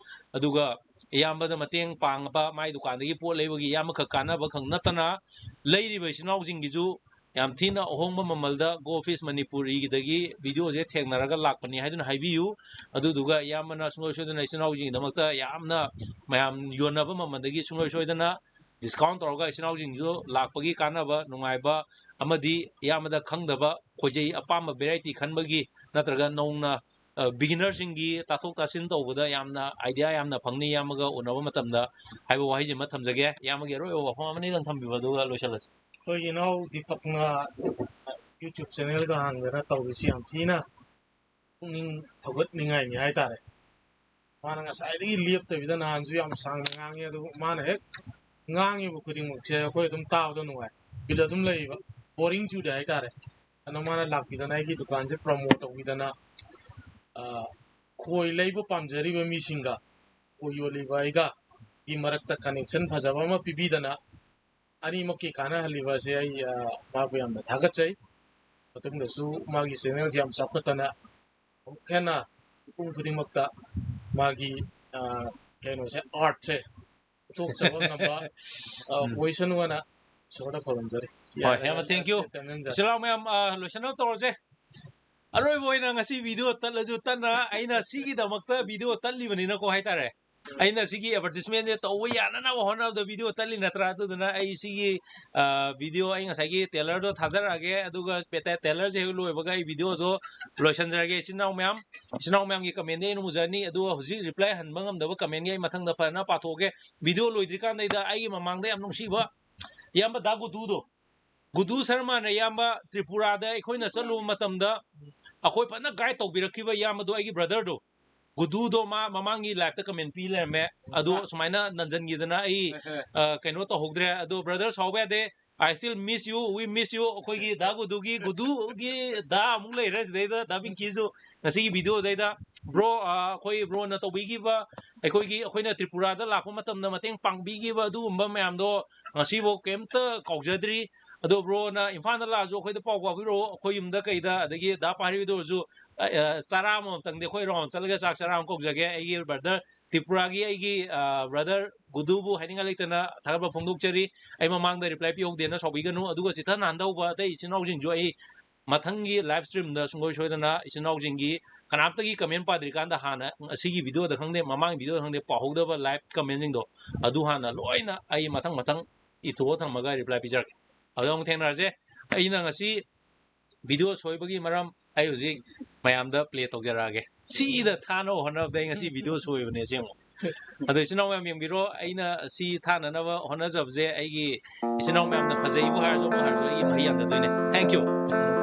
ꯑꯗꯨꯒ ꯏꯌꯥꯝꯕꯗ ꯃꯇꯦꯡ ꯄꯥꯡꯕ, ꯃꯥꯏ ꯗꯨꯀꯥꯟꯗꯒꯤ ꯄꯣꯠ ꯂꯩꯕꯒꯤ ꯏꯌꯥꯝꯕꯈꯛ ꯀꯥꯟꯅꯕ ꯈꯛ ꯅꯠꯇꯅ, ꯂꯩꯔꯤꯕ ꯏꯆꯤꯟ ꯏꯅꯥꯎꯁꯤꯡꯒꯤꯁꯨ ꯌꯥꯝ ꯊꯤꯅ ꯑꯍꯣꯡꯕ ꯃꯃꯜꯗ Go Fish ꯃꯅꯤꯄꯨꯔꯤꯗꯒꯤ video ꯁꯦ ꯊꯦꯡꯅꯔꯒ ꯂꯥꯛꯄꯅꯤ ꯍꯥꯏꯗꯨꯅ ꯍꯥꯏꯕꯤꯌꯨ꯫ ꯑꯗꯨꯗꯨꯒ ꯏꯌꯥꯝꯕꯅ ꯁꯨꯡꯁꯣꯏ ꯁꯣꯏꯗꯅ ꯏꯆꯤꯟ ꯏꯅꯥꯎꯁꯤꯡꯒꯤꯗꯃꯛꯇ ꯌꯥꯝꯅ ꯃꯌꯥꯝ ꯌꯣꯟꯅꯕ ꯃꯃꯜꯗꯒꯤ ꯁꯨꯡꯁꯣꯏ ꯁꯣꯏꯗꯅ discount ꯇꯧꯔꯒ ꯏꯆꯤꯟ ꯏꯅꯥꯎꯁꯤꯡꯁꯨ ꯂꯥꯛꯄꯒꯤ ꯀꯥꯟꯅꯕ, ꯅꯨꯡꯉꯥꯏꯕ ꯑꯃꯗꯤ ꯏꯌꯥꯝꯕꯗ ꯈꯪꯗꯕ, ꯈꯣꯏꯖꯩ ꯑꯄꯥꯝꯕ variety ꯈꯟꯕꯒꯤ ꯅꯠꯇ꯭ꯔꯒ ꯅꯧꯅ, ꯑ, beginner ꯁꯤꯡꯒꯤ ꯇꯥꯊꯣꯛ ꯇꯥꯁꯤꯟ ꯇꯧꯕꯗ ꯌꯥꯝꯅ idea ꯌꯥꯝꯅ ꯐꯪꯅꯤ ꯏꯌꯥꯝꯕꯒ ꯎꯅꯕ ꯃꯇꯝꯗ ꯍꯥꯏꯕ ꯋꯥꯍꯩꯁꯤꯃ ꯊꯝꯖꯒꯦ꯫ ꯏꯌꯥꯝꯕꯒꯤ ꯑꯔꯣꯏꯕ ꯋꯥꯐꯝ ꯑꯃꯅꯤꯗꯪ ꯊꯝꯕꯤꯌꯨ, ꯑꯗꯨꯒ ꯂꯣꯏꯁꯤꯜꯂꯁꯤ꯫ ꯑꯩꯈꯣꯏꯒꯤ ꯏꯅꯥꯎ ꯗꯤꯄꯛꯅ YouTube channel ꯒ ꯍꯥꯡꯗꯅ ꯇꯧꯔꯤꯁꯤ ꯌꯥꯝ ꯊꯤꯅ ꯄꯨꯛꯅꯤꯡ ꯊꯧꯒꯠꯅꯤꯡꯉꯥꯏꯅꯤ ꯍꯥꯏꯇꯥꯔꯦ꯫ ꯃꯥꯅ ꯉꯁꯥꯏꯗꯒꯤ ꯂꯦꯞꯇꯕꯤꯗ ꯅꯍꯥꯟꯁꯨ ꯌꯥꯝ ꯁꯥꯡꯅ ꯉꯥꯡꯉꯤ, ꯑꯗꯨꯕꯨ ꯃꯥꯅ ꯍꯦꯛ ꯉꯥꯡꯉꯤꯕ ꯈꯨꯗꯤꯡꯃꯛꯁꯦ ꯑꯩꯈꯣꯏ ꯑꯗꯨꯝ ꯇꯥꯕꯗ ꯅꯨꯡꯉꯥꯏ, ꯕꯤꯠ ꯑꯗꯨꯝ ꯂꯩꯕ, boring ꯆꯨꯗꯦ ꯍꯥꯏꯇꯥꯔꯦ꯫ ꯑꯗꯣ ꯃꯥꯅ ꯂꯥꯛꯄꯤꯗꯅ ꯑꯩꯒꯤ ꯗꯨꯀꯥꯟꯁꯦ promote ꯇꯧꯕꯤꯗꯅ, ꯑ, ꯈꯣꯏ ꯂꯩꯕ ꯄꯥꯝꯖꯔꯤꯕ ꯃꯤꯁꯤꯡꯒ ꯈꯣꯏ ꯌꯣꯜꯂꯤꯕ ꯑꯩꯒ ꯒꯤ ꯃꯔꯛꯇ connection ꯐꯖꯕ ꯑꯃ ꯄꯤꯕꯤꯗꯅ ꯑꯅꯤꯃꯛꯀꯤ ꯀꯥꯟꯅꯍꯜꯂꯤꯕ ꯑꯁꯦ ꯑꯩ, ꯑ, ꯃꯥꯕꯨ ꯌꯥꯝꯅ ꯊꯥꯒꯠꯆꯩ꯫ ꯃꯇꯨꯡꯗꯁꯨ ꯃꯥꯒꯤ channel ꯁꯦ ꯌꯥꯝ ꯆꯥꯎꯈꯠꯇꯅ ꯑꯃꯨꯛ ꯍꯦꯟꯅ ꯃꯤꯄꯨꯝ ꯈꯨꯗꯤꯡꯃꯛꯇ ꯃꯥꯒꯤ, ꯑ, ꯀꯩꯅꯣꯁꯦ, art ꯁꯦ ꯄꯨꯊꯣꯛꯆꯕ ꯉꯝꯕ, ꯑ, ꯎꯝ꯫ ꯑꯣꯏꯁꯅꯨ ꯍꯥꯏꯅ ꯏꯁꯣꯔꯗ ꯈꯨꯔꯨꯝꯖꯔꯤ꯫ ꯍꯣꯏ, ꯌꯥꯔꯦ, ꯌꯥꯝꯅ thank you꯫ ꯌꯥꯔꯦ, ꯇꯦꯟꯖꯟꯖꯔꯦ꯫ ꯏꯆꯤꯜ ꯏꯅꯥꯎ ꯃꯌꯥꯝ, ꯑ, ꯂꯣꯏꯁꯤꯟꯅꯕ ꯇꯧꯔꯁꯦ꯫ ꯑꯔꯣꯏꯕ ꯑꯣꯏꯅ ꯉꯁꯤ video ꯇꯠꯂꯁꯨ ꯇꯠꯅ ꯑꯩꯅ ꯁꯤꯒꯤꯗꯃꯛꯇ video ꯇꯠꯂꯤꯕꯅꯤꯅꯀꯣ ꯍꯥꯏꯇꯥꯔꯦ꯫ ꯑꯩꯅ ꯁꯤꯒꯤ advertisement ꯁꯦ ꯇꯧꯕ ꯌꯥꯅꯅꯕ ꯍꯣꯠꯅꯕꯗ video ꯇꯠꯂꯤ ꯅꯠꯇ꯭ꯔꯥ? ꯑꯗꯨꯗꯨꯅ ꯑꯩ ꯁꯤꯒꯤ, ꯑ, video ꯑꯩ ꯉꯁꯥꯏꯒꯤ trailer ꯗꯣ ꯊꯥꯖꯔꯛꯑꯒꯦ, ꯑꯗꯨꯒ ꯄꯦ-, trailer ꯁꯦ ꯍꯦꯛ ꯂꯣꯏꯕꯒ ꯑꯩ video ꯗꯣ ꯂꯣꯏꯁꯟꯖꯔꯒꯦ꯫ ꯏꯆꯤꯟ ꯏꯅꯥꯎ ꯃꯌꯥꯝ, ꯏꯆꯤꯟ ꯏꯅꯥꯎ ꯃꯌꯥꯝꯒꯤ comment ꯗꯤ ꯑꯩꯅ ꯎꯖꯔꯅꯤ, ꯑꯗꯨꯒ ꯍꯧꯖꯤꯛ reply ꯍꯟꯕ ꯉꯝꯗꯕ comment ꯒꯤ ꯑꯩ ꯃꯊꯪꯗ ꯐꯖꯅ ꯄꯥꯊꯣꯛꯑꯒꯦ꯫ Video ꯂꯣꯏꯗ꯭ꯔꯤꯀꯥꯟꯗꯩꯗ ꯑꯩꯒꯤ ꯃꯃꯥꯡꯗ ꯌꯥꯝ ꯅꯨꯡꯁꯤꯕ ꯏꯌꯥꯝꯕ ꯗꯥ ꯒꯨꯗꯨꯗꯣ, ꯒꯨꯗꯨ ꯁꯔꯃꯅ ꯏꯌꯥꯝꯕ ꯇ꯭ꯔꯤꯄꯨꯔꯥꯗ ꯑꯩꯈꯣꯏꯅ ꯆꯠꯂꯨꯕ ꯃꯇꯝꯗ ꯑꯩꯈꯣꯏ ꯐꯖꯅ guide ꯇꯧꯕꯤꯔꯛꯈꯤꯕ ꯏꯌꯥꯝꯕꯗꯣ, ꯑꯩꯒꯤ brother ꯗꯣ, ꯒꯨꯗꯨꯗꯣ ꯃꯥ ꯃꯃꯥꯡꯒꯤ live ꯇ comment ꯄꯤ ꯂꯩꯔꯝꯃꯦ꯫ ꯑꯗꯣ ꯁꯨꯃꯥꯏꯅ ꯅꯟꯖꯟꯈꯤꯗꯅ ꯑꯩ, ꯑ, ꯀꯩꯅꯣ ꯇꯧꯍꯧꯗ꯭ꯔꯦ꯫ ꯑꯗꯣ brother, ꯁꯥꯎꯕ ꯌꯥꯗꯦ, I still miss you, we miss you꯫ ꯑꯩꯈꯣꯏꯒꯤ ꯗꯥ ꯒꯨꯗꯨꯒꯤ, ꯒꯨꯗꯨꯒꯤ ꯗꯥ ꯑꯃꯨꯛ ꯂꯩꯔꯦ ꯁꯤꯗꯩꯗ, ꯗꯥ ꯕꯤꯡꯀꯤꯁꯨ ꯉꯁꯤꯒꯤ video ꯗꯩꯗ꯫ Bro, ꯑ, ꯑꯩꯈꯣꯏ bro ꯅ ꯇꯧꯕꯤꯈꯤꯕ, ꯑꯩꯈꯣꯏꯒꯤ, ꯑꯩꯈꯣꯏꯅ ꯇ꯭ꯔꯤꯄꯨꯔꯥꯗ ꯂꯥꯛꯄ ꯃꯇꯝꯗ ꯃꯇꯦꯡ ꯄꯥꯡꯕꯤꯈꯤꯕ ꯑꯗꯨꯒꯨꯝꯕ ꯃꯌꯥꯝꯗꯣ ꯉꯁꯤꯐꯥꯎ ꯀꯩꯝꯇ ꯀꯥꯎꯖꯗ꯭ꯔꯤ꯫ ꯑꯗꯣ ꯕ꯭ꯔꯣꯅ ꯏꯝꯐꯥꯜꯗ ꯂꯥꯛꯑꯁꯨ ꯑꯩꯈꯣꯏꯗ ꯄꯥꯎ ꯐꯥꯎꯕꯤꯔꯛꯑꯣ, ꯑꯩꯈꯣꯏ ꯌꯨꯝꯗ ꯀꯩꯗ, ꯑꯗꯒꯤ ꯗꯥ ꯄꯥꯔꯤꯗ ꯑꯣꯏꯔꯁꯨ, ꯑ, ꯑ, ꯆꯔꯥ ꯑꯃꯃꯝꯇꯪꯗꯤ ꯑꯩꯈꯣꯏ ꯔꯥꯎꯟ ꯆꯠꯂꯒ ꯆꯥꯛ ꯆꯔꯥ ꯑꯃ ꯀꯧꯖꯒꯦ꯫ ꯑꯩꯒꯤ ꯕ꯭ꯔꯗꯔ ꯇ꯭ꯔꯤꯄꯨꯔꯥꯒꯤ ꯑꯩꯒꯤ, ꯑ, ꯕ꯭ꯔꯗꯔ ꯒꯨꯗꯨꯕꯨ ꯍꯥꯏꯅꯤꯡꯉꯥꯏ ꯂꯩꯇꯅ ꯊꯥꯒꯠꯄ ꯐꯣꯡꯗꯣꯛꯆꯔꯤ꯫ ꯑꯩ ꯃꯃꯥꯡꯗ ꯔꯤꯄ꯭ꯂꯥꯏ ꯄꯤꯍꯧꯗꯦꯅ ꯁꯥꯎꯕꯤꯒꯅꯨ꯫ ꯑꯗꯨꯒ ꯆꯤꯊ ꯅꯥꯟꯗꯧꯕ ꯑꯇꯩ ꯏꯆꯤꯟ ꯏꯅꯥꯎꯁꯤꯡꯁꯨ ꯑꯩ ꯃꯊꯪꯒꯤ ꯂꯥꯏꯚ ꯁ꯭ꯇ꯭ꯔꯤꯝꯗ ꯁꯨꯡꯁꯣꯏ ꯁꯣꯏꯗꯅ ꯏꯆꯤꯟ ꯏꯅꯥꯎꯁꯤꯡꯒꯤ, ꯀꯅꯥꯝꯇꯒꯤ ꯀꯃꯦꯟ ꯄꯥꯗ꯭ꯔꯤꯀꯥꯟꯗ ꯍꯥꯟꯅ ꯑꯁꯤꯒꯤ ꯚꯤꯗꯤꯑꯣꯗ ꯈꯪꯗꯦ, ꯃꯃꯥꯡꯒꯤ ꯚꯤꯗꯤꯑꯣꯗ ꯈꯪꯗꯦ, ꯄꯥꯍꯧꯗꯕ ꯂꯥꯏꯚ ꯀꯃꯦꯟꯁꯤꯡꯗꯣ ꯑꯗꯨ ꯍꯥꯟꯅ ꯂꯣꯏꯅ ꯑꯩ ꯃꯊꯪ ꯃꯊꯪ ꯏꯊꯣꯛꯑ ꯊꯝꯃꯒ ꯔꯤꯄ꯭ꯂꯥꯏ ꯄꯤꯖꯔꯛꯀꯦ꯫ ꯑꯗꯨꯗ ꯑꯃꯨꯛ ꯊꯦꯡꯅꯔꯁꯦ꯫ ꯑꯩꯅ ꯉꯁꯤ ꯚꯤꯗꯤꯑꯣ ꯁꯣꯏꯕꯒꯤ ꯃꯔꯝ ꯑꯩ ꯍꯧꯖꯤꯛ ꯃꯌꯥꯝꯗ ꯄ꯭ꯂꯦ ꯇꯧꯖꯔꯛꯑꯒꯦ꯫ ꯁꯤꯗ ꯊꯥꯅꯕ ꯍꯣꯠꯅꯕꯗ ꯑꯩ ꯉꯁꯤ ꯚꯤꯗꯤꯑꯣ ꯁꯣꯏꯕꯅꯦ ꯑꯁꯦꯡꯕ꯫ ꯑꯗꯣ ꯏꯆꯤꯟ ꯏꯅꯥꯎ ꯃꯌꯥꯝ ꯌꯦꯡꯕꯤꯔꯣ, ꯑꯩꯅ ꯁꯤ ꯊꯥꯅꯅꯕ ꯍꯣꯠꯅꯖꯕꯁꯦ ꯑꯩꯒꯤ ꯏꯆꯤꯟ ꯏꯅꯥꯎ ꯃꯌꯥꯝꯅ ꯐꯖꯩꯕꯨ ꯍꯥꯏꯔꯁꯨ ꯑꯃ ꯍꯥꯏꯔꯁꯨ ꯑꯩꯒꯤ ꯃꯍꯩ ꯌꯥꯟꯖꯗꯣꯏꯅꯦ꯫ Thank you꯫